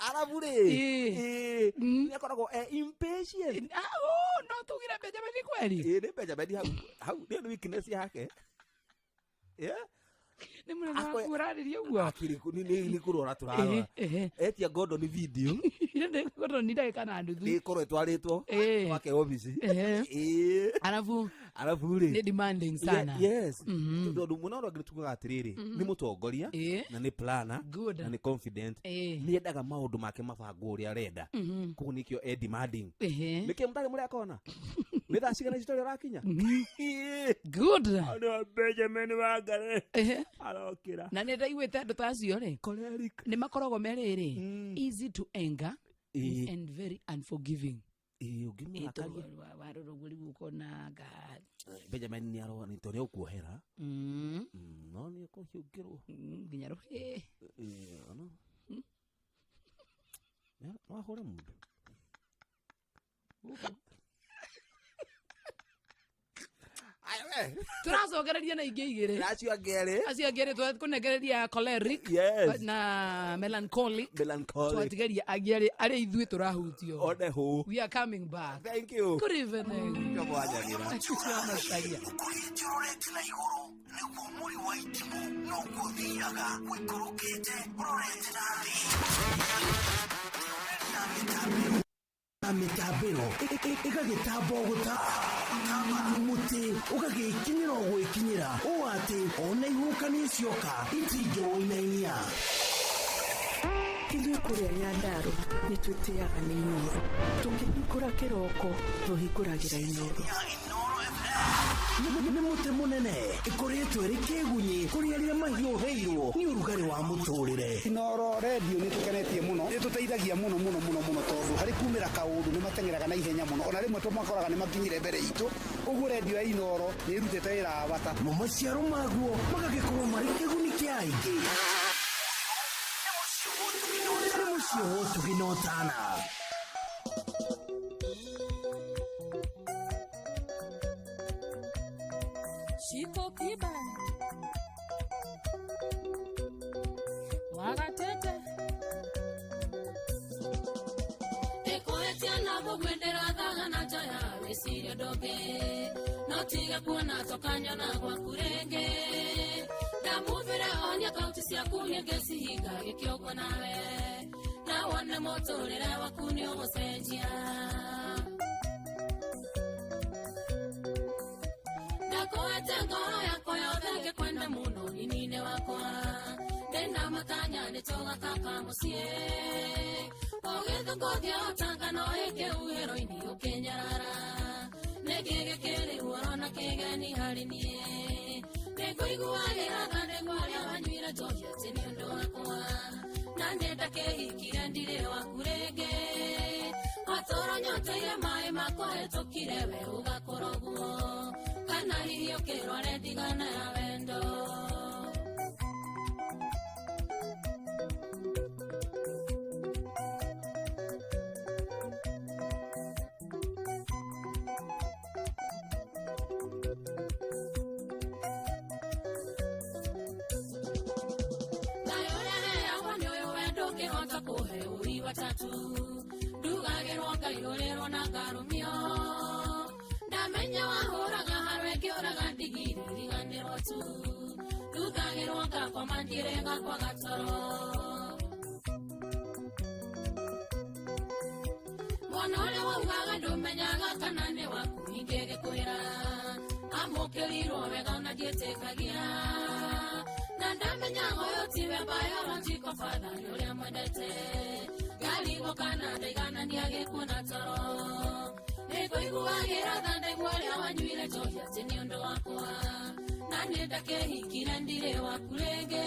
Speaker 4: Arabu rĩ, ĩĩ, nĩ akoragwo e impatient.
Speaker 2: No tugire Benjamin kweli?
Speaker 4: Ĩĩ, nĩ Benjamin hau hau nĩ weakness yake. Yeah.
Speaker 2: Nĩ mũrĩmi waku ũrarĩria ũguo?
Speaker 4: Akiri nĩ kũrora tũrarora. Etia Gordon video.
Speaker 2: Gordon ndagĩka na nuthu.
Speaker 4: Nĩ ĩkorwo ĩtwarĩtwo gwake obici. Ĩĩ.
Speaker 2: Arabu
Speaker 4: Arabu rĩ,
Speaker 2: nĩ demanding sana.
Speaker 4: Yes. Tondũ mwena ũrĩa ũngĩ tugaga atĩrĩrĩ,
Speaker 2: Mhm.
Speaker 4: nĩ mũtongoria na nĩ planner
Speaker 2: Good.
Speaker 4: na nĩ confident.
Speaker 2: Ĩĩ.
Speaker 4: Nĩ endaga maũndũ make mabangwo ũrĩa arenda.
Speaker 2: Mhm.
Speaker 4: Koguo nĩkĩo e demanding.
Speaker 2: Ehe.
Speaker 4: Nĩkĩ mũtarĩ mũrĩa kona? Nĩ thaa cigana ici tũrĩa ũrakinya? Ĩĩ.
Speaker 2: Good.
Speaker 4: Andũ a Benjamin Wangari
Speaker 2: Ehe.
Speaker 4: arokĩra.
Speaker 2: Na nĩ ndaiguĩte andũ ta acio rĩ, nĩ makoragwo me rĩrĩ easy to anger
Speaker 4: Ĩĩ.
Speaker 2: and very unforgiving.
Speaker 4: Ĩĩ, ũngĩmũrakaria.
Speaker 2: Warora ũguo rĩu ũkona nga
Speaker 4: Benjamin nĩ arona nĩ tondũ nĩ ũkuohera. No nĩ ũkũhiũngĩrwo.
Speaker 2: Nginya rũhĩ.
Speaker 4: Ĩĩ, ona. No ahũre mũndũ.
Speaker 2: Tũracokereria na ingĩ igĩrĩ.
Speaker 4: Na acio angĩ erĩ.
Speaker 2: Acio angĩ erĩ twakũnengereria choleric
Speaker 4: Yes.
Speaker 2: na melancholic.
Speaker 4: Melancholic.
Speaker 2: Twatigeria angĩ erĩ arĩa ithuĩ tũrahutio.
Speaker 4: One hũ.
Speaker 2: We are coming back.
Speaker 4: Thank you.
Speaker 2: Good evening.
Speaker 4: Nĩkĩo mwanjagĩra.
Speaker 2: Macaria.
Speaker 19: Ũkũrĩte ũrorete na igũrũ nĩguo mũri wa itimũ noguo ũthiaga ũikũrũkĩte ũrorete na thĩ na mĩtambĩro ĩgagĩtamba gũtamba mũtĩ ũgagĩkinyĩra o gwĩkinyĩra ũũ atĩ ona ihuhũkanio cioka itingĩwũinainia.
Speaker 9: Ithuĩ kũrĩa Nyandarũa nĩ twĩtĩaga nĩ Inooro. Tũkĩhingũra kĩroko tũhingũragĩra Inooro.
Speaker 1: Nĩ mũtĩ mũnene ĩkoretwo ĩrĩ kĩgunyĩ kũrĩ arĩa mahiũhĩirwo nĩ ũrugarĩ wa mũtũrĩre.
Speaker 11: Inooro redio nĩ tũkenetie mũno, nĩ tũteithagia mũno mũno mũno mũno tondũ harĩ kumĩra kaũndũ nĩ mateng'eraga na ihenya mũno, ona rĩmwe tũmakoraga nĩ makinyire mbere itũ, ũguo redio ya Inooro nĩ ĩrutĩte wĩra wa bata.
Speaker 1: Mo maciaro maguo magagĩkorwo marĩ kĩguni kĩa aingĩ. Nĩ mũciĩ wa ũtugi na ũtana.
Speaker 6: Shiko Kiba Wagatete Ĩkũĩtia na mũgwĩndĩra thaga na njoya wĩcirie ndũngĩ no tiga kuona tũkanyona gwaku rĩngĩ ndamuvire onia kaunti ciaku nĩngĩcihinga gĩkĩũguo nawe na wone mũtũrĩre waku nĩ ũgũcenjia. Ndakwete ngoro yakwa yothe ngĩkwenda mũno nini-inĩ wakwa ndĩna matanya nĩtũgataka mũciĩ ũgĩthũngũthia ũtanga no ĩkĩhuhĩro-inĩ ũkĩnyarara nĩkĩ gĩkĩrĩ ruoro na kĩgeni harĩ niĩ nĩngũiguagĩra tha nĩguo arĩa wanyuire njohi atĩ nĩ ũndũ wakwa na nĩ ndakĩhikire ndirĩ waku rĩngĩ watũra nyoteire maĩ makũhĩtũkire we ũgakũra ũguo kana hihi ũkĩrware ndigana ya wendo. Thayũ ũrĩa heagwo nĩ ũyũ we ndũngĩhota kũhe ũi watatũ ndugagĩrwo ngaihũrĩrwo na ngarũmio ndamenya wahũraga harwe ngĩũraga ndigiri riganĩrwo tu ndugagĩrwo ngakoma ndirĩ gakwa gatoro mwana ũrĩa waugaga ndũmenyaga kana nĩ waku ingĩgĩkwĩra amũkĩrirwo wega ona ndiĩtĩkagia na ndamenyaga ũyũ tiwe biological father nĩ ũrĩa mwendete ngarigwo kana ndaiganania gĩkuona toro nĩngũiguagĩra tha ndaigua ũrĩa wanyuire njohi atĩ nĩ ũndũ wakwa na nĩ ndakĩhikire ndirĩ waku rĩngĩ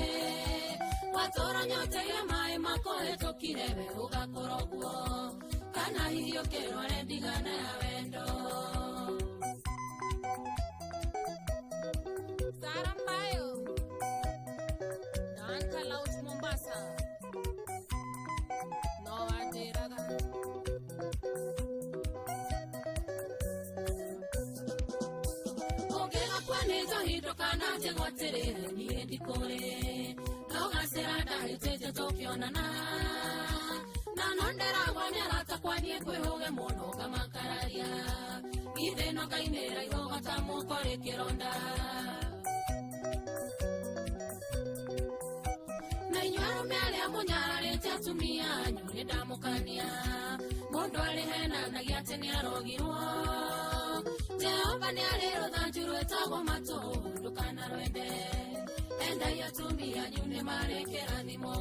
Speaker 6: watũra nyoteire maĩ makũhĩtũkire we ũgakũra ũguo kana hihi ũkĩrware ndigana ya wendo.
Speaker 13: Sara Mbayo Danka Lounge Mombasa no wanjĩraga
Speaker 6: ũngĩgakua nĩ njohi ndũkananjĩgwo atĩrĩrĩ niĩ ndikũrĩ ndũgacĩra ndahĩtĩtie tũkĩonana na no ndĩragwa nĩ arata kwa niĩ kwĩhũge mũno ngamakararia githĩ no ngainĩra ihũga ta mũkorĩ kĩronda na inyuĩ arũme arĩa mũnyararĩte atumia anyu nĩ ndamũkania mũndũ arĩhenanagia atĩ nĩ arogirwo Jehova nĩ arĩ rũthanju rwĩtagwo matũ ndũkanarwende endai atumia anyu nĩ marĩ kĩrathimo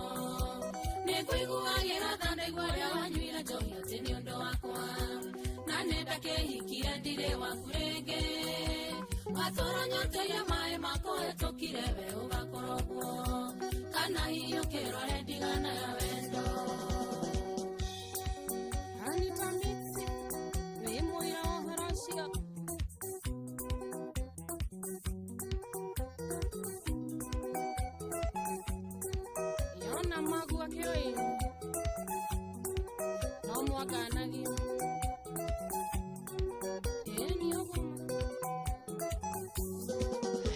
Speaker 6: nĩngũiguagĩra tha ndaigua ũrĩa wanyuire njohi atĩ nĩ ũndũ wakwa na nĩ ndakĩhikire ndirĩ waku rĩngĩ watũra nyoteire maĩ makũhĩtũkire we ũgakũra ũguo kana hihi ũkĩrware ndigana ya wendo.
Speaker 13: Anita Mixi wĩ mũira wa ũhoro ũcio. Yona magua kĩoi no mwakanagia ĩni ũguo.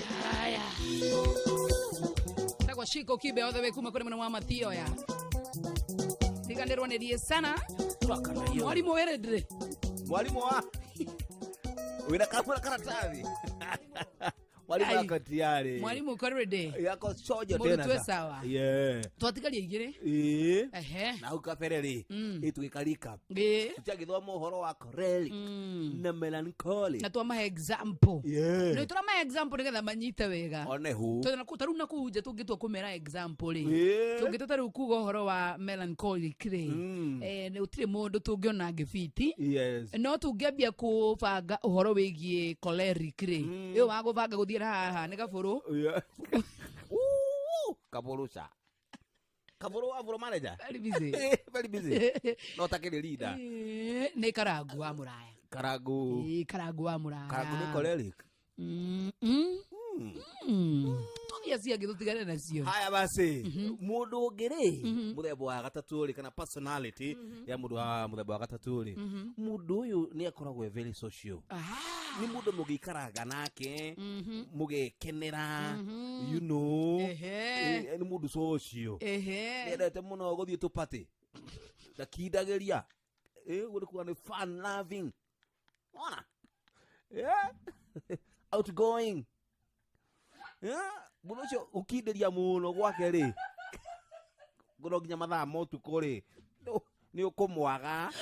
Speaker 2: Haya. Tagwa Shiko Kibe all the way kuma kuri mwena wa Mathioya. Tiganĩrwo nĩ thiĩ sana. Mwarimu wĩrĩ ndĩrĩ.
Speaker 4: Mwarimu wa wĩna kamwe na karatathi. Mwalimu
Speaker 2: Ai.
Speaker 4: ako tayari.
Speaker 2: Mwalimu uko ready?
Speaker 4: Yako sojo
Speaker 2: Mũrutwo
Speaker 4: tena sa.
Speaker 2: sawa.
Speaker 4: Yeah.
Speaker 2: Twatigaria igĩrĩ.
Speaker 4: Ĩĩ.
Speaker 2: Ehe.
Speaker 4: Na hau kabere rĩ, ĩ tũgĩka recap.
Speaker 2: Ĩĩ.
Speaker 4: Tũtiagĩthoma ũhoro wa choleric na melancholic.
Speaker 2: Na twamahe example.
Speaker 4: Yeah.
Speaker 2: Nĩ tũramahe example nĩgetha manyite wega.
Speaker 4: One hu.
Speaker 2: Tondũ na tarĩu na kũu nja tũngĩtua kũmera example rĩ.
Speaker 4: Ĩĩ.
Speaker 2: Tũngĩtua tarĩu kuga ũhoro wa melancholic rĩ. Nĩ gũtirĩ mũndũ tũngĩona ngĩbiti.
Speaker 4: Yes.
Speaker 2: No tũngĩambia kũbanga ũhoro wĩgiĩ choleric rĩ. Ĩyo wa gũbanga gũthiĩ na haha nĩ gabũrũ.
Speaker 4: Yeah. Ooh, kabũrũ ca. Kabũrũ wa bũrũ manager.
Speaker 2: Very busy.
Speaker 4: Very busy. No takĩrĩ leader.
Speaker 2: Ĩĩ, nĩ karangu wa mũraya.
Speaker 4: Karangu.
Speaker 2: Ĩĩ, karangu wa mũraya.
Speaker 4: Karangu nĩ choleric.
Speaker 2: Tũthiĩ acio angĩ tũtigane nacio.
Speaker 4: Haya basi, mũndũ ũngĩ rĩ, mũthemba wa gatatũ rĩ, kana personality ya mũndũ wa mũthemba wa gatatũ rĩ, mũndũ ũyũ nĩ akoragwo e very social. Nĩ mũndũ mũgĩikaraga nake, mũgekenera, you know, nĩ mũndũ social. Nĩendete mũno gũthiĩ tũpatĩ, ndakindagĩria. Ũguo nĩ kuga nĩ fun loving. Wona? Yeah. Outgoing. Yeah, mũndũ ũcio ũkindĩria mũno gwake rĩ, no nginya mathaa ma ũtukũ rĩ, nĩ ũkũmwaga.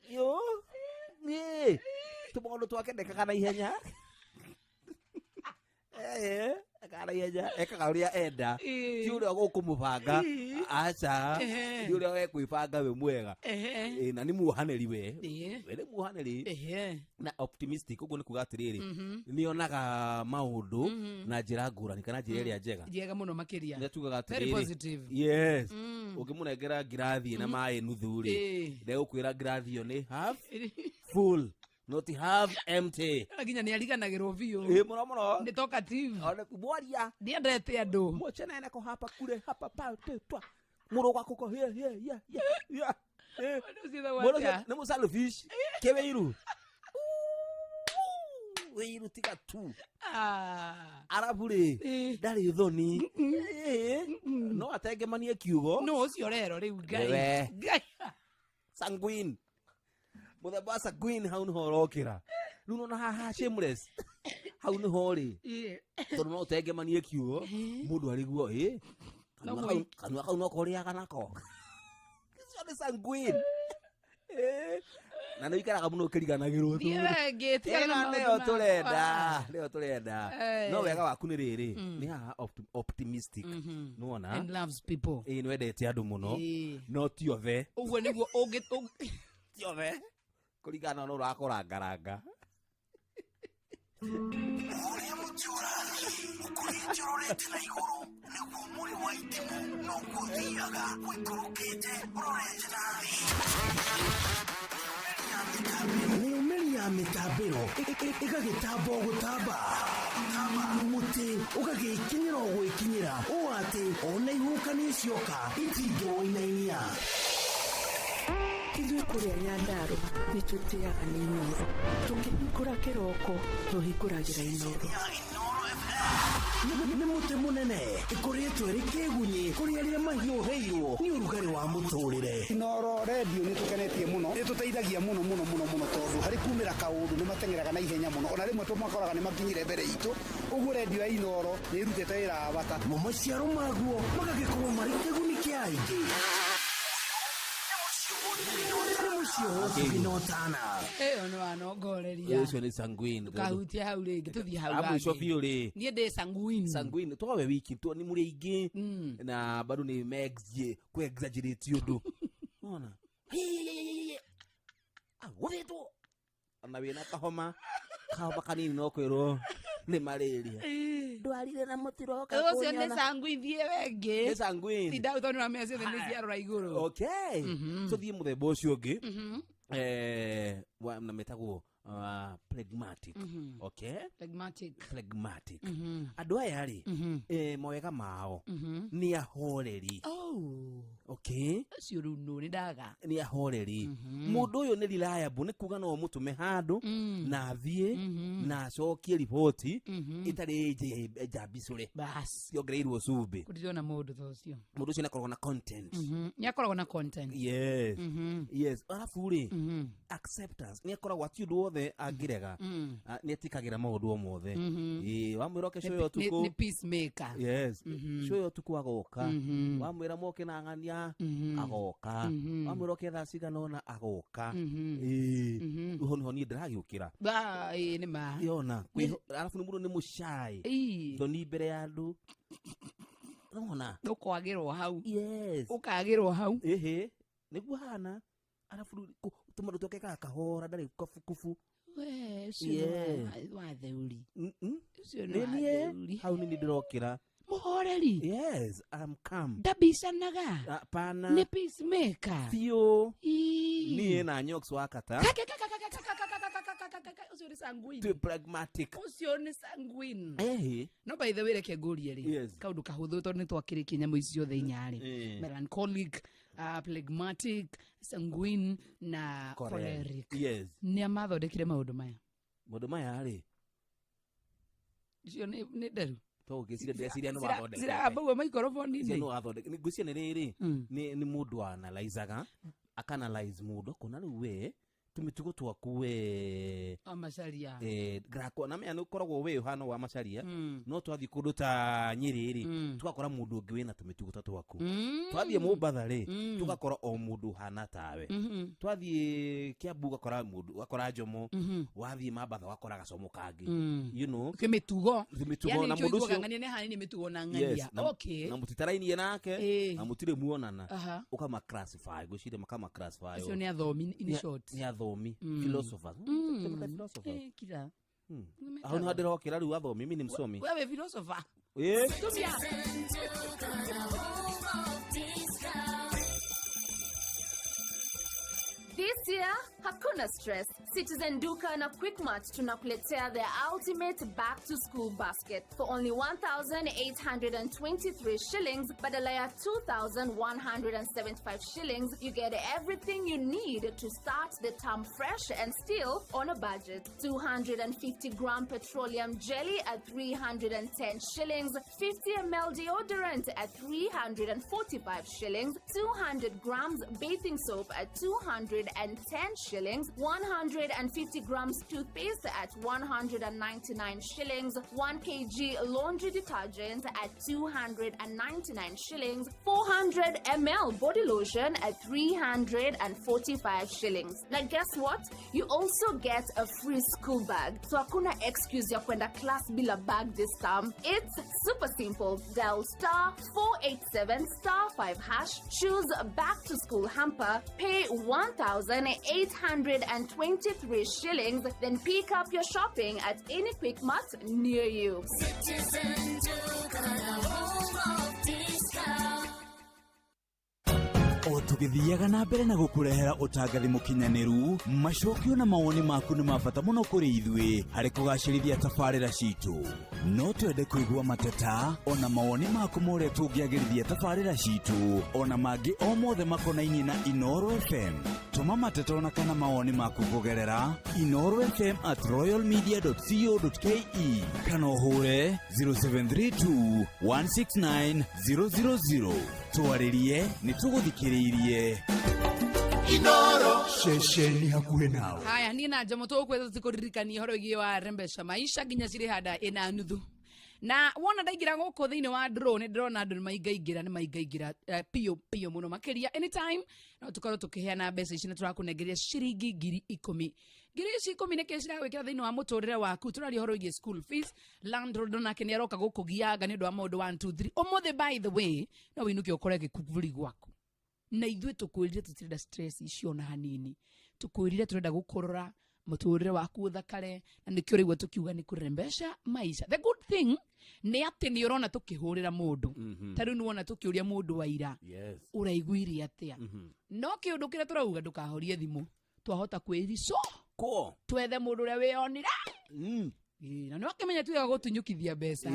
Speaker 4: Yo, ĩ, tũmaũndũ twake ndekaga na ihenya. Ekaga na ihenya, ekaga ũrĩa enda. Ti ũrĩa ũkũmũbanga. Aca, ti ũrĩa ekwĩbanga we mwega. Na nĩ muohanĩri we. We nĩ muohanĩri. Na optimistic, ũguo nĩ kuga atĩrĩrĩ, nĩonaga maũndũ na njĩra ngũrani kana njĩra ĩrĩa njega.
Speaker 2: Njega mũno makĩria.
Speaker 4: Nĩ tugaga
Speaker 2: Very
Speaker 4: atĩrĩrĩ,
Speaker 2: positive.
Speaker 4: Yes. Ũngĩmũnengera ngirathi ĩna maĩ nuthu rĩ, ndegũkwĩra ngirathi ĩyo nĩ half full, not half empty.
Speaker 2: Na nginya nĩ ariganagĩrwo biũ.
Speaker 4: Ĩ, mũno mũno.
Speaker 2: Nĩ talkative.
Speaker 4: Ona mwaria.
Speaker 2: Ndiendete andũ.
Speaker 4: Mwachenene ko hapa kule hapa pa te twa. Mũrũ gwaku ko here here here here. Yeah.
Speaker 2: Mũndũ ũcio ethagwo
Speaker 4: Mũndũ ũcio
Speaker 2: atĩa?
Speaker 4: nĩ mũselfish. Kĩwĩiru. Wĩiru tiga tu. Arabu rĩ, ndarĩ thoni. No atengemanie kiugo.
Speaker 2: No ũcio rero rĩu Ngai.
Speaker 4: Nĩwe.
Speaker 2: Ngai.
Speaker 4: Sanguine. Mũthemba wa sanguine hau nĩho ũrokĩra. Rĩu nĩwona haha shameless. Hau nĩho rĩ. Tondũ no ũtengemanie kiugo, mũndũ arĩguo,
Speaker 2: No
Speaker 4: kanua
Speaker 2: mũi-
Speaker 4: kanua kau no korĩaga nako. Ũcio nĩ sanguine. Na nĩ ũikaraga mũno ũkĩriganagĩrwo tu.
Speaker 2: Thiĩ wengĩ, tigana na
Speaker 4: Ĩno
Speaker 2: maũndũ
Speaker 4: nĩyo
Speaker 2: makwa.
Speaker 4: tũrenda, nĩyo tũrenda. No wega waku nĩ rĩrĩ, nĩ haha optimistic. Nĩwona?
Speaker 2: And loves people.
Speaker 4: Ĩĩ, nĩwendete andũ mũno. No ti othe.
Speaker 2: Ũguo nĩguo ũngĩ-
Speaker 4: Ti othe. Kũringana na ũrĩa ũrakũrangaranga.
Speaker 19: Ũrĩa mũtĩ ũrathiĩ ũkũrĩte ũrorete na igũrũ nĩguo mũrĩ wa itimũ noguo ũthiaga ũikũrũkĩte ũrorete na thĩ. Mĩumĩri ya mĩtambĩro ĩgagĩtamba o gũtamba, mũtĩ ũgagĩkinyĩra o gwĩkinyĩra ũũ atĩ ona ihuhũkanio cioka itingĩwũinainia.
Speaker 9: Ithuĩ kũrĩa Nyandarũa nĩ twĩtĩaga nĩ Inooro. Tũkĩhingũra kĩroko tũhingũragĩra Inooro.
Speaker 1: Nĩ mũtĩ mũnene ĩkoretwo ĩrĩ kĩgunyĩ kũrĩ arĩa mahiũhĩirwo nĩ ũrugarĩ wa mũtũrĩre.
Speaker 11: Inooro redio nĩ tũkenetie mũno, nĩ tũteithagia mũno mũno mũno mũno tondũ harĩ kumĩra kaũndũ nĩ mateng'eraga na ihenya mũno, ona rĩmwe tũmakoraga nĩ makinyire mbere itũ. Ũguo redio ya Inooro nĩ ĩrutĩte wĩra wa bata.
Speaker 1: Mo maciaro maguo magagĩkorwo marĩ kĩguni kĩa aingĩ.
Speaker 2: Ĩyo nĩ wanongoreria.
Speaker 4: Ũcio nĩ sanguine.
Speaker 2: Ndũkahutie hau rĩngĩ, tũthiĩ hau
Speaker 4: A mũico
Speaker 2: hangĩ.
Speaker 4: biũ rĩ.
Speaker 2: Niĩ ndĩ sanguine.
Speaker 4: Sanguine, twawe wiki, nĩ mũrĩ aingĩ. Na bado nĩ kũ exaggerate ũndũ. Wona? Gũthĩtwo. Ona wĩna kahoma, kahoma kanini no kwĩrwo nĩ malaria. Ndwarire na mũtiro
Speaker 2: Ũcio nĩ sanguine, thiĩ wengĩ.
Speaker 4: Nĩ sanguine.
Speaker 2: Tinda tondũ nĩũramenya ciothe nĩ ciarora igũrũ.
Speaker 4: Okay. Tũthiĩ mũthemba ũcio ũngĩ. Na metagwo, phlegmatic. Okay?
Speaker 2: Phlegmatic.
Speaker 4: Phlegmatic. Andũ aya rĩ, mawega mao nĩ ahoreri.
Speaker 2: Oh.
Speaker 4: Okay?
Speaker 2: Ũcio rĩu nũ, nĩ ndaga.
Speaker 4: Nĩ ahoreri. Mũndũ ũyũ nĩ reliable, nĩ kuga no ũmũtũme handũ na athiĩ na acokie riboti ĩtarĩ njambicũre.
Speaker 2: Bas.
Speaker 4: Ciongereirwo cumbĩ.
Speaker 2: Kũndirona mũndũ ta ũcio.
Speaker 4: Mũndũ ũcio nĩ akoragwo na content.
Speaker 2: Nĩ akoragwo na content.
Speaker 4: Yes. Yes. Arabu rĩ, acceptance. Nĩ akoragwo ati ũndũ wothe wothe angĩrega, nĩ etikagĩra maũndũ o mothe. Ĩĩ, wamwĩra oke
Speaker 2: Nĩ
Speaker 4: cũĩ ũtukũ,
Speaker 2: nĩ peacemaker.
Speaker 4: Yes, cũĩ ũtukũ agoka. Wamwĩra moke na ng'ania, agoka. Wamwĩra oke thaa cigana ũna, agoka. Ĩĩ, rĩu hau nĩho niĩ ndĩragĩũkĩra.
Speaker 2: Ba, ĩĩ, nĩ ma.
Speaker 4: Yona arabu nĩ mũndũ nĩ mũcai, thoni mbere ya andũ, nona
Speaker 2: Ũkwagĩrwo hau.
Speaker 4: Yes.
Speaker 2: Ũkagĩrwo hau.
Speaker 4: Ĩhĩ, nĩguo hana. Arabu rĩu tũmaũndũ twake kaga kahora, ndarĩ kabukubu.
Speaker 2: We, ũcio nĩ wa theuri. Ũcio nĩ
Speaker 4: Nĩ
Speaker 2: wa
Speaker 4: niĩ
Speaker 2: theuri.
Speaker 4: hau nĩ niĩ ndĩrokĩra.
Speaker 2: Mũhoreri.
Speaker 4: Yes, I'm calm.
Speaker 2: Ndabicanaga.
Speaker 4: Hapana.
Speaker 2: Nĩ peacemaker.
Speaker 4: Biũ.
Speaker 2: Ii.
Speaker 4: Niĩ na Nyox wa kata
Speaker 2: Ũcio nĩ sanguine.
Speaker 4: Twĩ pragmatic.
Speaker 2: Ũcio nĩ sanguine.
Speaker 4: Ĩhĩ.
Speaker 2: No by the way, reke ngũrie rĩ,
Speaker 4: Yes.
Speaker 2: kaũndũ kahũthũ, tondũ nĩ twakĩrĩkia nyamũ ici ciothe inya rĩ, melancholic, phlegmatic, sanguine na choleric.
Speaker 4: Yes.
Speaker 2: Nĩ a mathondekire maũndũ maya?
Speaker 4: Maũndũ maya rĩ,
Speaker 2: Icio nĩ nderu.
Speaker 4: To ngĩciria, ndĩreciria nĩ wathondekete.
Speaker 2: Ciragamba ũguo maikoroboni-inĩ.
Speaker 4: Icio nĩ wathondeka. Ngwĩciria nĩ rĩrĩ, nĩ mũndũ analyzaga, akanalyze mũndũ, akona rĩu we tũmĩtugo twaku we
Speaker 2: O macaria.
Speaker 4: Ngrakwo na menya nĩ ũkoragwo wĩ ũhano wa macaria. No twathiĩ kũndũ ta Nyĩrĩ rĩ, tũgakora mũndũ ũngĩ wĩna tũmĩtugo ta twaku. Twathiĩ Mombatha rĩ, tũgakora o mũndũ ũhana tawe. Twathiĩ Kiambu ũgakora mũndũ, ũgakora Njomo. Wathiĩ Mambatha ũgakora gacomo kangĩ. You know.
Speaker 2: Kĩmĩtugo.
Speaker 4: Kĩmĩtugo,
Speaker 2: Yani
Speaker 4: na
Speaker 2: nĩkĩo
Speaker 4: mũndũ
Speaker 2: ũiguaga
Speaker 4: ũcio
Speaker 2: ng'ania nĩ hanini mĩtugo na
Speaker 4: Yes,
Speaker 2: ng'ania.
Speaker 4: na mũtitarainie nake, na mũtirĩ muonana. Ũkama classify, ngwĩciria makama classify.
Speaker 2: Acio nĩ athomi, in short.
Speaker 4: Nĩ athomi, philosophers. Philosophers.
Speaker 2: Kira.
Speaker 4: Hau nĩho ndĩrokĩra rĩu, athomi, mimi ni msomi.
Speaker 2: Wewe philosopher. Tumia.
Speaker 12: This year, hakuna stress. Citizen Duka na Quickmart tunakuletea the ultimate back to school basket for only 1,823 shillings badala ya 2,175 shillings. You get everything you need to start the term fresh and still on a budget. 250 gram petroleum jelly at 310 shillings, 50 ml deodorant at 345 shillings, 200 grams bathing soap at 210 shillings, 150 grams toothpaste at 199 shillings, 1 kg laundry detergent at 299 shillings, 400 ml body lotion at 345 shillings. Now guess what? You also get a free school bag. So hakuna excuse ya kwenda class bila bag this term. It's super simple. Dial star 487 star 5 hash, choose back to school hamper, pay 1,823 shillings, then pick up your shopping at any Quickmart near you.
Speaker 6: Citizen Duka, the home of discount.
Speaker 14: O tũgĩthiaga na mbere na gũkũrehera ũtangathi mũkinyanĩru, macokio na mawoni maku nĩ ma bata mũno kũrĩ ithuĩ harĩ kũgacĩrithia tabarĩra citũ. No twende kũigua mateta ona mawoni maku ma ũrĩa tũngĩagĩrithia tabarĩra citũ, ona mangĩ o mothe makonainie na Inooro FM. Tũma mateta ona kana mawoni maku kũgerera Inooro FM at royalmedia.co.ke kana ũhũre 0732 169 000. Twarĩrie, nĩ tũgũthikĩrĩirie.
Speaker 3: Inoro ceceni hakuhĩ nawe.
Speaker 2: Haya, niĩ na Njomo tũgũkwĩra tũtikũririkania ũhoro wĩgiĩ wa rembesha maisha nginya cirĩ handa ĩna nuthu. Na wona ndaingĩra gũkũ thĩinĩ wa draw, nĩ ndĩrona andũ nĩ maingaingĩra, nĩ maingaingĩra piũ piũ mũno makĩria. Anytime no tũkorwo tũkĩheana mbeca ici, na tũrakũnengeria ciringi 10,000. Ngiri ici ikũmi nĩkĩ ciragwĩkĩra thĩinĩ wa mũtũrĩre waku? Tũraria ũhoro wĩgiĩ school fees. Landlord nake nĩ aroka gũkũgianga nĩ ũndũ wa maũndũ 1 2 3. Ũmũthĩ, by the way, no wĩinũke ũkore gĩkuburi gwaku, na ithuĩ tũkwĩrire tũtirenda stress icio ona hanini. Tũkwĩrire tũrenda gũkũrora mũtũrĩre waku ũthakare, na nĩkĩo ũraigua tũkiuga nĩ kũrembesha maisha. The good thing nĩ atĩ nĩ ũrona tũkĩhũrĩra mũndũ. Ta rĩu nĩ wona tũkĩũria mũndũ wa ira, ũraiguire atĩa? No kĩũndũ kĩrĩa tũrauga, ndũkahorie thimũ, twahota kwĩrico
Speaker 4: Ko.
Speaker 2: Twethe mũndũ ũrĩa wĩyonire. Ĩĩ, na nĩwakĩmenya tuigaga gũtunyũkithia mbeca.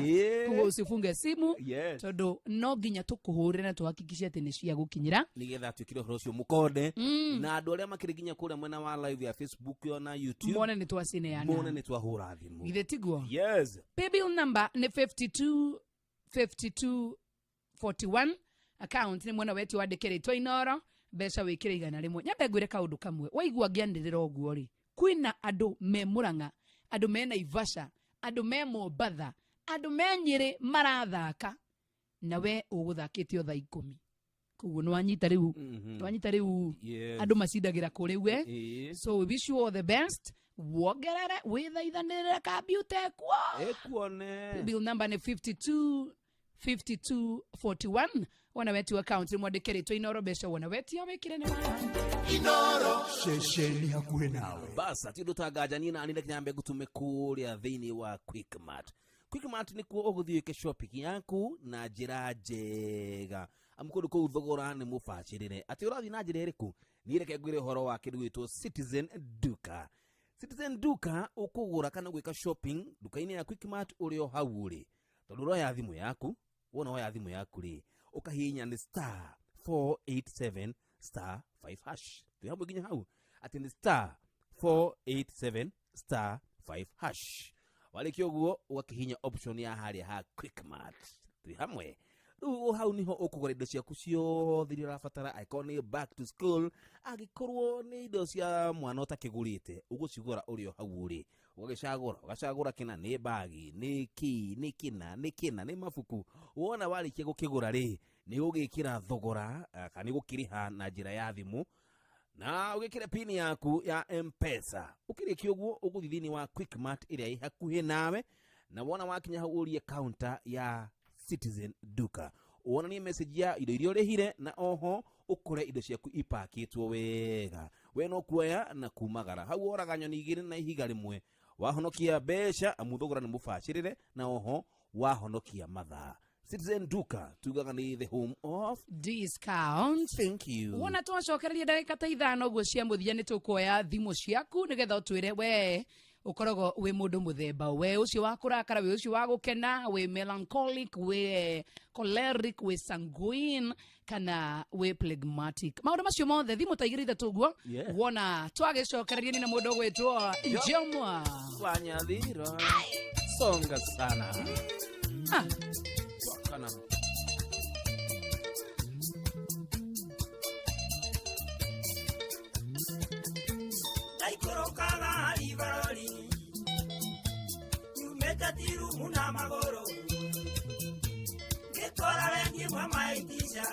Speaker 2: Koguo usifunge simu, tondũ no nginya tũkũhũrĩre na tũhakikice atĩ nĩ cia gũkinyĩra,
Speaker 4: Nĩgetha atuĩkire ũhoro ũcio mũkonde, na andũ arĩa makĩrĩ nginya kũrĩa mwena wa live ya Facebook yo na YouTube
Speaker 2: mone nĩ twacineana,
Speaker 4: mone nĩ twahũra thimũ.
Speaker 2: Githĩ tiguo?
Speaker 4: Yes.
Speaker 2: Paybill number nĩ 52 52 41, account nĩ mwena wetu, wandĩke rĩtwa Inoro, mbeca wĩkĩre 100. Nyambe ngwĩre kaũndũ kamwe. Waigua ngĩanĩrĩra ũguo rĩ, Kwĩna andũ me Murang'a, andũ me Naivasha, andũ me Mombatha, andũ me Nyĩrĩ marathaka na we ũgũthakĩte o thaa 10. Koguo nĩwanyita rĩu, nĩwanyita rĩu.
Speaker 4: Yes.
Speaker 2: Andũ macindagĩra kũ rĩu eh?
Speaker 4: Ĩĩ.
Speaker 2: So we wish you all the best. Wongerere wĩthaithanĩrĩre kambiuta ĩkuo.
Speaker 4: Ĩkuone.
Speaker 2: Bill number nĩ 52 52 41. Wona wetio account nĩ mwandĩke rĩtwa Inoro, mbeca wona wetio wĩkĩre nĩ wa
Speaker 4: Inoro
Speaker 3: ceceni hakuhĩ nawe.
Speaker 4: Bas ati ũndũ tanganja niĩ nani reke nyambe ngũtũme kũrĩa thĩinĩ wa Quickmart. Quickmart nĩkuo ũgũthiĩ wĩke shopping yaku na njĩra njega, amu kũndũ kũu thogora nĩ mũbacĩrĩre. Atĩ ũrathiĩ na njĩra ĩrĩkũ? Niĩ reke ngwĩre ũhoro wa kĩndũ gĩtwo Citizen Duka. Citizen Duka ũkũgũra kana gwĩka shopping nduka-inĩ ya Quickmart ũrĩ o hau ũrĩ, tondũ ũroya thimũ yaku, wona woya thimũ yaku rĩ, ũkahihinya nĩ star 487 star 5 hash. Twĩ hamwe nginya hau, atĩ nĩ star 487 star 5 hash. Warĩkia ũguo ũgakĩhihinya option ya harĩa ha Quickmart. Twĩ hamwe rĩu hau niho ũkũgũra indo ciaku ciothe iria ũrabatara, angĩkorwo nĩ back to school, angĩkorwo nĩ indo cia mwana ũtakĩgũrĩte, ũgũcigũra ũrĩ o hau ũrĩ. Ũgagĩcagũra, ũgacagũra kĩna nĩ bagi, nĩ kĩ, nĩ kĩna, nĩ kĩna, nĩ mabuku. Wona warĩkia gũkĩgũra rĩ, nĩ ũgĩkĩra thogora, kana nĩ ũgũkĩrĩha na njĩra ya thimũ, na ũgĩkĩre pin yaku ya M-Pesa. Ũkĩrĩkia ũguo ũgũthiĩ thĩinĩ wa Quickmart ĩrĩa ĩ hakuhĩ nawe, na wona wakinya hau ũrie counter ya Citizen Duka, wonanie message ya indo iria ũrĩhire, na oho ũkore indo ciaku ipakĩtwo wega. We no kuoya na kumagara hau, woraga nyoni igĩrĩ na ihiga rĩmwe, wahonokia mbeca amu thogora nĩ mũbacĩrĩre, na oho wahonokia mathaa. Citizen Duka tugaga nĩ the home of
Speaker 2: discount.
Speaker 4: Thank you.
Speaker 2: Wona twacokereria ndagĩka ta 5 ũguo cia mũthia, nĩ tũkuoya thimũ ciaku nĩgetha ũtwĩre we ũkoragwo wĩ mũndũ mũthemba, we ũcio wa kũrakara, wĩ ũcio wa gũkena, wĩ melancholic, wĩ choleric, wĩ sanguine kana wĩ phlegmatic. Maũndũ macio mothe thimũ ta 2 3 ũguo.
Speaker 4: Yeah.
Speaker 2: Wona twagĩcokereria nĩ na mũndũ ũgwĩtwo Njomwa
Speaker 4: Wanyathira. Songa sana. Kana.
Speaker 5: Ndaikũrũkaga ribarori, nyumĩte tirumu na magũrũ, ngĩkora rendi ĩmwe maitisha,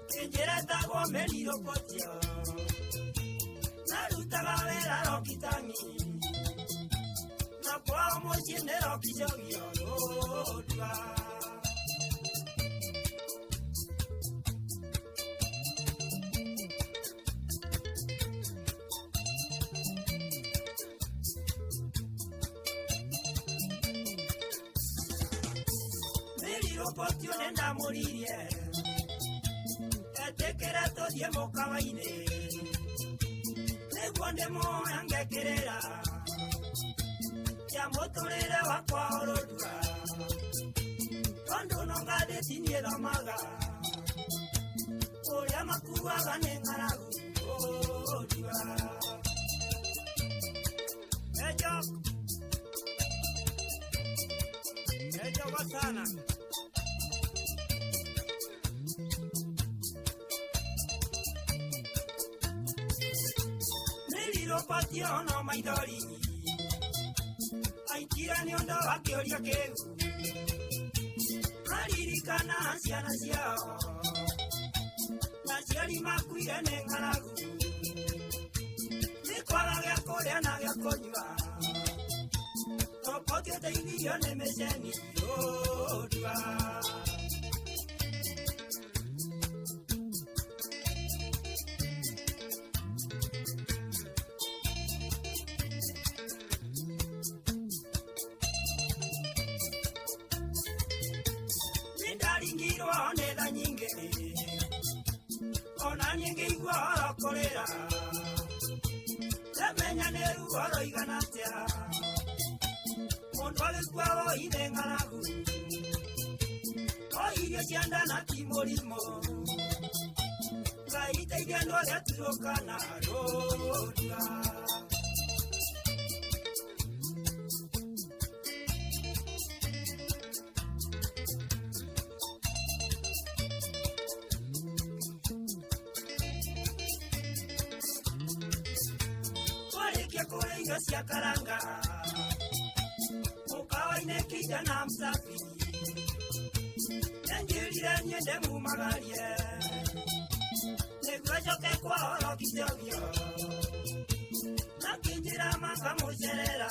Speaker 5: kĩnjĩra ĩtagwo mĩrirũkũtio, narutaga wĩra Rokitani, na kwao mũciĩ nĩ Rokicogio rũndua. Mĩrirũkũtio nĩ ndamũririe, etĩkĩre tũthiĩ mũkawa-inĩ, nĩguo ndĩmuoe ngekĩrĩra kĩa mũtũrĩre wakwa ũrũndua, tondũ no ngathĩti niĩ thomaga, ũrĩa makuaga nĩ ng'aragu ũrũndua. Ejo, ejo sana. Mĩrirũkũtio no maithori aitire nĩ ũndũ wa kĩũria kĩu, maririkana ciana ciao na aciari makuire nĩ ng'aragu, nĩ kwaga gĩa kũrĩa na gĩa kũnyua, Topotio teithirio nĩ mĩceni ũndua. Nĩndaringirwo nĩ tha nyingĩ, ona niĩ ngĩigua oro kũrĩra, ndamenya nĩ ruo rũigana atĩa, mũndũ agĩkua woire ng'aragu, o irio cia nda na ti mũrimũ, Ngai teithia andũ arĩa turũkana rũndua. Kũrĩa irio cia karanga mũkawa-inĩ kijana msafi nĩanjĩrire nyende mumagarie nĩguo njoke kwa oro kijogio nakinjĩra makamũcerera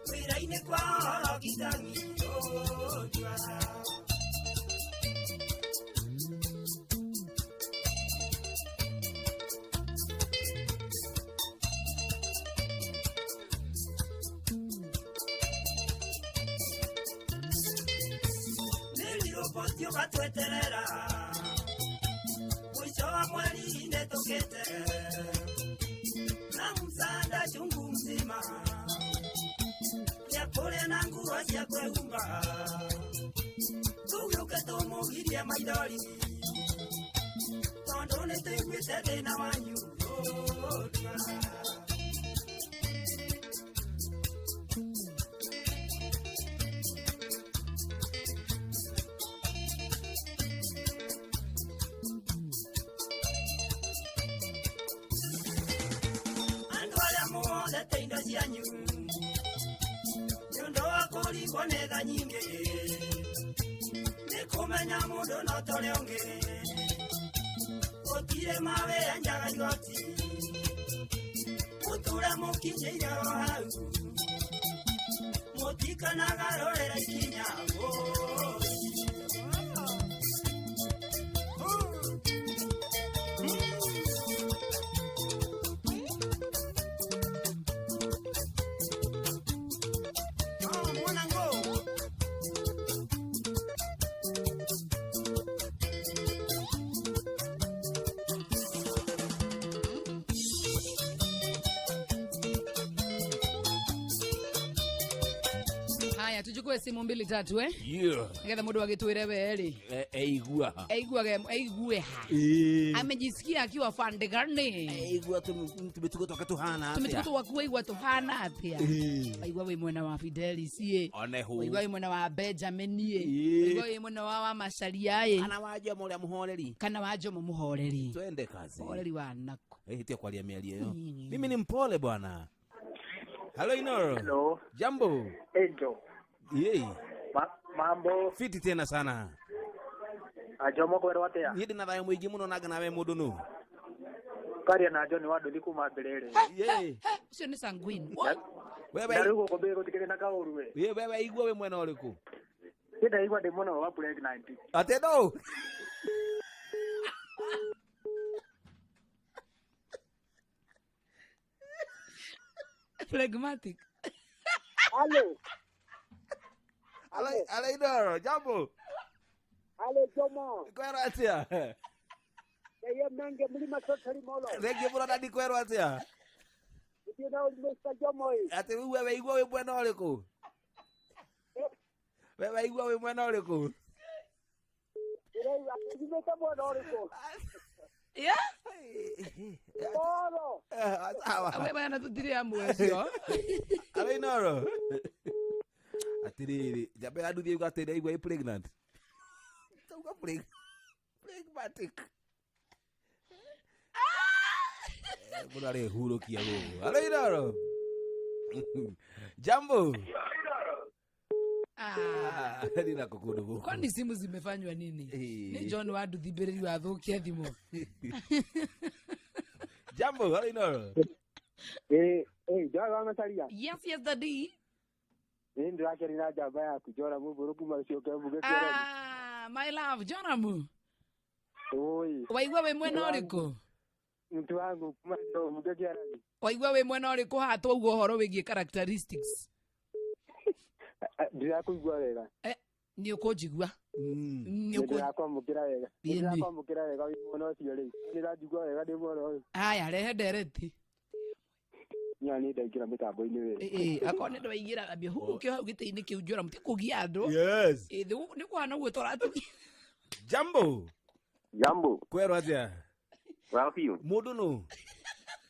Speaker 5: wĩra-inĩ kwa oro kitang'i ũjua. Nĩrĩrũboti ũgatweterera mũico wa mweri nĩtũkĩte na msaada chungu mzima ya kũrĩa na nguo cia kwĩhumba tũgĩũke tũmũgirie maithori tondũ nĩtũiguĩte thĩna wanyu ũndua. Andũ arĩa muothete indo cianyu nĩ ũndũ wa kũringwo nĩ tha nyingĩ nĩ kũmenya mũndũ no ta ũrĩa ũngĩ gũtirĩ mawĩra njaga igoti mũtũre mũkinyĩire o hau mũtikanagarũrĩra ikinya wũi.
Speaker 2: Haya, tuchukue simu mbili tatu eh?
Speaker 4: Yeah.
Speaker 2: Nĩgetha mũndũ agĩtwĩre we rĩ
Speaker 4: Eigua.
Speaker 2: aiguage aigue ha
Speaker 4: Ĩĩ.
Speaker 2: amejisikia akiwa fande gani
Speaker 4: Eigua tũmĩtugo twake tũhana atĩa.
Speaker 2: tũmĩtugo twaku waigua tũhana atĩa
Speaker 4: Ĩĩ.
Speaker 2: waigua wĩ mwena wa Fidelis ĩ
Speaker 4: One hu.
Speaker 2: waigua wĩ mwena wa Benjamin ĩ
Speaker 4: Ĩĩ.
Speaker 2: waigua wĩ mwena wa Macharia ĩ
Speaker 4: Kana wa Jomo ũrĩa mũhoreri.
Speaker 2: Kana wa Jomo mũhoreri.
Speaker 4: Twende kazi.
Speaker 2: Mũhoreri wa nako.
Speaker 4: Eh, tia kwaria mĩario ĩyo. Mimi ni mpole bwana. Hello Inoro.
Speaker 8: Hello.
Speaker 4: Jambo.
Speaker 8: Angel.
Speaker 4: Yei.
Speaker 8: Mambo.
Speaker 4: Fiti tena sana.
Speaker 8: Ajomo kwĩrwo atĩa?
Speaker 4: Niĩ ndĩna thayũ mũingĩ mũno nanga nawe mũndũ nũ.
Speaker 8: Kwaria na John wa Nduthi kuma Mbĩrĩrĩ.
Speaker 4: Yei.
Speaker 2: Ũcio nĩ sanguine.
Speaker 4: Wewe
Speaker 8: Na rĩu gũkũ Mbĩrĩrĩ gũtikĩrĩ na kaũru we.
Speaker 4: Wewe wewe igua wĩ mwena ũrĩkũ?
Speaker 8: Niĩ ndaigua ndĩ mwena wa pregnant.
Speaker 4: Atĩ no.
Speaker 2: Phlegmatic.
Speaker 10: Halo.
Speaker 4: Hello Inoro, jambo.
Speaker 10: Halo Jomo.
Speaker 4: Kwĩrwo atĩa?
Speaker 10: Yeye menge mlima sotari molo.
Speaker 4: Thengiũ mũno na ndikwĩrwo atĩa?
Speaker 10: Ndio na Mr. Jomo.
Speaker 4: Atĩ rĩu wewe igua wĩ mwena ũrĩkũ? Wewe igua wĩ mwena ũrĩkũ?
Speaker 10: Ndĩraigua njumĩte mwena ũrĩkũ?
Speaker 2: Yeah.
Speaker 10: Molo.
Speaker 4: Sawa.
Speaker 2: We bana tũtirĩ amwe acio.
Speaker 4: Hello Inoro. Atĩrĩrĩ, njamba ya nduthi yuga atĩ ndaigua ĩ pregnant. Tauga phlegmatic. Mũndũ arehurũkia gũkũ. Hello Inoro. Jambo.
Speaker 2: Ah.
Speaker 4: Nina kũkũndũ gũkũ.
Speaker 2: Kwani simu zimefanywa nini? Nĩ John wa Nduthi mbĩrĩri wathũkia thimũ.
Speaker 4: Jambo, hello Inoro.
Speaker 8: Eh, eh, Joy wa Macharia.
Speaker 2: Yes, yes, daddy.
Speaker 8: Nĩ ndĩrakeri na njamba yaku Jora Mũmbũrũ kuma gĩcigo mbunge kĩa
Speaker 2: Ah, my love, Joramu.
Speaker 8: Oi.
Speaker 2: Waigua wĩ mwena ũrĩkũ?
Speaker 8: Mtu wangu kuma gĩcigo mbunge kĩa
Speaker 2: Waigua wĩ mwena ũrĩkũ haha twauga ũhoro wĩgiĩ characteristics?
Speaker 8: Ndirakũigua wega.
Speaker 2: Eh, nĩ ũkũnjigua. Nĩ ũkũ
Speaker 8: Nĩndĩrakwamũkĩra wega.
Speaker 2: Ĩĩ, nĩ.
Speaker 8: Nĩndĩrakwamũkĩra wega wĩ mwena ũcio rĩu. Nĩndĩranjigua wega ndĩ mwena ũyũ.
Speaker 2: Haya, rehe ndereti.
Speaker 8: Nya nĩ ndaingĩra mĩtambo-inĩ wega.
Speaker 2: Ĩĩ, akorwo nĩ ndwaingĩra ambia hurũke hau gĩtĩ-inĩ kĩu Joramu ti kũgia andũ.
Speaker 4: Yes.
Speaker 2: Ĩĩ, nĩ kũhana ũguo tũratũgia.
Speaker 4: Jambo.
Speaker 17: Jambo.
Speaker 4: Kwĩrwo atĩa?
Speaker 17: Wega biũ.
Speaker 4: Mũndũ nũ?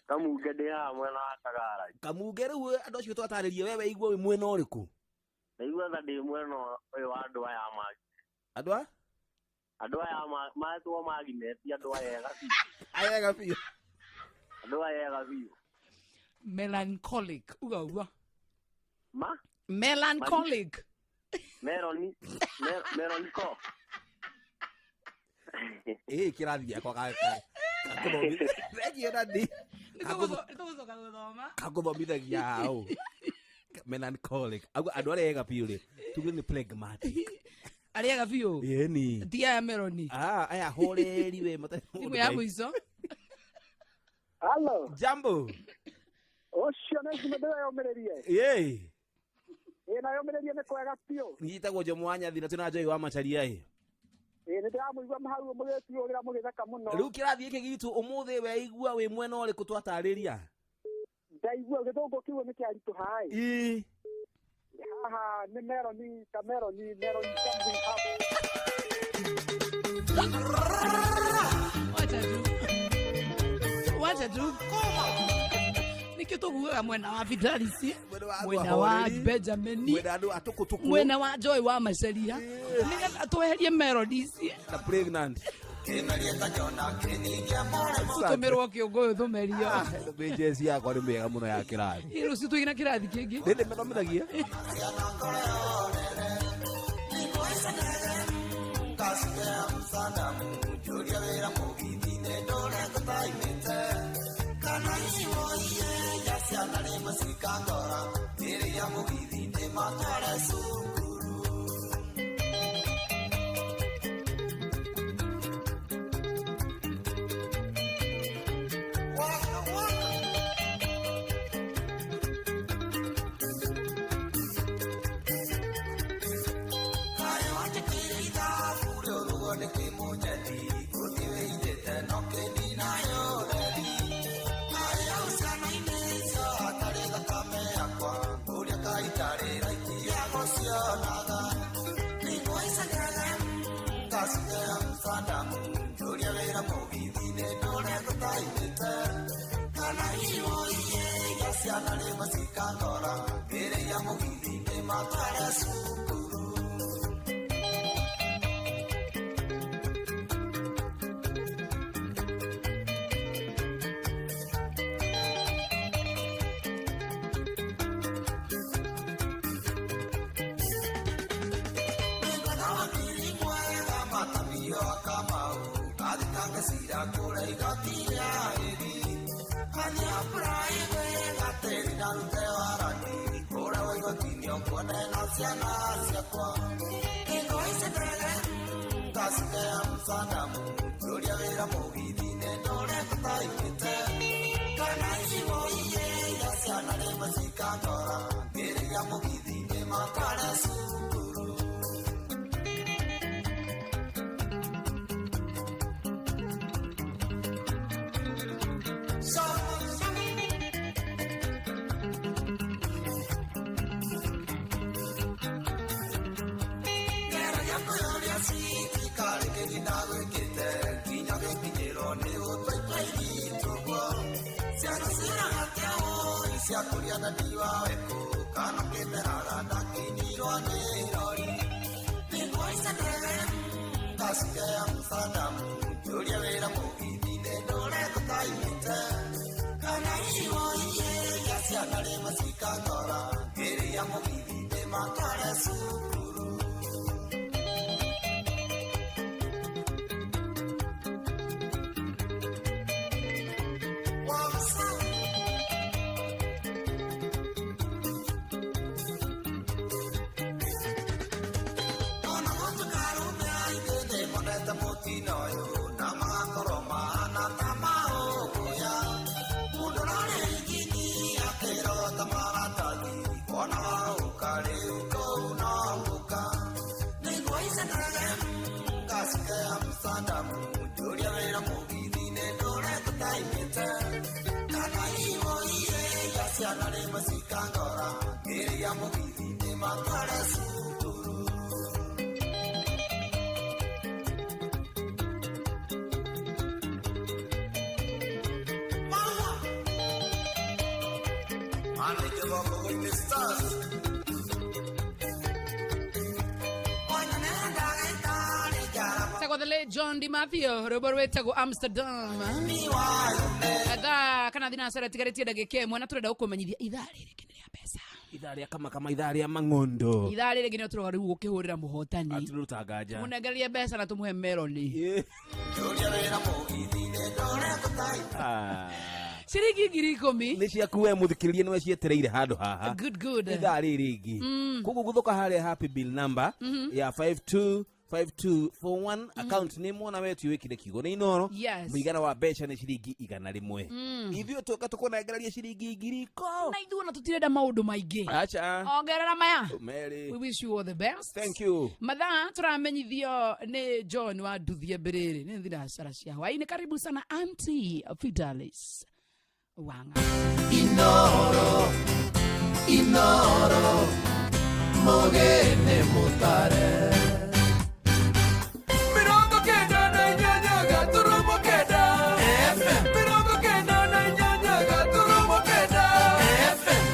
Speaker 17: Kamunge ndĩ haha mwena wa Kagara.
Speaker 4: Kamunge rĩu andũ acio twatarĩrie wewe igua wĩ mwena ũrĩkũ?
Speaker 17: Ndaigua ta ndĩ mwena ũyũ wa andũ aya magi.
Speaker 4: Andũ a?
Speaker 17: Andũ aya metwo magineti andũ aya ega biũ.
Speaker 4: Aya ega biũ.
Speaker 17: Andũ aya ega biũ.
Speaker 2: Melancholic uga ũguo.
Speaker 17: Ma?
Speaker 2: Melancholic.
Speaker 17: Meloni. Meloniko.
Speaker 4: Ĩ kĩrathi gĩakwa gakũthomithia dadi.
Speaker 2: Nĩtũgũcoka gũthoma.
Speaker 4: Gakũthomithagia hau. Melancholic. Auga andũ arĩa ega biũ rĩ, tuge nĩ phlegmatic.
Speaker 2: Arĩa ega biũ.
Speaker 4: Ĩni.
Speaker 2: Ti aya meloni.
Speaker 4: Ah, aya horeri we matarĩ
Speaker 2: Thimũ ya mũico.
Speaker 10: Halo.
Speaker 4: Jambo.
Speaker 10: Ũcio nĩ thimũ ndĩreyũmĩrĩrie.
Speaker 4: Ĩĩ.
Speaker 10: Ĩ na yũmĩrĩrie nĩ kwega biũ.
Speaker 4: Njĩtagwo Jomo wa Nyathi na twĩna Joy wa Macharia ĩ.
Speaker 10: Ĩ nĩ ndĩramũigua hau mũgĩtiũrĩra mũgĩtheka mũno.
Speaker 4: Rĩu kĩrathi gĩkĩ gitũ ũmũthĩ weigua wĩ mwena ũrĩkũ twatarĩria?
Speaker 10: Ndaigua gĩthũngũ kiugo nĩ kĩaritũha ĩ.
Speaker 4: Ĩ.
Speaker 10: Haha nĩ meloni ta meloni meloni something up.
Speaker 2: Wacha tu. Wacha tu. Nĩkĩo tũguaga mwena wa Fidelis, mwena wa Benjamin,
Speaker 4: Mwena andũ atũkũtũkũ.
Speaker 2: mwena wa Joy wa Macharia, nĩgetha tweherie melody ici.
Speaker 4: Na pregnant.
Speaker 2: Ũtũmĩrwo kĩũngũyũ tũmerio.
Speaker 4: Njeci yakwa nĩ mĩega mũno ya kĩrathi.
Speaker 2: Ĩ rũciũ twĩna kĩrathi kĩngĩ.
Speaker 4: Nĩ ndĩmethomithagia.
Speaker 2: The late John DiMatteo rwĩmbo rwĩtagwo Amsterdam. Thaa kana thinacara ĩtigarĩtie ndagĩka ĩmwe na tũrenda gũkũmenyithia ithaa rĩrĩ nginya rĩa mbeca.
Speaker 4: Ithaa rĩa kama kama ithaa rĩa mang'ondo.
Speaker 2: Ithaa rĩrĩ nginya tũroga rĩu gũkĩhũrĩra mũhotani.
Speaker 4: Atiruta nganja.
Speaker 2: Tũmũnengererie mbeca na tũmũhe meloni.
Speaker 4: Ah.
Speaker 2: Ciringi 10,000.
Speaker 4: Nĩ ciaku we mũthikĩrĩria nĩwe cietereire handũ haha.
Speaker 2: Good good.
Speaker 4: Ithaa rĩrĩ rĩngĩ. Koguo gũthũka harĩa happy bill number ya 52 5241 account nĩ mwana wetu wĩkire kiugo nĩ inoro.
Speaker 2: Yes.
Speaker 4: Mũigana wa mbeca nĩ ciringi 100. Ithuĩ tũka tũkũnengereria ciringi ngiri iko.
Speaker 2: Na ithuĩ ona tũtirenda maũndũ maingĩ.
Speaker 4: Acha.
Speaker 2: Ongerera maya.
Speaker 4: Merĩ.
Speaker 2: We wish you all the best.
Speaker 4: Thank you.
Speaker 2: Mathaa tũramenyithio nĩ John wa Nduthie Mbĩrĩrĩ nĩ thinacara cia hwaĩ-inĩ. Karibu sana Auntie Fidelis Wanga.
Speaker 5: Inoro, Inoro, Mogene Mutare. 98 gaturumo kenda FM. 98 gaturumo kenda FM.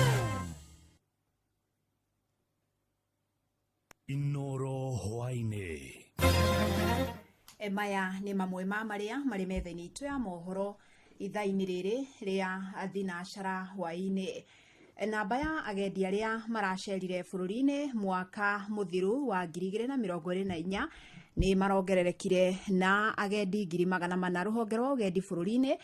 Speaker 18: Inoro hwaĩ-inĩ.
Speaker 16: Maya nĩ mamwe ma marĩa marĩ metha-inĩ itũ ya mohoro ithaa-inĩ rĩrĩ rĩa thinacara hwaĩ-inĩ. Namba ya agendi arĩa maracerire bũrũri-inĩ mwaka mũthiru wa 2024 nĩ marongererekire na agendi 400,000. Rũhonge rwa ũgendi bũrũri-inĩ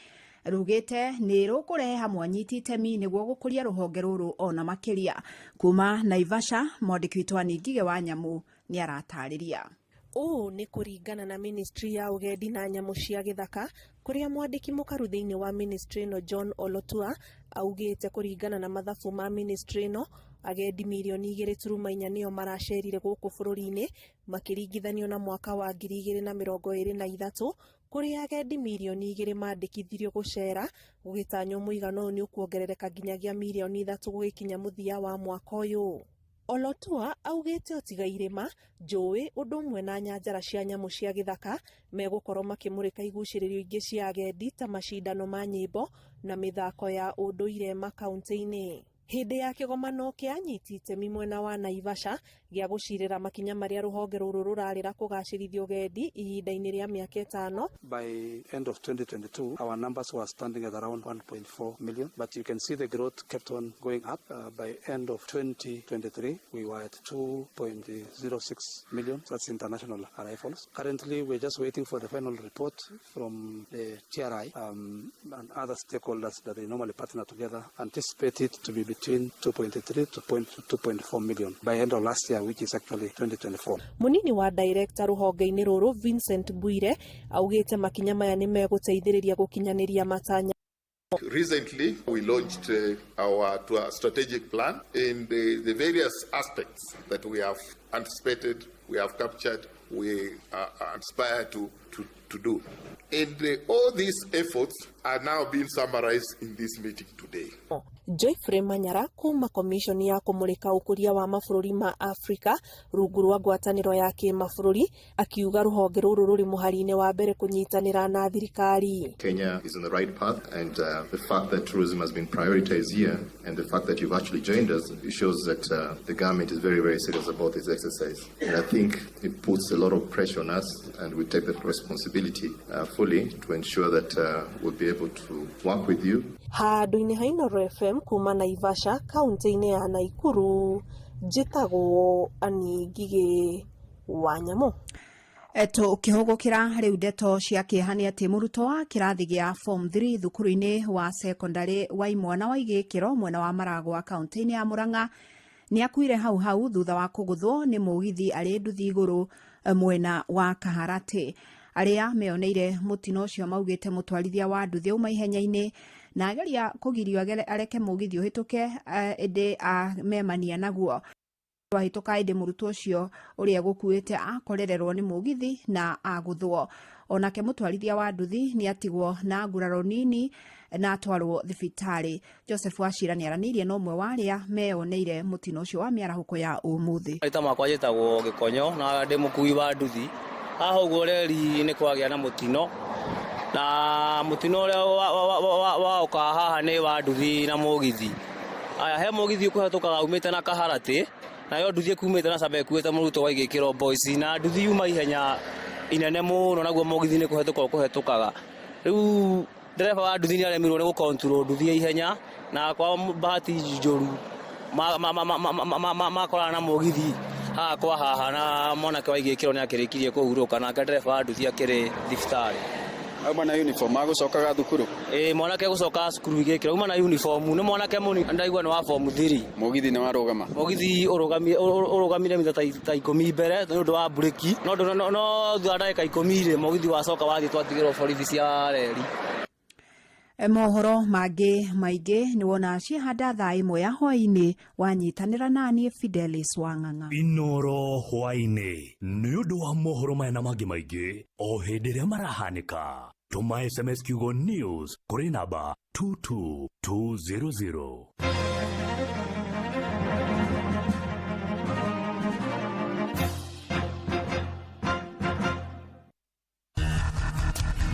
Speaker 16: rugĩte nĩ rũkũrehe hamwe anyiti itemi nĩguo gũkũria rũhonge rũrũ ona makĩria. Kuma Naivasha, mwandĩki witũ Ann Ngige wa Nyamũ nĩ aratarĩria.
Speaker 20: Ũũ nĩ kũringana na ministry ya ũgendi na nyamũ cia gĩthaka kũrĩa mwandĩki mũkaru thĩinĩ wa ministry ĩno John Olotua augĩte kũringana na mathabu ma ministry ĩno agendi mirioni igĩrĩ turuma inya nĩo maracerire gũkũ bũrũri-inĩ makĩringithanio na mwaka wa 2023 kũrĩa agendi mirioni igĩrĩ mandĩkithirio gũcera gũgĩtanywo mũigana ũyũ nĩ ũkuongerereka nginyagia mirioni 3 gũgĩkinya mũthia wa mwaka ũyũ. Olotua augĩte o tiga irĩma, njũĩ ũndũ ũmwe na nyanjara cia nyamũ cia gĩthaka megũkorwo makĩmũrĩka igucĩrĩrio ingĩ cia agendi ta macindano ma nyĩmbo na mĩthako ya ũndũire makaunti-inĩ. Hĩndĩ ya kĩgomano kĩa anyiti itemi mwena wa Naivasha gĩa gũcirĩra makinya marĩa rũhonge rũrũ rũrarĩra kũgacĩrithia ũgendi ihinda-inĩ rĩa mĩaka ĩtano.
Speaker 21: By end of 2022, our numbers were standing at around 1.4 million, but you can see the growth kept on going up. By end of 2023, we were at 2.06 million. That's international arrivals. Currently, we're just waiting for the final report from the TRI and other stakeholders that they normally partner together. Anticipate it to be between 2.3 to 2.4 million by end of last year, which is actually 2024.
Speaker 20: Munini wa director rũhonge-inĩ rũrũ Vincent Bwire augĩte makinya maya nĩ megũteithĩrĩria gũkinyanĩria matanya.
Speaker 22: Recently, we launched our strategic plan in the various aspects that we have anticipated, we have captured, we are aspire to do. And all these efforts are now being summarized in this meeting today.
Speaker 20: Joyfrey Manyara kuma Commission ya kũmũrĩka ũkũria wa mabũrũri ma Afrika rungu rwa ngwatanĩro ya kĩmabũrũri akiuga rũhonge rũrũ rũrĩ mũhari-inĩ wa mbere kũnyitanĩra na thirikari.
Speaker 23: Kenya is on the right path, and the fact that tourism has been prioritized here and the fact that you've actually joined us, it shows that the government is very, very serious about this exercise. And I think it puts a lot of pressure on us, and we take that responsibility fully to ensure that we'll be able to work with you.
Speaker 20: Handũ-inĩ ha Inooro FM kuma Naivasha kaunti-inĩ ya Nakuru njĩtagwo Ann Ngigĩ wa Nyamũ.
Speaker 16: Tũkĩhũgũkĩra rĩu ndeto cia kĩeha nĩ atĩ mũrutwo wa kĩrathi gĩa form 3 thukuru-inĩ wa secondary wa imwana wa Igĩkĩro mwena wa Maragwa kaunti-inĩ ya Murang'a nĩ akuire hau hau thutha wa kũgũthwo nĩ mũgithi arĩ nduthi igũrũ mwena wa Kaharatĩ. Arĩa meoneire mũtino ũcio maugĩte mũtwarithia wa nduthi auma ihenya-inĩ na ageria kũgirio areke mũgithi ũhĩtũke, ĩndĩ amemania naguo wahĩtũka, ĩndĩ mũrutwo ũcio ũrĩa gũkuĩte akorererwo nĩ mũgithi na agũthwo. Onake mũtwarithia wa nduthi nĩ atigwo na nguraro nini na atwarwo thibitarĩ. Joseph Wachira nĩ aranĩirie na ũmwe wa arĩa meoneire mũtino ũcio wa mĩarahũko ya ũmũthĩ.
Speaker 25: Marĩtwa makwa njĩtagwo Gĩkonyo na ndĩ mũkui wa nduthi. Haha ũguo reri nĩ kwagĩa na mũtino, na mũtino ũrĩa waũka haha nĩ wa nduthi na mũgithi. Aya, he mũgithi ũkũhetũkaga umĩte na Kaharatĩ, nayo nduthi ĩkumĩte na Saba ĩkuĩte mũrutwo wa Igĩkĩro Boys, na nduthi yuma ihenya
Speaker 7: Inene mũno, naguo mũgithi nĩ kũhetũka ũkũhetũkaga. Rĩu ndereba wa nduthi nĩ aremirwo nĩ gũcontrol nduthi ya ihenya, na kwa bahati njũru makorana na mũgithi haha kwa haha, na mwanake wa Igĩkĩro nĩ akĩrĩkirie kũhurũka, nake ndereba wa nduthi akĩrĩ thibitarĩ.
Speaker 13: Auma na uniform agũcokaga thukuru?
Speaker 7: Ĩĩ, mwanake gũcoka cukuru Igĩkĩro, auma na uniform, nĩ mwanake mũnini, ndaigua nĩ wa form 3.
Speaker 13: Mũgithi nĩ warũgama?
Speaker 7: Mũgithi ũrũgamire mita ta 10 mbere nĩ ũndũ wa mburĩki, no thutha wa ndagĩka 10 rĩ, mũgithi wacoka wathiĩ twatigĩrwo borithi cia reri.
Speaker 16: Mohoro mangĩ maingĩ nĩ wona ciehanda thaa 1 ya hwaĩ-inĩ, wanyitanĩra naniĩ Fidelis Wang'ang'a.
Speaker 18: Inoro hwaĩ-inĩ nĩ ũndũ wa mohoro maya na mangĩ maingĩ o hĩndĩ ĩrĩa marahanĩka. Tũma SMS kiugo news kũrĩ namba 22200.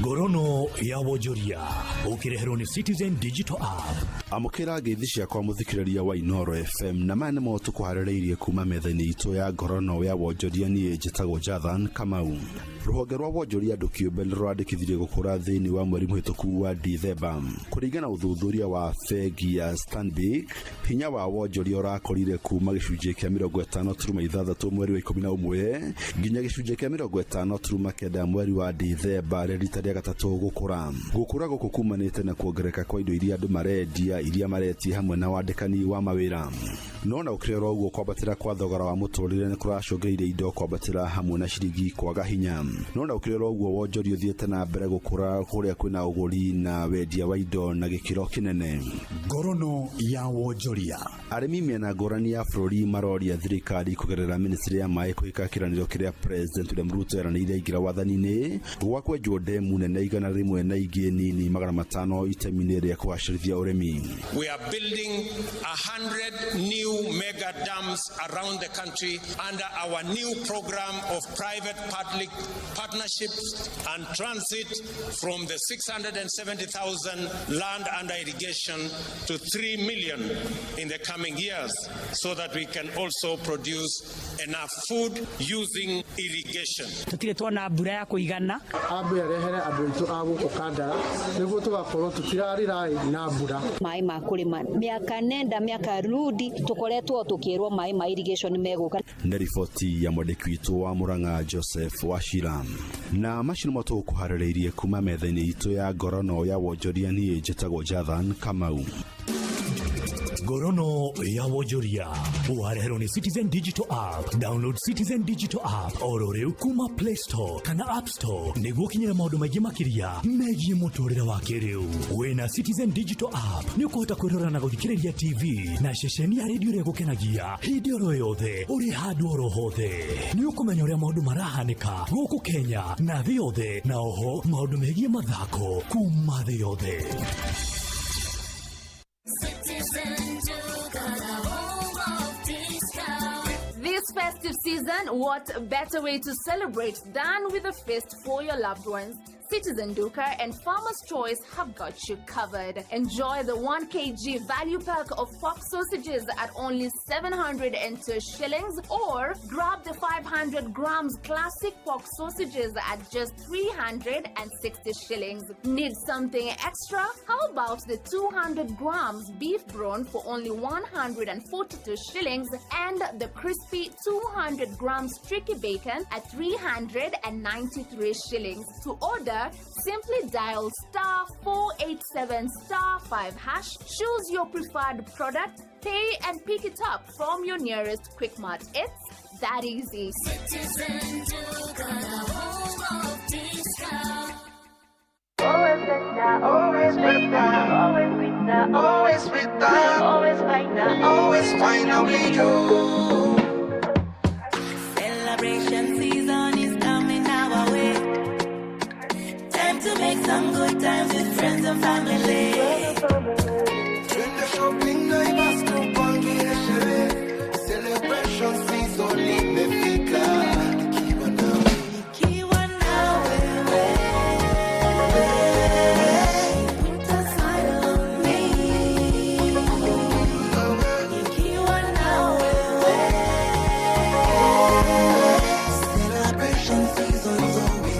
Speaker 18: Ngorono ya wonjoria ũkĩreherwo nĩ Citizen Digital App.
Speaker 15: Amũkĩra ngeithi ciakwa mũthikĩrĩria wa Inoro FM, na maya nĩmo tũkũharĩrĩirie kuma metha-inĩ itũ ya ngorono ya wonjoria. Niĩ njĩtagwo Jathan Kamau. Rũhonge rwa wonjoria andũ kĩũmbe nĩ rũrandĩkithirie gũkũra thĩinĩ wa mweri mũhĩtũku wa Dithemba. Kũringana na ũthuthuria wa bengi ya Stanbic, hinya wa wonjoria ũrakũrire kuma gĩcunjĩ kĩa 50.6 mweri wa 11 nginya gĩcunjĩ kĩa 50.9 mweri wa Dithemba, rĩ rita rĩa gatatũ gũkũra. Gũkũra gũkũ kumanĩte na kuongerereka kwa indo iria andũ marendia, iria maretie, hamwe na wandĩkani wa mawĩra. No na ũkĩrĩ oro ũguo, kwambatĩra kwa thogora wa mũtũrĩre nĩ kũracũngĩrĩirie indo kwambatĩra hamwe na ciringi kwaga hinya. No na ũkĩrĩ oro ũguo, wonjoria ũthiĩte na mbere gũkũra kũrĩa kwĩna ũgũri na wendia wa indo na gĩkĩro kĩnene.
Speaker 14: Ngorono ya wonjoria.
Speaker 15: Arĩmi mĩena ngũrani ya bũrũri maroria thirikari kũgerera ministry ya maĩ kũhika kĩranĩro kĩrĩa President William Ruto eranĩire aingĩra wathani-inĩ gwa kwenjwo ndemu nene 100 na ingĩ nini 500 itemi-inĩ rĩa kũgacĩrithia ũrĩmi.
Speaker 19: We are building 100 new mega dams around the country under our new program of private-public partnerships and transit from the 670,000 land under irrigation to 3 million in the coming years, so that we can also produce enough food using irrigation.
Speaker 24: Tũtirĩ tuona mbura ya kũigana.
Speaker 26: Ambe arehere andũ aitũ a gũkũ Kandara nĩguo tũgakorwo tũtirarĩraĩ na mbura.
Speaker 27: Maĩ ma kũrĩma mĩaka nenda mĩaka rudi tũkoretwo tũkĩrwo maĩ ma irrigation megũka.
Speaker 15: Nĩ riboti ya mwandĩki witũ wa Murang'a Joseph Wachira. Na macio nĩmo tũgũkũharĩrĩirie kuma metha-inĩ itũ ya ngorono ya wonjoria. Niĩ njĩtagwo Jathan Kamau.
Speaker 18: Ngorono ya wonjoria wareherwo nĩ Citizen Digital App. Download Citizen Digital App oro rĩu kuma Play Store kana App Store nĩguo ũkinyĩre maũndũ maingĩ makĩria megiĩ mũtũrĩre wa kĩrĩu. Wĩna Citizen Digital App nĩ ũkũhota kwĩrora na gũthikĩrĩria TV na ceceni ya redio ĩrĩa ĩgũkenagia hĩndĩ oro yothe ũrĩ handũ oro hothe. Nĩ ũkũmenya ũrĩa maũndũ marahanĩka gũkũ Kenya na thĩ yothe, na oho maũndũ megiĩ mathako kuma thĩ yothe.
Speaker 6: Citizen Duka, the home of discount.
Speaker 12: This festive season, what better way to celebrate than with a feast for your loved ones? Citizen Duka and Farmer's Choice have got you covered. Enjoy the 1 kg value pack of pork sausages at only 702 shillings, or grab the 500 grams classic pork sausages at just 360 shillings. Need something extra? How about the 200 grams beef brawn for only 142 shillings and the crispy 200 grams tricky bacon at 393 shillings? To order, simply dial *487*5#, choose your preferred product, pay and pick it up from your nearest Quickmart. It's that easy.
Speaker 6: Citizen Duka, the home of discount.
Speaker 5: Always better, always better, always better, always better, always finer, always finer with you.
Speaker 28: Celebration season is coming our way. Time to make some good times with friends and family.
Speaker 5: Twende shopping Naivas tupangie sherehe. Celebration season imefika. Nikiwa nawe.
Speaker 28: Nikiwa na wewe. Put a smile on me. Nikiwa na wewe.
Speaker 5: Celebration season's always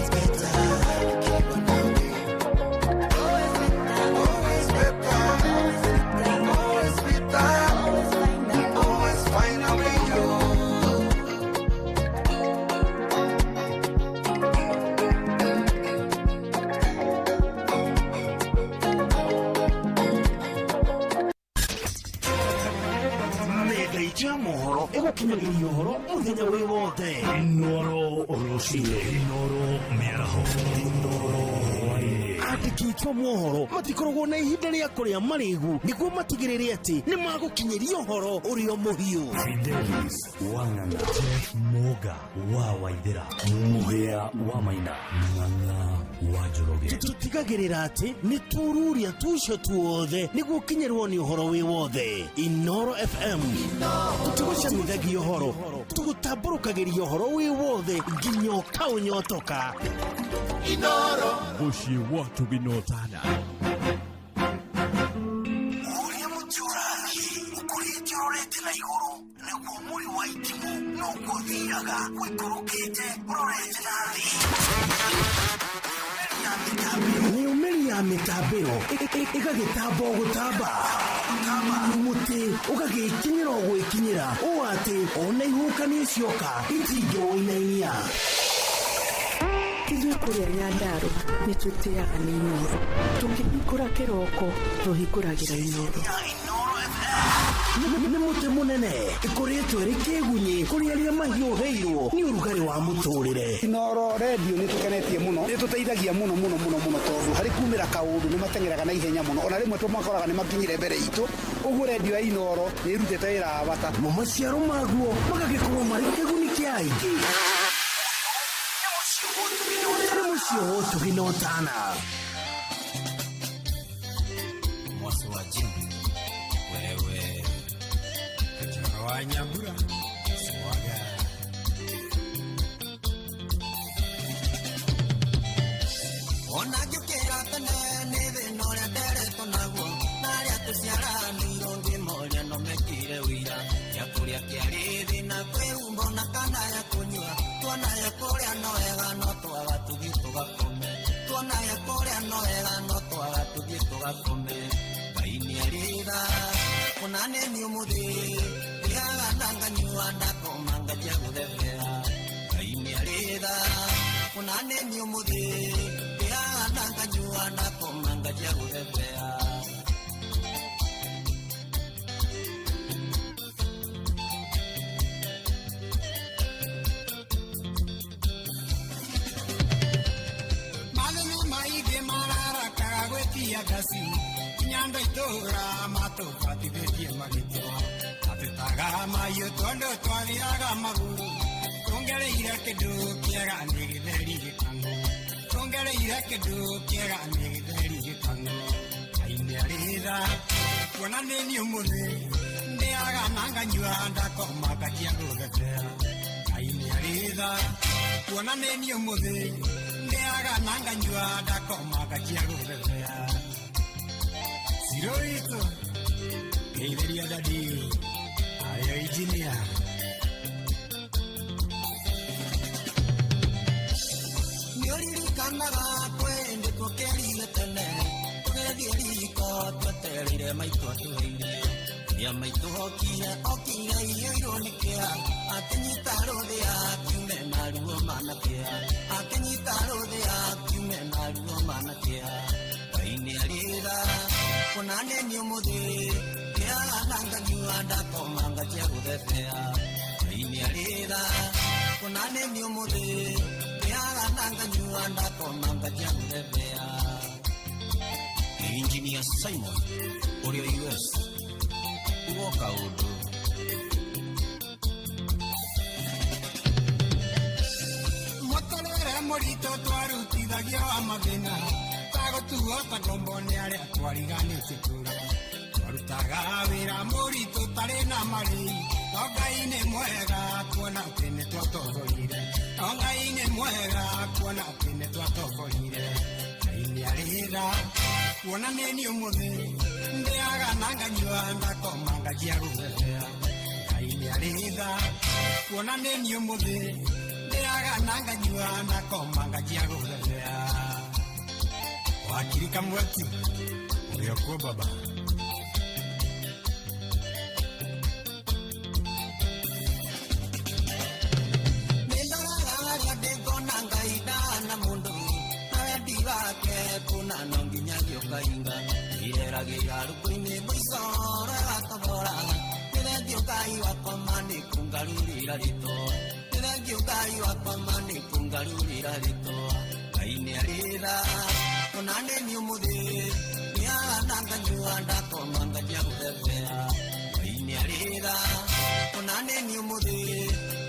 Speaker 1: Tũgũkinyagĩria ũhoro mũthenya wĩ wothe.
Speaker 18: Inoro rũcinĩ, Inoro mĩaraho, Inoro hwaĩ-inĩ.
Speaker 1: Andĩki aitũ a mohoro matikoragwo na ihinda rĩa kũrĩa marĩgu nĩguo matigĩrĩre atĩ nĩ magũkinyĩria ũhoro ũrĩa mũhiũ.
Speaker 18: Fidelis Wang'ang'a, Jeff Moga wa Waithera, Mũhĩa wa Maina, Ng'ang'a wa Njoroge.
Speaker 1: Tũtigagĩrĩra atĩ nĩ tururia tucio tuothe nĩguo ũkinyĩrwo nĩ ũhoro wĩ wothe. Inoro FM tũtigũcamithagia ũhoro, tũgũtambũrũkagĩria ũhoro wĩ wothe nginya ũkaũnyotoka.
Speaker 14: Inoro
Speaker 18: Mũciĩ wa Tũginotana.
Speaker 1: Ũrĩa mũtĩ ũrathiĩ ũkũrĩte ũrorete na igũrũ nĩguo mũri wa itimũ noguo ũthiaga ũikũrũkĩte ũrorete na thĩ. Mĩumĩri ya mĩtambĩro ĩgagĩtamba o gũtamba, mũtĩ ũgagĩkinyĩra o gwĩkinyĩra ũũ atĩ ona ihuhũkanio cioka itingĩwũinainia.
Speaker 3: Ithuĩ kũrĩa Nyandarũa nĩ twĩtĩaga nĩ Inooro. Tũkĩhingũra kĩroko tũhingũragĩra Inooro.
Speaker 1: Nĩ mũtĩ mũnene ĩkoretwo ĩrĩ kĩgunyĩ kũrĩ arĩa mahiũhĩirwo nĩ ũrugarĩ wa mũtũrĩre.
Speaker 4: Inoro redio nĩ tũkenetie mũno, nĩ tũteithagia mũno mũno mũno mũno tondũ harĩ kumĩra kaũndũ nĩ mateng'eraga na ihenya mũno, ona rĩmwe tũmakoraga nĩ makinyire mbere itũ, ũguo redio ya Inoro nĩ ĩrutĩte wĩra wa bata.
Speaker 1: Mo maciaro maguo magagĩkorwo marĩ kĩguni kĩa aingĩ. Nĩ mũciĩ wa ũtugi na ũtana.
Speaker 8: Mwasi wa Jim, wewe Kachoro wa Nyambura swaga.
Speaker 5: Ona ngĩũkĩra tene nĩ thĩna ũrĩa nderetwo naguo, na arĩa tũciaranĩirwo ngĩmoria no mekire ũira. Gĩa kũrĩa kĩarĩ thĩna kwĩhumba ona kana ya kũnyua, tuona ya kũrĩa no wega no twaga tũthiĩ tũgakome, tuona ya kũrĩa no wega no twaga tũthiĩ tũgakome. Ngai nĩarĩ tha, ona nĩ niĩ ũmũthĩ ndĩaga na nganyua ndakoma nganjia gũthebea. Ngai nĩarĩ tha, ona nĩ niĩ ũmũthĩ ndĩaga na nganyua ndakoma nganjia gũthebea. Mathĩna maingĩ mararakaga gwĩtia ngaci, nginya andũ a itũũra matũbatithĩtie magĩtũa. Matũtaga mahiũ tondũ twathiaga magũrũ, tũngereire kĩndũ kĩega nĩ gĩtheri gĩkang'ũ, tũngereire kĩndũ kĩega nĩ gĩtheri gĩkang'ũ. Ngai nĩarĩ tha, kuona nĩ niĩ ũmũthĩ ndĩaga na nganyua ndakoma nganjia gũthebea. Ngai nĩarĩ tha, kuona nĩ niĩ ũmũthĩ ndĩaga na nganyua ndakoma nganjia gũthebea. Ciro witũ geithĩria dadi ayo injinia. Nĩũririkanaga kwĩndĩ tũkĩrire tene, tũgĩthiĩ riko twetereire maitũ atũhe irio. Rĩrĩa maitũ okire, okire iyũirwo nĩ kĩeha, akĩnyita rũthĩa akiume na ruo mana kĩeha, akĩnyita rũthĩa akiume na ruo mana kĩeha. Ngai nĩarĩ tha, kuona nĩ niĩ ũmũthĩ ndĩaga na nganyua ndakoma nganjia gũthebea. Ngai nĩarĩ tha, kuona nĩ niĩ ũmũthĩ ndĩaga na nganyua ndakoma nganjia gũthebea.
Speaker 8: Engineer Simon ũrĩa US ugoka ũndũ.
Speaker 5: Mũtũrĩre mũritũ twarutithagio wa mathĩna, tagũtuo ta ngombo nĩ arĩa twariganĩtie tũra. Twarutaga wĩra mũritũ tarĩ na marĩhi, no Ngai nĩ mwega kuona atĩ nĩ twatoborire, no Ngai nĩ mwega kuona atĩ nĩ twatoborire. Ngai nĩarĩ tha, kuona nĩ niĩ ũmũthĩ ndĩaga na nganyua ndakoma nganjia gũthebea. Ngai nĩarĩ tha, kuona nĩ niĩ ũmũthĩ ndĩaga na nganyua ndakoma nganjia gũthebea. Wakiri Kamweti ũrĩa kuo baba. Nĩndoraga harĩa ndĩ ngona Ngai ndahana mũndũ, na wendi wake kũna no nginya ngĩũkainga. Ireragĩra rũkũ-inĩ mũico ũrĩa watobora, nĩ Nĩ thengio Ngai wakwa ma nĩ kũngarũrĩra rĩtwa. Nĩ thengio Ngai wakwa ma nĩ kũngarũrĩra rĩtwa. Ngai nĩ arĩ tha ona nĩ niĩ ũmũthĩ nĩaga nganyua ndakoma nganjia gũthebea. Ngai nĩ arĩ tha ona nĩ niĩ ũmũthĩ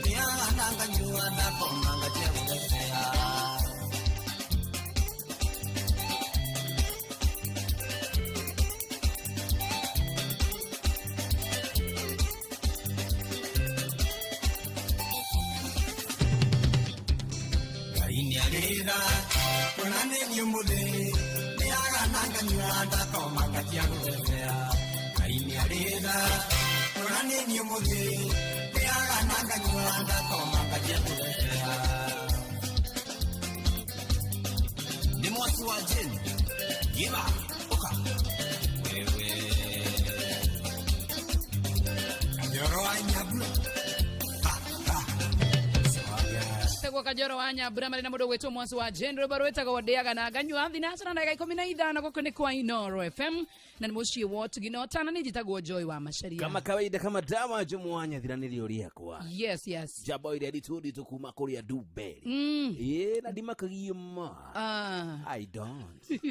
Speaker 5: nĩaga nganyua ndakoma nganjia gũthebea. Ngai nĩ arĩ tha ona nĩ niĩ ũmũthĩ nĩaga nganyua ndakoma nganjia gũthebea. Ngai nĩ arĩ tha ona nĩ niĩ ũmũthĩ nĩaga nganyua ndakoma nganjia gũthebea. Nĩ mwaki wa Jane giba ũka wewe Kajoro wa Nyambura.
Speaker 2: Tegwo Kajoro wa Nyambura marĩ na mũndũ ũgwĩtwo Mwasi wa Jane, rwĩmbo rwĩtagwo ndĩaga na nganyua. Thinacara na ndagĩka 15 gũkũ nĩ kwa Inoro FM na nĩ mũciĩ wa ũtugi na ũtana. Nĩ njĩtagwo Joy wa Macharia.
Speaker 1: Kama kawaida, kama dawa jumuanya thiranĩrio rĩakwa.
Speaker 2: Yes.
Speaker 1: Jabo ĩrĩa ritũ ritũ kuma kũrĩa Dumberi. Ĩĩ, na ndimakagio ma. I don't.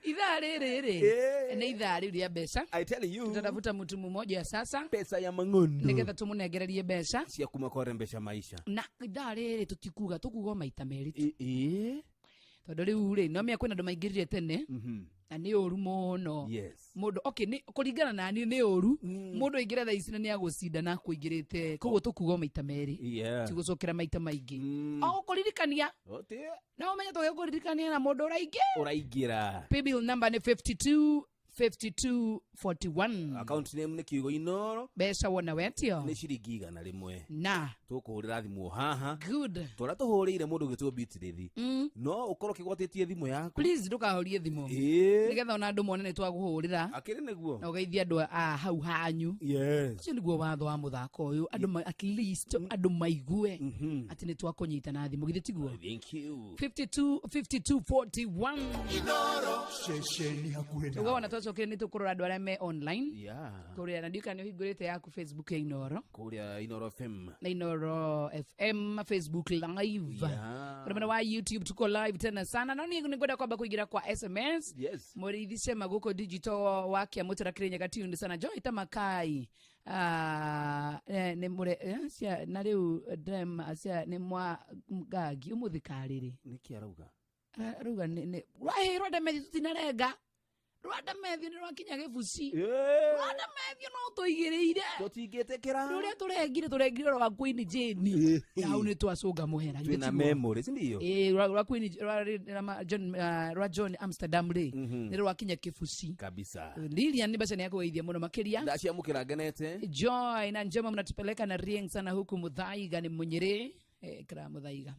Speaker 2: Ithaa rĩrĩ rĩ
Speaker 1: Eh.
Speaker 2: nĩ ithaa rĩu rĩa mbeca.
Speaker 1: I tell you.
Speaker 2: Tutatafuta mtu mmoja sasa
Speaker 1: pesa ya mang'ondo
Speaker 2: nĩgetha tũmũnengererie mbeca
Speaker 1: cia kuma kwarembesha maisha.
Speaker 2: Na ithaa rĩrĩ tũtikuga, tũkuga o maita merĩ tu.
Speaker 1: Ĩĩ.
Speaker 2: Tondũ rĩu rĩ no mĩa kwĩna andũ maingĩrire tene na nĩ ũru mũno. Mũndũ okay, nĩ kũringana na niĩ nĩ ũru mũndũ aingĩra thaa ici na nĩ agũcinda na kũingĩrĩte, koguo tũkuga o maita merĩ, tigũcokera maita maingĩ, o gũkũririkania
Speaker 1: Ote.
Speaker 2: na ũmenye tũgĩkũririkania na mũndũ ũraingĩ
Speaker 1: Ũraingĩra.
Speaker 2: Paybill number nĩ 52 52 41.
Speaker 1: Account name nĩ kiugo Inoro.
Speaker 2: Mbeca wona wetio
Speaker 1: nĩ ciringi 100.
Speaker 2: Na
Speaker 1: tũkũhũrĩra thimũ haha.
Speaker 2: Good.
Speaker 1: Tũrĩa tũhũrĩire mũndũ ũgĩtwo Beatrice. No ũkorwo ũkĩgwatĩtie thimũ yaku.
Speaker 2: Please ndũkahorie thimũ.
Speaker 1: Ĩĩ.
Speaker 2: Nĩgetha ona andũ mone nĩ twagũhũrĩra.
Speaker 1: Akĩrĩ nĩguo.
Speaker 2: Na ũgeithie andũ a hau hanyu.
Speaker 1: Yes.
Speaker 2: Ũcio nĩguo watho wa mũthako ũyũ, andũ at least andũ maigue atĩ nĩ twakũnyita na thimũ, githĩ tiguo?
Speaker 1: Thank you.
Speaker 2: 52 52 41.
Speaker 9: Ceceni hakuhĩ
Speaker 2: Uga
Speaker 9: nawe.
Speaker 2: ona twacokire nĩ tũkũrora andũ arĩa me online.
Speaker 1: Yeah.
Speaker 2: Kũrĩa na ndiũĩ kana nĩ ũhingũrĩte yaku Facebook ya Inoro.
Speaker 1: Kũrĩa Inoro FM.
Speaker 2: Na Inoro FM Facebook live.
Speaker 1: Yeah.
Speaker 2: Kuna mwena wa YouTube tuko live tena sana. Na niĩ nĩngwenda kwamba kũingĩra kwa SMS.
Speaker 1: Yes.
Speaker 2: Mũrĩithi Cema gũkũ digital wa Kĩamũtara Kĩrĩnyaga tuned sana. Joy Tamakai. Nĩ mũre cia na rĩu dem cia nĩ mwa ngagi ũmũthĩ karĩrĩ.
Speaker 1: Nĩkĩ arauga?
Speaker 2: Arauga nĩ rwaĩ rwa Demethi tũtinarenga. Rwanda Methio nĩ rwakinya gĩbuci. Rwanda Methio no tũigĩrĩire.
Speaker 1: Tũtingĩtĩkĩra.
Speaker 2: Rũrĩa tũrengire tũrengire rwa Queen Jane. Na hau nĩ twacũnga mũhera.
Speaker 1: Twĩna memory, si ndio?
Speaker 2: Ĩĩ, rwa Queen rwa John, rwa John Amsterdam rĩ nĩ rwakinya kĩbuci.
Speaker 1: Kabisa.
Speaker 2: Lilian nĩ mbeca nĩ akũgeithia mũno makĩria.
Speaker 1: Ndaciamũkĩra ngenete.
Speaker 2: Joy na Njema mnatupeleka na rieng sana huku Muthaiga nĩ Mũnyĩrĩ. Kra Muthaiga.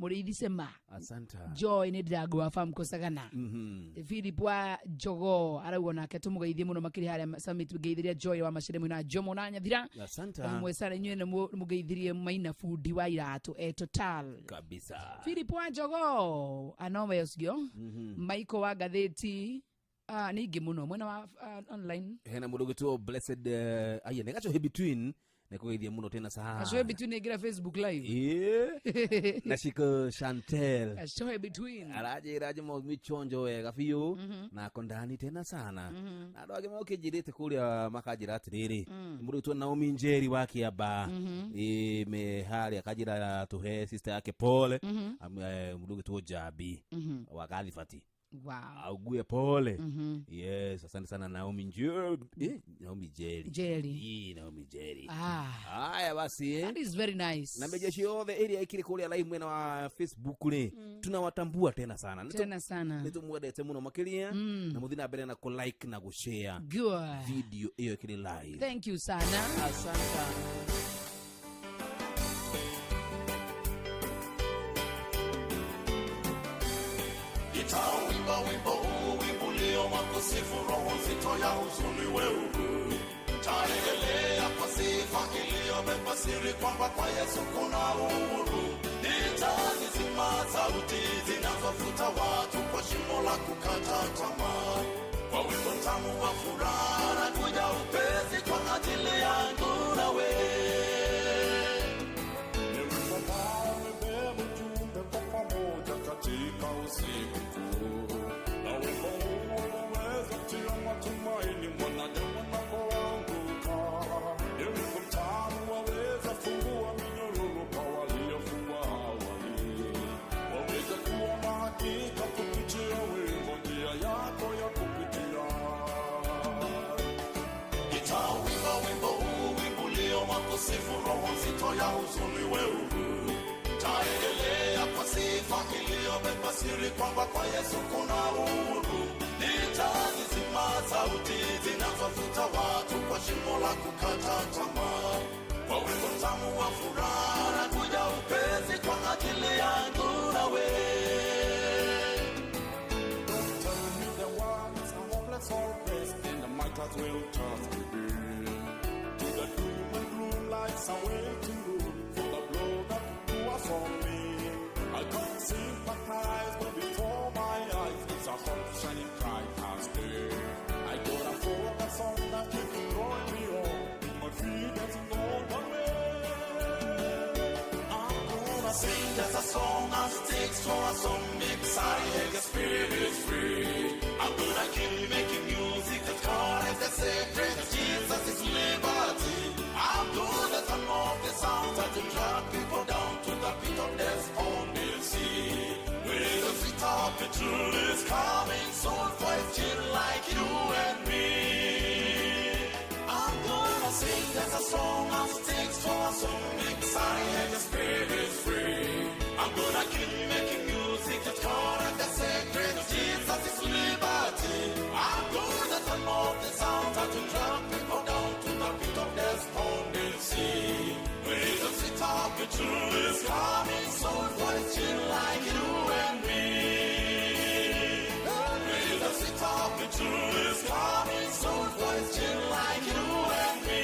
Speaker 2: Mũrĩithi Cema.
Speaker 1: Asante.
Speaker 2: Joy nĩ ndirango wa farm Kosagana. Philip wa Jogo arauga nake tũmũgeithie mũno makĩria harĩa Summit, ngeithirie Joy wa Macere mwena Jomo na Nyathira.
Speaker 1: Asante.
Speaker 2: Hamwe sana inyuĩ nĩ mũgeithirie Maina bundi wa iratũ e Total.
Speaker 1: Kabisa.
Speaker 2: Philip wa Jogo anowe ũcio. Michael wa ngathĩti nĩ ingĩ mũno mwena wa online.
Speaker 1: Hena mũndũ ũgĩtwo Blessed aya nĩ gacohi between nĩ kũgeithia mũno tena sana.
Speaker 2: Gacohi between ĩngĩra Facebook live.
Speaker 1: Ĩĩ. Na Shiko Chantel.
Speaker 2: Gacohi between.
Speaker 1: Aranjĩra njĩmo michonjo wega biũ na kondani tena sana. Na andũ angĩ mokĩnjĩrĩte kũrĩa makanjĩra atĩrĩrĩ, mũndũ ũgwĩtwo Naomi Njeri wa Kĩamba. Ĩĩ, me harĩa akanjĩra tũhe sister yake pole. Mũndũ ũgwĩtwo Jambi wa Gathibati.
Speaker 2: Wow.
Speaker 1: Augue pole. Yes, asante sana Naomi Njeri. Naomi Njeri.
Speaker 2: Njeri.
Speaker 1: Naomi Njeri. Haya basi.
Speaker 2: That is very nice.
Speaker 1: Na mejeshi yothe ĩrĩa ĩkĩrĩ kũrĩa live mwena wa Facebook rĩ, tunawatambua tena sana.
Speaker 2: Tena sana.
Speaker 1: Nĩtũmwendete mũno makĩria na mũthiĩ na mbere na kũ like na gũ share
Speaker 2: Good.
Speaker 1: video ĩyo ĩkĩrĩ live.
Speaker 2: Thank you sana.
Speaker 1: Asante.
Speaker 10: Nitauimba wimbo huu, wimbo ulio wa kusifu, roho nzito ya huzuni weuru. Taendelea kwa sifa iliyobeba siri kwamba kwa Yesu kuna uhuru. Nitazizima sauti zinazofuta watu kwa shimo la kukata tamaa. Kwa wimbo mtamu wa furaha na kuja upesi. nzito ya huzuni wewe. Taendelea kwa sifa iliyobeba siri kwamba kwa Yesu kuna uhuru. Nitazizima sauti zinazovuta watu kwa shimo la kukata tamaa. Kwa wimbo mtamu wa furaha na kuja upesi kwa ajili yangu nawe.
Speaker 11: Don't tell me the world is a hopeless hopeless, and I might as well just give in to the doom and gloom like some waiting room for the blow that was on me. I can't sympathize, but before my eyes it's a hope shining bright as day. I gotta focus on that keep drawing me on, with my feet dancing on one way.
Speaker 10: I'm gonna sing just a song and sticks for a song, excited, the spirit is free. I'm gonna keep making music that calls the secret of Jesus is liberty. I'm gonna turn off the sound that will drag people down to the pit of despondency. With the sweet opportunity is coming soon for a child like you and me. I'm gonna sing just a song and sticks for a song, excited, the spirit is free. I'm gonna keep making music that calls the secret of Jesus is liberty. I'm gonna turn off the sound that will drag people down to the pit of despondency. With the sweet opportunity is coming soon for a child like you and me. With the sweet opportunity is coming soon for a child like you and me.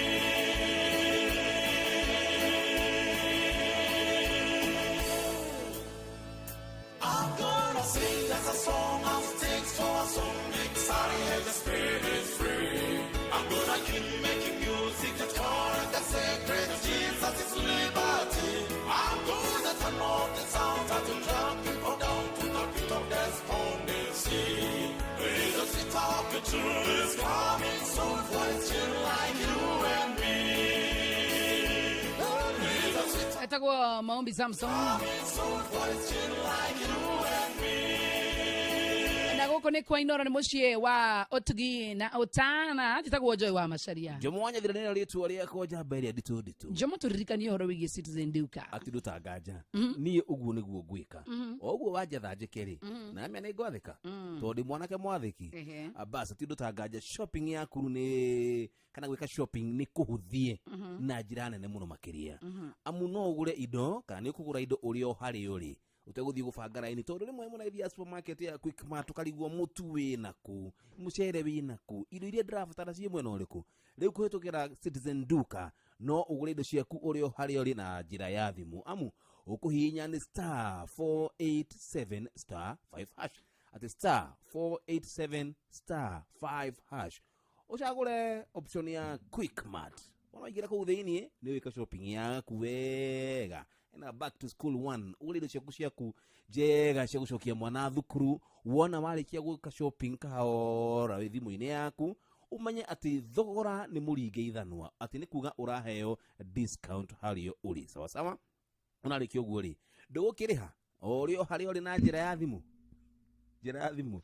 Speaker 10: I'm gonna sing as a song of sticks for a song, excited, the spirit is free. I'm gonna keep making music that calls the secret of Jesus is liberty. I'm gonna turn off the sound that will drag people down to the pit of despondency. With the sweet opportunity is coming soon for a child like you and me. With the sweet
Speaker 2: Etagwo Maombi Samson.
Speaker 10: coming soon for a child like you and me.
Speaker 2: Na gũkũ nĩ kwa Inoro, nĩ mũciĩ wa ũtugi na ũtana. Njĩtagwo Joy wa Macaria.
Speaker 13: Njomo wa Nyathira nĩrĩo rĩtwa rĩakwa, njamba ĩrĩa nditũ nditũ.
Speaker 2: Njomo, tũririkanie ũhoro wĩgiĩ Citizen Duka.
Speaker 13: Ati ndũtanganja. Niĩ ũguo nĩguo ngwĩka. O ũguo wanjatha njĩke rĩ, na mĩa nĩ ngwathĩka, tondũ ndĩ mwanake mwathĩki. Bas ati ndũtanganja, shopping yaku nĩ kana gwĩka shopping nĩ kũhũthie na njĩra nene mũno makĩria, amu no ũgũre indo kana nĩ ũkũgũra indo ũrĩ o harĩa ũrĩ ũtegũthiĩ gũbanga raini, tondũ rĩmwe mũnaithia supermarket ya Quickmart ũkarigwo mũtu wĩna kũ, mũcere wĩna kũ, indo iria ndĩrabatara ciĩ mwena ũrĩkũ. Rĩu kũhĩtũkĩra Citizen Duka no ũgũre indo ciaku ũrĩ o harĩa ũrĩ na njĩra ya thimũ, amu ũkũhihinya nĩ star 487 star 5 hash, atĩ star 487 star 5 hash, ũcagũre option ya Quickmart. Wona waingĩra kũu thĩiniĩ nĩ wĩka shopping yaku wega na back to school one, ũgũre indo ciaku ciaku njega cia gũcokia mwana thukuru. Wona warĩkia gwĩka shopping kahora wĩ thimũ-inĩ yaku, ũmenye atĩ thogora nĩ mũringe ithanwa, atĩ nĩ kuga ũraheo discount harĩa ũrĩ. Sawa sawa, ũnarĩkia ũguo rĩ, ndũgũkĩrĩha o ũrĩ o harĩa ũrĩ na njĩra ya thimũ, njĩra ya thimũ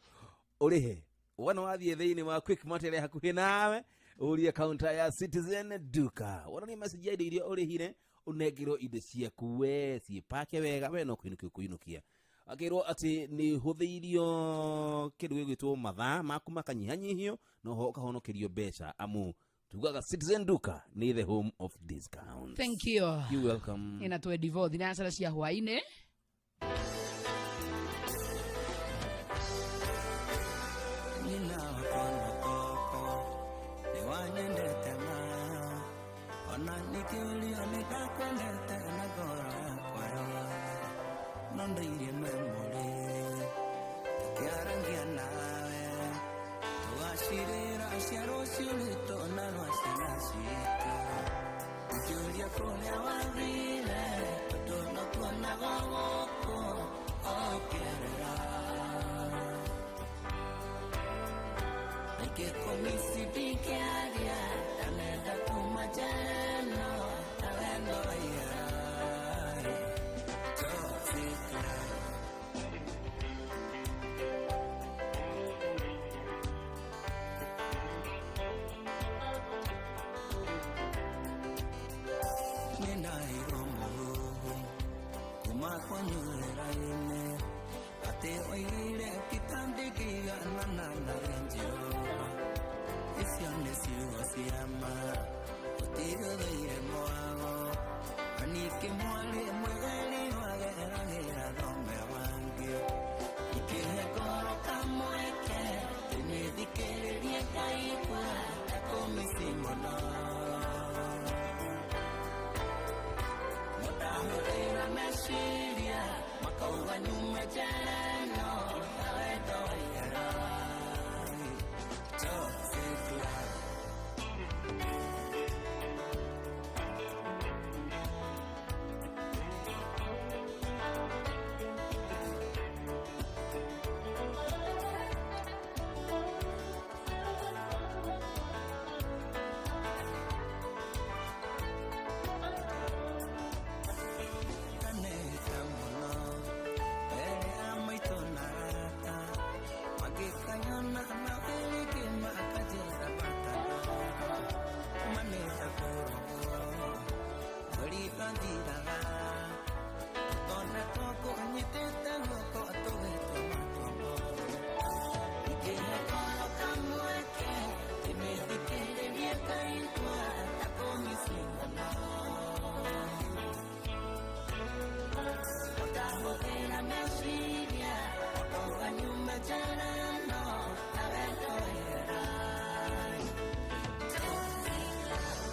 Speaker 13: ũrĩhe. Wona wathiĩ thĩinĩ wa Quickmart ĩrĩa hakuhĩ nawe, ũrie counter ya Citizen Duka, wonanie message ya indo iria ũrĩhire, ũnengerwo indo ciaku we ciĩpake wega, we no kũinũkia ũkũinũkia. Akĩrwo atĩ nĩ hũthĩirio kĩndũ gĩgwĩtwo mathaa maku makanyihanyihio, noho ũkahonokerio mbeca, amu tugaga Citizen Duka nĩ the home of discounts.
Speaker 2: Thank you.
Speaker 13: You welcome.
Speaker 2: Ina 24 thinacara cia hwaĩ-inĩ.
Speaker 8: Nyina wakwa na baba nĩ wanyendete ma, ona nikĩũrio nĩ ndakwendete na ngoro yakwa yothe, no ndairie memory tũkĩarangia nawe, tũgacirĩra cia rũciũ rwitũ na rwa ciana citũ, ngĩũria kũrĩa wathire tondũ no tuonaga gũkũ ũkĩrĩra. Nikikumiss ndingĩaria, ndanenda kuma njeno na wendo waiyũra. Toxic love. Nĩndairwo meciria makauga nyume njera ĩno na wendo wa ihera. Toxic love. Kaneka mũno mbere ya maitũ na arata magĩkanyona na rĩngĩ makanjĩra matanora manĩta kũrogwo mweri twathiraga tũtona tũkũnyitĩte guoko tũgĩtua matua moru ingĩhe ngoro kamweke ndĩmĩthikĩrĩrie ngaigua ta kũmici mũno. Ndahũthĩra meciria makauga nyume njera ĩno na wendo wa ihera. Toxic love.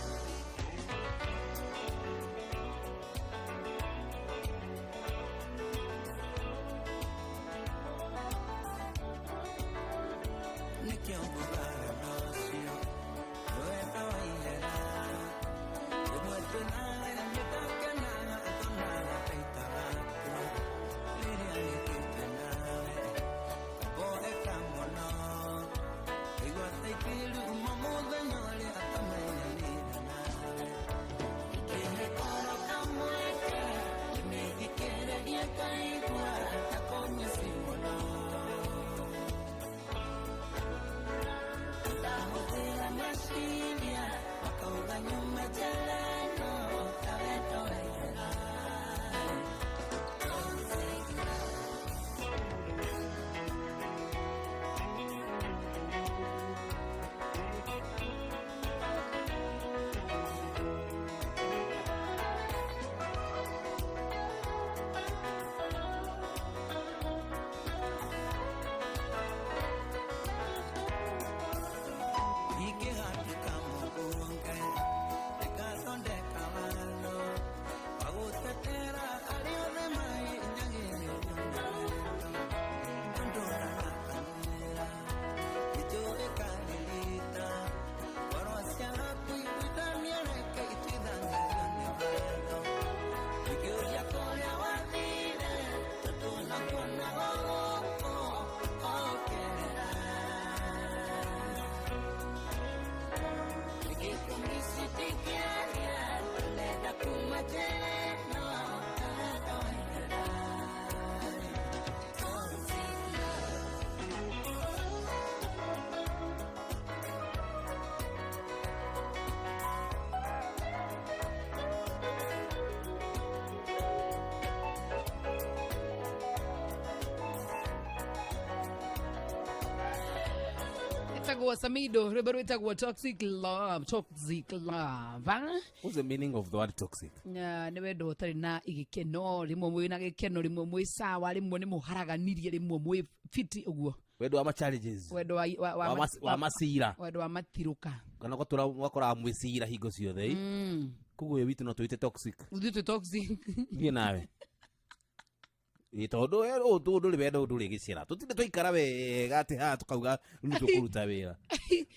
Speaker 8: Nĩkĩo nguga wendo ũcio nĩ wendo wa ihera. Rĩmwe twĩnawe nĩtũkenaga tũnaga taita gaku rĩrĩa rĩngĩ twĩnawe ngaboeka mũno ngaigua ta ingĩruma mũthenya ũrĩa tũmenyanire nawe. Ingĩhe ngoro kamweke ndĩmĩthikĩrĩrie ngaigua ta kũmici mũno. Ndahũthĩra meciria makauga nyume njera ĩno na wendo wa ihera. Toxic love. Ingĩgatuĩka mũbunge ndĩgathondeka watho wa gũtetera arĩa othe mahinyagĩrĩrio nĩ wendo. Tondũ ndarakanĩra nĩnjũĩ karĩrita ngoro ciaga kũiguithania reke ituithanagia nĩ watho. Ingĩũria kũrĩa wathire tondũ nakuonaga gũkũ ũkĩrĩra. Toxic love.
Speaker 2: Ĩtagwo Samido, rwĩmbo rwĩtagwo Toxic Love, Toxic Love. Ah?
Speaker 13: What's the meaning of the word toxic?
Speaker 2: Nya, nĩ wendo ũtarĩ na gĩkeno, rĩmwe mwĩ na gĩkeno, rĩmwe mwĩ sawa, rĩmwe nĩ mũharaganirie, rĩmwe mwĩ fiti ũguo.
Speaker 13: Wendo wa ma challenges.
Speaker 2: Wendo wa, wa, wa,
Speaker 13: Wa wa macira.
Speaker 2: Wendo wa matirũka.
Speaker 13: Kana ũgatũra ũgakoraga mwĩ cira hingo ciothe. Koguo ũyũ witũ no tũwĩte toxic.
Speaker 2: Ithuĩ twĩ toxic.
Speaker 13: Niĩ nawe. Ĩ tondũ we ũũ ndũrĩ wendo ndũrĩ gĩcera. Tũtinde twaikara wega atĩ haha tũkauga rĩu nĩ tũkũruta wĩra.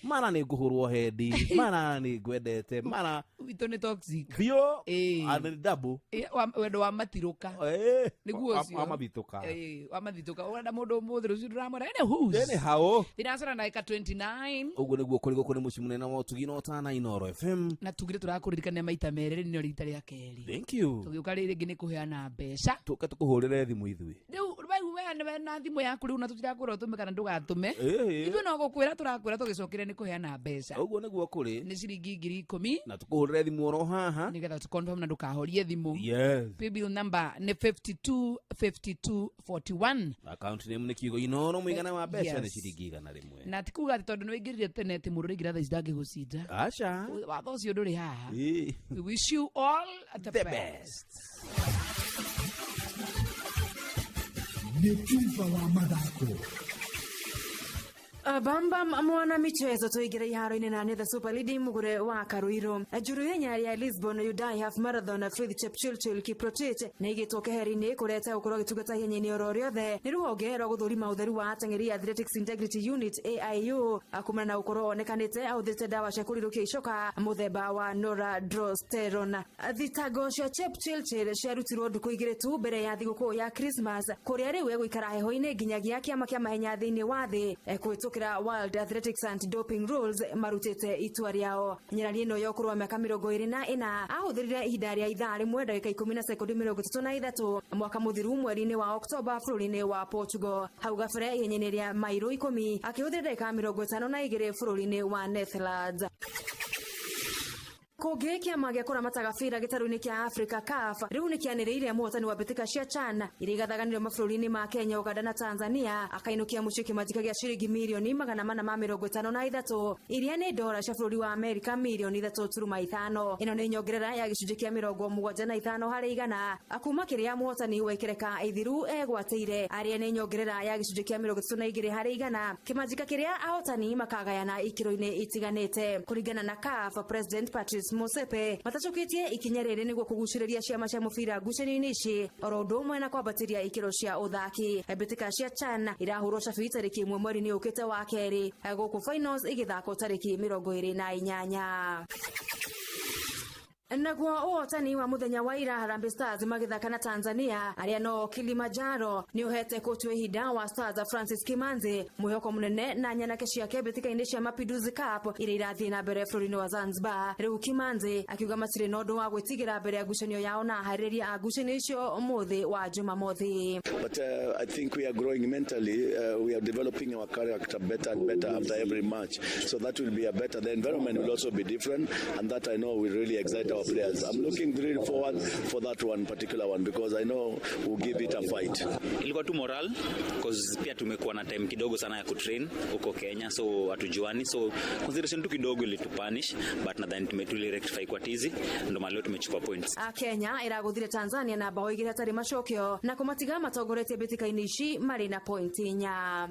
Speaker 13: Mara nĩ ngũhũrwo hendi, mara nĩ ngwendete, mara
Speaker 2: witũ nĩ toxic.
Speaker 13: Biũ.
Speaker 2: Ĩĩ.
Speaker 13: And double.
Speaker 2: Ĩ, wendo wa matirũka.
Speaker 13: Ĩĩ.
Speaker 2: Nĩguo ũcio.
Speaker 13: Wa mathitũka.
Speaker 2: Ĩĩ, wa mathitũka. Ũrenda mũndũ ũmũthĩ rũciũ ndũramwenda. Anyhow.
Speaker 13: Anyhow.
Speaker 2: Thinacara na ndagĩka 29.
Speaker 13: Ũguo nĩguo kũrĩ gũkũ nĩ mũciĩ mũnene wa ũtugi na ũtana Inooro FM.
Speaker 2: Na tugire tũrakũririkania maita merĩ, rĩrĩ nĩrĩo rita rĩa kerĩ.
Speaker 13: Thank you.
Speaker 2: Tũgĩũka rĩrĩ rĩngĩ nĩ kũheana mbeca.
Speaker 13: Tũke tũkũhũrĩre thimũ ithuĩ.
Speaker 2: Rĩu we we na thimũ yaku rĩu na tũtirakwĩra ũtũme kana ndũgatũme.
Speaker 13: Ĩĩ.
Speaker 2: Ithuĩ no gũkwĩra tũrakwĩra tũgĩcokere nĩ kũheana mbeca.
Speaker 13: Ũguo nĩguo kũrĩ.
Speaker 2: Nĩ ciringi 10,000.
Speaker 13: Na tũkũhũrĩre thimũ oro haha.
Speaker 2: Nĩgetha tũ confirm na ndũkahorie thimũ.
Speaker 13: Yes.
Speaker 2: Paybill number nĩ 52 52 41.
Speaker 13: Account name nĩ kiugo Inooro, mũigana wa mbeca nĩ
Speaker 2: Yes.
Speaker 13: ciringi 100.
Speaker 2: Na ti kuga atĩ tondũ nĩ waingĩrire tene atĩ mũndũ ũraingĩra thaa ici ndangĩgũcinda.
Speaker 13: Aca.
Speaker 2: Watho ũcio ndũrĩ haha.
Speaker 13: Ĩĩ.
Speaker 2: We wish you all the
Speaker 13: The
Speaker 2: best.
Speaker 13: best.
Speaker 9: Nĩ tuba wa mathako.
Speaker 7: Bamba mwana michezo tuingire iharo-inĩ na nĩ the super leading mugure wa Karuiru. Njuru ihenya rĩa Lisbon Hyundai Half Marathon Faith Chepchirchir Kiprotich nĩ igĩtwo keheri-inĩ kũreta gũkorwo agĩtungata ihenya-inĩ oro rĩothe nĩ rũhonge rwa gũthũrima ũtheru wa ateng'eri Athletics Integrity Unit AIU kumana na gũkorwo onekanĩte ahũthĩrĩte ndawa cia kũrirũkia icoka mũthemba wa noradrosterone. Thitango cia Chepchirchir ciarutirwo ndukũ igĩrĩ tu mbere ya thigũkũ ya Christmas kũrĩa rĩu egũikara heho-inĩ nginyagia kĩama kĩa mahenya thĩinĩ wa thĩ kũhĩtũkĩra World Athletics Anti-Doping Rules marutĩte itua rĩao. Nyarari ĩno ya ũkũrũ wa mĩaka 24 ahũthĩrire ihinda rĩa ithaa rĩmwe ndagĩka 10 na sekondi 33 mwaka mũthiru mweri-inĩ wa Oktoba bũrũri-inĩ wa Portugal. Hau gabere ihenya-inĩ rĩa mairo 10 akĩhũthĩra ndagĩka 52 bũrũri-inĩ wa Netherlands. Kũngĩ kĩama gĩa kũramata gabira gĩtarũ-inĩ kĩa Africa CAF rĩu nĩ kĩanĩrĩire mũhotani wa mbĩtĩka cia CHAN iria igathaganĩrio mabũrũri-inĩ ma Kenya, Uganda na Tanzania akainũkia mũciĩ kĩmanjĩka gĩa ciringi mirioni 453 iria nĩ ndora cia bũrũri wa Amerika mirioni 3.5. Ĩno nĩ nyongerera ya gĩcunjĩ kĩa 75 harĩ igana kuma kĩrĩa mũhotani wa ikereka ithiru egwatĩire arĩa nĩ nyongerera ya gĩcunjĩ kĩa 32 harĩ igana kĩmanjĩka kĩrĩa ahotani makagayana ikĩro-inĩ itiganĩte. Kũringana na CAF President Patrice Motsepe matacoketie ikinya rĩrĩ nĩguo kũgucĩrĩria ciama cia mũbira ngucanio-inĩ ici oro ũndũ ũmwe na kwambatĩria ikĩro cia ũthaki. Mbĩtĩka cia CHAN irahũrwo cabi tarĩki 1 mweri-inĩ ũkĩte wa kerĩ gũkũ finals igĩthakwo tarĩki 28. Naguo ũhotani wa mũthenya wa ira Harambee Stars magĩthaka na Tanzania arĩa no Kilimanjaro nĩ ũhete kochi wa ihinda wa Stars Francis Kimanzi mwĩhoko mũnene na nyanake ciake mbĩtĩka-inĩ cia Mapinduzi Cup iria irathiĩ na mbere bũrũri-inĩ wa Zanzibar. Rĩu Kimanzi akiuga matirĩ na ũndũ wa gwĩtigĩra mbere ya ngucanio yao na aharĩrĩria a ngucanio icio ũmũthĩ wa Jumamothi.
Speaker 16: But I think we are growing mentally. We are developing our character better and better after every match. So that will be a better. The environment will also be different, and that I know will really excite our players. I'm looking really forward for that one particular one because I know we'll give it a fight.
Speaker 17: Ilikuwa tu moral cause pia tumekuwa na time kidogo sana ya kutrain huko Kenya, so hatujuani, so consideration tu kidogo ilitupunish, but nadhani tumetuli rectify kwa tizi, ndio maana leo tumechukua points.
Speaker 7: Kenya ĩragũthire Tanzania na bao 2 hatarĩ macokio na kũmatiga matongoretie mbĩtĩka-inĩ ici marĩ na pointi 4.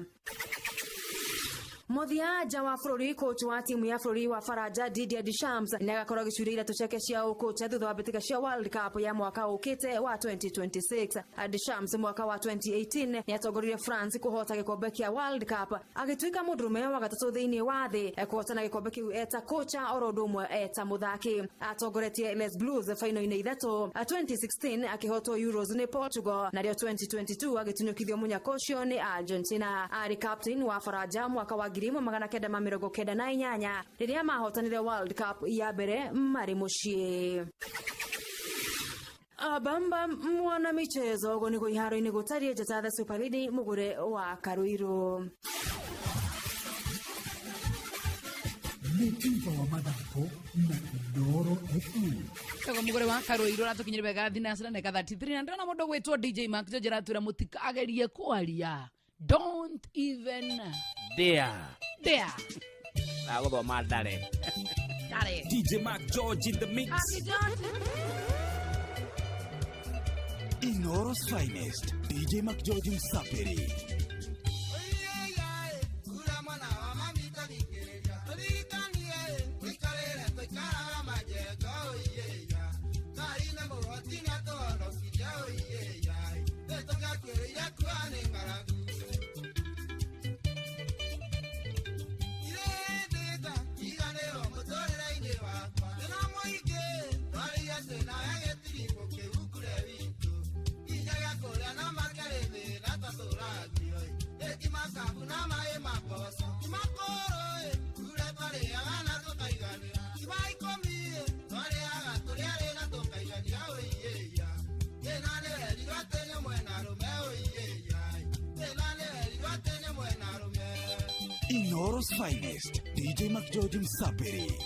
Speaker 7: Mũthia nja wa bũrũri coach wa timu ya bũrũri wa Faranja Didier Deschamps nĩagakorwo agĩcuria iratũ ciake cia ũkocha thutha wa mbĩtĩka cia World Cup ya mwaka ũkĩte wa 2026. Deschamps mwaka wa 2018 nĩatongoririe France kũhota gĩkombe kĩa World Cup agĩtuĩka mũndũrũme wa gatatũ thĩinĩ wa thĩ kũhotana gĩkombe kĩu eta kocha oro ũndũ ũmwe eta mũthaki. Atongoretie Les Blues faino-inĩ 3, 2016 akĩhotwo Euros nĩ Portugal narĩo 2022 agĩtunyũkithio mũnyaka ũcio nĩ Argentina. Arĩ captain wa Faranja mwaka wa 1998 rĩrĩa mahotanire World Cup ya mbere marĩ mũciĩ. Bamba mwana michezo ũguo nĩguo iharo-inĩ gũtariĩ njata the Super League mũgũre wa Karuiru.
Speaker 9: Mũtiba wa mathako na Inooro FM.
Speaker 2: Kago mugure wa Karuiru ratukinyire wega thinacara na 33 na ndona mũndũ gwĩtwo DJ Mark George aratwĩra mũtikagerie kwaria. Don't even
Speaker 13: dare.
Speaker 2: Dare.
Speaker 13: Agũthoma ndare.
Speaker 2: Ndare.
Speaker 18: DJ Mark George in the mix.
Speaker 14: Inooro's finest, DJ Mark George Msapiri. Inooro's finest, DJ Mark George Msapiri.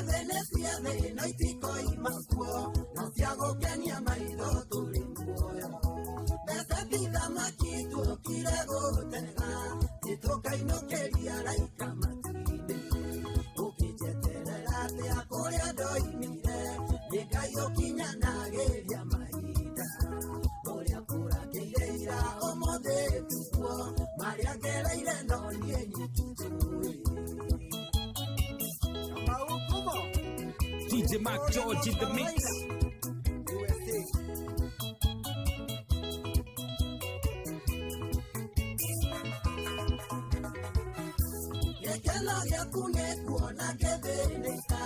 Speaker 5: thĩ nĩ cia thĩ no itikoima kuo no cia gũkenia maitho tũrĩ muoyo mbeca ti thamaki tuokire gũtega titũkainũkĩria raika matu-inĩ ũkĩnjeterera atĩa kũrĩa ndoimire nĩ Ngai ũkinyanagĩria mahinda ũrĩa kũrakĩire ira ũmũthĩ tukuo marĩa ngereire no niĩ nyiki njũĩ.
Speaker 18: DJ Mark George in the mix.
Speaker 5: Gĩkeno gĩaku nĩ kuona ngĩthĩnĩka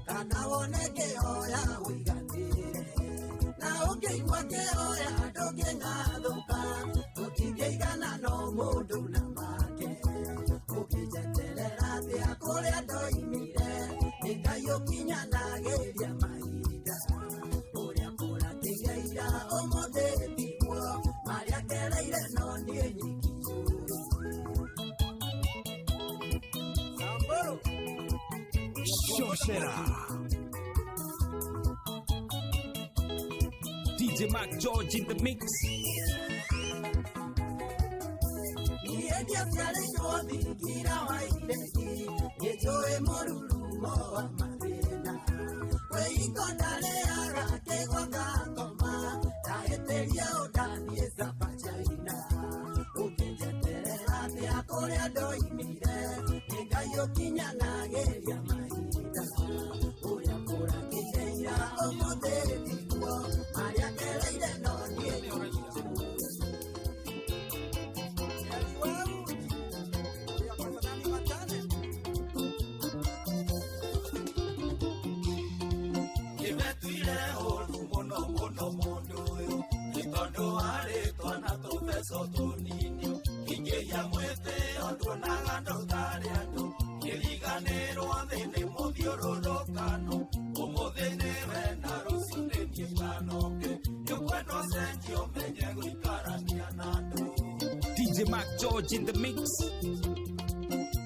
Speaker 5: kana wone ngĩhoya ũiganĩre na ũngĩigua ngĩhoya ndũngĩng'athũka tũtingĩigana no mũndũ na make ũkĩnjeterera atĩa kũrĩa ndoimire nĩ Ngai ũkinyanagĩria mahinda ũrĩa kũrakĩire ira ũmũthĩ tiguo marĩa ngereire no niĩ nyiki njũĩ.
Speaker 18: Shoshera. DJ Mark George in the mix.
Speaker 5: Niĩ ndiaciarĩtwo thingira wa iregi nĩnjũĩ mũrurumo wa mathĩna kwĩhingo ndarĩaga kĩgwa ngakoma ndahĩtĩria ũndathiĩ Sapa China ũkĩnjeterera atĩa kũrĩa ndoimire nĩ Ngai ũkinyanagĩria mahinda ũrĩa kũrakĩire ira ũmũthĩ tiguo marĩa ngereire no niĩ nyiki njũĩ.
Speaker 10: Kĩmetuire ũru mũno mũno mũndũ ũyũ nĩ tondũ warĩ twana tũbeco tũnini kĩingĩria mwĩtĩo nduonaga ndũtarĩ andũ kĩriganĩrwo thĩ nĩ mũthiũrũrũkano ũmũthĩ nĩwe na rũciũ nĩ niĩ nganoke nĩũkwenda ũcenjie ũmenye gũikarania na andũ.
Speaker 18: DJ Mark George in the mix.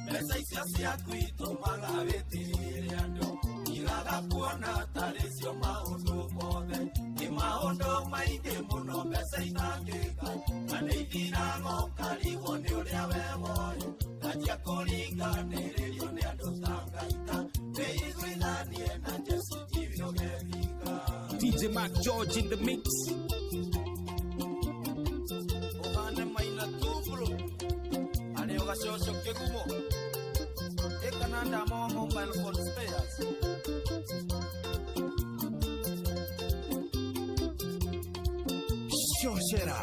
Speaker 10: Mbeca icio ciaku itũmaga wĩtigĩre andũ igaga kuona tarĩ cio maũndũ mothe nĩ maũndũ maingĩ mũno mbeca itangĩka na nĩ ithiraga ũkarigwo nĩ ũrĩa we woĩ kanjia kũringanĩrĩrio nĩ andũ ta ngaita wĩiguithanie na Jesũ tiwe ũgethinga.
Speaker 18: DJ Mark George in the mix.
Speaker 10: Ũhane maina tubro arĩ ũgacoco kĩgumo ĩkana ndama wa mobile phone spares.
Speaker 18: Shoshera.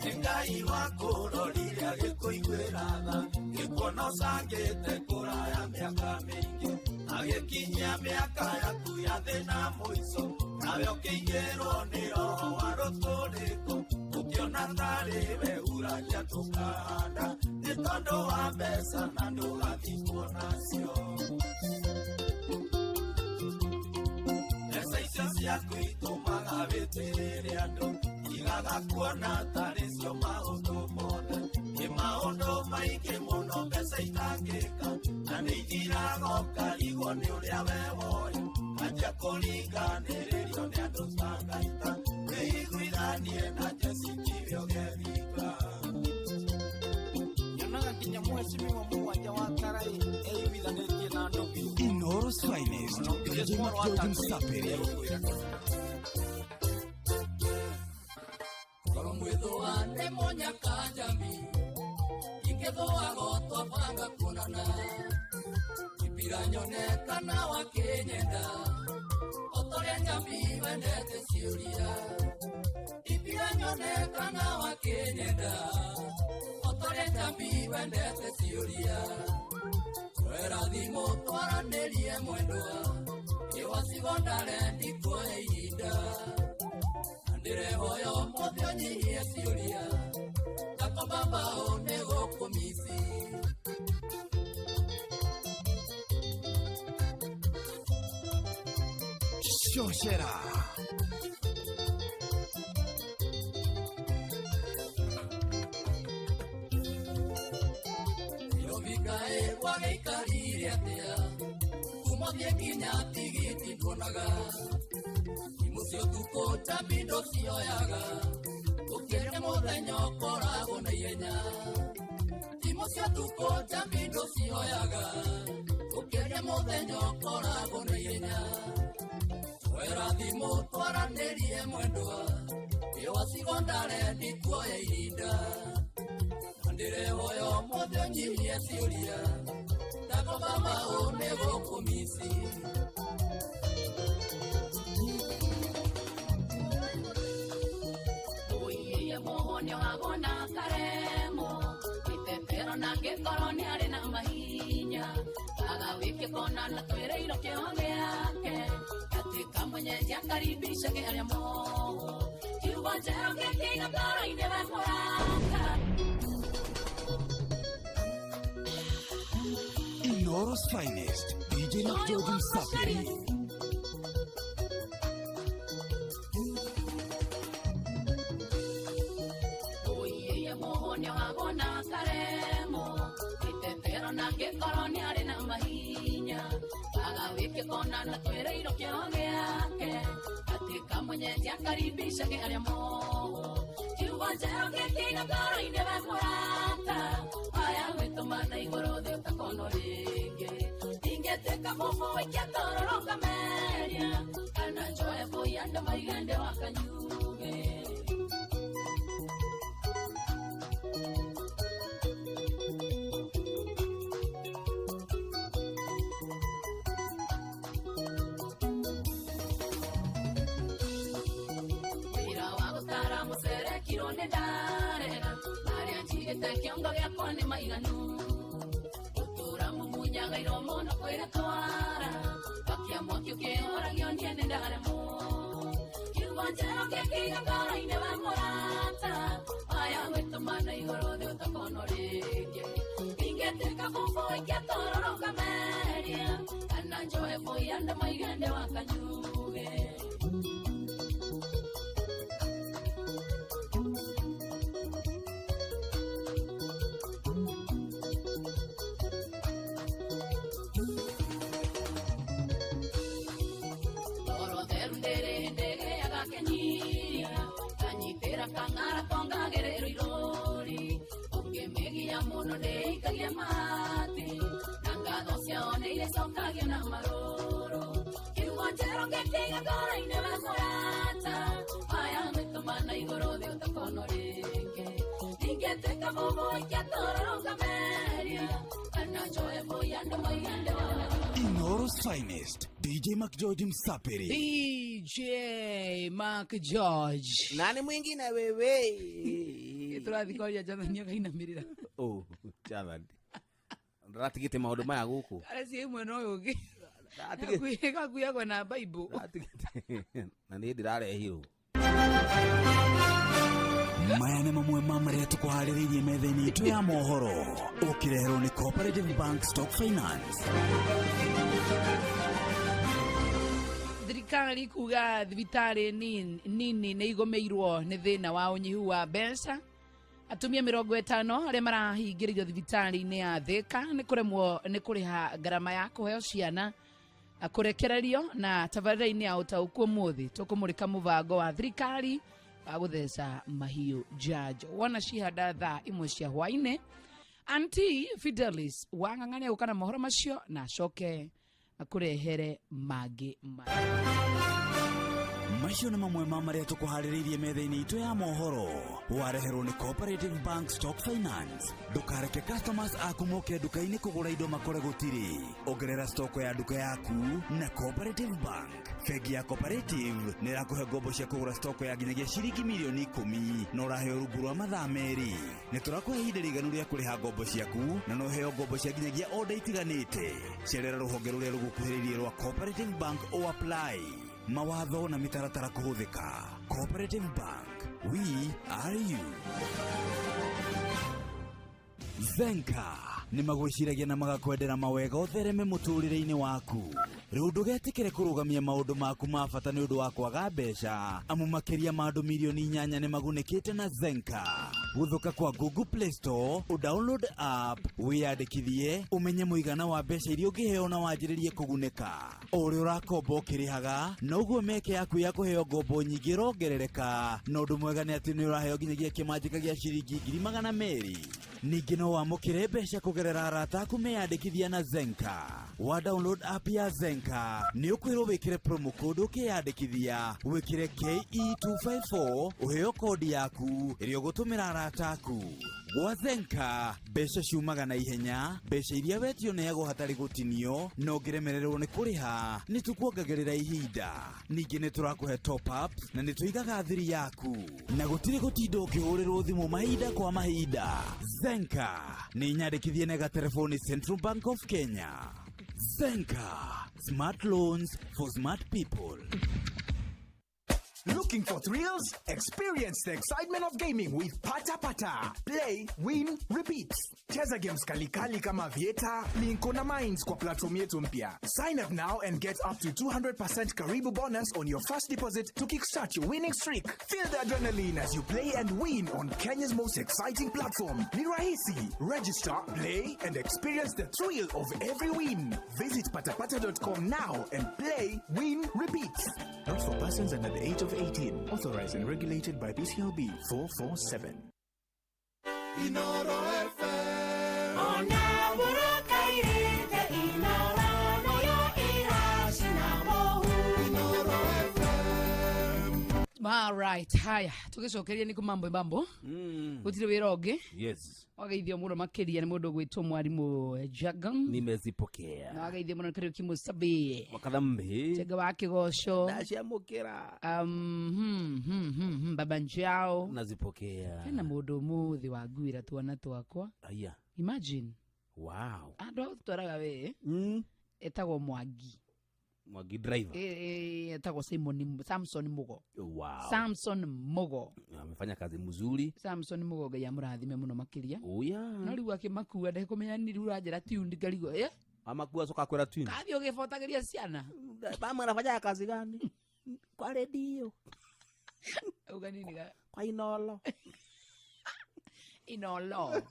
Speaker 10: Nĩ Ngai wakũrorire agĩkũiguĩra tha gĩkuona ũcangĩte kũraya mĩaka mĩingĩ agĩkinyia mĩaka yaku ya thĩna mũico nawe ũkĩingĩrwo nĩ roho wa rũtũrĩko ũkĩona tarĩ we uragia tũkahanda nĩ tondũ wa mbeca na ndũgathikwo nacio. Mbeca icio ciaku itũmaga wĩtĩĩre andũ igaga kuona tarĩ cio maũndũ mothe nĩ maũndũ maingĩ mũno mbeca itangĩka na nĩ ithiraga ũkarigwo nĩ ũrĩa we woĩ kanjia kũringanĩrĩrio nĩ andũ ta ngaita wĩiguithanie na Jesũ tiwe ũgethinga. Nyonaga nginya mũhecimiwa mũgwanja wa Karai eiguithanĩtie na andũ biũ.
Speaker 14: Inooro's finest. DJ Mark George Msapere.
Speaker 8: Ngoro mwĩthũa nĩ mũnyaka njambi ingĩthũago twabanga kuonana ibira nyone kana wakĩnyenda otorĩa njambi wendete ciũria ibira nyone kana wakĩnyenda otorĩa njambi wendete ciũria twera thimũ twaranĩrie mwendwa ĩwacigo ndare ndikuoya ihinda ndirehoyo mũthĩ ũnyihie ciũria ngakomba mbaũ nĩ gũkũmici.
Speaker 14: Shoshera.
Speaker 8: Nairobi Kaĩ gwagĩikarire atĩa kuma thiĩ nginya tigiti nduonaga thimũ cia ũtukũ tambi ndũcioyaga ũkĩria mũthenya ũkoragwo na ihenya thimũ cia ũtukũ tambi ndũcioyaga ũkĩria mũthenya ũkoragwo na ihenya twera thimũ twaranĩrie mwendwa ĩ wacigo ndare ndikuoya ihinda na ndĩrehoya ũmũthĩ ũnyihie ciũria ndagoba maũ nĩ gũkũmici.
Speaker 6: Oiye muhonio wagona karemo itetero na ngĩkorwo nĩ arĩ na mahinya aga wĩke kona na twĩrĩirwo kĩo gĩake atuĩka mwenyeji akaribicage arĩa moho kiugo njerũ gĩkĩiga ngoro-inĩ we mũrata.
Speaker 14: Inoro's finest, DJ McGeorge Msafiri.
Speaker 6: Oiye muhonio wagona karemo itetero na ngĩkorwo nĩ arĩ na mahinya aga wĩke kona na twĩrĩirwo kĩo gĩake atuĩka mwenyeji akaribicage arĩa moho kiugo njerũ gĩkĩiga ngoro-inĩ we mũrata aya gwĩtũma na igũrũ thĩ ũtakonwo rĩngĩ ingĩtuĩka mũmũ waikia tororo ngameria kana njoe bũi andũ maigande wa kanyuge. Wĩra wa gũtara mũcerekirwo nĩ ndarega marĩa njigĩte kĩongo gĩakwa nĩ maiganu gũtũra mũmunyaga iromo na kwĩra twara wakia mwaki ũkĩhoragio niĩ nĩ ndaremwo kiugo njerũ gĩkĩiga ngoro-inĩ we mũrata aya gwĩtũma na igũrũ thĩ ũtakonwo rĩngĩ ingĩtuĩka bũbũ waikia tororo ngameria kana njoe bũi andũ maigende wa kanyuge. Toro theru ndĩrĩ ndĩgĩaga kĩnyiria kanyitĩra kang'ara kongagĩrĩrwo irũri ũngĩmĩgia mũno ndĩikagia mahati na ngatho ciao nĩ irĩcokagio na marũrũ kiugo njerũ ngĩkĩiga ngoro-inĩ we mũrata aya gwĩtũma na igũrũ thĩ ũtakonwo rĩngĩ ingĩtuĩka mũmũ waikia tororo ngameria kana njoe bũi andũ maigande wa
Speaker 14: Inoro's finest, DJ McGeorge Msafiri.
Speaker 2: DJ Mark George.
Speaker 13: Nani mwingine wewe?
Speaker 2: Tũrathiĩ kwaria Jathani akainamĩrĩra.
Speaker 13: Oh, Jathani. Ndaratigĩte maũndũ maya gũkũ.
Speaker 2: Areciria mwena ũyũ ũngĩ. Gakuagwo na Bible.
Speaker 13: Na niĩ ndĩrarehirwo.
Speaker 14: Maya nĩ mamwe ma marĩa tũkũharĩrĩirie metha-inĩ itũ ya mohoro ũkĩreherwo nĩ Cooperative Bank Stock Finance.
Speaker 2: Thirikari kuga thibitarĩ nini nĩ igũmĩirwo nĩ thĩna wa ũnyihu wa mbeca. Atumia 50 arĩa marahingĩrĩirio thibitarĩ-inĩ ya Thika nĩ kũremwo nĩ kũrĩha ngarama ya kũheo ciana kũrekererio na tabarĩra-inĩ ya ũtaũku ũmũthĩ tũkũmũrĩka mũbango wa thirikari wa gũtheca mahiũ njanjo wona cihanda thaa 1 cia hwainĩ. Auntie Fidelis wang'ang'ania gũka na mohoro macio na acoke akũrehere mangĩ
Speaker 14: Macio nĩ mamwe ma marĩa tũkũharĩrĩirie metha-inĩ itũ ya mohoro wareherwo nĩ Cooperative Bank Stock Finance. Ndũkareke customers aku moke nduka-inĩ kũgũra indo makore gũtirĩ. Ongerera stock ya nduka yaku na Cooperative Bank. Bengi ya Cooperative nĩ ĩrakũhe ngombo cia kũgũra stock ya nginyagia ciringi mirioni 10 na ũraheo rungu rwa mathaa 2. Nĩ tũrakũhe ihinda rĩiganu rĩa kũrĩha ngombo ciaku na no ũheo ngombo cia nginyagia order itiganĩte. Cerera rũhonge rũrĩa rũgũkuhĩrĩirie rwa Cooperative Bank o apply. Mawatho na mĩtaratara kũhũthĩka. Cooperative Bank, we are you. Zenka nĩ magwĩciragia na magakwendera mawega ũthereme mũtũrĩre-inĩ waku. Rĩu ndũgetĩkĩre kũrũgamia maũndũ maku ma bata nĩ ũndũ wa kwaga mbeca, amu makĩria ma andũ mirioni 8 nĩ magunĩkĩte na Zenka. Guthuka kwa Google Play Store, udownload app, wiyandĩkithie, ũmenye mũigana wa mbeca iria ũngĩheo na wanjĩrĩrie kũgunĩka. O ũrĩa ũrakomba ũkĩrĩhaga, noguo mĩeke yaku ya kũheo ngombo nyingĩ ĩrongerereka. Na ũndũ mwega nĩ atĩ nĩ ũraheo nginyagia kĩmanjĩka gĩa ciringi 200,000. Ningĩ no wamũkĩre mbeca kũgerera arata aku meyandĩkithia na Zenka. Wa download app ya Zenka, nĩ ũkwĩrwo wĩkĩre promo code ũkĩyandĩkithia, wĩkĩre KE254 ũheo kodi yaku ĩrĩa ũgũtũmĩra arata aku. Gwa Zenka, mbeca ciumaga na ihenya, mbeca iria wetio neagwo hatarĩ gũtinio, na ũngĩremererwo nĩ kũrĩha, nĩ tũkuongagĩrĩra ihinda. Ningĩ nĩ tũrakũhe top ups na nĩ tũigaga thiri yaku. Na gũtirĩ gũtinda ũkĩhũrĩrwo thimũ mahinda kwa mahinda. Zenka nĩ nyandĩkithie na gatelefoni Central Bank of Kenya. Zenka, smart loans for smart people.
Speaker 19: Looking for thrills? Experience the excitement of gaming with Pata Pata. Play, win, repeat. Cheza games kalikali kama Vieta, Linko na Mines kwa platform yetu mpya. Sign up now and get up to 200% Karibu bonus on your first deposit to kickstart your winning streak. Feel the adrenaline as you play and win on Kenya's most exciting platform. Ni rahisi. Register, play, and experience the thrill of every win. Visit patapata.com now and play, win, repeat. Not for persons under the age of 18. Authorized and regulated by BCLB 447.
Speaker 10: Inoro FM.
Speaker 8: Ona burakairite inoro nayo iracina
Speaker 10: Inoro FM.
Speaker 2: All right, haya tugicokeria ni kumambo mambo gutire wira ungi.
Speaker 13: Yes.
Speaker 2: Wageithio muno makiria ni mundu gwitwo mwarimu Jagan.
Speaker 13: Nimezipokea.
Speaker 2: Na wageithio muno Kariuki Musabi.
Speaker 13: Wakathambi.
Speaker 2: Chega wa kigoco.
Speaker 13: Ndaciamukira.
Speaker 2: Baba Njao.
Speaker 13: Nazipokea.
Speaker 2: Hena mundu muthi wa nguira twana twakwa.
Speaker 13: Aya.
Speaker 2: Imagine.
Speaker 13: Wow.
Speaker 2: Andu agutwaraga we. Etagwo Mwangi.
Speaker 13: Mwangi driver.
Speaker 2: Etagwo Simon Samson Mugo.
Speaker 13: Wow.
Speaker 2: Samson Mugo.
Speaker 13: Amefanya kazi mzuri.
Speaker 2: Samson Mugo Ngai amurathime muno makiria.
Speaker 13: Oya.
Speaker 2: No riu akimakua ndekumenya ni riu uranjira tune ngarigo.
Speaker 13: Amakua soka kwera tune.
Speaker 2: Kathi ugibotagiria ciana.
Speaker 13: Mama anafanya kazi gani? Kwa redio.
Speaker 2: Uga nini ga?
Speaker 13: Kwa Inolo.
Speaker 2: Inolo.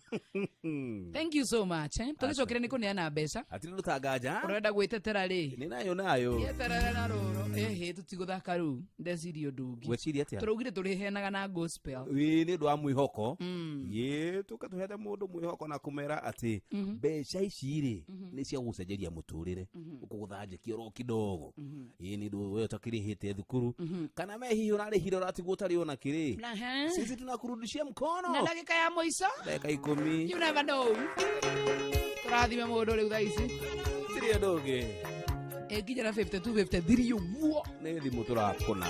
Speaker 2: Thank you so much. Tugicokire ni kuneana mbeca.
Speaker 13: Atiri rutanganja.
Speaker 2: Urenda gwitetera ri.
Speaker 13: Ni nayo nayo.
Speaker 2: Yeterera na ruro. Ehe tutiguthaka riu. Ndeciria undu ungi.
Speaker 13: Gweciria atia?
Speaker 2: Turaugire turiheanaga na gospel.
Speaker 13: Ĩ ni undu wa mwihoko. Ĩ tukatuhete mundu mwihoko na kumera ati mbeca ici ri ni cia gucenjeria muturire. Ukuguthanjikia ro kidogo. Ĩ ni ndu we utakirihite thukuru. Kana me hihi urarihire uratigwo utari ona kiri. Sisi tunakurudishia mkono.
Speaker 2: Na ndagika ya muico.
Speaker 13: Ndagika 10.
Speaker 2: You never know. Turathime mundu riu thaa ici.
Speaker 13: Tiri andu ungi.
Speaker 2: Nginya na 52 53 uguo.
Speaker 13: Ni thimu turakona.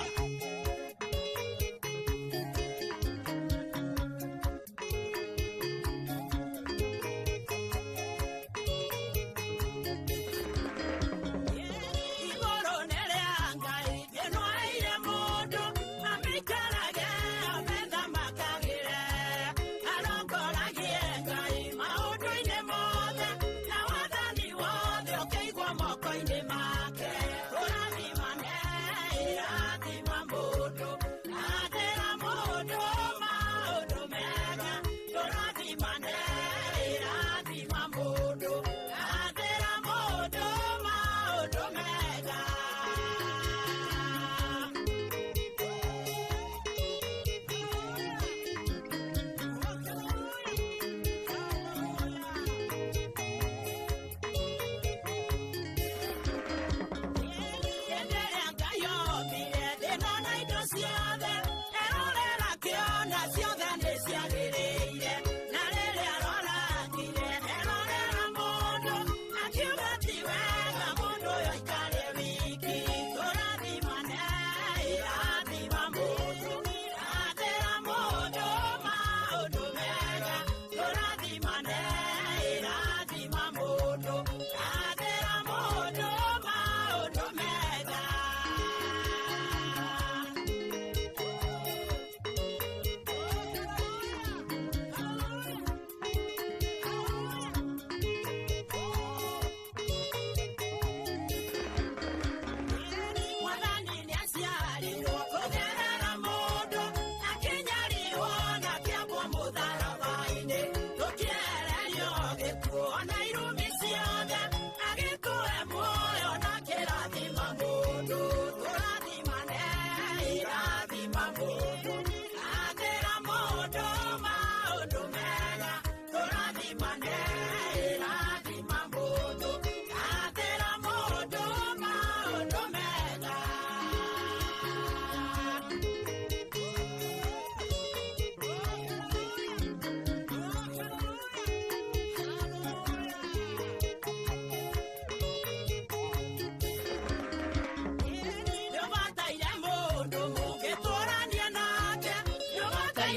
Speaker 8: Mama.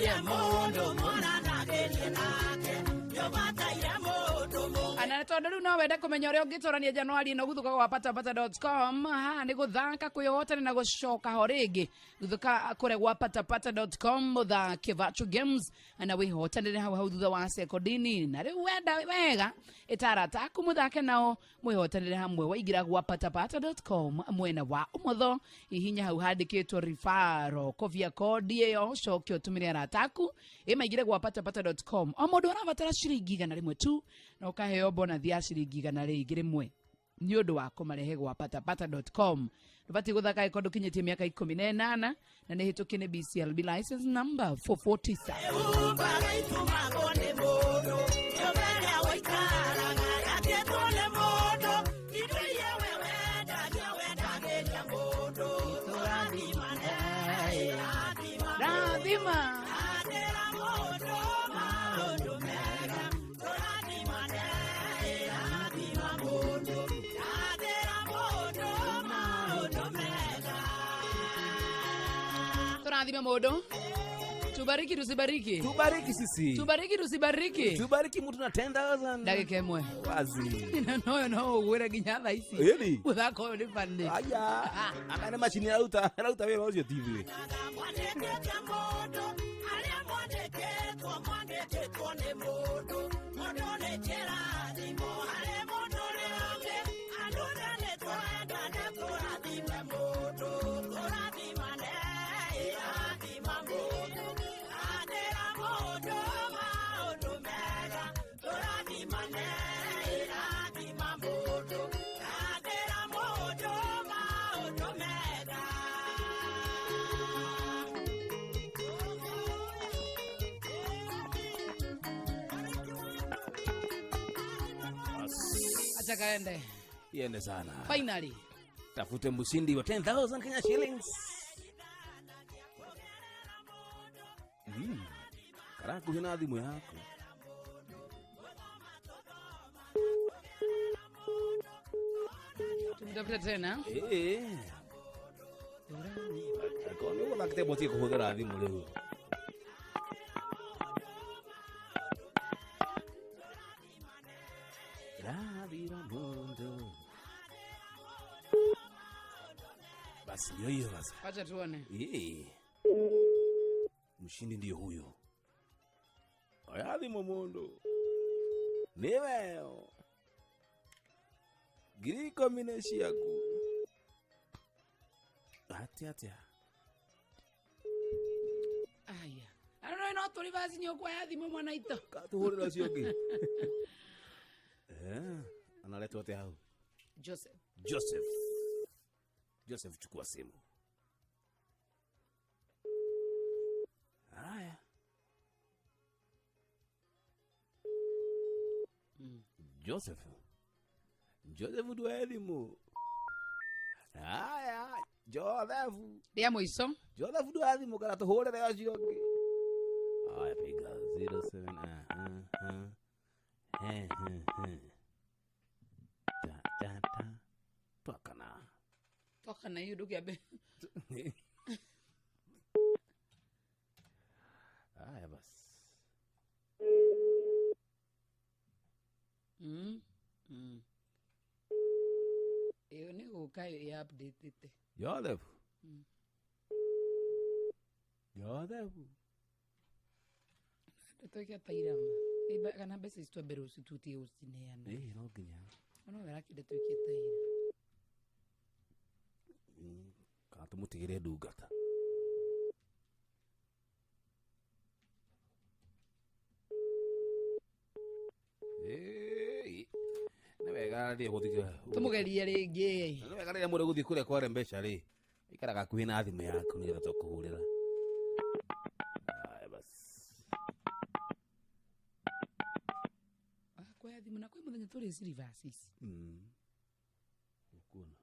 Speaker 5: Nĩũbataire mũndũ mũranagĩrie nake. Nĩũbataire mũndũ
Speaker 2: Ana tondu riu no wende kumenya uria ungiturania Januari ino guthuka gwa patapata.com. Haha ni guthaka kwihotana na gucoka ho ringi guthuka kuria gwa patapata.com muthake virtual games na wihotanire hau hau thutha wa sekondini. Na riu wenda wega itara taku muthake nao mwihotanire hamwe waingira gwa patapata.com mwena wa umotho ihinya hau handikitwo rifaro kovia kodi iyo ucoke utumire arata aku imaingire gwa patapata.com. O mundu arabatara ciringi 100 tu na ukaheo bonathi ya ciringi 101 ni undu wa kumarehe gwa patapata.com. Ndubati guthaka iko ndukinyitie miaka 18 na ni hitukie ni BCLB license number 447.
Speaker 5: Umbaga itumagwo nĩ mũndũ. Nyũmba ĩrĩa ũikaraga yakĩtwo nĩ mũndũ. Indo iria we wendagia wendagĩria mũndũ. Tũrathimane, rathima.
Speaker 2: Rathima.
Speaker 5: Rathĩra mũndũ maũndũ mega. Tũrathimane, rathima mũndũ. Rathĩra mũndũ maũndũ mega.
Speaker 2: Tũrathime mũndũ. Tubariki tusibariki.
Speaker 13: Tubariki sisi.
Speaker 2: Tubariki tusibariki.
Speaker 13: Tubariki mtu na 10,000.
Speaker 2: Ndagika ĩmwe.
Speaker 13: Wazi.
Speaker 2: Na noyo no ũgwĩre nginya thaa ici.
Speaker 13: Ĩni.
Speaker 2: Mũthako ũyũ nĩ funny.
Speaker 13: Aya. Aka nĩ macini ĩraruta ĩraruta wĩra ũcio ti ithuĩ.
Speaker 5: Mwandĩkĩte mũndũ, arĩa mwandĩkĩtwo mwandĩkĩtwo nĩ mũndũ. Mũndũ nĩ kĩrathimo harĩ mũndũ ũrĩa ũngĩ. Andũ othe nĩ twendane tũrathime mũndũ. Tũrathimane, rathima mũndũ. Rathĩra mũndũ maũndũ mega. Tũrathimane, rathima mũndũ. Rathĩra mũndũ maũndũ mega.
Speaker 2: Acha kaende.
Speaker 13: Iende sana.
Speaker 2: Finally.
Speaker 13: Tafute mshindi wa 10,000 Kenya shillings. Karakuhi na thimu yaku.
Speaker 2: Tumtafute tena.
Speaker 13: Akorwo nĩ ũgũthakĩte boti kũhũthĩra thimũ rĩu. Rathira mũndũ. Basi ndio hiyo sasa.
Speaker 2: Acha tuone.
Speaker 13: Mshindi ndio huyo. Oya thimũ mũndũ. Nĩwe. 10,000 nĩ ciaku. Atia atia.
Speaker 2: Aya. Ano no tũrĩ basi nyũkwa ya thimũ mwana ito.
Speaker 13: Tũhũrĩre ũcio ũngĩ. Analetwa atĩa hau?
Speaker 2: Joseph.
Speaker 13: Joseph. Joseph chukua simu. Haya. Joseph. Joseph ndwoe thimũ. Haya, Joseph.
Speaker 2: Rĩa mũico.
Speaker 13: Joseph ndwoe thimũ kana tũhũrĩre ũcio ũngĩ. Haya, piga 07 he he he. Ta ta ta. Twakana.
Speaker 2: Twakana hiyo ndũkĩambe.
Speaker 13: Haya basi.
Speaker 2: Ĩyo nĩ gũka ĩ update-ĩte.
Speaker 13: Joseph. Joseph.
Speaker 2: Twĩke ta irama. Kana mbeca ici twambe rũciũ tũtige gũcineana.
Speaker 13: No nginya.
Speaker 2: No wĩrakĩenda twĩke ta ira.
Speaker 13: Kana tũmũtigĩre ndungata. Nĩ wega rĩrĩa gũthiĩ
Speaker 2: Tũmũgerie rĩngĩ.
Speaker 13: Nĩ wega rĩrĩa mũndũ gũthiĩ kũrĩa kware mbeca rĩ, ikaraga hakuhĩ na thimũ yaku nĩgetha tũkũhũrĩra. Haya basi.
Speaker 2: Kwa thimũ na kwĩ mũthenya tũrĩ reverse ici.
Speaker 13: Ũkuona.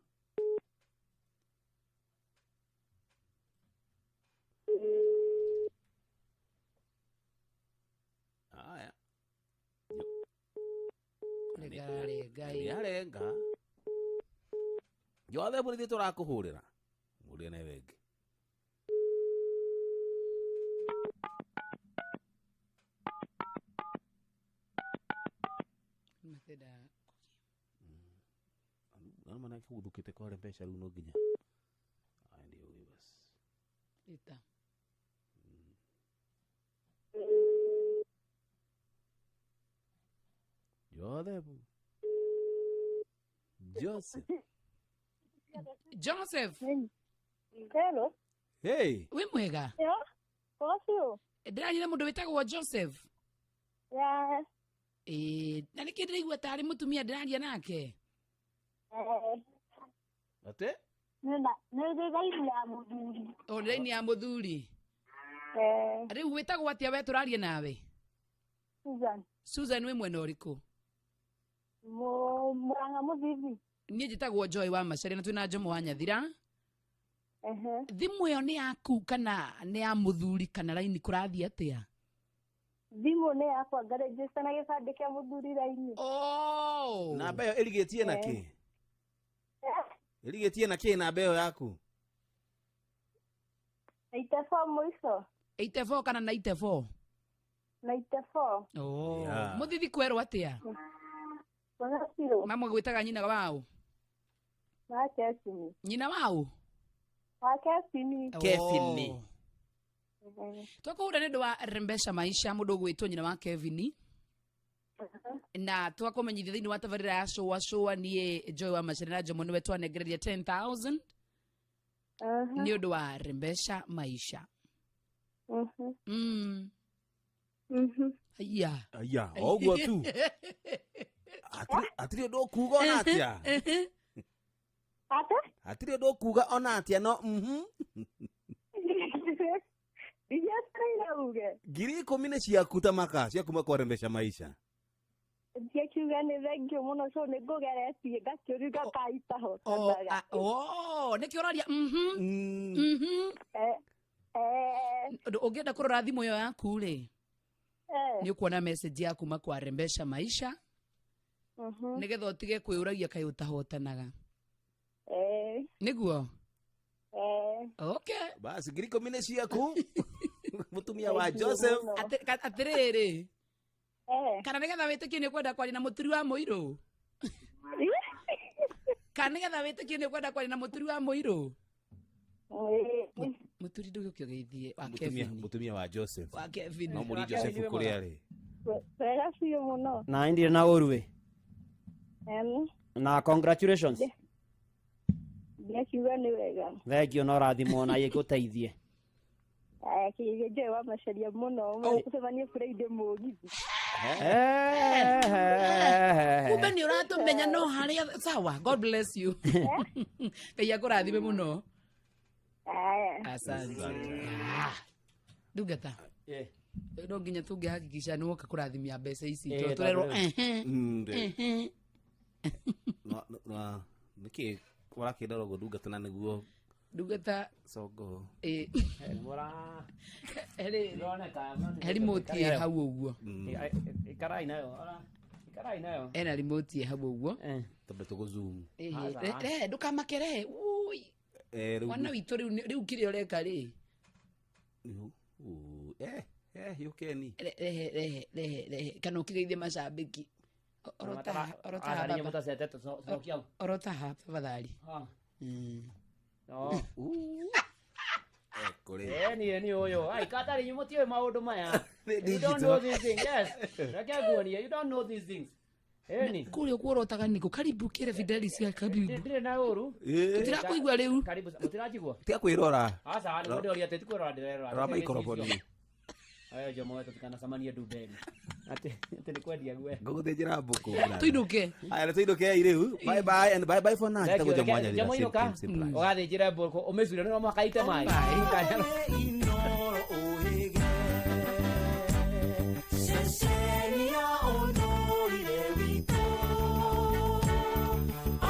Speaker 13: Haya.
Speaker 2: Nĩngararenga.
Speaker 13: Nĩarenga. Joseph nĩ ithuĩ tũrakũhũrĩra. Mũrĩe na wengĩ. Mwanake guthukite kware mbeca riu no nginya. Aya ndio huyu basi.
Speaker 2: Ita.
Speaker 13: Joseph. Joseph.
Speaker 2: Joseph.
Speaker 20: Hello.
Speaker 13: Hey.
Speaker 2: Wĩ mwega?
Speaker 20: Yeah. Ũcio.
Speaker 2: Ndĩraria na mũndũ wĩtagwo Joseph.
Speaker 20: Yeah.
Speaker 2: Ĩĩ, na nĩkĩ ndĩraigua tarĩ mũtumia ndĩraria nake?
Speaker 20: Eh.
Speaker 13: Ate?
Speaker 20: Nĩ nĩ raini ya mũthuri.
Speaker 2: O nĩ raini ya mũthuri.
Speaker 20: Eh.
Speaker 2: Rĩu wĩtagwo atĩa we tũraria nawe?
Speaker 20: Susan.
Speaker 2: Susan wĩ mwena ũrĩkũ?
Speaker 20: Mũrang'a Mũthithi.
Speaker 2: Niĩ njĩtagwo Joy wa Macharia na twĩna Njomo wa Nyathira.
Speaker 20: Ehe.
Speaker 2: Thimũ ĩyo nĩ yaku kana nĩ ya mũthuri kana raini kũrathiĩ atĩa?
Speaker 20: Thimũ nĩ yakwa ngarĩnjĩsta na gĩbandĩ kĩa mũthuri raini.
Speaker 2: Oh.
Speaker 13: Namba ĩyo ĩrigĩtie na kĩ? Ĩrigĩtie na kĩ namba ĩyo yaku?
Speaker 20: 84 mũico.
Speaker 2: 84 kana 94?
Speaker 20: 94.
Speaker 2: Oh.
Speaker 13: Yeah.
Speaker 2: Mũthithi kwerwo atĩa?
Speaker 20: Mwega biũ.
Speaker 2: Mamwe gwĩtaga nyina waũ?
Speaker 20: Wa Kebini.
Speaker 2: Nyina waũ?
Speaker 20: Wa Kebini.
Speaker 13: Kebini.
Speaker 2: Oh. Twakũhũra nĩ ũndũ wa Rembesha Maisha mũndũ ũgwĩtwo nyina wa Kevin na twakũmenyithia thĩinĩ wa tabarĩra ya cũa cũa niĩ Joy wa Macharia na Jomo nĩwe twanengereria 10000 nĩ ũndũ wa Rembesha Maisha. Haiya.
Speaker 13: Aya, o ũguo tu. Hatirĩ ũndũ ũkuga ona atĩa.
Speaker 20: Ate?
Speaker 13: Hatirĩ ũndũ ũkuga ona atĩa no mhm.
Speaker 20: Ndiatereire uge.
Speaker 13: 10,000 nĩ ciaku ta maka cia kuma kwa Rembesha Maisha.
Speaker 20: Ndiakiuga nĩ thengio mũno so nĩ ngũgeretie ngakĩũria ngakaitahotanaga.
Speaker 2: Oh, nĩkĩo ũraria mhm. Mhm. Ũndũ ũngĩenda kũrora thimũ ĩyo yaku rĩ nĩ ũkuona message ya kuma kwa Rembesha Maisha nĩgetha ũtige kwĩũragia kaĩ ũtahotanaga. Nĩguo? Okay.
Speaker 13: Basi 10,000 nĩ ciaku. Mũtumia wa Joseph.
Speaker 2: Atĩrĩrĩ. Kana nĩgetha wĩtĩkie nĩ ũkwenda kwaria na mũturi wa mũirũ? Kana nĩgetha wĩtĩkie nĩ ũkwenda kwaria na mũturi wa mũirũ? Mũturi ndũgĩũke ũgeithie wa
Speaker 13: Mũtumia
Speaker 2: Kevin.
Speaker 13: mũtumia wa Joseph.
Speaker 2: Wa Kevin.
Speaker 13: No mũri Joseph kũrĩa arĩ.
Speaker 20: Wega biũ mũno.
Speaker 21: Na ndirĩ na ũru ĩ. Na congratulations.
Speaker 20: Ndiakiuga nĩ wega.
Speaker 21: Thengio na ũrathimwo na gĩgũteithie.
Speaker 20: Aya kĩgerio Joy wa Macharia mũno. Tũcemanie Friday mũgithi.
Speaker 2: Kumbe nĩ ũratũmenya no harĩa sawa. God bless you. Ngai akũrathime mũno.
Speaker 20: Aya.
Speaker 2: Asante. Ah. Ndungata. No nginya tũngĩhakikisha nĩ woka kũrathimia mbeca ici.
Speaker 13: Eh,
Speaker 2: Tondũ tũrerwo
Speaker 13: tondũ-
Speaker 2: ehe.
Speaker 13: Ndĩ.
Speaker 2: Ehe.
Speaker 13: Na nĩkĩ ũrakĩndora ũguo ndungata na nĩguo
Speaker 2: Ndungata
Speaker 13: congo.
Speaker 2: ĩ. He remote ĩ hau ũguo.
Speaker 21: Ikarai nayo. Ikarai nayo.
Speaker 2: Ena remote ĩ hau ũguo.
Speaker 13: Tondũ tũgũ zoom.
Speaker 2: Ĩhĩ, Rehe ndũkamake rehe. Ui.
Speaker 13: Eh, rĩu-
Speaker 2: Mwana witũ rĩu rĩu kĩrĩa ũreka rĩ.
Speaker 13: Eh, eh, yũkeni.
Speaker 2: Rehe rehe rehe rehe kana ũkĩgeithie macambĩki. Orotaha orotaha
Speaker 21: Aca
Speaker 2: baba.
Speaker 21: mũtacete cokia hau.
Speaker 2: Orotaha tafadhali.
Speaker 21: No.
Speaker 13: Kũrĩ.
Speaker 21: Eh, ni ni ũyũ. Ai katarĩ inyuĩ mũtiũĩ maũndũ maya.
Speaker 13: Nĩ
Speaker 21: You don't
Speaker 13: digital.
Speaker 21: know these things. Yes. Reke nguonie. You don't know these things. Ĩni.
Speaker 2: Kũrĩa ũkuorotaga nĩkũ karibu kĩre Fidelis ya karibu.
Speaker 21: Ndirĩ na ũru.
Speaker 13: Ĩ.
Speaker 2: Tũtirakũigua rĩu.
Speaker 21: Karibu. Mũtiranjigua?
Speaker 13: Tiga kwĩrora.
Speaker 21: Aca, nĩguo ndĩroria atĩ ti kwĩrora ndĩrerora.
Speaker 13: Rora maikoroboni.
Speaker 21: Ayo Jomo tũtikanacemanie ndumberi. Atĩ atĩ nĩ kwendia gue.
Speaker 13: Ngũgũthĩnjĩra mbũkũ.
Speaker 2: Tũinũke.
Speaker 13: Aya, nĩ tũinũkei rĩu. Bye bye and bye bye for now.
Speaker 21: Thank you.
Speaker 13: Njĩtagwo Jomo
Speaker 21: Reke-
Speaker 13: Wanyathira.
Speaker 21: Jomo
Speaker 13: Same
Speaker 21: inũka.
Speaker 13: time, same place.
Speaker 21: Ũgathĩnjĩre mbũkũ ũmĩcure no mũhaka ite maĩ.
Speaker 8: Ceceni ya ũndũire witũ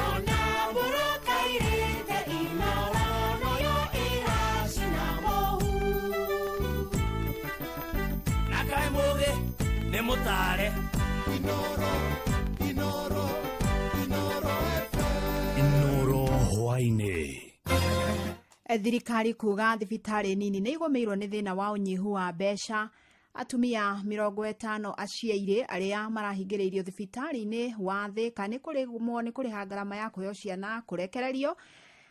Speaker 8: ona mbũrũka irĩte inoro nayo ĩracina mũhu
Speaker 1: na kaĩ mũgĩ nĩ mũtare
Speaker 10: Inoro, Inoro, Inoro
Speaker 18: Inoro hwainĩ
Speaker 22: Thirikari kuga thibitarĩ nini nĩ igũmĩirwo nĩ thĩna wa ũnyihu wa mbeca.
Speaker 12: Atumia 50 aciairĩ arĩa marahingĩrĩirio thibitarĩ-inĩ wa Thĩka nĩ kũremwo nĩ kũrĩha ngarama ya kũheo ciana kũrekererio.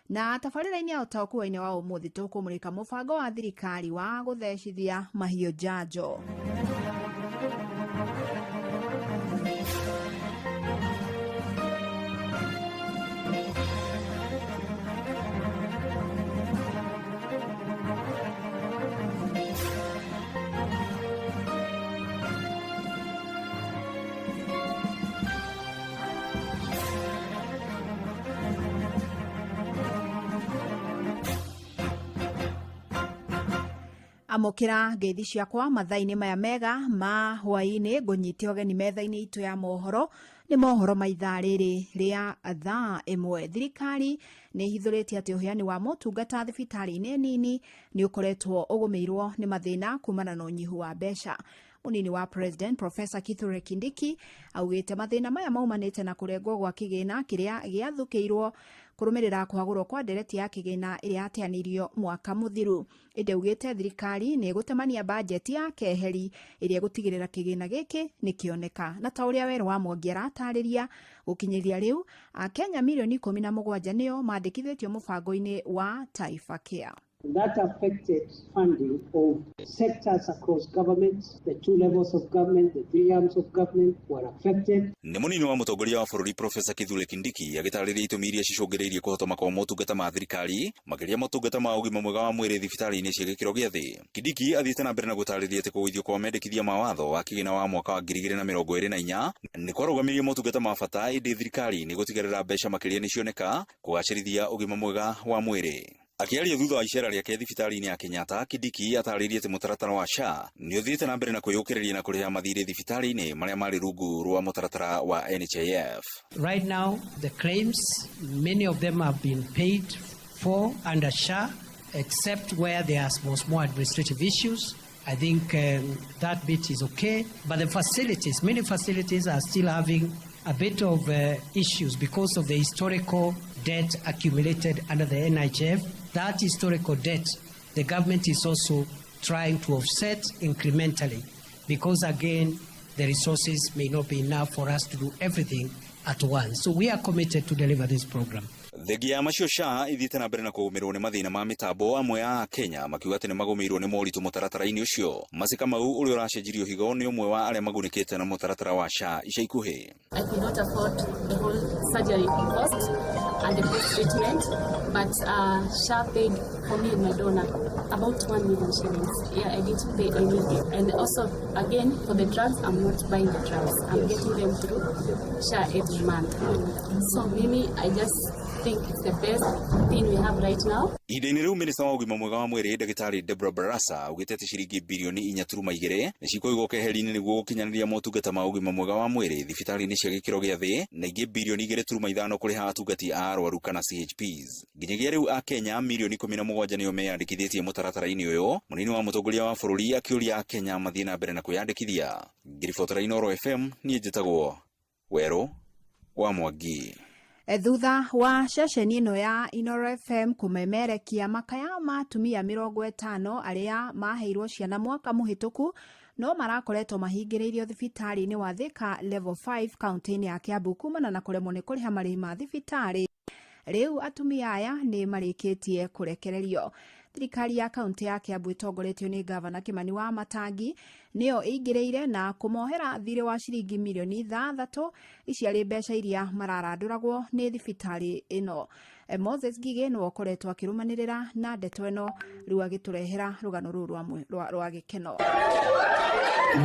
Speaker 12: Na tabarĩra-inĩ ya ũtaũku wa-inĩ wa ũmũthĩ tũkũmũrĩka mũbango wa thirikari wa gũthecithia mahiũ njanjo. Amũkĩra ngeithi ciakwa mathaa-inĩ maya mega ma hwaĩ-inĩ, ngũnyite ũgeni metha-inĩ itũ ya mohoro. Nĩ mohoro ma ithaa rĩrĩ rĩa thaa 1. Thirikari nĩ ĩhithũrĩtie atĩ ũheani wa motungata thibitarĩ-inĩ nini nĩ ũkoretwo ũgũmĩirwo nĩ mathĩna kumana na ũnyihu wa mbeca. Mũnini wa President Professor Kithure Kindiki augĩte mathĩna maya maumanĩte na kũrengwo gwa kĩgĩna kĩrĩa gĩathũkĩirwo kũrũmĩrĩra kũhagũrwo kwa ndereti ya kĩgĩna ĩrĩa yateanĩirio mwaka mũthiru. Ĩndĩ augĩte thirikari nĩ ĩgũtemania bajeti ya keheri ĩrĩa ĩgũtigĩrĩra kĩgĩna gĩkĩ nĩ kĩoneka. Na ta ũrĩa Werũ wa Mwangi aratarĩria, gũkinyĩria rĩu Akenya milioni 17 nĩo mandĩkithĩtio mũbango-inĩ wa Taifa Care.
Speaker 15: That affected funding of sectors across government, the two levels of government, the three arms of government were affected.
Speaker 22: Nĩ mũnini wa mũtongoria wa bũrũri Professor Kithure Kindiki agĩtarĩria itũmi iria cicũngĩrĩirie kũhotoma kwa motungata ma thirikari makĩria motungata ma ũgima mwega wa mwĩrĩ thibitarĩ-inĩ cia gĩkĩro gĩa thĩ. Kindiki athiĩte na mbere na gũtarĩria atĩ kũgũithio kwa mendekithia ma watho wa kĩgĩna wa mwaka wa 2024 nĩ kwarũgamirie motungata ma bata, ĩndĩ thirikari nĩ gũtigĩrĩra mbeca makĩria nĩcioneka kũgacĩrithia ũgima mwega wa mwĩrĩ. Akĩaria thutha wa icera rĩake thibitarĩ-inĩ ya Kenyatta, Kindiki atarĩirie atĩ mũtaratara wa SHA nĩ ũthiĩte na mbere na kwĩyũkĩrĩria na kũrĩha mathirĩ thibitarĩ-inĩ marĩa marĩ rungu rwa mũtaratara wa NHIF.
Speaker 28: Right now, the claims, many of them have been paid for under SHA, except where there was more administrative issues. I think that bit is okay. But the facilities, many facilities are still having a bit of issues because of the historical debt accumulated under the NHIF. That historical debt, the government is also trying to offset incrementally because, again, the resources may not be enough for us to do everything at once. So we are committed to deliver this program.
Speaker 22: Thengia ya macio, SHA ithiĩte na mbere na kũgũmĩrwo nĩ mathĩna ma mĩtambo, amwe a Kenya makiuga atĩ nĩ magũmĩirwo nĩ moritũ mũtaratara-inĩ ũcio. Mercy Kamau ũrĩa ũracenjirio higo nĩ ũmwe wa arĩa magunĩkĩte na mũtaratara wa SHA ica ikuhĩ.
Speaker 23: I could not afford the whole surgery cost and the post treatment, but SHA paid for me and my donor about 1 million shillings. Yeah, I didn't pay anything. And also, again, for the drugs, I'm not buying the drugs. I'm getting them through SHA every month. So, Mimi, I just think it's the best thing we have right now.
Speaker 22: Ihinda-inĩ rĩu, minista wa ũgima mwega wa mwĩrĩ ndagĩtarĩ Deborah Barasa augĩte atĩ ciringi birioni 4.2 nĩ cikũigwo keheri-inĩ nĩguo gũkinyanĩria motungata ma ũgima mwega wa mwĩrĩ thibitarĩ-inĩ cia gĩkĩro gĩa thĩ, na ingĩ birioni 2.5 kũrĩha atungati a arwaru kana CHPs. Nginyagia rĩu Akenya milioni 17 nĩo meyandĩkithĩtie mũtaratara-inĩ ũyũ, mũnini wa mũtongoria wa bũrũri akĩũria Akenya mathiĩ na mbere na kwĩyandĩkithia. Ngĩribotera Inooro FM, niĩ njĩtagwo Werũ wa Mwangi.
Speaker 12: Thutha wa ceceni ĩno ya Inooro FM kũmemerekia makaya ma atumia 50 arĩa maheirwo ciana mwaka mũhĩtũku no marakoretwo mahingĩrĩirio thibitarĩ-inĩ wa Thika Level 5 kaunti-inĩ ya Kiambu kumana na kũremwo nĩ kũrĩha marĩhi ma thibitarĩ, rĩu atumia aya nĩ marĩkĩtie kũrekererio. Thirikari ya kaunti ya Kiambu ĩtongoretio nĩ gavana Kimani wa Matangi nĩyo ĩingĩrĩire na kũmohera thirĩ wa ciringi milioni 6, ici arĩ mbeca iria mararandũragwo nĩ thibitarĩ ĩno. Moses Ngigĩ nĩwe ũkoretwo akĩrũmanĩrĩra na ndeto ĩno, rĩu agĩtũrehera rũgano rũrũ rwa gĩkeno.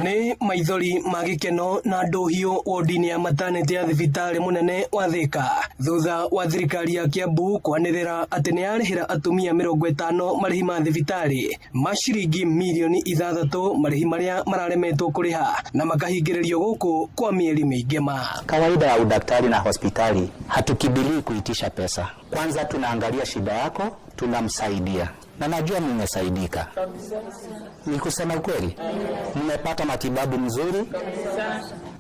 Speaker 24: Nĩ maithori ma gĩkeno na ndũhiũ wodi-inĩ ya maternity ya thibitarĩ mũnene wa Thika thutha wa thirikari ya Kiambu kwanĩrĩra atĩ nĩ yarĩhĩra atumia 50 marĩhi ma thibitarĩ ma ciringi milioni 6, marĩhi marĩa mararemetwo kũrĩha na makahingĩrĩrio gũkũ kwa mĩeri mĩingĩ ma.
Speaker 25: Kawaida ya udaktari na hospitali, hatukimbilii kuitisha pesa. Kwanza tunaangalia shida yako, tunamsaidia, na najua mmesaidika. Ni kusema ukweli, mmepata matibabu mzuri.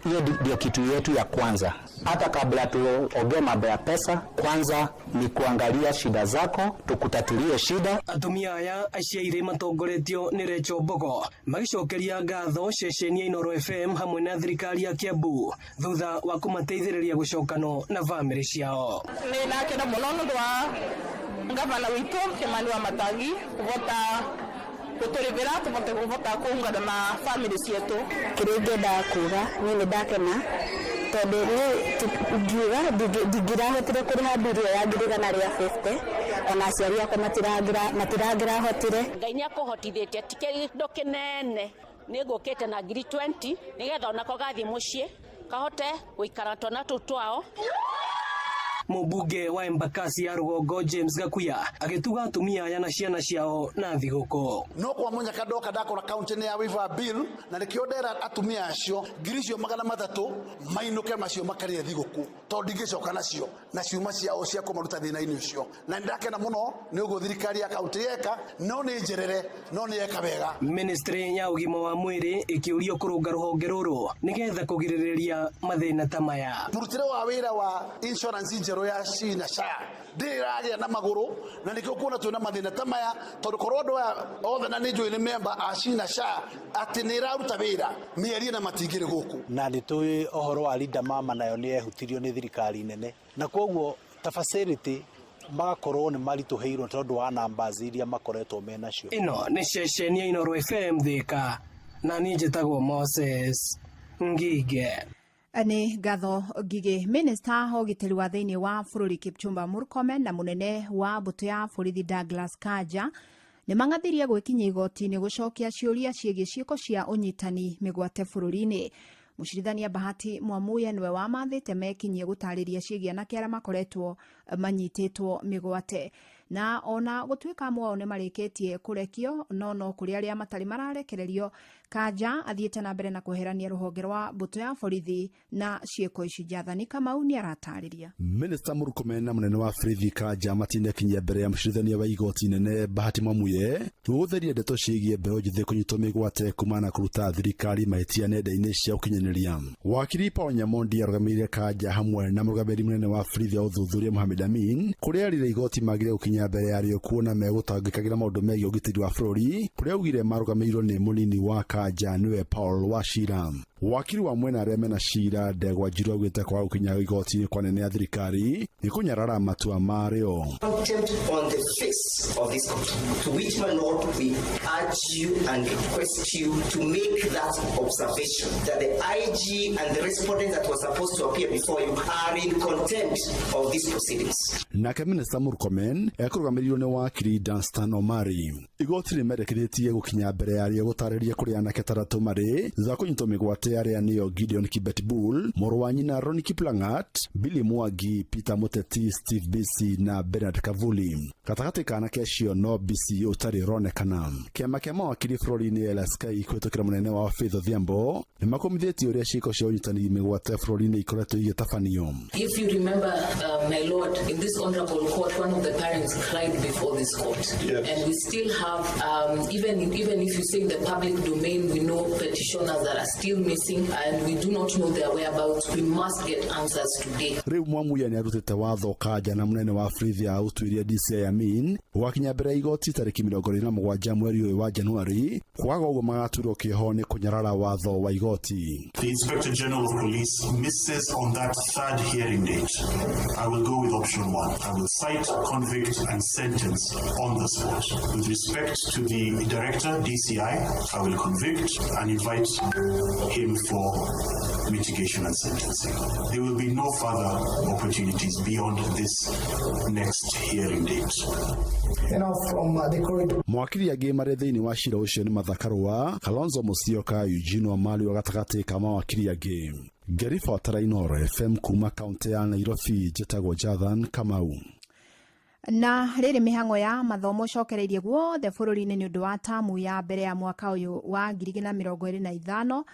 Speaker 25: Hiyo ndio kitu yetu ya kwanza. Hata kabla tuongee mambo ya pesa, kwanza ni kuangalia shida zako, tukutatulie shida.
Speaker 24: Atumia aya aciaire matongoretio nĩ Rachel Mbogo magĩcokeria ngatho ceceni ya Inooro FM hamwe na thirikari ya Kiambu thutha wa kũmateithĩrĩria gũcokano na bamĩrĩ ciao.
Speaker 3: Nĩ ndakena mũno nĩ ũndũ wa ngavana witũ Kimani wa Matangi kũvota gũtũrĩvĩra tũvote kũvota kũungana na bamĩrĩ cietũ.
Speaker 4: Kĩrĩa ingĩenda kuga niĩ nĩ ndakena tondũ niĩ ngiuga ndingĩrahotire kũrĩha mbiri ĩyo ya 150,000 ona aciari akwa matirangĩrahotire.
Speaker 28: Ngai nĩ akũhotithĩtie ti kĩndũ kĩnene nĩ ngũkĩte na 20,000 nĩgetha onako gathiĩ mũciĩ kahote gũikara twana tũu twao.
Speaker 24: Mũmbunge wa Embakasi ya rũgongo James Gakuya agĩtuga atumia aya na ciana ciao na thigũkũ.
Speaker 7: No kwa mũnyaka ndoka ndakora kaunti nĩ ya waiver bill na nĩkĩo ndera atumia acio 300,000 mainũke macio makarĩe thigũkũ tondũ ndingĩcoka nacio na ciuma ciao cia kũmaruta thĩna-inĩ ũcio. Na nĩndakena mũno nĩ ũguo thirikari ya kaunti yeka no nĩ njerere no nĩ yeka wega.
Speaker 24: Ministry ya ũgima wa mwĩrĩ ĩkĩũrio kũrũnga rũhonge rũrũ nĩgetha kũgirĩrĩria mathĩna ta maya.
Speaker 7: Mũrutĩre wa wĩra wa insurance njerũ ya SHI na SHA ndĩragĩa na magũrũ na nĩkĩo kuona twĩna mathĩna ta maya tondũ korwo andũ aya othe na nĩ njũĩ nĩ memba a SHI na SHA atĩ nĩ ĩraruta wĩra mĩario na matingĩrĩ gũkũ.
Speaker 11: Na nĩ tũĩ ũhoro wa Linda Mama nayo nĩ yehutirio nĩ thirikari nene na koguo ta facility magakorwo nĩ maritũhĩirwo tondũ wa numbers iria makoretwo menacio.
Speaker 24: Ĩno nĩ ceceni ya Inooro FM Thika na niĩ njĩtagwo Moses Ngige.
Speaker 12: Nĩ ngatho Ngigĩ. Minista wa ũgitĩri wa thĩinĩ wa bũrũri Kipchumba Murkomen na mũnene wa mbũtũ ya borithi Douglas Kanja nĩ mang'athirie gwĩkinyia igoti-inĩ gũcokia ciũria ciĩgiĩ ciĩko cia ũnyitani mĩgwate bũrũri-inĩ. Mũcirithania Bahati Mwamuye nĩwe wamathĩte mekinyie gũtarĩria ciĩgiĩ anake arĩa makoretwo manyitĩtwo mĩgwate. Na ona gũtuĩka amwe ao nĩ marĩkĩtie kũrekio no kũrĩ arĩa matarĩ mararekererio. Kanja athiĩte na mbere na kweherania rũhonge rwa mbũtũ ya borithi na ciĩko ici. Jathani Kamau nĩ aratarĩria.
Speaker 16: Minista Murkomen na mũnene wa borithi Kanja matinakinyia mbere ya mũcirithania wa igoti nene Bahati Mwamuye gũtheria ndeto ciĩgiĩ mbeũ njĩthĩ kũnyitwo mĩgwate kumana na kũruta thirikari mahĩtia nenda-inĩ cia ũkinyanĩria. Wakiri Paul Nyamondi arũgamĩrĩire Kanja hamwe na mũrũgamĩrĩri mũnene wa borithi ya ũthuthuria Mohamed Amin kũrĩa erire igoti magire gũkinya mbere yarĩo kuona megũtangĩkagĩra maũndũ megiĩ ũgitĩri wa bũrũri kũrĩa augire marũgamĩrĩirwo nĩ mũnini wa Kanja nĩwe Paul Wachira. Wakiri wa mwena arĩa mena cira Ndegwa Njiru augĩte kwaga gũkinya igoti-inĩ kwa nene ya thirikari nĩ kũnyarara matua marĩo.
Speaker 17: Contempt on the face of this court, to which, my lord, we urge you and request you to make that observation that the IG and the respondents that were supposed to appear before you are in contempt of these proceedings.
Speaker 16: Nake Minista Murkomen ekũrũgamĩrĩirwo nĩ wakiri Danstan Omari. Igoti rĩmendekithĩtie gũkinya mbere yarĩo gũtarĩria kũrĩa anake atandatũ marĩ thutha wa kũnyitwo mĩgwate arĩa nĩo Gideon Kibet Bull, mũrũ wa nyina Ronnie Kiplangat, Billy Mwangi, Peter Muteti, Steve Bisi na Bernard Kavuli. Gatagatĩ ka anake acio no Bisi ũtarĩ ũronekana. Kĩama kĩa mawakiri bũrũri-inĩ LSK kũhĩtũkĩra mũnene wao Faith Odhiambo nĩ makũmithĩtie ũrĩa ciĩko cia ũnyitani mĩgwate bũrũri-inĩ ikoretwo igĩtabanio.
Speaker 26: If you remember, my lord, in this honorable court, one of the parents cried before this court.
Speaker 27: Yes.
Speaker 26: And we still have, even if you say in the public domain, we know petitioners that are still missing and we do not know their whereabouts. We must get answers today.
Speaker 16: Rĩu Mwamuya nĩ arutĩte watho Kanja na mũnene wa borithi ya ũtuĩria DCI Amin gwakinya mbere ya igoti tarĩki 27 mweri ũyũ wa Januari kwaga ũguo magaturwo kĩoho nĩ kũnyarara watho wa igoti.
Speaker 27: The Inspector General of Police misses on that third hearing date. I will go with option one. I will cite, convict and sentence on the spot. With respect to the director, DCI, I will convict and invite him for mitigation and sentencing. There will be no further opportunities beyond this next hearing date.
Speaker 29: From the corridor.
Speaker 16: Mawakiri angĩ marĩ thĩinĩ wa cira ũcio nĩ Martha Karua, Kalonzo Musyoka, Eugene Wamalwa wa gatagatĩ ka mawakiri angĩ. Ngĩribotera Inooro FM kuma kaunti ya Nairobi, njĩtagwo Jathan Kamau.
Speaker 12: Na rĩrĩ mĩhang'o ya mathomo cokereirie guothe bũrũri-inĩ nĩ ũndũ wa tamu ya mbere ya mwaka ũyũ wa 2025.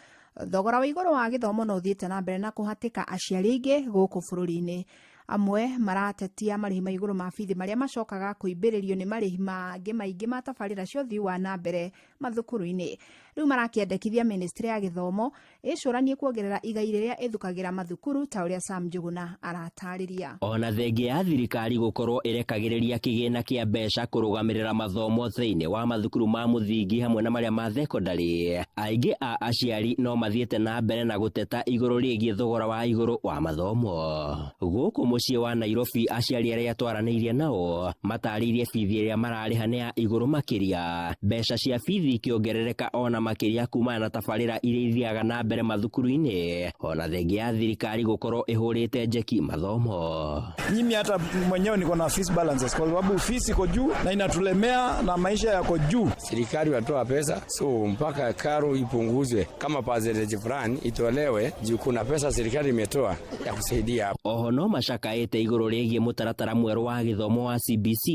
Speaker 12: Thogora wa igũrũ wa gĩthomo no ũthiĩte na mbere na kũhatĩka aciari aingĩ gũkũ bũrũri-inĩ. Amwe maratetia marĩhi ma igũrũ ma bithi marĩa macokaga kũimbĩrĩrio nĩ marĩhi mangĩ maingĩ ma tabarĩra cia ũthii wa na mbere mathukuru-inĩ. Rĩu marakĩendekithia ministry ya gĩthomo ĩcũranie kuongerera igai rĩrĩa ĩthukagĩra mathukuru ta ũrĩa Sam Njuguna aratarĩria.
Speaker 2: Ona thengia ya thirikari gũkorwo ĩrekagĩrĩria kĩgĩna kĩa mbeca kũrũgamĩrĩra mathomo thĩinĩ wa mathukuru ma mũthingi hamwe na marĩa ma thekondarĩ, aingĩ a aciari no mathiĩte na mbere na gũteta igũrũ rĩgiĩ thogora wa igũrũ wa mathomo. Gũkũ mũciĩ wa Nairobi, aciari arĩa twaranĩirie nao matarĩirie bithi ĩrĩa mararĩha nĩ ya igũrũ makĩria, mbeca cia bithi ikĩongerereka ona makĩria kumana na tabarĩra iria ithiaga na mbere mathukuru-inĩ, ona thengia ya thirikari gũkorwo ĩhũrĩte njeki mathomo.
Speaker 5: Mimi hata mwenyewe niko na fees balances kwa sababu fees iko juu na inatulemea na maisha yako juu.
Speaker 6: Serikali watoa pesa, so mpaka karo ipunguzwe kama percentage fulani itolewe juu kuna pesa serikali imetoa ya kusaidia hapo.
Speaker 2: Oho no macakaĩte igũrũ rĩgiĩ mũtaratara mwerũ wa gĩthomo wa CBC,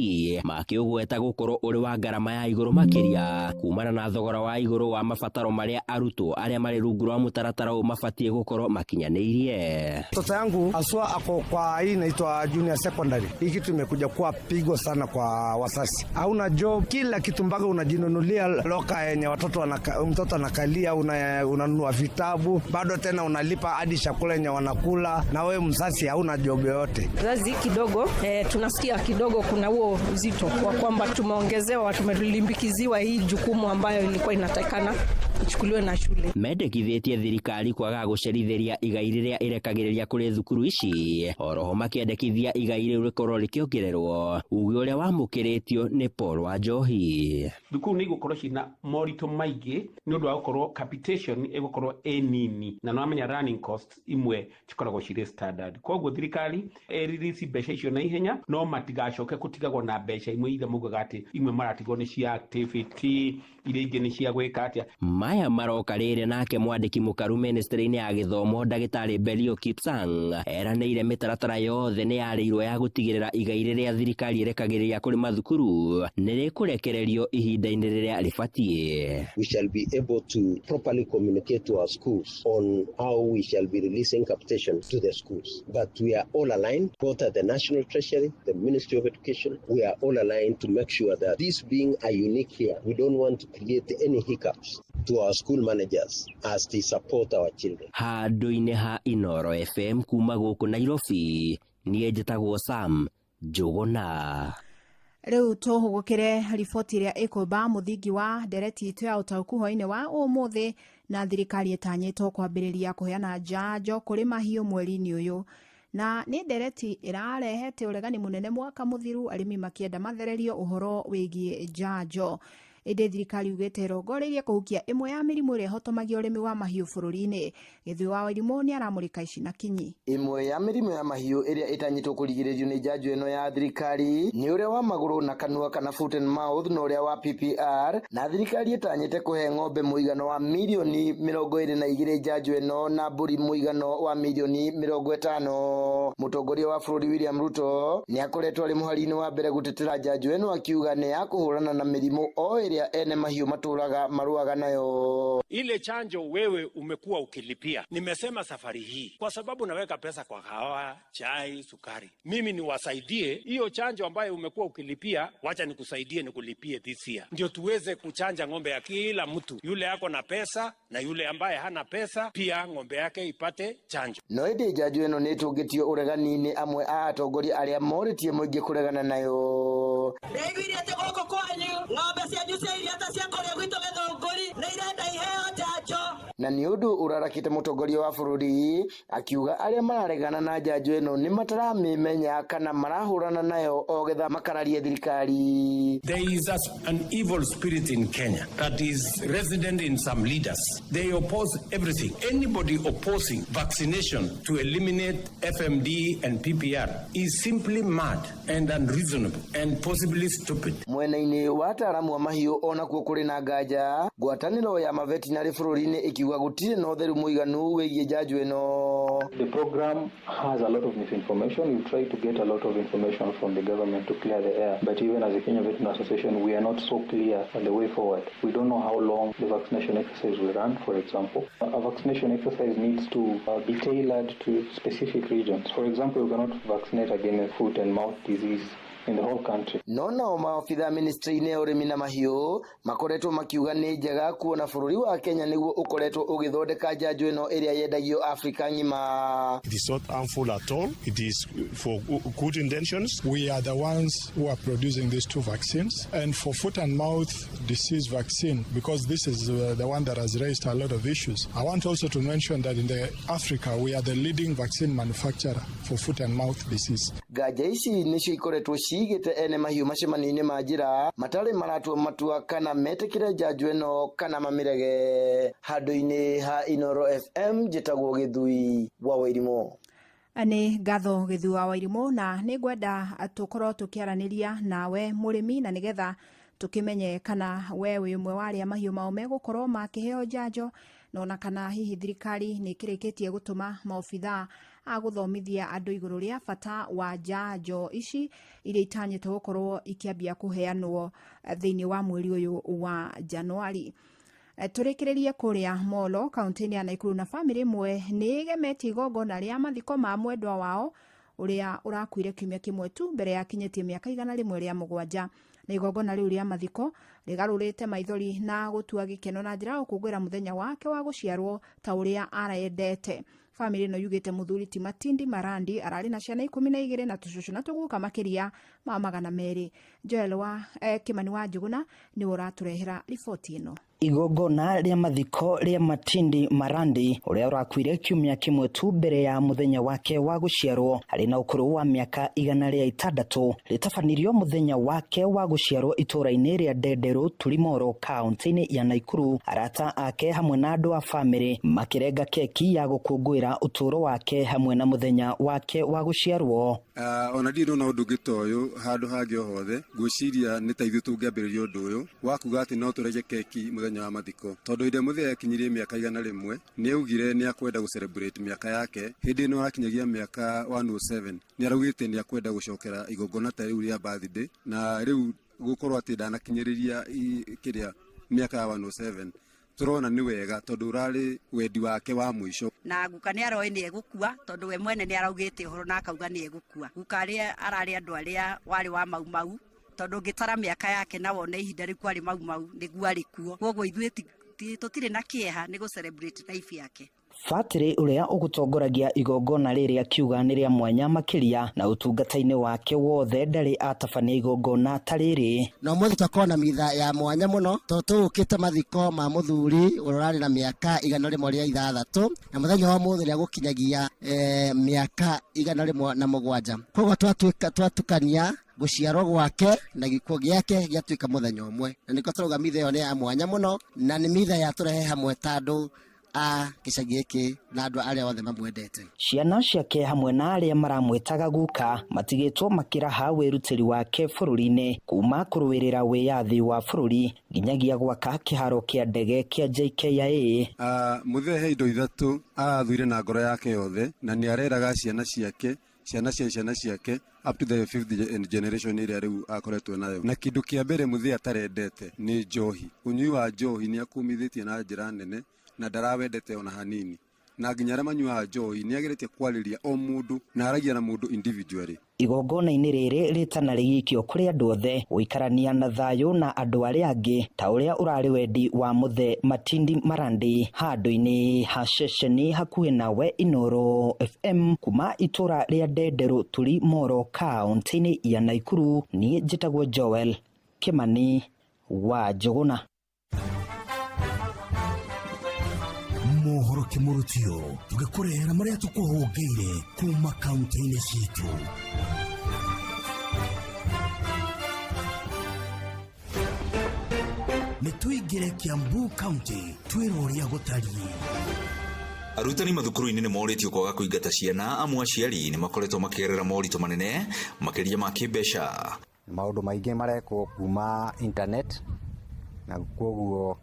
Speaker 2: makĩũgweta gũkorwo ũrĩ wa ngarama ya igũrũ makĩria kumana na thogora wa igũrũ wa mabataro marĩa arutwo arĩa marĩ rungu rwa mũtaratara ũyũ mabatiĩ gũkorwo makinyanĩirie.
Speaker 9: Mtoto yangu aswa ako kwa hii inaitwa junior secondary. Hii kitu imekuja kuwa pigo sana kwa wasasi. Hauna job, kila kitu mpaka unajinunulia loka yenye watoto mtoto anakalia, unanunua vitabu, bado tena unalipa hadi chakula yenye wanakula, na wewe msasi hauna job yoyote.
Speaker 13: Zazi kidogo tunasikia kidogo kuna huo uzito kwa kwamba tumeongezewa, tumelimbikiziwa hii jukumu ambayo ilikuwa inatakana ichukuliwe na shule.
Speaker 2: Mendekithĩtie thirikari kwaga gũcerithĩria igai rĩrĩa ĩrekagĩrĩria kũrĩ thukuru ici, oroho makĩendekithia igai rĩu rĩkorwo rĩkĩongererwo, uge ũrĩa wamũkĩrĩtio nĩ Paul Wanjohi.
Speaker 14: Thukuru nĩ igũkorwo ciĩna moritũ maingĩ nĩ ũndũ wa gũkorwo capitation ĩgũkorwo ĩ nini, na nĩwamenya running costs imwe cikoragwo cirĩ standard. Koguo thirikari ĩrelease mbeca icio na ihenya, no matigacoke kũtigagwo na mbeca imwe iria maugaga atĩ imwe maratigwo nĩ cia activity, iria ingĩ nĩ cia gwĩka atĩa.
Speaker 2: Maya maroka rĩrĩ nake mwandĩki mũkaru ministry-inĩ ya gĩthomo ndagĩtarĩ Belio Kipsang eranĩire mĩtaratara yothe nĩ yarĩirwo ya gũtigĩrĩra igai rĩrĩa thirikari ĩrekagĩrĩria kũrĩ mathukuru nĩ rĩkũrekererio ihinda-inĩ rĩrĩa rĩbatiĩ.
Speaker 19: We shall be able to properly communicate to our schools on how we shall be releasing capitation to the schools. But we are all aligned, both at the National Treasury, the Ministry of Education, we are all aligned to make sure that this being a unique year, we don't want to create any hiccups to our school managers as they support our children.
Speaker 2: Handũ-inĩ ha Inoro FM kuma gũkũ Nairobi, niĩ njĩtagwo Sam Njuguna.
Speaker 12: Rĩu tũhũgũkĩre riboti ĩrĩa ĩkũmba mũthingi wa ndereti itũ ya ũtaũku hwainĩ wa ũmũthĩ. Na thirikari ĩtanyĩtwo kwambĩrĩria kũheana njanjo kũrĩ mahiũ mweri-inĩ ũyũ, na nĩ ndereti ĩrarehete ũregani mũnene mwaka mũthiru, arĩmi makĩenda mathererio ũhoro wĩgiĩ njanjo. Ĩndĩ thirikari ugĩte ĩrongoreirie kũhukia ĩmwe ya mĩrimũ ĩrĩa ĩhotomagia ũrĩmi wa mahiũ bũrũri-inĩ. Gĩthuĩ wa Wairimu nĩ aramũrĩka ici na kinyi.
Speaker 20: Ĩmwe ya mĩrimũ ya mahiũ ĩrĩa ĩtanyĩtwo kũrigĩrĩrio nĩ njanjo ĩno ya thirikari nĩ ũrĩa wa magũrũ na kanua kana foot and mouth na ũrĩa wa PPR, na thirikari ĩtanyĩte kũhe ng'ombe mũigano wa mirioni 22 njanjo ĩno na mbũri mũigano wa mirioni 50. Mũtongoria wa bũrũri William Ruto nĩ akoretwo arĩ mũhari-inĩ wa mbere gũtetera njanjo ĩno, akiuga nĩ ya kũhũrana na mĩrimũ o ĩrĩa ene mahiũ matũraga marũaga nayo.
Speaker 21: Ile chanjo wewe umekuwa ukilipia, nimesema safari hii kwa sababu naweka pesa kwa kahawa, chai, sukari, mimi niwasaidie hiyo chanjo ambayo umekuwa ukilipia, wacha nikusaidie nikulipie this year, ndio tuweze kuchanja ng'ombe ya kila mtu, yule ako na pesa na yule ambaye hana pesa pia ng'ombe yake ipate chanjo.
Speaker 20: No ĩndĩ njanjo ĩno nĩ ĩtũngĩtio ũregani-inĩ amwe a atongoria arĩa morĩtie mũingĩ kũregana nayo.
Speaker 8: Ndaiguire atĩ gũkũ kwanyu ng'ombe cianyu cia iria ta cia kũrĩa gwitũ Gĩthũngũri nĩ irenda iheo njanjo.
Speaker 20: Na nĩ ũndũ ũrarakĩte mũtongoria wa bũrũri akiuga arĩa mararegana na njanjo ĩno nĩ mataramĩmenya kana marahũrana nayo o getha makararie thirikari.
Speaker 21: There is an evil spirit in Kenya that is resident in some leaders. They oppose everything. Anybody opposing vaccination to eliminate FMD and PPR is simply mad and unreasonable and possibly stupid.
Speaker 20: Mwena-inĩ wa ataaramu a mahiũ onakuo kũrĩ na nganja, ngwatanĩro ya mavetinarĩ bũrũri-inĩ ĩkiuga gũtirĩ na ũtheru mũiganu wĩgiĩ njanjo ĩno.
Speaker 30: The program has a lot of misinformation. We try to get a lot of information from the government to clear the air. But even as a Kenya Veterinary Association, we are not so clear on the way forward. We don't know how long the vaccination exercise will run, for example. A vaccination exercise needs to be tailored to specific regions. For example, you cannot vaccinate against foot and mouth disease in the whole country.
Speaker 20: No nao maobitha ministry-inĩ ya ũrĩmi na mahiũ makoretwo makiuga nĩ njega kuona bũrũri wa Kenya nĩguo ũkoretwo ũgĩthondeka njanjo ĩno ĩrĩa yendagio Afrika ng'ima.
Speaker 27: It is not harmful at all. It is for good intentions.
Speaker 1: We are the ones who are producing these two vaccines. And for foot and mouth disease vaccine, because this is the one that has raised a lot of issues, I want also to mention that in the Africa, we are the leading vaccine manufacturer for foot and mouth disease.
Speaker 20: Nganja ici nĩcio ikoretwo ciigĩte ene mahiũ macemanio-inĩ ma njĩra matarĩ maratua matua kana metĩkĩre njanjo ĩno kana mamĩrege. Handũ-inĩ ha Inoro FM njĩtagwo Gĩthui wa Wairimũ.
Speaker 12: Nĩ ngatho Gĩthui wa Wairimũ, na nĩ ngwenda tũkorwo tũkĩaranĩria nawe mũrĩmi, na nĩgetha tũkĩmenye kana we wĩ ũmwe wa arĩa mahiũ mao megũkorwo makĩheo njanjo, na ona kana hihi thirikari nĩ ĩkĩrĩkĩtie gũtũma maobithaa a gũthomithia andũ igũrũ rĩa bata wa njanjo ici iria itanyĩtwo gũkorwo ikĩambia kũheanwo thĩinĩ wa mweri ũyũ wa Januari. Tũrĩkĩrĩrie kũrĩa Molo kaunti-inĩ ya Nakuru, na bamĩrĩ ĩmwe nĩ ĩgemetie igongona rĩa mathiko ma mwendwa wao ũrĩa ũrakuire kiumia kĩmwe tu mbere ya akinyĩtie mĩaka 107, na igongona rĩu rĩa mathiko rĩgarũrĩte maithori na gũtua gĩkeno na njĩra ya gũkũngũĩra mũthenya wake wa gũciarwo ta ũrĩa arendete. Bamĩrĩ ĩno yugĩte mũthuri ti Matindi Marandi ararĩ na ciana 12 na tũcũcũ na tũguka makĩria ma 200. Joel wa Kĩmani wa Njũgũna nĩwe ũratũrehera riboti ĩno.
Speaker 3: Igongona rĩa mathiko rĩa Matindi Marandi ũrĩa ũrakuire kiumia kĩmwe tu mbere ya mũthenya wake wa gũciarwo arĩ na ũkũrũ wa mĩaka 106 rĩtabanirio mũthenya wake wa gũciarwo itũũra-inĩ rĩa Ndenderũ Tulimoro kaunti-inĩ ya Nakuru. Arata ake hamwe na andũ a bamĩrĩ makĩrenga keki ya gũkũngũĩra ũtũũro wake hamwe na mũthenya wake wa gũciarwo.
Speaker 4: Ona ndirĩ ndona ũndũ ũngĩ ta ũyũ handũ hangĩ o hothe. Ngwĩciria nĩ ta ithuĩ tũngĩambĩrĩria ũndũ ũyũ wa kuga atĩ no tũrenge keki mũthenya wa mathiko, tondũ hĩndĩ ĩrĩa mũthee akinyirie mĩaka 101 nĩ augire nĩ akwenda gũ celebrate mĩaka yake. Hĩndĩ ĩno arakinyagia mĩaka 107 nĩ araugĩte nĩ akwenda gũcokera igongona ta rĩu rĩa birthday, na rĩu gũkorwo atĩ ndanakinyĩrĩria kĩrĩa mĩaka ya 107 tũrona nĩ wega tondũ ũrarĩ wendi wake wa mũico.
Speaker 10: Na guka nĩ aroĩ nĩ egũkua tondũ we mwene nĩ araugĩte ũhoro na akauga nĩ egũkua. Guka arĩa ararĩ andũ arĩa warĩ wa Mau Mau, tondũ ũngĩtara mĩaka yake na wone ihinda rĩu kwarĩ Mau Mau nĩguo arĩ kuo. Koguo ithuĩ tũtirĩ na kĩeha nĩ gũ celebrate life yake.
Speaker 3: Batĩrĩ ũrĩa ũgũtongoragia igongona rĩrĩ akiuga nĩ rĩa mwanya makĩria na ũtungata-inĩ wake wothe ndarĩ atabania igongona ta rĩrĩ.
Speaker 15: Na ũmũthĩ twakorwo na mitha ya mwanya mũno tondũ tũgũkĩte mathiko ma mũthuri ũrĩa ũrarĩ na mĩaka 106 na mũthenya wa ũmũthĩ nĩegũkinyagia mĩaka 107. Koguo twatukania gũciarwo gwake na gĩkuũ gĩake gĩatuĩka mũthenya ũmwe, na nĩkĩo tũrauga mitha ĩyo nĩ ya mwanya mũno na nĩ mitha ya tũrehe hamwe ta andũ a gĩcagi gĩkĩ na andũ arĩa othe mamwendete.
Speaker 3: Ciana ciake hamwe na arĩa maramwĩtaga guka matigĩtwo makĩraha wĩrutĩri wake bũrũri-inĩ kuma kũrũĩrĩra wĩyathi wa bũrũri nginyagia gwaka kĩharo kĩa ndege kĩa JKIA.
Speaker 4: Mũthee he indo ithatũ arathurire na ngoro yake yothe, na nĩ areraga ciana ciake, ciana cia ciana ciake up to the fifth generation ĩrĩa rĩu akoretwo nayo. Na kĩndũ kĩa mbere mũthee atarendete nĩ njohi. Ũnyui wa njohi nĩ akumithĩtie na njĩra nene na ndarawendete ona hanini, na nginya arĩa manyuaga njohi nĩ ageretie kwarĩria o mũndũ na aragia na mũndũ individually.
Speaker 3: Igongona-inĩ rĩrĩ rĩtana rĩgĩikio kũrĩ andũ othe gũikarania na thayũ na andũ arĩa angĩ ta ũrĩa ũrarĩ wendi wa mũthee Matindi Marandi. Handũ-inĩ ha ceceni hakuhĩ nawe Inoro FM kuma itũra rĩa Ndenderũ Turi Moro kaunti-inĩ ya Nakuru, niĩ njĩtagwo Joel Kĩmani wa Njũgũna.
Speaker 18: Mohoro kĩmũrutio tũgĩkũrehera marĩa tũkũhũngĩire kuma kaunti-inĩ citũ. Nĩ tũingĩre Kiambu County twĩrwo ũrĩa gũtariĩ.
Speaker 22: Arutani mathukuru-inĩ nĩ morĩtio kwaga kũingata ciana amu aciari nĩ makoretwo makĩgerera moritũ manene makĩria ma kĩmbeca.
Speaker 23: Maũndũ maingĩ marekwo kuma internet, na koguo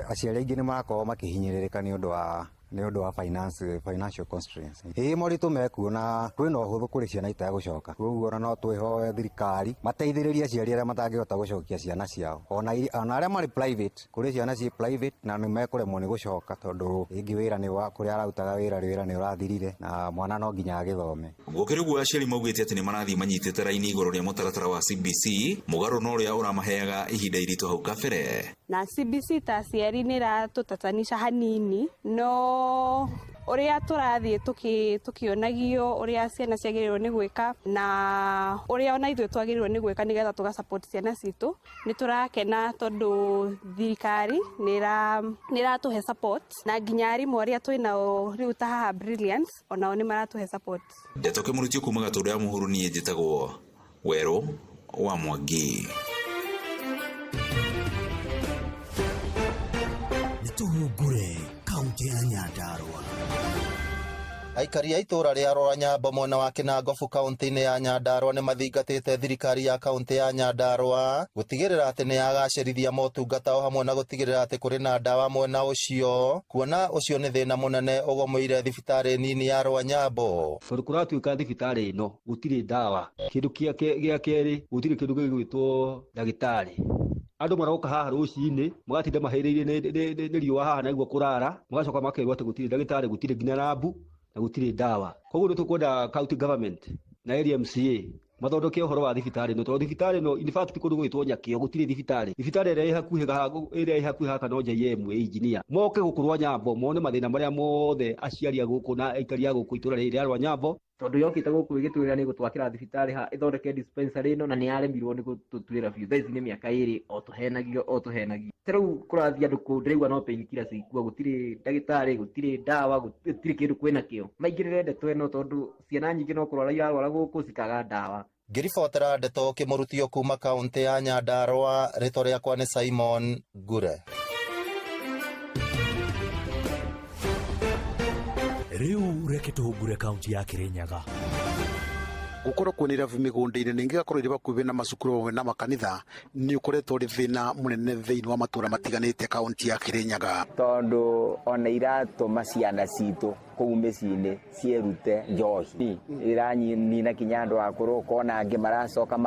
Speaker 23: aciari aingĩ nĩ marakorwo makĩhinyĩrĩrĩka nĩ ũndũ wa Nĩ ũndũ wa finance, financial constraints. Ĩĩ moritũ mekuo na kwĩna ũhũthũ kũrĩ ciana itegũcoka, koguo ona no twĩhoe thirikari mateithĩrĩrie aciari arĩa matangĩhota gũcokia ciana ciao, ona arĩa marĩ private, kũrĩ ciana ciĩ private na nĩ mekũremwo nĩ gũcoka tondũ rĩngĩ wĩra nĩ wa kũrĩa ararutaga wĩra, wĩra nĩ ũrathirire na mwana no nginya agĩthome.
Speaker 22: Gũkĩrĩ ũguo aciari maugĩte atĩ nĩ marathiĩ manyitĩte raini igũrũ rĩa mũtaratara wa CBC mũgarũ na ũrĩa ũramaheaga ihinda iritũ hau kabere.
Speaker 5: Na CBC ta aciari nĩ ĩratũtatanisha hanini, no ũrĩa tũrathiĩ tũkĩonagio ũrĩa ciana ciagĩrĩirwo nĩ gwĩka na ũrĩa ona ithuĩ twagĩrĩirwo nĩ gwĩka nĩgetha tũga support ciana citũ, nĩ tũrakena tondũ thirikari nĩ ĩratũhe support na nginya arimũ arĩa twĩnao rĩu ta haha Brilliance onao nĩ maratũhe support.
Speaker 22: Ndeto kĩmũrutio kuma Gatũndũ ya Mũhuru, niĩ njĩtagwo Werũ wa Mwangi.
Speaker 18: Nĩtũhungure kaunti ya Nyandarua.
Speaker 7: Aikari a itũũra rĩa Roranyambo mwena wa Kinangofu kaunti-inĩ ya Nyandarua nĩ mathingatĩte thirikari ya kaunti ya Nyandarua gũtigĩrĩra atĩ nĩ yagacĩrithia motungata o hamwe na gũtigĩrĩra atĩ kũrĩ na ndawa mwena ũcio, kuona ũcio nĩ thĩna mũnene ũgomeire thibitarĩ nini ya Rwanyambo.
Speaker 11: Tondũ kũratuĩka thibitarĩ ĩno gũtirĩ ndawa, kĩndũ gĩa kerĩ gũtirĩ kĩndũ gĩgwĩtwo ndagĩtarĩ. Andũ maroka haha rũcinĩ magatinda mahĩrĩire nĩ riũa haha na nĩguo kũrara, magacoka makerwo atĩ gũtirĩ ndagĩtarĩ, gũtirĩ nginya rambu na gũtirĩ ndawa. Koguo nĩ tũkwenda county government na area MCA mathondeke ũhoro wa thibitarĩ ĩno, tondũ thibitarĩ ĩno in fact kũndũ gwĩtwo Nyakĩo gũtirĩ thibitarĩ. Thibitarĩ ĩrĩa ĩ hakuhĩ haka no JM engineer moke gũkũ Rwanyambo mone mathĩna marĩa mothe aciari a gũkũ na aikari a gũkũ itũũra rĩrĩ rĩa Rwanyambo.
Speaker 16: Tondũ yokĩte gũkũ ĩgĩtwĩra nĩ gũtwakĩra thibitarĩ ha ĩthondeke dispensary ĩno na nĩ yaremirwo nĩ gũtũtuĩra biũ. Thaa ici nĩ mĩaka 2 o tũhenagio. Ta rĩu kũrathiĩ andũ kũu ndĩraigua no painkiller cikuo, gũtirĩ ndagĩtarĩ, gũtirĩ ndawa, gũtirĩ kĩndũ kwĩnakĩo. Maingĩrĩre ndeto ĩno tondũ ciana nyingĩ no kũrwara irarwara gũkũ cikaga ndawa.
Speaker 7: Ngĩribotera ndeto kĩmũrutio kuma kaunti ya Nyandarua, rĩtwa rĩakwa nĩ Simon Ngure.
Speaker 18: Rĩu reke tũhungure kaunti ya Kirinyaga.
Speaker 17: Gũkorwo kwĩna irabu mĩgũnda-inĩ na ingĩ igakorwo irĩ hakuhĩ na macukuru hamwe na makanitha nĩ ũkoretwo ũrĩ thĩna mũnene thĩinĩ wa matũũra matiganĩte kaunti ya Kirinyaga.
Speaker 24: Tondũ ona iratũma ciana citũ kũu mĩciĩ-inĩ ciĩrute njohi, iranina kinya andũ akũrũ, ũkona angĩ maracoka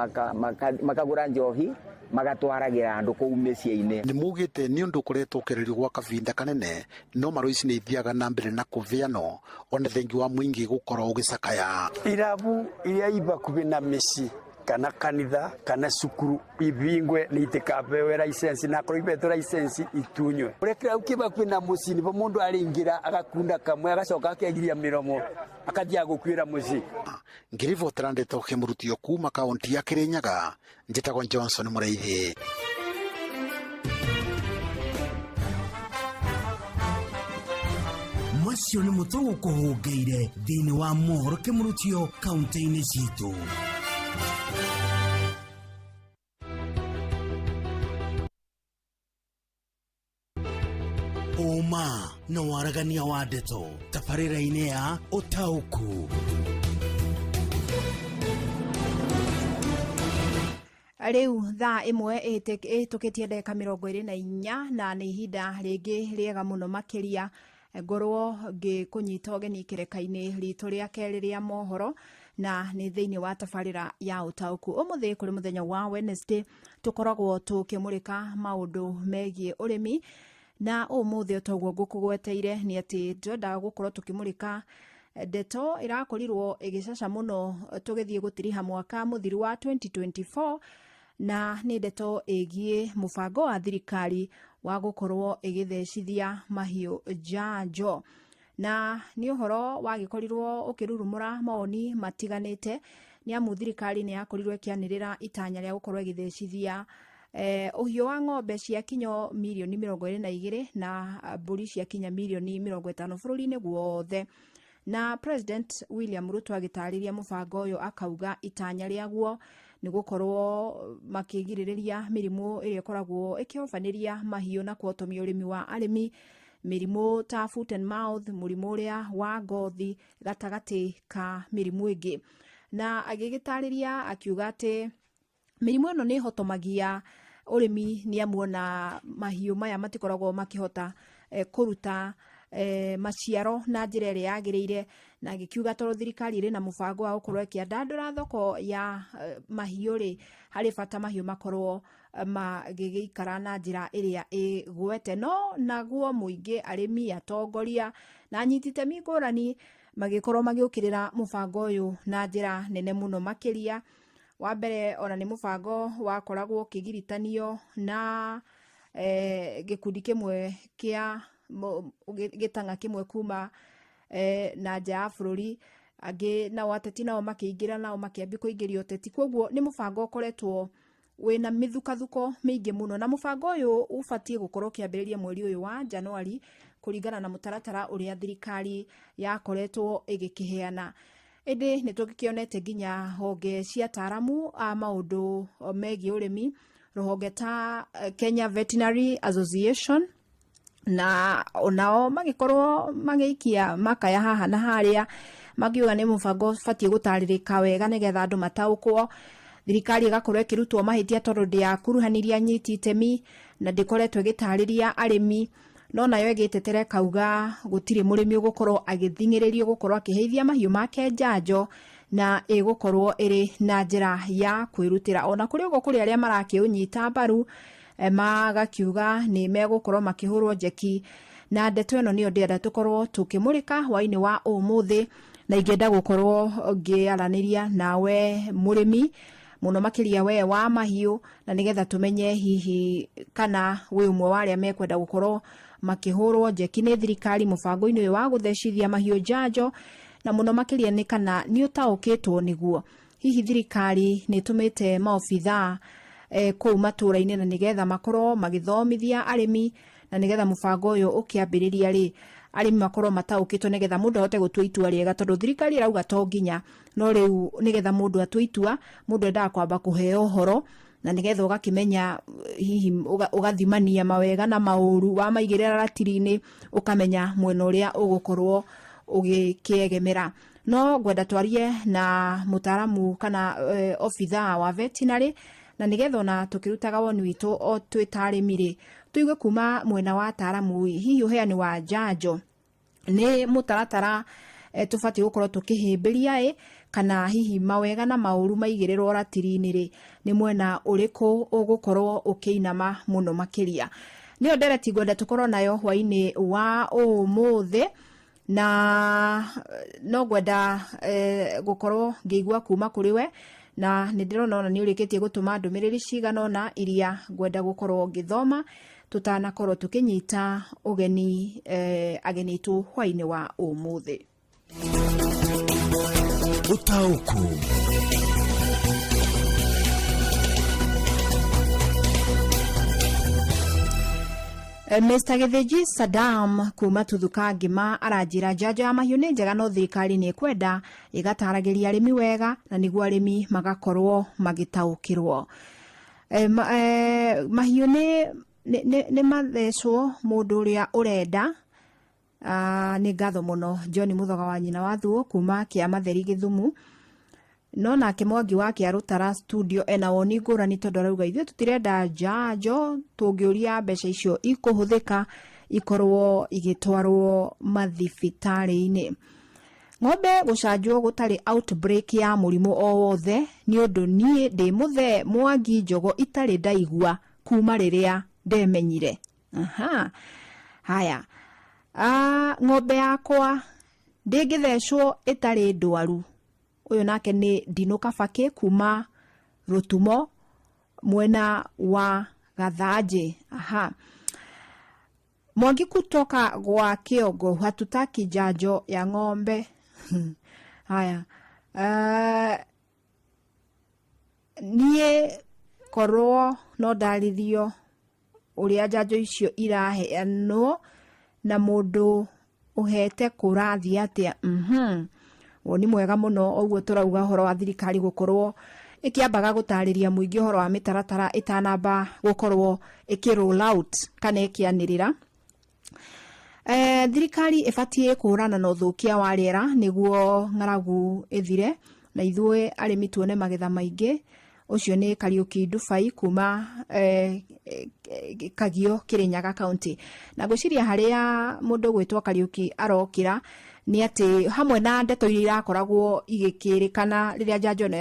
Speaker 24: makagũra njohi magatwaragĩra andũ kũu mĩciĩ-inĩ.
Speaker 17: Nĩ mugĩte nĩ ũndũ ũkoretwo ũkĩarĩrio gwa kahinda kanene, no marũ ici nĩ ithiaga na mbere na kũvĩano ona thengi wa mũingĩ gũkorwo ũgĩcakaya.
Speaker 25: Irabu iria i bakuhĩ na mĩciĩ kana kanitha kana cukuru ibingwe nĩ itikabewe license, na akorwo ibetwo license itunywe. Ũrĩa kĩrabu kĩ bakuhĩ na mũciĩ nĩbo mũndũ arĩingĩra agakunda kamwe agacoka akegiria mĩromo akathiaga gũkuĩra mũciĩ.
Speaker 17: Ngĩribotera ndeto kĩmũrutio kuma kaunti ya Kirinyaga, njĩtagwo Johnson Mũraithi.
Speaker 18: Macio nĩ mũtũ gũkũhũngĩire thĩinĩ wa mohoro kĩmũrutio kaunti-inĩ citũ. Ũma na waragania wa ndeto tabarĩra-inĩ ya ũtaũku.
Speaker 12: Rĩu thaa ĩmwe ĩhĩtũkĩtie ndagĩka 24 na nĩ ihinda rĩngĩ rĩega mũno makĩria ngorwo ngĩkũnyita ũgeni kĩreka-inĩ ritũ rĩa kerĩ rĩa mohoro na nĩ thĩinĩ wa tabarĩra ya ũtaũku. Ũmũthĩ kũrĩ mũthenya wa Wednesday tũkoragwo tũkĩmũrĩka maũndũ megiĩ ũrĩmi, na ũmũthĩ toguo ngũkũgweteire nĩ atĩ ndĩrendaga gũkorwo tũkĩmũrĩka ndeto ĩrakorirwo ĩgĩcaca mũno tũgĩthiĩ gũtiriha mwaka mũthiru wa 2024, na nĩ ndeto ĩgiĩ mũbango wa thirikari wa gũkorwo ĩgĩthecithia mahiũ njanjo. Na nĩ ũhoro wagĩkorirwo ũkĩrurumũra mawoni matiganĩte nĩ amu thirikari nĩ yakorirwo ĩkĩanĩrĩra itanya rĩa gũkorwo ĩgĩthecithia ũhiũ wa ng'ombe cia kinyo mirioni 22 na mbũri cia kinya mirioni 50 bũrũri-inĩ guothe. Na President William Ruto agĩtarĩria mũbango ũyũ akauga itanya rĩaguo nĩ gũkorwo makĩgirĩrĩria mĩrimũ ĩrĩa ĩkoragwo ĩkĩhobanĩria mahiũ na kũhotomia ũrĩmi wa arĩmi, mĩrimũ ta foot and mouth, mũrimũ ũrĩa wa ngothi gatagatĩ ka mĩrimũ ĩngĩ. Na agĩgĩtarĩria akiuga atĩ mĩrimũ ĩno nĩ ĩhotomagia ũrĩmi nĩ amu ona mahiũ maya matikoragwo makĩhota kũruta maciaro na njĩra ĩrĩa yagĩrĩire, na agĩkiuga tondũ thirikari ĩrĩ na mũbango wa gũkorwo ĩkĩandandũra thoko ya mahiũ rĩ, harĩ bata mahiũ makorwo magĩgĩikara na njĩra ĩrĩa ĩgwete. No naguo mũingĩ, arĩmi, atongoria na anyiti itemi ngũrani magĩkorwo magĩũkĩrĩra mũbango ũyũ na njĩra nene mũno makĩria. Wa mbere ona nĩ mũbango wakoragwo ũkĩgiritanio na gĩkundi kĩmwe kĩa gĩtang'a kĩmwe kuma na nja ya bũrũri, angĩ nao ateti nao makĩingĩra, nao makĩambia kũingĩria ũteti. Koguo nĩ mũbango ũkoretwo wĩna mĩthukathuko mĩingĩ mũno, na mũbango ũyũ ũbatiĩ gũkorwo ũkĩambĩrĩria mweri ũyũ wa Januari kũringana na mũtaratara ũrĩa thirikari yakoretwo ĩgĩkĩheana. Ĩndĩ nĩ tũgĩkĩonete nginya honge cia ataaramu a maũndũ megiĩ ũrĩmi, rũhonge ta Kenya Veterinary Association, na onao magĩkorwo magĩikia makaya haha na harĩa, makiuga nĩ mũbango ũbatiĩ gũtarĩrĩka wega nĩgetha andũ mataũkwo. Thirikari ĩgakorwo ĩkĩrutwo mahĩtia tondũ ndĩakuruhanirie anyiti itemi na ndĩkoretwo ĩgĩtarĩria arĩmi, no nayo ĩgĩtetera ĩkauga gũtirĩ mũrĩmi ũgũkorwo agĩthing'ĩrĩrio gũkorwo akĩheithia mahiũ make njanjo, na ĩgũkorwo ĩrĩ na njĩra ya kwĩrutĩra. Ona kũrĩ ũguo, kũrĩ arĩa marakĩũnyita mbaru, magakiuga nĩ megũkorwo makĩhũrwo njeki. Na ndeto ĩno nĩyo ndĩrenda tũkorwo tũkĩmũrĩka hwainĩ wa ũmũthĩ, na ingĩenda gũkorwo ngĩaranĩria nawe mũrĩmi, mũno makĩria we wa mahiũ, na nĩgetha tũmenye hihi kana wĩ ũmwe wa arĩa mekwenda gũkorwo makĩhũrwo njeki nĩ thirikari mũbango-inĩ ũyũ wa gũthecithia mahiũ njanjo, na mũno makĩria nĩ kana nĩ ũtaũkĩtwo nĩguo hihi thirikari nĩ ĩtũmĩte maobithaa kũu matũra-inĩ na nĩgetha makorwo magĩthomithia arĩmi, na nĩgetha mũbango ũyũ ũkĩambĩrĩria rĩ, arĩmi makorwo mataũkĩtwo nĩgetha mũndũ ahote gũtua itua rĩega, tondũ thirikari ĩrauga to nginya, no rĩu nĩgetha mũndũ atue itua, mũndũ endaga kwamba kũheo ũhoro, na nĩgetha ũgakĩmenya hihi ũgathimania mawega na maũru, wamaigĩrĩra ratiri-inĩ ũkamenya mwena ũrĩa ũgũkorwo ũgĩkĩegemera. No ngwenda twarie na mũtaaramu kana obithaa wa veterinary, na nĩgetha ona tũkĩrutaga woni witũ o twĩ ta arĩmi rĩ, tũigue kuma mwena wa ataaramu hihi ũheani wa njanjo nĩ mũtaratara tũbatiĩ gũkorwo tũkĩhĩmbĩria ĩ, kana hihi mawega na maũru maigĩrĩrwo ratiri-inĩ rĩ, nĩ mwena ũrĩkũ ũgũkorwo ũkĩinama mũno makĩria. Nĩyo ndereti ngwenda tũkorwo nayo hwainĩ wa ũmũthĩ, na no ngwenda gũkorwo ngĩigua kuma kũrĩ we, na nĩ ndĩrona ona nĩ ũrĩkĩtie gũtũma ndũmĩrĩri cigana ũna iria ngwenda gũkorwo ngĩthoma tũtanakorwo tũkĩnyita ũgeni ageni aitũ hwainĩ wa ũmũthĩ.
Speaker 18: Ũtaũku.
Speaker 12: Mr. Githinji Saddam kuma Tuthuka Ngima aranjĩra njanjo ya mahiũ nĩ njega, no thirikari nĩ ĩkwenda ĩgataragĩria arĩmi wega na nĩguo arĩmi magakorwo magĩtaũkĩrwo. Mahiũ nĩ mathecwo mũndũ ũrĩa ũrenda. Nĩ ngatho mũno John Mũthoga wa nyina wa Thuo kuma Kĩamatheri Gĩthumu. No nake Mwangi wa Kĩarũtara studio ena woni ngũrani, tondũ arauga ithuĩ tũtirenda njanjo, tũngĩũria mbeca icio ikũhũthĩka ikorwo igĩtwarwo mathibitarĩ-inĩ. Ng'ombe gũcanjwo gũtarĩ outbreak ya mũrimũ o wothe nĩ ũndũ niĩ ndĩ mũthee Mwangi Njogo itarĩ ndaigua kuma rĩrĩa ndemenyire. Aha. Haya. Ng'ombe yakwa ndĩngĩthecwo ĩtarĩ ndwaru. Ũyũ nake nĩ Ndino Kabakĩ kuma Rũtumo mwena wa Gathanjĩ. Aha. Mwangi kutoka gwa Kĩongo, hatutaki njanjo ya ng'ombe. Haya. Niĩ korwo no ndarĩrio ũrĩa njanjo icio iraheanwo na mũndũ ũhete kũrathiĩ atĩa. Woni mwega mũno. Ũguo tũrauga ũhoro wa thirikari gũkorwo ĩkĩambaga gũtarĩria mũingĩ ũhoro wa mĩtaratara ĩtanamba gũkorwo ĩkĩ roll out kana ĩkĩanĩrĩra. Thirikari ĩbatiĩ kũhũrana na ũthũkia wa rĩera nĩguo ng'aragu ĩthire na ithuĩ arĩmi tuone magetha maingĩ. Ũcio nĩ Kariũki Dubai kuma Kagio, Kirinyaga County. Na ngwĩciria harĩa mũndũ gwĩtwo Kariũki arokĩra nĩ atĩ hamwe na ndeto iria irakoragwo igĩkĩrĩkana rĩrĩa njanjo ĩno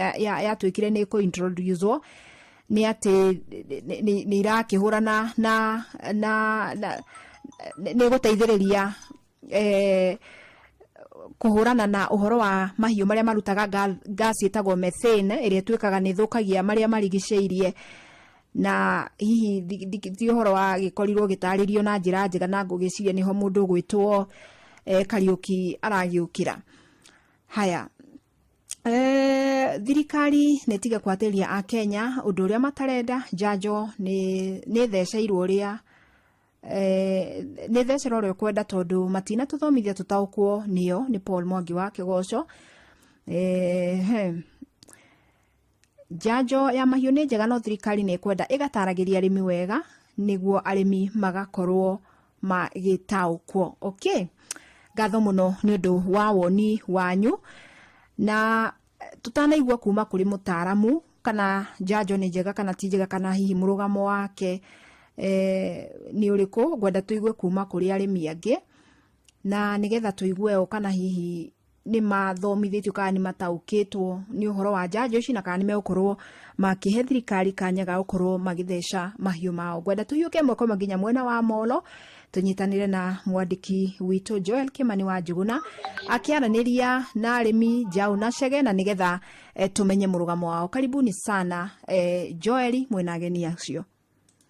Speaker 12: yatuĩkire nĩ kũ-introduce nĩ atĩ nĩ irakĩhũrana na nĩ gũteithĩrĩria kũhũrana na ũhoro wa mahiũ marĩa marutaga gas ĩtagwo methane, ĩrĩa ĩtuĩkaga nĩ ĩthũkagia marĩa marigicĩirie. Na hihi ti ũhoro wa gĩkorirwo gĩtarĩrio na njĩra njega, na ngũgĩciria nĩho mũndũ ũgwĩtwo Kariũki aragĩũkĩra. Haya, thirikari nĩ tige kwatĩria akenya ũndũ ũrĩa matarenda. Njanjo nĩ theceirwo ũrĩa nĩ thecerwo ũrĩa ũkwenda, tondũ matinatũthomithia tũtaũkwo nĩyo. Nĩ Paul Mwangi wa Kĩgoco. Njanjo ya mahiũ nĩ njega, no thirikari nĩ ĩkwenda ĩgataragĩria arĩmi wega nĩguo arĩmi magakorwo magĩtaũkwo. Okay, ngatho mũno nĩ ũndũ wa woni wanyu. Na tutanaigua kuma kũrĩ mũtaaramu kana njanjo nĩ njega kana ti njega, kana hihi mũrũgamo wake nĩ ũrĩkũ, ngwenda tũigue kuma kũrĩ arĩmi angĩ, na nĩgetha tũigue o kana hihi nĩ mathomithĩtio kana nĩ mataũkĩtwo nĩ ũhoro wa njanjo ici, na kana nĩ megũkorwo makĩhe thirikari kanya ga gũkorwo magĩtheca mahiũ mao. Ngwenda tũhiũke ĩmwe kwa ĩmwe nginya mwena wa Molo, tũnyitanĩre na mwandĩki witũ Joel Kimani wa Njuguna akĩaranĩria na arĩmi Njaũ na Chege, na nĩgetha tũmenye mũrũgamo wao. Karibuni sana Joel, mwĩna ageni acio.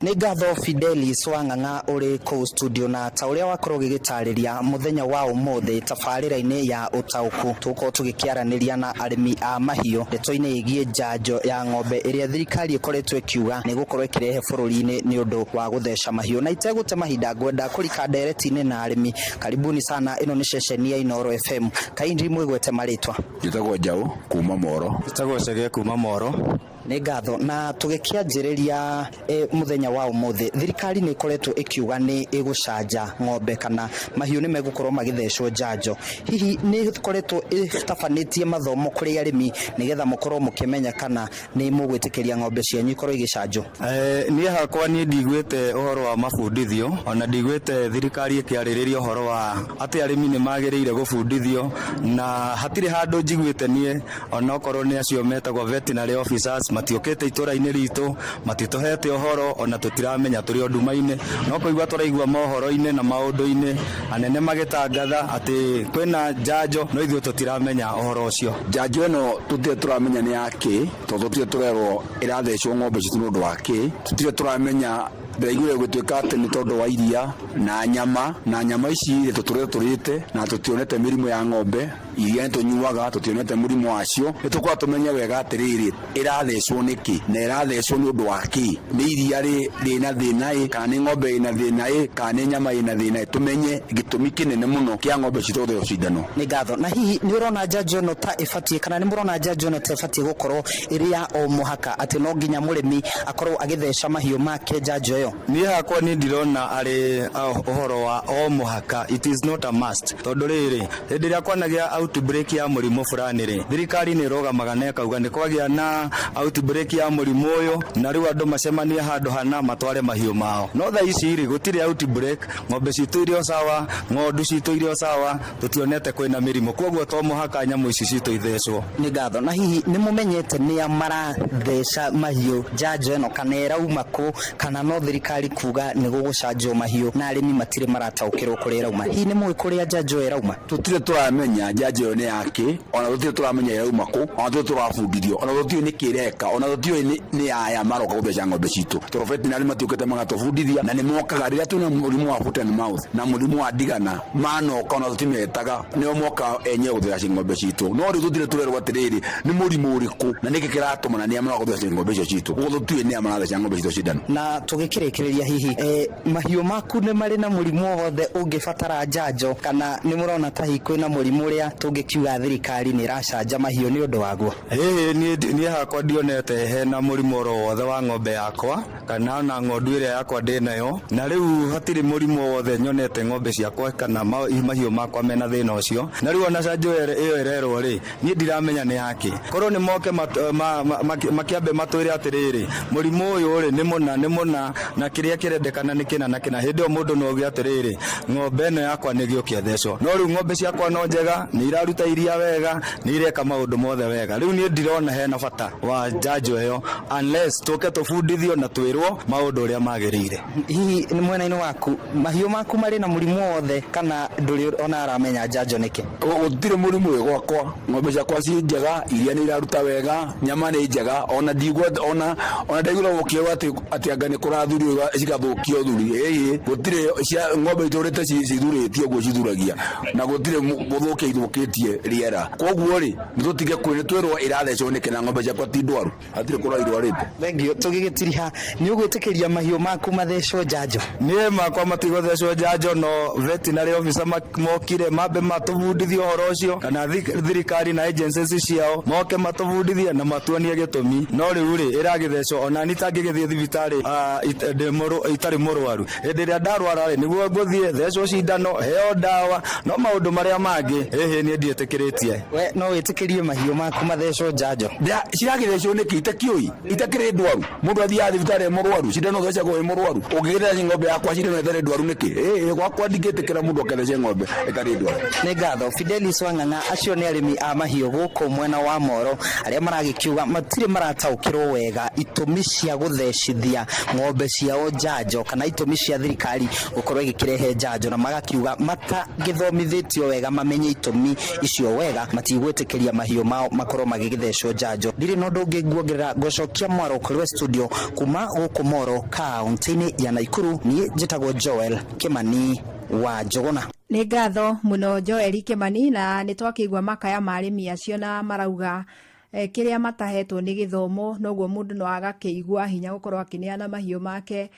Speaker 3: Nĩ ngatho, Fidelis Wang'ang'a ũrĩ kũu studio. Na ta ũrĩa wakorwo ũgĩgĩtarĩria, mũthenya wa ũmũthĩ tabarĩra-inĩ ya ũtaũku tũgũkorwo tũgĩkĩaranĩria na arĩmi a mahiũ ndeto-inĩ ĩgiĩ njanjo ya ng'ombe ĩrĩa thirikari ĩkoretwo ĩkiuga nĩ gũkorwo ĩkĩrehe bũrũri-inĩ nĩ ũndũ wa gũtheca mahiũ. Na itegũte mahinda, ngwenda kũrika ndereti-inĩ na arĩmi. Karibuni sana, ĩno nĩ ceceni ya Inooro FM. Kaindi mwĩgwete marĩtwa.
Speaker 2: Njĩtagwo Njaũ kuma Moro.
Speaker 6: Njĩtagwo Chege kuma Moro.
Speaker 3: Nĩ ngatho. Na tũgĩkĩanjĩrĩria mũthenya wa ũmũthĩ, thirikari nĩ ĩkoretwo ĩkiuga nĩ ĩgũcanja ng'ombe kana mahiũ nĩ megũkorwo magĩthecwo njanjo. Hihi nĩ ĩkoretwo ĩtabanĩtie mathomo kũrĩ arĩmi nĩgetha mũkorwo mũkĩmenya kana nĩ mũgwĩtĩkĩria ng'ombe cianyu ikorwo igĩcanjwo?
Speaker 6: Niĩ hakwa, niĩ ndiguĩte ũhoro wa mabundithio, ona ndiguĩte thirikari ĩkĩarĩrĩria ũhoro wa atĩ arĩmi nĩ magĩrĩire gũbundithio, na hatirĩ handũ njiguĩte niĩ. Onokorwo nĩ acio metagwo veterinary officers, matiũkĩte itũra-inĩ ritũ, matitũhete ũhoro, ona tũtiramenya, tũrĩ o nduma-inĩ. No kũigua tũraigua mohoro-inĩ na maũndũ-inĩ anene magĩtangatha atĩ kwĩna njanjo, no ithuĩ tũtiramenya ũhoro ũcio.
Speaker 2: Njanjo ĩno tũtirĩ tũramenya nĩ ya kĩ, tondũ tũtirĩ tũrerwo ĩrathecwo ng'ombe citũ nĩ ũndũ wa kĩ. Tũtirĩ tũramenya. Ndĩraiguire gũtuĩka atĩ nĩ tondũ wa iria na nyama, na nyama ici rĩ, tũtũrĩte tũrĩte na tũtionete mĩrimũ ya ng'ombe. Iria nĩ tũnyuaga, tũtionete mũrimũ wacio. Nĩ tũkwenda tũmenye wega atĩrĩrĩ, ĩrathecwo nĩkĩ na ĩrathecwo nĩ ũndũ wa kĩ? Nĩ iria rĩ rĩna thĩna ĩ, kana nĩ ng'ombe ĩna thĩna ĩ, kana nĩ nyama ĩna thĩna ĩ? Tũmenye gĩtũmi kĩnene mũno kĩa ng'ombe citũ gũthecwo cindano.
Speaker 3: Nĩ ngatho. Na hihi nĩ ũrona njanjo ĩno ta ĩbatiĩ, kana nĩ mũrona njanjo ĩno ta ĩbatiĩ gũkorwo ĩrĩ ya o mũhaka, atĩ no nginya mũrĩmi akorwo agĩtheca mahiũ make njanjo ĩyo?
Speaker 6: Niĩ hakwa, niĩ ndirona arĩ ũhoro wa o mũhaka, it is not a must, tondũ rĩrĩ, hĩndĩ ĩrĩa kwanagĩa outbreak ya mũrimũ fulani rĩ, thirikari nĩ ĩrũgamaga na ĩkauga nĩ kwagĩa na outbreak ya mũrimũ ũyũ, na rĩu andũ macemanie handũ hana matware mahiũ mao. No thaa ici rĩ, gũtirĩ outbreak. Ng'ombe citũ irĩ o sawa, ng'ondu citũ irĩ o sawa, tũtionete kwĩna mĩrimũ, koguo to mũhaka nyamũ ici citũ ithecwo.
Speaker 3: Nĩ ngatho. Na hihi nĩ mũmenyete nĩa maratheca mahiũ njanjo ĩno, kana ĩrauma kũ, kana no thirikari kuga nĩ gũgũcanjwo mahiũ na arĩmi matirĩ marataũkĩrwo kũrĩa ĩrauma? Hihi nĩ mũĩ kũrĩa njanjo ĩyo ĩrauma?
Speaker 2: Tũtirĩ tũramenya njanjo ĩyo nĩ yakĩ, ona tũtirĩ tũramenya ĩrauma kũ, ona tũtirĩ tũrabundithio, ona tũtiũĩ nĩkĩ ĩreka, ona tũtiũĩ nĩ aya maroka gũtheca ng'ombe citũ, tondũ veterinary matiũkĩte magatũbundithia, na nĩ mokaga rĩrĩa twĩna mũrimũ wa foot and mouth na mũrimũ wa ndigana. Manoka ona tũtimetaga, nĩo moka enyewe gũtheca ng'ombe citũ. No rĩu tũtirĩ tũrerwo atĩrĩrĩ, nĩ mũrimũ ũrĩkũ na nĩkĩ kĩratũma na nĩa maroka gũtheca ng'ombe icio citũ. Koguo tũtiũĩ nĩa maratheca ng'ombe citũ cindano.
Speaker 3: Na tũgĩkĩrĩkia. Tũkĩrĩkĩrĩria hihi mahiũ maku nĩ marĩ na mũrimũ o wothe ũngĩbatara njanjo, kana nĩ mũrona ta hihi kwĩna mũrimũ ũrĩa tũngĩkiuga thirikari nĩ ĩracanja mahiũ nĩ ũndũ waguo?
Speaker 6: Ĩĩ, niĩ hakwa ndionete hena mũrimũ oro wothe wa ng'ombe yakwa kana ona ng'ondu ĩrĩa yakwa ndĩnayo, na rĩu hatirĩ mũrimũ o wothe nyonete ng'ombe ciakwa kana mahiũ makwa mena thĩna ũcio. Na rĩu ona canjo ĩyo ĩrerwo rĩ, niĩ ndiramenya nĩ yake. Korwo nĩ moke makĩambe matwĩre atĩrĩrĩ, mũrimũ ũyũ rĩ nĩ mũna nĩ mũna, na kĩrĩa kĩrendekana nĩ kĩna na kĩna, hĩndĩ ĩyo mũndũ no auge atĩrĩrĩ, ng'ombe ĩno yakwa nĩ gĩũke thecwo. No rĩu ng'ombe ciakwa no njega, nĩ iraruta iria wega, nĩ ireka maũndũ mothe wega. Rĩu niĩ ndirona hena bata wa njanjo ĩyo unless tũke tũbundithio na twĩrwo maũndũ ũrĩa magĩrĩire.
Speaker 3: Hihi nĩ mwena-inĩ waku mahiũ maku marĩ na mũrimũ wothe, kana ndũrĩ ona aramenya njanjo nĩkĩ?
Speaker 2: Gũtirĩ mũrimũ wĩ gwakwa, ng'ombe ciakwa ciĩ njega, iria nĩ iraruta wega, nyama nĩ njega, ona ndigua ona ndaigua gũkĩrwo atĩ anga nĩ kũrathurio cigathũkio thuri. Ĩĩ, gũtirĩ cia ng'ombe itũrĩte cithurĩtie ũguo cithuragia, na gũtirĩ gũthũkia ithũkĩtie rĩera. Koguo rĩ, nĩ tũtige kwĩ, nĩ twĩrwo ĩrathecwo nĩkĩ na ng'ombe ciakwa ti ndwaru, hatirĩ kũrwa irwarĩte.
Speaker 3: Thengiũ. Tũgĩgĩtiriha, nĩ ũgwĩtĩkĩria mahiũ maku mathecwo njanjo?
Speaker 6: Niĩ makwa matigũthecwo njanjo, no veterinary officer mokire mambe matũbundithie ũhoro ũcio, kana thirikari na agencies ciao moke matũbundithie na matuonie gĩtũmi. No rĩu rĩ, ĩragĩthecwo ona niĩ itangĩgĩthiĩ thibitarĩ itarĩ mũrwaru. Hĩndĩ ĩrĩa ndarwara rĩ, nĩguo ngũthiĩ thecwo cindano, heo ndawa, no maũndũ marĩa mangĩ ĩhĩ niĩ ndiĩtĩkĩrĩtie.
Speaker 3: We no wĩtĩkĩrie mahiũ maku mathecwo njanjo?
Speaker 2: Ciragĩthecwo nĩkĩ? Itakĩũĩ, itakĩrĩ ndwaru. Mũndũ athiaga thibitarĩ e mũrwaru, cindano thecagwo wĩ mũrwaru. Ũngĩgĩtheca ng'ombe yakwa cindano ĩtarĩ ndwaru nĩkĩ? Ĩĩ, gwakwa ndingĩtĩkĩra mũndũ akĩthece ng'ombe ĩtarĩ ndwaru.
Speaker 3: Nĩ ngatho Fidelis Wang'ang'a. Acio nĩ arĩmi a mahiũ gũkũ mwena wa Moro arĩa maragĩkiuga matirĩ marataũkĩrwo wega itũmi cia gũthecithia ng'ombe ciao njanjo, kana itũmi cia thirikari gũkorwo ĩgĩkĩrehe njanjo, na magakiuga matangĩthomithĩtio wega mamenye itũmi icio wega matigwĩtĩkĩria mahiũ mao makorwo magĩgĩthecwo njanjo. Ndirĩ na ũndũ ũngĩ nguongerera, ngũcokia mwaro kũrĩ we studio kuma gũkũ Moro kaunti-inĩ ya Naikuru. Niĩ njĩtagwo Joel Kimani wa Njũgũna.
Speaker 12: Nĩ ngatho mũno Joel Kimani, na nĩ twakĩigua makaya ma arĩmi acio na marauga kĩrĩa matahetwo nĩ gĩthomo, noguo mũndũ no agakĩigua hinya gũkorwo akĩneana mahiũ make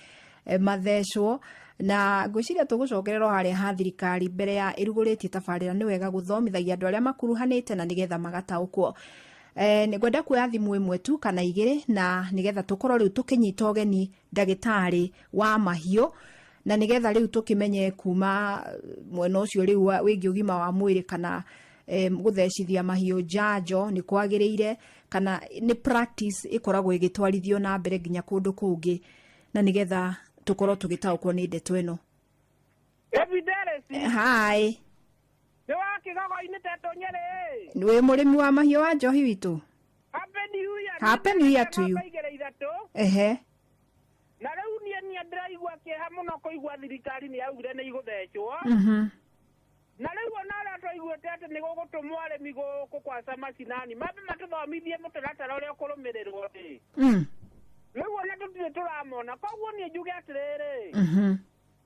Speaker 12: mathecwo. Na ngwĩciria tũgũcokerera o harĩa ha thirikari mbere ya ĩrugũrĩtie tabarĩra, nĩ wega gũthomithagia andũ arĩa makuruhanĩte na nĩgetha magataũkwo. Nĩ ngwenda kuoya thimũ ĩmwe tu kana igĩrĩ, na nĩgetha tũkorwo rĩu tũkĩnyita ũgeni ndagĩtarĩ wa mahiũ, na nĩgetha rĩu tũkĩmenye kuma mwena ũcio rĩu wĩgiĩ ũgima wa mwĩrĩ, kana gũthecithia mahiũ njanjo nĩ kwagĩrĩire, kana nĩ practice ĩkoragwo ĩgĩtwarithio na mbere nginya kũndũ kũngĩ, na nĩgetha tũkorwo tũgĩtaũkwo nĩ ndeto ĩno. Hi.
Speaker 8: Nĩ wa Kĩgogo-inĩ Tetũ Nyerĩ.
Speaker 12: Wĩ mũrĩmi wa mahiũ wa njohi witũ?
Speaker 8: Happy New Year.
Speaker 12: Happy New Year to you. Ehe.
Speaker 8: Na rĩu niĩ ndĩraigua kĩeha mũno kũigua thirikari nĩ yaugire nĩ igũthecwo. Na rĩu ona ũrĩa twaiguĩte atĩ nĩ gũgũtũmwo arĩmi gũkũ kwaca macinani, mambe matũthomithie mũtaratara ũrĩa ũkũrũmĩrĩrwo rĩ. Rĩu ona tũtirĩ tũramona, koguo niĩ njuge atĩrĩrĩ,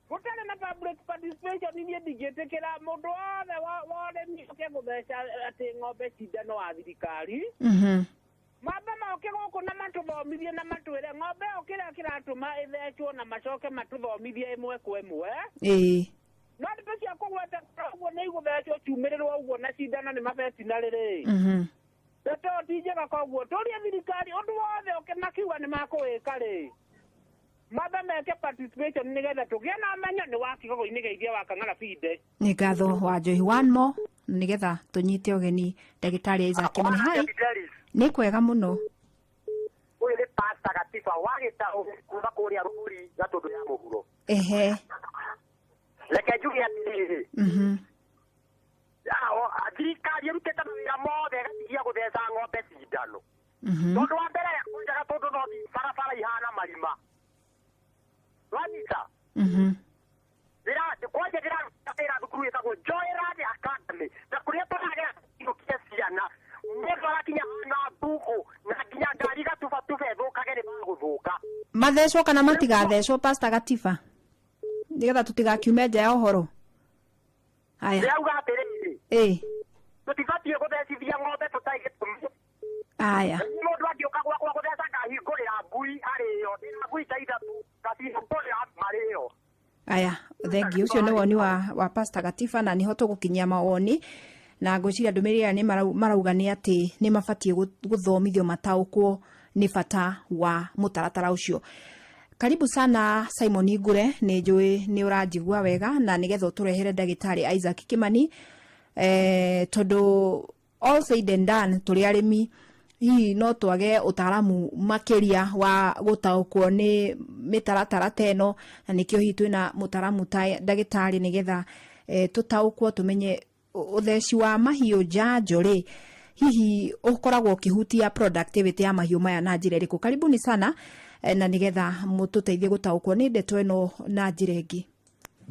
Speaker 8: gũtarĩ na public participation niĩ ndingĩtĩkĩra mũndũ wothe wa ũrĩmi oke gũtheca atĩ ng'ombe cindano wa thirikari. Mambe moke gũkũ na matũthomithie na matwĩre ng'ombe ĩyo kĩrĩa kĩratũma ĩthecwo, na macoke matũthomithie ĩmwe kwa ĩmwe. No ndeto cia kũgweta ũguo nĩ igũthecwo ciumĩrĩrwo ũguo na cindano nĩ mabetinarĩ rĩ, ndeto ĩyo ti njega. Koguo tũrie thirikari ũndũ wothe ũke makiuga nĩ makũwĩka rĩ, mambe meke participation nĩgetha tũgĩe na ũmenyo. Nĩ wa Kĩgogo-inĩ geithia wa Kang'ara Binde.
Speaker 12: Nĩ ngatho wa njohi. One more nĩgetha tũnyite ũgeni ndagĩtarĩ Isaac Kimani. Hi. Nĩ kwega mũno.
Speaker 9: Ũyũ nĩ Pastor Gatiba wa Gĩtaũ kuma kũrĩa Rũri Gatũndũ ya mũhuro.
Speaker 12: Ehe.
Speaker 9: Reke njuge atĩrĩrĩ, thirikari ĩrutĩte mawĩra mothe ĩgatigia gũtheca ng'ombe cindano, tondũ wa mbere kwanja Gatũndũ no barabara ihana marima wanyita. Kwanja ndĩraruta wĩra thukuru ĩtagwo Joyland Academy, na kũrĩa tũragera kia ciana mũndũ arakinya na mbũgũ na nginya ngari gatubatuba ĩthũkage nĩ magũthũka.
Speaker 12: Mathecwo kana matigathecwo, Pastor Gatiba, nĩgetha tũtigakiume nja ya ũhoro. Haya.
Speaker 9: Ndĩrauga atĩrĩrĩ, tũtibatiĩ gũthecithia ng'ombe tũtarĩ gĩtũmi.
Speaker 12: Haya.
Speaker 9: Mũndũ angĩũka gwakwa gũtheca ngahingũrĩra ngui arĩo, ndĩna ngui ta ithatũ ngacihingũrĩra.
Speaker 12: Aya, thengiũ. Ũcio nĩ woni wa Pastor Gatiba, na nĩho tũgũkinyia mawoni, na ngwĩciria ndũmĩrĩri ĩrĩa nĩ marauga nĩ atĩ nĩ mabatiĩ gũthomithio mataũkwo nĩ bata wa mũtaratara ũcio. Karibu sana Simon Ngure, nĩ njũĩ nĩ ũranjigua wega, na nĩgetha ũtũrehere ndagĩtarĩ Isaac Kimani, tondũ all said and done tũrĩ arĩmi hihi no twage ũtaaramu makĩria wa gũtaũkwo nĩ mĩtaratara ta ĩno, na nĩkĩo hihi twĩna mũtaaramu ta ndagĩtarĩ nĩgetha tũtaũkwo tũmenye ũtheci wa mahiũ njanjo rĩ hihi ũkoragwo ũkĩhutia productivity ya mahiũ maya na njĩra ĩrĩkũ. Karibuni sana, na nĩgetha mũtũteithie gũtaũkwo nĩ ndeto ĩno na njĩra ĩngĩ.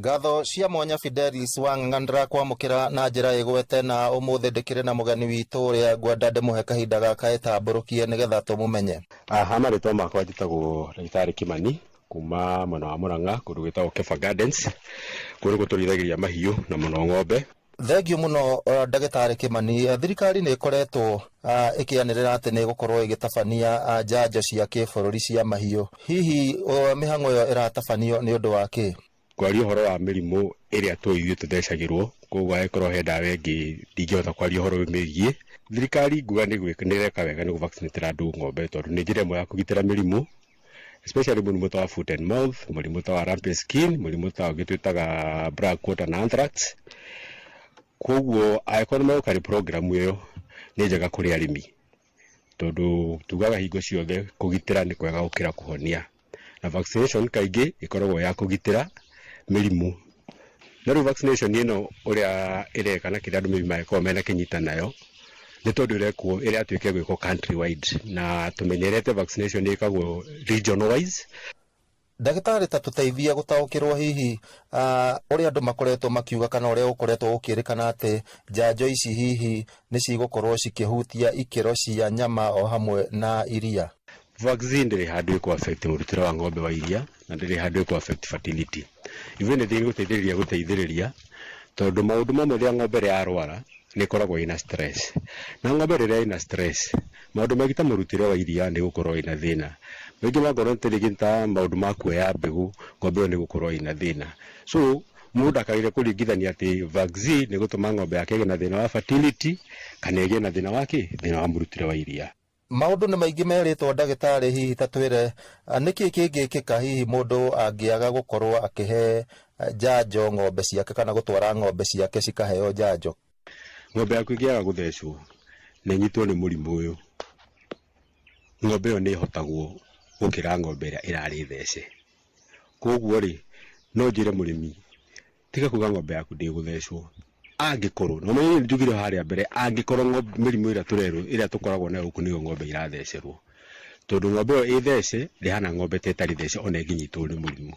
Speaker 7: Ngatho cia mwanya Fidelis Wang'ang'a kwamũkĩra na njĩra ĩgwete, na ũmũthĩ ndĩkĩrĩ na mũgeni witũ ũrĩa ngwenda ndĩmũhe kahinda gaka ĩtambũrũkie nĩgetha tũmũmenye.
Speaker 1: Aha, marĩtwa makwa njĩtagwo ndagĩtarĩ Kimani kuma mwena wa Murang'a, kũndũ gwĩtagwo Kefa Gardens, kũndũ gũtũrĩithagĩria mahiũ na mũno ng'ombe.
Speaker 7: Thengiũ mũno, ndagĩtarĩ Kimani. Thirikari nĩ ĩkoretwo ĩkĩanĩrĩra atĩ nĩ ĩgũkorwo ĩgĩtabania njanjo cia kĩbũrũri cia mahiũ. Hihi mĩhang'o ĩyo ĩratabanio nĩ ũndũ wa kĩ?
Speaker 1: Kwaria ũhoro wa mĩrimũ ĩrĩa tũĩ ithuĩ tũthecagĩrwo, koguo angĩkorwo he ndawa ĩngĩ ndingĩhota kwaria ũhoro wĩgiĩ. Thirikari nguga nĩ ĩreka wega nĩ gũvaccinatĩra andũ ng'ombe, tondũ nĩ njĩra ĩmwe ya kũgitĩra mĩrimũ, especially mũrimũ ta wa foot and mouth, mũrimũ ta wa lumpy skin, mũrimũ ta ũngĩ twĩtaga black quarter na anthrax. Koguo angĩkorwo nĩ megũkarĩ program ĩyo nĩ njega kũrĩ arĩmi, tondũ tugaga hingo ciothe kũgitĩra nĩ kwega gũkĩra kũhonia, na vaccination kaingĩ ĩkoragwo ya kũgitĩra mĩrimũ. Na rĩu vaccination ĩno ũrĩa ĩreka na kĩrĩa andũ maybe mangĩkorwo mena kĩnyita nayo nĩ tondũ ĩrekwo ĩratuĩka gwĩkwo country wide, na tũmenyerete vaccination ĩkagwo regional wise.
Speaker 7: Ndagĩtarĩ, ta tũteithie gũtaũkĩrwo hihi ũrĩa andũ makoretwo makiuga kana ũrĩa ũkoretwo ũkĩrĩkana atĩ njanjo ici hihi nĩ cigũkorwo cikĩhutia ikĩro cia nyama o hamwe na iria.
Speaker 1: Vaccine ndĩrĩ handũ ĩkũ affect mũrutĩre wa ng'ombe wa iria, na ndĩrĩ handũ ĩkũ affect fertility. Even ĩthĩ gũteithĩrĩria, tondũ maũndũ mamwe rĩrĩa ng'ombe ĩrĩa yarwara nĩ ĩkoragwo ĩna stress, na ng'ombe rĩrĩa ĩna stress maũndũ maingĩ ta mũrutĩre wa iria nĩ gũkorwo ĩna thĩna maingĩ, makorwo nĩ rĩngĩ ta maũndũ ma kuoya mbegũ, ng'ombe ĩyo nĩ gũkorwo ĩna thĩna. So mũndũ ndakagĩre kũringithania atĩ vaccine nĩ gũtũma ng'ombe yake ĩgĩe na thĩna wa fertility kana ĩgĩe na thĩna wa kĩ thĩna wa mũrutĩre wa iria.
Speaker 7: Maũndũ nĩ maingĩ merĩtwo, ndagĩtarĩ. Hihi ta twĩre nĩkĩ kĩngĩkĩka hihi mũndũ angĩaga gũkorwo akĩhe njanjo ng'ombe ciake kana gũtwara ng'ombe ciake cikaheo njanjo?
Speaker 1: Ng'ombe yaku ĩngĩaga gũthecwo na ĩnyitwo nĩ mũrimũ ũyũ, ng'ombe ĩyo nĩ ĩhotagwo gũkĩra ng'ombe ĩrĩa ĩrarĩ thece. Koguo rĩ, no njĩre mũrĩmi, tiga kuga ng'ombe yaku ndĩgũthecwo, angĩkorwo na ũmenye njugire harĩa mbere, angĩkorwo mĩrimũ ĩrĩa tũrerwo ĩrĩa tũkoragwo nayo gũkũ nĩyo ng'ombe irathecerwo, tondũ ng'ombe ĩyo ĩthece ndĩhana ng'ombe ta ĩtarĩ thece ona ĩngĩnyitwo nĩ mũrimũ.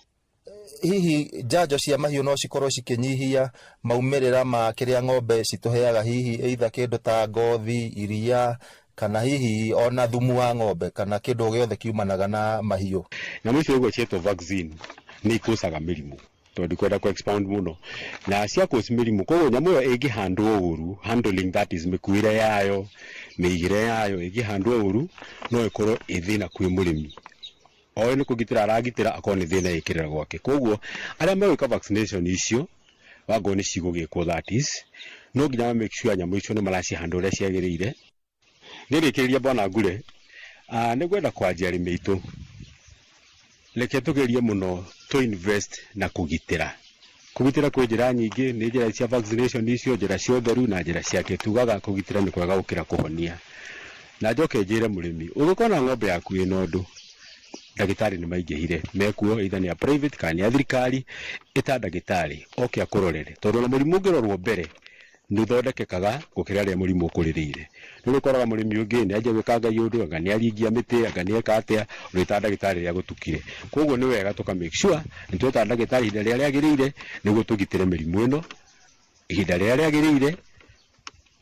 Speaker 7: Hihi njanjo cia mahiũ no cikorwo cikĩnyihia maumĩrĩra ma kĩrĩa ng'ombe citũheaga, hihi either kĩndũ ta ngothi, iria, kana hihi ona thumu wa ng'ombe, kana kĩndũ o gĩothe kiumanaga na mahiũ?
Speaker 1: Nyamũ icio ũguo ciĩtwo vaccine nĩ ikũcaga mĩrimũ, tondũ ndikwenda ku expound mũno, na cia kũci mĩrimũ. Koguo nyamũ ĩyo ĩngĩhandwo ũru, handling that is mĩkuĩre yayo, mĩigĩre yayo ĩngĩhandwo ũru, no ĩkorwo ĩ thĩna kwĩ mũrĩmi. Oĩ nĩ kũgitĩra aragitĩra, akorwo nĩ thĩna ĩkĩrĩra gwake. Koguo arĩa megwĩka vaccination icio, wangorwo nĩ cigũgĩkwo, that is no nginya ma make sure nyamũ icio nĩ maracihanda ũrĩa ciagĩrĩire. Ngĩrĩkĩrĩria, bwana Ngure, nĩ ngwenda kwanjia arĩmi aitũ, reke tũgerie mũno tũ invest na kũgitĩra. Kũgitĩra kwĩ njĩra nyingĩ, nĩ njĩra cia vaccination icio, njĩra cia ũtheru na njĩra ciake. Tugaga kũgitĩra nĩ kwega gũkĩra kũhonia. Na njoke njĩre mũrĩmi, ũngĩkona ng'ombe yaku ĩna ũndũ, ndagĩtarĩ nĩ maingĩhire mekuo, either nĩ a private kana nĩ a thirikari. Ĩta ndagĩtarĩ oke akũrorere, tondũ ona mũrimũ ũngĩrorwo mbere nĩ ũthondekekaga gũkĩra rĩrĩa mũrimũ ũkũrĩrĩire. Nĩ ũrĩkoraga mũrĩmi ũngĩ nĩ anjia gwĩka Ngai ũndũ, anga nĩ aringia mĩtĩ, anga nĩ eka atĩa, ũrĩta ndagĩtarĩ rĩrĩa gũtukire. Koguo nĩ wega tũka make sure nĩ tweta ndagĩtarĩ ihinda rĩrĩa rĩagĩrĩire nĩguo tũgitĩre mĩrimũ ĩno ihinda rĩrĩa rĩagĩrĩire,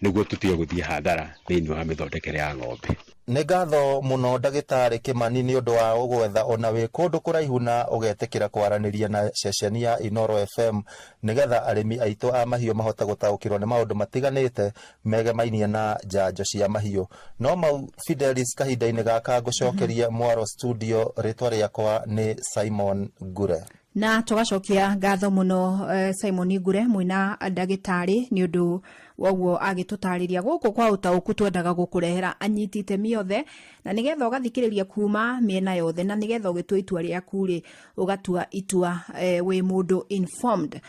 Speaker 1: nĩguo tũtige gũthiĩ hathara thĩinĩ wa mĩthondekere ya ng'ombe.
Speaker 7: Nĩ ngatho mũno, ndagĩtarĩ Kimani, nĩ ũndũ wa ũgwetha ona wĩ kũndũ kũraihu na ũgetĩkĩra kwaranĩria na ceceni ya Inooro FM nĩgetha arĩmi aitũ a mahiũ mahote gũtaũkĩrwo nĩ maũndũ matiganĩte megemainie na njanjo cia mahiũ. No mau, Fidelis, kahinda-inĩ gaka ngũcokerie mwaro studio. Rĩtwa rĩakwa nĩ Simon Ngure.
Speaker 12: Na tũgacokia ngatho mũno Simon Ngure mwĩna ndagĩtarĩ nĩ ũndũ woguo agĩtũtarĩria gũkũ kwa ũtaũku. Twendaga gũkũrehera anyiti itemi othe na nĩgetha ũgathikĩrĩria kuma mĩena yothe, na nĩgetha ũgĩtua itua rĩaku rĩ, ũgatua itua wĩ mũndũ informed.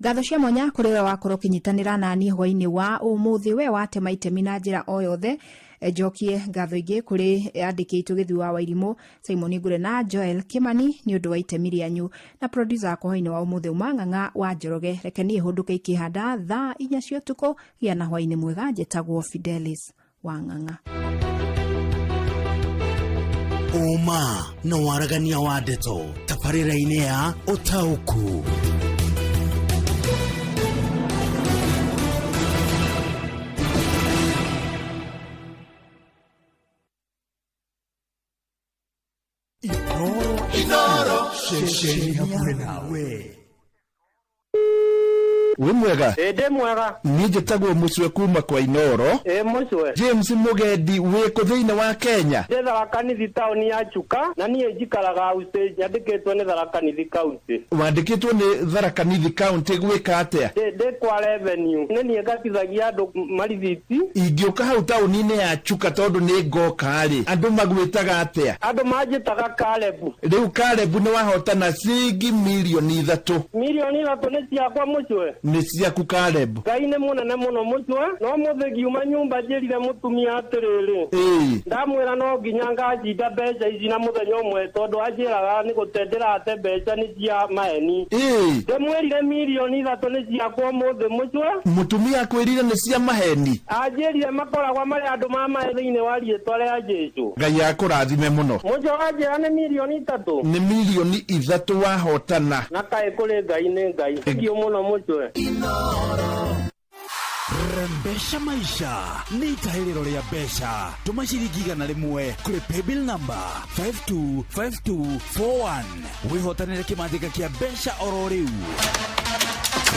Speaker 12: Ngatho cia mwanya kũrĩ we wakorwo ũkĩnyitanĩra nani hwainĩ wa ũmũthĩ, we watema itemi na njĩra o yothe. Njokie ngatho ingĩ kũrĩ andĩki aitũ Gĩthui wa Wairimũ, Simon Ngure na Joel Kimani nĩ ũndũ wa itemi rĩanyu, na producer wakwa hwainĩ wa ũmũthĩ Umang'ang'a wa Njoroge. Reke niĩ hũndũke ikĩhanda thaa 4 cia ũtukũ. Gĩa na hwainĩ mwega. Njĩtagwo Fidelis wa Ng'ang'a.
Speaker 18: Ũma na waragania wa ndeto tabarĩra-inĩ ya ũtaũku. Inoro ceceni hakuhĩ nawe.
Speaker 13: Wĩ mwega?
Speaker 8: Ĩ, ndĩ mwega.
Speaker 13: Niĩ njĩtagwo Mũcwe kuma kwa Inoro.
Speaker 8: Ĩ, Mũcwe.
Speaker 13: James Mũgendi, wĩ kũ thĩinĩ wa Kenya?
Speaker 8: Ndĩ Tharaka Nithi, taũni ya Chuka, na niĩ njikaraga Usage, nyandĩkĩtwo nĩ Tharaka Nithi County.
Speaker 13: Wandĩkĩtwo nĩ Tharaka Nithi County gwĩka atĩa?
Speaker 8: Ndĩ kwa revenue, nĩ niĩ ngatithagia andũ marithiti.
Speaker 13: Ingĩũka hau taũni-inĩ ya Chuka, tondũ nĩ ngoka rĩ, andũ magwĩtaga atĩa?
Speaker 8: Andũ manjĩtaga Karebu.
Speaker 13: Rĩu Karebu, nĩ wahotana ciringi mirioni 3.
Speaker 8: 3 mirioni nĩ ciakwa, Mũcwe?
Speaker 13: Nĩ ciaku, Karebu.
Speaker 8: Ngai nĩ mũnene mũno, Mũcwe. No mũthĩ ngiuma nyũmba njĩrire mũtumia atĩrĩrĩ, ndamwĩra no nginya ngacinda mbeca ici na mũthenya ũmwe, tondũ anjĩraga nĩ gũte ndĩrate mbeca nĩ cia maeni. Ndĩmwĩrire 3 mirioni nĩ ciakwa ũmũthĩ, Mũcwe.
Speaker 13: Mũtumia akwĩrire nĩ cia maheni?
Speaker 8: Anjĩrire makoragwo marĩ andũ ma maĩ thĩinĩ wa rĩtwa rĩa Jesũ.
Speaker 13: Ngai akũrathime mũno.
Speaker 8: Mũcwe, wanjĩra nĩ 3 mirioni?
Speaker 13: Nĩ 3 mirioni wahotana.
Speaker 8: Na kaĩ kũrĩ Ngai nĩ Ngai. Thank you mũno, Mũcwe.
Speaker 22: Rembesha maisha nĩ itahĩrĩro rĩa mbeca. Tũma ciringi 100 kũrĩ paybill number 525241 wĩhotanĩre kĩmanjĩka kĩa mbeca oro rĩu.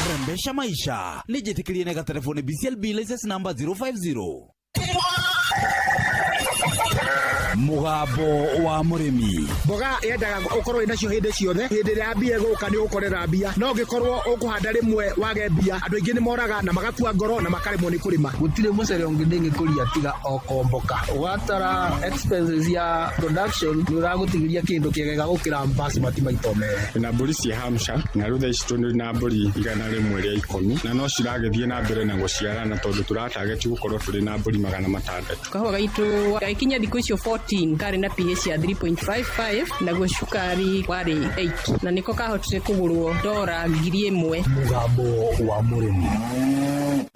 Speaker 22: Rembesha maisha nĩ njĩtĩkĩrie nĩ gatelefoni BCLB license number 050. Mũgambo wa mũrĩmi.
Speaker 14: Mboga yendaga ũkorwo wĩnacio hĩndĩ ciothe. Hĩndĩ ĩrĩa mbia ĩgũka nĩ ũgũkorera mbia, no ũngĩkorwo ũkũhanda rĩmwe wage mbia, andũ aingĩ nĩ moraga na magakua ngoro na makaremwo nĩ kũrĩma.
Speaker 19: Gũtirĩ mũcere ũngĩ ndĩngĩkũria tiga o komboka. Ũgatara expenses ya production, nĩ ũragũtigĩria kĩndũ kĩega gũkĩra basmati maita merĩ.
Speaker 20: Na mbũri cia Hampshire, na rĩu thaa ici tũrĩ na mbũri 110, na no ciragĩthiĩ na mbere na gũciarana tondũ tũratageti gũkorwo tũrĩ na mbũri 600.
Speaker 21: Kahũa gaitũ gagĩkinya thikũ icio 14 karĩ na pH ya 3.55, naguo cukari warĩ 8, na nĩko kahotire kũgũrwo dora 1,000.
Speaker 18: Mũgambo wa mũrĩmi.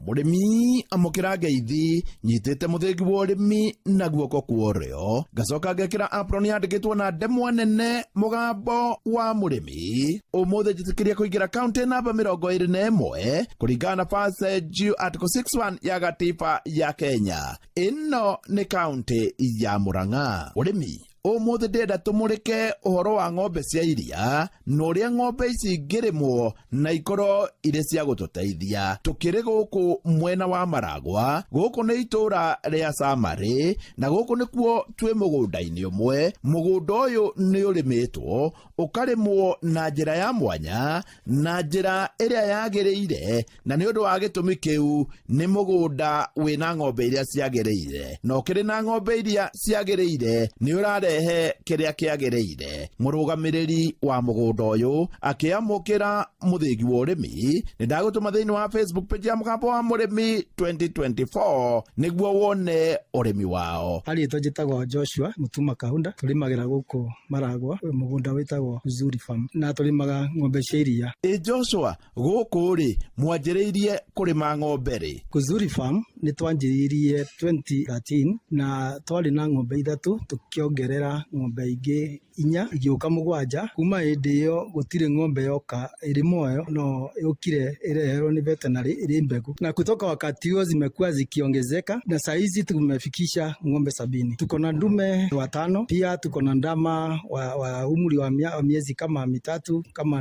Speaker 13: Mũrĩmi, amũkĩra ngeithi. Nyitĩte mũthĩgi wa ũrĩmi na guoko kwa ũrĩo, ngacoka ngekĩra apron yandĩkĩtwo na ndemwa nene mũgambo wa mũrĩmi. Ũmũthĩ njĩtĩkĩria kũingĩra kaunti namba 21 kũringana na passage article 61 ya gatiba ya Kenya. Ĩno nĩ kaunti ya Murang'a. Ũrĩmi, ũmũthĩ ndĩrenda tũmũrĩke ũhoro wa ng'ombe cia iria na ũrĩa ng'ombe ici ingĩrĩmwo na ikorwo irĩ cia gũtũteithia. Tũkĩrĩ gũkũ mwena wa Maragwa, gũkũ nĩ itũũra rĩa Samarĩ, na gũkũ nĩkuo twĩ mũgũnda-inĩ ũmwe. Mũgũnda ũyũ nĩ ũrĩmĩtwo, ũkarĩmwo na njĩra ya mwanya na njĩra ĩrĩa yagĩrĩire, na nĩ ũndũ wa gĩtũmi kĩu nĩ mũgũnda wĩna ng'ombe iria ciagĩrĩire, na ũkĩrĩ na ng'ombe iria ciagĩrĩire nĩ ũrarehe kĩrĩa kĩagĩrĩire. Mũrũgamĩrĩri wa mũgũnda ũyũ akĩamũkĩra mũthĩgi wa ũrĩmi. Nĩ ndagũtũma thĩinĩ wa Facebook page ya mũgambo wa mũrĩmi 2024 nĩguo wone ũrĩmi wao.
Speaker 26: Harĩtwa njĩtagwo Joshua Mutuma Kaunda. Tũrĩmagĩra gũkũ Maragwa, mũgũnda wĩtagwo Uzuri Farm, na tũrĩmaga ng'ombe cia iria.
Speaker 13: Ĩ Joshua, gũkũ rĩ, mwanjĩrĩirie kũrĩma ng'ombe rĩ?
Speaker 26: Kuzuri Farm nĩ twanjĩrĩirie 2013 na twarĩ na ng'ombe ithatũ, tũkĩongerera ng'ombe ingĩ inya, igĩũka mũgwanja. Kuma hĩndĩ ĩyo gũtirĩ ng'ombe yoka ĩrĩ muoyo, no yũkire ĩreherwo nĩ veterinary ĩrĩ mbegũ, na kutoka wakati huo zimekuwa zikiongezeka na saa hizi tumefikisha ng'ombe 70. Tuko na ndume watano, pia tuko na ndama wa umri wa miezi kama mitatu, kama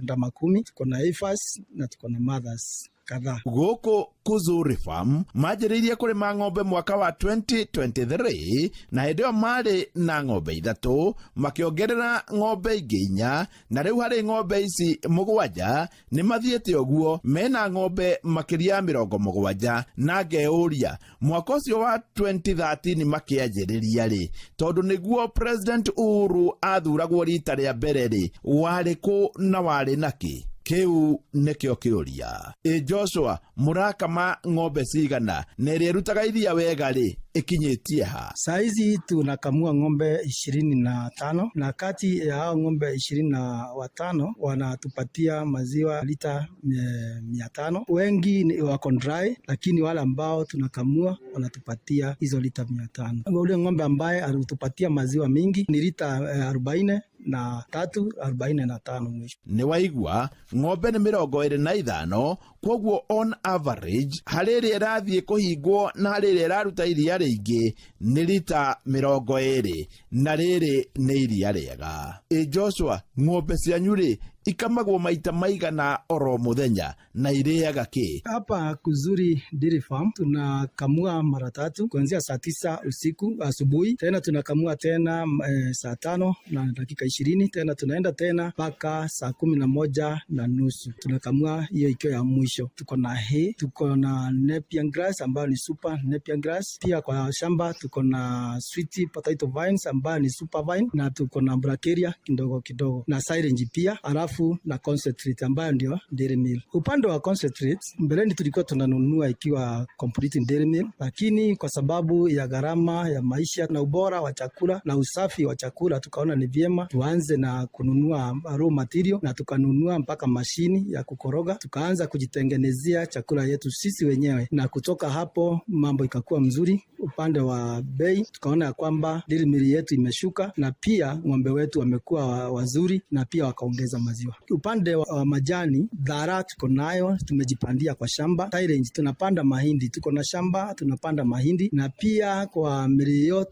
Speaker 26: ndama 10. Tuko na heifers na tuko na mothers. kadhaa.
Speaker 13: Gũkũ Kuzuri Farm manjĩrĩirie kũrĩma ng'ombe mwaka wa 2023 na hĩndĩ ĩyo marĩ na ng'ombe ithatũ, makĩongerera ng'ombe ingĩ inya, na rĩu harĩ ng'ombe ici mũgwanja nĩ mathiĩte ũguo mena ng'ombe makĩria ya 70. Na ngeyũria mwaka ũcio wa 2013 makĩanjĩrĩria rĩ, tondũ nĩguo President Uhuru athuragwo rita rĩa mbere rĩ, warĩ kũ na warĩ nakĩ? Kĩu nĩkĩo kĩũria. Ĩ Joshua, mũrakama ng'ombe cigana na ĩrĩa ĩrutaga iria wega rĩ, ĩkinyĩtie ha?
Speaker 26: Saa hizi tunakamua ng'ombe 25 na kati ya hao ng'ombe 25 wanatupatia maziwa lita 500. Wengi ni wako dry, lakini wale ambao tunakamua wanatupatia hizo lita 500. Ule ng'ombe ambaye alitupatia maziwa mingi ni lita 43, 45 mwisho.
Speaker 13: Nĩ waigua ng'ombe nĩ 25, kwoguo on average harĩ ĩrĩa ĩrathiĩ kũhingwo na harĩ ĩrĩa ĩraruta iria rĩingĩ nĩ lita 20, na rĩrĩ nĩ iria rĩega. Ĩ Joshua, ng'ombe cianyu rĩ ikamagwo maita maigana oro mũthenya na irĩaga kĩ?
Speaker 26: Hapa Kuzuri Dairy Farm tunakamua mara tatu, kuanzia saa 9 usiku asubuhi, tena tunakamua tena saa 5:20, tena tunaenda tena mpaka saa 11:30 tunakamua, hiyo ikiwa ya mwisho. Tuko na hay, tuko na Napier grass ambayo ni super Napier grass. Pia kwa shamba tuko na sweet potato vines ambayo ni super vine, na tuko na bracharia kidogo kidogo na silage pia, alafu na concentrate ambayo ndio dairy meal. Upande wa concentrate, mbeleni tulikuwa tunanunua ikiwa complete dairy meal, lakini kwa sababu ya gharama ya maisha na ubora wa chakula na usafi wa chakula, tukaona ni vyema tuanze na kununua raw material, na tukanunua mpaka mashini ya kukoroga, tukaanza kujitengenezea chakula yetu sisi wenyewe, na kutoka hapo mambo ikakuwa mzuri. Upande wa bei tukaona ya kwamba dairy meal yetu imeshuka, na pia ng'ombe wetu wamekuwa wazuri na pia wakaongeza maziwa. Upande wa majani, dhara tuko nayo, tumejipandia kwa shamba. Silage tunapanda mahindi, tuko na shamba tunapanda mahindi, na pia kwa milio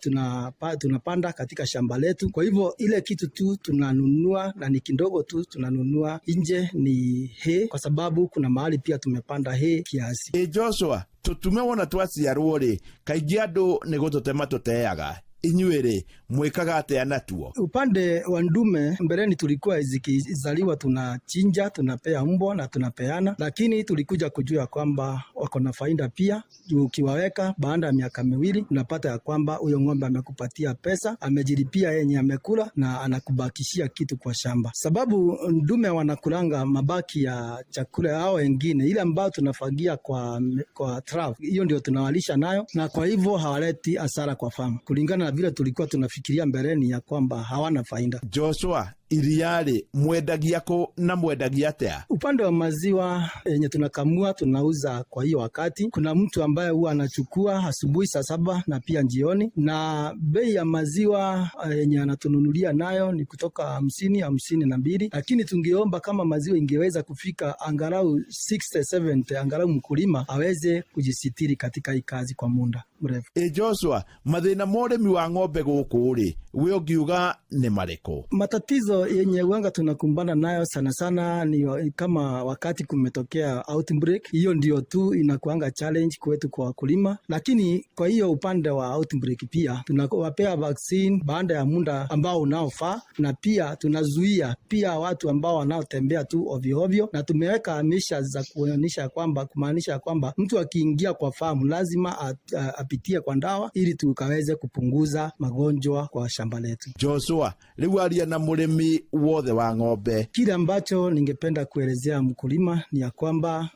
Speaker 26: tunapanda katika shamba letu. Kwa hivyo ile kitu tu tunanunua na ni kidogo tu tunanunua nje ni hay, kwa sababu kuna mahali pia tumepanda hay kiasi.
Speaker 13: Ĩ Joshua, tũtume wona twaciarwo rĩ, kaingĩ andũ nĩ gũtũtema tũteaga, inyuĩ rĩ mwĩkaga atĩa natuo?
Speaker 26: Upande wa ndume, mbeleni tulikuwa zikizaliwa tunachinja, tunapea mbwa na tunapeana, lakini tulikuja kujua kwamba wako na faida pia. Ukiwaweka baada ya miaka 2 unapata ya kwamba huyo ng'ombe amekupatia pesa, amejilipia yenye amekula na anakubakishia kitu kwa shamba, sababu ndume wanakulanga mabaki ya chakula yao wengine, ile ambayo tunafagia kwa trough, hiyo ndio tunawalisha nayo, na kwa hivyo hawaleti hasara kwa famu, kulingana na vile tulikuwa tunafikiria mbeleni ya kwamba hawana faida.
Speaker 13: Joshua, iria rĩ mwendagia kũ na mwendagia atĩa?
Speaker 26: Upande wa maziwa yenye tunakamua tunauza kwa hiyo wakati. Kuna mtu ambaye huwa anachukua asubuhi saa 7 na pia jioni, na bei ya maziwa yenye anatununulia nayo ni kutoka 50, 52, lakini tungeomba kama maziwa ingeweza kufika angalau 60, 70, angalau mkulima aweze kujisitiri katika hii kazi kwa muda mrefu.
Speaker 13: Ĩ Joshua, mathĩna ma ũrĩmi wa ng'ombe gũkũ rĩ, we ũngiuga nĩ marĩkũ?
Speaker 26: Matatizo yenye wanga tunakumbana nayo sana sana ni kama wakati kumetokea outbreak, hiyo ndio tu inakuanga challenge kwetu kwa wakulima. Lakini kwa hiyo upande wa outbreak pia tunawapea vaccine baada ya muda ambao unaofaa, na pia tunazuia pia watu ambao wanaotembea tu ovyo ovyo, na tumeweka measures za kuonyesha kwamba, kumaanisha kwamba mtu akiingia kwa farm lazima apitie kwa dawa ili tukaweze kupunguza magonjwa kwa shamba letu.
Speaker 13: Joshua, rĩu aria na mũrĩmi wothe wa ng'ombe.
Speaker 26: Kile ambacho ningependa kuelezea mkulima ni ya kwamba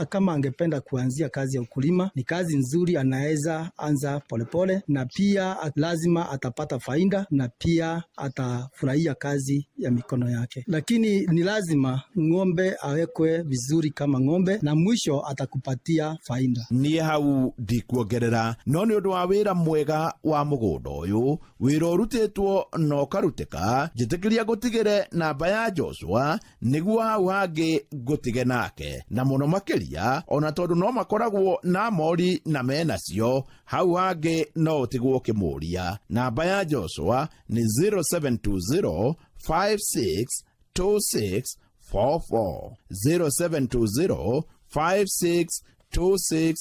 Speaker 26: kama angependa kuanzia kazi ya ukulima, ni kazi nzuri, anaweza anza polepole, na pia lazima atapata faida na pia atafurahia kazi ya mikono yake. Lakini ni lazima ng'ombe awekwe vizuri kama ng'ombe, na mwisho atakupatia faida.
Speaker 13: Niĩ hau ndikuongerera, no nĩ ũndũ wa wĩra mwega wa mũgũnda ũyũ, wĩra ũrutĩtwo na ũkarutĩka, njĩtĩkĩria ngũtigĩre namba ya Joshua nĩguo hau hangĩ ngũtige nake, na mũno makĩria ona tondũ no makoragwo na mori na menacio, hau hangĩ no ũtigwo ũkĩmũria. Namba ya Joshua nĩ 0720 56 26 44, 0720 56 26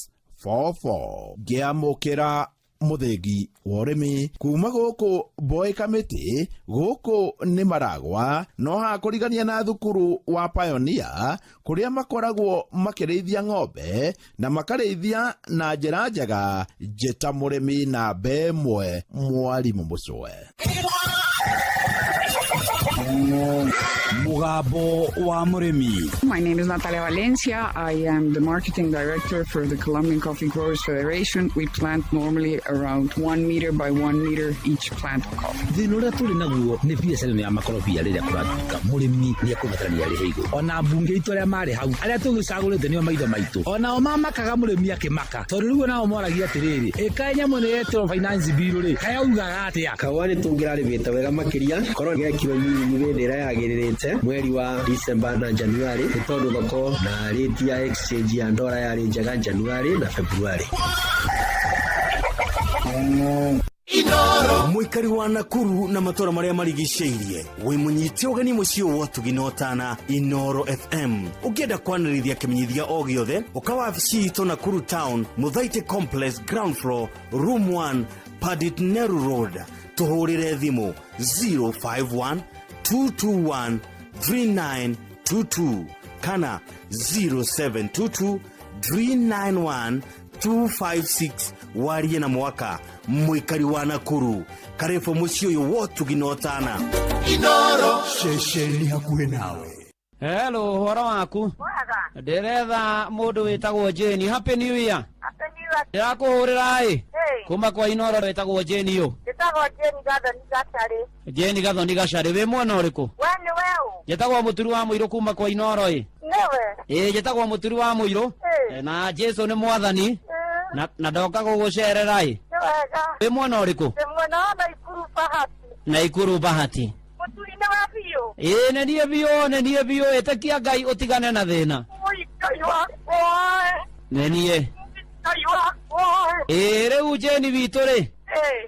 Speaker 13: 44 ngĩamũkĩra mũthĩgi wa ũrĩmi kuma gũkũ Boy Kamĩtĩ gũkũ nĩ Maragwa no hakũrigania na thukuru wa Pioneer kũrĩa makoragwo makĩrĩithia ng'ombe na makarĩithia na njĩra njega. Njĩta mũrĩmi namba ĩmwe mwarimũ mũcwe.
Speaker 22: Mugambo wa Mũrĩmi.
Speaker 4: My name is Natalia Valencia. I am the marketing director for the Colombian Coffee Growers Federation. We plant normally around 1 meter by 1 meter each plant of coffee.
Speaker 5: Thĩna ũrĩa tũrĩ naguo nĩ biacara ĩno ya makorobia. Rĩrĩa kũratuĩka mũrĩmi nĩ ekũbatarania arĩhe igũrũ, ona mbunge itũ arĩa marĩ hau, arĩa tũgĩcagũrĩte nĩo maitho maitũ, onao mamakaga mũrĩmi akĩmaka, tondũ rĩu onao moragia atĩrĩrĩ, ĩkaĩ nyamũ ĩno yetĩrwo finance bill rĩ, kayaugaga atĩa?
Speaker 10: Kahũa nĩ tũngĩrarĩmĩte wega makĩria korwo gekirwo nyinyi hĩndĩ ĩrĩa yagĩrĩrĩte mweri wa December na January, nĩ tondũ thoko na rate ya exchange ya ndora yarĩ njega January na February.
Speaker 18: Mũikari wa Nakuru na matũra marĩa marigicĩirie, wĩ mũnyite ũgeni mũciĩ wa ũtugi na ũtana Inoro FM. Ũngĩenda kwanĩrĩria kĩmenyithia o gĩothe, ũka wabici itũ Nakuru Town, Mũthaitĩ Complex, ground floor, room 1, Padit Neru Road. Tũhũrĩre thimũ 051 221 3922 kana 0722 391 256. Warie na mwaka mũikari wa Nakuru, karibu mũciĩ ũyũ wotugi na ũtana.
Speaker 13: Inoro ceceni hakuhĩ nawe.
Speaker 11: Hello, ũhoro waku? Ndĩretha mũndũ wĩtagwo Jane. Happy New Year. Ndĩrakũhũrĩra ĩ kuma kwa Inoro, wĩtagwo Jane ũ?
Speaker 15: Njĩtagwo Jane Gathoni Gacarĩ.
Speaker 11: Jane Gathoni Gacarĩ, wĩ mwena ũrĩkũ?
Speaker 15: We nĩ we ũ?
Speaker 11: Njĩtagwo Mũturi wa Mũirũ kuma kwa Inoro ĩ.
Speaker 15: Nĩwe?
Speaker 11: Ĩ, njĩtagwo Mũturi wa Mũirũ. Na Jesu nĩ mwathani na ndoka gũgũcerera ĩ.
Speaker 15: Nĩ wega.
Speaker 11: Wĩ mwena ũrĩkũ?
Speaker 15: Ndĩ mwena wa Naikuru Bahati.
Speaker 11: Naikuru Bahati.
Speaker 15: Mũturi nĩ wa biũ.
Speaker 11: Ĩ, nĩ niĩ biũ, nĩ niĩ biũ. Ĩtĩkia Ngai ũtigane na thĩna.
Speaker 15: Ui, Ngai wakwa.
Speaker 11: Nĩ niĩ.
Speaker 15: Ngai wakwa.
Speaker 11: Ĩ, rĩu Jane witũ rĩ,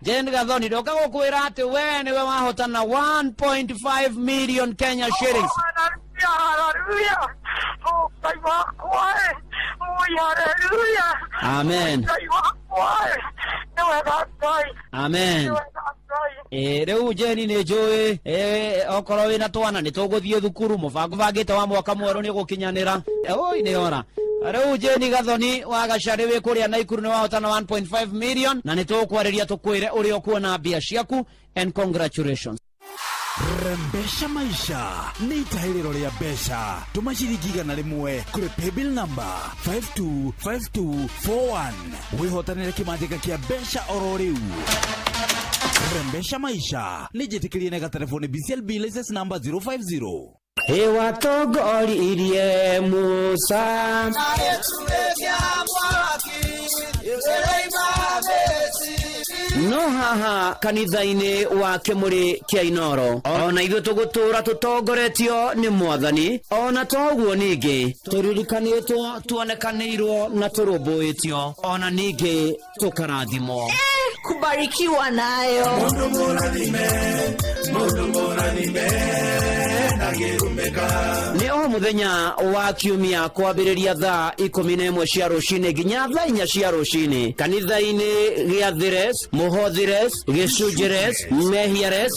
Speaker 11: Jane Gathoni, ndoka gũkwĩra atĩ we nĩwe wahotana 1.5 million Kenya shillings.
Speaker 15: Hallelujah, hallelujah. Oh, Ngai wakwa. Ui, hallelujah.
Speaker 11: Amen.
Speaker 15: Ngai wakwa. Nĩ wega Ngai.
Speaker 11: Amen.
Speaker 15: Nĩ wega Ngai.
Speaker 11: Ĩ, rĩu Jane, nĩ njũĩ ĩ, okorwo wĩna twana nĩ tũgũthiĩ thukuru, mũbango bangĩte wa mwaka mwerũ nĩ ũgũkinyanĩra. Oi, nĩ ora rĩu Jane Gathoni wa Gacarĩ wĩ kũrĩa Naikuru nĩ wahotana 1.5 million, na nĩ tũgũkwarĩria tũkwĩre ũrĩa ũkuona mbia ciaku, and congratulations.
Speaker 22: Rembesha maisha nĩ itahĩrĩro rĩa mbeca. Tũma ciringi 100 kũrĩ paybill number 525241 wĩhotanĩre kĩmanjĩka kĩa mbeca oro rĩu. Rembesha maisha nĩ njĩtĩkĩrie na gatelefoni BCLB license number 050.
Speaker 11: Ĩwatongoririe Musa. No haha kanitha-inĩ wa kĩmũrĩ kĩa Inoro, ona ithuĩ tũgũtũũra tũtongoretio nĩ mwathani. Ona toguo ningĩ tũririkanĩtwo, tuonekanĩirwo na tũrũmbũĩtio, ona ningĩ tũkarathimwo.
Speaker 23: Kubarikiwa nayo.
Speaker 13: Mundu mũrathime, mundu mũrathime ndangĩrumĩka.
Speaker 11: Nĩ o mũthenya wa kiumia kwambĩrĩria thaa 11 cia rũcinĩ nginya thaa 4 cia rũcinĩ, kanitha-inĩ gĩa Thires, Mũhothires, Gĩcunjĩres, Mehiares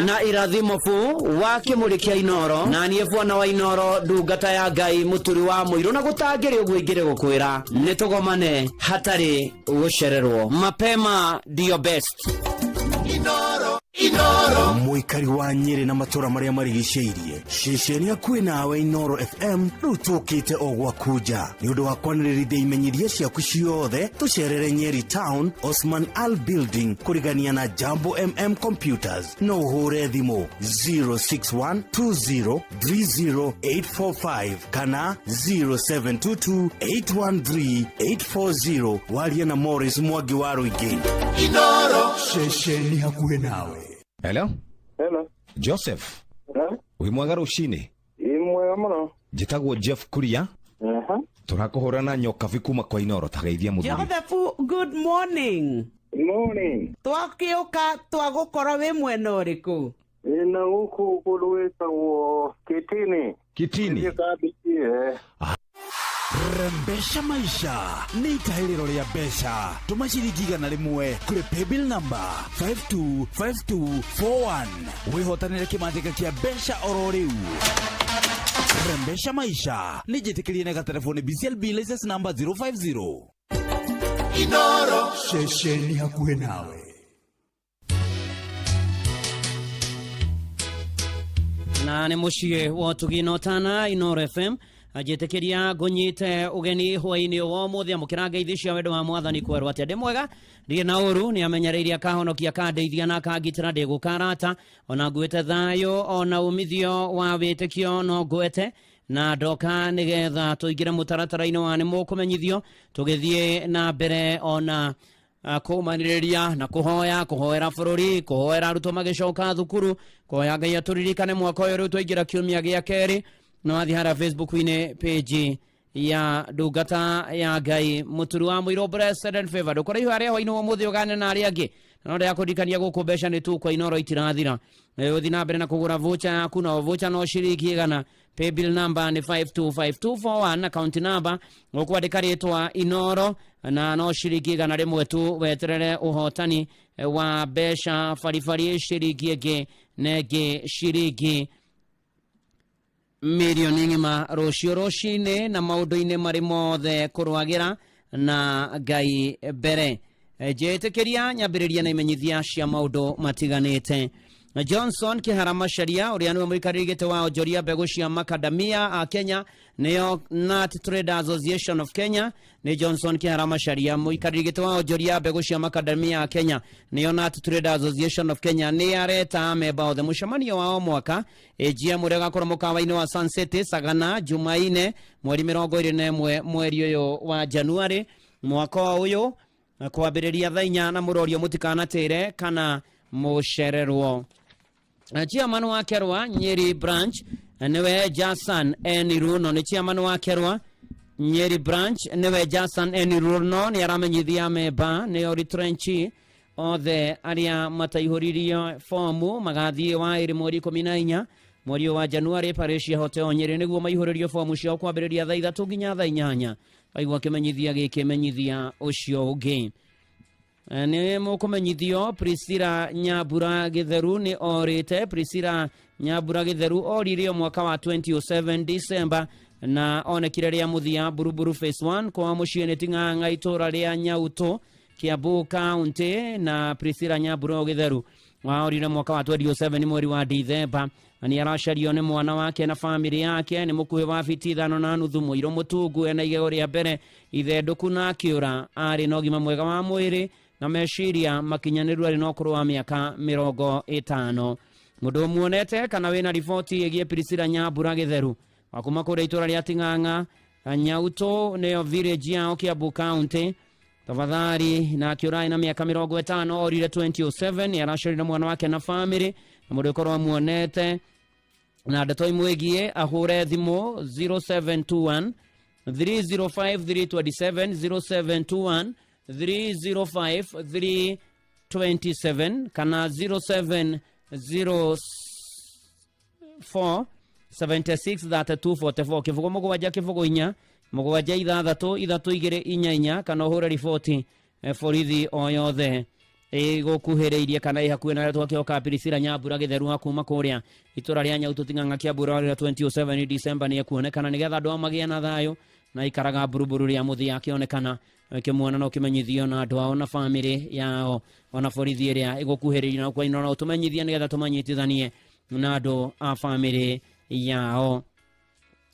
Speaker 11: na irathimo bu wa kĩmũrĩ kĩa Inoro, na niĩ bwana wa Inoro, ndungata ya Ngai Mũturi wa Mũirũ, na gũtangĩrĩ ũguo ingĩrĩ gũkwĩra nĩ tũgomane hatarĩ gũcererwo. Mapema ndio best.
Speaker 13: Inoro, Inoro.
Speaker 18: Mũikari wa Nyĩrĩ na matũra marĩa marigicĩirie, ceceni hakuhĩ nawe Inoro FM rĩu tũkĩte o gwaku nja nĩ ũndũ wa kwanĩrĩrithia imenyithia ciaku ciothe. Tũcerere Nyeri Town, Osman Al Building, kũrigania na Jambo MM Computers. No ũhũre thimũ 061 2030845 kana 0722 813 840. Warie na Morris Mwangi wa Rũingĩ.
Speaker 13: Inoro ceceni hakuhĩ nawe.
Speaker 27: Hello?
Speaker 28: Hello.
Speaker 27: Joseph.
Speaker 28: Hello.
Speaker 27: Wĩ mwega rũcinĩ?
Speaker 28: Ĩ, mwega mũno.
Speaker 27: Njĩtagwo Jeff Kuria. Tũrakũhũra na Nyokabi kuma kwa Inoro. Tageithia mũthuri.
Speaker 29: Joseph, good morning.
Speaker 28: Morning.
Speaker 29: Twakĩũka twagũkora wĩ mwena ũrĩkũ?
Speaker 28: Ĩna gũkũ kũndũ gwĩtagwo Kitini.
Speaker 27: Kitini.
Speaker 28: Gĩtambiki, eh.
Speaker 22: Rembesha maisha nĩ itahĩrĩro rĩa mbeca. Tũma ciringi 100 kũrĩ paybill number 525241 wĩhotanĩre kĩmanjĩka kĩa mbeca oro rĩu. Rembesha maisha nĩ njĩtĩkĩrie na gatelefoni BCLB license number 050.
Speaker 13: Inoro ceceni hakuhĩ nawe.
Speaker 11: Na nĩ mũciĩ wa ũtugi na ũtana Inoro FM anjĩtĩkĩria ngũnyite ũgeni hwaĩ-inĩ wa ũmũthĩ. Amũkĩra ngeithi cia wendo wa mwathani kwerwo atĩa ndĩ mwega ndirĩ na ũru nĩ amenyereirie akahonokia akandeithia na akangitĩra ndĩgũkarata ona nguĩte thayũ ona umithio wa wĩtĩkio no ngwete na ndoka nĩgetha tũingĩre mũtaratara-inĩ wa nĩ mũkũmenyithio tũgĩthiĩ na mbere ona kũmanĩrĩria na kũhoya kũhoera bũrũri kũhoera arutwo magĩcoka thukuru kũhoya Ngai atũririkane mwaka ũyũ rĩu twaingĩra kiumia gĩa kerĩ. No athiĩ harĩa Facebook-inĩ page ya ndungata ya Ngai mũturu wa mũirũ Blessed and Favored ũkũraihu harĩa hwaĩ-inĩ wa ũmũthĩ ũgane na arĩa angĩ na no ndĩrakũririkania gũkũ mbeca nĩ tu kwa Inoro itirathira. Ũthiĩ na mbere na kũgũra voucher yaku na voucher no ciringi 100. Paybill number nĩ 525241, account number ũkwandĩka rĩtwa Inoro na no ciringi 100 tu weterere ũhotani wa mbeca baribari ciringi ĩngĩ na ĩngĩ ciringi mirioni ng'ima rũciũ rũcinĩ na maũndũ-inĩ marĩ mothe kũrũagĩra na Ngai mbere. Njĩtĩkĩria nyambĩrĩria na imenyithia cia maũndũ matiganĩte. Johnson Kihara Macharia ũrĩa nĩwe mũikarĩri gĩtĩ wa onjoria mbegũ cia macadamia a Kenya nĩyo Nut Trader Association of Kenya. Nĩ Johnson Kihara Macharia mũikarĩri gĩtĩ wa onjoria mbegũ cia macadamia a Kenya nĩyo Nut Trader Association of Kenya nĩ areta amemba othe mũcemanio wa o mwaka AGM ũrĩa ũgakorwo mũkawa-inĩ wa Sun City Sagana Jumaine mweri 21 mweri ũyũ wa Januari mwaka ũyũ kwambĩrĩria thaa 4 na mũrorio mũtikanatĩre kana mũcererwo. Chairman wa Kerwa Nyeri branch niwe Jason N Runo. Nĩ chairman wa Kerwa Nyeri branch niwe Jason N Runo nĩ aramenyithia memba nĩo retrenchi othe arĩa mataihũririe fomu magathiĩ wa ĩrĩ mweri 14 mweri wa Januari Parish Hotel Nyeri nĩguo maihũrĩrio fomu ciao kwambĩrĩria thaa 3 nginya thaa 8. Waigua kĩmenyithia gĩkĩ menyithia ũcio ũngĩ. Nĩ mũkũmenyithio Priscilla Nyambura Gĩtheru nĩ orĩte. Priscilla Nyambura Gĩtheru oririo mwaka wa 2007 December na onekire rĩa mũthia Buruburu Phase 1 kwa mũciĩ nĩ Ting'ang'a itũra rĩa Nyauto Kiambu County. Na Priscilla Nyambura Gĩtheru waorire mwaka wa 2007 mweri wa Dithemba na nĩ aracario nĩ mwana wake na famĩlĩ yake. Nĩ mũkuhĩ wa fiti 5.5 mũirũ mũtungu ena igego rĩa mbere ithendũku na akĩũra. Arĩ na ũgima mwega wa mwĩrĩ na meciria makinyanĩru arĩ na ũkũrũ wa mĩaka 50. Mũndũ ũmuonete kana wĩna riboti ĩgiĩ Priscilla Nyambura Gĩtheru wa kuma kũrĩa itũra rĩa Ting'ang'a Nyauto nĩyo village yao Kiambu County tafadhali na akĩũra na mĩaka 50 orire 2007 nĩ aracorire mwana wake na famĩlĩ na mũndũ ũkorwo amuonete na ndeto imwĩgiĩ ahũre thimũ 0721 305 327 0721 305 327 kana 0704 76 32 44 kĩbũgũ 7 kĩbũgũ 4 7 6 3 2 4 4 kana ũhũre riboti borithi o yothe ĩgũkuhĩrĩirie kana ĩ hakuhĩ na arĩa twakĩhoka Priscilla Nyambura Gĩtheru wa kuma kũrĩa itũra rĩa Nyautu Ting'ang'a Kiambu rĩa 27 December nĩ ekuonekana nĩgetha andũ ao magĩe na thayũ na ikaraga buruburu rĩa mũthia akĩonekana ũkĩmuona na ũkĩmenyithio na andũ ao na famĩlĩ yao ona borithi ĩrĩa ĩgũkuhĩrĩirie na kwa ino ũtũmenyithie nĩgetha tũmanyitithanie na andũ a famĩlĩ yao.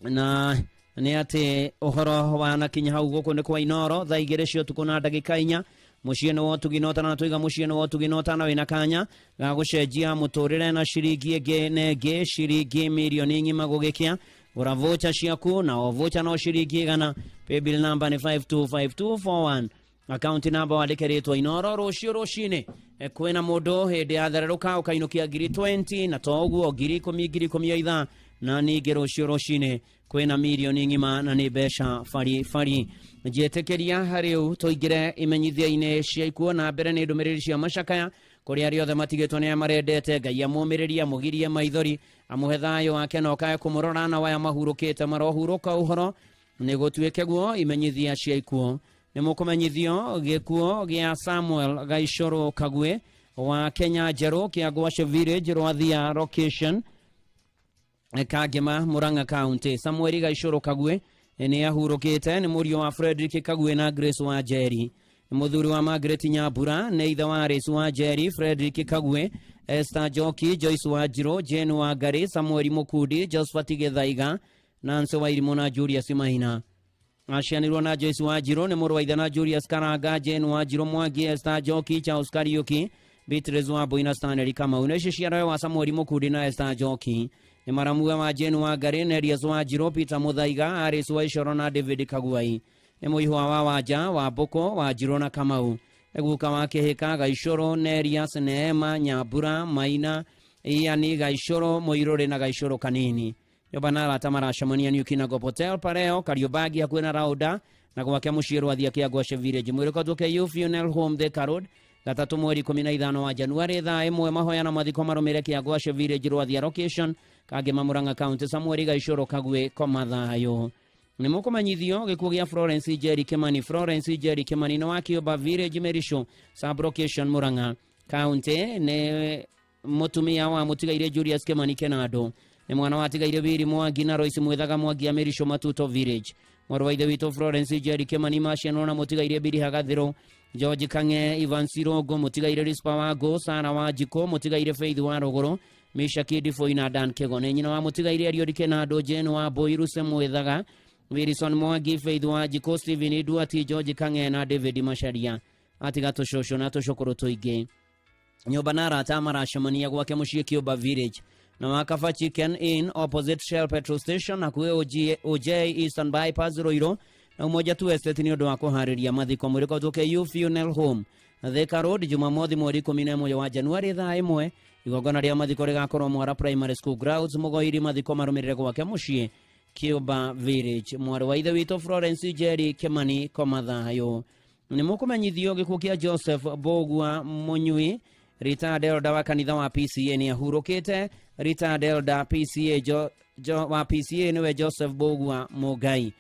Speaker 11: Na nĩ atĩ ũhoro wanakinya hau gũkũ nĩ kwa Inoro thaa 2 cia ũtukũ na ndagĩka 4 mũciĩ nĩ wa ũtugi na ũtana na tũiga mũciĩ nĩ wa ũtugi na ũtana wĩna kanya ga gũcenjia mũtũrĩre na ciringi ĩngĩ na ĩngĩ ciringi mirioni ng'ima gũgĩkĩa. Gũra voucher ciaku na o voucher no ciringi 100. Paybill number nĩ 525241, account number wandĩke rĩtwa Inoro. Rũciũ rũcinĩ kwĩna mũndũ hĩndĩ ya thererũka ũkainũkia ngiri 20 na to ũguo ngiri 10 ngiri 10 o ithaa na ningĩ rũciũ rũcinĩ kwĩna mirioni ng'ima na nĩ mbeca bari bari. Njĩtĩkĩria rĩu tũingĩre imenyithia-inĩ cia ikuũ na mbere nĩ ndũmĩrĩri cia macakaya kũrĩ arĩa othe matigĩtwo nĩ arĩa marendete. Ngai amũmĩrĩrie amũgirie maithori amũhe thayũ wake na ũkae kũmũrora na waya mahurũkĩte marohurũka ũhoro. Nĩ gũtuĩke guo imenyithia cia ikuũ. Nĩ mũkũmenyithio gĩkuũ gĩa Samuel Gaicũrũ Kagwe wa Kenya Njerũ Kĩangwace Village, Rwathia location, Kangema, Murang'a County. Samuel Gaicũrũ Kagwe nĩ ahurũkĩte, nĩ mũriũ wa Frederick Kagwe na Grace wa Njeri, nĩ mũthuri wa Margaret Nyambura, nĩ ithe wa Alice wa Njeri, Frederick Kagwe, Esther Njoki, Joyce wa Njirũ, Jane wa Ngari, Samuel Mukundi, Josephat Gĩthaiga, Nancy wa Irimũ na Julius Maina. Acianirwo na Joyce wa Njirũ, nĩ mũrũ wa ithe na Julius Karanga, Jane wa Njirũ Mwangi, Esther Njoki, Charles Kariuki, Beatrice wa Mbui na Stanley Kamau. Nĩ icio ciarawe wa Samuel Mukundi na Esther Njoki. Nĩ maramuwe wa Jane wa Ngari, Nerias wa Njirũ, Peter Muthaiga, Alice wa Icoro na David Kaguai. Nĩ mũihwa wa Wanja wa Mbũkũ wa Njirũ na Kamau. Nĩ guka wa Kĩhĩka, Gaicũrũ, Nerias, Neema, Nyambura, Maina, Iani, Gaicũrũ, Mũirũrĩ na Gaicũrũ Kanini. Nyũmba na arata maracemania New Kinangop Hotel, Pareo, Kariobangi hakuhĩ na Rauda na gwake mũciĩ Rwathia Kĩangwace Village. Mwĩrĩ ũtũke Funeral Home, Thika Road, gatatũ mweri 15 wa Januari thaa 1. Mahoya na mathiko marũmĩre Kĩangwace Village, Rwathia location, Kangema, Murang'a County. Samuel Gaicũrũ Kagwe, koma thayũ. Nĩ mũkũmenyithio gĩkuũ gĩa Florence Njeri Kimani. Florence Njeri Kimani nĩ wa Kĩũmba Village, Merisho sub location, Murang'a County. Nĩ mũtumia wa mũtigaire Julius Kimani Kenado. Nĩ mwana wa tigaire Wiri Mwangi na Royce Mwithaga Mwangi ya Merisho Matuto Village. Mwarĩ wa ithe witũ Florence Njeri Kimani macianwo na mũtigaire Biri Hagathĩrũ, George Kang'e, Ivan Sirongo, mũtigaire Rispa Wango, Sara Wanjikũ, mũtigaire Faith wa Rũgũrũ, Misha Kidifoi na Dan Kego. Nĩ nyina wa mũtigaire Eliud Kenado, Jane wa Mbui, Ruse Mwithaga, Wilson Mwangi, Faith Wanjikũ, Stephen Duati, George Kang'e na David Macharia. Atiga tũcũcũ na tũcũkũrũ tũingĩ. Nyũmba na arata maracemania gwake mũciĩ Kĩũmba Village na Wakaba Chicken Inn, opposite Shell petrol station, hakuhĩ OJ Eastern Bypass, Ruiru na Umoja tu Estate, nĩ ũndũ wa kũharĩria mathiko. Mwĩrĩ ũtũke U Funeral Home, Thika Road, Jumamothi mweri 11 wa Januari thaa 1. Igongona rĩa mathiko rĩgakorwo Mwara Primary School grounds, Mũgoiri. Mathiko marũmĩrĩre gwake mũciĩ Kĩũmba Village. Mwarĩ wa ithe witũ Florence Njeri Kimani, koma thayũ. Nĩ mũkũmenyithio gĩkuũ kĩa Joseph Mbũgua Mũnyui, retired elder wa kanitha wa PCA, nĩ ahurũkĩte. Retired elder PCA wa PCA nĩwe Joseph Mbũgua Mũngai.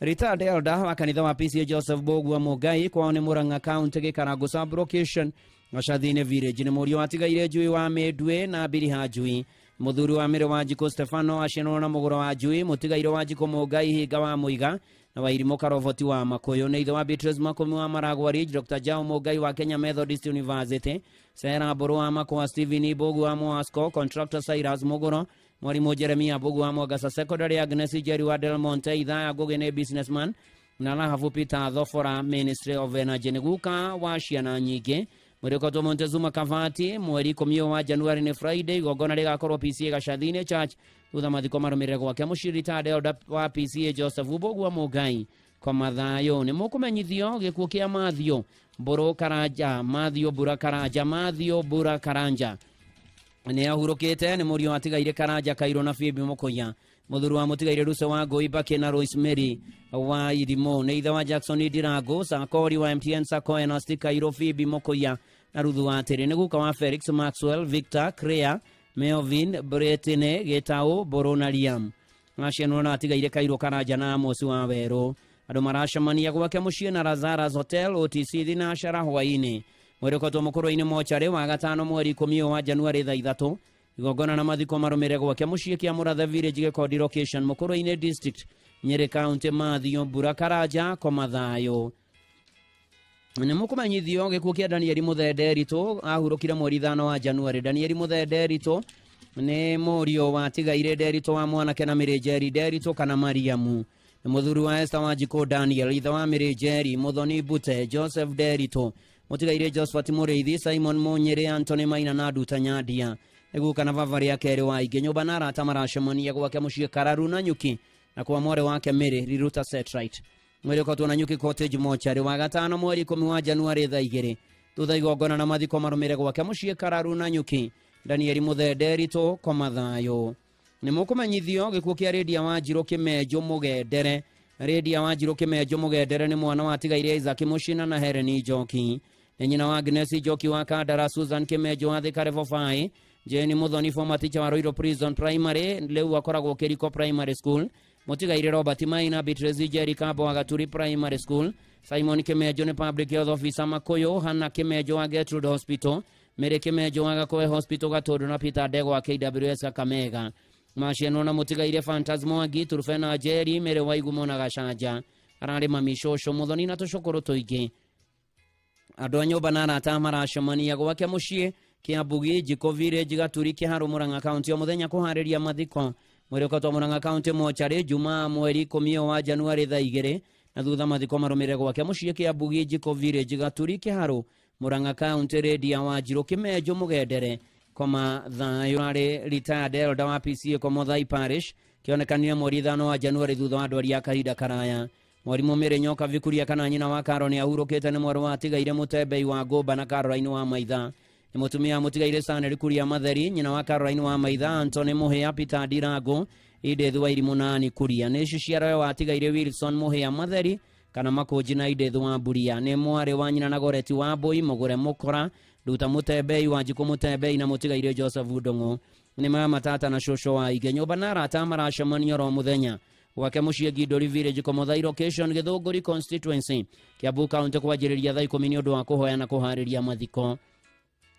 Speaker 11: Retired elder wa kanitha wa PCA Joseph Mbũgua Mũngai, kwao nĩ Murang'a County, Gĩkarango sub location, Gacathi-inĩ Village. Nĩ mũriũ watigaire Njui wa Mĩndue na Biriha Njui, mũthuri wa Mĩrĩ wa Njikũ Stefano, acianwo na mũgũro wa Njui, mũtigaire wa Njikũ Mũngai Hinga wa Mũiga na Wairimũ Karoboti wa Makũyũ. Nĩ ithe wa Beatrice Makũmi wa Maragwa Ridge, Dr. Jao Mũngai wa Kenya Methodist University, Sarah Mbũrũ wa Makũa, Stephen Mbogu wa Moasco, Contractor Cyrus Mũgũro, Mwarimũ Jeremia Mbogu wa Mwangasa Secondary, Agnes Njeri wa Del Monte, Ithaya Ngũgĩ nĩ businessman, na Rahabu Peter Thobora, Ministry of Energy. Nĩ guka wa ciana nyingĩ. Mwĩrĩ Montezuma Kavati mweri 10 wa Januari nĩ Friday. Igongona rĩgakorwo PCA Gacathi-inĩ Church, thutha mathiko marũmĩrĩre gwake mũciĩ. Retired elder wa PCA Joseph Mbũgua Mũngai, koma thayũ. Nĩ mũkũmenyithio gĩkuũ kĩa Mathew Mbũrũ Karanja. Mathew Mbura Karanja, Mathew Mbura Karanja nĩ ahurũkĩte. Nĩ mũriũ watigaire Karanja Kairũ na Phoebe Mũkũya, mũthuri wa mũtigaire Ruse wa Ngũi Mbakĩ na Rosemary wa Irimũ. Nĩ ithe wa Jackson Ndirango Sakori wa MTN Sacco, Ernest Kairũ, Phoebe Mũkũya na Ruthu wa Tĩrĩ. Nĩ guka wa Felix, Maxwell, Victor, Crea, Melvin, Bretine, Gĩtaũ, Mbũrũ na Liam. Acianwo na atigaire Kairũ Karanja na Amos wa Werũ. Andũ maracemania gwake mũciĩ na Lazarus Hotel, OTC Thinashara hwaĩ-inĩ. Mwĩrĩ ũkotwo mũkũrũ-inĩ mocarĩ wa gatano mweri 10 wa Januari thaa 3. Igongona na mathiko marũmĩrĩre gwake mũciĩ kĩa Mũrathe Village, Gĩkondi location, Mũkũrũ-inĩ District, Nyĩrĩ County. Mathew Mbura Karanja, koma thayũ. Nĩ mũkũmenyithio gĩkuũ kĩa Danieli Mũthee Nderitũ, ahurũkire mweri 5 wa Januari. Danieli Mũthee Nderitũ nĩ mũriũ watigaire Nderitũ wa mwanake na Mĩrĩ Njeri Nderitũ kana Mariamu. Nĩ mũthuri wa Esther Wanjikũ Daniel, ithe wa Mĩrĩ Njeri, Mũthoni Mbute, Joseph Nderitũ, mũtigaire Josephat Mũrĩithi, Simon Mũnyĩrĩ, Anthony Maina na Nduta Nyandia. Nĩ guka na baba rĩa kerĩ wa ingĩ. Nyũmba na arata maracemania gwake mũciĩ Kararu na Nyuki na kwa mwarĩ wake Mĩrĩ Riruta Setright. Mwĩrĩ ũkotwo na Nyuki Cottage mocarĩ wa gatano mweri 10 wa Januari thaa 2. Thutha igongona na mathiko marũmĩrĩre gwake mũciĩ Kararu na Nyuki. Danieli Mũthee Nderitũ, koma thayũ. Nĩ mũkũmenyithio gĩkuũ kĩa Rĩndia wa Njirũ Kĩmenjũ Mũgendere. Rĩndia wa Njirũ Kĩmenjũ Mũgendere nĩ mwana watigaire Isaac Mũcina na Helen Njoki. Nĩ nyina wa Agnes Njoki wa Kandara, Susan Kĩmenjũ wa Thika Level 5, Jane Muthoni, former teacher wa Ruiru Prison Primary, rĩu akoragwo Kĩriko Primary School,
Speaker 1: Mũtigaire Robert Maina, Beatrice Njeri Kambo wa Gaturi Primary School, Simon Kimejo nĩ Public Health Officer Makuyu, Hannah Kimejo wa Gertrude Hospital, Mary Kimejo wa Gakoe Hospital Gatundu na Peter Ndegwa wa KWS Kakamega. Macianwo na mũtigaire Fantas Mwangi, Turufena Njeri, Mary Waigumo na Gacanja. Ararĩ mami cũcũ Muthoni na tũcũkũrũ tũingĩ. Andũ a nyũmba na arata maracemania gwake mũciĩ Kiambugi, Njiko Village, Gaturi, Kiharu, Murang'a County o mũthenya kũharĩria mathiko. Mwĩrĩ ũkatwo Murang'a County mocarĩ Jumaa mweri 10 wa Januari thaa 2 na thutha mathiko marũmĩrĩre gwake mũciĩ Kiambugi, Njiko Village, Gaturi, Kiharu, Murang'a County. Rĩndia wa Njirũ Kĩmenjo Mũgendere koma thayũ. Arĩ retired elder wa PCA Komothai Parish kĩonekanire mweri 5 wa Januari thutha wa ndwari ya kahinda karaya. Mwarimũ Mary Nyoka Vikuria kana nyina wa Karo nĩ ahurũkĩte nĩ mwarĩ wa atigaire Mũtembei wa Ngũmba na Caroline wa Maitha. Nĩ mũtumia mũtigaire Saneli Kuria Matheri, nyina wa Caroline wa Maitha, Anthony Mũhĩa, Peter Ndirango, Edith Wairimu na Ann Kuria. Nĩ ciciarawe wa atigaire Wilson Mũhĩa Matheri kana Makũnji na Edith wa Mburia. Nĩ mwarĩ wa nyina na Goreti wa Mbũi, Mũgũre Mũkora, Nduta Mũtembei, Wanjikũ Mũtembei na mũtigaire Joseph Ndung'u. Nĩ mama tata na cũcũ wa Ige. Nyũmba na arata maracemania oro mũthenya gwake mũciĩ Ngindũri Village, Komothai Location, Gĩthũngũri Constituency, Kiambu County kwanjĩrĩria thaa 10 nĩ ũndũ wa kũhoya na kũharĩria mathiko.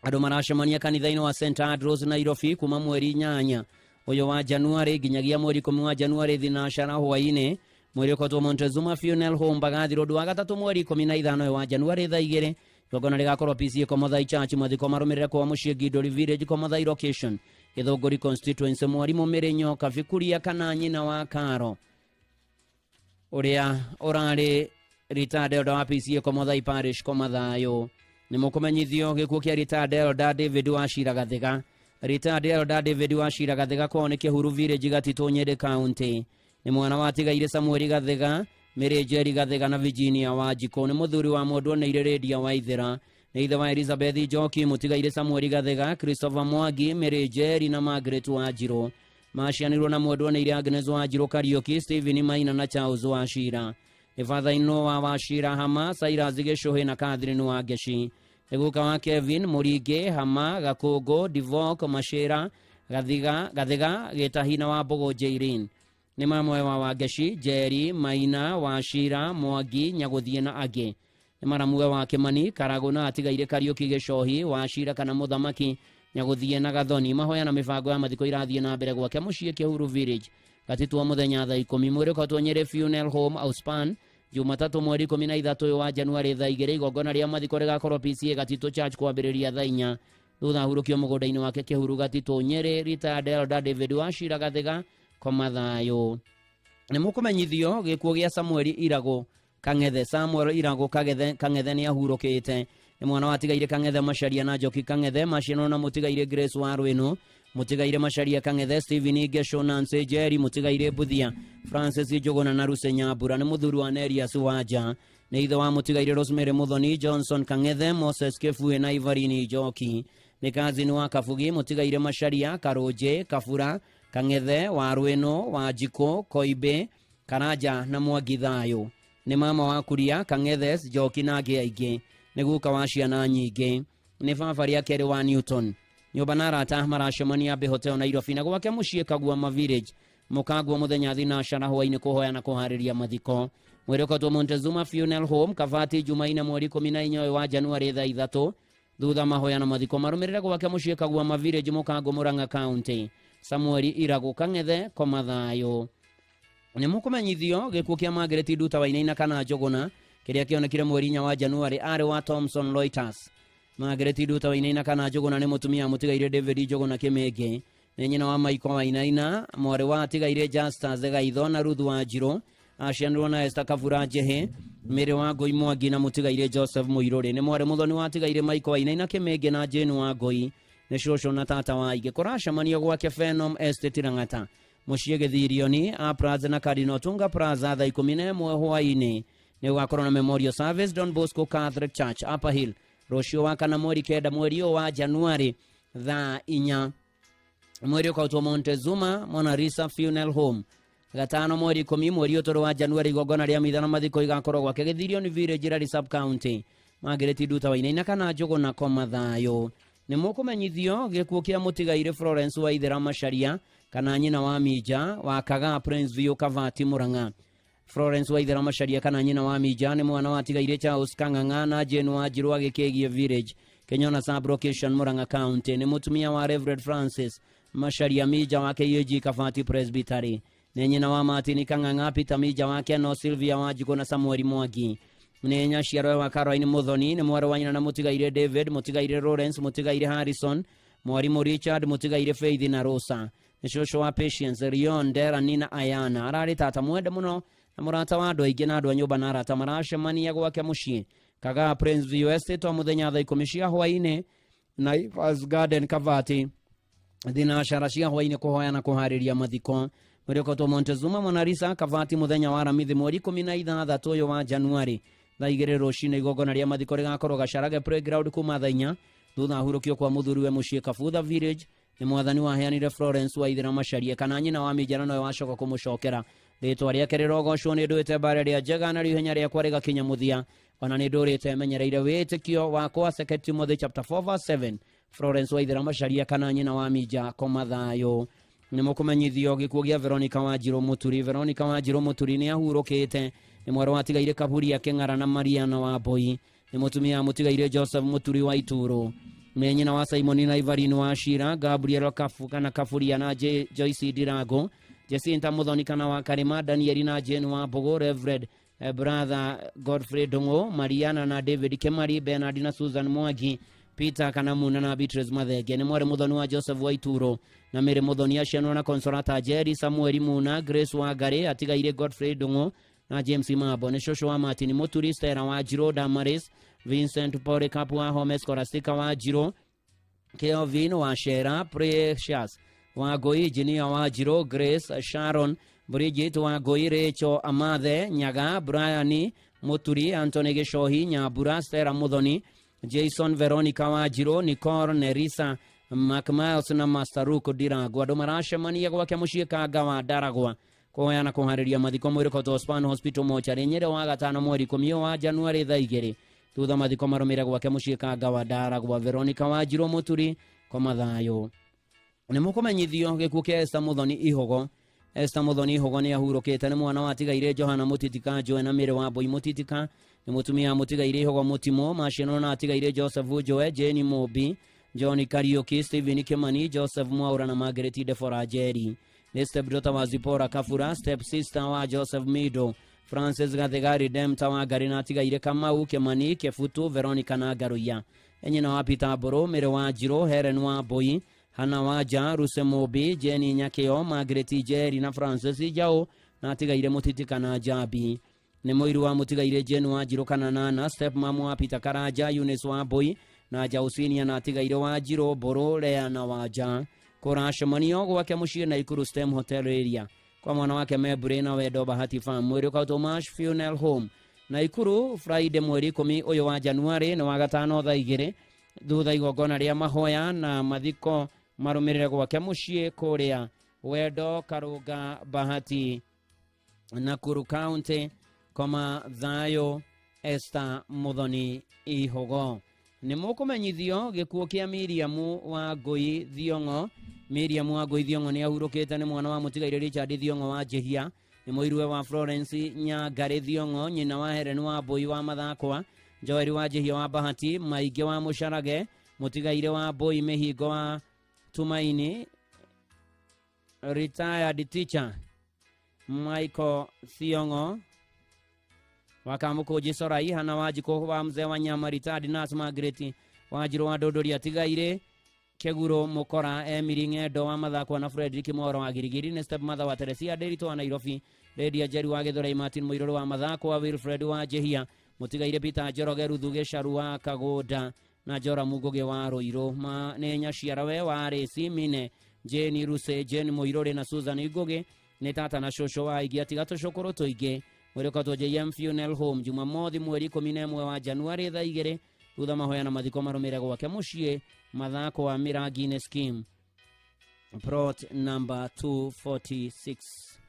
Speaker 1: Andũ maracemania kanitha-inĩ wa St Andrews Nairobi kuma mweri 8 ũyũ wa Januari nginyagia mweri 10 wa Januari thinacara hwaĩ-inĩ. Mwĩrĩ ũkotwo Montezuma Funeral Home Mbagathi Road wa gatatũ mweri 15 ũyũ wa Januari thaa 2. Igongona rĩgakorwo PCA Komothai Church. Mathiko marũmĩrĩre kwa mũciĩ Ngindũri Village, Komothai Location, Gĩthũngũri Constituency. Mwarimũ Mary Nyoka Vikuria kana nyina wa Karo ũrĩa ũrarĩ retired elder wa PCA Komothai Parish Komathayũ. Nĩ mũkũmenyithio gĩkuũ kĩa retired elder David Wachira Gathiga. Retired elder David Wachira Gathiga kwao nĩ Kĩhuru Village, Gatitũ, Nyeri County. Nĩ mwana wa atigaire Samuel Gathiga, Mary Njeri Gathiga na Virginia Wanjikũ. Nĩ mũthuri wa mũndũ oneire Rĩndia Waithera. Nĩ ithe wa Elizabeth Njoki, mũtigaire Samuel Gathiga, Christopher Mwangi, Mary Njeri na Margaret Wanjirũ. Macianirwo na mwendwa oneire Agnes Wanjirũ Kariũki, Stephen Maina na Charles Wachira. Nĩ father-in-law wa Wachira Hama, Cyrus Gĩcũhĩ na Catherine Wangeci. Nĩ guka wa Kevin Mũringĩ, Hama, Gakũngũ, Divok, Machira, Gathiga, Gĩtahi na Wambũgũ Jairin. Nĩ mamwe wa Wangeci, Njeri, Maina, Wachira, Mwangi, Nyagũthiĩ na angĩ. Nĩ maramuwe wa Kĩmani, Karagũ na atigaire Kariũki Gĩcohi, Wachira kana Mũthamaki, Nyagũthiĩ na Gathoni. Mahoya na mĩbango ya mathiko irathiĩ na mbere gwake mũciĩ Kĩhuru Village Gatitũ mũthenya thaa 10. Mwĩrĩ ũkotwo Nyeri Funeral Home Auspan Jumatatũ mweri 13 ũyũ wa Januari thaa 2. Igongona rĩa mathiko rĩgakorwo PCA Gatitũ Church kwambĩrĩria thaa 4. Thutha ahurũkio mũgũnda-inĩ wake Kĩhuru Gatitũ Nyeri. Retired elder David Wachira Gathiga koma thayũ. Nĩ mũkũmenyithio gĩkuũ gĩa Samuel Iragũ Kang'ethe. Samuel Iragũ Kang'ethe nĩ ahurũkĩte. Nĩ mwana wa atigaire Kang'ethe Macharia na Njoki Kang'ethe. Macianwo na mũtigaire Grace wa Rwĩnũ, mũtigaire Macharia Kang'ethe, Stephen Ngesho, Nancy Njeri, mũtigaire Mbuthia, Francis Njũgũna na Ruse Nyambura. Nĩ mũthuri wa Nerias Wanja. Nĩ ithe wa mũtigaire Rosemary Muthoni, Johnson Kang'ethe, Moses Kĩbuĩ na Ivarini Njoki. Nĩ kazini wa Kabugi, mũtigaire Macharia, Karũnjĩ, Kabura, Kang'ethe, wa Rwĩnũ, Wanjikũ, Koimbĩ, Karanja na Mwangi Thayũ. Nĩ mama wa Kuria, Kang'ethe, Njoki na angĩ aingĩ. Nĩ guka wa ciana nyingĩ. Nĩ baba rĩa kerĩ wa Newton. Nyũmba na arata maracemania Abbey Hotel Nairobi na gwake mũciĩ Kaguama Village. Mũkangwo mũthenya thinacara hwaĩ-inĩ kũhoya na kũharĩria mathiko. Mwĩrĩ ũkotwo Montezuma Funeral Home Kabati Jumaine mweri 14 ũyũ wa Januari thaa 3. Thutha mahoya na mathiko marũmĩrĩre gwake mũciĩ Kaguama Village Mũkango Murang'a County. Samuel Iragũ Kang'ethe koma thayũ. Nĩ mũkũmenyithio gĩkuũ kĩa Margaret Nduta Wainaina kana Njũgũna kĩrĩa kĩonekire mweri 4 wa Januari arĩ wa Thomson Reuters. Margaret Nduta Wainaina kana Njũgũna nĩ mũtumia mũtigaire David Njũgũna Kĩmĩngĩ. Nĩ nyina wa Michael Wainaina, mwarĩ wa atigaire Justus Gaitho na Ruth Wanjirũ. Acianirwo na Esther Kabura Njĩhĩ, Mary wa Ngũi Mwangi na mũtigaire Joseph Mũirũrĩ. Nĩ mwarĩ mũthoni wa atigaire Michael Wainaina Kĩmĩngĩ na Jane wa Ngũi. Nĩ cũcũ na tata wa aingĩ. Kũracemanio gwake Phenom Estate Lang'ata, mũciĩ Gĩthirioni, A Plaza na Cardinal Tunga Plaza thaa 11 hwaĩ-inĩ. Nĩ gũgakorwo na memorial service Don Bosco Catholic Church Upper Hill rũciũ wa kana mweri 9 mweri ũyũ wa Januari thaa 4. Mwĩrĩ ũkautwo Montezuma Mona Lisa Funeral Home gatano mweri 10 mweri ũtũrũ wa Januari. Igongona rĩa mitha na mathiko igakorwo gwake Gĩthirioni Village Rari Sub County. Margaret Nduta Wainaina kana Njũgũna koma thayũ. Nĩ mũkũmenyithio gĩkuũ kĩa mũtigaire Florence Waithera Macharia Kana nyina wa Mija wa Kagaa Prince View Kavati Murang'a. Florence Waithera Macharia kana nyina wa Mija nĩ mwana watigaire Charles Kang'ang'a na Jane Wanjiru wa Gĩkĩgie Village, Kenyona Sub-Location, Murang'a County. Nĩ mũtumia wa Reverend Francis Macharia Mija wa KAG Kavati Presbytery. Nĩ nyina wa Martin Kang'ang'a, Peter Mija wa Keno, Sylvia Wanjikũ na Samuel Mwangi. Nĩ nyaciarwe wa Caroline Muthoni, nĩ mwarĩ wa nyina na mũtigaire David, mũtigaire Lawrence, mũtigaire Harrison, mwarimũ Richard, mũtigaire Faith na Rosa. Nĩ cũcũ wa Patience, Rion, Dera, Nina, Ayana. Ararĩ tata mwende mũno na mũrata wa andũ aingĩ na andũ a nyũmba na arata maracemania gwake mũciĩ Kagaa Prince View Estate o mũthenya thaa 10 cia hwaĩ-inĩ, Naivas Garden Kavati thinacara cia hwaĩ-inĩ kũhoya na kũharĩria mathiko. Mwĩrĩkotwo Montezuma Monarisa Kavati mũthenya wa Aramithi mweri 16 ũyũ wa Januari thaa 2 rũcinĩ. Igongona rĩa mathiko rĩgakorwo Gacharage Playground kuma thaa 4 thutha ahurũkio kwa mũthuriwe mũciĩ Kabutha Village. Nĩ mwathani waheanire Florence Waithera Macharia kana nyina wa Mija na nowe wacoka kũmũcokera. Rĩtwa rĩake rĩrogocwo nĩ ndũĩte mbara ĩrĩa njega na ihenya rĩakwa rĩgakinya mũthia, ona nĩ ndũrĩte menyereire wĩtĩkio wakwa. 2 Timothy chapter 4 verse 7. Florence Waithera Macharia kana nyina wa Mija, koma thayũ. Nĩ mũkũmenyithio gĩkuũ gĩa Veronica Wanjiru Mũturi. Veronica Wanjiru Mũturi nĩ ahurũkĩte, nĩ mwarĩ watigaire Kaburia Kĩng'ara na Mariana wa Mbui. Nĩ mũtumia mũtigaire Joseph Mũturi wa Itũũrũ. Nĩ nyina wa Simon na Ivarin wa Shira, Gabriel Kafu kana Kaburia na Joyce Ndirango, Jacinta Muthoni kana wa Karima, Daniel na Jane wa Mbogo, Reverend Brother Godfrey Ndung'u, Mariana na David Kemari, Bernard na Susan Mwangi, Peter kana Muna na Beatrice Mathenge. Nĩ mwarĩ Muthoni wa Joseph wa Ituro na Mary Muthoni, acianwo na Consolata Jerry, Samuel Muna, Grace Wangari, atigaire Godfrey Ndung'u na James Mabo. Nĩ cũcũ wa Martin Mũturi, Stella Wanjiru, Damaris, Vincent Polycarp wa Home, Scholastica Wanjiru, Kelvin wa Shera, Precious Wangui, Engineer Wanjiru, Grace, Sharon, Bridget Wangui, Rachel Amathe, Nyaga, Brian Muturi, Anthony Gicohi, Nyambura, Stella Muthoni, Jason Veronica Wanjiru, Nicole Nerisa McMiles na Master Luke Ndirango. Andũ maracemania gwake mũciĩ Kanga wa Ndaragwa kũhoya na kũharĩria mathiko mwĩrĩ Span Hospital mocarĩ Nyĩrĩ wa gatano mweri 10 wa Januari thaa 2 thutha mathiko marũmĩrĩre gwake mũciĩ Kanga wa Ndaragwa. Veronica Wanjiru Mũturi, koma thayũ. Nĩ mũkũmenyithio gĩkuũ kĩa Esther Muthoni Ihogo. Esther Muthoni Ihogo nĩ ahurũkĩte, nĩ mwana watigaire Johana Mũtitika Joe na Mary wa Mbui Mũtitika. Nĩ mũtumia mũtigaire Ihogo Mũtimo maciano na atigaire Joseph Joe, Jane Mobi, John Kariuki, Stephen Kimani, Joseph Mwaura na Margaret Deborah Njeri. Nĩ step daughter wa Zipporah Kabura, step sister wa Joseph Mido, Francis Gathigari Demta wa Ngari na atigaire Kamau Kimani, Kebutu, Veronica na Ngaruiya. Nyina wa Peter Mburu, Mary Wanjiru, Helen wa Mbui, Hana Wanja, Ruse Mobi, Jenny Nyakeo, Margaret Njeri na Francis Njau na atigaire Mũtitika na Njambi. Nĩ mũiru wa mũtigaire Jane Wanjiru kana Nana, step mom wa Peter Karanja, Eunice wa Mbui na Jausinia na atigaire Wanjiru, Mburu, Lea na Wanja. Kũracemanio gwake mũciĩ Naikuru Stem Hotel area kwa mwana wake Mebure na Wendo Bahati Farm. Mwĩrĩ ũkautwo Mash Funeral Home Naikuru Friday mweri 10 ũyũ wa Januari nĩ wa gatano thaa 2 thutha igongona rĩa mahoya na mathiko marũmĩrĩre gwake mũciĩ kũrĩa Wendo Karunga Bahati Nakuru County. Koma thayũ. Esther Muthoni Ihogo. Nĩ mũkũmenyithio gĩkuũ kĩa Miriam wa Ngui Thiong'o. Miriam wa Ngui Thiong'o nĩ ahurũkĩte, nĩ mwana wa mũtigaire Richard Thiong'o wa Njĩhia. Nĩ mũiruwe wa Florence Nyangarĩ Thiong'o, nyina wa Helen wa Mbui wa Mathakwa, Joel wa Njĩhia wa Bahati, Maingĩ wa Mũcarage, mũtigaire wa Mbui Mĩhingo wa Tumaini, retired teacher Michael Thiong'o wa Kamũkũnji Sorai, Hana Wanjikũ wa Mzee wa Nyama, retired nurse Margaret Wanjiru wa Ndũndũri, atigaire Keguro Mukora, Emily Ng'endo wa Mathakwa na Frederick Mworo wa Girigiri. Nĩ step mother wa Teresia Nderitu wa Nairobi, Lydia Njeri wa Githurai, Martin Mũirũrũ wa Mathakwa, Wilfred wa Njĩhia, mũtigaire Peter Njoroge, Ruthu Gĩcaru wa Kagũnda na Joramu Ngũgĩ wa Rũirũ. Nĩ nyaciarawe wa Rĩci Mine, Jane Ruse, Jane Mũirũrĩ na Susan Ngũgĩ. Nĩ tata na cũcũ wa aingĩ atiga tũcũkũrũ tũingĩ. Mwĩrĩ ũkotwo JM Funeral Home Jumamothi mweri 11 wa Januari thaa 2 thutha mahoya na mathiko marũmĩrĩre gwake mũciĩ Mathakwa Mĩrangi-inĩ Scheme plot number 246.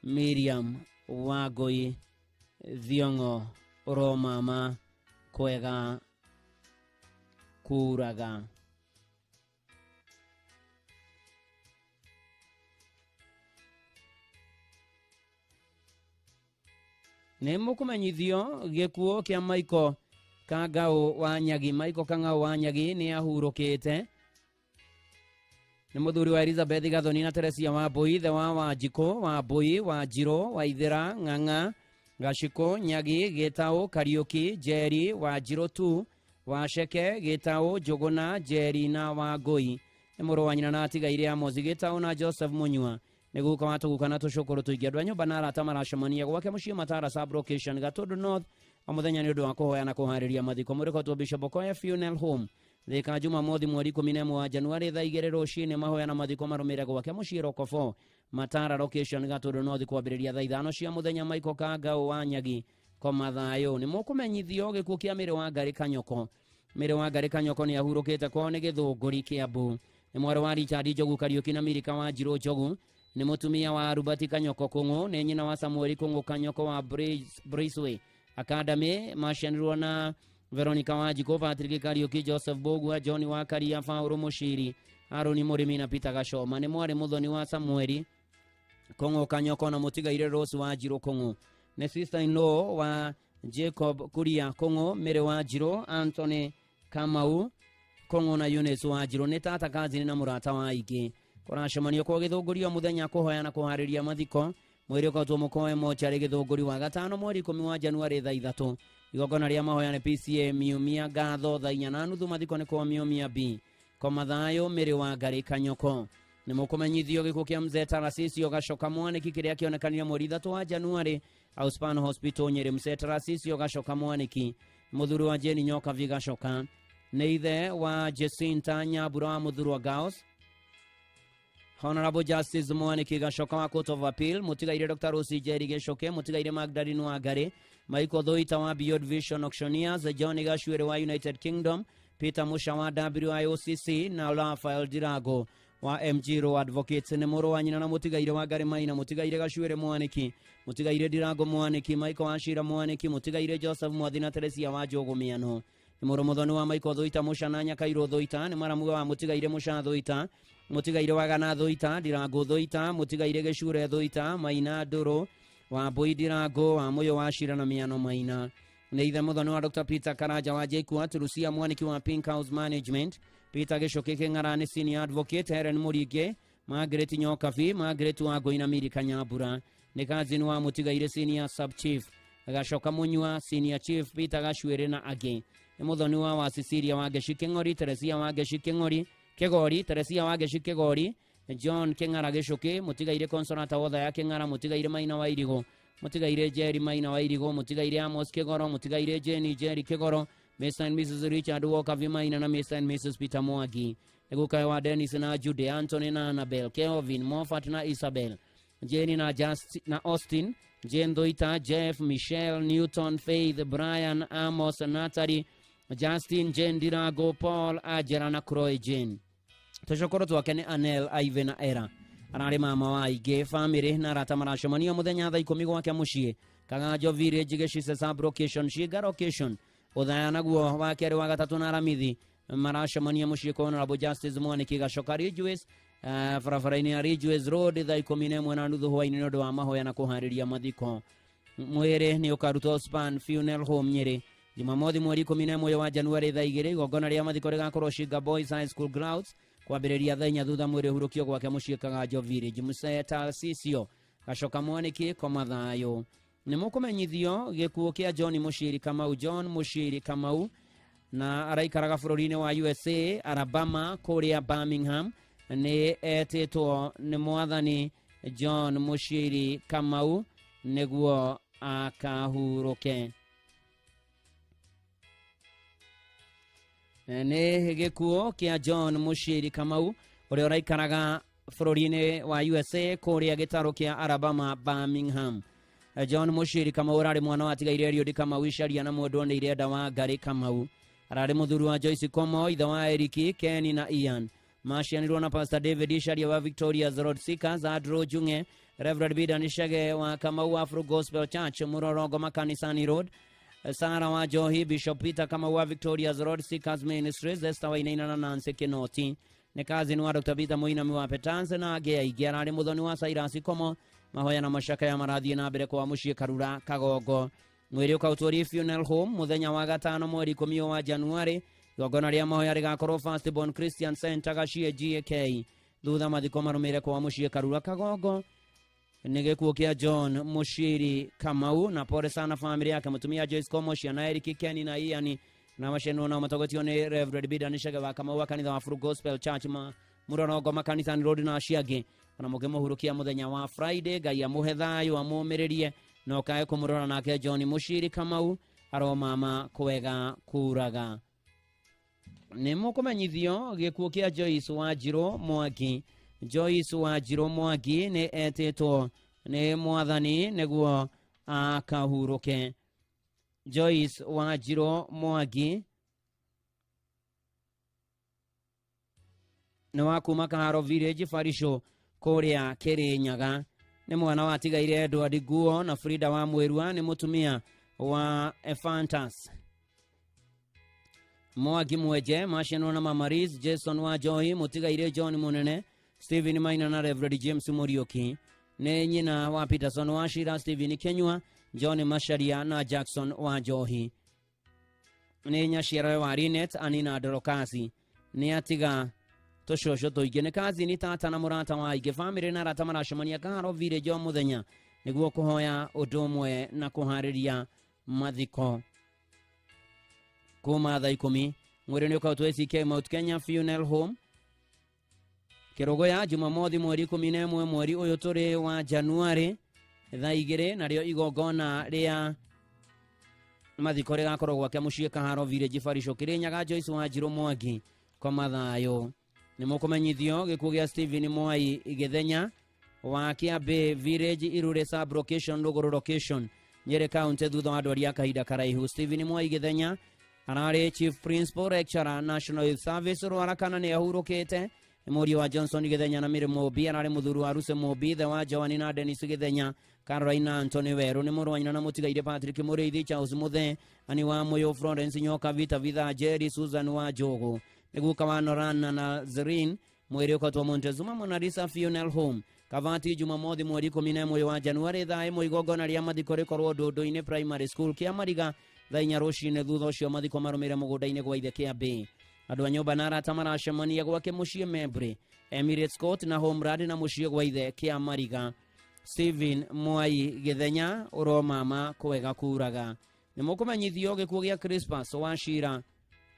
Speaker 1: Miriam Wangui Thiong'o, ũromama kwega kuraga. Nĩ mũkũmenyithio gĩkuũ kĩa Michael Kang'au wa Nyagi. Michael Kang'au wa Nyagi nĩ ahurũkĩte. Nĩ mũthuri wa Elizabeth Gathoni na Teresia wa Mbui, ithe wa Wanjikũ wa Mbui, wa Njirũ, wa Ithĩra, Ng'ang'a, Gacikũ, Nyagi, Gĩtaũ, Kariũki, Njeri, wa Njirũ tu, wa Ceke, Gĩtaũ, Njũgũna, Njeri na Wangũi. Nĩ mũrũ wa nyina na atigaire Amos Gĩtaũ na Joseph Munyua. Nĩ guka wa tũguka na tũcũkũrũ tũingĩ. Andũ a nyũmba na arata maracemania gwake mũciĩ Matara sub-location Gatũndũ North o mũthenya nĩ ũndũ wa kũhoya na kũharĩria mathiko. Mũrĩkotwo Bishop Okoya Funeral Home Thika Jumamothi mweri 11 wa Januari thaa 2 rũcinĩ. Mahoya na mathiko marũmĩrĩre gwake mũciĩ Roko 4 Matara location Gatũndũ North kwambĩrĩria thaa 5 cia mũthenya. Michael Kang'au wa Nyagi koma thayũ. Nĩ mũkũmenyithio gĩkuũ kĩa Mĩrĩ wa Ngarĩ Kanyoko. Mĩrĩ wa Ngarĩ Kanyoko nĩ ahurũkĩte kwao nĩ Gĩthũngũri Kĩambu. Nĩ mwarĩ wa Richard Njogu Kariũki na Mirika wa Njirũ Njogu. Nĩ mũtumia wa Rubati Kanyoko Kũng'ũ. Nĩ nyina wa Samueli Kũng'ũ Kanyoko wa Braceway Academy. Macianirwo na Veronica Wanjikũ, Patrick Kariũki, Joseph Bogua, John wa Karia, Paul Mũciri, Aaron Mũrĩmi na Peter Gacoma. Nĩ mwarĩ mũthoni wa Samueli Kũng'ũ Kanyoko na mũtigaire Rose wa Njirũ Kũng'ũ. Nĩ sister in law wa Jacob Kuria Kũng'ũ, Mĩrĩ wa Njirũ, Anthony Kamau Kũng'ũ na Eunice wa Njirũ. Nĩ tata kazini na mũrata wa aingĩ. Kũracemanio kwa Gĩthũngũri o mũthenya kũhoya na kũharĩria mathiko. Mwĩrĩ ũkotwo mũkoe mocarĩ Gĩthũngũri wa gatano mweri 10 wa Januari thaa 3. Igongona rĩa mahoya nĩ PCA Miumia Ngatho thaa 4:30. Mathiko nĩ kwa Miumia B. Koma thayũ Mĩrĩ wa Ngarĩ Kanyoko. Nĩ mũkũmenyithio gĩkuũ kĩa mzee Tarasisio Gacoka Mwanĩki kĩrĩa kĩonekanire mweri 3 wa Januari Auspan Hospital Nyeri. Mzee Tarasisio Gacoka Mwanĩki mũthuri wa Jane Nyokavi Gacoka. Nĩ ithe wa Jacinta Nyambura wa Mũthurwa Girls. Honorable Justice Mwaniki Gacoka wa Court of Appeal, mũtigaire Dr. Rosi Njeri Gĩcoke, mũtigaire Magdalene Wangari, Michael Thoita wa Beyond Vision Auctioneers, John Gacuere wa United Kingdom, Peter Musha wa WIOCC na Rafael Dirago wa MG Row Advocates. Nĩ mũrũ wa nyina na mũtigaire Wangari Maina, mũtigaire Gacuere Mwaniki, mũtigaire Dirago Mwaniki, Michael Wachira Mwaniki, mũtigaire Joseph Mwathi na Teresia wa Njogu Mĩano. Nĩ mũrũ mũthoni wa Michael Thoita Musha na Nyakairũ Thoita. Nĩ maramuga wa mũtigaire Musha Thoita, mũtigaire Wagana Thoita, Ndirango Thoita, mũtigaire Gĩcure Thoita, Maina Ndũrũ wa Mbui Ndirango wa Mũyũ wa Cira na Mĩano Maina. Nĩ ithe mũthoni wa Dr. Peter Karanja wa JKUAT, Lucia Mwaniki wa Pink House Management, Peter Gĩcoke Kĩng'ara nĩ senior advocate, Helen Mũringe, Margaret Nyokabi, Margaret Wangũi na Mirika Nyambura. Nĩ kazini wa mũtigaire senior sub chief Gacoka Munyua, senior chief Peter Gacuere na angĩ. Nĩ mũthoni wa Cecilia Wangeci Kĩng'ori, Teresia Wangeci Kĩng'ori Kĩgori, Teresia Wangeci Kĩgori, John Kĩng'ara Gĩcũkĩ, mũtigaire Consolata Wothaya Kĩng'ara, mũtigaire Maina wa Irigũ, mũtigaire Njeri Maina wa Irigũ, mũtigaire Amos Kĩgoro, mũtigaire Jenny Njeri Kĩgoro, Mr and Mrs Richard Walker Vimaina na Mr and Mrs Peter Mwangi. Nĩ gukawe wa Dennis na Jude, Anthony na Annabel, Kelvin, Moffat na Isabel, Jenny na Just na Austin, Jane Thoita, Jeff, Michelle, Newton, Faith, Brian, Amos, Natalie, Justin, Jane Dirago, Paul, Ajera na Croy Jane. Tũcũkũrũ twake nĩ Anel, Ive na Era. Ararĩ mama wa aingĩ, famĩlĩ na arata maracemania mũthenya thaa 10 gwake mũciĩ Kaganjo Village, Gĩcice sub location, Ciga location. Ũthaya naguo wa kerĩ wa gatatũ na Aramithi maracemania mũciĩ kwa Honorable Justice Mwaniki Gacoka Ridgeways, barabara-inĩ ya Ridgeways Road thaa 11:30 hwaĩ-inĩ nĩ ũndũ wa mahoya na kũharĩria mathiko. Mwĩrĩ nĩ ũkarutwo Span Funeral Home Nyeri Jumamothi mweri 11 wa Januari thaa 2. Igongona rĩa mathiko rĩgakorwo Shiga Boys High School grounds kwambĩrĩria thaa 4 thutha mwĩrĩ ũhurũkio gwake mũciĩ Kaganjo Village. Mzee Tarcisio Gacoka Mwaniki koma thayũ. Nĩ mũkũmenyithio gĩkuũ kĩa John Mũciri Kamau. John Mũciri Kamau na araikaraga bũrũri-inĩ wa USA, Alabama, kũrĩa Birmingham. Nĩ etĩtwo nĩ mwathani John Mũciri Kamau nĩguo akahurũke. Nĩ gĩkuũ kĩa John Mũciri Kamau ũrĩa ũraikaraga bũrũri-inĩ wa USA kũrĩa gĩtarũ kĩa Alabama, Birmingham. John Mũciri Kamau ararĩ mwana wa atigaire Eliud Kamau Icaria na mwendwo nĩ Irenda wa Ngarĩ Kamau. Ararĩ mũthuri wa Joyce Komo, ithe wa Eric, Ken na Ian. Macianirwo na Pastor David Icaria wa Victoria's Road Seekers, Andrew Junge, Reverend Bidan Shege wa Kamau Afro Gospel Church, Murorongo Makanisani Road, Sara wa Johi, Bishop Peter Kamau wa Victoria's Road Seekers Ministries, Esther Wainaina na Nancy Kinoti. Nĩ kazini wa Dr. Peter Muinami wa Petanse na angĩ aingĩ. Ararĩ mũthoni wa Cyrus Komo, Mahoya na macakaya marathiĩ na mbere kwa mũciĩ Karura Kagongo. Mwĩrĩ ũkautwo funeral home mũthenya wa gatano mweri 10 wa Januari. Igongona rĩa mahoya rĩgakorwo First Born Christian Center Gachie GK. Thutha mathiko marũmĩrĩre kwa mũciĩ Karura Kagongo. Nĩ gĩkuũ kĩa John Mushiri Kamau na pole sana family yake mũtumia Joyce Komo, ciana Eric, Ken na Ian na macenwo nao matogotio nĩ Reverend Bidan Chege wa Kamau wa kanitha wa Full Gospel Church ma Mũrongo Makanitha Road na acio angĩ. Ona mũkĩmũhurukia mũthenya wa Friday, Ngai amũhe thayũ amũmĩrĩrie na ũkae kũmũrora nake John Mushiri Kamau aromama kwega kuraga. Nĩ mũkũmenyithio gĩkuũ kĩa Joyce Wanjirũ Mwangi. Joyce Wanjirũ Mwangi nĩ etĩtwo nĩ mwathani nĩguo akahurũke. Joyce Wanjirũ Mwangi nĩ wa kuma Kaharo Village Farisho kũrĩa Kĩrĩnyaga. Nĩ mwana wa tigaire Edward Guo na Frida wa Mwĩrua, nĩ mũtumia wa Ephantas Mwangi Mwenje, macenwo na Mama Liz, Jason wa Joy, mũtigaire John Munene, Stephen Maina na Reverend James Muriuki. Nĩ nyina wa Peterson wa Shira, Stephen Kenyua, John Macharia na Jackson wa Njohi. Nĩ nyaciarawe wa Linet, Anina Dorokasi. Nĩ atiga tũcũcũ tũingĩ. Nĩ kazini tata na mũrata wa aingĩ. Famĩlĩ na arata maracemania Kaharo Village o mũthenya nĩguo kũhoya ũndũ ũmwe na kũharĩria mathiko. Kuma thaa 10 mwĩrĩ nĩ ũkautwo ACK Mount Kenya Funeral Home Kĩrũgũya Jumamothi mweri 11 mweri ũyũ tũrĩ wa Januari thaa 2, narĩo igongona rĩa mathiko rĩgakorwo gwake mũciĩ Kaharo Village Farisho Kĩrĩnyaga. Joyce Wanjirũ Mwangi kwa mathayũ. Nĩ mũkũmenyithio gĩkuũ gĩa Stephen Mwai Gĩthenya wa Kĩambĩ Village Irure sub location Rũgũrũ location Nyeri County thutha wa ndwari ya kahinda karaihu. Stephen Mwai Gĩthenya ararĩ Chief Principal Lecturer National Youth Service Rwara kana nĩ ahurũkĩte. Nĩ mũriũ wa Johnson Gĩthenya na Mary Mũmbi, ararĩ mũthuri wa Ruse Mũmbi, ithe wa Joan na Dennis Gĩthenya, Caroline na Anthony Werũ. Nĩ mũrũ wa nyina na mũtigaire Patrick Mũrĩithi, Charles Mũthee, Ani wa Mũyũ, Florence Nyoka, Vita Vitha, Jerry, Susan wa Njũgũ. Nĩ guka wa Norana na Zerin. Mwĩrĩ ũkatwo Montezuma Monalisa Funeral Home Kavati Jumamothi mweri 11 wa Januari thaa 1. Igongona rĩa mathiko rĩkorwo Ndũndũ-inĩ Primary School Kĩamariga thaa 4 rũcinĩ. Thutha ũcio mathiko marũmĩrĩre mũgũnda-inĩ gwa ithe Kĩambĩ. Andũ a nyũmba na arata maracemania gwake mũciĩ Membre, Emirates Court na Homeland na mũciĩ gwa ithe Kĩamariga. Stephen Mwai Gĩthenya ũromama kwega kuraga. Nĩ mũkũmenyithio gĩkuũ gĩa Crispus wa Shira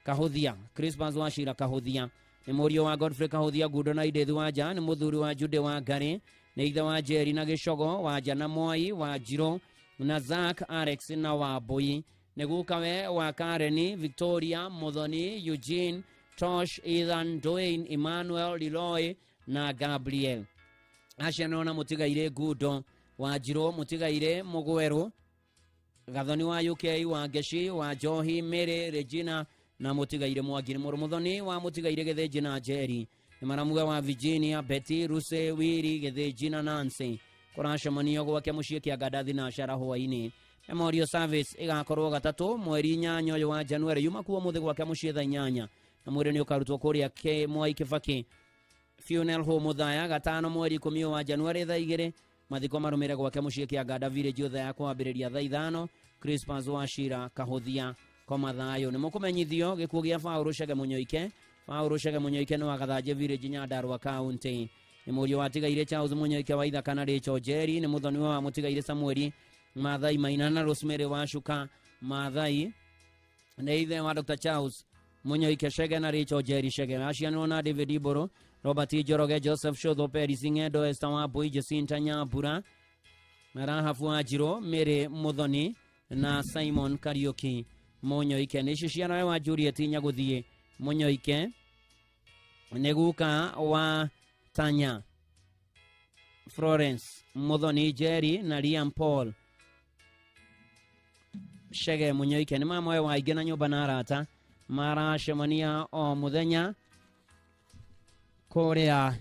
Speaker 1: Kahuthia. Crispus wa Shira Kahuthia nĩ mũriũ wa Godfrey Kahuthia Ngundo na Edith Wanja, nĩ mũthuri wa Jude wa Ngarĩ, nĩ ithe wa Jerry na Gĩcogo, Wanja na Mwai wa Njirũ na Zack Alex na Wambui. Nĩ gukawe wa Karen, Victoria, Muthoni, Eugene, Tosh, Ethan, Dwayne, Emmanuel, Leroy na Gabriel. Acianwo na mũtigaire Ngundo wa Njirũ, mũtigaire Mũgwerũ, Gathoni wa UK, wa Ngeci, wa Njohi, Mary, Regina na mũtigaire Mwangi. Nĩ mũrũ Muthoni wa mũtigaire Gĩthĩnji na Njeri. Nĩ maramuga wa Virginia, Betty, Ruse, Wiri, Gĩthĩnji na Nancy. Kũracemanio gwake mũciĩ Kĩanganda Thinashara hwaĩ-inĩ. Memorial service ĩgakorwo gatatũ mweri 8 ũyũ wa Januari yuma kuo mũthĩ gwake mũciĩ thaa 8, na mwĩrĩ nĩ ũkarutwo kũrĩa Mwai Kibaki Funeral Home Muthaya gatano mweri 10 wa Januari thaa 2. Mathiko marũmĩrĩre gwake mũciĩ Kĩanganda Village thaa ya kwambĩrĩria thaa 5. Crispus wa Shira Kahuthia koma thayũ. Nĩ mũkũmenyithio gĩkuũ gĩa Paul Chege Mũnyoike. Paul Chege Mũnyoike nĩ wa Gathanjĩ Village Nyandarua County. Nĩ mũriũ wa tigaire Charles Mũnyoike wa Ithaka na Rachel Njeri. Nĩ mũthoni wa mũtigaire Samueli Mathai Maina na Rosemary wa Shuka Mathai. Nĩ ithe wa Dr. Charles Mũnyoike Chege na Rachel Njeri Chege. Acianirwo na David Iboro, Robert Njoroge, Joseph Shotho, Peris Ng'endo, Esther Wambui, Jacinta Nyambura na Rahabu Wanjirũ, Mary Muthoni na Simon Kariuki Mũnyoike. Nĩ icio ciana wa Juliet Nyagũthiĩ Mũnyoike. Nĩ guka wa Tanya Florence Muthoni Njeri na Liam Paul Chege Mũnyoike. Nĩ mamwe wa aingĩ na nyũmba na arata maracemania o mũthenya kũrĩa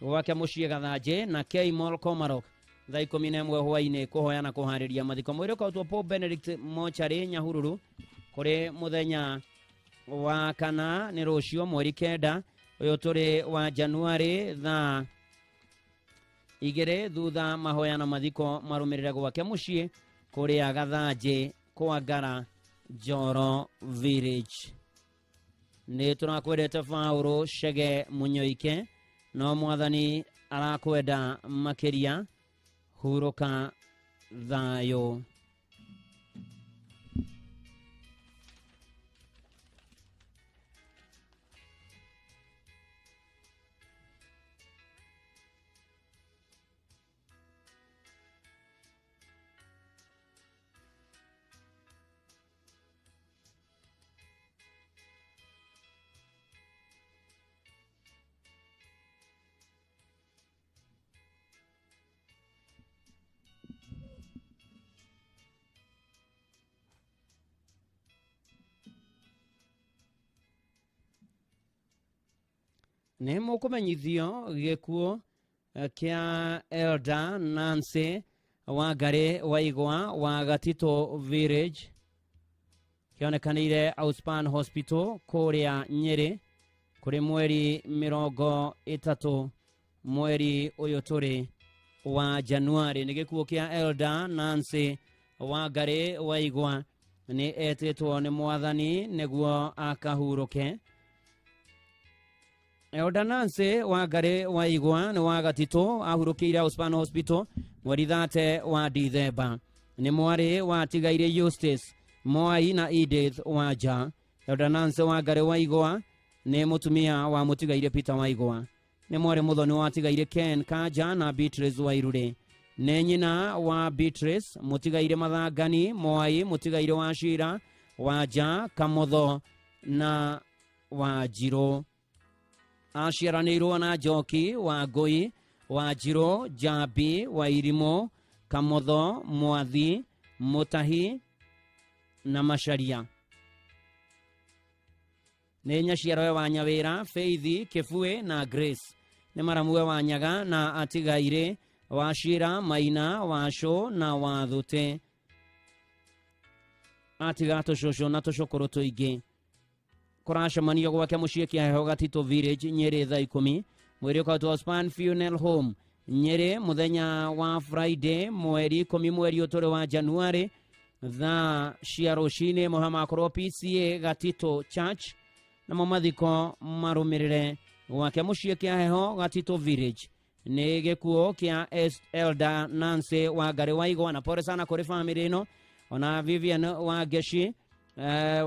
Speaker 1: gwake mũciĩ Gathanjĩ na K Mall Komarok thaa 11 hwaĩ-inĩ kũhoya na kũharĩria mathiko. Mwĩrĩ ũkautwo Pope Benedict Mochari Nyahururu kũrĩ mũthenya wa kana nĩ rũciũ mweri 9 ũyũ tũrĩ wa Januari thaa Igĩrĩ thutha mahoya na mathiko marũmĩrĩre gwake mũciĩ kũrĩa Gathanjĩ kwa Ngara Njoro Village. Nĩ tũrakwendete Paũlũ Chege Mũnyoike, no mwathani arakwenda makĩria. Hurũka thayũ. Nĩ mũkũmenyithio gĩkuũ kĩa Elder Nancy Wangari Waigwa wa Gatito Village kĩonekanĩire Outspan Hospital kũrĩa Nyĩrĩ kũrĩ mweri 30 mweri ũyũ tũrĩ wa Januari. Nĩ gĩkuũ kĩa Elder Nancy Wangari Waigwa nĩ etĩtwo nĩ mwathani nĩguo akahurũke. Elder Nancy Wangari Waigwa nĩ wa Gatito ahurũkĩire Outspan Hospital mweri 30 wa Dithemba. Nĩ mwarĩ watigaire Eustace Mwai na Edith Wanja. Elder Nancy Wangari Waigwa nĩ mũtumia wa mũtigaire Peter Waigwa. Nĩ mwarĩ mũthoni watigaire Ken Kanja na Beatrice Wairure. Nĩ nyina wa Beatrice mũtigaire Mathangani Mwai, mũtigaire wa Shira Wanja Kamotho na Wanjirũ. Aciaranĩirwo na Njoki wa Ngũi, Wanjirũ, Njambi, Wairimũ, Kamotho, Mwathi, Mũtahi na Macharia. Nĩ nyaciarowe wa Nyawĩra, Faith, Kĩbue na Grace. Nĩ maramuwe wa Nyaga na atigaire wa Shira, Maina, Wacũ na Wathũte. Atiga tũcũcũ na tũcũkũrũ tũingĩ. Kũracemanio gwake mũciĩ kĩa Gatito Village Nyĩrĩ thaa 10. Mwĩrĩ ũkautwo Outspan Funeral Home Nyĩrĩ mũthenya wa Friday mweri 10 mweri ũtũrĩ wa Januari thaa cia rũcinĩ. Mũhama makorwo PCA Gatito Church namo mathiko marũmĩrĩre gwake mũciĩ kĩa heho Gatito Village. Nĩ gĩkuũ kĩa Elder Nancy Wangari Waigwa, na pole sana kũrĩ famĩlĩ ĩno ona Vivian Wangeci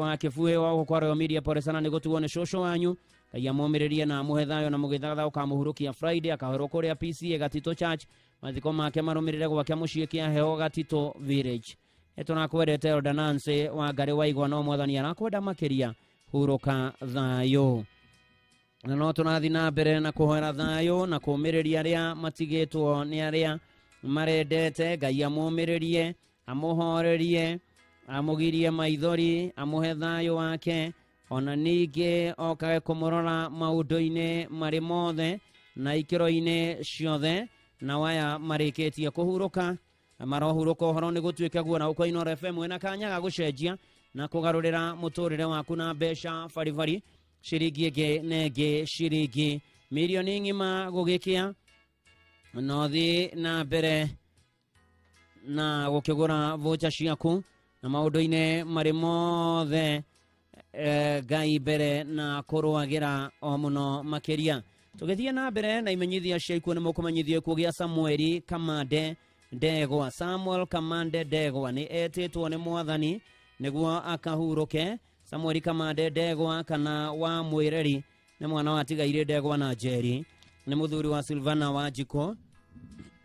Speaker 1: wa Kĩbuĩ wa gũkũ kwa Royal Media, pole sana nĩ gũtuo nĩ cũcũ wanyu. Ngai amũmĩrĩrie na amũhe thayũ na mũgĩthagatha ũkamũhurũkia Friday akahorwo kũrĩa PCA Gatito Church. Mathiko make marũmĩrĩre gwake mũciĩ kĩa heho Gatito Village. Nĩtũrakwendete Elder Nancy Wangari Waigwa, no mwathani arakwenda makĩria. Hurũka thayũ. Na no tũrathiĩ na mbere na kũhoera thayũ na kũũmĩrĩria arĩa matigĩtwo nĩ arĩa marendete. Ngai amũmĩrĩrie, amũhorerie, amũgirie maithori, amũhe thayũ wake, ona ningĩ okage kũmũrora maũndũ-inĩ marĩ mothe na ikĩro-inĩ ciothe. Na waya marĩkĩtie kũhurũka marohurũka ũhoro nĩ gũtuĩke guo. Na ũkwa Inooro FM wĩna kanya ga gũcenjia na kũgarũrĩra mũtũrĩre waku na mbeca baribari ciringi ĩngĩ na ĩngĩ ciringi mirioni ng'ima gũgĩkĩa. No thiĩ na mbere na gũkĩgũra voucher ciaku na maũndũ-inĩ marĩ mothe Ngai mbere na kũrũagĩra o mũno makĩria. Tũgĩthiĩ na mbere na imenyithia cia ikuũ, nĩ mũkũmenyithio ikuũ gĩa Samueli Kamande Ndegwa. Samuel Kamande Ndegwa nĩ etĩtwo nĩ mwathani nĩguo akahurũke. Samueli Kamande Ndegwa kana wa Mwĩreri nĩ mwana wa tigaire Ndegwa na Njeri. Nĩ mũthuri wa Silvana Wanjikũ.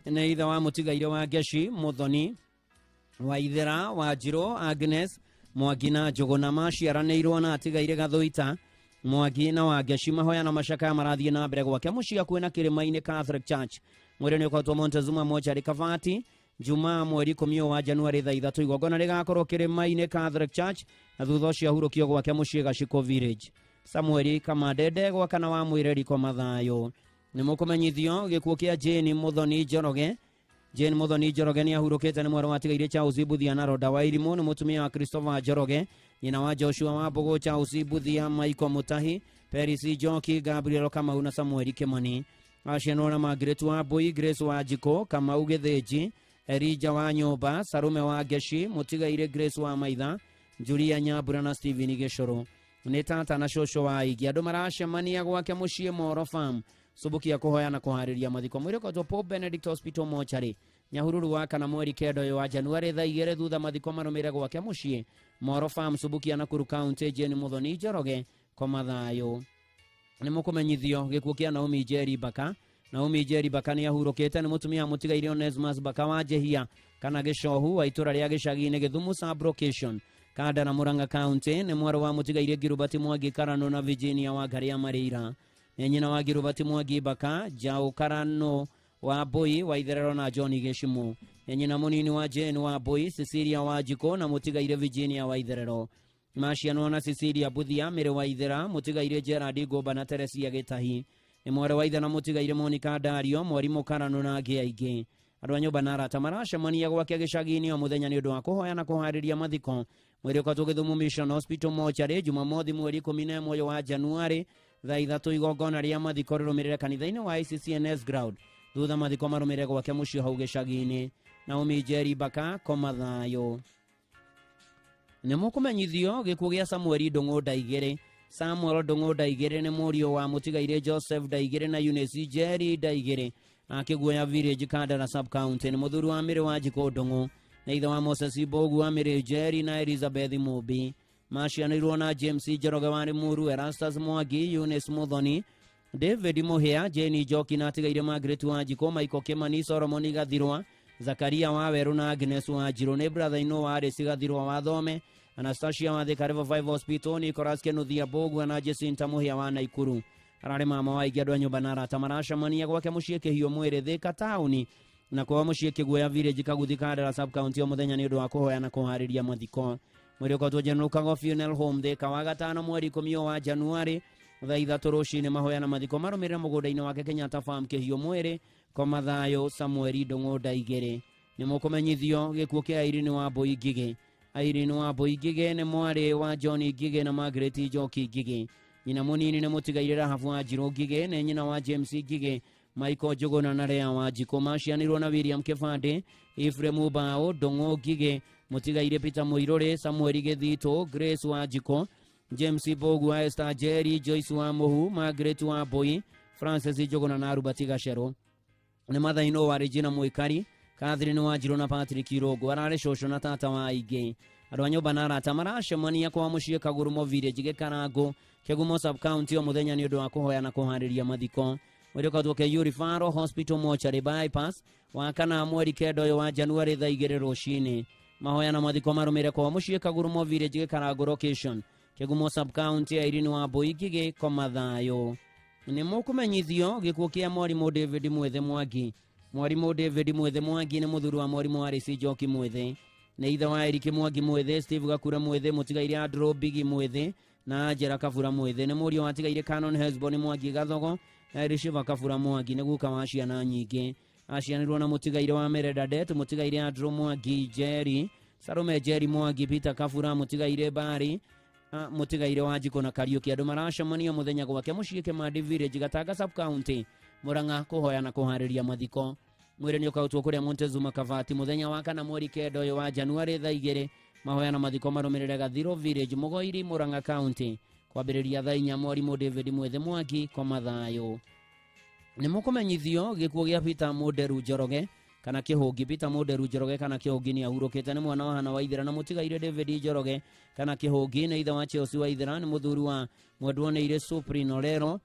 Speaker 1: Nĩ ithe wa mũtigaire wa Ngeci Mũthoni wa Ithera Wanjirũ Agnes Mwangi na Njũgũna. Maciaranĩirwo na atigaire Gathũita Mwangi na Wangeci. Mahoya na macakaya marathiĩ na mbere gwake mũciĩ hakuhĩ na Kĩrĩma-inĩ Catholic Church. Mwĩrĩ nĩ ũkoretwo Montezuma Mochari Kabati Jumaa mweri 10 wa Januari thaa 3. Igongona rĩgakorwo Kĩrĩma-inĩ Catholic Church na thutha ũcio ahurũkio gwake mũciĩ Gaciko Village. Samueli Kamande Ndegwa kana wa Mwĩreri koma thayũ. Nĩ mũkũmenyithio gĩkuũ kĩa Jane Mũthoni Njoroge. Jane Muthoni Njoroge nĩ ahurũkĩte nĩ mwarĩ wa tigaire Charles Mbuthia na Roda Wairimũ. Nĩ mũtumia wa Christopher Njoroge, nyina wa Joshua wa Mbũgũ, Charles Mbuthia, Michael Mutahi, Peris Njoki, Gabriel Kamau na Samuel Kimani. Acianwo na Margaret wa Mbui, Grace wa Njiko, Kamau Githinji, Elija wa Nyũmba, Sarume wa Ngeci, Mũtigaire Grace wa Maitha, Julia Nyambura na Steven Gĩcũrũ. Nĩ tata na cũcũ wa aingĩ. Andũ maracemania gwake mũciĩ Moro Farm, Subukia kũhoya na kũharĩria mathiko. Mwĩrĩ ũkoretwo Pope Benedict Hospital Mortuary, Nyahururu wa kana mweri 9 ũyũ wa Januarĩ thaa 2 thutha mathiko marũmĩrĩre gwake mũciĩ Moro Farm, Subukia, Nakuru County. Jane Muthoni Njoroge, koma thayũ. Nĩ mũkũmenyithio gĩkuũ kĩa Naomi Njeri Baka. Naomi Njeri Baka nĩ ahurũkĩte, nĩ mũtumia mũtigaire Onesmus Baka wa Njehia kana Gĩcohu wa itũra rĩa gĩcagi-inĩ Gĩthumu sub-location, Kanda na Murang'a County. Nĩ mwarĩ wa mũtigaire Ngirubati Mwangi Karano na Virginia wa Ngaria Marĩira. Nĩ nyina wa Ngirubati Mwangi Baka, Njaũ Karano wa Mbui wa Itherero na John Gĩcimu. Nĩ nyina mũnini wa Jane wa Mbui, Cecilia wa Njiko na mũtigaire Virginia wa Itherero. Macianwo na Cecilia Buthia, Mĩrĩ wa Ithera, mũtigaire Gerard Ngũmba na Teresia Gĩtahi. Nĩ mwarĩ wa ithe na mũtigaire Monica Dario, mwarimũ Karano na angĩ aingĩ. Andũ a nyũmba na arata maracemania gwake gĩcagi-inĩ o mũthenya nĩ ũndũ wa kũhoya na kũharĩria mathiko. Mwĩrĩ ũkatwo Gĩthumo Mission Hospital Mortuary Jumamothi mweri 11 wa Januarĩ thaa 3 igongona rĩa mathiko rĩrũmĩrĩre kanitha-inĩ wa ICCNS ground. Thutha mathiko marũmĩrĩre gwake mũciĩ hau gĩcagi-inĩ. Naomi Njeri Baka, koma thayũ. Nĩ mũkũmenyithio gĩkuũ gĩa Samuel Ndũng'ũ Ndaigĩrĩ. Samuel Ndũng'ũ Ndaigĩrĩ nĩ mũriũ wa mũtigaire Joseph Ndaigĩrĩ na Eunice Njeri Ndaigĩrĩ akĩguoya village Kandara sub county. Nĩ mũthuri wa Mĩrĩ wa Njikũ Ndũng'ũ na ithe wa Moses Mbogu wa Mĩrĩ Njeri na Elizabeth Mũmbi. Macianĩirwo na James Njoroge wa Limuru, Erastus Mwangi, Eunice Muthoni, David Muhia, Jane Njoki na atigaire Margaret wa Njikũ, Michael Kimani, Solomon Gathirwa, Zakaria wa Weru na Agnes wa Njirũ. Nĩ brother-in-law wa Alice Gathirwa wa Thome, Anastasia wa Thika Level 5 Hospital, Nicholas Kenuthia Mbũgua na Jacinta Muhia wa Naikuru. Ararĩ mama wa aingĩ andũ a nyũmba na arata maracemania gwake mũciĩ Kĩhiũ Mwĩrĩ Thika taũni na kwao mũciĩ Kĩguoya village Kaguthi Kandara sub county o mũthenya nĩ ũndũ wa kũhoya na kũharĩria mathiko. Mwĩrĩ ũkoretwo General Kago Funeral Home Thika wa gatano mweri 10 wa Januarĩ thaa 3 rũcinĩ. Mahoya na mathiko marũmĩrĩre mũgũnda-inĩ wake Kenyatta Farm Kĩhiũ Mwĩrĩ, koma thayũ. Samuel Ndũng'ũ Ndaigĩrĩ. Nĩ mũkũmenyithio gĩkuũ kĩa Irene wa Mbui Ngigĩ. Irene wa Mbui Ngigĩ nĩ mwarĩ wa John Ngigĩ na Margaret Njoki Ngigĩ. Nyina mũnini nĩ mũtigaire Rahabu wa Njirũ Ngigĩ, nĩ nyina wa James Ngigĩ, Michael Njũgũna na Lea wa Njikũ. Macianirwo na William Kĩbandĩ, Ephraim Mbao, Ndũng'ũ Ngigĩ, mũtigaire Peter Mũirũrĩ, Samuel Gĩthitũ, Grace wa Njikũ, James Mbogu wa Esther Njeri, Joyce wa Mũhu, Margaret wa Mbui, Francis Njũgũna na Rubati Gacerũ. Nĩ mathainũ wa Regina Mwĩkari, Catherine wa Njirũ na Patrick Irũngũ. Ararĩ cũcũ na tata wa aingĩ. Andũ a nyũmba na arata maracemania kwa mũciĩ Kagurumo village Gĩkarangũ, Kĩgumo sub county o mũthenya nĩ ũndũ wa kũhoya na kũharĩria mathiko. Mwĩrĩ ũkatwo KU Referral Hospital Mortuary Bypass wa kana mweri 9 ũyũ wa Januarĩ thaa 2 rũcinĩ. Mahoya na mathiko marũmĩrĩre kwa mũciĩ Kagurumo village Gĩkarangũ location, Kĩgumo sub county. Irene wa Mbui Ngigĩ, koma thayũ. Nĩ mũkũmenyithio gĩkuũ kĩa mwarimũ David Mwĩthĩ Mwangi. Mwarimũ David Mwĩthĩ Mwangi nĩ mũthuri wa mwarimũ Alice Njoki Mwĩthĩ. Nĩ ithe wa Eric Mwangi Mwĩthĩ, Steve Gakura Mwĩthĩ, mũtigaire Andrew Bigi Mwĩthĩ na Angela Kabura Mwĩthĩ. Nĩ mũriũ wa tigaire Canon Hesbon Mwangi Gathogo na Elishiva Kabura Mwangi. Nĩ guka wa ciana nyingĩ. Acianirwo na mũtigaire wa Mereda Det, mũtigaire Andrew Mwangi Njeri, Salome Njeri Mwangi, Peter Kabura, mũtigaire Bari, mũtigaire wa Njikũ na Kariũki. Andũ maracemania mũthenya gwake mũciĩ Kĩmandi village Gatanga sub county Murang'a kũhoya na kũharĩria mathiko. Mwĩrĩ nĩ ũkautwo kũrĩa Montezuma Kavati mũthenya wa kana mweri 9 ũyũ wa Januarĩ thaa 2. Mahoya na mathiko marũmĩrĩre Gathiro village Mũgoiri Murang'a county kwambĩrĩria thaa 4. Mwarimũ David Mwĩthĩ Mwangi, koma thayũ. Nĩ mũkũmenyithio gĩkuũ gĩa Peter Mũnderu Njoroge kana Kĩhũngi. Peter Mũnderu Njoroge kana Kĩhũngi nĩ ahurũkĩte. Nĩ mwana wa Hana wa Ithera na mũtigaire David Njoroge kana Kĩhũngi. Nĩ ithe wa Chelsea wa Ithera. Nĩ mũthuri wa mwendwo nĩ Ire Suprino Lero.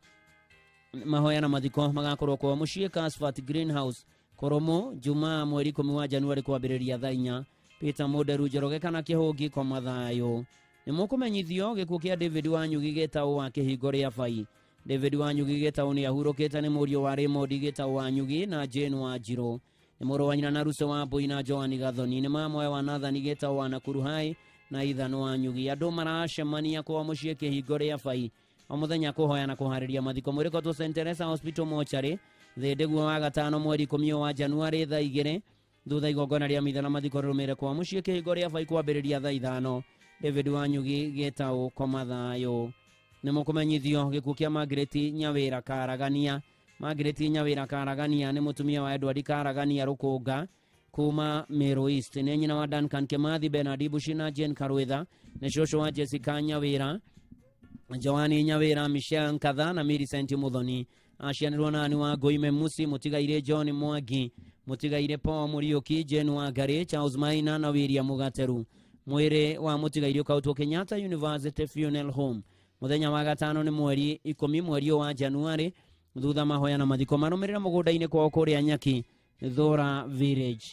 Speaker 1: Mahoya na mathiko magakorwo kwa mũciĩ Casfat Greenhouse Koromo Jumaa mweri 10 wa Januarĩ kwambĩrĩria thaa 4. Peter Mũnderu Njoroge kana Kĩhũngi, koma thayũ. Nĩ mũkũmenyithio gĩkuũ kĩa David Wanyugi Gĩtaũ wa Kĩhingo rĩa Bai. David Wanyugi Gĩtaũ nĩ ahurũkĩte. Nĩ mũriũ wa Raymond Gĩtaũ Wanyugi na Jane wa Njirũ. Nĩ mũrũ wa nyina na Ruse wa Mbui na Joan Gathoni. Nĩ mama wa Nathan Gĩtaũ wa Nakuru High na Ethan Wanyugi. Andũ maracemania kwa mũciĩ Kĩhingo rĩa Bai o mũthenya kũhoya na kũharĩria mathiko. Mwĩrĩ ũkatwo St Teresa Hospital Mortuary Thĩndĩguo wa gatano mweri 10 wa Januarĩ thaa 2. Thutha igongona rĩa mitha na mathiko rĩrũmĩrĩre kwa mũciĩ Kĩhingo rĩa Bai kwambĩrĩria thaa 5. David Wanyugi Gĩtaũ, koma thayũ. Nĩ mũkũmenyithio gĩkuũ kĩa Margaret Nyawĩra Karagania. Margaret Nyawira Karagania nĩ mũtumia wa Edward Karagania Rũkũnga kuma Meru East. Nĩ nyina wa Duncan Kimathi, Bernard Bushina, Jane Karwitha, nĩ cũcũ wa Jessica Nyawira, Joani Nyawira, Michelle Nkatha na Millicent Muthoni. Acianirwo na Anne wa Ngoime Musi, Mũtigaire John Mwangi, Mũtigaire Paul Muriuki, Jane Wangari, Charles Maina na William Mugateru. Mwĩrĩ wa mũtigaire ũkautwo Kenyatta University Funeral Home mũthenya wa gatano nĩ mweri 10 mweri wa Januari, thutha mahoya na mathiko marũmĩrĩra mũgũnda-inĩ kwao kũrĩa Nyaki Thora Village.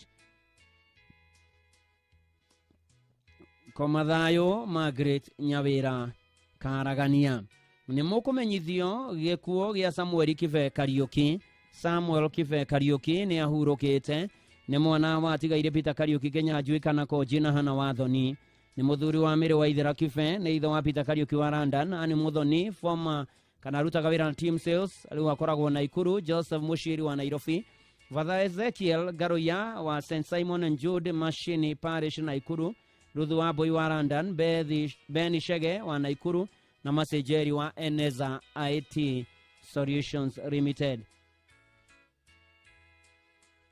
Speaker 1: Koma thayũ Margaret Nyawira Karagania. Nĩ mũkũmenyithio gĩkuo gĩa Samuel Kibe Kariuki. Samuel Kibe Kariuki nĩ ahurũkĩte, nĩ mwana wa atigaire Peter Kariuki Kenyanjui kana Koji na Hana Wathoni. Nĩ mũthuri wa Mĩrĩ wa Ithera Kibe, nĩ ithe wa Peter Kariuki wa London, Anne Muthoni former kana arutaga wĩra na Team Sales rĩu akoragwo Naikuru, Joseph Mushiri wa Nairobi, Father Ezekiel Garuya wa St Simon and Jude Machini Parish Naikuru, Ruthu wa Boy wa London, Ben Shege wa Naikuru na Masejeri wa Eneza IT Solutions Limited.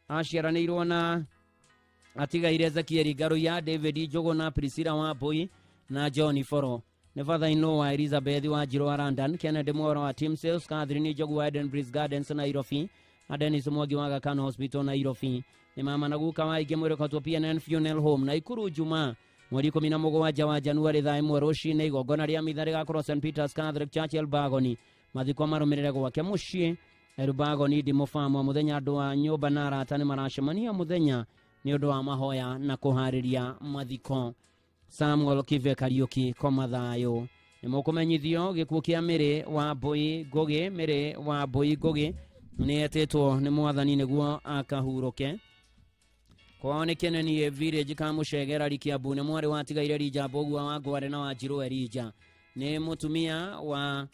Speaker 1: Aciaranĩirwo na atigaire Ezekiel Garuya, David Njogo na Priscilla wa Boy na John Foro. Nĩ father-in-law wa Elizabeth wa Njirũ wa London, Kennedy Mworo wa Team Sales, Catherine Njogu wa Eden Breeze Gardens Nairobi, na Dennis Mwangi wa Aga Khan Hospital Nairobi. Nĩ mama na guka wa aingĩ mwĩrĩ ũkautwo PNN Funeral Home Naikuru Jumaa mweri 17 wa Januari thaa 1 rũcinĩ. Igongona rĩa mitha rĩgakorwo St Peters Catholic Church Elbagoni. Mathiko marũmĩrĩre gwake mũciĩ Elbagoni Ndimũbamwa. Mũthenya andũ a nyũmba na arata nĩ maracemania mũthenya nĩ ũndũ wa mahoya na kũharĩria mathiko. Samuel Kibe Kariuki koma thayũ. Nĩ mũkũmenyithio gĩkuũ kĩa Mĩrĩ wa Mbũi Ngũgĩ. Mĩrĩ wa Mbũi Ngũgĩ nĩ etĩtwo nĩ mwathani nĩguo akahurũke. Kwao nĩ Kĩnenie Village Kamũcegera Kiambu. Nĩ mwarĩ wa atigaire Elijah Mbũgua wa Ngware na wa Njirũ Elijah. Nĩ mũtumia wa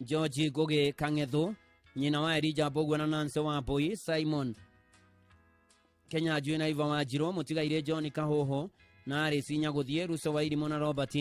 Speaker 1: George Ngũgĩ Kang'ethu, nyina wa Elijah Mbũgua na Nancy wa Mbũi, Simon Kenyanjui na Iva wa Njirũ, mũtigaire John Kahũhũ na Alice Nyagũthiĩ, Ruso wa Irimũ na Robert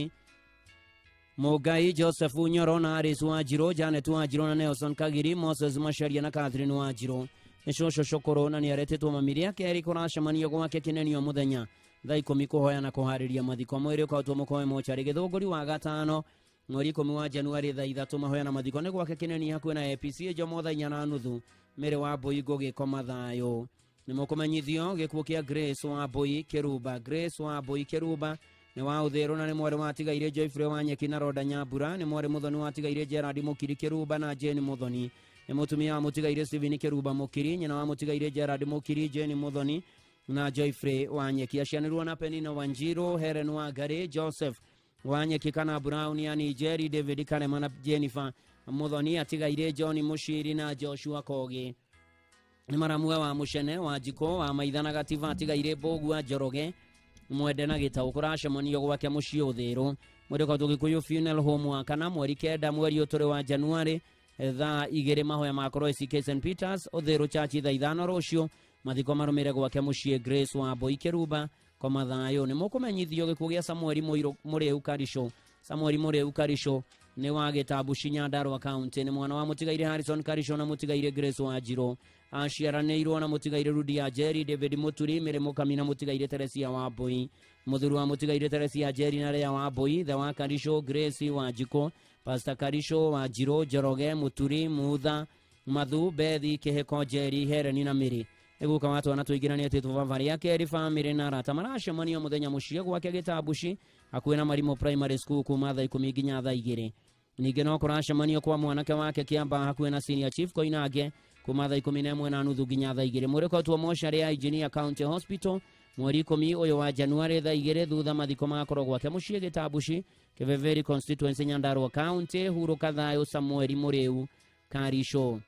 Speaker 1: Mũngai, Joseph Nyoro na Alice wa Njirũ, Janet wa Njirũ na Nelson Kagiri, Moses Macharia na Catherine wa Njirũ. Nĩ cũcũ cũkũrũ na nĩ aretĩtwo mami rĩa kerĩ kũracemanio gwake Kĩnenio mũthenya thaa 10 kũhoya na kũharĩria mathiko. Mwĩrĩ ũkautwo mũkoe mocarĩ Gĩthũngũri wa gatano mweri 10 wa Januari thaa 3 mahoya na mathiko nĩ gwake Kĩneni hakuhĩ na APC Njomo thaa 4:30. Mĩrĩ wa Mbũi Ngũgĩ koma thayũ. Nĩ mũkũmenyithio gĩkuũ kĩa Grace wa Mbũi Kĩrumba. Grace wa Mbũi Kĩrumba nĩ wa Ũthĩrũ na nĩ mwarĩ wa atigaire Joyfrey wa Nyeki na Roda Nyambura. Nĩ mwarĩ Mũthoni wa atigaire Gerard Mũkiri Kĩrumba na Jane Mũthoni. Nĩ mũtumia wa mũtigaire Stephen Kĩrumba Mũkiri, nyina wa mũtigaire Gerard Mũkiri, Jane Mũthoni na Joyfrey wa Nyeki. Acianĩrwo na Penina Wanjiru, Helen wa Ngari, Joseph wa Nyeki kana Brown ya Nigeri, David Karema na Jennifer Mũthoni. Atigaire John Mũciri na Joshua Kogi. Nĩ maramue wa Mũcene wa Njiko wa Maitha na Gativa. Atigaire Mbũgua Njoroge Mwende na Gĩtaũ. Kũracemanio gwake mũciĩ Ũthĩrũ. Mwĩrĩ ũkautwo Gĩkũyũ Funeral Home wa kana mweri 9 mweri ũtũrĩ wa Januari thaa 2 mahoya makorwo ACK St Peters Ũthĩrũ Church thaa 5 rũciũ. Mathiko marũmĩrĩre gwake mũciĩ Grace wa Mbũi Kĩrumba koma thayũ. Nĩ mũkũmenyithio gĩkuũ gĩa Samuel Mũrĩu Karisho. Samuel Mũrĩu Karisho nĩ wa Gĩtambuci Nyandarua County. Nĩ mwana wa mũtigaire Harrison Karisho na mũtigaire Grace wa Njirũ. Aciaranĩirwo na mũtigaire Rudia Njeri, David Mũturi, Mĩrĩ Mũkami na mũtigaire Teresia wa Mbũi. Mũthuri wa mũtigaire Teresia Njeri na Lea wa Mbũi, the wa Karisho, Grace wa Njiko, Pastor Karisho wa Njirũ, Njoroge, Mũturi, Mutha, Mathu, Bethi, Kĩhĩko, Njeri, Hereni na Mĩrĩ. Nĩguka wa twana tũingĩ na nĩetĩtwo baba rĩa kerĩ bamĩrĩ na arata maracemanio mũthenya mũciĩ gwake Gĩtambuci hakuhĩ na Marimo Primary School kuma thaa 10 nginya thaa 2. Ningĩ no kũracemanio kwa mwanake wake Kĩamba hakuhĩ na Senior Chief Koinange kuma thaa 11:30 nginya thaa 2. Mwĩrĩ ũkautwo mocarĩ ya Engineer County Hospital mweri 10 ũyũ wa Januari thaa 2 thutha mathiko makorwo gwake mũciĩ Gĩtambuci Kĩveveri Constituency Nyandarua County. Hurũka thayũ Samuel Mũrĩu Karisho.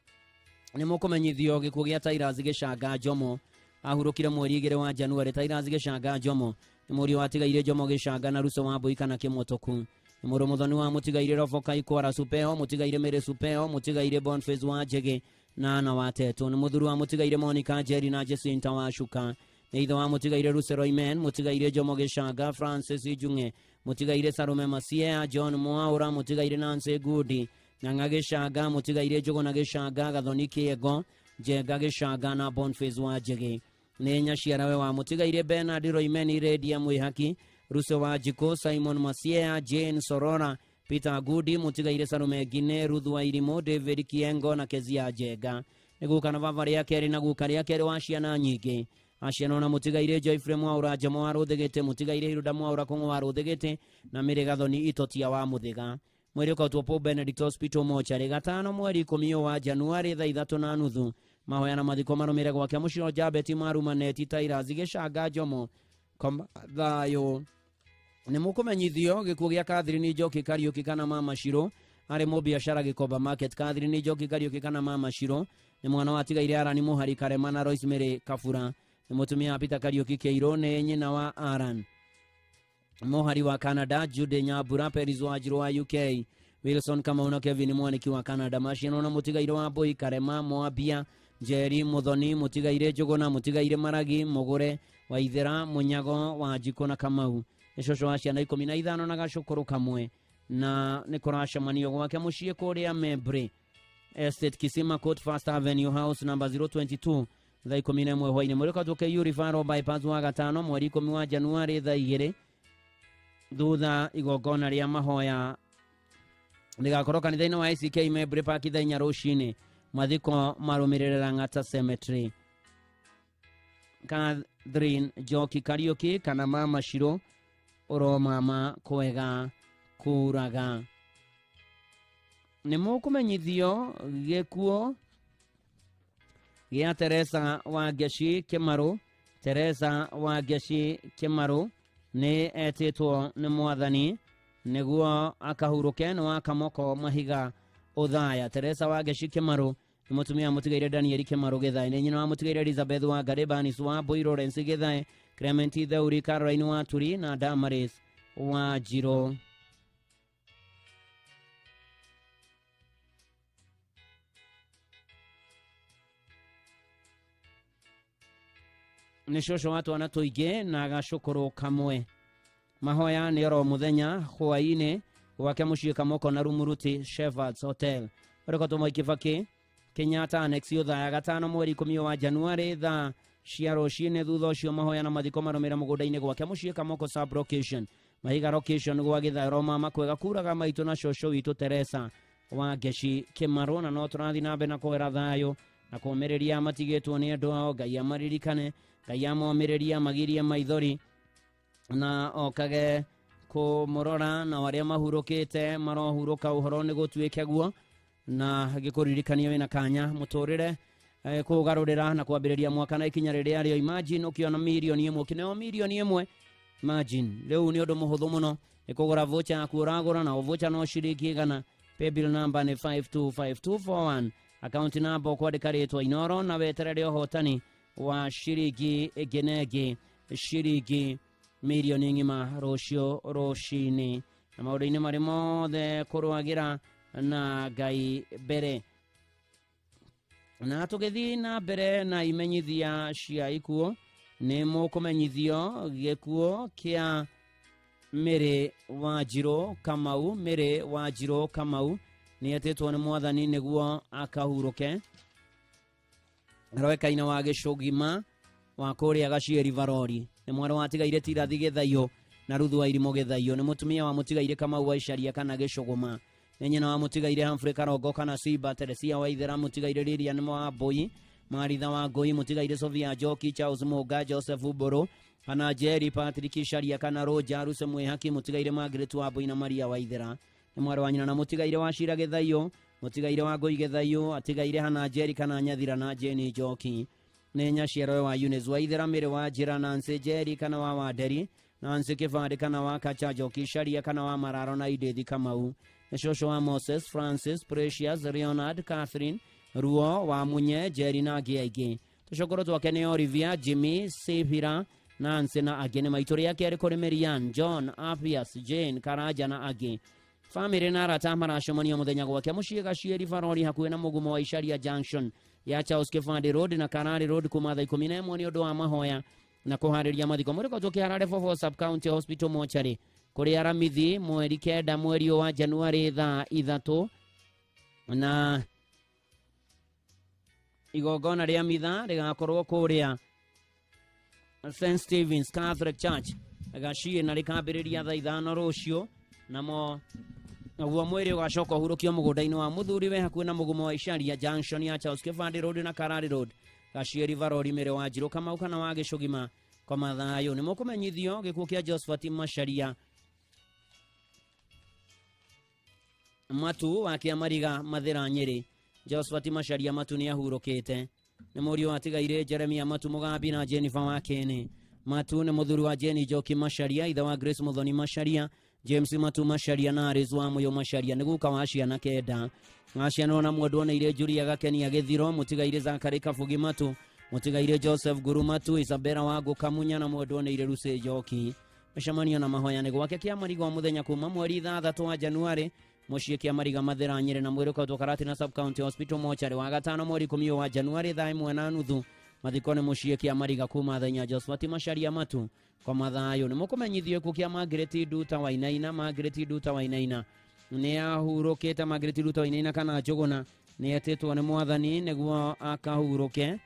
Speaker 1: Nĩ mũkũmenyithio gĩkuũ gĩa Tairas Gĩcanga Njomo. Ahurũkire mweri 2 wa Januari. Tairas Gĩcanga Njomo nĩ mũriũ wa atigaire Njomo Gĩcanga na Ruso wa Mbũi kana Kĩmotoku. Nĩ mũrũ Mũthoni wa mũtigaire Roboka Ikwara Supeo, mũtigaire Mĩrĩ Supeo, mũtigaire Boniface wa Njĩgĩ na Anna wa Tetũ. Nĩ mũthuri wa mũtigaire Monica Njeri na Jacinta wa Shuka. Nĩ ithe wa mũtigaire Lucero Imen, mũtigaire Jomo Gĩcanga, Francis Njung'e, mũtigaire Salome Masia, John Mwaura, mũtigaire Nancy Goody Ng'ang'a Gĩcanga, mũtigaire Njũgũna Gĩcanga, Gathoni Kĩengo, Njenga Gĩcanga na Boniface wa Njĩgĩ. Nĩ nyaciarawe wa mũtigaire Bernard Roimeni, Redia Mwĩhaki, Ruso wa Njikũ, Simon Masia, Jane Sorora, Peter Gudi, mũtigaire Salume Ngine, Ruth wa Irimũ, David Kiengo na Kezia Njenga. Nĩ guka na baba rĩa kerĩ na guka rĩa kerĩ wa ciana nyingĩ. Aciana na mũtigaire Joyfrey Mwaura, Njomo wa Rũthĩgĩtĩ, mũtigaire Hilda Mwaura Kũng'ũ wa Rũthĩgĩtĩ na Mĩrĩ Gathoni Itotia wa Mũthĩga. Mwĩrĩ ũkautwo Pope Benedict Hospital mochari gatano mweri 10 wa Januari thaa 3:30. Mahoya na mathiko marũmĩrĩre gwake mũciĩ Jabeti Marumaneti Tairazi Gĩcanga Njomo thayũ. Nĩ mũkũmenyithio gĩkuũ gĩa Catherine Njoki Kariũki kana Mama Shiro arĩ mũbiacara Gĩkomba Market. Catherine Njoki Kariũki kana Mama Shiro nĩ mwana wa tigaire Arani Mũhari Karema na Rosemary Kabura. Nĩ mũtumia wa Peter Kariũki Kĩirũ, nĩ nyina wa Aran Mũhari wa Canada, Jude Nyambura, Peris wa Njirũ wa UK, Wilson Kamau na Kevin Mwaniki wa Canada. Maciano na mũtigaire wa Mbui Karema, Mwambia, Njeri Muthoni, mũtigaire Njũgũna, mũtigaire Maragi, Mũgũre Waithera, Mũnyago wa Njikũ na Kamau. Nĩ cũcũ wa ciana 15 na gacũkũrũ kamwe, na nĩ kũracemanio gwake mũciĩ kũrĩa Membre Estate, Kisima Court, First Avenue House number 022 thaa 11 hwainĩ. Mwĩrĩ ũkautwo KU Referral Bypass wa gatano mweri 10 wa Januari thaa 2 thutha igongona rĩa mahoya rĩgakorwo kanitha-inĩ wa ICK Membre Park thaa 4 rũcinĩ. Mathiko marũmĩrĩre Lang'ata Cemetery. Catherine Njoki Kariũki kana Mama Shiro, ũromama kwega kũraga. Nĩ mũkũmenyithio gĩkuũ gĩa Teresa wa Ngeci Kĩmarũ. Teresa wa Ngeci Kĩmarũ nĩ etĩtwo nĩ mwathani nĩguo akahurũke nĩ wa Kamoko Mahiga Ũthaya. Teresa wa Ngeci Kĩmarũ nĩ mũtumia wa mũtigaire Daniel Kĩmarũ Gĩthae, nĩ nyina wa mũtigaire Elizabeth wa Ngarĩ, Banis wa Mbui, Lawrence Gĩthae, Clement Theuri, Caroline wa Turi na Damaris wa Njirũ. Nĩ cũcũ wa twana tũingĩ na gacũkũrũ kamwe. Mahoya nĩ oro mũthenya hwaĩ-inĩ gwake mũciĩ Kamoko na Rumuruti Shepherds Hotel. Ũrekotwo Mwai Kibaki Kenyatta Annex Ũthaya gatano mweri 10 wa Januari thaa cia rũcinĩ. Thutha ũcio mahoya na mathiko marũmĩrĩre mũgũnda-inĩ gwake mũciĩ Kamoko sub location Mahiga location gwa Gĩthayo. Mama kwega kuraga maitũ na cũcũ witũ Teresa wa Ngeci Kĩmarũ. Na no tũrathiĩ na mbere na kũgera thayũ na kũmĩrĩria matigĩtwo nĩ andũ ao. Ngai amaririkane, Ngai amomĩrĩrie, magirie maithori na okage kũmũrora, na arĩa mahurũkĩte marohurũka ũhoro nĩ gũtuĩke guo, na gĩkũririkania wĩna kanya mũtũrĩre kũgarũrĩra na kwambĩrĩria mwaka na ikinya rĩrĩa rĩo. Imagine ũkĩona mirioni ĩmwe, ũkĩneo mirioni ĩmwe, imagine rĩu nĩ ũndũ mũhũthũ mũno nĩ kũgũra voucher yaku ũragũra, na voucher no ciringi 100. Paybill number nĩ 525241, account number ũkwandĩka rĩtwa Inoro na weterere ũhotani wa ciringi ĩngĩ na ĩngĩ, ciringi mirioni ng'ima rũciũ rũcinĩ. Na maũndũ-inĩ marĩ mothe kũrũagĩra na Ngai mbere. Na tũgĩthiĩ na mbere na imenyithia cia ikuũ, nĩ mũkũmenyithio gĩkuũ kĩa Mĩrĩ wa Njirũ Kamau. Mĩrĩ wa Njirũ Kamau nĩ etĩtwo nĩ mwathani nĩguo akahurũke. Aroĩkaine wa Gĩcũgima wa kũrĩa Gaciĩ Barori. Nĩ mwana wa tigaire Tirathi Gĩthaiyo na Ruthu wa Irimũ Gĩthaiyo. Nĩ mũtumia wa mũtigaire Kamau wa Icaria kana Gĩcũgũma. Nĩ nyina wa mũtigaire Humphrey Karongo kana Simba, Teresia wa Ithera, mũtigaire Lilian wa Mbui, Maritha wa Ngũi, mũtigaire Sofia Njoki, Charles Mũnga, Joseph Mbũrũ, kana Jerry Patrick Icaria kana Roja Ruse Mwĩhaki, mũtigaire Margaret wa Mbui na Maria wa Ithera. Nĩ mwarĩ wa nyina na mũtigaire wa Cira Gĩthaiyo, mũtigaire wa Ngũi Gĩthaiyo, atigaire Hana Jerry kana Nyathira na Jane Njoki. Nĩ nyaciaro wa Eunice wa Ithera, Mĩrĩ wa Njĩra, Nancy Jerry kana wa Wanderi, Nancy Kĩbandĩ kana wa Kacha, Njoki Icaria kana wa Mararo na Edith Kamau. Nĩ cũcũ wa Moses, Francis, Precious, Leonard, Catherine, Ruo wa Munye, Jerry na angĩ aingĩ. Tũcũkũrũ twake nĩ Olivia, Jimmy, Sivira, Nancy na angĩ. Nĩ maitũ rĩa kerĩ kũrĩ Marian, John, Appius, Jane, Karanja na angĩ. Famĩlĩ na arata maracemania mũthenya gwake mũciĩ Gaciĩ Barori hakuhĩ na mũgumo wa Icaria Junction ya Charles Kĩbandĩ Road na Karari Road kuma thaa 11 nĩ ũndũ wa mahoya na kũharĩria mathiko. Mũrĩko tũkĩharare Four Sub County Hospital Mortuary kũrĩ Aramithi mweri 9 mweri wa Januari thaa 3. Na igongona rĩa mitha rĩgakorwo kũrĩa St Stephen's Catholic Church Gaciĩ na rĩkambĩrĩria thaa 5 rũciũ, namo naguo mwĩrĩ ũgacoka ũhurũkio mũgũnda-inĩ wa mũthuri we hakuhĩ na mũgumo wa Icaria Junction ya Charles Kĩbandĩ Road na Karari Road Gaciĩ River Road Mĩrĩ wa Njirũ Kamau kana wa Gĩcũgima kwa mathayũ. Nĩ mũkũmenyithio gĩkuũ kĩa Josephat Macharia Matu wa Kĩamariga Mathĩra Nyĩrĩ. Josephat Macharia Matu nĩ ahurũkĩte. Nĩ mũriũ watigaire Jeremia Matu Mũgambi na Jennifer wa Kene. Matu nĩ mũthuri wa Jenny Njoki Macharia, ithe wa Grace Muthoni Macharia, James Matu Macharia na Aris wa Muyo Macharia. Nĩ guka wa ciana 9. Acianwo na mwendwa nĩ irĩ Julia Gakenia Gĩthiro, mũtigaire Zakari Kabugi Matu, mũtigaire Joseph Guru Matu, Isabella wa Ngũkamunya na mwendwa nĩ irĩ Lucy Njoki. Mĩcemanio na mahoya nĩ gwake Kĩamariga o mũthenya kuma mweri 6 wa Januarĩ mũciĩ Kĩamariga Mathĩra Nyĩrĩ na mwĩrĩ ũkautwo Karatina Sub County Hospital mocarĩ wa gatano mweri 10 wa Januarĩ thaa 1:30. Mathiko nĩ mũciĩ Kĩamariga kuma thaa 4. Josephat Macharia Matu kwa mathayũ. Nĩ mũkũmenyithio gĩkuũ kĩa Margaret Nduta Wainaina. Margaret Nduta Wainaina nĩ ahurũkĩte. Margaret Nduta Wainaina kana Njũgũna nĩ etĩtwo nĩ mwathani nĩguo akahurũke,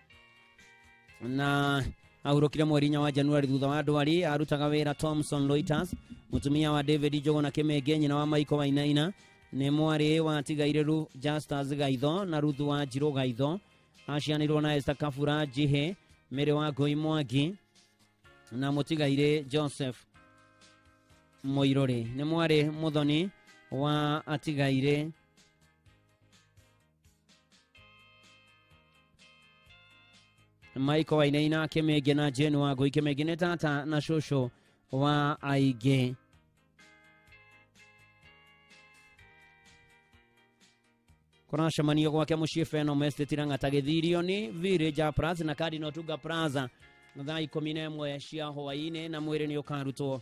Speaker 1: na ahurũkire mweri 4 wa Januari thutha wa ndwari. Arutaga wĩra Thomson Reuters. Mũtumia wa David Njũgũna Kĩmĩngĩ, nyina wa Michael Wainaina, nĩ mwarĩ watigaire Justus Gaitho na Ruth wa Njirũ Gaitho. Acianirwo na Esther Kabura Njihe, Mary wa Ngũi Mwangi na mũtigaire Joseph Mũirũrĩ. Nĩ mwarĩ mũthoni wa atigaire Michael Wainaina Kĩmĩngĩ na Jane wa Ngũi Kĩmĩngĩ. Nĩ tata na cũcũ wa aingĩ. Kũracemanio gwake mũciĩ Phenom Estate Lang'ata Gĩthirio-inĩ Village Plaza na Cardinal Tuga Plaza thaa 11 cia hwaĩ-inĩ, na mwĩrĩ nĩ ũkarutwo.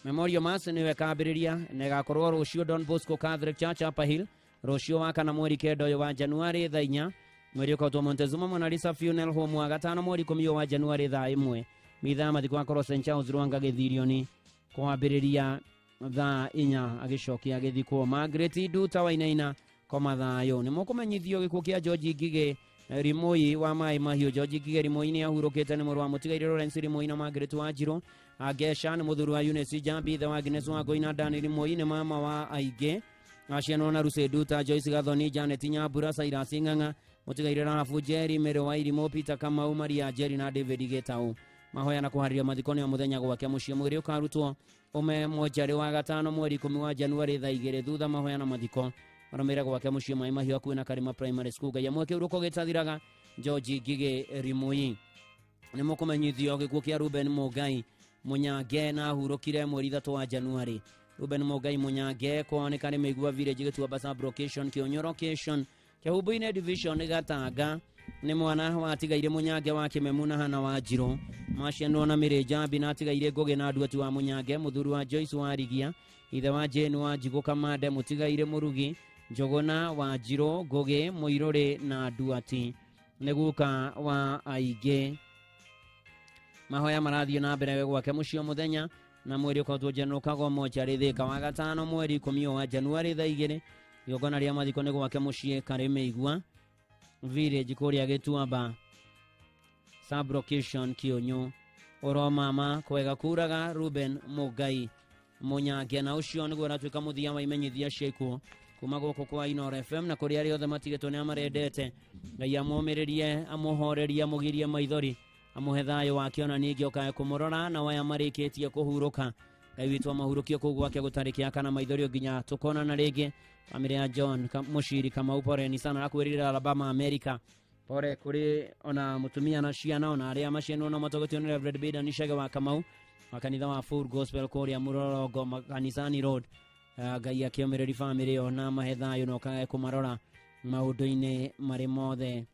Speaker 1: Memorial Mass nĩyo ĩkambĩrĩria na ĩgakorwo rũciũ Don Bosco Catholic Church Upper Hill rũciũ wa kana mweri 9 ũyũ wa Januarĩ thaa 4. Mwĩrĩ ũkautwo Montezuma Mona Lisa Funeral Home wa gatano mweri 10 wa Januarĩ thaa 1. Mitha ya mathiko akorwo St Charles Rwanga Gĩthirio-inĩ kwambĩrĩria thaa 4 agĩcokia agĩthikwo. Margaret Nduta Wainaina kwa mathayũ. Nĩ mũkũmenyithio gĩkuũ kĩa George Ngigĩ Rimoi wa Maĩ Mahiũ. George Ngigĩ Rimoi nĩ ahurũkĩte. Nĩ mũrũ wa mũtigaire Lawrence Rimoi na Margaret wa Njirũ. Agesha nĩ mũthuri wa Eunice Njambi, ithe wa Agnes wa Ngũi na Daniel Rimoi. Nĩ mama wa aingĩ. Acianwo na Lucy Nduta, Joyce Gathoni, Janet Nyambura, Cyrus Ng'ang'a, mũtigaire Rahabu Njeri, Mary wa Irimũ, Peter Kamau, Maria Njeri na David Gĩtau. Mahoya na kũharĩria mathiko nĩ o mũthenya gwake mũciĩ. Mwĩrĩ ũkarutwo ũme mocarĩ wa gatano mweri 10 wa Januarĩ thaa 2 thutha mahoya na mathiko marũmĩrĩre gwake mũciĩ Maĩ Mahiũ hakuhĩ na Karima Primary School. Ngai amwe kĩhurũko gĩtathiraga. George Ngigĩ Rimui. Nĩ mũkũmenyithio gĩkuũ kĩa Ruben Mũngai Mũnyange na ahurũkire mweri 3 wa Januarĩ. Ruben Mũngai Mũnyange kwoneka nĩ Mĩigua Village Gĩtuamba sub location Kĩũnyũ location Kĩhumbu-inĩ division Gatanga. Nĩ mwana watigaire Mũnyange wa Kĩmemu na Hana wa Njirũ. Macianwo na Mĩrĩ Njambi na atigaire Ngũgĩ na Nduati wa Mũnyange, mũthuri wa Joyce wa Rigia, ithe wa Jane wa Njigũ Kamande, mũtigaire Mũrugi Njũgũna wa Njirũ, Ngũgĩ Mũirũrĩ na Nduati. Nĩ guka wa aingĩ. Mahoya marathiĩ na mbere gwake mũciĩ o mũthenya na mwĩrĩ ũkautwo General Kagomo mocarĩ Thĩka wa gatano mweri 10 wa Januarĩ thaa 2. Igongona rĩa mathiko nĩ gwake mũciĩ Karĩmĩigua Village kũrĩa Gĩtuamba sub location Kĩũnyũ. Oro mama kwega kuraga Ruben Mũngai Mũnyange. Na ũcio nĩguo ũratuĩka mũthia wa imenyithia cia ikuũ kuma gũkũ kwa Inooro FM na kũrĩ arĩa othe matigĩtwo nĩ amarendete. Ngai amũmĩrĩrie, amũhorerie, amũgirie maithori, amũhe thayũ wake ona ningĩ okae kũmũrora na waya marĩkĩtie kũhurũka. Ngai witũ amahurũkie kũu gwake gũtarĩ kĩaka na maithori nginya tũkonana rĩngĩ. Famĩlĩ ya John Mũciri Kamau, poreni sana akwĩrire Alabama America. Pore kũrĩ ona mũtumia na ciana ona arĩa macianwo na matogotio nĩ Reverend Beda Nishage wa Kamau wa kanitha wa Full Gospel kũrĩa Mũrorongo Kanisani Road. Ngai akĩũmĩrĩria famĩlĩ ĩyo na mahe thayũ na ũkae kũmarora maũndũ-inĩ marĩ mothe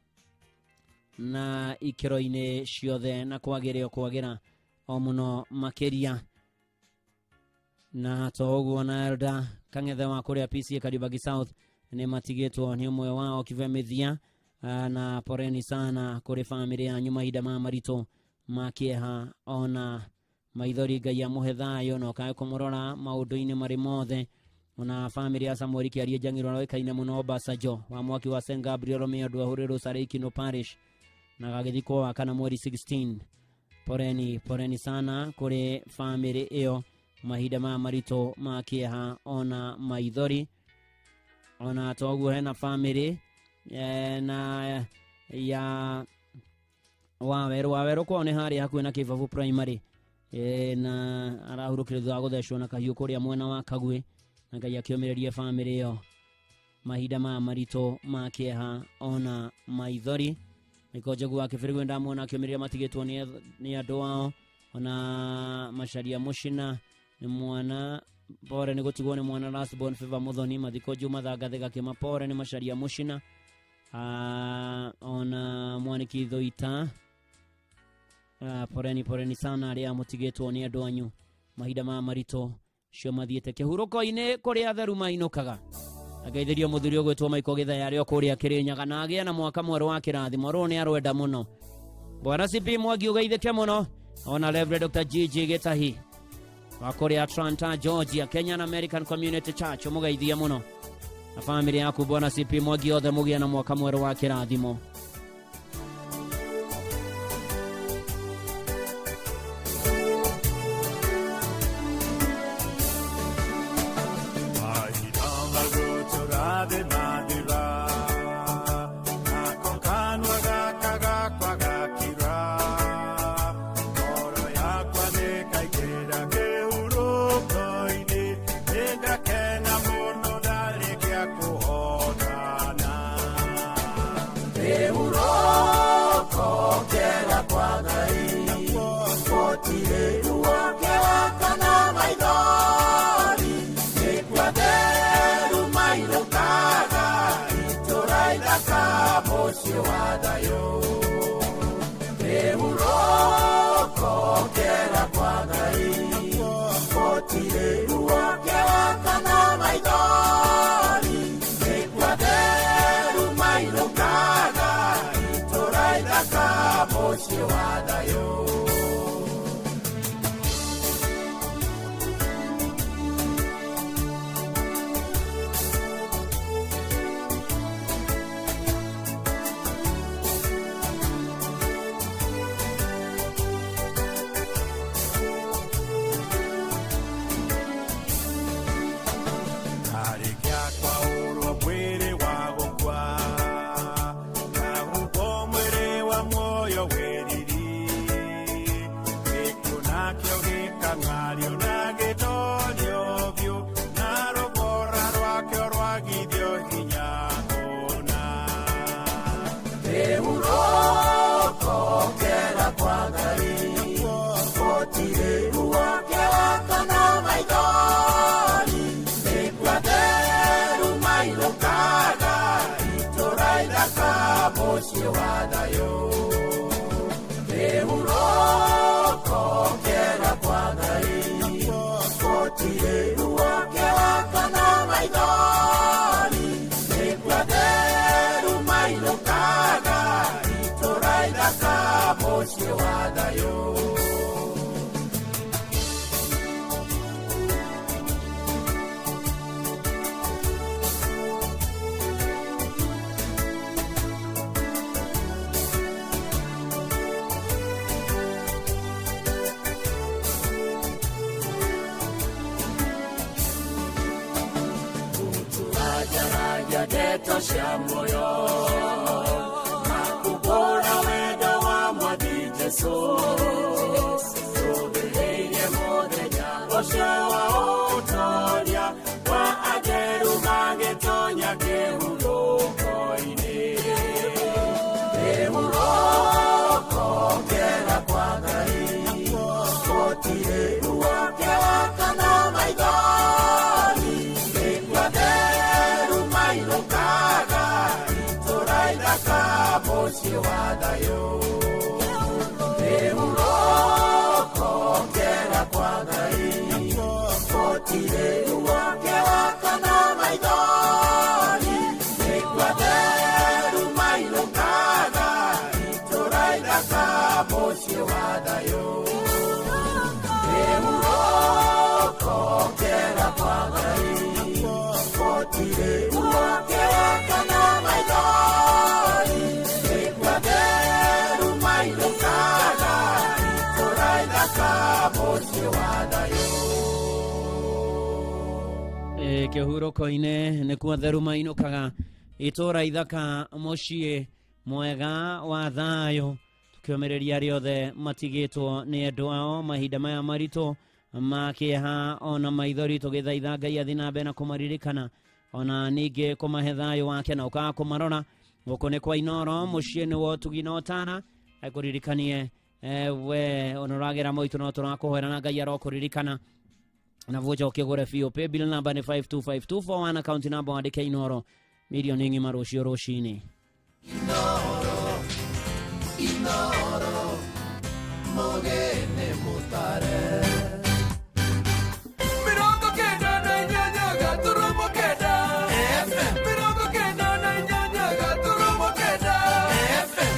Speaker 1: na ikĩro-inĩ ciothe na kwagĩra o kwagĩra o mũno makĩria. Na to ũguo na Elda Kang'ethe wa kũrĩa PCA Kariobangi South nĩ matigĩtwo nĩ ũmwe wao Kive Mĩthia, na poreni sana kũrĩ famĩlĩ yanyu mahinda ma maritũ ma kĩeha ona maithori. Ngai amũhe thayũ na ũkae kũmũrora maũndũ-inĩ marĩ mothe Ona family ya Samuel Kiarie Njang'irwa oĩkaine mũno Basajo wa mwaki wa St Gabriel Mĩondũ ahũrĩrwo Sarĩkino Parish na gagĩthikwo wa kana mweri 16. Poreni poreni sana kũrĩ family ĩyo mahinda maya maritũ ma kĩeha ona maithori. Ona toguo hena family na ya Waweru kwao nĩ harĩa hakuhĩ na Kĩbabu Primary, na arahurũkire thutha wa gũthecwo na kahiũ kũrĩa mwena wa Kagwĩ, na Ngai akĩũmĩrĩrie family ĩyo mahinda maya maritũ ma kĩeha ona maithori. Nĩko Njogu wa Kĩbĩrĩgwe ndamuona akĩũmĩrĩria matigĩtwo nĩ andũ ao. Ona Macharia Mũcina nĩ mwana pore nĩ gũtigwo nĩ mwana Last Born Favor Muthoni, mathiko Juma Thangathe Gakĩma, pore nĩ Macharia Mũcina. Ona Mwaniki Thuita, poreni poreni sana arĩa mũtigĩtwo nĩ andũ anyu mahinda maya maritũ cio mathiĩte kĩhurũko-inĩ kũrĩa atheru mainũkaga. Ageithĩrio mũthuri ũgwĩtwo Michael Gĩthaya arĩ o kũrĩa Kĩrĩnyaga, na agĩe na mwaka mwerũ wa kĩrathimo, rũũ nĩ arwenda mũno. Bwana CP Mwangi ũgeithĩke mũno. Ona Reverend Dr. GG Gĩtahi wa kũrĩa Atlanta, Georgia, Kenyan American Community Church, ũmũgeithie mũno na family yaku Bwana CP Mwangi, othe mũgĩe na mwaka mwerũ wa kĩrathimo.
Speaker 2: Kera kwa Ngai. Gũtirĩ ruo kana maithori, nĩkuo atheru mainũkaga, itũũra ithaka mũciĩ wa thayũ.
Speaker 1: Kĩhurũko-inĩ nĩkuo atheru mainũkaga, itũũra ithaka mũciĩ mwega wa thayũ. Tũkĩũmĩrĩria arĩa othe matigĩtwo nĩ endwa ao mahinda maya maritũ ma kĩeha ona maithori, tũgĩthaitha Ngai athiĩ na mbere na kũmaririkana ona ningĩ kũmahe thayũ wake na ũkaga kũmarora. Gũkũ nĩ kwa Inoro, mũciĩ nĩ wa ũtugi na ũtana. Akũririkanie we ona ũragera moitũ no tũrakũhoera na Ngai arokũririkana na vocha ũkĩgũre biũ. Paybill number nĩ 525241, account number wandĩke Inoro milioni ng'ima rũciũ rũcinĩ.
Speaker 2: Inoro, Inoro, mũgeni mũtare. 98.9 FM. 98.9 FM.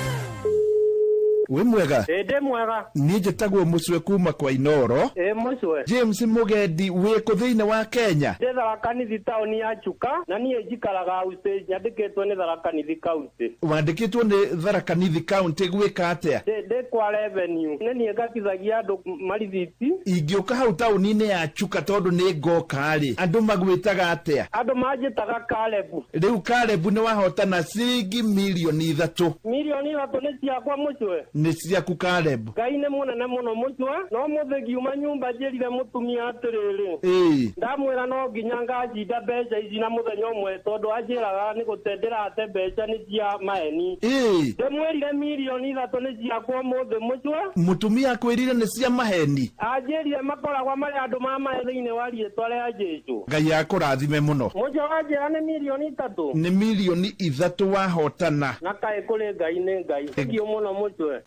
Speaker 13: Wĩ mwega?
Speaker 28: Ĩ, ndĩ mwega.
Speaker 13: Niĩ njĩtagwo Mũcwe kuma kwa Inoro.
Speaker 28: Ĩ, Mũcwe.
Speaker 13: James Mũgendi, wĩ kũ thĩinĩ wa Kenya?
Speaker 28: Ndĩ Tharaka Nithi taũni ya Chuka, na niĩ njikaraga House nyandĩkĩtwo nĩ Tharaka Nithi County.
Speaker 13: Wandĩkĩtwo nĩ Tharaka Nithi County gwĩka atĩa?
Speaker 28: Ndĩ kwa revenue, nĩ niĩ ngatithagia andũ marithiti.
Speaker 13: Ingĩũka hau taũni-inĩ ya Chuka tondũ nĩ ngoka rĩ, andũ magwĩtaga atĩa?
Speaker 28: Andũ manjĩtaga Kalebu.
Speaker 13: Rĩu Kalebu nĩ wahotana ciringi milioni 3.
Speaker 28: Milioni 3 nĩ ciakwa Mũcwe?
Speaker 13: Nĩ ciaku Kalebu.
Speaker 28: Ngai nĩ mũnene mũno Mũcwe, no mũthĩ ngiuma nyũmba njĩrire mũtumia atĩrĩrĩ,
Speaker 13: Ĩĩ.
Speaker 28: ndamwĩra no nginya ngacinda mbeca ici na mũthenya ũmwe, tondũ anjĩraga nĩ gũte ndĩrate mbeca nĩ cia maeni.
Speaker 13: Ĩĩ.
Speaker 28: Ndĩmwĩrire milioni 3 nĩ ciakwa ũmũthĩ Mũcwe.
Speaker 13: Mũtumia akwĩrire nĩ cia maheni?
Speaker 28: Anjĩrire makoragwo marĩ andũ ma mahe thĩinĩ wa rĩtwa rĩa Jesũ.
Speaker 13: Ngai akũrathime mũno.
Speaker 28: Mũcwe wanjĩra nĩ milioni 3.
Speaker 13: Nĩ milioni 3 wahotana.
Speaker 28: Na kaĩ kũrĩ Ngai nĩ Ngai. Thank you mũno Mũcwe.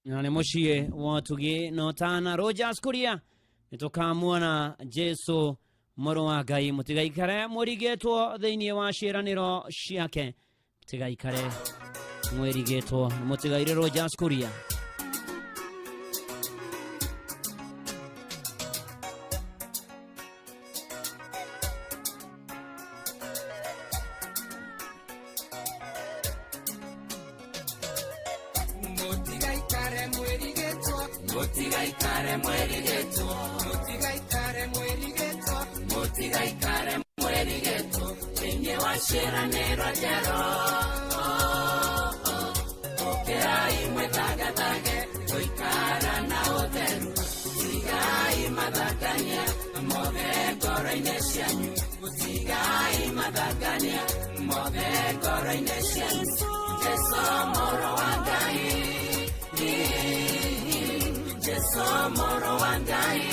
Speaker 1: Na nĩ mũciĩ wa ũtugi na ũtana. Rogers Kuria, nĩ tũkamuona Jesu mũrũ wa Ngai. Mũtigaikare mũrigĩtwo thĩinĩ wa ciĩranĩro ciake, mũtigaikare mwĩrigĩtwo. Mũtigaire Rogers Kuria.
Speaker 2: Mũtigaikare mwĩrigĩtwo, mũtigaikare mwĩrigĩtwo, mũtigaikare mwĩrigĩtwo, mũtigaikare mwĩrigĩtwo thĩinĩ wa ciĩranĩro njerũ. Ũkĩrai mwĩthagathage gũikara na ũtheru, tigai mathangania mothe ngoro-inĩ cianyu, tigai mathangania mothe ngoro-inĩ cianyu. Jesu mũrũ wa Ngai, Jesu mũrũ wa Ngai,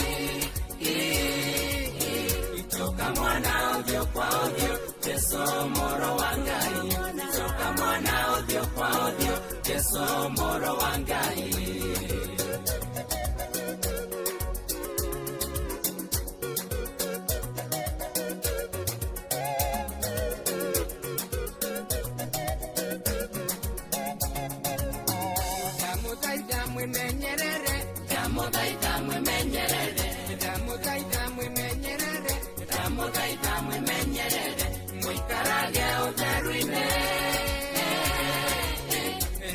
Speaker 2: toka mwana ũthiũ kwa ũthiũ, Jesu mũrũ wa Ngai, toka mwana ũthiũ kwa ũthiũ, Jesu mũrũ wa Ngai. Ndamũthaitha mwĩmenyerere, ndamũthaitha mwĩmenyerere, ndamũthaitha mwĩmenyerere, ndamũthaitha mwĩmenyerere, mũikarage ũtheru-inĩ.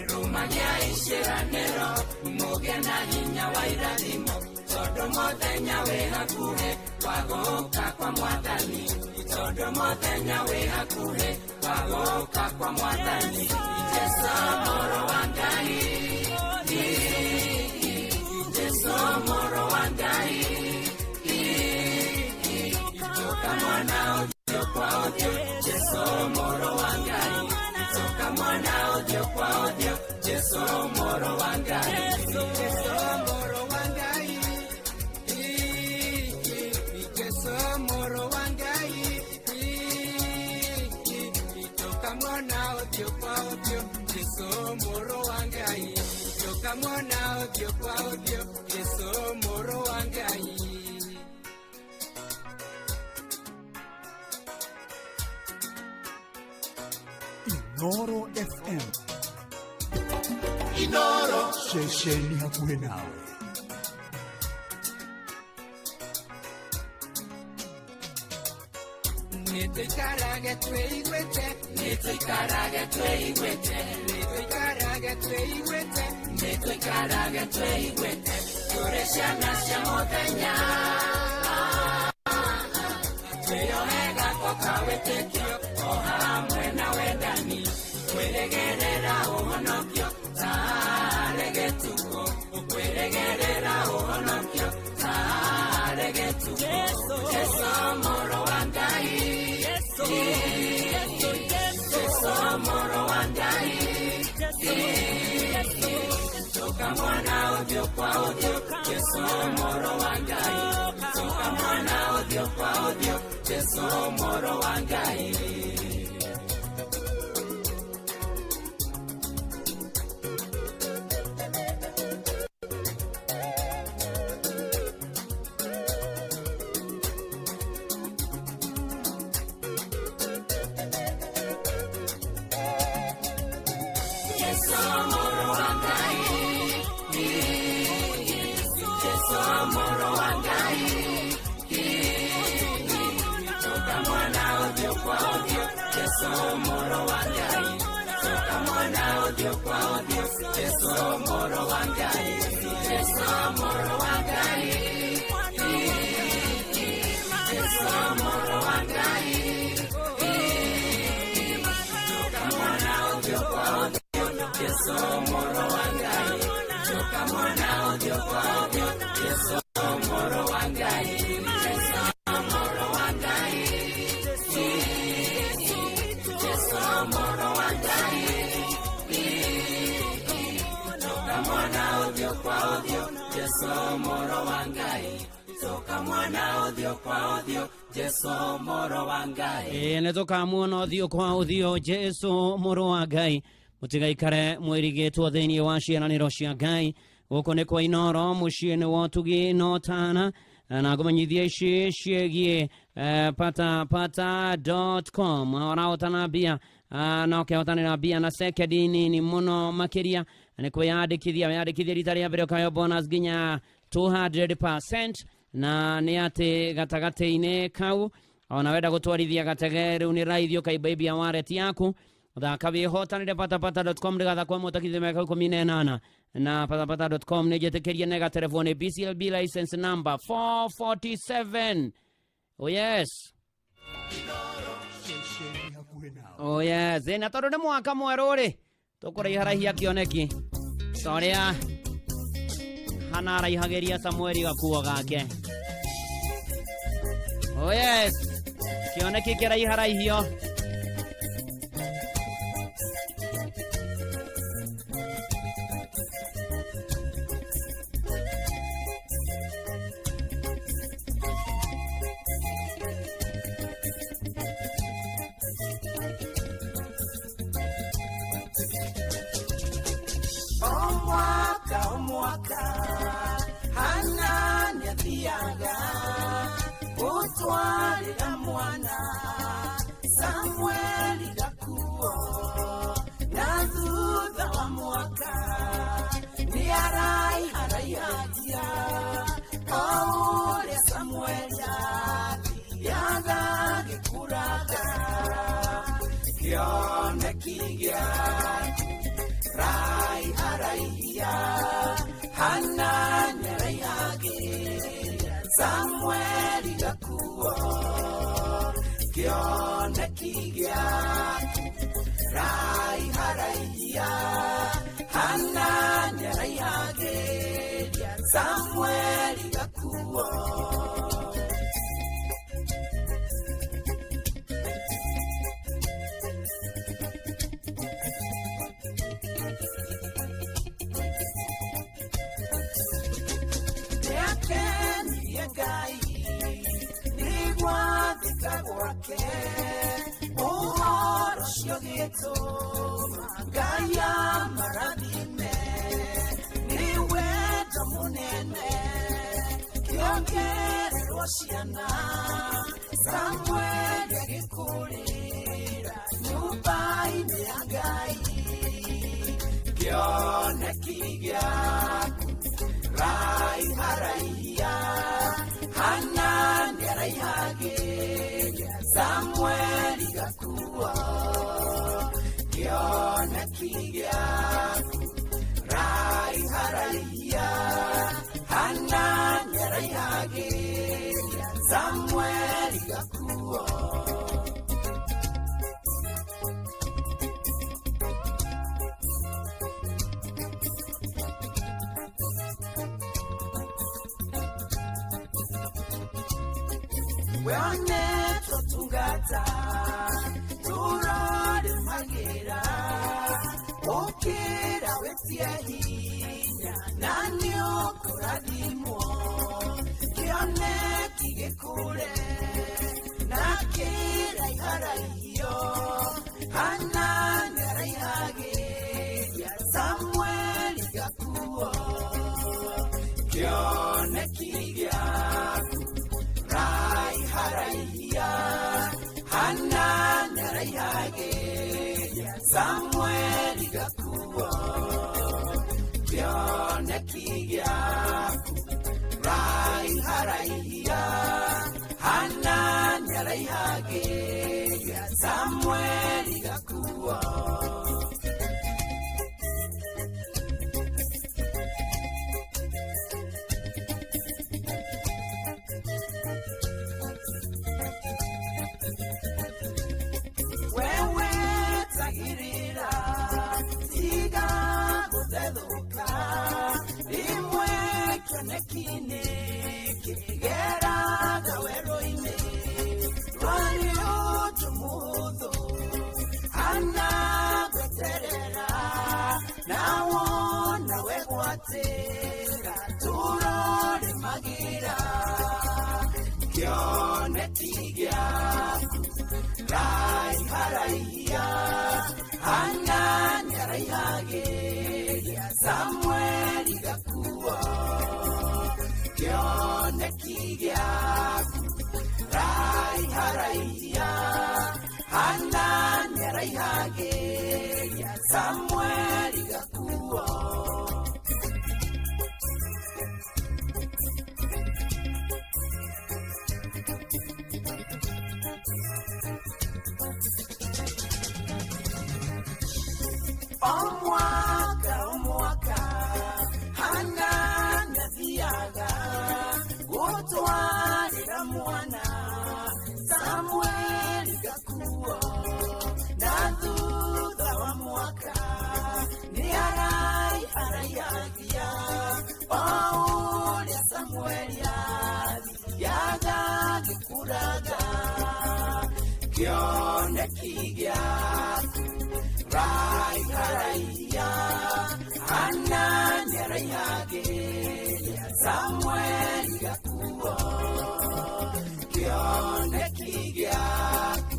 Speaker 2: Rũmagiai ciĩranĩro, mũgĩe na hinya wa irathimo, tondũ mũthenya wĩ hakuhĩ wa gũũka kwa Mwathani, tondũ mũthenya wĩ hakuhĩ wa gũũka kwa Mwathani. Jesu mũrũ wa Ngai, Jesu mũrũ wa Ngai, toka mwana ũthiũ kwa ũthiũ, Jesu mũrũ wa Ngai, toka mwana ũthiũ kwa ũthiũ, Jesu mũrũ wa Ngai, Jesu mũrũ wa Ngai, Jesu mũrũ wa Ngai, toka mwana ũthiũ kwa ũthiũ, Jesu mũrũ wa Ngai, toka mwana ũthiũ kwa ũthiũ, Jesu mũrũ wa Ngai.
Speaker 3: Inoro FM.
Speaker 2: Inoro.
Speaker 3: Ceceni hakuhĩ nawe.
Speaker 2: Nĩtũikarage twĩiguĩte, nĩtũikarage twĩiguĩte, nĩtũikarage twĩiguĩte, nĩtũikarage twĩiguĩte, tũrĩ ciana cia mũthenya. Twĩyohe gako ka wĩtĩkio o hamwe na wendani, kwĩrĩgĩrĩra ũhonokio tarĩ gĩtukũ, kwĩrĩgĩrĩra ũhonokio tarĩ gĩtukũ. Jesũ mũrũ wa Ngai, Jesũ mũrũ wa Ngai, tũkamwona ũthiũ kwa ũthiũ, Jesũ mũrũ wa Ngai, tũkamwona ũthiũ kwa ũthiũ, Jesũ mũrũ wa Ngai. Jesũ mũrũ wa Ngai, Jesũ mũrũ wa Ngai, tũkamwona ũthiũ kwa ũthiũ, Jesũ mũrũ wa Ngai, tũkamwona ũthiũ kwa ũthiũ, Jesũ mũrũ wa Ngai, Jesũ mũrũ wa Ngai, Jesũ mũrũ wa Ngai, tũkamwona ũthiũ kwa ũthiũ, Jesũ mũrũ wa Ngai, tũkamwona ũthiũ kwa ũthiũ, Jesũ mũrũ wa Ngai, Jesũ mũrũ wa Ngai, Jesũ mũrũ wa Ngai, tũkamwona ũthiũ kwa ũthiũ, Jesũ mũrũ wa Ngai, tũkamwona ũthiũ kwa ũthiũ, Jesũ mũrũ wa Ngai.
Speaker 1: Ĩĩ nĩ tũkamuona ũthiũ kwa ũthiũ Jesũ mũrũ wa Ngai. Mũtigaikare mwĩrigĩtwo thĩinĩ wa ciĩranĩro cia Ngai. Gũkũ nĩ kwa Inoro mũciĩ-inĩ wa ũtugi na ũtana, na ngũmenyithia ici ciĩgiĩ patapata.com. Ũrahotana mbia na ũkehotanĩra mbia na sekendi nini mũno makĩria. Nĩ kwĩyandĩkithia, wĩyandĩkithie rita rĩa mbere ũkaheo bonus nginya 200%, na nĩ atĩ gatagatĩ-inĩ kau ona wenda gũtwarithia gatege rĩu nĩ raithi ũkaibaibia wallet yaku. Thaka wĩhotanĩre patapata.com ndĩgathakwo mũtakithio mĩaka 18 na patapata.com nĩ njĩtĩkĩrie nega telefoni BCLB license number 447. Oh yes. Oh yes. Na tondũ nĩ mwaka mwerũ rĩ, tũkũraiharaihia kĩoneki ta ũrĩa Hana araihagĩria Samueli gakuo gake. Oh yes. Kĩoneki kĩraiharaihio.
Speaker 2: O mwaka Hana nĩathiaga gũtwarĩra mwana Samueli gakuo, na thutha wa mwaka nĩaraiharaihagia o ũrĩa Samueli athiaga gĩkũraga. Kĩoneki gĩaku raiharaihia, Hana nĩaraihagĩria Samueli gakuo. Kĩoneki gĩaku raiharaihia, Hana nĩaraihagĩria Samueli gakuo. Nĩakenirie Ngai nĩ gwathĩka gwake, ũhoro ũcio gĩtũma Ngai amarathime nĩ wendo mũnene kĩongererwo ciana Samueli agĩkũrĩra nyũmba-inĩ ya Ngai. Kĩoneki gĩaku raiharaihia, Hana nĩaraihagĩria Samueli gakuo kĩoneki gĩaku raiharaihia Hana nĩaraihagĩria Samueli gakuo. Weonetwo tungata turore magĩra ũkĩra wĩtie hinya na nĩũkũrathimwo kĩoneki gĩkũre na kĩraiharaihio Hana nĩaraihagĩria Samueli gakuo kĩoneki gĩaku raiharaihia Hana nĩaraihagĩria Samueli gakuo kĩoneki gĩaku raiharaihia Hana nĩaraihagĩria Samueli gakuo. Wewe tagirira tiga gũthethũka rimwe kĩoneki-inĩ kĩgeraga werũ-inĩ rwarĩ ũndũ mũhũthũ Hana gweterera na wona wegwatĩra turore magĩra kĩoneki gĩaku raiharaihia Hana nĩaraihagĩria Samueli gakuo kĩoneki gĩaku raiharaihia Hana nĩaraihagĩria Samueli gakuo. Omwaka Hana nĩathiaga gũtwarĩra mwana Samueli gakuo na thutha wa mwaka nĩaraiharaihia o ũrĩa Samueli athiaga agĩkũraga kĩoneki gĩaku raiharaihia Hana nĩaraihagĩria Samueli gakuo kĩoneki gĩaku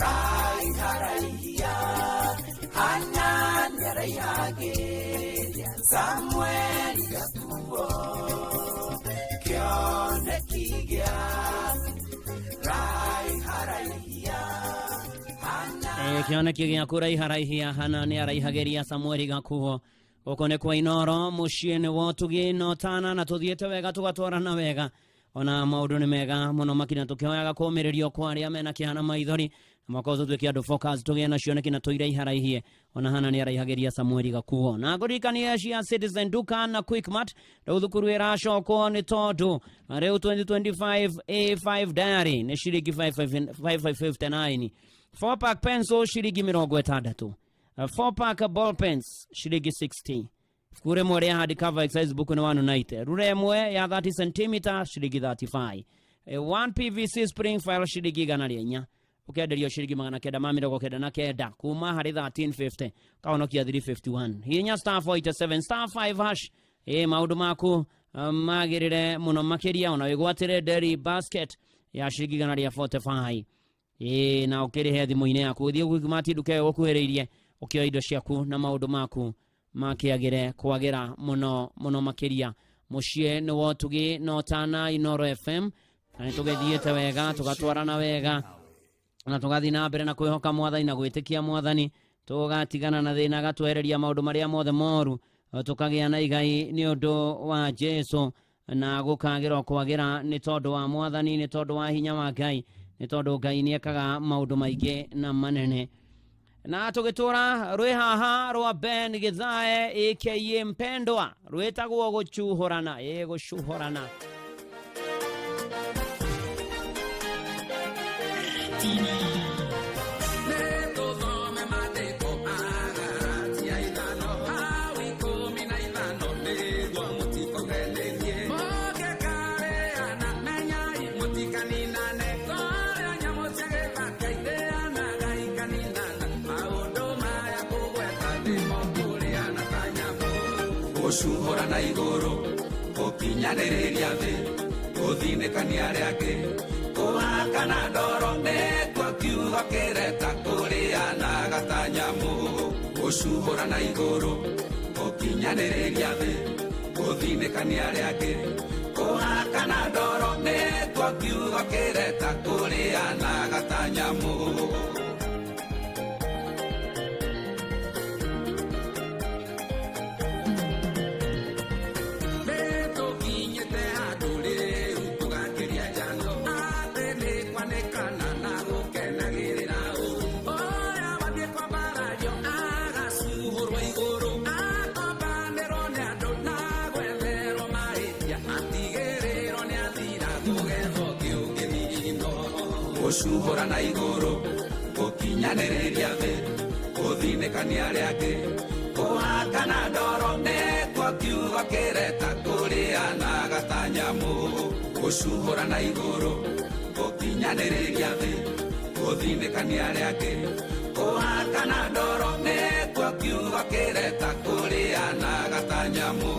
Speaker 2: raiharaihia Hana nĩaraihagĩria Samueli gakuo kĩoneki gĩaku raiharaihia
Speaker 1: Kĩoneki gĩaku raiharaihia Hana nĩaraihagĩria Samueli gakuo. Gũkũ nĩ kwa Inoro mũciĩ-inĩ wa ũtugi na ũtana na tũthiĩte wega tũgatwarana wega ona maũndũ nĩ mega mũno makĩria tũkĩhoyaga kũũmĩrĩrio kwa arĩa mena kĩeha na maithori na mwaka ũcio tuĩke andũ focus tũgĩe na cioneki na tũiraiharaihe ona Hana nĩaraihagĩria Samueli gakuo. Na ngũririkanie cia Citizen Duka na Quickmart rĩu thukuru ĩracokwo nĩ tondũ rĩu 2025 A5 diary nĩ ciringi 5559 4 pack pencil ciringi 60 4 pack ball pens ciringi 60 ibuku rĩmwe rĩa hard cover exercise book nĩ 190 rura ĩmwe ya 30 cm ciringi 35 1 PVC spring file ciringi 104 ũkenderio ciringi 999 kuma harĩ 1350 kahonokia 351 hihinya star 487 star 5 hash maũndũ maku magĩrĩre mũno makĩria ona wĩgwatĩre dairy basket ya ciringi 145 na ũkĩrĩhe thimũ-inĩ yaku ũthiĩ Quickmart nduka ĩyo gũkuhĩrĩirie ũkĩoya indo ciaku na maũndũ maku makĩagĩre kwagĩra mũno mũno makĩria. Mũciĩ nĩ wa ũtugi na ũtana Inoro FM na nĩ tũgĩthiĩte wega tũgatwarana wega na tũgathiĩ na mbere na kwĩhoka mwathani na gwĩtĩkia mwathani tũgatigana na thĩna agatwehereria maũndũ marĩa mothe moru tũkagĩa na igai nĩ ũndũ wa Jesu na gũkagĩra o kwagĩra nĩ tondũ wa mwathani nĩ tondũ wa hinya wa Ngai Nĩ tondũ Ngai nĩ ekaga maũndũ maingĩ na manene. Na tũgĩtũra rwĩ haha rwa Ben Githae aka Mpendwa, rwĩtagwo gũcuhũrana, ĩ gũcuhũrana.
Speaker 2: Nĩtũthome maandĩko Agalatia 5:15 nĩguo mũtikũgenetie. Mũngĩkarĩana menyai mũtikaninane, kũrĩa nyamũ cia gĩthaka irĩanaga ikaninana. Maũndũ maya kũgweta nĩmo kũrĩana ta nyamũ. Gũcuhũrana igũrũ, gũkinyanĩrĩria thĩ, gũthinĩkania arĩa angĩ, kũhakana ndoro nĩkuo kiugo kĩreta kũrĩanaga ta nyamũ. Gũcuhũrana igũrũ, gũkinyanĩrĩria thĩ, gũthinĩkania arĩa angĩ, kũhakana ndoro nĩkuo kiugo kĩreta kũrĩanaga ta nyamũ. Nĩtũkinyĩte handũ rĩu tũgakĩria njano, atĩ nĩ kwanĩkana na gũkenagĩrĩra ũũru. Ũrĩa wathiĩ kwambarario agacuhũrwo igũrũ, akombanĩrwo nĩ andũ na gwetherwo mahĩtia, atigĩrĩrwo nĩ athira kũgethwo kĩũngĩnino. Gũcuhũrana igũrũ, gũkinyanĩrĩria thĩ, gũthinĩkania arĩa angĩ, kũhakana ndoro nĩkuo kiugo kĩreta kũrĩanaga ta nyamũ. Gũcuhũrana igũrũ, gũkinyanĩrĩria thĩ, gũthinĩkania arĩa angĩ, kũhakana ndoro nĩkuo kiugo kĩreta kũrĩanaga ta nyamũ.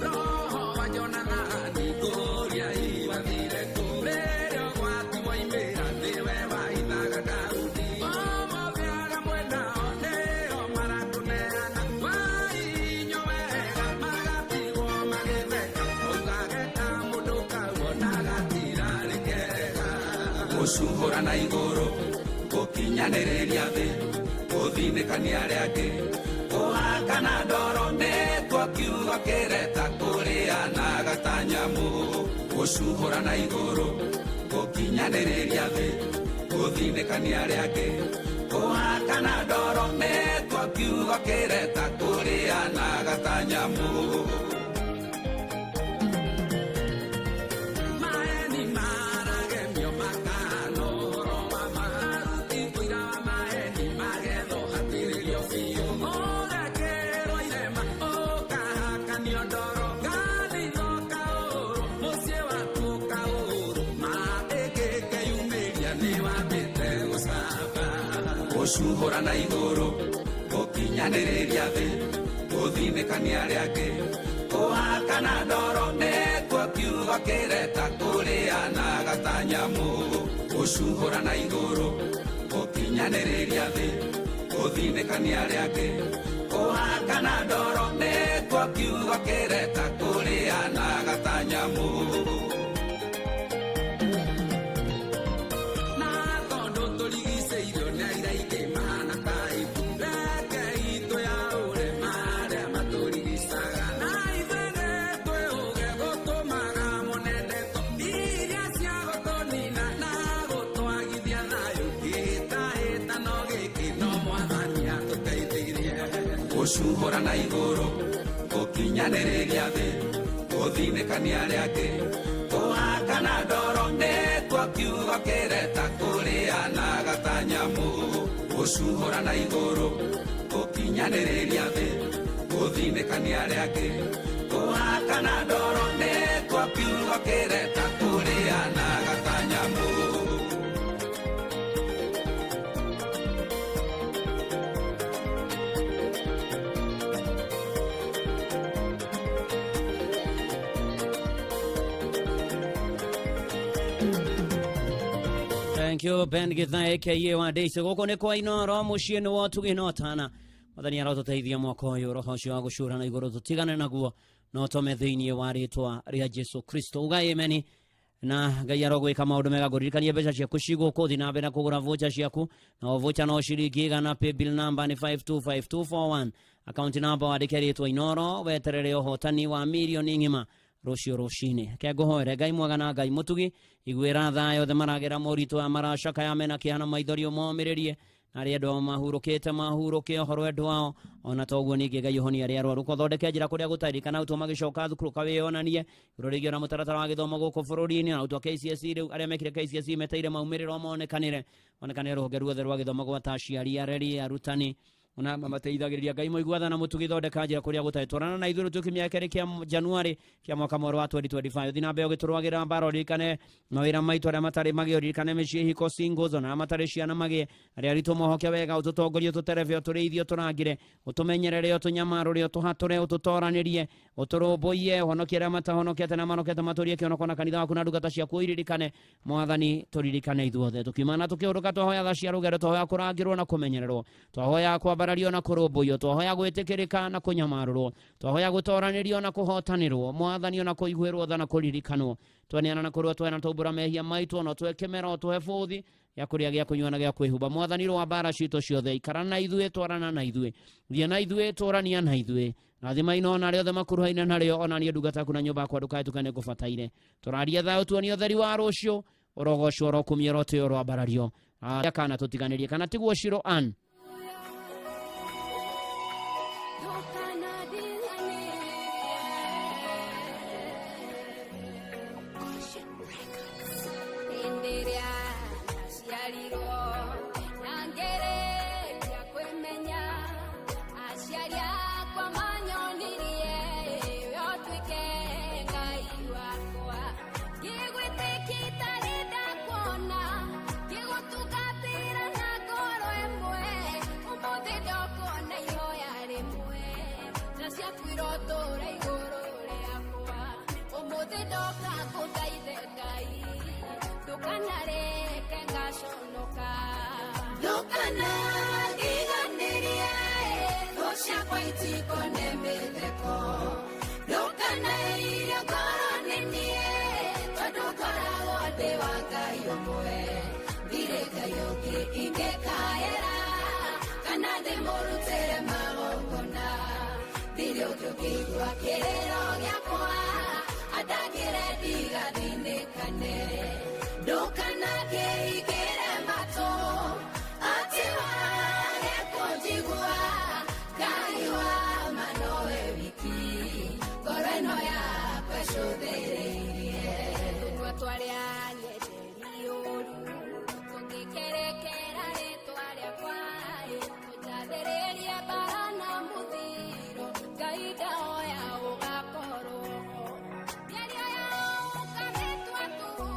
Speaker 2: Roho wa Jonathani kũrĩa iwathire kũ, rĩrĩa ũgwati woimĩra nĩwe waithaga Daudi. Ũmũthĩ arĩa mwĩnao nĩo marakũneana, wainywo wega magatigwo magĩtheka, ũkageka mũndũ kawona gatirarĩ kega. Gũcuhũrana igũrũ, gũkinyanĩrĩria thĩ, gũthinĩkania arĩa angĩ, kũhakana ndoro nĩkuo kiugo kĩreta kũrĩanaga ta nyamũ. Gũcuhũrana igũrũ, gũkinyanĩrĩria thĩ, gũthinĩkania arĩa angĩ, kũhakana ndoro nĩkuo kiugo kĩreta kũrĩanaga ta nyamũ. Maeni maragemio makahana ũhoro wa ma, aruti ũira wa maeni magethwo hatĩrĩrio biũ. Ũgekĩrwo irema, ũkahakanio ndoro, kanitha ũkaũrwo, mũciĩ waku ũkaũrwo, ma ĩngĩkeyumĩria nĩwambĩte gũcamba. Gũcuhũrana igũrũ, gũkinyanĩrĩria thĩ, gũthinĩkania arĩa angĩ, kũhakana ndoro nĩkuo kiugo kĩreta kũrĩanaga ta nyamũ. Gũcuhũrana igũrũ, gũkinyanĩrĩria thĩ, gũthinĩkania arĩa angĩ, kũhakana ndoro nĩkuo kiugo kĩreta kũrĩanaga ta nyamũ. Na tondũ tũrigicĩirio nĩ aira aingĩ mahana ta itu, reke itũ yaũre marĩa matũrigicaga. Na ithuĩ nĩtwĩhũge gũtũmaga mũnendeto iria cia gũtũnina na gũtwagithia thayũ. Kĩhĩtahĩtano gĩkĩ no Mwathani atũteithirie. Gũcuhũrana igũrũ, gũkinyanĩrĩria thĩ, gũthinĩkania arĩa angĩ, kũhakana ndoro nĩkuo kiugo kĩreta kũrĩanaga ta nyamũ. Gũcuhũrana igũrũ, gũkinyanĩrĩria thĩ, gũthinĩkania arĩa angĩ, kũhakana ndoro nĩkuo kiugo kĩreta kũrĩanaga ta nyamũ.
Speaker 1: Thank you Ben Githae aka wa Daisy. Gũkũ nĩ kwa Inoro mũciĩ nĩ wa ũtugi na ũtana. Mwathani arotũteithia mwaka ũyũ, roho ũcio wa gũcũrana igũrũ tũtigane naguo na ũtome thĩinĩ wa rĩtwa rĩa Jesu Kristo. Ugai ameni. Na Ngai arogwĩka maũndũ mega. Ngũririkanie mbeca ciaku cigũkũ, thiĩ na mbere na kũgũra voucher ciaku, na o voucher no ciringi 100, paybill number nĩ 525241. Akaunti namba wandĩke rĩtwa Inoro, weterere ũhotani wa mirioni ng'ima rũciũ rũcinĩ. Ke ngũhoere Ngai mwega na Ngai mũtugi, iguĩra tha yothe maragera moritũ ya maracakaya mena kĩeha na maithori ũmomĩrĩrie, na arĩa andũ ao mahurũkĩte mahurũke ũhoro endwa ao, ona toguo ningĩ Ngai ũhonie arĩa arwaru, kũthondeke njĩra kũrĩa gũtarĩ, kana arutwo magĩcoka thukuru kawĩyonanie igũrũ rĩgiĩ na mũtaratara wa gĩthomo gũkũ bũrũri-inĩ, na arutwo a KCSE rĩu arĩa mekire KCSE meteire maumĩrĩro monekanĩre monekanĩre rũhonge ruothe rwa gĩthomo gwata aciari, areri, arutani ona mamateithagĩrĩria. Ngai mũiguatha na mũtugi, thondeka njĩra kũrĩa gũtarĩ, twarana na ithuĩ tũkiumia kerĩ kĩa Januari kĩa mwaka mwerũ wa 2025. Thiĩ na mbere ũgĩtũrũagĩra mbara, ũririkane mawĩra maitũ arĩa matarĩ magĩe, ũririkane mĩciĩ, hiko, singles, ona arĩa matarĩ ciana magĩe, arĩa aritũ mohoke wega, ũtũtongorie, ũtũterebe, ũtũrĩithie, ũtũrangĩre, ũtũmenyerere, ũtũnyamarũre, ũtũhatũre, ũtũtoranĩrie, ũtũrũmbũiye, ũhonokie arĩa matahonokete na manokete, matũrie kĩhonoko na kanitha waku na ndungata ciaku iririkane. Mwathani, tũririkane ithuothe tũkiuma na tũkĩũrũka, twahoya tha cia rũgendo, twahoya kũrangĩrwo na kũmenyererwo, twahoya kwambarario na kũrũmbũiyo, twahoya gwĩtĩkĩrĩka na kũnyamarũrwo, twahoya gũtoranĩrio na kũhotanĩrwo, Mwathani, ona kũiguĩrwo tha na kũririkanwo. Tweneana na kũrũa, twena tũmbũra mehia maitũ, ona tũhe kĩmera, ũtũhe bũthi gĩa kũrĩa, gĩa kũnyua na gĩa kwĩhumba. Mwathani, rũa mbara citũ ciothe, ikara na ithuĩ, twarana na ithuĩ, thiĩ na ithuĩ, tũrania na ithuĩ, rathima ino ona arĩa othe makuruhaine narĩo, ona niĩ ndungata yaku na nyũmba yakwa, ndũkahĩtũke nĩ ngũbataire. Tũraria thayũ, tuonie ũtheri wa rũciũ, ũrogocwo, ũrokumio, ũrotĩo, ũroambarario, kana tũtiganĩrie kana tiguo Shiro Ann.
Speaker 6: Hĩndĩ ĩrĩa ndaciarirwo na ngĩrĩkia kwĩmenya, aciari akwa manyonirie we ũtuĩke Ngai wakwa, ngĩgwĩtĩkia itarĩ ndakuona, ngĩgũtungatĩra na ngoro ĩmwe, ũmũthĩ ndokona ihoya rĩmwe, na ciaku irotũra igũrũ rĩakwa, ũmũthĩ ndoka ngũthaithe Ngai, ndũkanareke ngaconoka, ndũkanandiganĩrie, thũ ciakwa itikone mĩtheko, ndũkanairie ngoro nĩ niĩ, tondũ ngoragwo ndĩ wa Ngai ũmwe, ndirĩ Ngai ũngĩ ingĩkaĩra, kana ndĩmũrutĩre magongona, ndirĩ ũngĩ ũngĩigua kĩrĩro gĩakwa, andangĩre ndigathinĩkane, ndũkanakĩhingĩre matũ, atĩ wage kũnjigua, Ngai wa ma nowe wiki, ngoro ĩno yakwa ĩcũthĩrĩirie. Tũnua twarĩa nyenderi ũru, tũngĩkerekera rĩtwa rĩakwa, tũnjathĩrĩrie mbara na mũthiro, Ngai ndahoya ũgakorwo ho. Mĩario yao ũkamĩtua tũhũ,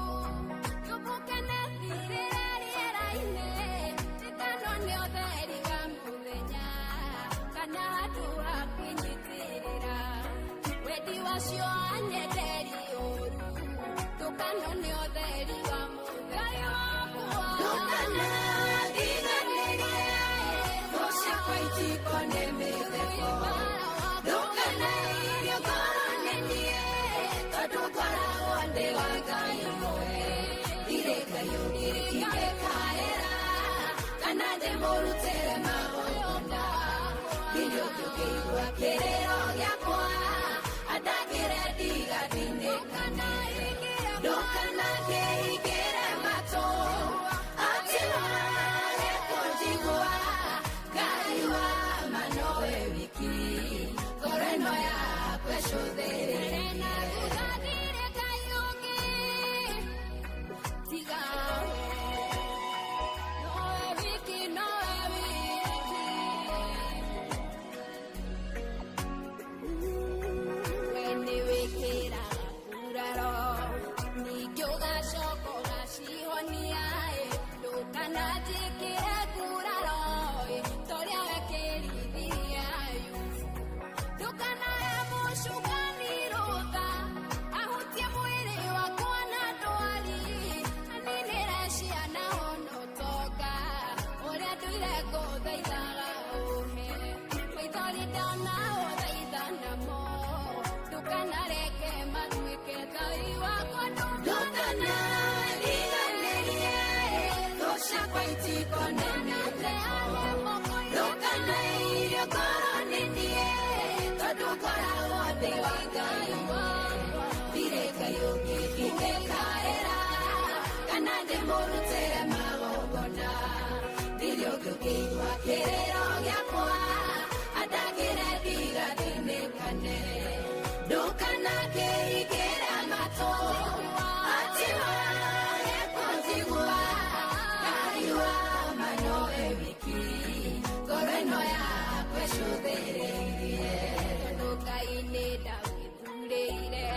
Speaker 6: yũmbũke na ĩthirĩre rĩera-inĩ, njĩtano nĩ ũtheri wa mũthenya, kana handũ ha kwĩnyitĩrĩra, wendi wacio anyenderi ũru, ndũkano nĩ ũtheri wa mũthenya. Ndũkanandiganĩrie, thũ ciakwa itikone mĩtheko, ndũkanairie ngoro nĩ niĩ, tondũ ngoragwo ndĩ wa Ngai ũmwe, ndirĩ Ngai ũngĩ ingĩkaĩra, kana ndĩmũrutĩre magongona, ndirĩ ũngĩ ũngĩigua kĩrĩro gĩakwa, andangĩre ndigathinĩkane, ndũkanakĩhingĩre matũ, atĩ wage kũnjigua, Ngai wa ma nowe wiki, ngoro ĩno yakwa ĩcũthĩrĩirie. Ndirĩ Ngai ũngĩ tiga we, nowe wiki, nowe wiki. ndĩ wa Ngai ndirĩ Ngai ũngĩ ingĩkaĩra kana ndĩmũrutĩre magongona ndirĩ ũngĩ ũngĩigua kĩrĩro gĩakwa andagĩre ndigathĩnĩkane ndũkanakĩhingĩre matũ atĩ wage kũnjigua Ngai wa ma nowe wiki ngoro ĩno yakwa ĩcũthĩrĩirie tondũ Ngai nĩ ndagwĩthurĩire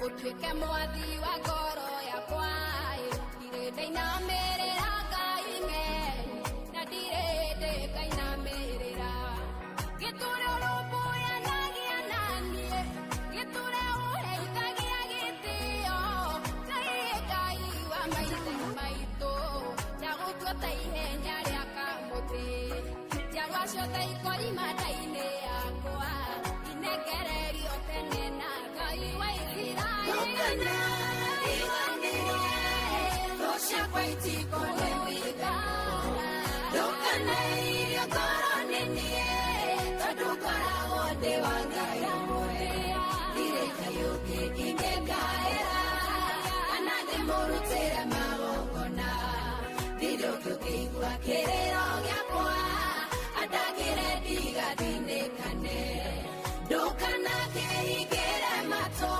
Speaker 6: ũtuĩke mwathi wa ngoro yakwa ndirĩ ndainamĩrĩra Ngai ng'eni na ndirĩ ndĩkainamĩrĩra gĩtũre ũrũmbũyanagia na niĩ gĩtũre ũheithagia gĩtĩo Ngai Ngai wa maithe maitũ ndagũtua ta ihenya rĩa kamũtĩ njiarwa ciothe ikoima nda-inĩ yakwa inengererio tene na Ngai wa Isiraeli thũ ciakwa itikũnĩwĩka ndũkanairio ngoro nĩ niĩ tondũ ngoragwo ndĩ wa Ngai ũmwe ndirĩ Ngai ũngĩ ingĩkaĩra kana ndĩmũrutĩre magongona ndirĩ ũngĩ ũngĩigua kĩrĩro gĩakwa andagĩre ndigathĩnĩkane ndũkanakĩhingĩre matũ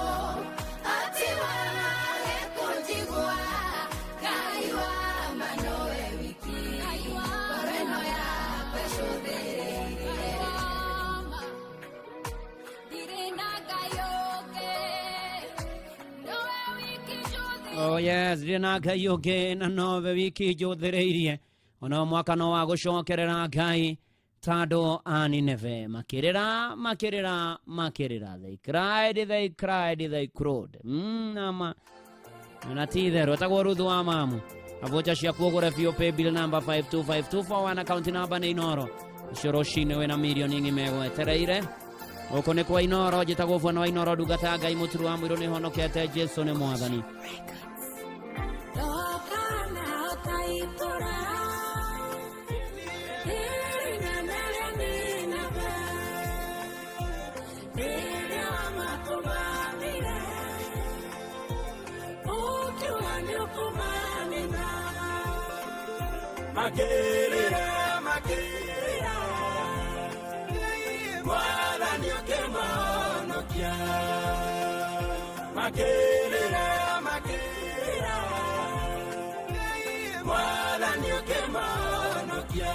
Speaker 6: atĩ wage kũnjigua Ngai wa ma nowe wiki ngoro ĩno yakwa ĩcũthĩrĩirie ndirĩ na Ngai ũngĩ nowe wiki njũthĩrĩirie.
Speaker 1: Oh yes, ndirĩ na Ngai ũngĩ na nowe wiki njũthĩrĩirie ona mwaka no wa gũcokerera Ngai tondũ a Nineve makĩrĩra makĩrĩra makĩrĩra they cried they cried they cried nama na ti itherũ etagwo Ruthu wa mamu avocha ciaku ũgũre biũ paybill number 525241 account number nĩ Inoro ũcio rũcinĩ wĩna mirioni ng'ima ĩgwetereire gũkũ nĩ kwa Inoro njĩtagwo bwana wa Inoro ndungata ya Ngai mũturu wa mũirũ nĩ honokete Jesu nĩ mwathani.
Speaker 2: Makĩrĩra makĩrĩra Mwathani ũkĩmahonokia makĩrĩra makĩrĩra Mwathani ũkĩmahonokia.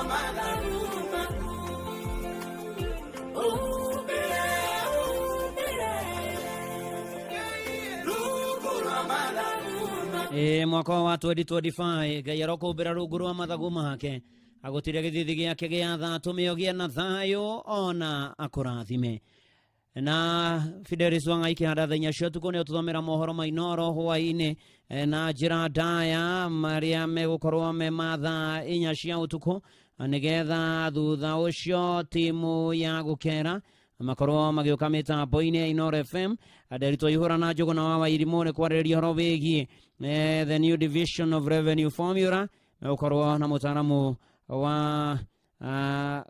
Speaker 2: rwa mathagu maku. Ũhumbĩre, ũhumbĩre rungu rwa mathagu maku.
Speaker 1: Ĩ mwaka wa 2025 Ngai arokũmbĩra rungu rwa mathagu make, agũtire gĩthithi gĩake gĩa tha, atũme ũgĩe na thayũ ona akũrathime. Na Fidelis Wang'ai kĩhanda thaa inya cia ũtukũ nĩ ũtũthomera mohoro ma Inoro hwaĩ-inĩ na njĩra ndaya marĩa megũkorwo me ma thaa inya cia ũtukũ, nĩgetha thutha ũcio timu ya gũkera makorwo magĩũka mĩtambo-inĩ ya Inoro FM. Nderitũ Ihũra na Njũgũna wa Wairimũ nĩ kwarĩrĩria ũhoro wĩgiĩ the new division of revenue formula, megũkorwo na mũtaaramu wa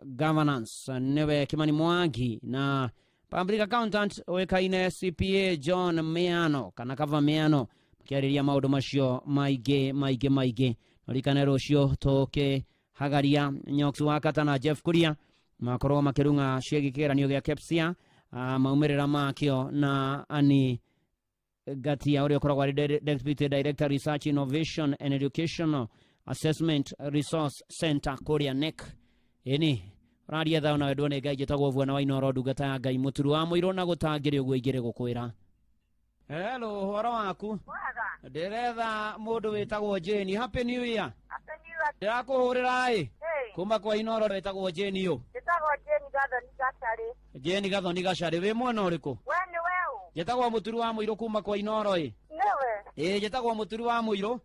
Speaker 1: governance nĩwe Kimani Mwangi na public accountant ũĩkaine CPA John Miano kana Kava Miano, makĩarĩria maũndũ macio maingĩ maingĩ maingĩ. Norikane rũciũ tũkĩhagaria Nyox wa Kata na Jeff Kuria makorwo makĩrung'a ciĩgiĩ kĩgeranio gĩa KEPSEA, maumĩrĩra makĩo, na Ani Gatia ũrĩa ũkoragwo arĩ Deputy Director Research Innovation and Educational Assessment Resource Center kũrĩa NEC. Ĩni ũraria thayũ na wendwo nĩ Ngai, njĩtagwo Bwana wa Inoro, ndungata ya Ngai, mũturu wa mũirũ na gũtangĩrĩ ũguo ingĩrĩ gũkwĩra. Hello, ũhoro waku? Ndĩretha mũndũ wĩtagwo Jane. Happy New Year. Ndĩrakũhũrĩra ĩ kuma kwa Inoro, wĩtagwo Jane ũ?
Speaker 15: Njĩtagwo Jane Gathoni Gacarĩ.
Speaker 1: Jane Gathoni Gacarĩ, wĩ mwena ũrĩkũ?
Speaker 15: We nĩ we ũ?
Speaker 1: Njĩtagwo mũturu wa mũirũ kuma kwa Inoro ĩ.
Speaker 15: Nĩwe?
Speaker 1: Ĩ, njĩtagwo mũturu wa mũirũ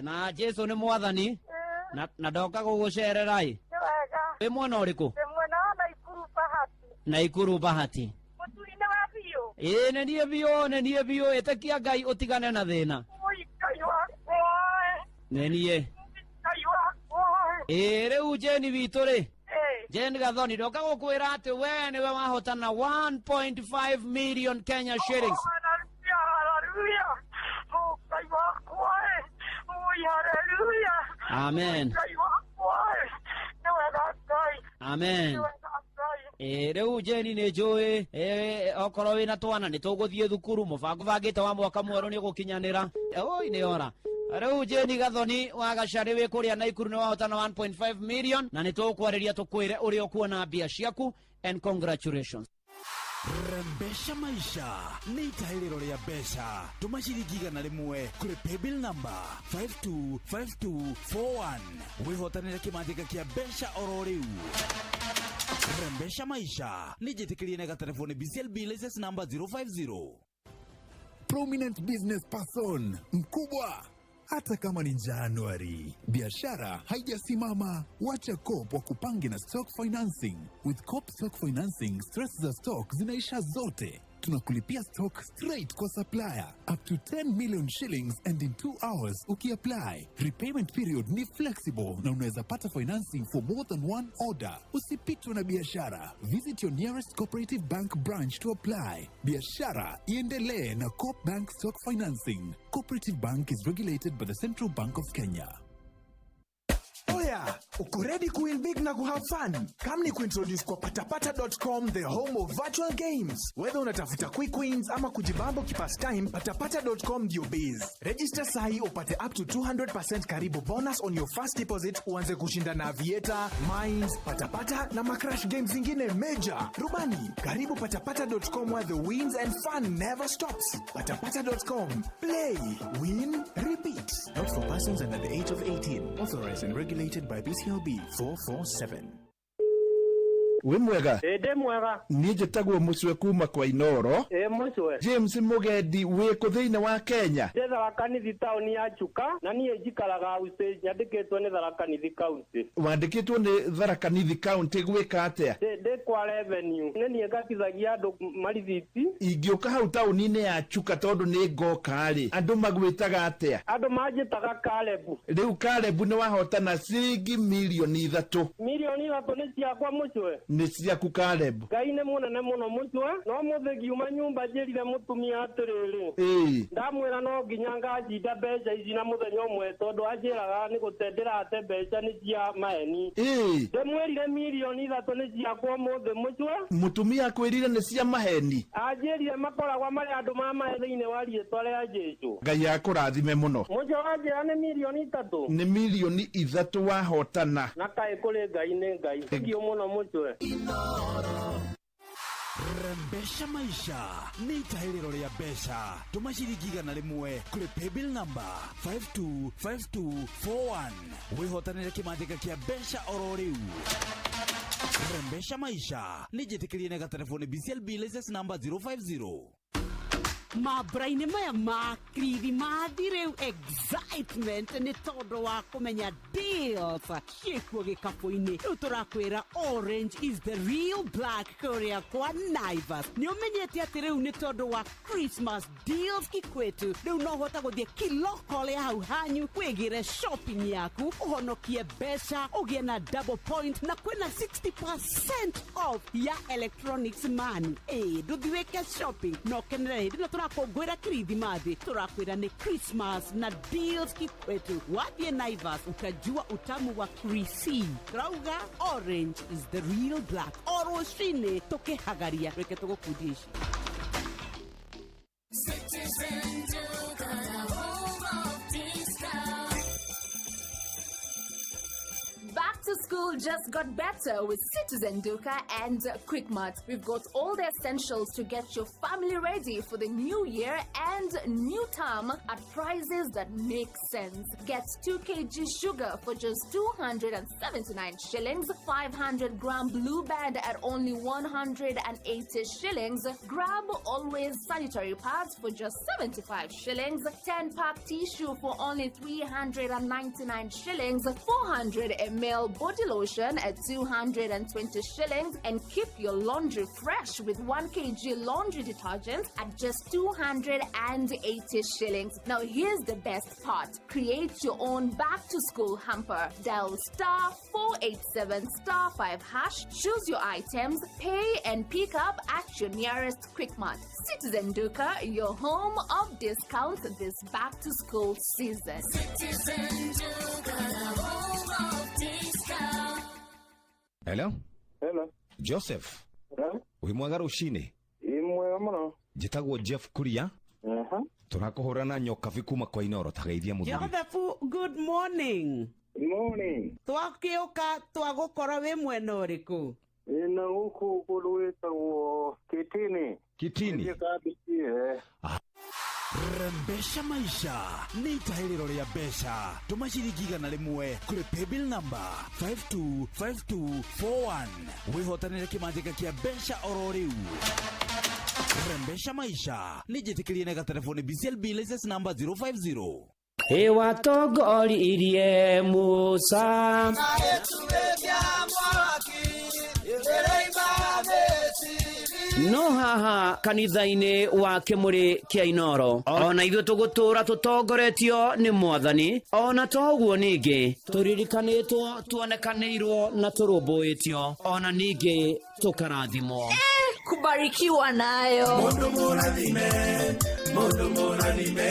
Speaker 1: na Jesu nĩ mwathani na ndoka gũgũcerera ĩ.
Speaker 15: Nĩ wega.
Speaker 1: Wĩ mwena ũrĩkũ?
Speaker 15: Ndĩ mwena wa Naikuru Bahati.
Speaker 1: Naikuru Bahati.
Speaker 15: Mũturi nĩ wa biũ.
Speaker 1: Ĩ, nĩ niĩ biũ, nĩ niĩ biũ. Ĩtĩkia Ngai ũtigane na thĩna.
Speaker 15: Ui, Ngai wakwa.
Speaker 1: Nĩ niĩ.
Speaker 15: Ngai wakwa.
Speaker 1: Ĩ, rĩu Jane witũ rĩ, Jane Gathoni, ndoka gũkwĩra atĩ we nĩwe wahotana 1.5 million Kenya shillings.
Speaker 15: Hallelujah, hallelujah. Oh, Ngai wakwa. Ui, hallelujah.
Speaker 1: Amen.
Speaker 15: Ngai wakwa. Nĩ wega Ngai.
Speaker 1: Amen.
Speaker 15: Nĩ wega Ngai.
Speaker 1: Ĩ, rĩu Jane nĩ njũĩ okorwo wĩna twana nĩ tũgũthiĩ thukuru, mũbango bangĩte wa mwaka mwerũ nĩ ũgũkinyanĩra. Oi, nĩ ora. Rĩu Jane Gathoni wa Gacarĩ wĩ kũrĩa Naikuru nĩ wahotana 1.5 million na nĩ tũgũkwarĩria tũkwĩre ũrĩa ũkuona mbia ciaku, and congratulations.
Speaker 22: Rembesha maisha nĩ itahĩrĩro rĩa mbeca. Tũma ciringi 100 kũrĩ paybill number 525241 wĩhotanĩre kĩmanjĩka kĩa mbeca oro rĩu. Rembesha maisha nĩ njĩtĩkĩrie na gatelefoni BCLB license number 050.
Speaker 3: Prominent business person mkubwa, hata kama ni Januari, biashara haijasimama. Wacha Coop wakupange na stock financing. With Coop stock financing, stress za stock zinaisha zote. Tunakulipia stock straight kwa supplier up to 10 million shillings and in 2 hours ukiapply. Repayment period ni flexible na unaweza pata financing for more than one order. Usipitwe na biashara. Visit your nearest cooperative bank branch to apply. Biashara iendelee na Coop Bank Stock Financing. Cooperative Bank is regulated by the Central Bank of Kenya.
Speaker 7: Oya, uko ready kuwin big na kuhave fun? Come ni kuintroduce kwa patapata.com, the home of virtual games. Whether unatafuta quick wins ama kujibamba ukipastime, patapata.com ndio base. Register sahi upate up to 200% karibu bonus on your first deposit, uanze kushinda na Aviator, Mines, Patapata na macrash games zingine major. Rubani, karibu patapata.com where the wins and fun never stops. Patapata.com. Play, win, repeat. Not for persons under the age of 18. Authorized and regulated by BCLB 447.
Speaker 13: Wĩ mwega?
Speaker 28: Ĩ, ndĩ mwega.
Speaker 13: Niĩ njĩtagwo Mũcwe kuma kwa Inoro.
Speaker 28: Ĩ, Mũcwe.
Speaker 13: James Mũgendi, wĩ kũ thĩinĩ wa Kenya?
Speaker 28: Ndĩ Tharaka Nithi taũni ya Chuka na niĩ njikaraga Usage, nyandĩkĩtwo nĩ Tharaka Nithi County.
Speaker 13: Wandĩkĩtwo nĩ Tharaka Nithi County gwĩka atĩa?
Speaker 28: Ndĩ kwa revenue, nĩ niĩ ngatithagia andũ marithiti.
Speaker 13: Ingĩũka hau taũni-inĩ ya Chuka tondũ nĩ ngoka rĩ, andũ magwĩtaga atĩa?
Speaker 28: Andũ manjĩtaga Caleb.
Speaker 13: Rĩu Caleb, nĩ wahotana ciringi mirioni 3.
Speaker 28: Mirioni Milioni ithatũ nĩ ciakwa mũcwe.
Speaker 13: Nĩ ciaku Caleb.
Speaker 28: Ngai nĩ mũnene mũno mũcwe. No mũthĩ ngiuma nyũmba njĩrire mũtumia atĩrĩrĩ.
Speaker 13: Ĩĩ.
Speaker 28: Ndamwĩra no nginya ngacinda mbeca ici na mũthenya ũmwe tondũ anjĩraga nĩ gũte ndĩrate mbeca nĩ cia maeni.
Speaker 13: Ĩĩ.
Speaker 28: Ndĩmwĩrire milioni ithatũ nĩ ciakwa ũmũthĩ mũcwe.
Speaker 13: Mũtumia akwĩrire nĩ cia maheni.
Speaker 28: Anjĩrire makoragwo marĩ andũ ma mahe thĩinĩ wa rĩtwa rĩa Jesũ.
Speaker 13: Ngai akũrathime mũno.
Speaker 28: Mũcwe wanjĩra nĩ milioni ithatũ.
Speaker 13: Nĩ milioni ithatũ wahotana.
Speaker 28: Na kaĩ kũrĩ Ngai nĩ Ngai. Thengiũ mũno mũcwe.
Speaker 22: Rembesha maisha nĩ itahĩrĩro rĩa mbeca. Tũma ciringi 100 kũrĩ paybill number 525241 wĩhotanĩre kĩmanjĩka kĩa mbeca oro rĩu. Rembesha maisha nĩ njĩtĩkĩrie na gatelefoni BCLB license number 050.
Speaker 29: Mambura-inĩ maya ma kirithimathi rĩu excitement nĩ tondũ wa kũmenya deals ciĩkuo gĩkabũ-inĩ. Rĩu tũrakwĩra orange is the real black kũrĩa kwa Naivas. Nĩ ũmenyete atĩ rĩu nĩ tondũ wa Christmas deals kikwetu, rĩu no ũhota gũthiĩ kiloko rĩa hau hanyu wĩgĩre shopping yaku, ũhonokie mbeca, ũgĩe na double point, na kwĩna 60% off ya electronics mani. Ĩ ndũthi wĩke shopping na ũkenere hĩndĩ ĩno tũrakũngũĩra kirithimathi. Tũrakwĩra nĩ Christmas na deals kikwetu. Wathiĩ Naivas utajua utamu wa krisi. Tũrauga orange is the real black. O rũcinĩ tũkĩhagaria reke tũgũkundia ici.
Speaker 6: Citizen Duka, the home of discount.
Speaker 8: Back to school just got better with Citizen Duka and Quickmart. We've got all the essentials to get your family ready for the new year and new term at prices that make sense. Get 2 kg sugar for just 279 shillings, 500 gram blue band at only 180 shillings. Grab Always sanitary pads for just 75 shillings, 10 pack tissue for only 399 shillings, 400 ml body lotion at 220 shillings, and keep your laundry fresh with 1 kg laundry detergent at just 280 shillings. Now here's the best part. Create your own back to school hamper. Dial star 487 star 5 hash, choose your items, pay and pick up at your nearest Quickmart. Citizen Duka, your home of discounts this back to school season.
Speaker 6: Citizen Duka, the home of discount.
Speaker 27: Hello?
Speaker 28: Hello.
Speaker 27: Joseph.
Speaker 28: Hello.
Speaker 27: Wĩ mwega rũcinĩ?
Speaker 28: Ĩ mwega mũno.
Speaker 27: Njĩtagwo Jeff Kuria. Tũrakũhũra na Nyokabi kuma kwa Inoro. Tageithia mũthuri.
Speaker 29: Joseph, good morning.
Speaker 28: Good morning.
Speaker 29: Twakĩũka twagũkora wĩ mwena ũrĩkũ?
Speaker 28: Ĩ na gũkũ kũndũ gwĩtagwo Kitini.
Speaker 27: Kitini.
Speaker 22: Rembesha maisha nĩ itahĩrĩro rĩa mbeca. Tũma ciringi 100 kũrĩ paybill number 525241 wĩhotanĩre kĩmanjĩka kĩa mbeca oro rĩu. Rembesha maisha nĩ njĩtĩkĩrie na gatelefoni BCLB license number 050.
Speaker 1: Ĩwatongoririe Musa. No haha kanitha-inĩ wa kĩmũrĩ kĩa Inoro ona ithuĩ tũgũtũra tũtongoretio nĩ mwathani. Ona to ũguo ningĩ tũririkanĩtwo, tuonekanĩirwo na tũrũmbũĩtio, ona ningĩ tũkarathimwo.
Speaker 23: Kubarikiwa nayo.
Speaker 2: Mundu mũrathime, mundu mũrathime,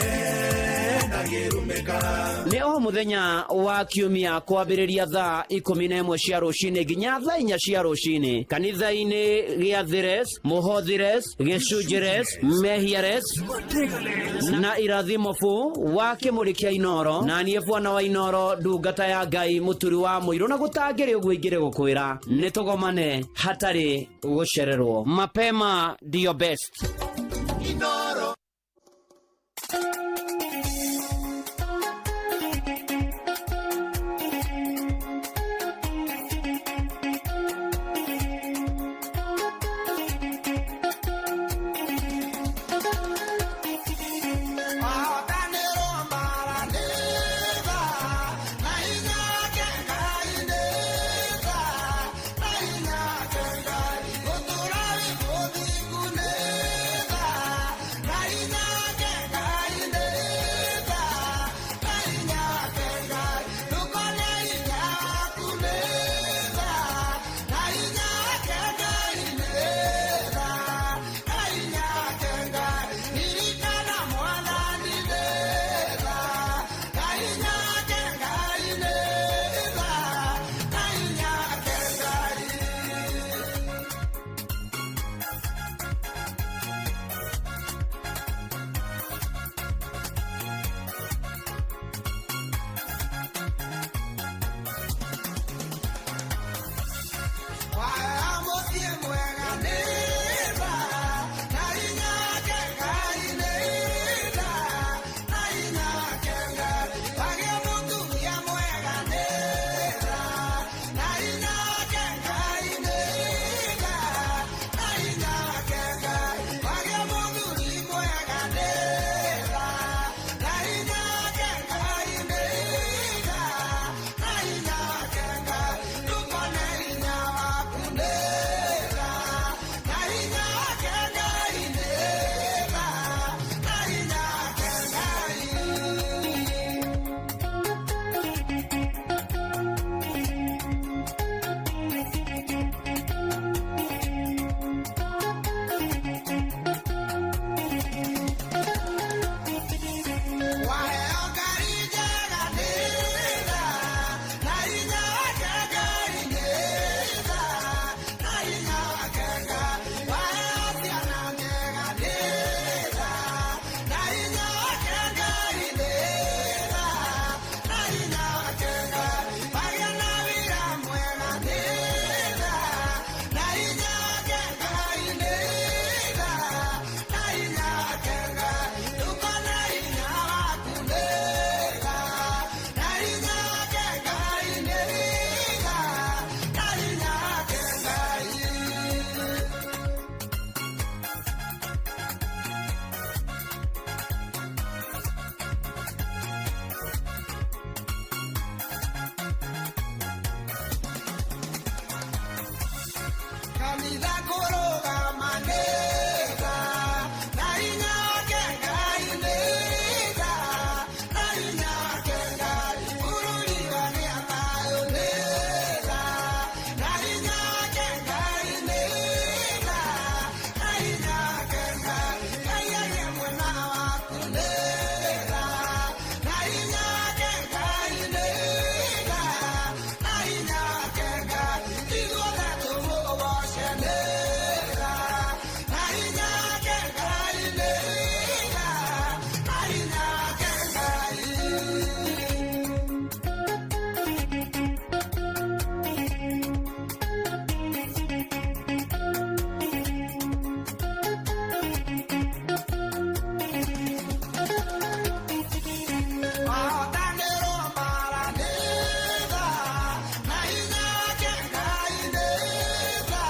Speaker 2: ndangĩrumĩka.
Speaker 11: Nĩ o mũthenya wa kiumia kwambĩrĩria thaa 11 cia rũcinĩ nginya thaa 4 cia rũcinĩ kanitha-inĩ gĩa Thires, Mũhothires, Gĩcunjires, Mehiares na Irathimo bu wa kĩmũrĩ kĩa Inoro. Na niĩ bwana wa Inoro, ndungata ya Ngai, mũturi wa mũirũ, na gũtangĩrĩ ũguo ingĩrĩ gũkwĩra nĩ tũgomane hatarĩ gũcererwo. Mapema ndio best.
Speaker 2: Inoro. Kanitha kũrũgama nĩ tha, na hinya wake Ngai nĩ tha, na hinya wake Ngai bũrũri wa nĩ thayũ nĩ tha, na hinya wake Ngai nĩ tha, na hinya wake Ngai, Ngai arĩ mwena waku nĩ tha, na hinya wake Ngai nĩ tha, na hinya wake Ngai, ithuothe tũmũgoce nĩ tha, na hinya wake Ngai nĩ tha, na hinya wake Ngai. Mahotanĩrwo mbaara nĩ tha, na hinya wake Ngai nĩ tha,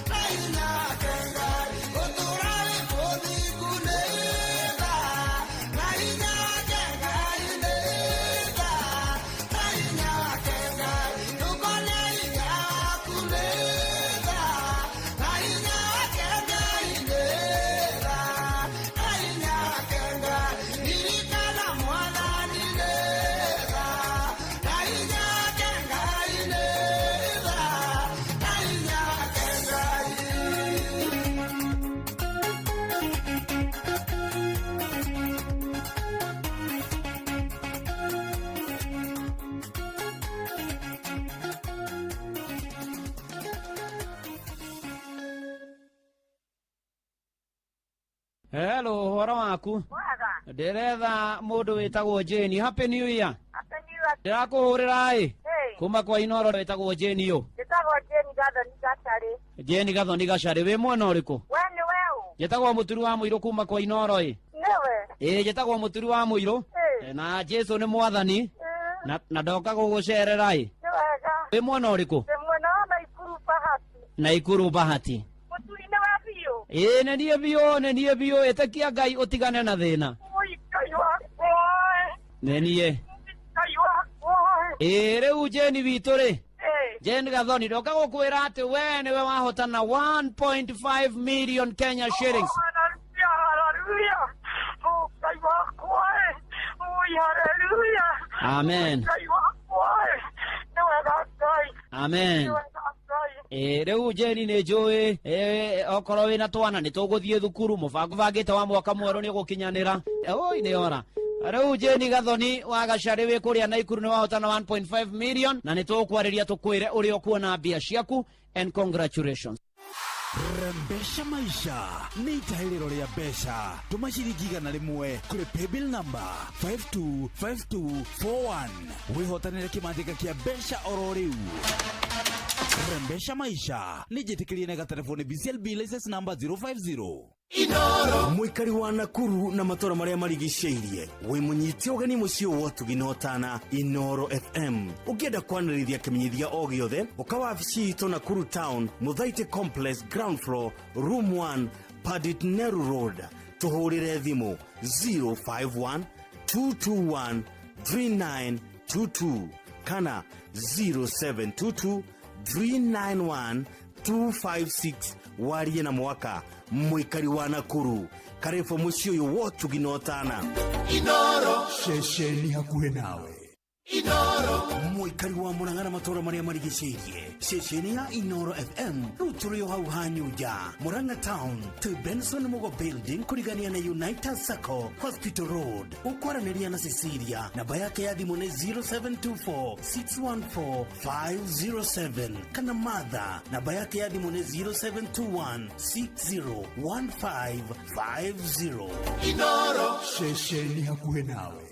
Speaker 2: na hinya wake Ngai, ũtũũra wĩ mũthingu nĩ tha, na hinya wake Ngai nĩ tha, na hinya wake Ngai, ndũkone hinya waku nĩ tha, na hinya wake Ngai nĩ tha, na hinya wake Ngai, ririkana Mwathani nĩ tha, na hinya wake Ngai nĩ tha, na hinya wake Ngai.
Speaker 1: Hello, ũhoro waku? Ndĩretha mũndũ wĩtagwo Jane. Happy New Year. Ndĩrakũhũrĩra ĩ kuma kwa Inoro wĩtagwo Jane ũ.
Speaker 15: Njĩtagwo Jane Gathoni Gacarĩ.
Speaker 1: Jane Gathoni Gacarĩ, wĩ mwena ũrĩkũ?
Speaker 15: We nĩ we ũ?
Speaker 1: Njĩtagwo Mũturi wa Mũirũ kuma kwa Inoro ĩ.
Speaker 15: Nĩwe?
Speaker 1: Ĩ njĩtagwo Mũturi wa Mũirũ na Jesu nĩ mwathani na ndoka gũgũcerera ĩ.
Speaker 15: Nĩ wega.
Speaker 1: Wĩ mwena ũrĩkũ?
Speaker 15: Ndĩ mwena wa Naikuru Bahati.
Speaker 1: Naikuru Bahati.
Speaker 15: Mũturi nĩ wa biũ.
Speaker 1: Ĩ nĩ niĩ biũ, nĩ niĩ biũ, ĩtĩkia Ngai ũtigane na thĩna.
Speaker 15: Ui Ngai wakwa.
Speaker 1: Nĩ niĩ.
Speaker 15: Ngai wakwa.
Speaker 1: Ĩ rĩu Jane witũ rĩ.
Speaker 15: Ĩ.
Speaker 1: Jane Gathoni ndoka gũkwĩra atĩ we nĩwe wahotana 1.5 million Kenya shillings.
Speaker 15: Hallelujah, hallelujah. Oh, Ngai wakwa. Ui, hallelujah.
Speaker 1: Amen.
Speaker 15: Ngai wakwa. Nĩ wega Ngai.
Speaker 1: Amen.
Speaker 15: Nĩ wega Ngai.
Speaker 1: Ĩ rĩu Jane nĩ njũĩ ĩ, okorwo wĩna twana nĩ tũgũthiĩ thukuru mũbango bangĩte wa mwaka mwerũ nĩ ũgũkinyanĩra. Oi nĩ ora. Rĩu Jane Gathoni wa Gacarĩ wĩ kũrĩa Naikuru nĩ wahotana 1.5 million na nĩ tũgũkwarĩria tũkwĩre ũrĩa ũkuona mbia ciaku and congratulations.
Speaker 22: Rembesha maisha nĩ itahĩrĩro rĩa mbeca. Tũma ciringi 100 kũrĩ paybill number 525241 wĩhotanĩre kĩmanjĩka kĩa mbeca oro rĩu. Rembesha maisha nĩ njĩtĩkĩrie na gatelefoni BCLB license number 050.
Speaker 18: Mũikari wa Nakuru na matũra marĩa marigicĩirie wĩ mũnyite ũgeni mũciĩ wa ũtugi na ũtana Inoro FM. Ũngĩenda kwanĩrĩria kĩmenyithia o gĩothe, ũka wabici itũ Nakuru Town, Mũthaitĩ Complex, ground floor, room 1, Padit Nehru Road. Tũhũrĩre thimũ 051 221 3922 kana 0722 391 256 warie na mwaka mũikari wa Nakuru karibu mũciĩ ũyũ wotugi na ũtana.
Speaker 3: Inoro ceceni hakuhĩ nawe.
Speaker 18: Inoro mũikari wa Murang'a na matũra marĩa marigicĩirie ceceni ya Inoro FM rĩu tũrĩ o hau Hanyunja Murang'a Town to Benson Mugo Building kũrigania na United Sacco Hospital Road. Ũkwaranĩria na Cecilia namba yake ya thimũ nĩ 0724 614 507 kana Martha namba yake ya thimũ nĩ 0721 601550.
Speaker 3: Inoro ceceni hakuhĩ nawe.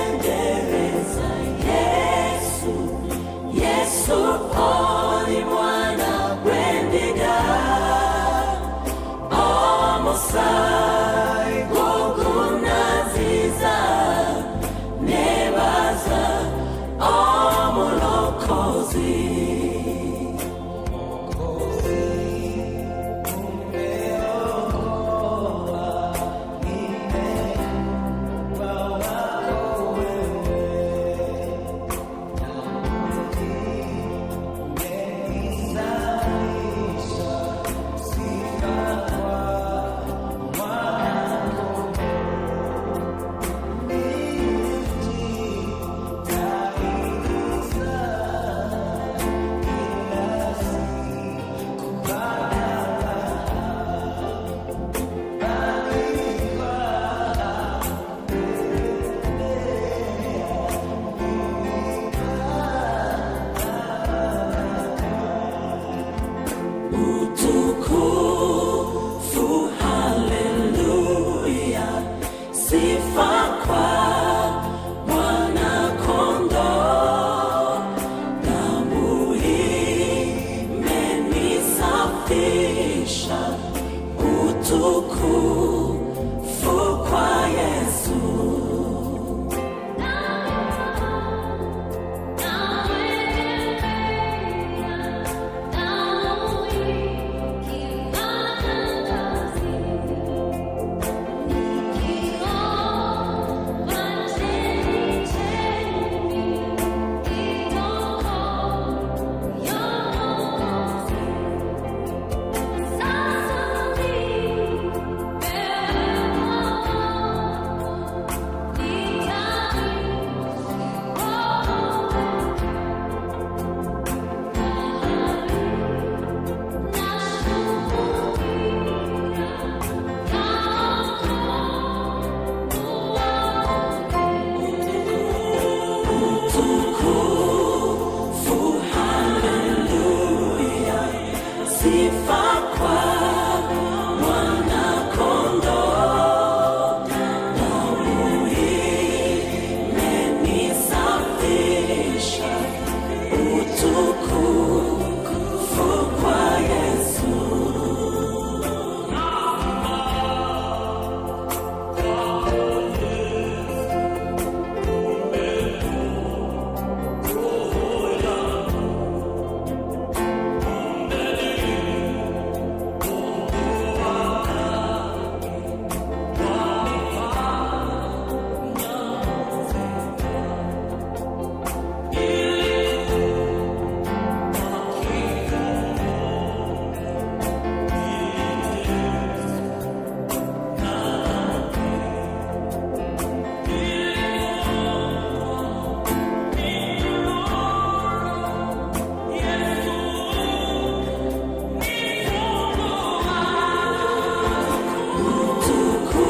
Speaker 2: Tukutendereza Yesu, Yesu oli mwana w'endiga, omusaayi gwo gunaziza, nebaza omulokozi. Utukufu kwa Yesu. Utukufu, haleluya. Sifa kwa Mwana-Kondoo. Damu imenisafisha. Utukufu kwa Yesu.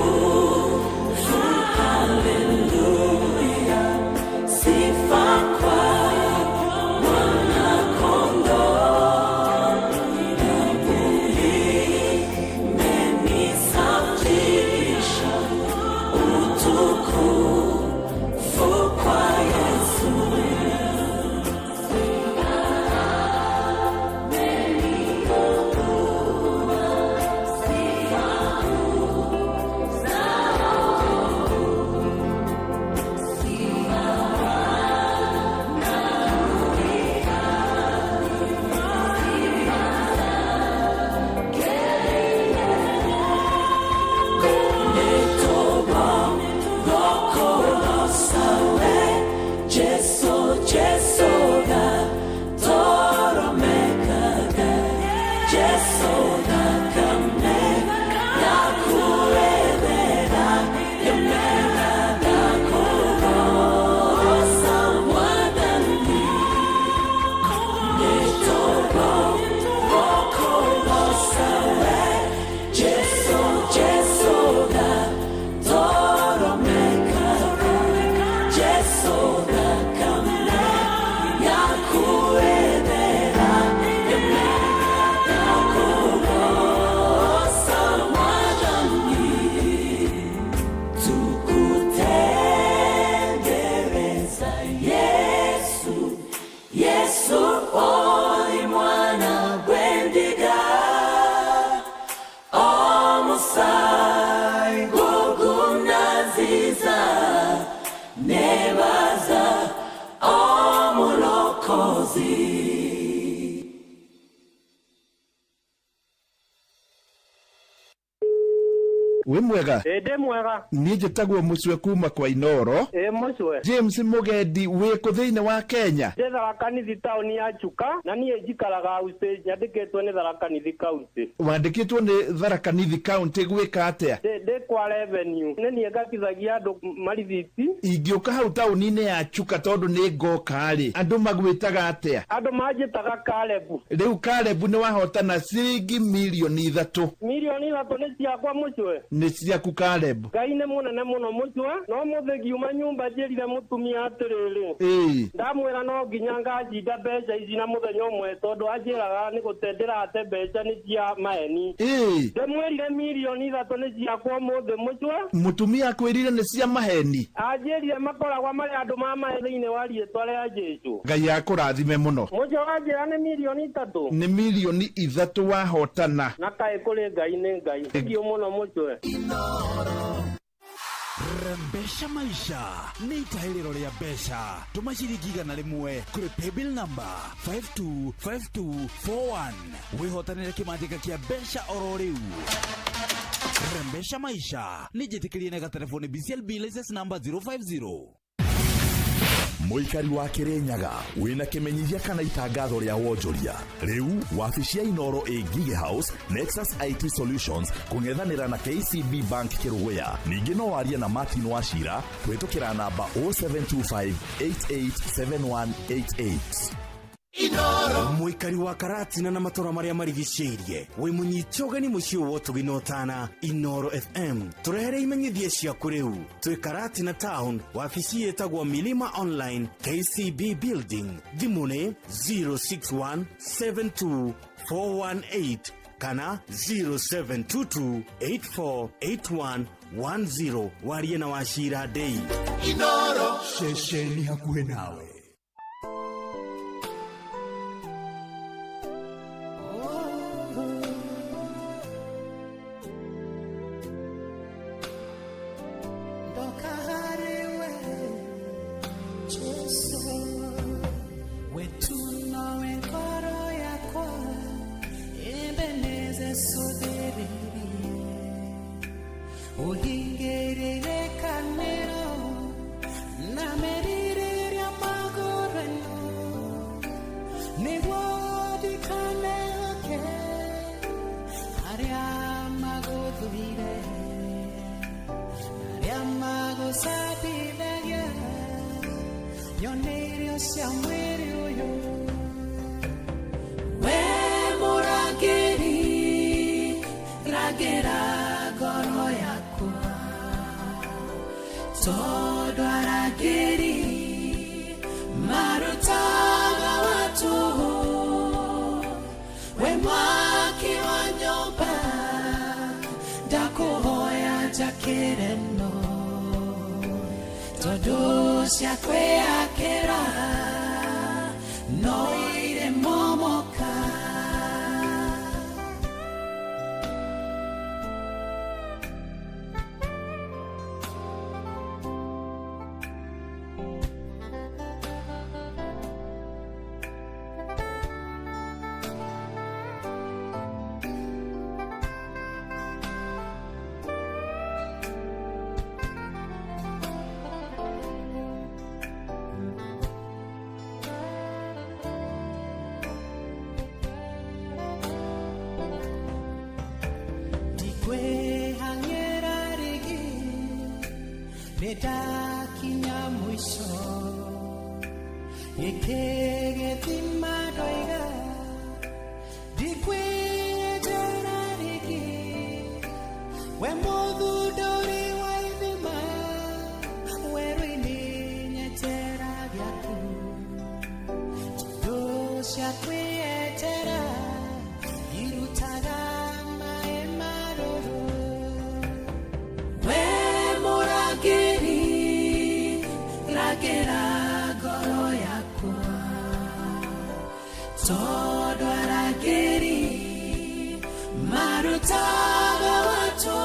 Speaker 2: Utukufu, haleluya. Sifa kwa Mwana-Kondoo. Damu imenisafisha. Utukufu kwa Yesu. Jesu, Jesu ga toromekaga Jesu ga kame yakurebera yemera dakurosa mwadani Netoro rokorosa we Jesu, Jesu ga toromekaga Jesu ga kame yakurebera yemera dakurosa mwadani Tukutendereza Yesu, Yesu oli mwana gwendiga omusai gugunaziza nebaza omulokozi.
Speaker 13: Wĩ mwega?
Speaker 28: Ĩ ndĩ mwega.
Speaker 13: Niĩ njĩtagwo Mũcwe kuma kwa Inoro.
Speaker 28: Ĩ Mũcwe.
Speaker 13: James Mũgendi, wĩ kũ thĩinĩ wa Kenya?
Speaker 28: Ndĩ Tharaka Nithi taũni ya Chuka na niĩ njikaraga house nyandĩkĩtwo nĩ Tharaka Nithi County.
Speaker 13: Wandĩkĩtwo nĩ Tharaka Nithi County gwĩka atĩa?
Speaker 28: Ndĩ kwa revenue. Nĩ niĩ ngatithagia andũ marithiti.
Speaker 13: Ingĩũka hau taũni-inĩ ya Chuka tondũ nĩ ngoka rĩ, andũ magwĩtaga atĩa?
Speaker 28: Andũ manjĩtaga Kalebu.
Speaker 13: Rĩu Kalebu nĩ wahotana ciringi mirioni 3.
Speaker 28: Mirioni 3 nĩ ciakwa Mũcwe.
Speaker 13: Nĩ ciaku Caleb.
Speaker 28: Ngai nĩ mũnene mũno mũcwe. No mũthĩ ngiuma nyũmba njĩrire mũtumia atĩrĩrĩ.
Speaker 13: Ĩĩ.
Speaker 28: Ndamwĩra no nginya ngacinda mbeca ici na mũthenya ũmwe tondũ anjĩraga nĩ gũte ndĩrate mbeca nĩ cia maeni.
Speaker 13: Ĩĩ.
Speaker 28: Ndĩmwĩrire 3 mirioni nĩ ciakwa ũmũthĩ mũcwe.
Speaker 13: Mũtumia akwĩrire nĩ cia maheni.
Speaker 28: Anjĩrire makoragwo marĩ andũ ma maĩ thĩinĩ wa rĩtwa rĩa Jesũ.
Speaker 13: Ngai akũrathime mũno.
Speaker 28: Mũcwe wanjĩra nĩ 3 mirioni.
Speaker 13: Nĩ 3 mirioni wahotana.
Speaker 28: Na kaĩ kũrĩ Ngai nĩ Ngai. Thank you mũno mũcwe.
Speaker 22: Rembesha maisha nĩ itahĩrĩro rĩa mbeca. Tũma ciringi 100 kũrĩ paybill number 525241 wĩhotanĩre kĩmanjĩka kĩa mbeca oro rĩu. Rembesha maisha nĩ njĩtĩkĩrie na gatelefoni BCLB license number 050.
Speaker 9: Mũikari wa Kĩrĩnyaga wĩna kĩmenyithia kana itangatho rĩa wonjoria, rĩu wabici ya Inoro ĩ Ngige House, Nexus IT Solutions, kũng'ethanĩra na KCB Bank Kĩrũgũya. Ningĩ no warie na Martin Wachira kũhĩtũkĩra namba 0725 887188.
Speaker 18: Mũikari wa Karatina na matũra marĩa marigicĩirie, wĩ mũnyite ũgeni mũciĩ wa ũtugi na ũtana Inoro FM. Tũrehere imenyithia ciaku rĩu. Twĩ Karatina Town, wabici ĩtagwo Milima Online, KCB Building. Thimũ nĩ 061 72 418 kana 0722 848110. Warie na Wacira Ndei.
Speaker 7: Inoro ceceni hakuhĩ nawe.
Speaker 2: Ndoka harĩ we Jesu, wetu nowe ngoro yakwa Ebeneze suthĩrĩrie ũhingĩrĩre kanĩro na merirĩria magũrũ nĩguo ndikanehoke arĩa magũthũire, arĩa magũcambithagia nyone irio cia mwĩrĩ ũyũ. We mũrangĩri, rangĩra ngoro yakwa tondũ arangĩri marutaga watu. We mwaki wa nyũmba, ndakũhoya njakĩre no tondũ cia kwĩakĩra no irĩ momoka. Ndikwĩhang'ĩra rĩngĩ, nĩndakinya mũico. Gĩkĩ gĩthima ndoiga ndikwĩenjera rĩngĩ. We mũthundũri wa ithima, werũ-inĩ nyenjera gĩaku tondũ cia kwĩyenjera irutaga maĩ marũrũ. We mũrangĩri, rangĩra ngoro yakwa tondũ arangĩri marutaga watu.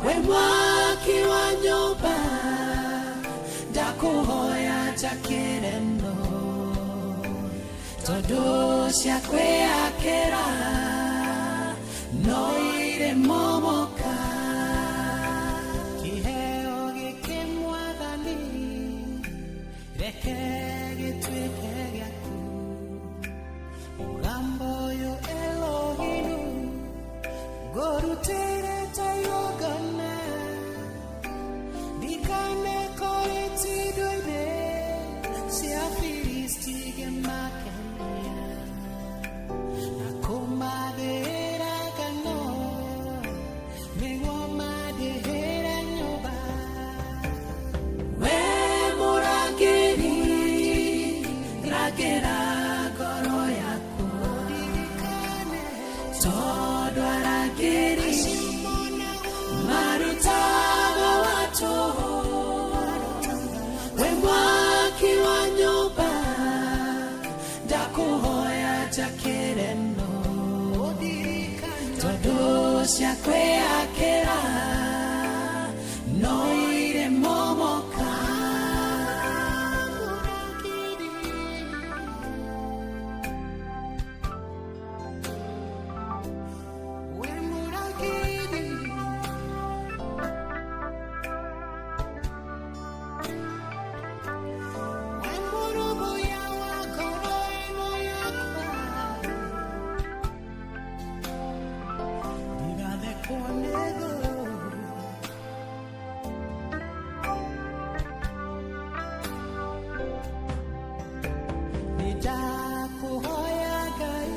Speaker 2: We mwaki wa nyũmba, ndakũhoya njakĩre no tondũ cia kwĩakĩra no irĩ momoka. Kĩheo gĩkĩ mwathani, reke gĩtuĩke gĩaku. Mũgambo ũyũ Elohimu ngũrutĩre ta igongona, ndikanekore indo-inĩ cia Filisti ngĩmakenia na kũmathĩra ngano. Ragĩra ngoro yaku tondũ arangĩri marutaga watu we mwaki wa nyũmba ndakuhoya njakĩre no tondũ cia kwĩakĩra no irĩ momoka. Nĩndakũhoya Ngai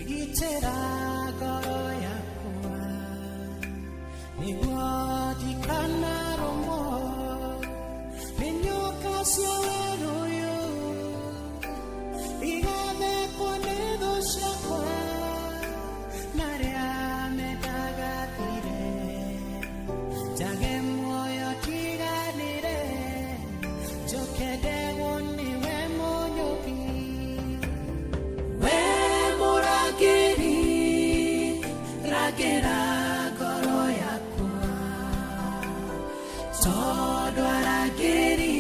Speaker 2: gitĩra ngoro yakwa nĩguo ndikanarũmwo nĩ nyoka cia werũ ũyũ igathekwo nĩ thũ ciakwa na arĩa mendaga thire njage muoyo ndiganĩre njoke ndegwo nĩwe Mũnyũki. We mũrangĩri rangĩra ngoro yakwa tondũ arangĩri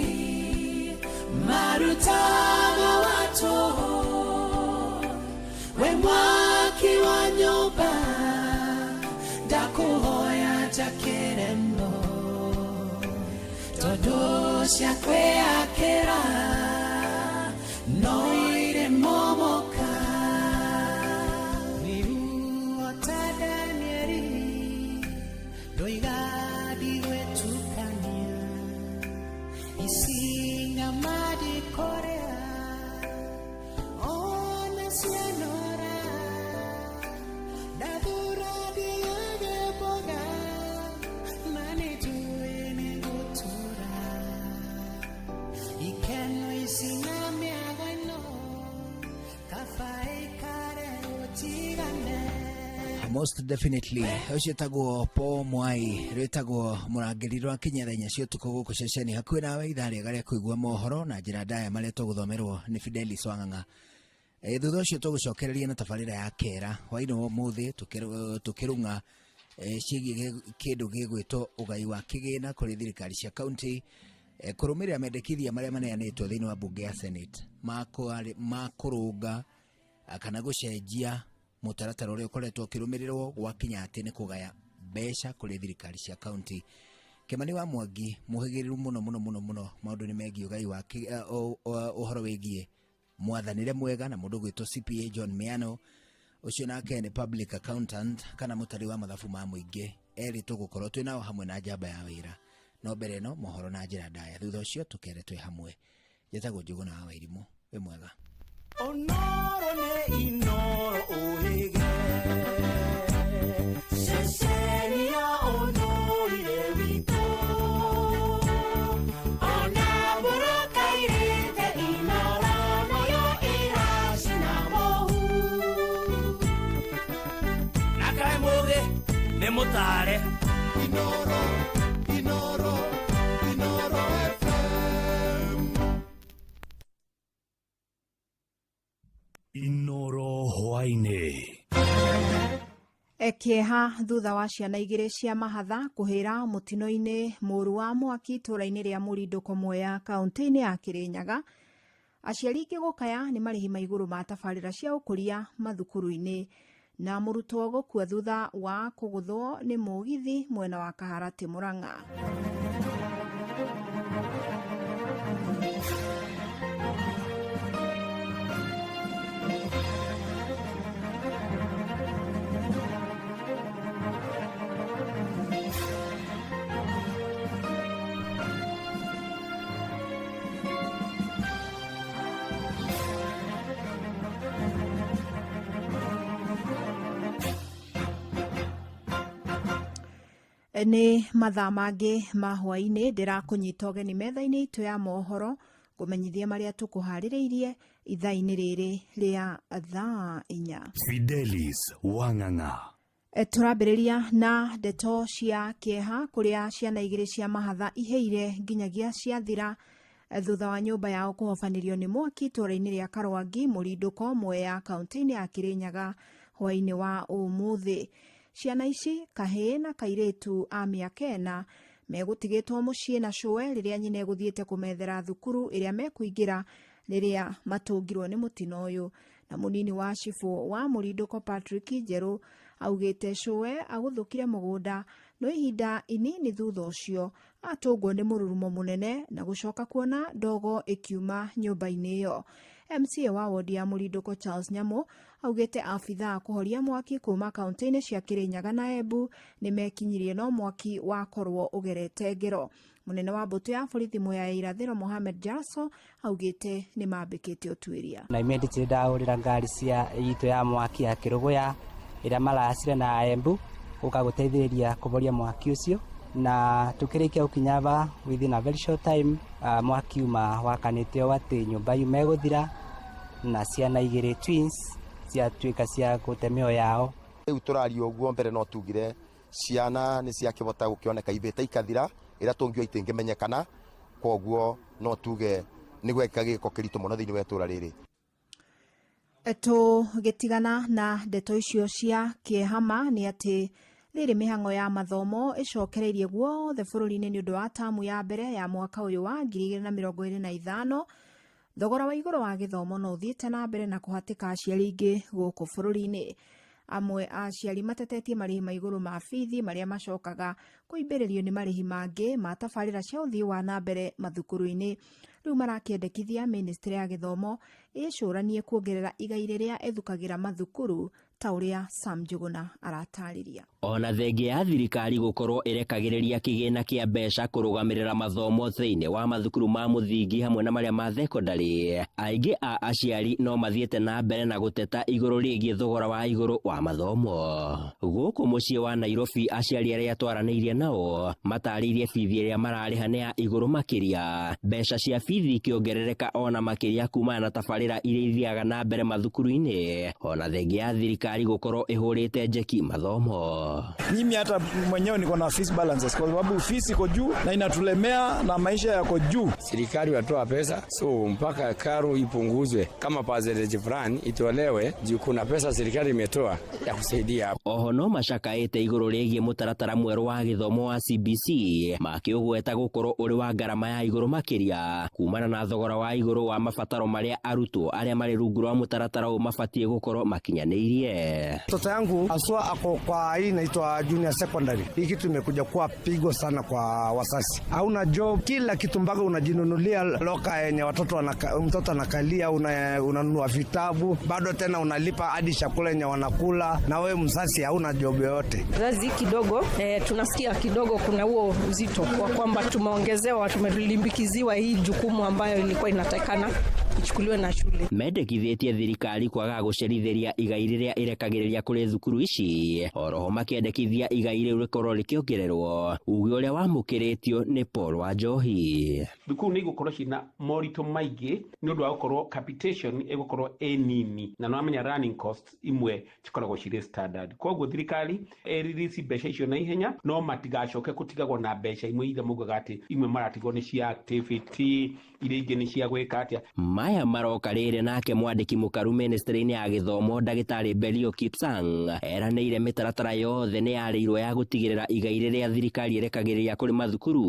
Speaker 2: marutaga watu we mwaki wa nyũmba ndakuhoya njakĩre no tondũ cia kwĩakĩra no irĩ momoka. Rĩu o ta Danieli ndoiga ndigwĩtukania ici nyama ndikũrĩa ona cianora ndathura ndĩage mboga na nĩnjũĩ nĩngũtũra ikeno ici na mĩago ĩno kaba ĩikare gũtigane.
Speaker 12: Most definitely ũcio ĩtagwo Paul Mwai rwĩtagwo mũrangĩri rwa kinya thaa inya cia ũtukũ gũkũ ceceni hakuhĩ nawe ithaa rĩega rĩa kũigua mohoro na njĩra ndaya marĩa tũgũthomerwo nĩ Fidelis Wang'ang'a. Thutha ũcio tũgũcokereria na tabarĩra ya kera hwainĩ wa ũmũthĩ tũkĩrung'a ciĩgiĩ kĩndũ gĩgwĩtwo ũgai wa kĩgĩna kũrĩ thirikari cia kaunti kũrũmĩrĩra mendekithia marĩa maneanĩtwo thĩinĩ wa mbunge ya Senate ma kũrũnga kana gũcenjia mũtaratara ũrĩa ũkoretwo ũkĩrũmĩrĩrwo gwakinya atĩ nĩ kũgaya mbeca kũrĩ thirikari cia kaunti. Kĩmani wa Mwangi mũhĩgĩrĩru mũno mũno mũno mũno maũndũ-inĩ megiĩ ũgai wa ũhoro wĩgiĩ mwathanĩre mwega na mũndũ ũgwĩtwo CPA John Miano ũcio nake nĩ public accountant kana mũtari wa mathabu ma mũingĩ erĩ tũgũkorwo twĩ nao hamwe na njamba ya wĩra no mbere ĩno mohoro na njĩra ndaya thutha ũcio tũkere twĩ hamwe. Njĩtagwo Njũgũna wa Wairimũ, wĩ mwega.
Speaker 2: Onoro nĩ Inoro ũhĩge ceceni ya ũndũire witũ ona mbũrũka irĩte Inoro nayo ĩracina mũhu
Speaker 14: na kaĩ mũgĩ nĩ mũtare.
Speaker 3: Inoro, Inoro, Inoro FM.
Speaker 14: Inoro hwainĩ.
Speaker 16: Kĩeha thutha wa ciana igĩrĩ cia mahatha kũhĩra mũtino-inĩ mũũru wa mwaki itũũra-inĩ rĩa Mũrindũko Mwea kaunti-inĩ ya Kĩrĩnyaga. Aciari aingĩ gũkaya nĩ marĩhi ma igũrũ ma tabarĩra cia ũkũria mathukuru-inĩ na mũrutwo gũkua thutha wa kũgũthwo nĩ mũgithi mwena wa Kaharatĩ Mũrang'a. Nĩ mathaa mangĩ ma hwainĩ ndĩrakũnyita ũgeni metha-inĩ itũ ya mohoro Ngũmenyithie marĩa tũkũharĩrĩirie ithaa-inĩ rĩrĩ rĩa thaa 4.
Speaker 18: Fidelis Wang'ang'a.
Speaker 16: Tũrambĩrĩria na ndeto cia kĩeha kũrĩa ciana 2 cia mahatha ihĩire nginyagia ciathira thutha wa nyũmba yao kũhobanĩrio nĩ mwaki itũũra-inĩ rĩa Karwangi Mũrindũko Mwea kaunti-inĩ ya Kĩrĩnyaga hwaĩ-inĩ wa ũmũthĩ. Ciana ici kahĩĩ na kairĩtu a mĩaka 4 megũtigĩtwo mũciĩ na cũwe rĩrĩa nyina egũthiĩte kũmethera thukuru ĩrĩa mekũingĩra rĩrĩa matũngirwo nĩ mũtino ũyũ. Na mũnini wa cibũ wa Mũrindũko Patrick Njerũ augĩte cũwe agũthũkire mũgũnda no ihinda inini thutha ũcio atũngwo nĩ mũrurumo mũnene na gũcoka kuona ndogo ĩkiuma nyũmba-inĩ ĩyo. MCA wa wodi ya Mũrindũko Charles Nyamu augĩte abithaa kũhoria mwaki kuma kaunti-inĩ cia Kĩrĩnyaga na Embu nĩ mekinyirie no mwaki wakorwo ũgerete ngero. Mũnene wa mbũtũ ya borithi Mwea ya Irathĩro Mohamed Jaso augĩte nĩ mambĩkĩte ũtuĩria.
Speaker 4: Na immediately ndahũrĩra ngari cia itũ ya mwaki ya Kĩrũgũya ĩrĩa maracire na Embu gũka gũteithĩrĩria kũhoria mwaki ũcio, na tũkĩrĩkia gũkinya ba within a very short time, mwaki uma wakanĩte o atĩ nyũmba yuma ĩgũthira na ciana 2 twins ciatuĩka cia gũte mĩoyo yao.
Speaker 5: Rĩu tũraria ũguo mbere no tugire ciana nĩ ciakĩhota gũkĩoneka ibĩte ikathira ĩrĩa tũngiuga itingĩmenyekana, koguo no tuge nĩ gweka gĩko kĩritũ mũno thĩinĩ wa itũũra rĩrĩ.
Speaker 16: Tũgĩtigana na ndeto icio cia kĩeha nĩ atĩ rĩrĩ mĩhang'o ya mathomo ĩcokereirie guothe bũrũri-inĩ nĩ ũndũ wa tamu ya mbere ya mwaka ũyũ wa 2025. Thogora wa igũrũ wa gĩthomo no ũthiĩte na mbere na kũhatĩka aciari aingĩ gũkũ bũrũri-inĩ. Amwe a aciari matetetie marĩhi ma igũrũ ma bithi marĩa macokaga kũimbĩrĩrio nĩ marĩhi mangĩ ma tabarĩra cia ũthii wa na mbere mathukuru-inĩ. Rĩu marakĩendekithia ministry ya gĩthomo ĩcũranie kuongerera igai rĩrĩa ĩthukagĩra mathukuru ta ũrĩa Sam Njuguna aratarĩria.
Speaker 11: Ona thengia ya thirikari gũkorwo ĩrekagĩrĩria kĩgĩna kĩa mbeca kũrũgamĩrĩra mathomo thĩinĩ wa mathukuru ma mũthingi hamwe na marĩa ma thekondarĩ, aingĩ a aciari no mathiĩte na mbere na gũteta igũrũ rĩgiĩ thogora wa igũrũ wa mathomo. Gũkũ mũciĩ wa Nairobi aciari arĩa twaranĩirie nao matarĩirie bithi ĩrĩa mararĩha nĩ ya igũrũ makĩria, mbeca cia bithi ikĩongerereka ona makĩria kumana na tabarĩra iria ithiaga na mbere mathukuru-inĩ, ona thengia ya thirikari gũkorwo ĩhũrĩte njeki mathomo.
Speaker 17: Mimi hata mwenyewe niko na fees balances kwa sababu fees iko juu na inatulemea na maisha yako juu.
Speaker 19: Serikali watoa pesa, so mpaka karo ipunguzwe kama percentage fulani itolewe juu kuna pesa serikali imetoa ya kusaidia hapo.
Speaker 11: Oho no macakaĩte igũrũ rĩgiĩ mũtaratara mwerũ wa gĩthomo wa CBC makĩũgweta gũkorwo ũrĩ wa ngarama ya igũrũ makĩria kumana na thogora wa igũrũ wa mabataro marĩa arutwo arĩa marĩ rungu rwa mũtaratara ũyũ mabatiĩ gũkorwo makinyanĩirie.
Speaker 20: Mtoto yangu aswa ako kwa hii inaitwa junior secondary. Hii kitu imekuja kuwa pigo sana kwa wasasi. Hauna job, kila kitu mpaka unajinunulia loka yenye watoto mtoto anakalia, unanunua vitabu, bado tena unalipa hadi chakula yenye wanakula, na wewe msasi hauna job yoyote.
Speaker 21: Wazazi kidogo tunasikia kidogo kuna huo uzito kwa kwamba tumeongezewa, tumelimbikiziwa hii jukumu ambayo ilikuwa inatakana ichukuliwe na shule.
Speaker 11: Mendekithĩtie thirikari kwaga gũcerithĩria igai rĩrĩa ĩrekagĩrĩria kũrĩ thukuru ici, oroho makĩendekithia igai rĩu rĩkorwo rĩkĩongererwo, uge ũrĩa wamũkĩrĩtio nĩ Paul Wanjohi.
Speaker 24: Thukuru nĩ igũkorwo ciĩna moritũ maingĩ nĩ ũndũ wa gũkorwo capitation ĩgũkorwo ĩ nini, na nĩwamenya running costs imwe cikoragwo cirĩ standard. Koguo thirikari ĩrelease mbeca icio na ihenya, no matigacoke kũtigagwo na mbeca imwe iria maugaga atĩ imwe maratigwo nĩ cia activity, iria ingĩ nĩ cia gwĩka atĩa.
Speaker 11: Maya maroka rĩrĩ nake mwandĩki mũkaru ministry-inĩ ya gĩthomo ndagĩtarĩ Belio Kipsang eranĩire mĩtaratara yothe nĩ yarĩirwo ya gũtigĩrĩra igai rĩrĩa thirikari ĩrekagĩrĩria kũrĩ mathukuru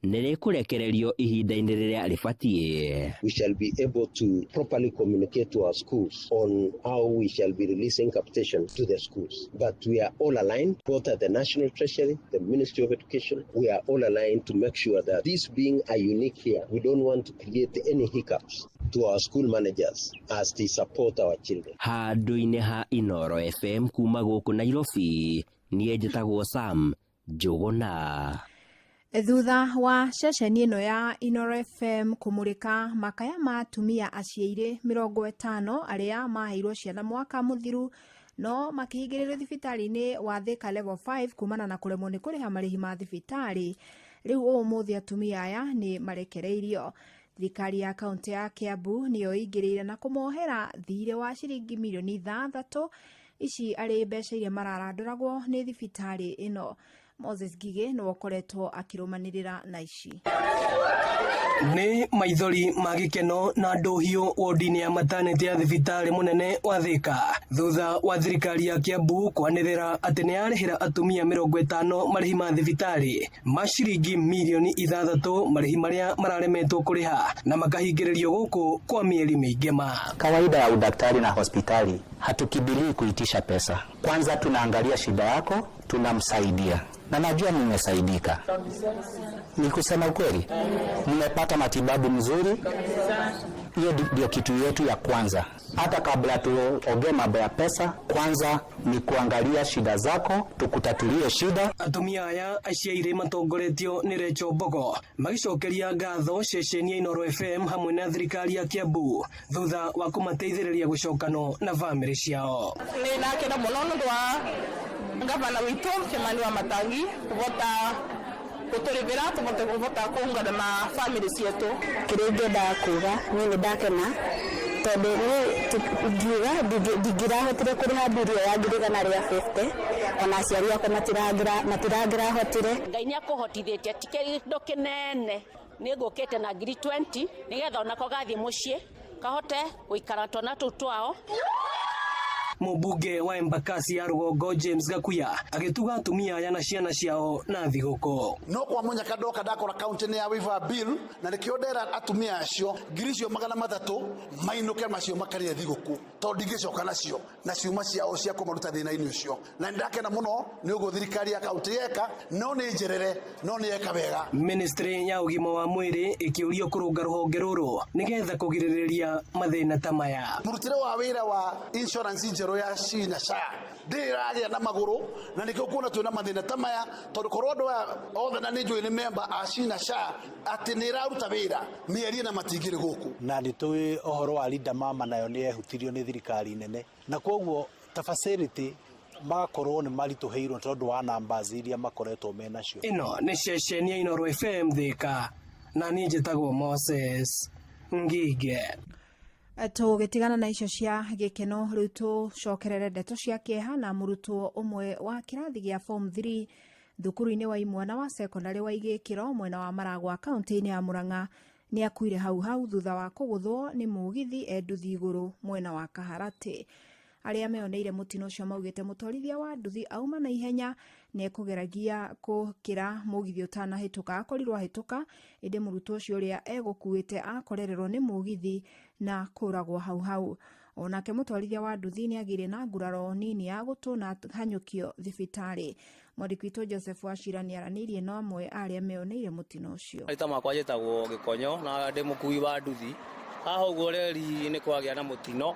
Speaker 11: nĩ rĩkũrekererio ihinda-inĩ rĩrĩa rĩbatiĩ.
Speaker 10: We shall be able to properly communicate to our schools on how we shall be releasing capitation to the schools. But we are all aligned, both at the National Treasury, the Ministry of Education, we are all aligned to make sure that this being a unique year, we don't want to create any hiccups to our school managers as they support our children.
Speaker 11: Handũ-inĩ ha Inoro FM kuma gũkũ Nairobi, niĩ njĩtagwo Sam Njũgũna.
Speaker 16: Thutha wa ceceni ĩno ya Inoro FM kũmũrĩka makaya ma atumia aciairĩ 50 arĩa maheirwo ciana mwaka mũthiru no makĩhingĩrĩrio thibitarĩ-inĩ wa Thika Level 5 kumana na kũremwo nĩ kũrĩha marĩhi ma thibitarĩ. Rĩu ũmũthĩ atumia aya nĩ marekereirio. Thirikari ya kaunti ya Kiambu nĩyo ĩingĩrĩire na kũmohera thirĩ wa ciringi mirioni 6 ici arĩ mbeca iria mararandũragwo nĩ thibitarĩ ĩno. Moses Ngigĩ nĩwe ũkoretwo akĩrũmanĩrĩra na ici.
Speaker 1: Nĩ maithori ma gĩkeno na ndũhiũ wodi-inĩ ya maternity ya thibitarĩ mũnene wa Thika thutha wa thirikari ya Kiambu kwanĩrĩra atĩ nĩ yarĩhĩra atumia 50 marĩhi ma thibitarĩ ma ciringi mirioni 6 marĩhi marĩa mararemetwo kũrĩha na makahingĩrĩrio gũkũ kwa mĩeri mĩingĩ ma.
Speaker 6: Kawaida ya udaktari na hospitali hatukimbilii kuitisha pesa. Kwanza tunaangalia shida yako, tunamsaidia na najua nimesaidika. Ni kusema ukweli, nimepata matibabu mzuri. Hiyo ndio kitu yetu ya kwanza. Hata kabla tuongee mambo ya pesa, kwanza ni kuangalia shida zako, tukutatulie shida.
Speaker 1: Atumia aya aciaire matongoretio nĩ Rachel Mbogo magĩcokeria ngatho ceceni ya Inooro FM hamwe na thirikari ya Kiambu thutha wa kũmateithĩrĩria gũcokano na bamĩrĩ ciao.
Speaker 8: Nĩ ndakena mũno nĩ ũndũ wa ngavana witũ Kimani wa Matangi kũvota gũtũrĩvĩra tũvote kũvota kũungana na bamĩrĩ cietũ.
Speaker 15: Kĩrĩa ingĩendaga kuga niĩ nĩ ndakena tondũ ngiuga ndingĩrahotire kũrĩha mbiri ĩyo ya 150,000 ona aciari akwa matirangĩrahotire.
Speaker 23: Ngai nĩ akũhotithĩtie ti kĩndũ kĩnene nĩ ngũkĩte na 20,000 nĩgetha onako gathiĩ mũciĩ kahote gũikara twana tũu twao.
Speaker 1: Mũmbunge wa Embakasi ya rũgongo James Gakuya agĩtuga atumia aya na ciana ciao na thigũkũ.
Speaker 25: No kwa munyaka ndoka ndakora kaunti nĩ ya waiver bill na nĩkĩo ndera atumia acio 300,000 mainũke macio makarĩe thigũkũ tondũ ndingĩcoka nacio na ciuma ciao cia kũmaruta thĩna-inĩ ũcio. Na nĩndakena mũno nĩ ũguo thirikari ya kaunti yeka no nĩ njerere no nĩ yeka wega.
Speaker 1: Ministry ya ũgima wa mwĩrĩ ĩkĩũrio kũrũnga rũhonge rũrũ nĩgetha kũgirĩrĩria mathĩna ta maya.
Speaker 25: Mũrutĩre wa wĩra wa insurance njerũ ya SHI na SHA ndĩragĩa na magũrũ na nĩkĩo kuona twĩna mathĩna ta maya tondũ korwo andũ aya othe na nĩ njũĩ nĩ memba a SHI na SHA atĩ nĩ ĩraruta wĩra mĩeri ĩna matingĩrĩ gũkũ.
Speaker 26: Na nĩ tũĩ ũhoro wa Linda Mama nayo nĩ yehutirio nĩ thirikari nene na koguo ta facility magakorwo nĩ maritũhĩirwo tondũ wa numbers iria makoretwo menacio.
Speaker 1: Ĩno nĩ ceceni ya Inooro FM Thika na niĩ njĩtagwo Moses Ngige.
Speaker 16: Tũgĩtigana na icio cia gĩkeno rĩu tũcokerere ndeto cia kĩeha na mũrutwo ũmwe wa kĩrathi gĩa form 3 thukuru-inĩ wa imwana wa sekondarĩ wa Igĩkĩro mwena wa Maragwa kaunti-inĩ ya Murang'a nĩ akuire hau hau thutha wa kũgũthwo nĩ mũgithi e nduthi igũrũ mwena wa Kaharatĩ. Arĩa meoneire mũtino ũcio maugĩte mũtwarithia wa nduthi auma na ihenya nĩ ekũgeragia gũkĩra mũgithi ũtanahĩtũka akorirwo ahĩtũka ĩndĩ mũrutwo ũcio ũrĩa egũkuĩte akorererwo nĩ mũgithi na kũragwo hau hau. Onake mũtwarithia wa nduthi nĩ agĩire na nguraro nini ya gũtũ na hanyũkio thibitarĩ. Mwandĩki witũ Joseph Wachira nĩ aranĩirie na amwe arĩa meoneire mũtino ũcio.
Speaker 27: Rĩtwa makwa njĩtagwo Gĩkonyo na ndĩ mũkui wa nduthi. Haha ũguo reri nĩ kwagĩa na mũtino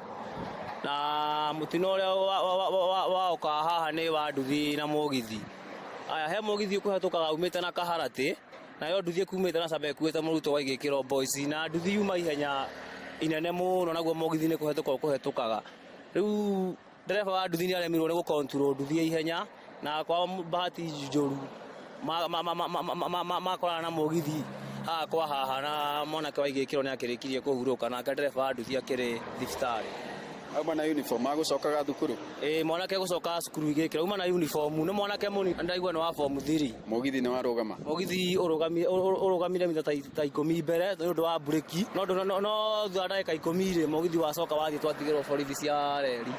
Speaker 27: na mũtino ũrĩa waoka haha nĩ wa nduthi na mũgithi. Aya he mũgithi ũkũhetũkaga umĩte na Kaharatĩ nayo nduthi ĩkumĩte na Camba ĩkuĩte mũrutwo wa Igĩkĩro Boys na nduthi yuma ihenya inene mũno naguo mũgithi nĩ kũhetũka ũkũhetũkaga. Rĩu ndereba wa nduthi nĩ aremirwo nĩ gũ-control nduthi ya ihenya na kwa bahati njũru makorana na mũgithi haha kwa haha na mwanake wa Igĩkĩro nĩ akĩrĩkirie kũhurũka nake ndereba wa nduthi akĩrĩ thibitarĩ.
Speaker 29: Auma na uniform agũcokaga thukuru?
Speaker 27: Ĩĩ mwanake gũcokaga cukuru Igĩkĩro auma na uniform nĩ mwanake mũnini ndaigua nĩ wa form 3.
Speaker 29: Mũgithi nĩ warũgama?
Speaker 27: Mũgithi ũrũgamire mita ta 10 mbere nĩ ũndũ wa breki no thutha wa ndagĩka 10 rĩ mũgithi wacoka wathiĩ twatigĩrwo borithi cia reri.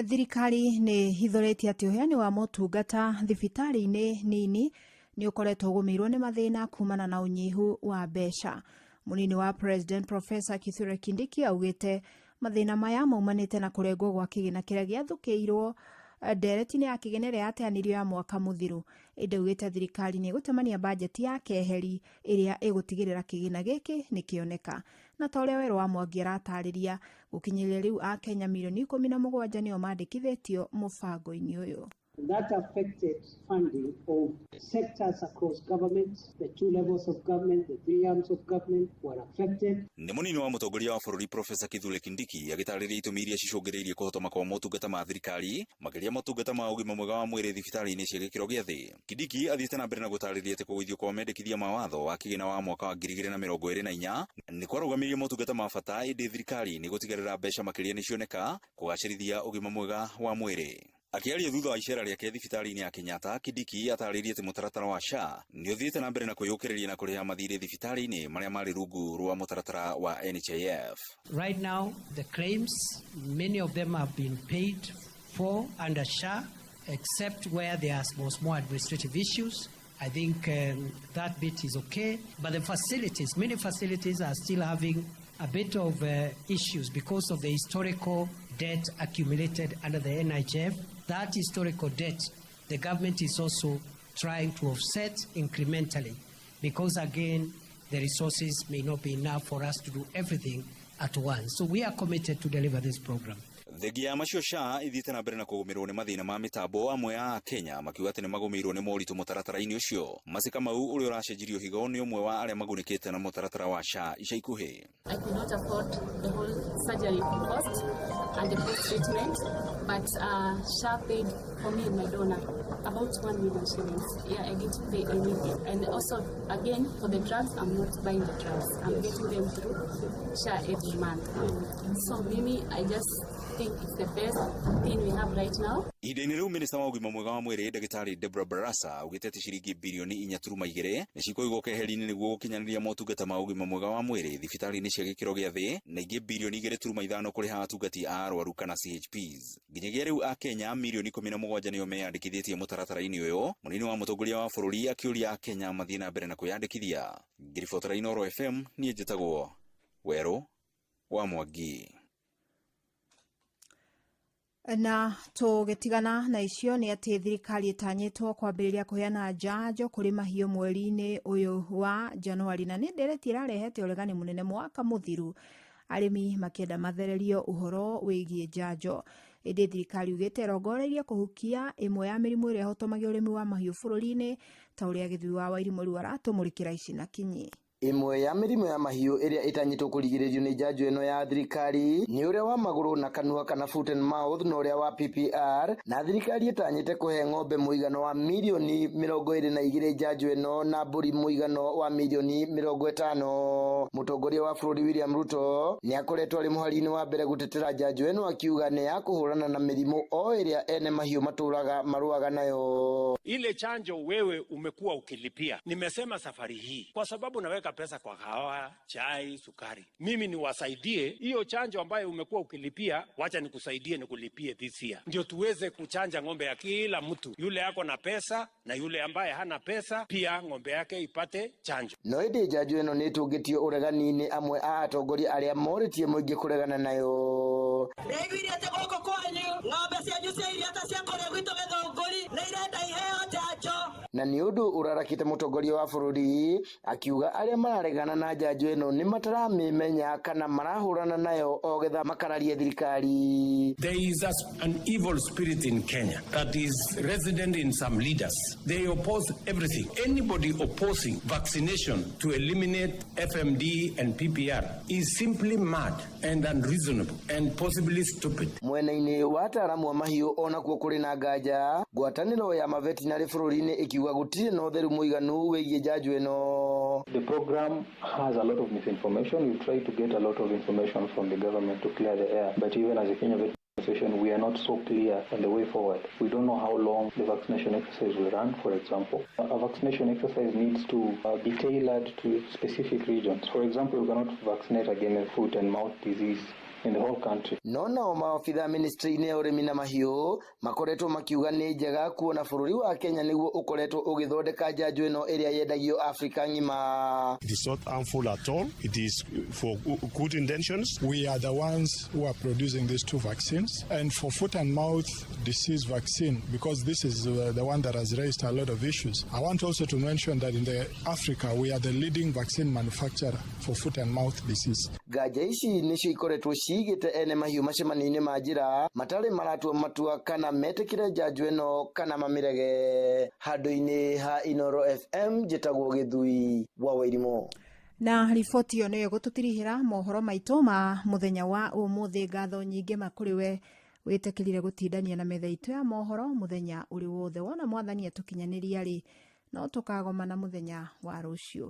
Speaker 16: Thirikari nĩ hithũrĩtie atĩ ũheani wa motungata thibitarĩ-inĩ nini nĩ ũkoretwo ũgũmĩirwo nĩ mathĩna kumana na ũnyihu wa mbeca. Mũnini wa President Professor Kithure Kindiki augĩte mathĩna maya maumanĩte na kũrengwo gwa kĩgĩna kĩrĩa gĩathũkĩirwo ndereti-inĩ ya kĩgĩna ĩrĩa yateanĩirio ya mwaka mũthiru. Ĩndĩ augĩte thirikari nĩ ĩgũtemania bajeti ya keheri ĩrĩa ĩgũtigĩrĩra kĩgĩna gĩkĩ nĩ kĩoneka. Na ta ũrĩa Werũ wa Mwangi aratarĩria, gũkinyĩria rĩu Akenya mirioni 17 nĩo mandĩkithĩtio mũbango-inĩ ũyũ.
Speaker 2: That affected funding of sectors across government, the two levels of government, the three arms of government were affected.
Speaker 3: Nĩ mũnini wa mũtongoria wa bũrũri Profesa Kithure Kindiki agĩtarĩria itũmi iria cicũngĩrĩirie kũhotoma kwa motungata ma thirikari makĩria motungata ma ũgima mwega wa mwĩrĩ thibitarĩ-inĩ cia gĩkĩro gĩa thĩ. Kindiki athiĩte na mbere na gũtarĩria atĩ kũgũithio kwa mendekithia ma watho wa kĩgĩna wa mwaka wa 2024 nĩ kwarũgamirie motungata ma bata ĩndĩ thirikari nĩ gũtigĩrĩra mbeca makĩria nĩcioneka kũgacĩrithia ũgima mwega wa mwĩrĩ. Akiaria thutha wa icera rĩake thibitarĩ-inĩ ya Kenyatta, Kindiki atarĩirie atĩ mũtaratara wa SHA nĩ ũthiĩte na mbere na kwĩyũkĩrĩria na kũrĩha mathirĩ thibitarĩ-inĩ marĩa marĩ rungu rwa mũtaratara wa NHIF.
Speaker 2: Right now, the claims, many of them have been paid for under SHA, except where there was more administrative issues. I think that bit is okay. But the facilities, many facilities are still having a bit of issues because of the historical debt accumulated under the NHIF. That historical debt, the government is also trying to offset incrementally because, again, the resources may not be enough for us to do everything at once. So we are committed to deliver this program.
Speaker 3: Thengia ya macio SHA ithiĩte na mbere na kũgũmĩrwo nĩ mathĩna ma mĩtambo amwe a Kenya makiuga atĩ nĩ magũmĩirwo nĩ moritũ mũtaratara-inĩ ũcio. Mercy Kamau ũrĩa ũracenjirio higo nĩ ũmwe wa arĩa magunĩkĩte na mũtaratara wa SHA ica ikuhĩ.
Speaker 7: I could not afford the whole surgery cost and the post treatment, but SHA paid for me and my donor about 1 million shillings. Yeah, I didn't pay anything. And also, again, for the drugs, I'm not buying the drugs. I'm getting them through SHA every month. So, Mimi, I just think it's the best thing we have right now.
Speaker 3: Ihinda-inĩ rĩu minista wa ũgima mwega wa mwĩrĩ ndagĩtarĩ Deborah Barasa augĩte atĩ ciringi birioni 4.2 nĩ cikũigwo keheri-inĩ nĩguo gũkinyanĩria motungata ma ũgima mwega wa mwĩrĩ thibitarĩ-inĩ cia gĩkĩro gĩa thĩ na ingĩ birioni 2.5 kũrĩha atungati a arwaru kana CHPs. Nginyagia rĩu Akenya mirioni 17 nĩo meyandĩkithĩtie mũtaratara-inĩ ũyũ. Mũnini wa mũtongoria wa bũrũri akĩũria Akenya mathiĩ na mbere na kwĩyandĩkithia. Ngĩribotera Inooro FM niĩ njĩtagwo Werũ wa Mwangi.
Speaker 16: Na tũgĩtigana na icio nĩ atĩ thirikari ĩtanyĩtwo kwambĩrĩria kũheana njanjo kũrĩ mahiũ mweri-inĩ ũyũ wa Januari na nĩ ndereti ĩrarehete ũregani mũnene mwaka mũthiru arĩmi makĩenda mathererio ũhoro wĩgiĩ njanjo ĩndĩ thirikari ugĩte ĩrongoreirie kũhukia ĩmwe ya mĩrimũ ĩrĩa ĩhotomagia ũrĩmi wa mahiũ bũrũri-inĩ ta ũrĩa Gĩthui wa Wairimũ rĩu aratũmũrĩkĩra ici na kinyi.
Speaker 9: Ĩmwe ya mĩrimũ ya mahiũ ĩrĩa ĩtanyĩtwo kũrigĩrĩrio nĩ njanjo ĩno ya thirikari nĩ ũrĩa wa magũrũ na kanua kana foot and mouth na ũrĩa wa PPR na thirikari ĩtanyĩte kũhe ng'ombe mũigano wa mirioni 22 njanjo ĩno na mbũri mũigano wa mirioni 50. Mũtongoria wa bũrũri William Ruto nĩ akoretwo arĩ mũhari-inĩ wa mbere gũtetera njanjo ĩno akiuga nĩ ya kũhũrana na mĩrimũ o ĩrĩa ene mahiũ matũraga marũaga nayo.
Speaker 12: Ile chanjo wewe umekuwa ukilipia, nimesema safari hii kwa sababu naweka pesa kwa kahawa, chai, sukari, mimi niwasaidie hiyo chanjo ambayo umekuwa ukilipia, wacha nikusaidie nikulipie this year, ndio tuweze kuchanja ng'ombe ya kila mtu, yule ako na pesa na yule ambaye hana pesa, pia ng'ombe yake ipate chanjo.
Speaker 9: No ĩndĩ njanjo ĩno nĩ ĩtũngĩtio ũregani-inĩ amwe a atongoria arĩa morĩtie mũingĩ kũregana nayo.
Speaker 13: Ndaiguire atĩ gũkũ kwanyu ng'ombe cianyu cia iria ta cia kũrĩa gwitũ Gĩthũngũri nĩ irenda iheo njanjo.
Speaker 9: Na nĩ ũndũ ũrarakĩte mũtongoria wa bũrũri akiuga arĩa mararegana na njanjo ĩno nĩ mataramĩmenya kana marahũrana nayo o getha makararie thirikari.
Speaker 12: There is an evil spirit in Kenya that is resident in some leaders. They oppose everything. Anybody opposing vaccination to eliminate FMD and PPR is simply mad and unreasonable and possibly stupid.
Speaker 9: Mwena-inĩ wa ataaramu a mahiũ onakuo kũrĩ na nganja ngwatanĩro ya mavetinarĩ bũrũri-inĩ ĩkiuga gũtirĩ na ũtheru mũiganu wĩgiĩ njanjo ĩno.
Speaker 14: The program has a lot of misinformation. We try to get a lot of information from the government to clear the air. But even as a Kenya Veterinary Association, we are not so clear on the way forward. We don't know how long the vaccination exercise will run, for example. A vaccination exercise needs to be tailored to specific regions. For example, we cannot vaccinate against foot and mouth disease in the whole country.
Speaker 9: No nao maobitha ministry-inĩ ya ũrĩmi na mahiũ makoretwo makiuga nĩ njega kuona bũrũri wa Kenya nĩguo ũkoretwo ũgĩthondeka njanjo ĩno ĩrĩa yendagio Afrika ng'ima.
Speaker 22: It is not harmful at all. It is for good intentions.
Speaker 28: We are the ones who are producing these two vaccines. And for foot and mouth disease vaccine, because this is the one that has raised a lot of issues, I want also to mention that in the Africa, we are the leading vaccine manufacturer for foot and mouth disease.
Speaker 9: Nganja ici nĩcio ikoretwo ciigĩte ene mahiũ macemanio-inĩ ma njĩra matarĩ maratua matua kana metĩkĩre njanjo ĩno kana mamĩrege. Handũ-inĩ ha Inooro FM njĩtagwo Gĩthui wa Wairimũ.
Speaker 16: Na riboti ĩyo nĩyo ĩgũtũtirihĩra mohoro maitũ ma mũthenya wa ũmũthĩ. Ngatho nyingĩ ma kũrĩ we wĩtĩkĩrire gũtindania na metha itũ ya mohoro mũthenya ũrĩ wothe. Wona mwathani atũkinyanĩria rĩ, no tũkagomana mũthenya wa rũciũ.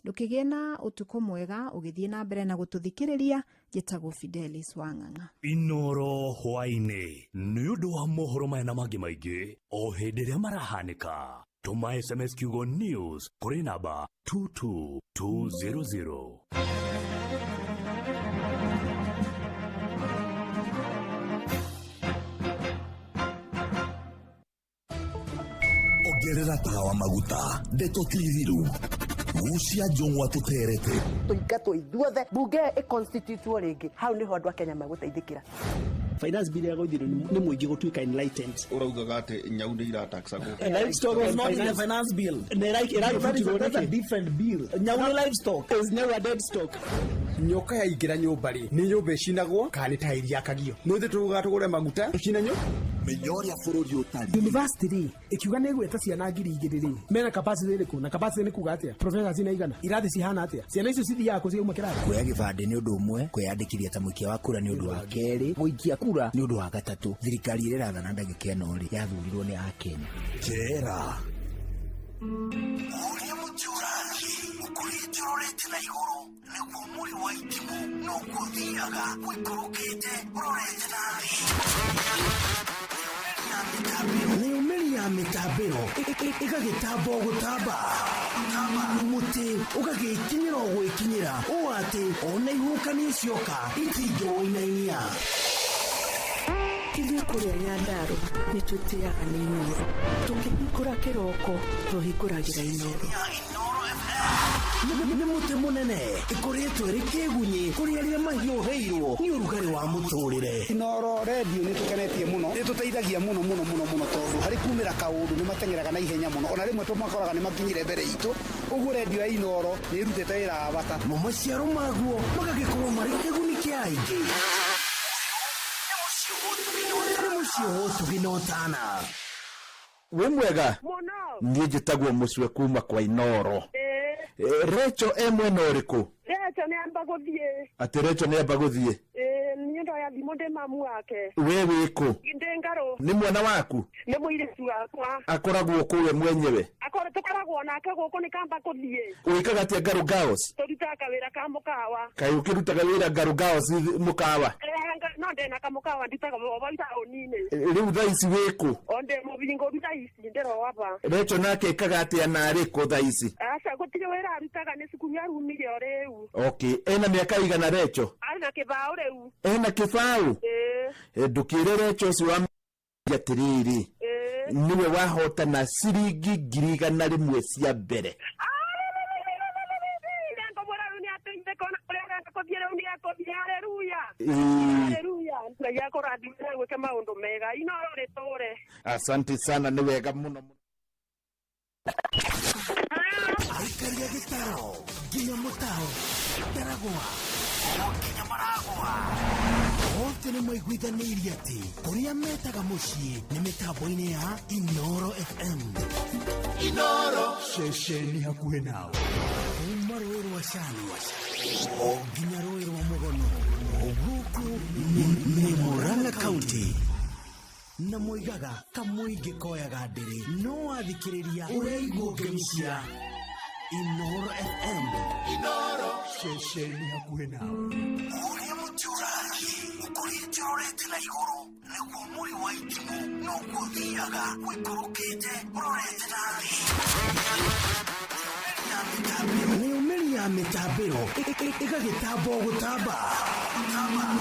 Speaker 16: Ndũkĩgĩe na ũtukũ mwega ũgĩthiĩ na mbere na gũtũthikĩrĩria. Njĩtagwo Fidelis Wang'ang'a.
Speaker 4: Inooro hwaĩ-inĩ nĩ ũndũ wa mohoro maya na mangĩ maingĩ o hĩndĩ ĩrĩa marahanĩka, tũma SMS kiugo news kũrĩ namba 22200.
Speaker 5: Ongerera tawa maguta, ndeto ti thiru, gucia njũng'wa tũterete.
Speaker 10: Tũingatwo ithuothe, bunge ĩconstitutwo rĩngĩ, hau nĩho andũ a Kenya magũteithĩkĩra.
Speaker 17: Finance bill yagũithirio nĩ mũingĩ gũtuĩka enlightened.
Speaker 18: Ũraugaga atĩ nyau nĩ irataxagwo?
Speaker 17: Livestock was not in the finance bill. Nĩ
Speaker 19: That's a different bill.
Speaker 17: Nyau nĩ livestock. Is nyau a dead stock?
Speaker 19: Nyoka yaingĩra nyũmba rĩ, nĩ nyũmba ĩcinagwo kana nĩ tairi yakagio? Nĩ ũthĩ tũrugaga tũgũre maguta tũcine nyũ.
Speaker 5: Menya ũrĩa bũrũri ũtariĩ.
Speaker 19: University rĩ, ĩkiuga nĩ ĩgwĩta ciana 2000 rĩ, mena capacity ĩrĩkũ? Na capacity nĩ kuga atĩa? Professors nĩ aigana? Irathi cihana atĩa? Ciana icio cithiaga kũ ciauma kĩrathi?
Speaker 20: Kuoya gĩbandĩ nĩ ũndũ ũmwe, kwĩyandĩkithia ta mũikia wa kura nĩ ũndũ wa kerĩ, gũikia kura nĩ ũndũ wa gatatũ. Thirikari ĩrĩa ĩrathana ndagĩka ĩno rĩ, yathurirwo nĩ Akenya.
Speaker 5: Njera ũrĩa mũtĩ ũrathiĩ ũkũrĩte ũrorete na igũrũ nĩguo mũri wa itimũ noguo ũthiaga ũikũrũkĩte ũrorete na thĩ. Nayo mĩri ya mĩtambĩro ĩgagĩtamba o gũtamba, mũtĩ ũgagĩkinyĩra o gwĩkinyĩra ũũ atĩ ona ihuhũkanio cioka itingĩwũinainia.
Speaker 21: Ithuĩ kũrĩa Nyandarũa nĩ twĩtĩaga nĩ Inooro. Tũkĩhingũra kĩroko tũhingũragĩra Inooro.
Speaker 5: Nĩ mũtĩ mũnene ĩkoretwo ĩrĩ kĩgunyĩ kũrĩ arĩa mahiũhĩirwo nĩ ũrugarĩ wa mũtũrĩre.
Speaker 25: Inooro redio nĩ tũkenetie mũno, nĩ tũteithagia mũno mũno mũno mũno, tondũ harĩ kumĩra kaũndũ nĩ mateng'eraga na ihenya mũno, ona rĩmwe tũmakoraga nĩ makinyire mbere itũ. Ũguo redio ya Inooro nĩ ĩrutĩte wĩra wa bata.
Speaker 5: Mo maciaro maguo magagĩkorwo marĩ kĩguni kĩa aingĩ. Nĩ mũciĩ wa ũtugi na ũtana.
Speaker 24: Wĩ mwega? Niĩ njĩtagwo Mũcwe kuma kwa Inooro. Recho e mwena ũrĩkũ?
Speaker 8: Recho nĩ amba gũthiĩ.
Speaker 24: Atĩ Recho nĩ amba gũthiĩ?
Speaker 8: Ĩĩ, niĩ ndoya thimũ ndĩ mamu wake.
Speaker 24: We wĩkũ?
Speaker 8: Ndĩ Ngarũ.
Speaker 24: Nĩ mwana waku?
Speaker 8: Nĩ mũirĩtu wakwa.
Speaker 24: Akoragwo kũ we mwenyewe?
Speaker 8: Akorwo tũkoragwo nake gũkũ, nĩ kamba gũthiĩ.
Speaker 24: Wĩkaga atĩa Ngarũ Girls?
Speaker 8: Tũrutaga kawĩra ka mũkawa.
Speaker 24: Kaĩ ũkĩrutaga wĩra Ngarũ Girls mũkawa?
Speaker 8: No ndĩna kamũkawa ndutaga ovo taũni-inĩ.
Speaker 24: Rĩu thaa ici wĩkũ?
Speaker 8: O ndĩ mũbingũru thaa ici, ndĩroaba.
Speaker 24: Recho nake ekaga atĩa na arĩ kũ thaa ici?
Speaker 8: Aca, gũtirĩ wĩra arutaga, nĩ cukuru arumire o rĩu.
Speaker 24: Okay, ena mĩaka igana Recho?
Speaker 8: Arĩ na kĩbaũ rĩu.
Speaker 24: Ena kĩbaũ?
Speaker 8: Ĩĩ.
Speaker 24: Ndũkĩre Recho ũcio wa atĩrĩrĩ, nĩwe wahotana ciringi 100,000 cia mbere.
Speaker 8: Ngũmwĩra rĩu nĩ ateithĩka, ona kũrĩa arenda kũthiĩ rĩu nĩ ekũthiĩ. Haleluya.
Speaker 24: Ĩĩ.
Speaker 8: Haleluya. Ngai akũrathime, gwĩke maũndũ mega. Inooro rĩtũre.
Speaker 24: Asante sana, nĩ wega mũno.
Speaker 5: Aikaria gĩtaro nginya mũtaro ndaragwa o nginya maragwa othe nĩ maiguithanĩirie atĩ kũrĩa metaga mũciĩ nĩ mĩtambo-inĩ ya Inooro FM. Inooro, ceceni hakuhĩ nawe kuma rũĩ rwa Cani o nginya rũĩ rwa Mũgono. Gũkũ nĩ Murang'a County na moigaga kamũingĩ koyaga ndĩrĩ, no wathikĩrĩria ũraigwo ngemi cia Inooro FM. Inooro, ceceni hakuhĩ nawe. Ũrĩa mũtĩ ũrathiĩ ũkũrĩte ũrorete na igũrũ nĩguo mũri wa itimũ noguo ũthiaga ũikũrũkĩte ũrorete na thĩ. Nayo mĩri ya mĩtambĩro ĩgagĩtamba o gũtamba,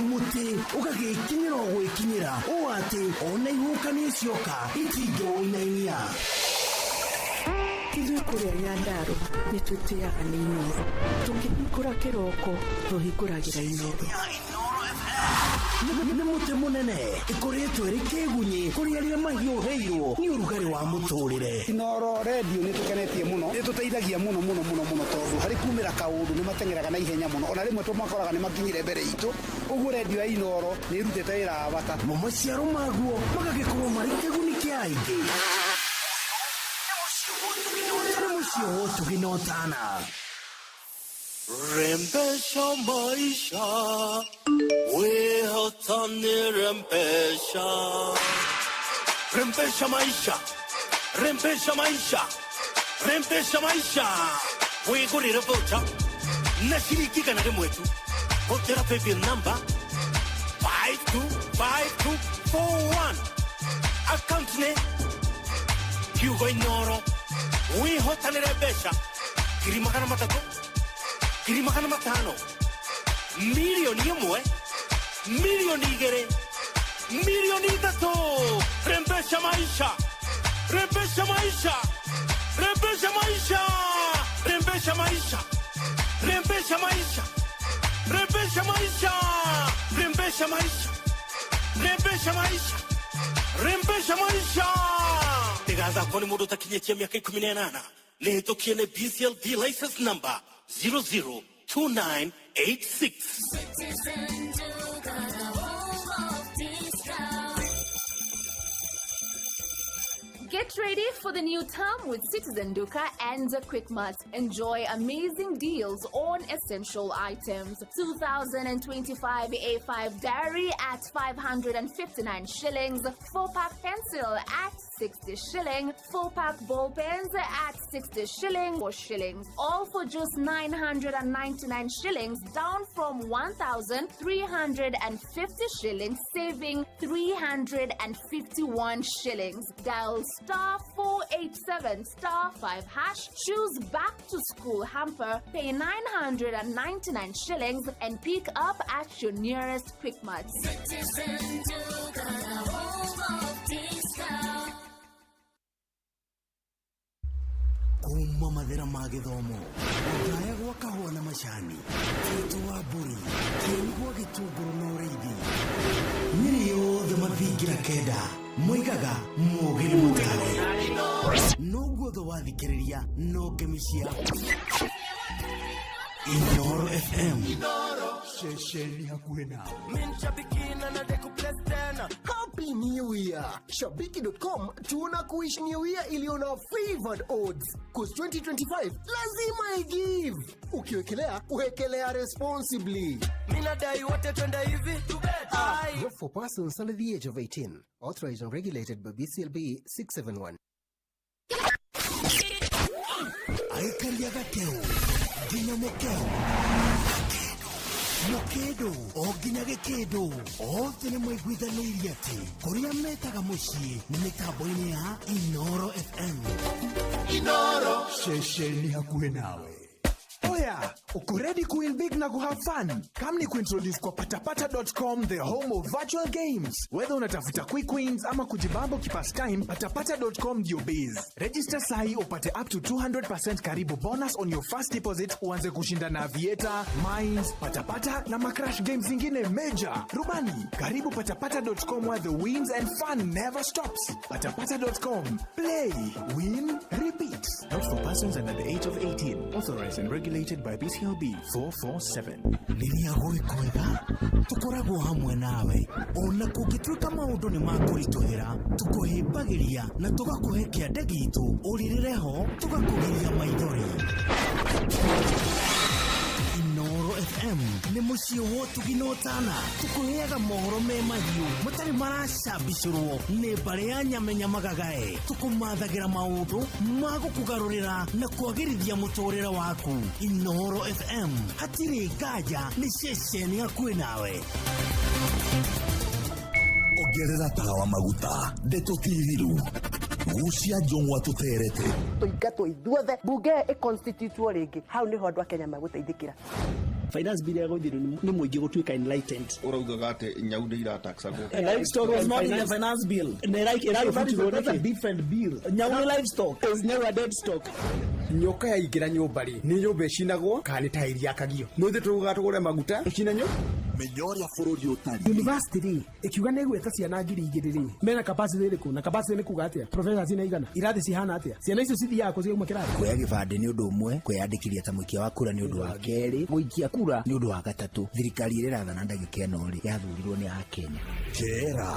Speaker 5: mũtĩ ũgagĩkinyĩra o gwĩkinyĩra ũũ atĩ ona ihuhũkanio cioka itingĩwũinainia.
Speaker 21: Ithuĩ kũrĩa Nyandarũa nĩ twĩtĩaga nĩ Inooro. Tũkĩhingũra kĩroko tũhingũragĩra Inooro.
Speaker 5: Nĩ mũtĩ mũnene ĩkoretwo ĩrĩ kĩgunyĩ kũrĩ arĩa mahiũhĩirwo nĩ ũrugarĩ wa mũtũrĩre.
Speaker 25: Inooro redio nĩ tũkenetie mũno, nĩ tũteithagia mũno mũno mũno mũno tondũ harĩ kumĩra kaũndũ nĩ mateng'eraga na ihenya mũno, ona rĩmwe tũmakoraga nĩ makinyire mbere itũ, ũguo redio ya Inooro nĩ ĩrutĩte wĩra wa bata.
Speaker 5: Mo maciaro maguo magagĩkorwo marĩ kĩguni kĩa aingĩ. Nĩ mũciĩ wa ũtugi na ũtana.
Speaker 1: Rembesha maisha, wehotani rembesha. Rembesha maisha, rembesha maisha, rembesha maisha. Wigurire voucher na ciringi igana rĩmwe tu. Hũthĩra paybill number 525241. Account nĩ kiugo Inooro. Wĩhotanĩre mbeca 300,000, 500,000, 1,000,000, 2,000,000, 3,000,000. Rembesha maisha, rembesha maisha, rembesha maisha, rembesha maisha, rembesha maisha, rembesha maisha, rembesha maisha, rembesha maisha, rembesha maisha. Ndigathakwo nĩ mũndũ ũtakinyĩtie mĩaka 18, nĩ hĩtũkie nĩ BCLB license number 002986.
Speaker 2: Get ready for the new term with Citizen Duka and Quickmart. Enjoy amazing deals on essential items. 2025 A5 diary at 559 shillings, 4-pack pencil at 60 shilling, 4-pack ball pens at 60 shilling or shillings. All for just 999 shillings, down from 1,350 shillings, saving 351 shillings. Dial *487*5#, choose back to school hamper, pay 999 shillings and pick up at your nearest Quickmart.
Speaker 6: Citizen Duka, the home of discount.
Speaker 5: Kuma mathera ma gĩthomo, gũthaya gwa kahũa na macani, bĩtũ wa mbũri, kĩeni gwa gĩtũngũrũ na ũrĩithi, Nyĩrĩ yothe mathingira kenda moigaga mũũgĩ nĩ mũtare, no guothe wathikĩrĩria no ngemi cia Inooro FM.
Speaker 28: Ceceni hakuhĩ nawe.
Speaker 11: Happy New Year! Shabiki.com tuna kuish New Year iliyo na favored odds. Cause 2025 lazima igive. Ukiwekelea, wekelea responsibly.
Speaker 15: Minadai wote twende hivi. Ai.
Speaker 11: Not for persons under the age of 18. Authorized and regulated by BCLB 671.
Speaker 5: Aikaria gakeo nginya mũkeo, mũkĩndũ o nginya gĩkĩndũ, othe nĩ maiguithanĩirie atĩ kũrĩa metaga mũciĩ nĩ mĩtambo-inĩ ya Inooro FM.
Speaker 28: Inooro, ceceni hakuhĩ nawe.
Speaker 23: Oya, uko ready kuwin big na kuhave fun? Come ni kuintroduce kwa patapata.com, the home of virtual games. Whether unatafuta quick wins ama kujibamba ukipastime, patapata.com ndio base. Register sahi upate up to 200% karibu bonus on your first deposit, uanze kushinda na Aviator, Mines, Patapata na macrash games zingine major. Rubani, karibu patapata.com where the wins and fun never stops. Patapata.com. Play, win, repeat. Not for persons under the age of 18. Authorized and regulated by BCLB 447.
Speaker 5: Rĩrĩa gwĩ kwega tũkoragwo hamwe nawe, ona kũngĩtuĩka maũndũ nĩ makũritũhĩra, tũkũhĩmbagĩria na tũgakũhe kĩande gitũ, ũrĩrĩre ho tũgakũgiria maithori. Inooro FM nĩ mũciĩ wa ũtugi na ũtana, tũkũheaga mohoro me mahiũ matarĩ maracambicũrwo nĩ mbarĩ ya nyamenya magagae, tũkũmathagĩra maũndũ ma gũkũgarũrĩra na kwagĩrithia mũtũrĩre waku. Inooro FM, hatirĩ nganja nĩ ceceni hakuhĩ nawe.
Speaker 26: Ongerera tawa maguta, ndeto ti thiru, gucia njũng'wa tũterete.
Speaker 10: Tũingatwo ithuothe, bunge ĩconstitutwo rĩngĩ, hau nĩho andũ a Kenya magũteithĩkĩra.
Speaker 17: Finance bill ya gũithĩrio nĩ mũingĩ gũtuĩka enlightened.
Speaker 18: Ũraugaga atĩ nyau nĩ irataxagwo.
Speaker 17: Livestock was not in the finance bill. Na ĩragĩbutirwo
Speaker 19: That's a
Speaker 17: nĩkĩ?
Speaker 19: different bill.
Speaker 17: Nyau nĩ livestock. Is nyau a dead stock?
Speaker 19: Nyoka yaingĩra nyũmba rĩ, nĩ nyũmba ĩcinagwo kana nĩ taĩri yakagio? Nĩ ũthĩ tũrugaga tũgũre maguta ĩcine nyũ.
Speaker 26: Menya ũrĩa bũrũri ũtariĩ.
Speaker 19: University rĩ, ĩkiuga nĩ ĩgwĩta ciana 2000 rĩ, mena capacity ĩrĩkũ? Na capacity nĩ kuga atĩa? Professors nĩ aigana? Irathi cihana atĩa? Ciana icio cithiaga kũ ciauma kĩrathi?
Speaker 20: Kuoya gĩbandĩ nĩ ũndũ ũmwe, kwĩyandĩkithia ta mũikia wa kura nĩ ũndũ wa kerĩ, gũikia kura nĩ ũndũ wa gatatũ. Thirikari ĩrĩa ĩrathana ndagĩka ĩno rĩ, yathurirwo nĩ Akenya.
Speaker 26: Kera.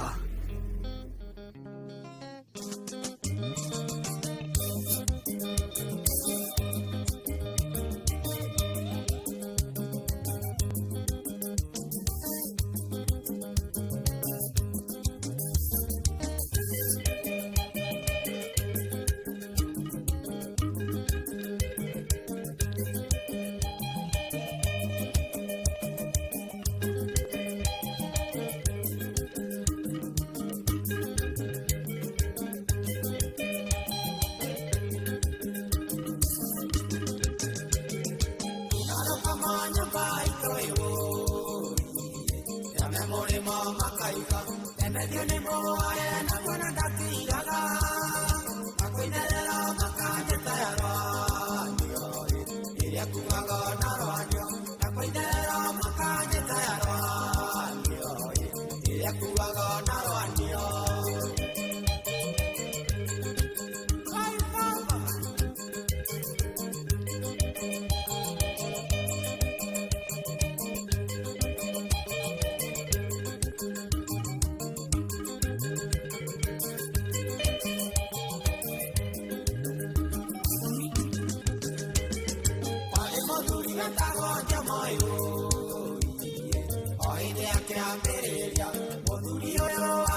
Speaker 1: Wetagwo Njamoyo.